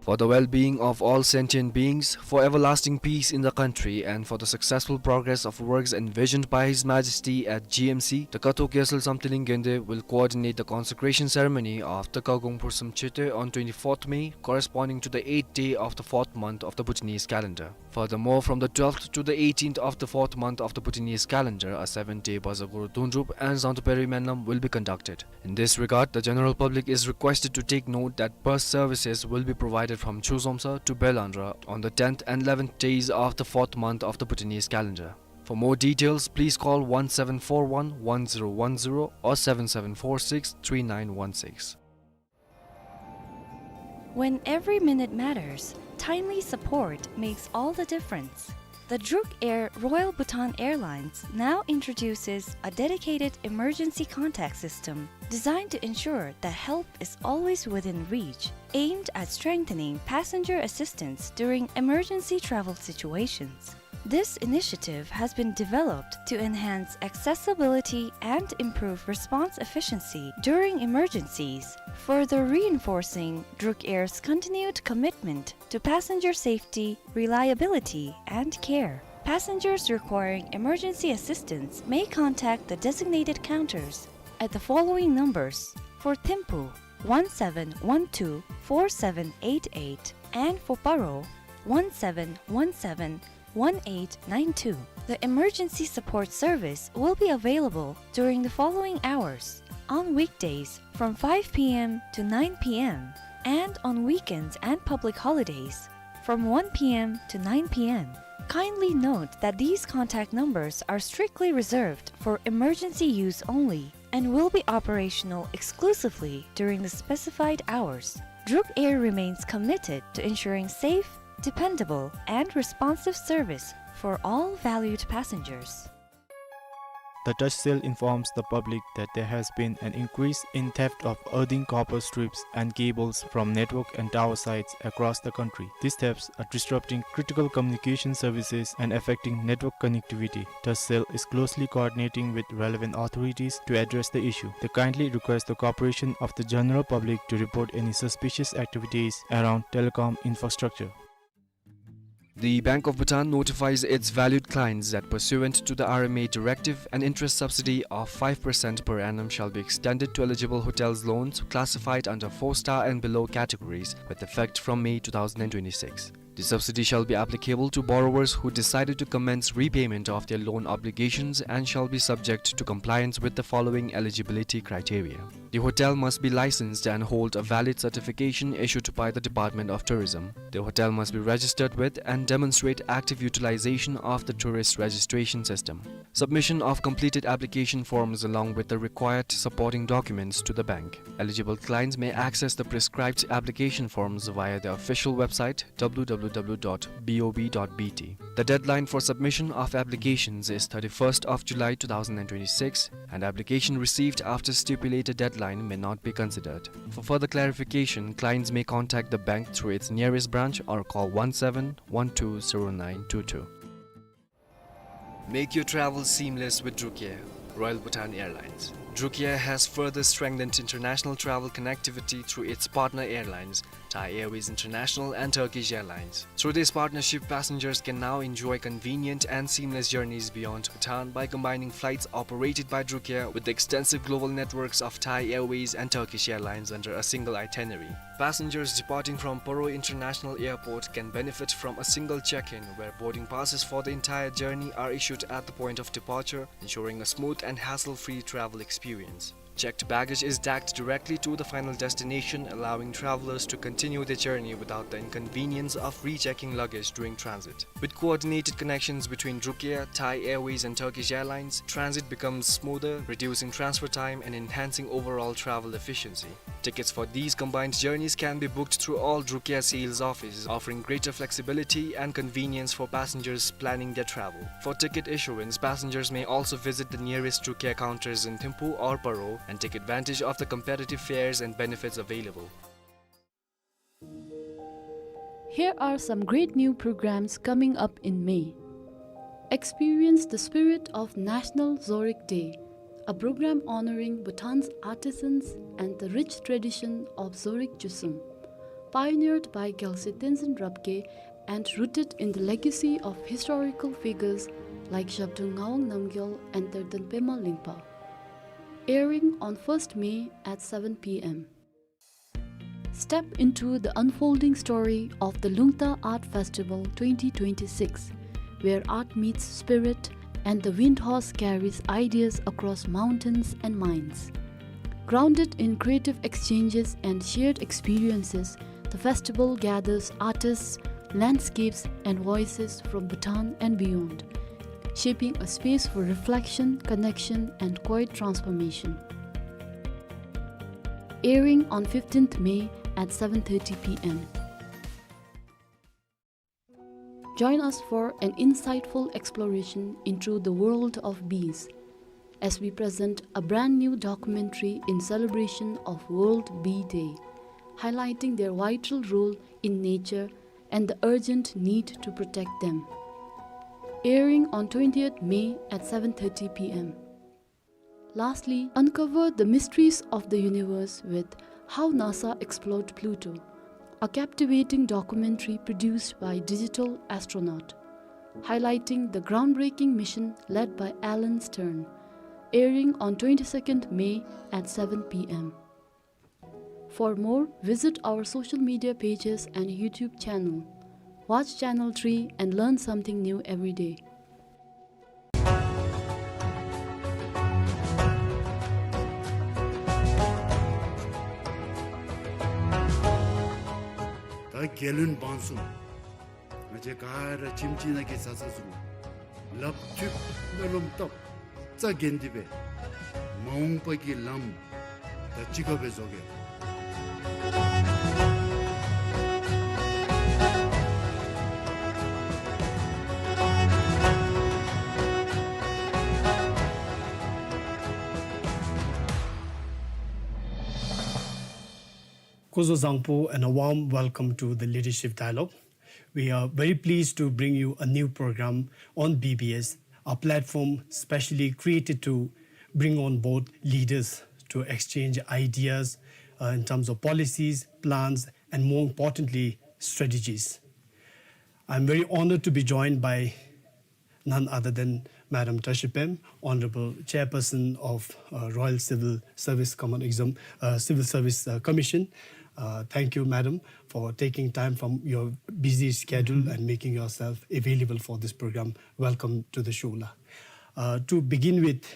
For the well-being of all sentient beings, for everlasting peace in the country, and for the successful progress of works envisioned by His Majesty at G M C, the Kato Gyaltsuen Samthiling Gende will coordinate the consecration ceremony of the Kagong Phursum Chete on twenty-fourth May, corresponding to the eighth day of the fourth month of the Bhutanese calendar. Furthermore, from the twelfth to the eighteenth of the fourth month of the Bhutanese calendar, a seven-day Bazagor Dundrup and Zangtuperi Menlam will be conducted. In this regard, the general public is requested to take note that bus services will be provided from Chozomsa to Belandra on the tenth and eleventh days of the fourth month of the Bhutanese calendar. For more details, please call one seven four one, one zero one zero or seven seven four six, three nine one six. When every minute matters, timely support makes all the difference. The Druk Air Royal Bhutan Airlines now introduces a dedicated emergency contact system designed to ensure that help is always within reach, aimed at strengthening passenger assistance during emergency travel situations. This initiative has been developed to enhance accessibility and improve response efficiency during emergencies, further reinforcing Druk Air's continued commitment to passenger safety, reliability, and care. Passengers requiring emergency assistance may contact the designated counters at the following numbers. For Thimphu, one seven one two four seven eight eight, and for Paro, one seven one seven one eight nine two. The emergency support service will be available during the following hours: on weekdays from five p m to nine p m, and on weekends and public holidays from one p m to nine p m. Kindly note that these contact numbers are strictly reserved for emergency use only and will be operational exclusively during the specified hours. Druk Air remains committed to ensuring safe, dependable, and responsive service for all valued passengers. The Touchcell informs the public that there has been an increase in theft of earthing copper strips and cables from network and tower sites across the country. These thefts are disrupting critical communication services and affecting network connectivity. Touchcell is closely coordinating with relevant authorities to address the issue. They kindly request the cooperation of the general public to report any suspicious activities around telecom infrastructure. The Bank of Bhutan notifies its valued clients that pursuant to the R M A directive, an interest subsidy of five percent per annum shall be extended to eligible hotels loans classified under four star and below categories with effect from May two thousand twenty-six. The subsidy shall be applicable to borrowers who decided to commence repayment of their loan obligations and shall be subject to compliance with the following eligibility criteria. The hotel must be licensed and hold a valid certification issued by the Department of Tourism. The hotel must be registered with and demonstrate active utilization of the tourist registration system. Submission of completed application forms along with the required supporting documents to the bank. Eligible clients may access the prescribed application forms via the official website, w w w dot b o b dot b t. The deadline for submission of applications is thirty-first of July two thousand twenty-six, and application received after stipulated deadline may not be considered. For further clarification, clients may contact the bank through its nearest branch or call one seven one two zero nine two two. Make your travel seamless with Druk Air, Royal Bhutan Airlines. Druk Air has further strengthened international travel connectivity through its partner airlines, Thai Airways International and Turkish Airlines. Through this partnership, passengers can now enjoy convenient and seamless journeys beyond Bhutan by combining flights operated by Druk Air with the extensive global networks of Thai Airways and Turkish Airlines under a single itinerary. Passengers departing from Paro International Airport can benefit from a single check-in, where boarding passes for the entire journey are issued at the point of departure, ensuring a smooth and hassle-free travel experience. Checked baggage is tagged directly to the final destination, allowing travelers to continue their journey without the inconvenience of rechecking luggage during transit. With coordinated connections between Druk Air, Thai Airways, and Turkish Airlines, transit becomes smoother, reducing transfer time and enhancing overall travel efficiency. Tickets for these combined journeys can be booked through all Druk Air sales offices, offering greater flexibility and convenience for passengers planning their travel. For ticket issuance, passengers may also visit the nearest Druk Air counters in Thimphu or Paro and take advantage of the competitive fares and benefits available. Here are some great new programs coming up in May. Experience the spirit of National Zorig Day, a program honoring Bhutan's artisans and the rich tradition of Zorig Chusum. Pioneered by Gyalse Tenzin Rabgye and rooted in the legacy of historical figures like Zhabdrung Ngawang Namgyal and Terden Pema Lingpa. Airing on first May at seven p m. Step into the unfolding story of the Lungta Art Festival twenty twenty-six, where art meets spirit and the wind horse carries ideas across mountains and minds. Grounded in creative exchanges and shared experiences, the festival gathers artists, landscapes, and voices from Bhutan and beyond, shaping a space for reflection, connection, and quiet transformation. Airing on fifteenth May at seven thirty p m. Join us for an insightful exploration into the world of bees as we present a brand new documentary in celebration of World Bee Day, highlighting their vital role in nature and the urgent need to protect them. Airing on twentieth May at seven thirty p m. Lastly, uncover the mysteries of the universe with How NASA Explored Pluto, a captivating documentary produced by Digital Astronaut, highlighting the groundbreaking mission led by Alan Stern, airing on twenty-second May at seven p m. For more, visit our social media pages and YouTube channel. Watch Channel three and learn something new every day. ད་རྒྱལ་བློན་འབངས་གསུམ། ང་བཅས་ག་ར་ཁྱིམ་གཅིག་ནང་གི་བཟའ་ཚང་ཚུ་ལགཔ་མཐུད་སྨོན་ལམ་བཏབ། རྩ་འགེངས་ཏེ་སྦེ་མ་འོངས་པ་གི་ལམ་ད་གཅིག་ཁར་སྦེ་བཟོ་གེ། སྐུ་གཟུགས་བཟང་པོ and a warm welcome to the Leadership Dialogue. We are very pleased to bring you a new program on B B S, a platform specially created to bring on board leaders to exchange ideas, uh, in terms of policies, plans, and more importantly, strategies. I'm very honored to be joined by none other than Madam Tashi Pem, Honorable Chairperson of, uh, Royal Civil Service Common Exam, uh, Civil Service, uh, Commission. Uh, thank you, Madam, for taking time from your busy schedule and making yourself available for this program. Welcome to the show, la. Uh, to begin with,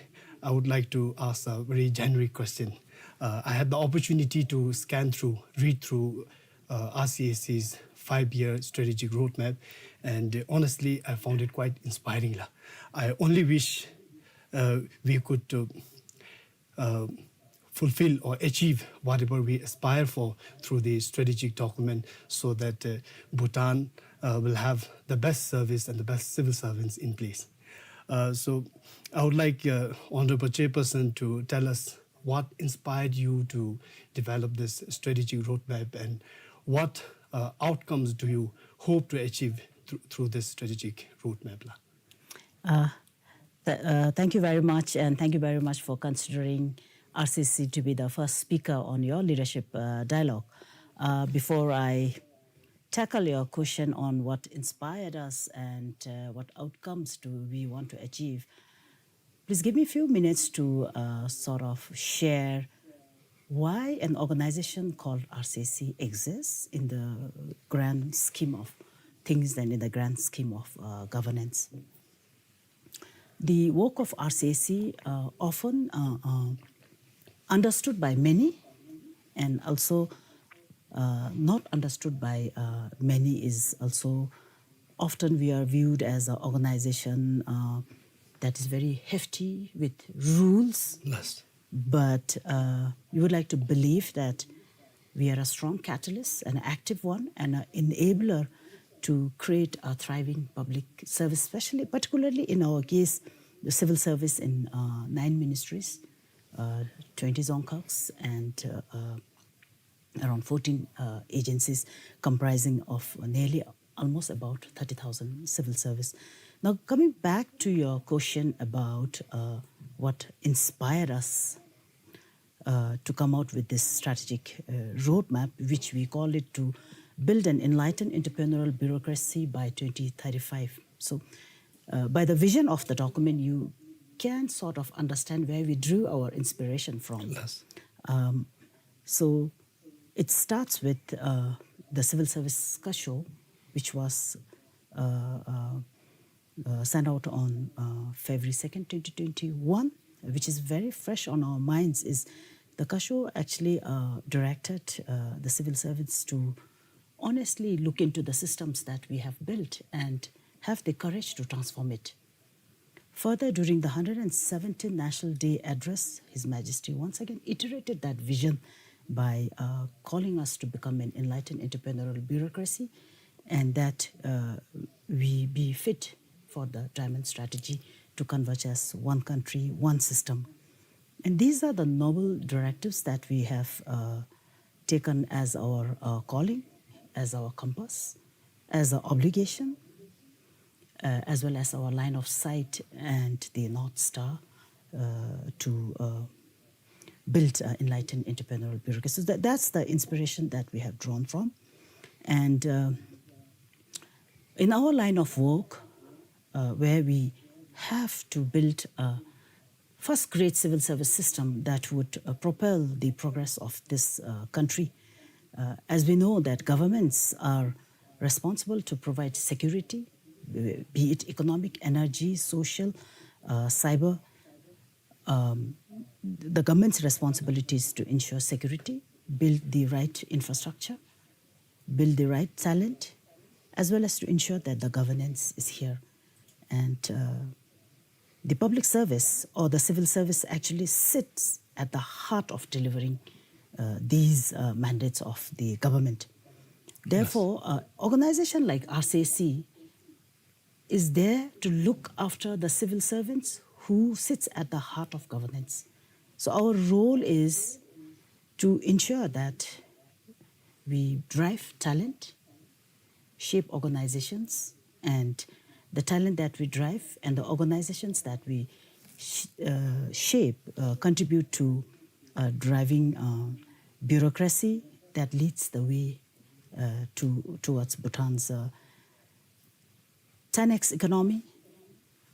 I would like to ask a very generic question. Uh, I had the opportunity to scan through, read through uh, R C A C's five-year strategic roadmap, and, uh, honestly, I found it quite inspiring, la. I only wish, uh, we could, uh, uh, fulfill or achieve whatever we aspire for through the strategic document, so that, uh, Bhutan, uh, will have the best service and the best civil servants in place. Uh, so I would like, uh, Honorable Chairperson to tell us what inspired you to develop this strategic roadmap, and what, uh, outcomes do you hope to achieve thr- through this strategic roadmap, la? Uh, th- uh, thank you very much, and thank you very much for considering R C C to be the first speaker on your leadership, uh, dialogue. Uh, before I tackle your question on what inspired us and, uh, what outcomes do we want to achieve, please give me a few minutes to, uh, sort of share why an organization called R C A C exists in the grand scheme of things and in the grand scheme of, uh, governance. The work of R C A C, uh, often, uh, uh, understood by many and also, uh, not understood by, uh, many is also often we are viewed as an organization, uh, that is very hefty with rules. Yes. But, uh, we would like to believe that we are a strong catalyst, an active one, and an enabler to create a thriving public service, especially, particularly in our case, the civil service in, uh, nine ministries, uh, twenty dzongkhags, and, uh, uh, around fourteen, uh, agencies comprising of nearly almost about thirty thousand civil service. Now, coming back to your question about, uh, what inspired us, uh, to come out with this strategic, uh, roadmap, which we call it to build an enlightened entrepreneurial bureaucracy by twenty thirty-five. So, uh, by the vision of the document, you can sort of understand where we drew our inspiration from. Yes. Um, so, it starts with, uh, the Civil Service Kashio, which was, uh, uh, uh, sent out on, uh, February second, twenty twenty-one, which is very fresh on our minds, is the Kashio actually, uh, directed, uh, the civil servants to honestly look into the systems that we have built and have the courage to transform it. Further, during the hundred and seventeenth National Day Address, His Majesty once again iterated that vision by, uh, calling us to become an enlightened entrepreneurial bureaucracy. and that uh, we be fit for the Diamond Strategy to converge as one country, one system. And these are the noble directives that we have uh, taken as our uh, calling, as our compass, as our obligation, uh, as well as our line of sight and the North Star uh, to uh, build uh, enlightened entrepreneurial bureaucracy. So that, that's the inspiration that we have drawn from. And uh, in our line of work, uh, where we have to build a first-grade civil service system that would uh, propel the progress of this uh, country. Uh, as we know that governments are responsible to provide security, uh, be it economic, energy, social, uh, cyber. Um, the government's responsibility is to ensure security, build the right infrastructure, build the right talent, as well as to ensure that the governance is here. And uh, the public service or the civil service actually sits at the heart of delivering uh, these uh, mandates of the government. Therefore, uh, organization like R C A C is there to look after the civil servants who sits at the heart of governance. So our role is to ensure that we drive talent, shape organizations, and the talent that we drive and the organizations that we sh- uh, shape uh, contribute to uh, driving uh, bureaucracy that leads the way uh, to towards Bhutan's uh, ten X economy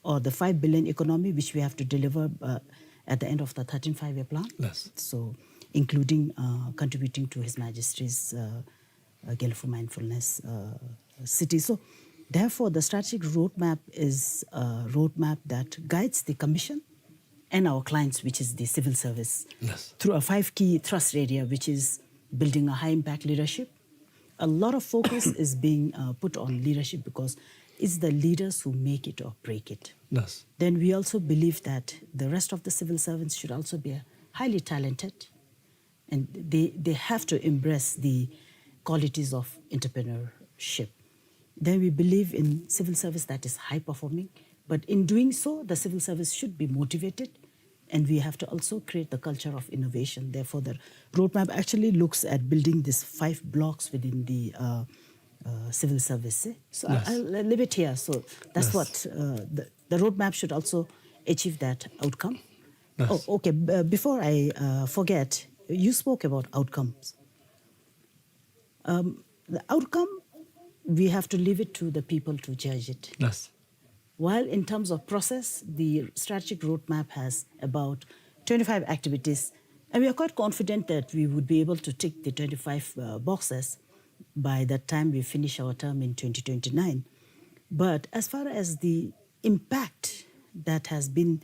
or the five billion economy which we have to deliver uh, at the end of the thirteenth Five-Year Plan. Yes. So, including uh, contributing to His Majesty's uh, uh, Gelephu Mindfulness uh, City. So, therefore, the strategic roadmap is a roadmap that guides the Commission and our clients, which is the civil service, yes, through a five key thrust area, which is building a high impact leadership. A lot of focus is being uh, put on leadership because it's the leaders who make it or break it. Yes. Then we also believe that the rest of the civil servants should also be uh, highly talented, and they, they have to embrace the qualities of entrepreneurship. Then we believe in civil service that is high performing, but in doing so, the civil service should be motivated, and we have to also create the culture of innovation. Therefore, the roadmap actually looks at building these five blocks within the uh, uh, civil service. Eh? So yes. I, I'll leave it here. So that's yes. what uh, the, the roadmap should also achieve that outcome. Yes. Oh, okay. B- before I uh, forget, you spoke about outcomes. Um, the outcome, we have to leave it to the people to judge it. Yes. While in terms of process, the strategic roadmap has about twenty-five activities, and we are quite confident that we would be able to tick the twenty-five uh, boxes by the time we finish our term in twenty twenty-nine. But as far as the impact that has been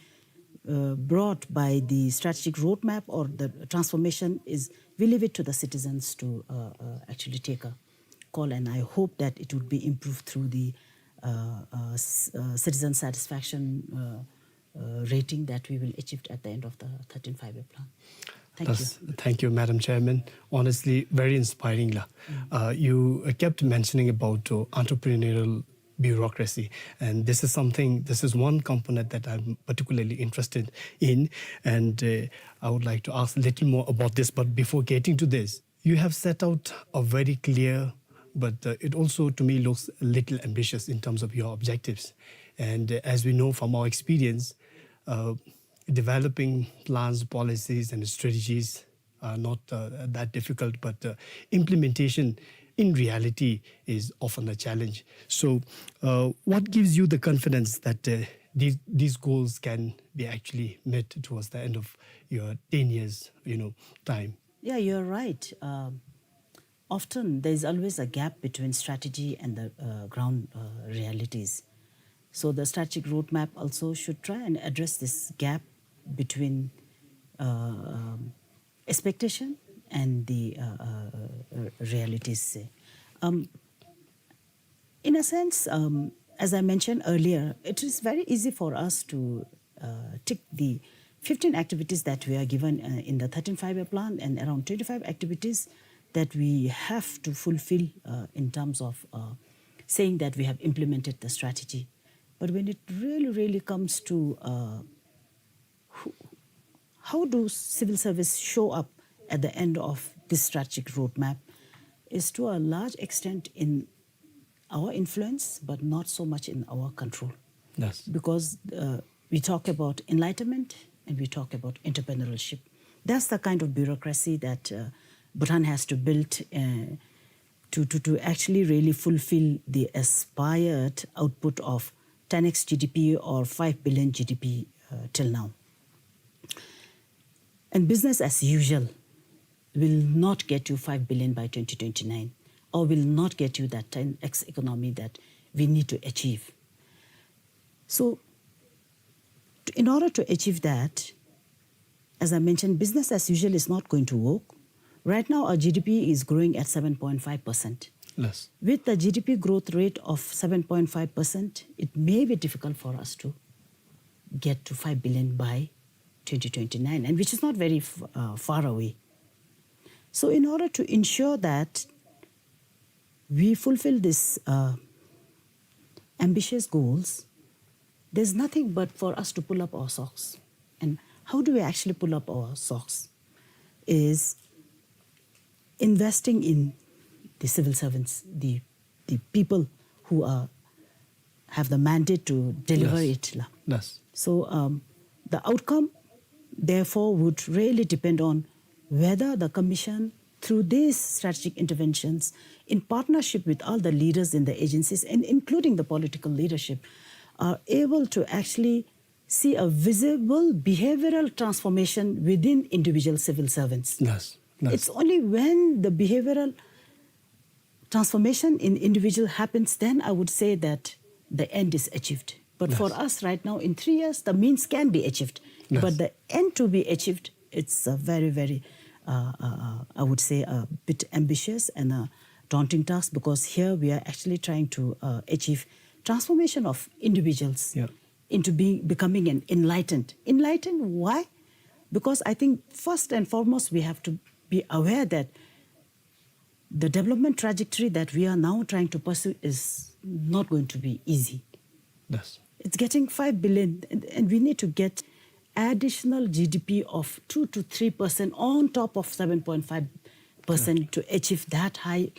uh, brought by the strategic roadmap or the transformation is, we leave it to the citizens to uh, uh, actually take a call, and I hope that it would be improved through the uh, uh, s- uh, citizen satisfaction uh, uh, rating that we will achieve at the end of the thirteenth Five-Year Plan. Thank you. That's, thank you, Madam Chairman. Honestly, very inspiring la. Uh, you uh, kept mentioning about uh, entrepreneurial bureaucracy, and this is something, this is one component that I'm particularly interested in, and uh, I would like to ask a little more about this. But before getting to this, you have set out a very clear, but uh, it also to me looks a little ambitious in terms of your objectives. And uh, as we know from our experience, uh, developing plans, policies, and strategies are not uh, that difficult, but uh, implementation in reality is often a challenge. So, uh, what gives you the confidence that uh, these these goals can be actually met towards the end of your ten years, you know, time? Yeah, you're right. Um, often there is always a gap between strategy and the uh, ground uh, realities. So the strategic roadmap also should try and address this gap between uh, um, expectation and the uh, uh, uh, realities. Um, in a sense, um, as I mentioned earlier, it is very easy for us to uh, tick the fifteen activities that we are given uh, in the thirteenth Five-Year Plan and around twenty-five activities that we have to fulfill uh, in terms of uh, saying that we have implemented the strategy. But when it really, really comes to, uh, who, how do civil service show up at the end of this strategic roadmap is to a large extent in our influence, but not so much in our control. Yes. Because, uh, we talk about enlightenment and we talk about entrepreneurship. That's the kind of bureaucracy that, uh, Bhutan has to build, uh, to, to, to actually really fulfill the aspired output of ten X G D P or five billion G D P, uh, till now. And business as usual will not get you five billion by twenty twenty-nine, or will not get you that ten X economy that we need to achieve. So, t-, in order to achieve that, as I mentioned, business as usual is not going to work. Right now, our G D P is growing at seven point five percent. Yes. With the G D P growth rate of seven point five percent, it may be difficult for us to get to five billion by twenty twenty-nine, and which is not very f-, uh, far away. So in order to ensure that we fulfill this, uh, ambitious goals, there's nothing but for us to pull up our socks. And how do we actually pull up our socks? Is investing in the civil servants, the, the people who are, have the mandate to deliver Yes. it, la. Yes. So, um, the outcome, therefore, would really depend on whether the commission, through these strategic interventions, in partnership with all the leaders in the agencies and including the political leadership, are able to actually see a visible behavioral transformation within individual civil servants. Yes, yes. It's only when the behavioral transformation in individual happens, then I would say that the end is achieved. But for Yes. us right now, in three years, the means can be achieved. Yes. But the end to be achieved, it's a very, very, uh, uh, uh, I would say, a bit ambitious and a daunting task, because here we are actually trying to, uh, achieve transformation of individuals Yeah. into being, becoming an enlightened. Enlightened, why? Because I think first and foremost, we have to be aware that the development trajectory that we are now trying to pursue is not going to be easy. Yes. It's getting five billion, and, and we need to get additional G D P of two to three percent on top of seven point five percent Correct. to achieve that high,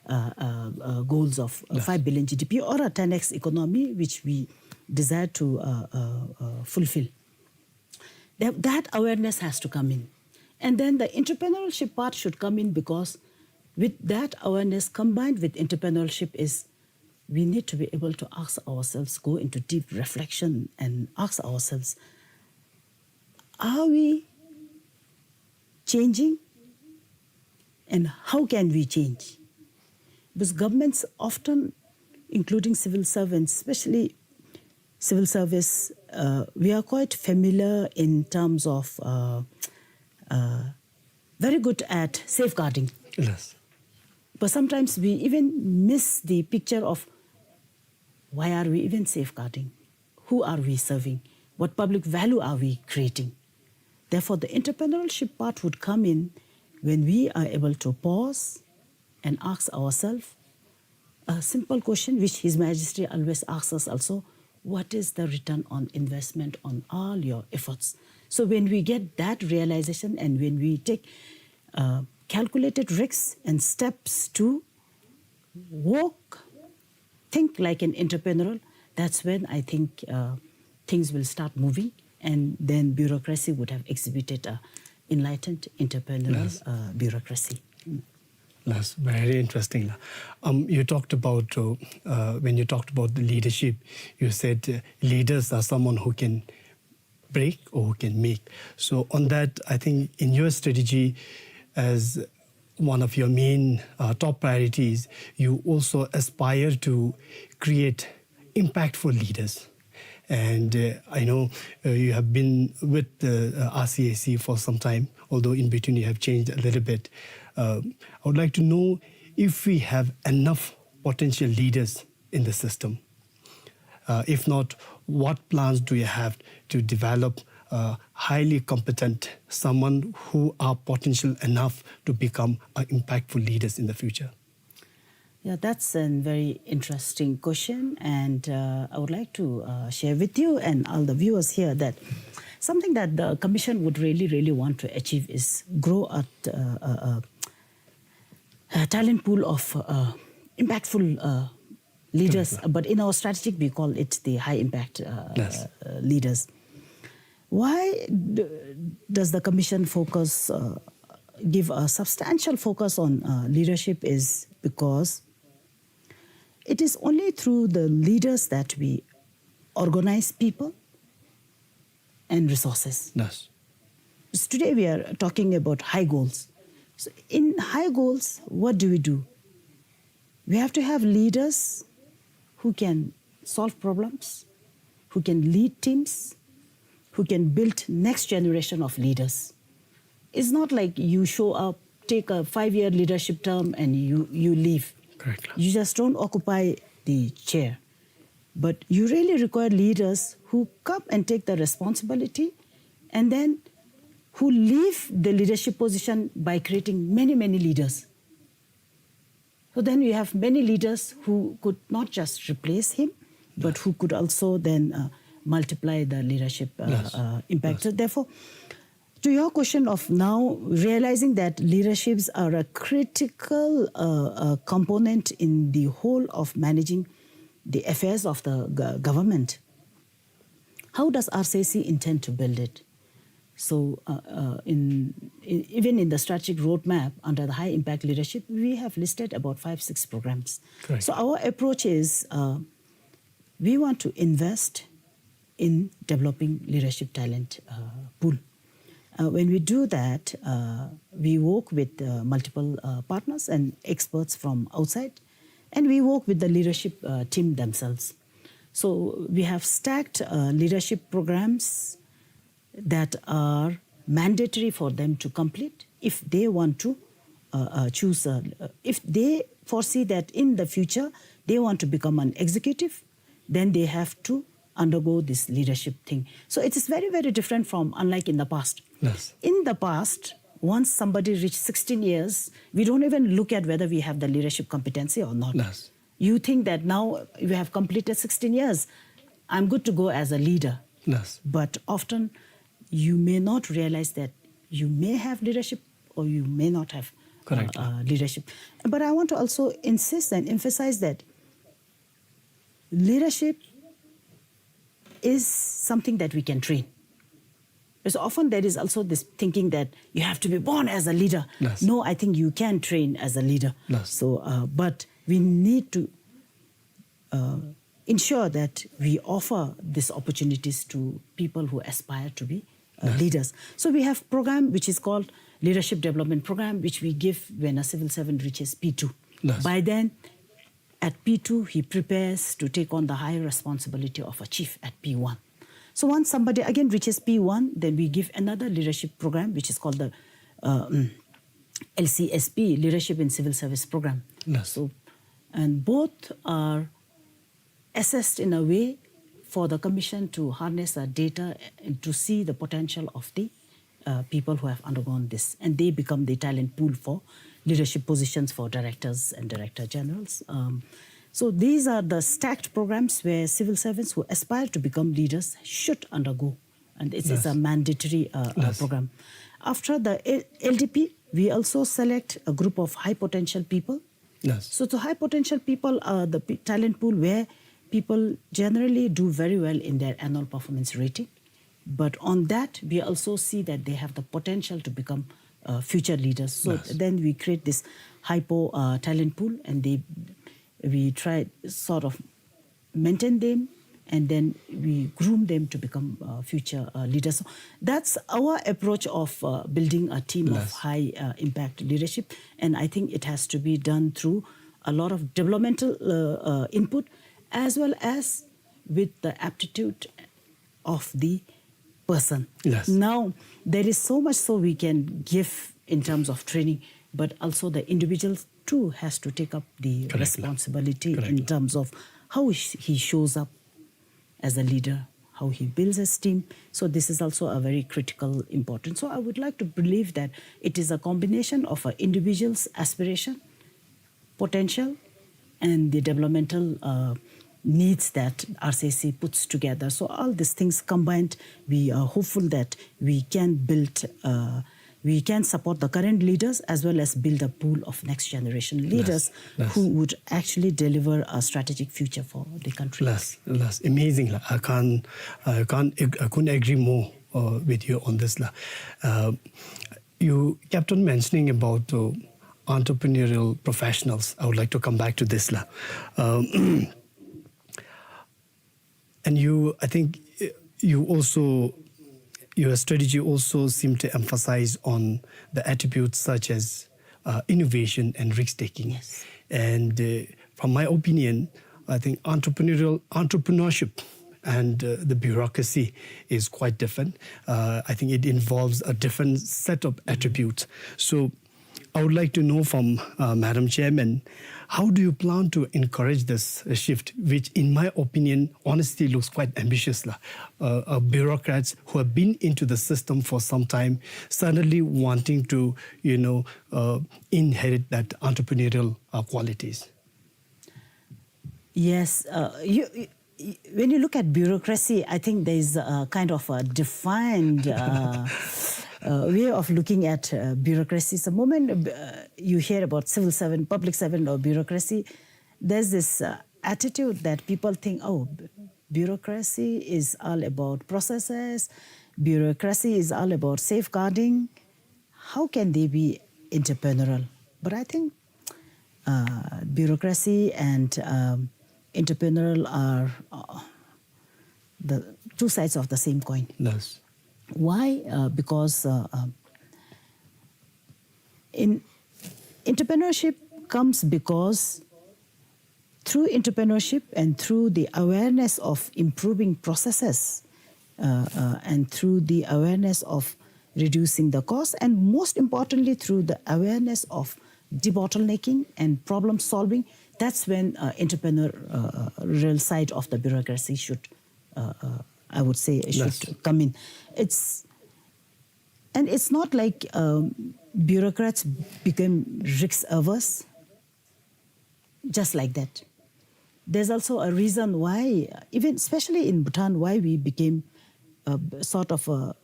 uh, uh, uh, goals of, uh, Yes. five billion G D P or a ten X economy, which we desire to, uh, uh, uh, fulfill. That, that awareness has to come in. And then the entrepreneurship part should come in, because with that awareness combined with entrepreneurship is we need to be able to ask ourselves, go into deep reflection and ask ourselves, are we changing, and how can we change? Because governments often, including civil servants, especially civil service, uh, we are quite familiar in terms of, uh, uh, very good at safeguarding. Yes. But sometimes we even miss the picture of why are we even safeguarding? Who are we serving? What public value are we creating? Therefore, the entrepreneurship part would come in when we are able to pause and ask ourselves a simple question, which His Majesty always asks us also, what is the return on investment on all your efforts? So when we get that realization and when we take, uh, calculated risks and steps to work, think like an entrepreneur, that's when I think, uh, things will start moving, and then bureaucracy would have exhibited a enlightened entrepreneurial, Yes. uh, bureaucracy. Mm. That's very interesting. Um, you talked about, uh, uh, when you talked about the leadership, you said, uh, leaders are someone who can break or who can make. So on that, I think in your strategy, as one of your main, uh, top priorities, you also aspire to create impactful leaders. And, uh, I know, uh, you have been with the, uh, R C A C for some time, although in between you have changed a little bit. Uh, I would like to know if we have enough potential leaders in the system. Uh, if not, what plans do you have to develop, uh, highly competent, someone who are potential enough to become, uh, impactful leaders in the future? Yeah, that's a very interesting question, and uh, I would like to uh, share with you and all the viewers here that something that the commission would really, really want to achieve is grow a, uh, uh, uh, a talent pool of uh, impactful uh, leaders. But in our strategic, we call it the high impact uh, uh, leaders. Why d- does the commission focus, uh, give a substantial focus on uh, leadership? Is because it is only through the leaders that we organize people and resources. Yes. So today we are talking about high goals. So in high goals, what do we do? We have to have leaders who can solve problems, who can lead teams, who can build next generation of leaders. It's not like you show up, take a five-year leadership term, and you, you leave. Correct. You just don't occupy the chair. But you really require leaders who come and take the responsibility and then who leave the leadership position by creating many, many leaders. So then we have many leaders who could not just replace him, but who could also then uh, multiply the leadership uh, Yes. uh, impact. Yes. Therefore, to your question of now realizing that leaderships are a critical uh, uh, component in the whole of managing the affairs of the go- government, how does R C I C intend to build it? So, uh, uh, in, in even in the strategic roadmap under the high impact leadership, we have listed about five, six programs. Correct. So our approach is uh, we want to invest in developing leadership talent uh, pool. Uh, when we do that, uh, we work with uh, multiple uh, partners and experts from outside, and we work with the leadership uh, team themselves. So we have stacked uh, leadership programs that are mandatory for them to complete if they want to uh, uh, choose, uh, if they foresee that in the future they want to become an executive, then they have to undergo this leadership thing. So it is very, very different from, unlike in the past. Yes. In the past, once somebody reached sixteen years, we don't even look at whether we have the leadership competency or not. Yes. You think that now you have completed sixteen years, I'm good to go as a leader. Yes. But often you may not realize that you may have leadership or you may not have uh, Correct. uh, leadership. But I want to also insist and emphasize that leadership is something that we can train. Because often there is also this thinking that you have to be born as a leader. Yes. No, I think you can train as a leader. Yes. So, uh, but we need to uh, ensure that we offer these opportunities to people who aspire to be uh, leaders. So we have program which is called Leadership Development Program, which we give when a civil servant reaches P two. Yes. By then, at P two, he prepares to take on the higher responsibility of a chief at P one. So once somebody again reaches P one, then we give another leadership program, which is called the uh, mm, L C S P, Leadership in Civil Service Program. Yes. So, and both are assessed in a way for the commission to harness the data and to see the potential of the uh, people who have undergone this, and they become the talent pool for leadership positions for directors and director generals. Um, so these are the stacked programs where civil servants who aspire to become leaders should undergo, and it's, it's a Yes. mandatory uh, uh, Yes. program. After the L- L D P, we also select a group of high potential people. Yes. So the high potential people are the p- talent pool where people generally do very well in their annual performance rating. But on that, we also see that they have the potential to become uh, future leaders. So Yes. then we create this hypo uh, talent pool, and they, we try sort of maintain them, and then we groom them to become uh, future uh, leaders. So that's our approach of uh, building a team of Yes. high uh, impact leadership, and I think it has to be done through a lot of developmental uh, uh, input, as well as with the aptitude of the person. Yes. Now, there is so much so we can give in terms of training, but also the individual too has to take up the Correct. responsibility Correct. in terms of how sh- he shows up as a leader, how he builds his team. So this is also a very critical important. So I would like to believe that it is a combination of an individual's aspiration, potential, and the developmental uh, needs that R C S C puts together. So all these things combined, we are hopeful that we can build, uh, we can support the current leaders as well as build a pool of next generation leaders Yes. who would actually deliver a strategic future for the country. That's, that's amazing. Like, I can't, I can't, ag- I couldn't agree more uh, with you on this. La. Uh, you kept on mentioning about uh, entrepreneurial professionals. I would like to come back to this. La. Um, and you, I think uh, you also, your strategy also seemed to emphasize on the attributes such as uh, innovation and risk taking. Yes. And uh, from my opinion, I think entrepreneurial entrepreneurship and uh, the bureaucracy is quite different. Uh, I think it involves a different set of attributes. So I would like to know from uh, Madam Chairman, how do you plan to encourage this uh, shift, which in my opinion, honestly looks quite ambitious. La. Uh, uh, bureaucrats who have been into the system for some time suddenly wanting to, you know, uh, inherit that entrepreneurial uh, qualities. Yes, uh, you, you, y- when you look at bureaucracy, I think there is a kind of a defined uh, uh, way of looking at uh, bureaucracy. The moment uh, you hear about civil servant, public servant, or bureaucracy, there's this uh, attitude that people think, oh, b- bureaucracy is all about processes, bureaucracy is all about safeguarding. How can they be entrepreneurial? But I think uh, bureaucracy and um, entrepreneurial are uh, the two sides of the same coin. Yes. Why? Uh, because uh, um, in entrepreneurship comes because through entrepreneurship and through the awareness of improving processes uh, uh, and through the awareness of reducing the cost and most importantly through the awareness of debottlenecking and problem solving, that's when uh, entrepreneurial side of the bureaucracy should, uh, uh, I would say, should Yes. come in. It's and it's not like um, bureaucrats became risk averse just like that. There's also a reason why, even especially in Bhutan, why we became uh, sort of a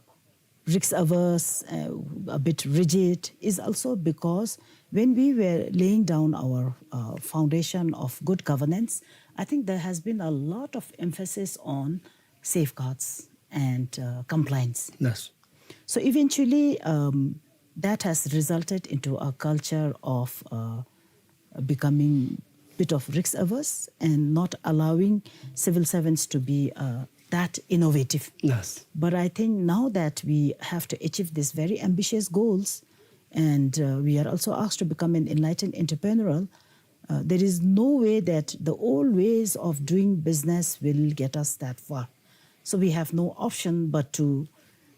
risk averse, uh, a bit rigid, is also because when we were laying down our uh, foundation of good governance, I think there has been a lot of emphasis on safeguards and uh, compliance. Yes. So eventually, um, that has resulted into a culture of uh, becoming bit of risk averse and not allowing civil servants to be uh, that innovative. Yes. But I think now that we have to achieve these very ambitious goals, and uh, we are also asked to become an enlightened entrepreneurial, uh, there is no way that the old ways of doing business will get us that far. So we have no option but to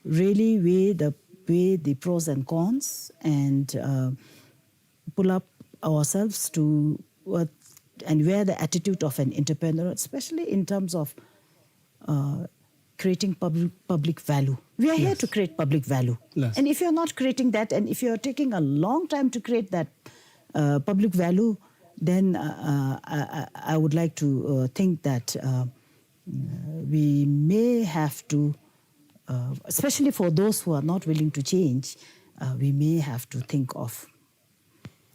really weigh the weigh the pros and cons and uh, pull up ourselves to what and wear the attitude of an entrepreneur, especially in terms of uh, creating public public value. We are here Yes. to create public value, Yes. and if you're not creating that, and if you're taking a long time to create that uh, public value, then uh, uh, I, I I would like to uh, think that uh, we may have to, uh, especially for those who are not willing to change, uh, we may have to think of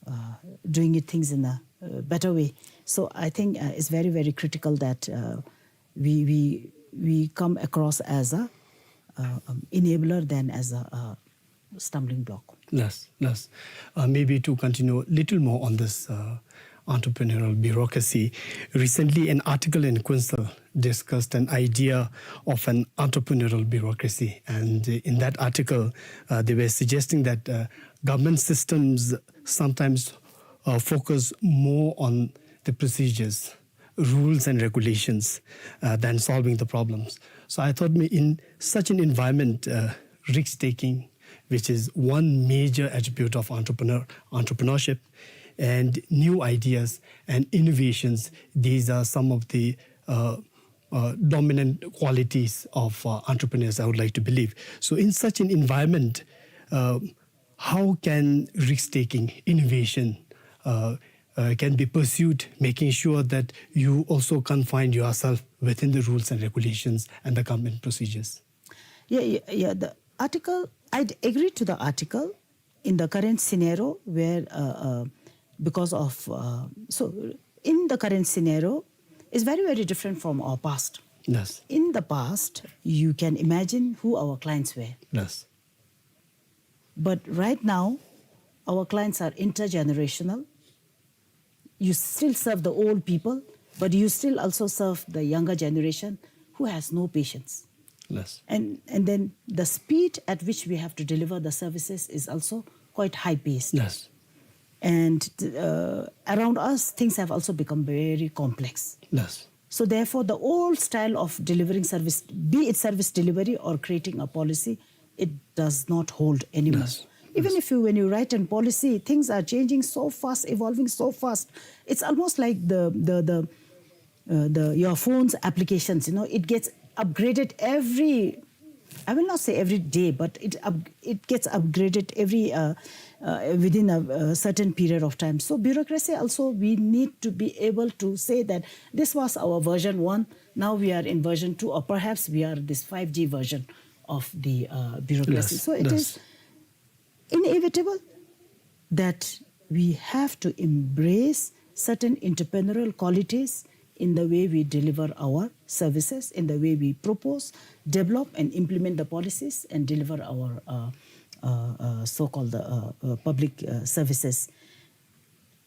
uh, doing it things in a uh, better way. So I think uh, it's very, very critical that uh, we, we, we come across as a uh, um, enabler than as a, a stumbling block. Yes, yes. Uh, maybe to continue a little more on this uh, entrepreneurial bureaucracy. Recently, an article in Kuensel discussed an idea of an entrepreneurial bureaucracy. And uh, in that article, uh, they were suggesting that uh, government systems sometimes uh, focus more on the procedures, rules and regulations uh, than solving the problems. So I thought me in such an environment, uh, risk taking, which is one major attribute of entrepreneur, entrepreneurship, and new ideas and innovations, these are some of the uh, uh, dominant qualities of uh, entrepreneurs, I would like to believe. So in such an environment, uh, how can risk taking, innovation, uh, uh, can be pursued, making sure that you also confine yourself within the rules and regulations and the government procedures. Yeah, yeah, yeah, the article, I d-, agree to the article in the current scenario where, uh, uh, because of, uh, so in the current scenario, is very, very different from our past. Yes. In the past, you can imagine who our clients were. Yes. But right now, our clients are intergenerational. You still serve the old people, but you still also serve the younger generation who has no patience. Yes. And, and then the speed at which we have to deliver the services is also quite high paced. Yes. And, uh, around us, things have also become very complex. Yes. So therefore, the old style of delivering service, be it service delivery or creating a policy, it does not hold anymore. Yes. Even if you, when you write a policy, things are changing so fast, evolving so fast. It's almost like the, the, the, uh, the, your phone's applications, you know, it gets upgraded every, I will not say every day, but it up-, it gets upgraded every, uh, uh, within a, a certain period of time. So bureaucracy also, we need to be able to say that this was our version one, now we are in version two, or perhaps we are this five G version of the, uh, bureaucracy. Yes, so it is inevitable that we have to embrace certain entrepreneurial qualities in the way we deliver our services, in the way we propose, develop, and implement the policies and deliver our, uh, uh, uh, so-called, uh, uh, public, uh, services.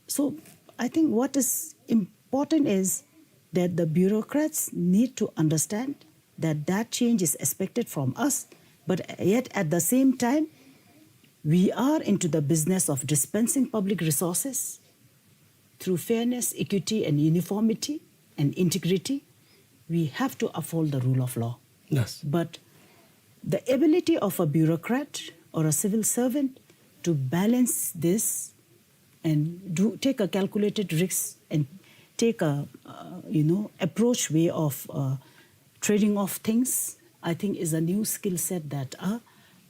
So I think what is important is that the bureaucrats need to understand that that change is expected from us, but yet at the same time, we are into the business of dispensing public resources through fairness, equity, and uniformity and integrity. We have to uphold the rule of law. Yes. But the ability of a bureaucrat or a civil servant to balance this and do, take a calculated risk and take a, uh, you know, approach way of, uh, trading off things, I think, is a new skill set that a,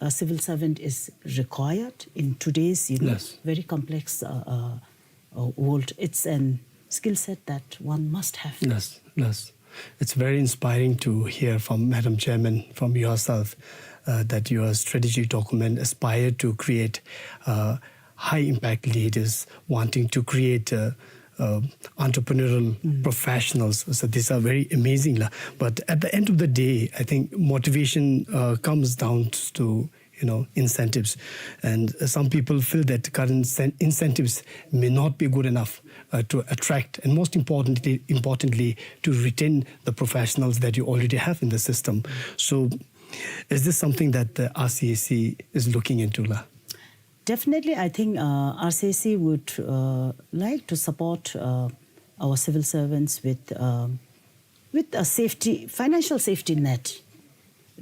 a civil servant is required in today's, you know, yes, very complex, uh, uh, uh, world. It's an skill set that one must have. Yes, yes. It's very inspiring to hear from Madam Chairman, from yourself, uh, that your strategy document aspire to create, uh, high impact leaders, wanting to create, uh, uh, entrepreneurial professionals. So these are very amazing, la. But at the end of the day, I think motivation, uh, comes down to, you know, incentives. And some people feel that current sen-, incentives may not be good enough, uh, to attract and, most importantly, importantly, to retain the professionals that you already have in the system. So is this something that the R C A C is looking into, la? Definitely, I think, uh, R C A C would, uh, like to support, uh, our civil servants with, um, with a safety, financial safety net,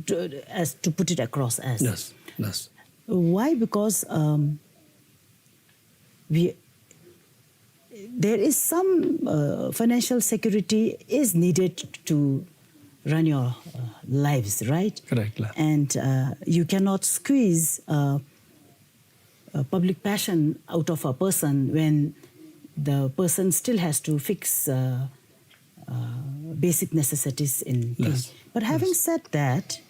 to, as to put it across as. Yes, yes. Why? Because, um, we, there is some, uh, financial security is needed to run your, uh, lives, right? Correct, la. And, uh, you cannot squeeze, uh, uh, public passion out of a person when the person still has to fix, uh, uh, basic necessities in things. Yes. But having said that,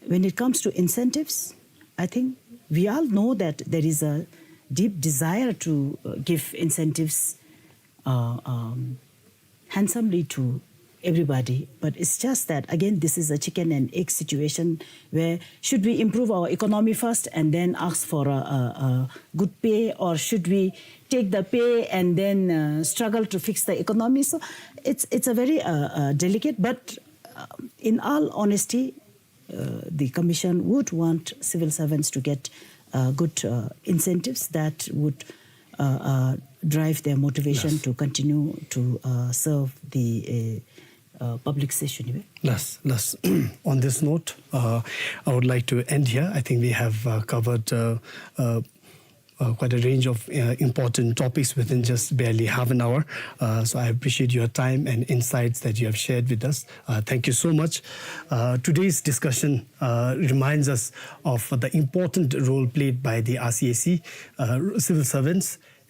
when it comes to incentives, I think we all know that there is a deep desire to, uh, give incentives, uh, um, handsomely to everybody. But it's just that, again, this is a chicken and egg situation where should we improve our economy first and then ask for a, a, a good pay, or should we take the pay and then, uh, struggle to fix the economy? So it's, it's a very, uh, uh, delicate, but, uh, in all honesty, uh, the commission would want civil servants to get, uh, good, uh, incentives that would, uh, uh, drive their motivation, yes, to continue to, uh, serve the, uh, uh, public session. Yes, yes. On this note, uh, I would like to end here. I think we have, uh, covered, uh, uh, uh, quite a range of, uh, important topics within just barely half an hour. Uh, so I appreciate your time and insights that you have shared with us. Uh, thank you so much. Uh, today's discussion, uh, reminds us of the important role played by the R C A C, uh, civil servants,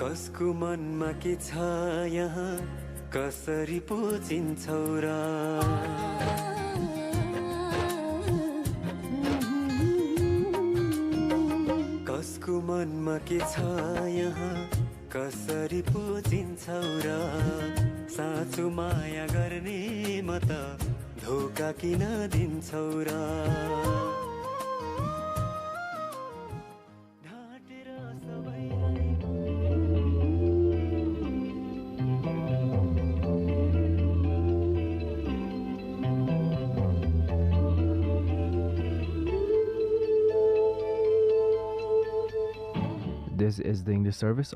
कसको मनमा के छ यहाँ, कसरी पो चिन्छौ र? कसको मनमा के छ यहाँ, कसरी पो चिन्छौ र? साँचो माया गर्ने म त धोका किन दिन्छौ र? ढाँटेर सबैलाई This is the English service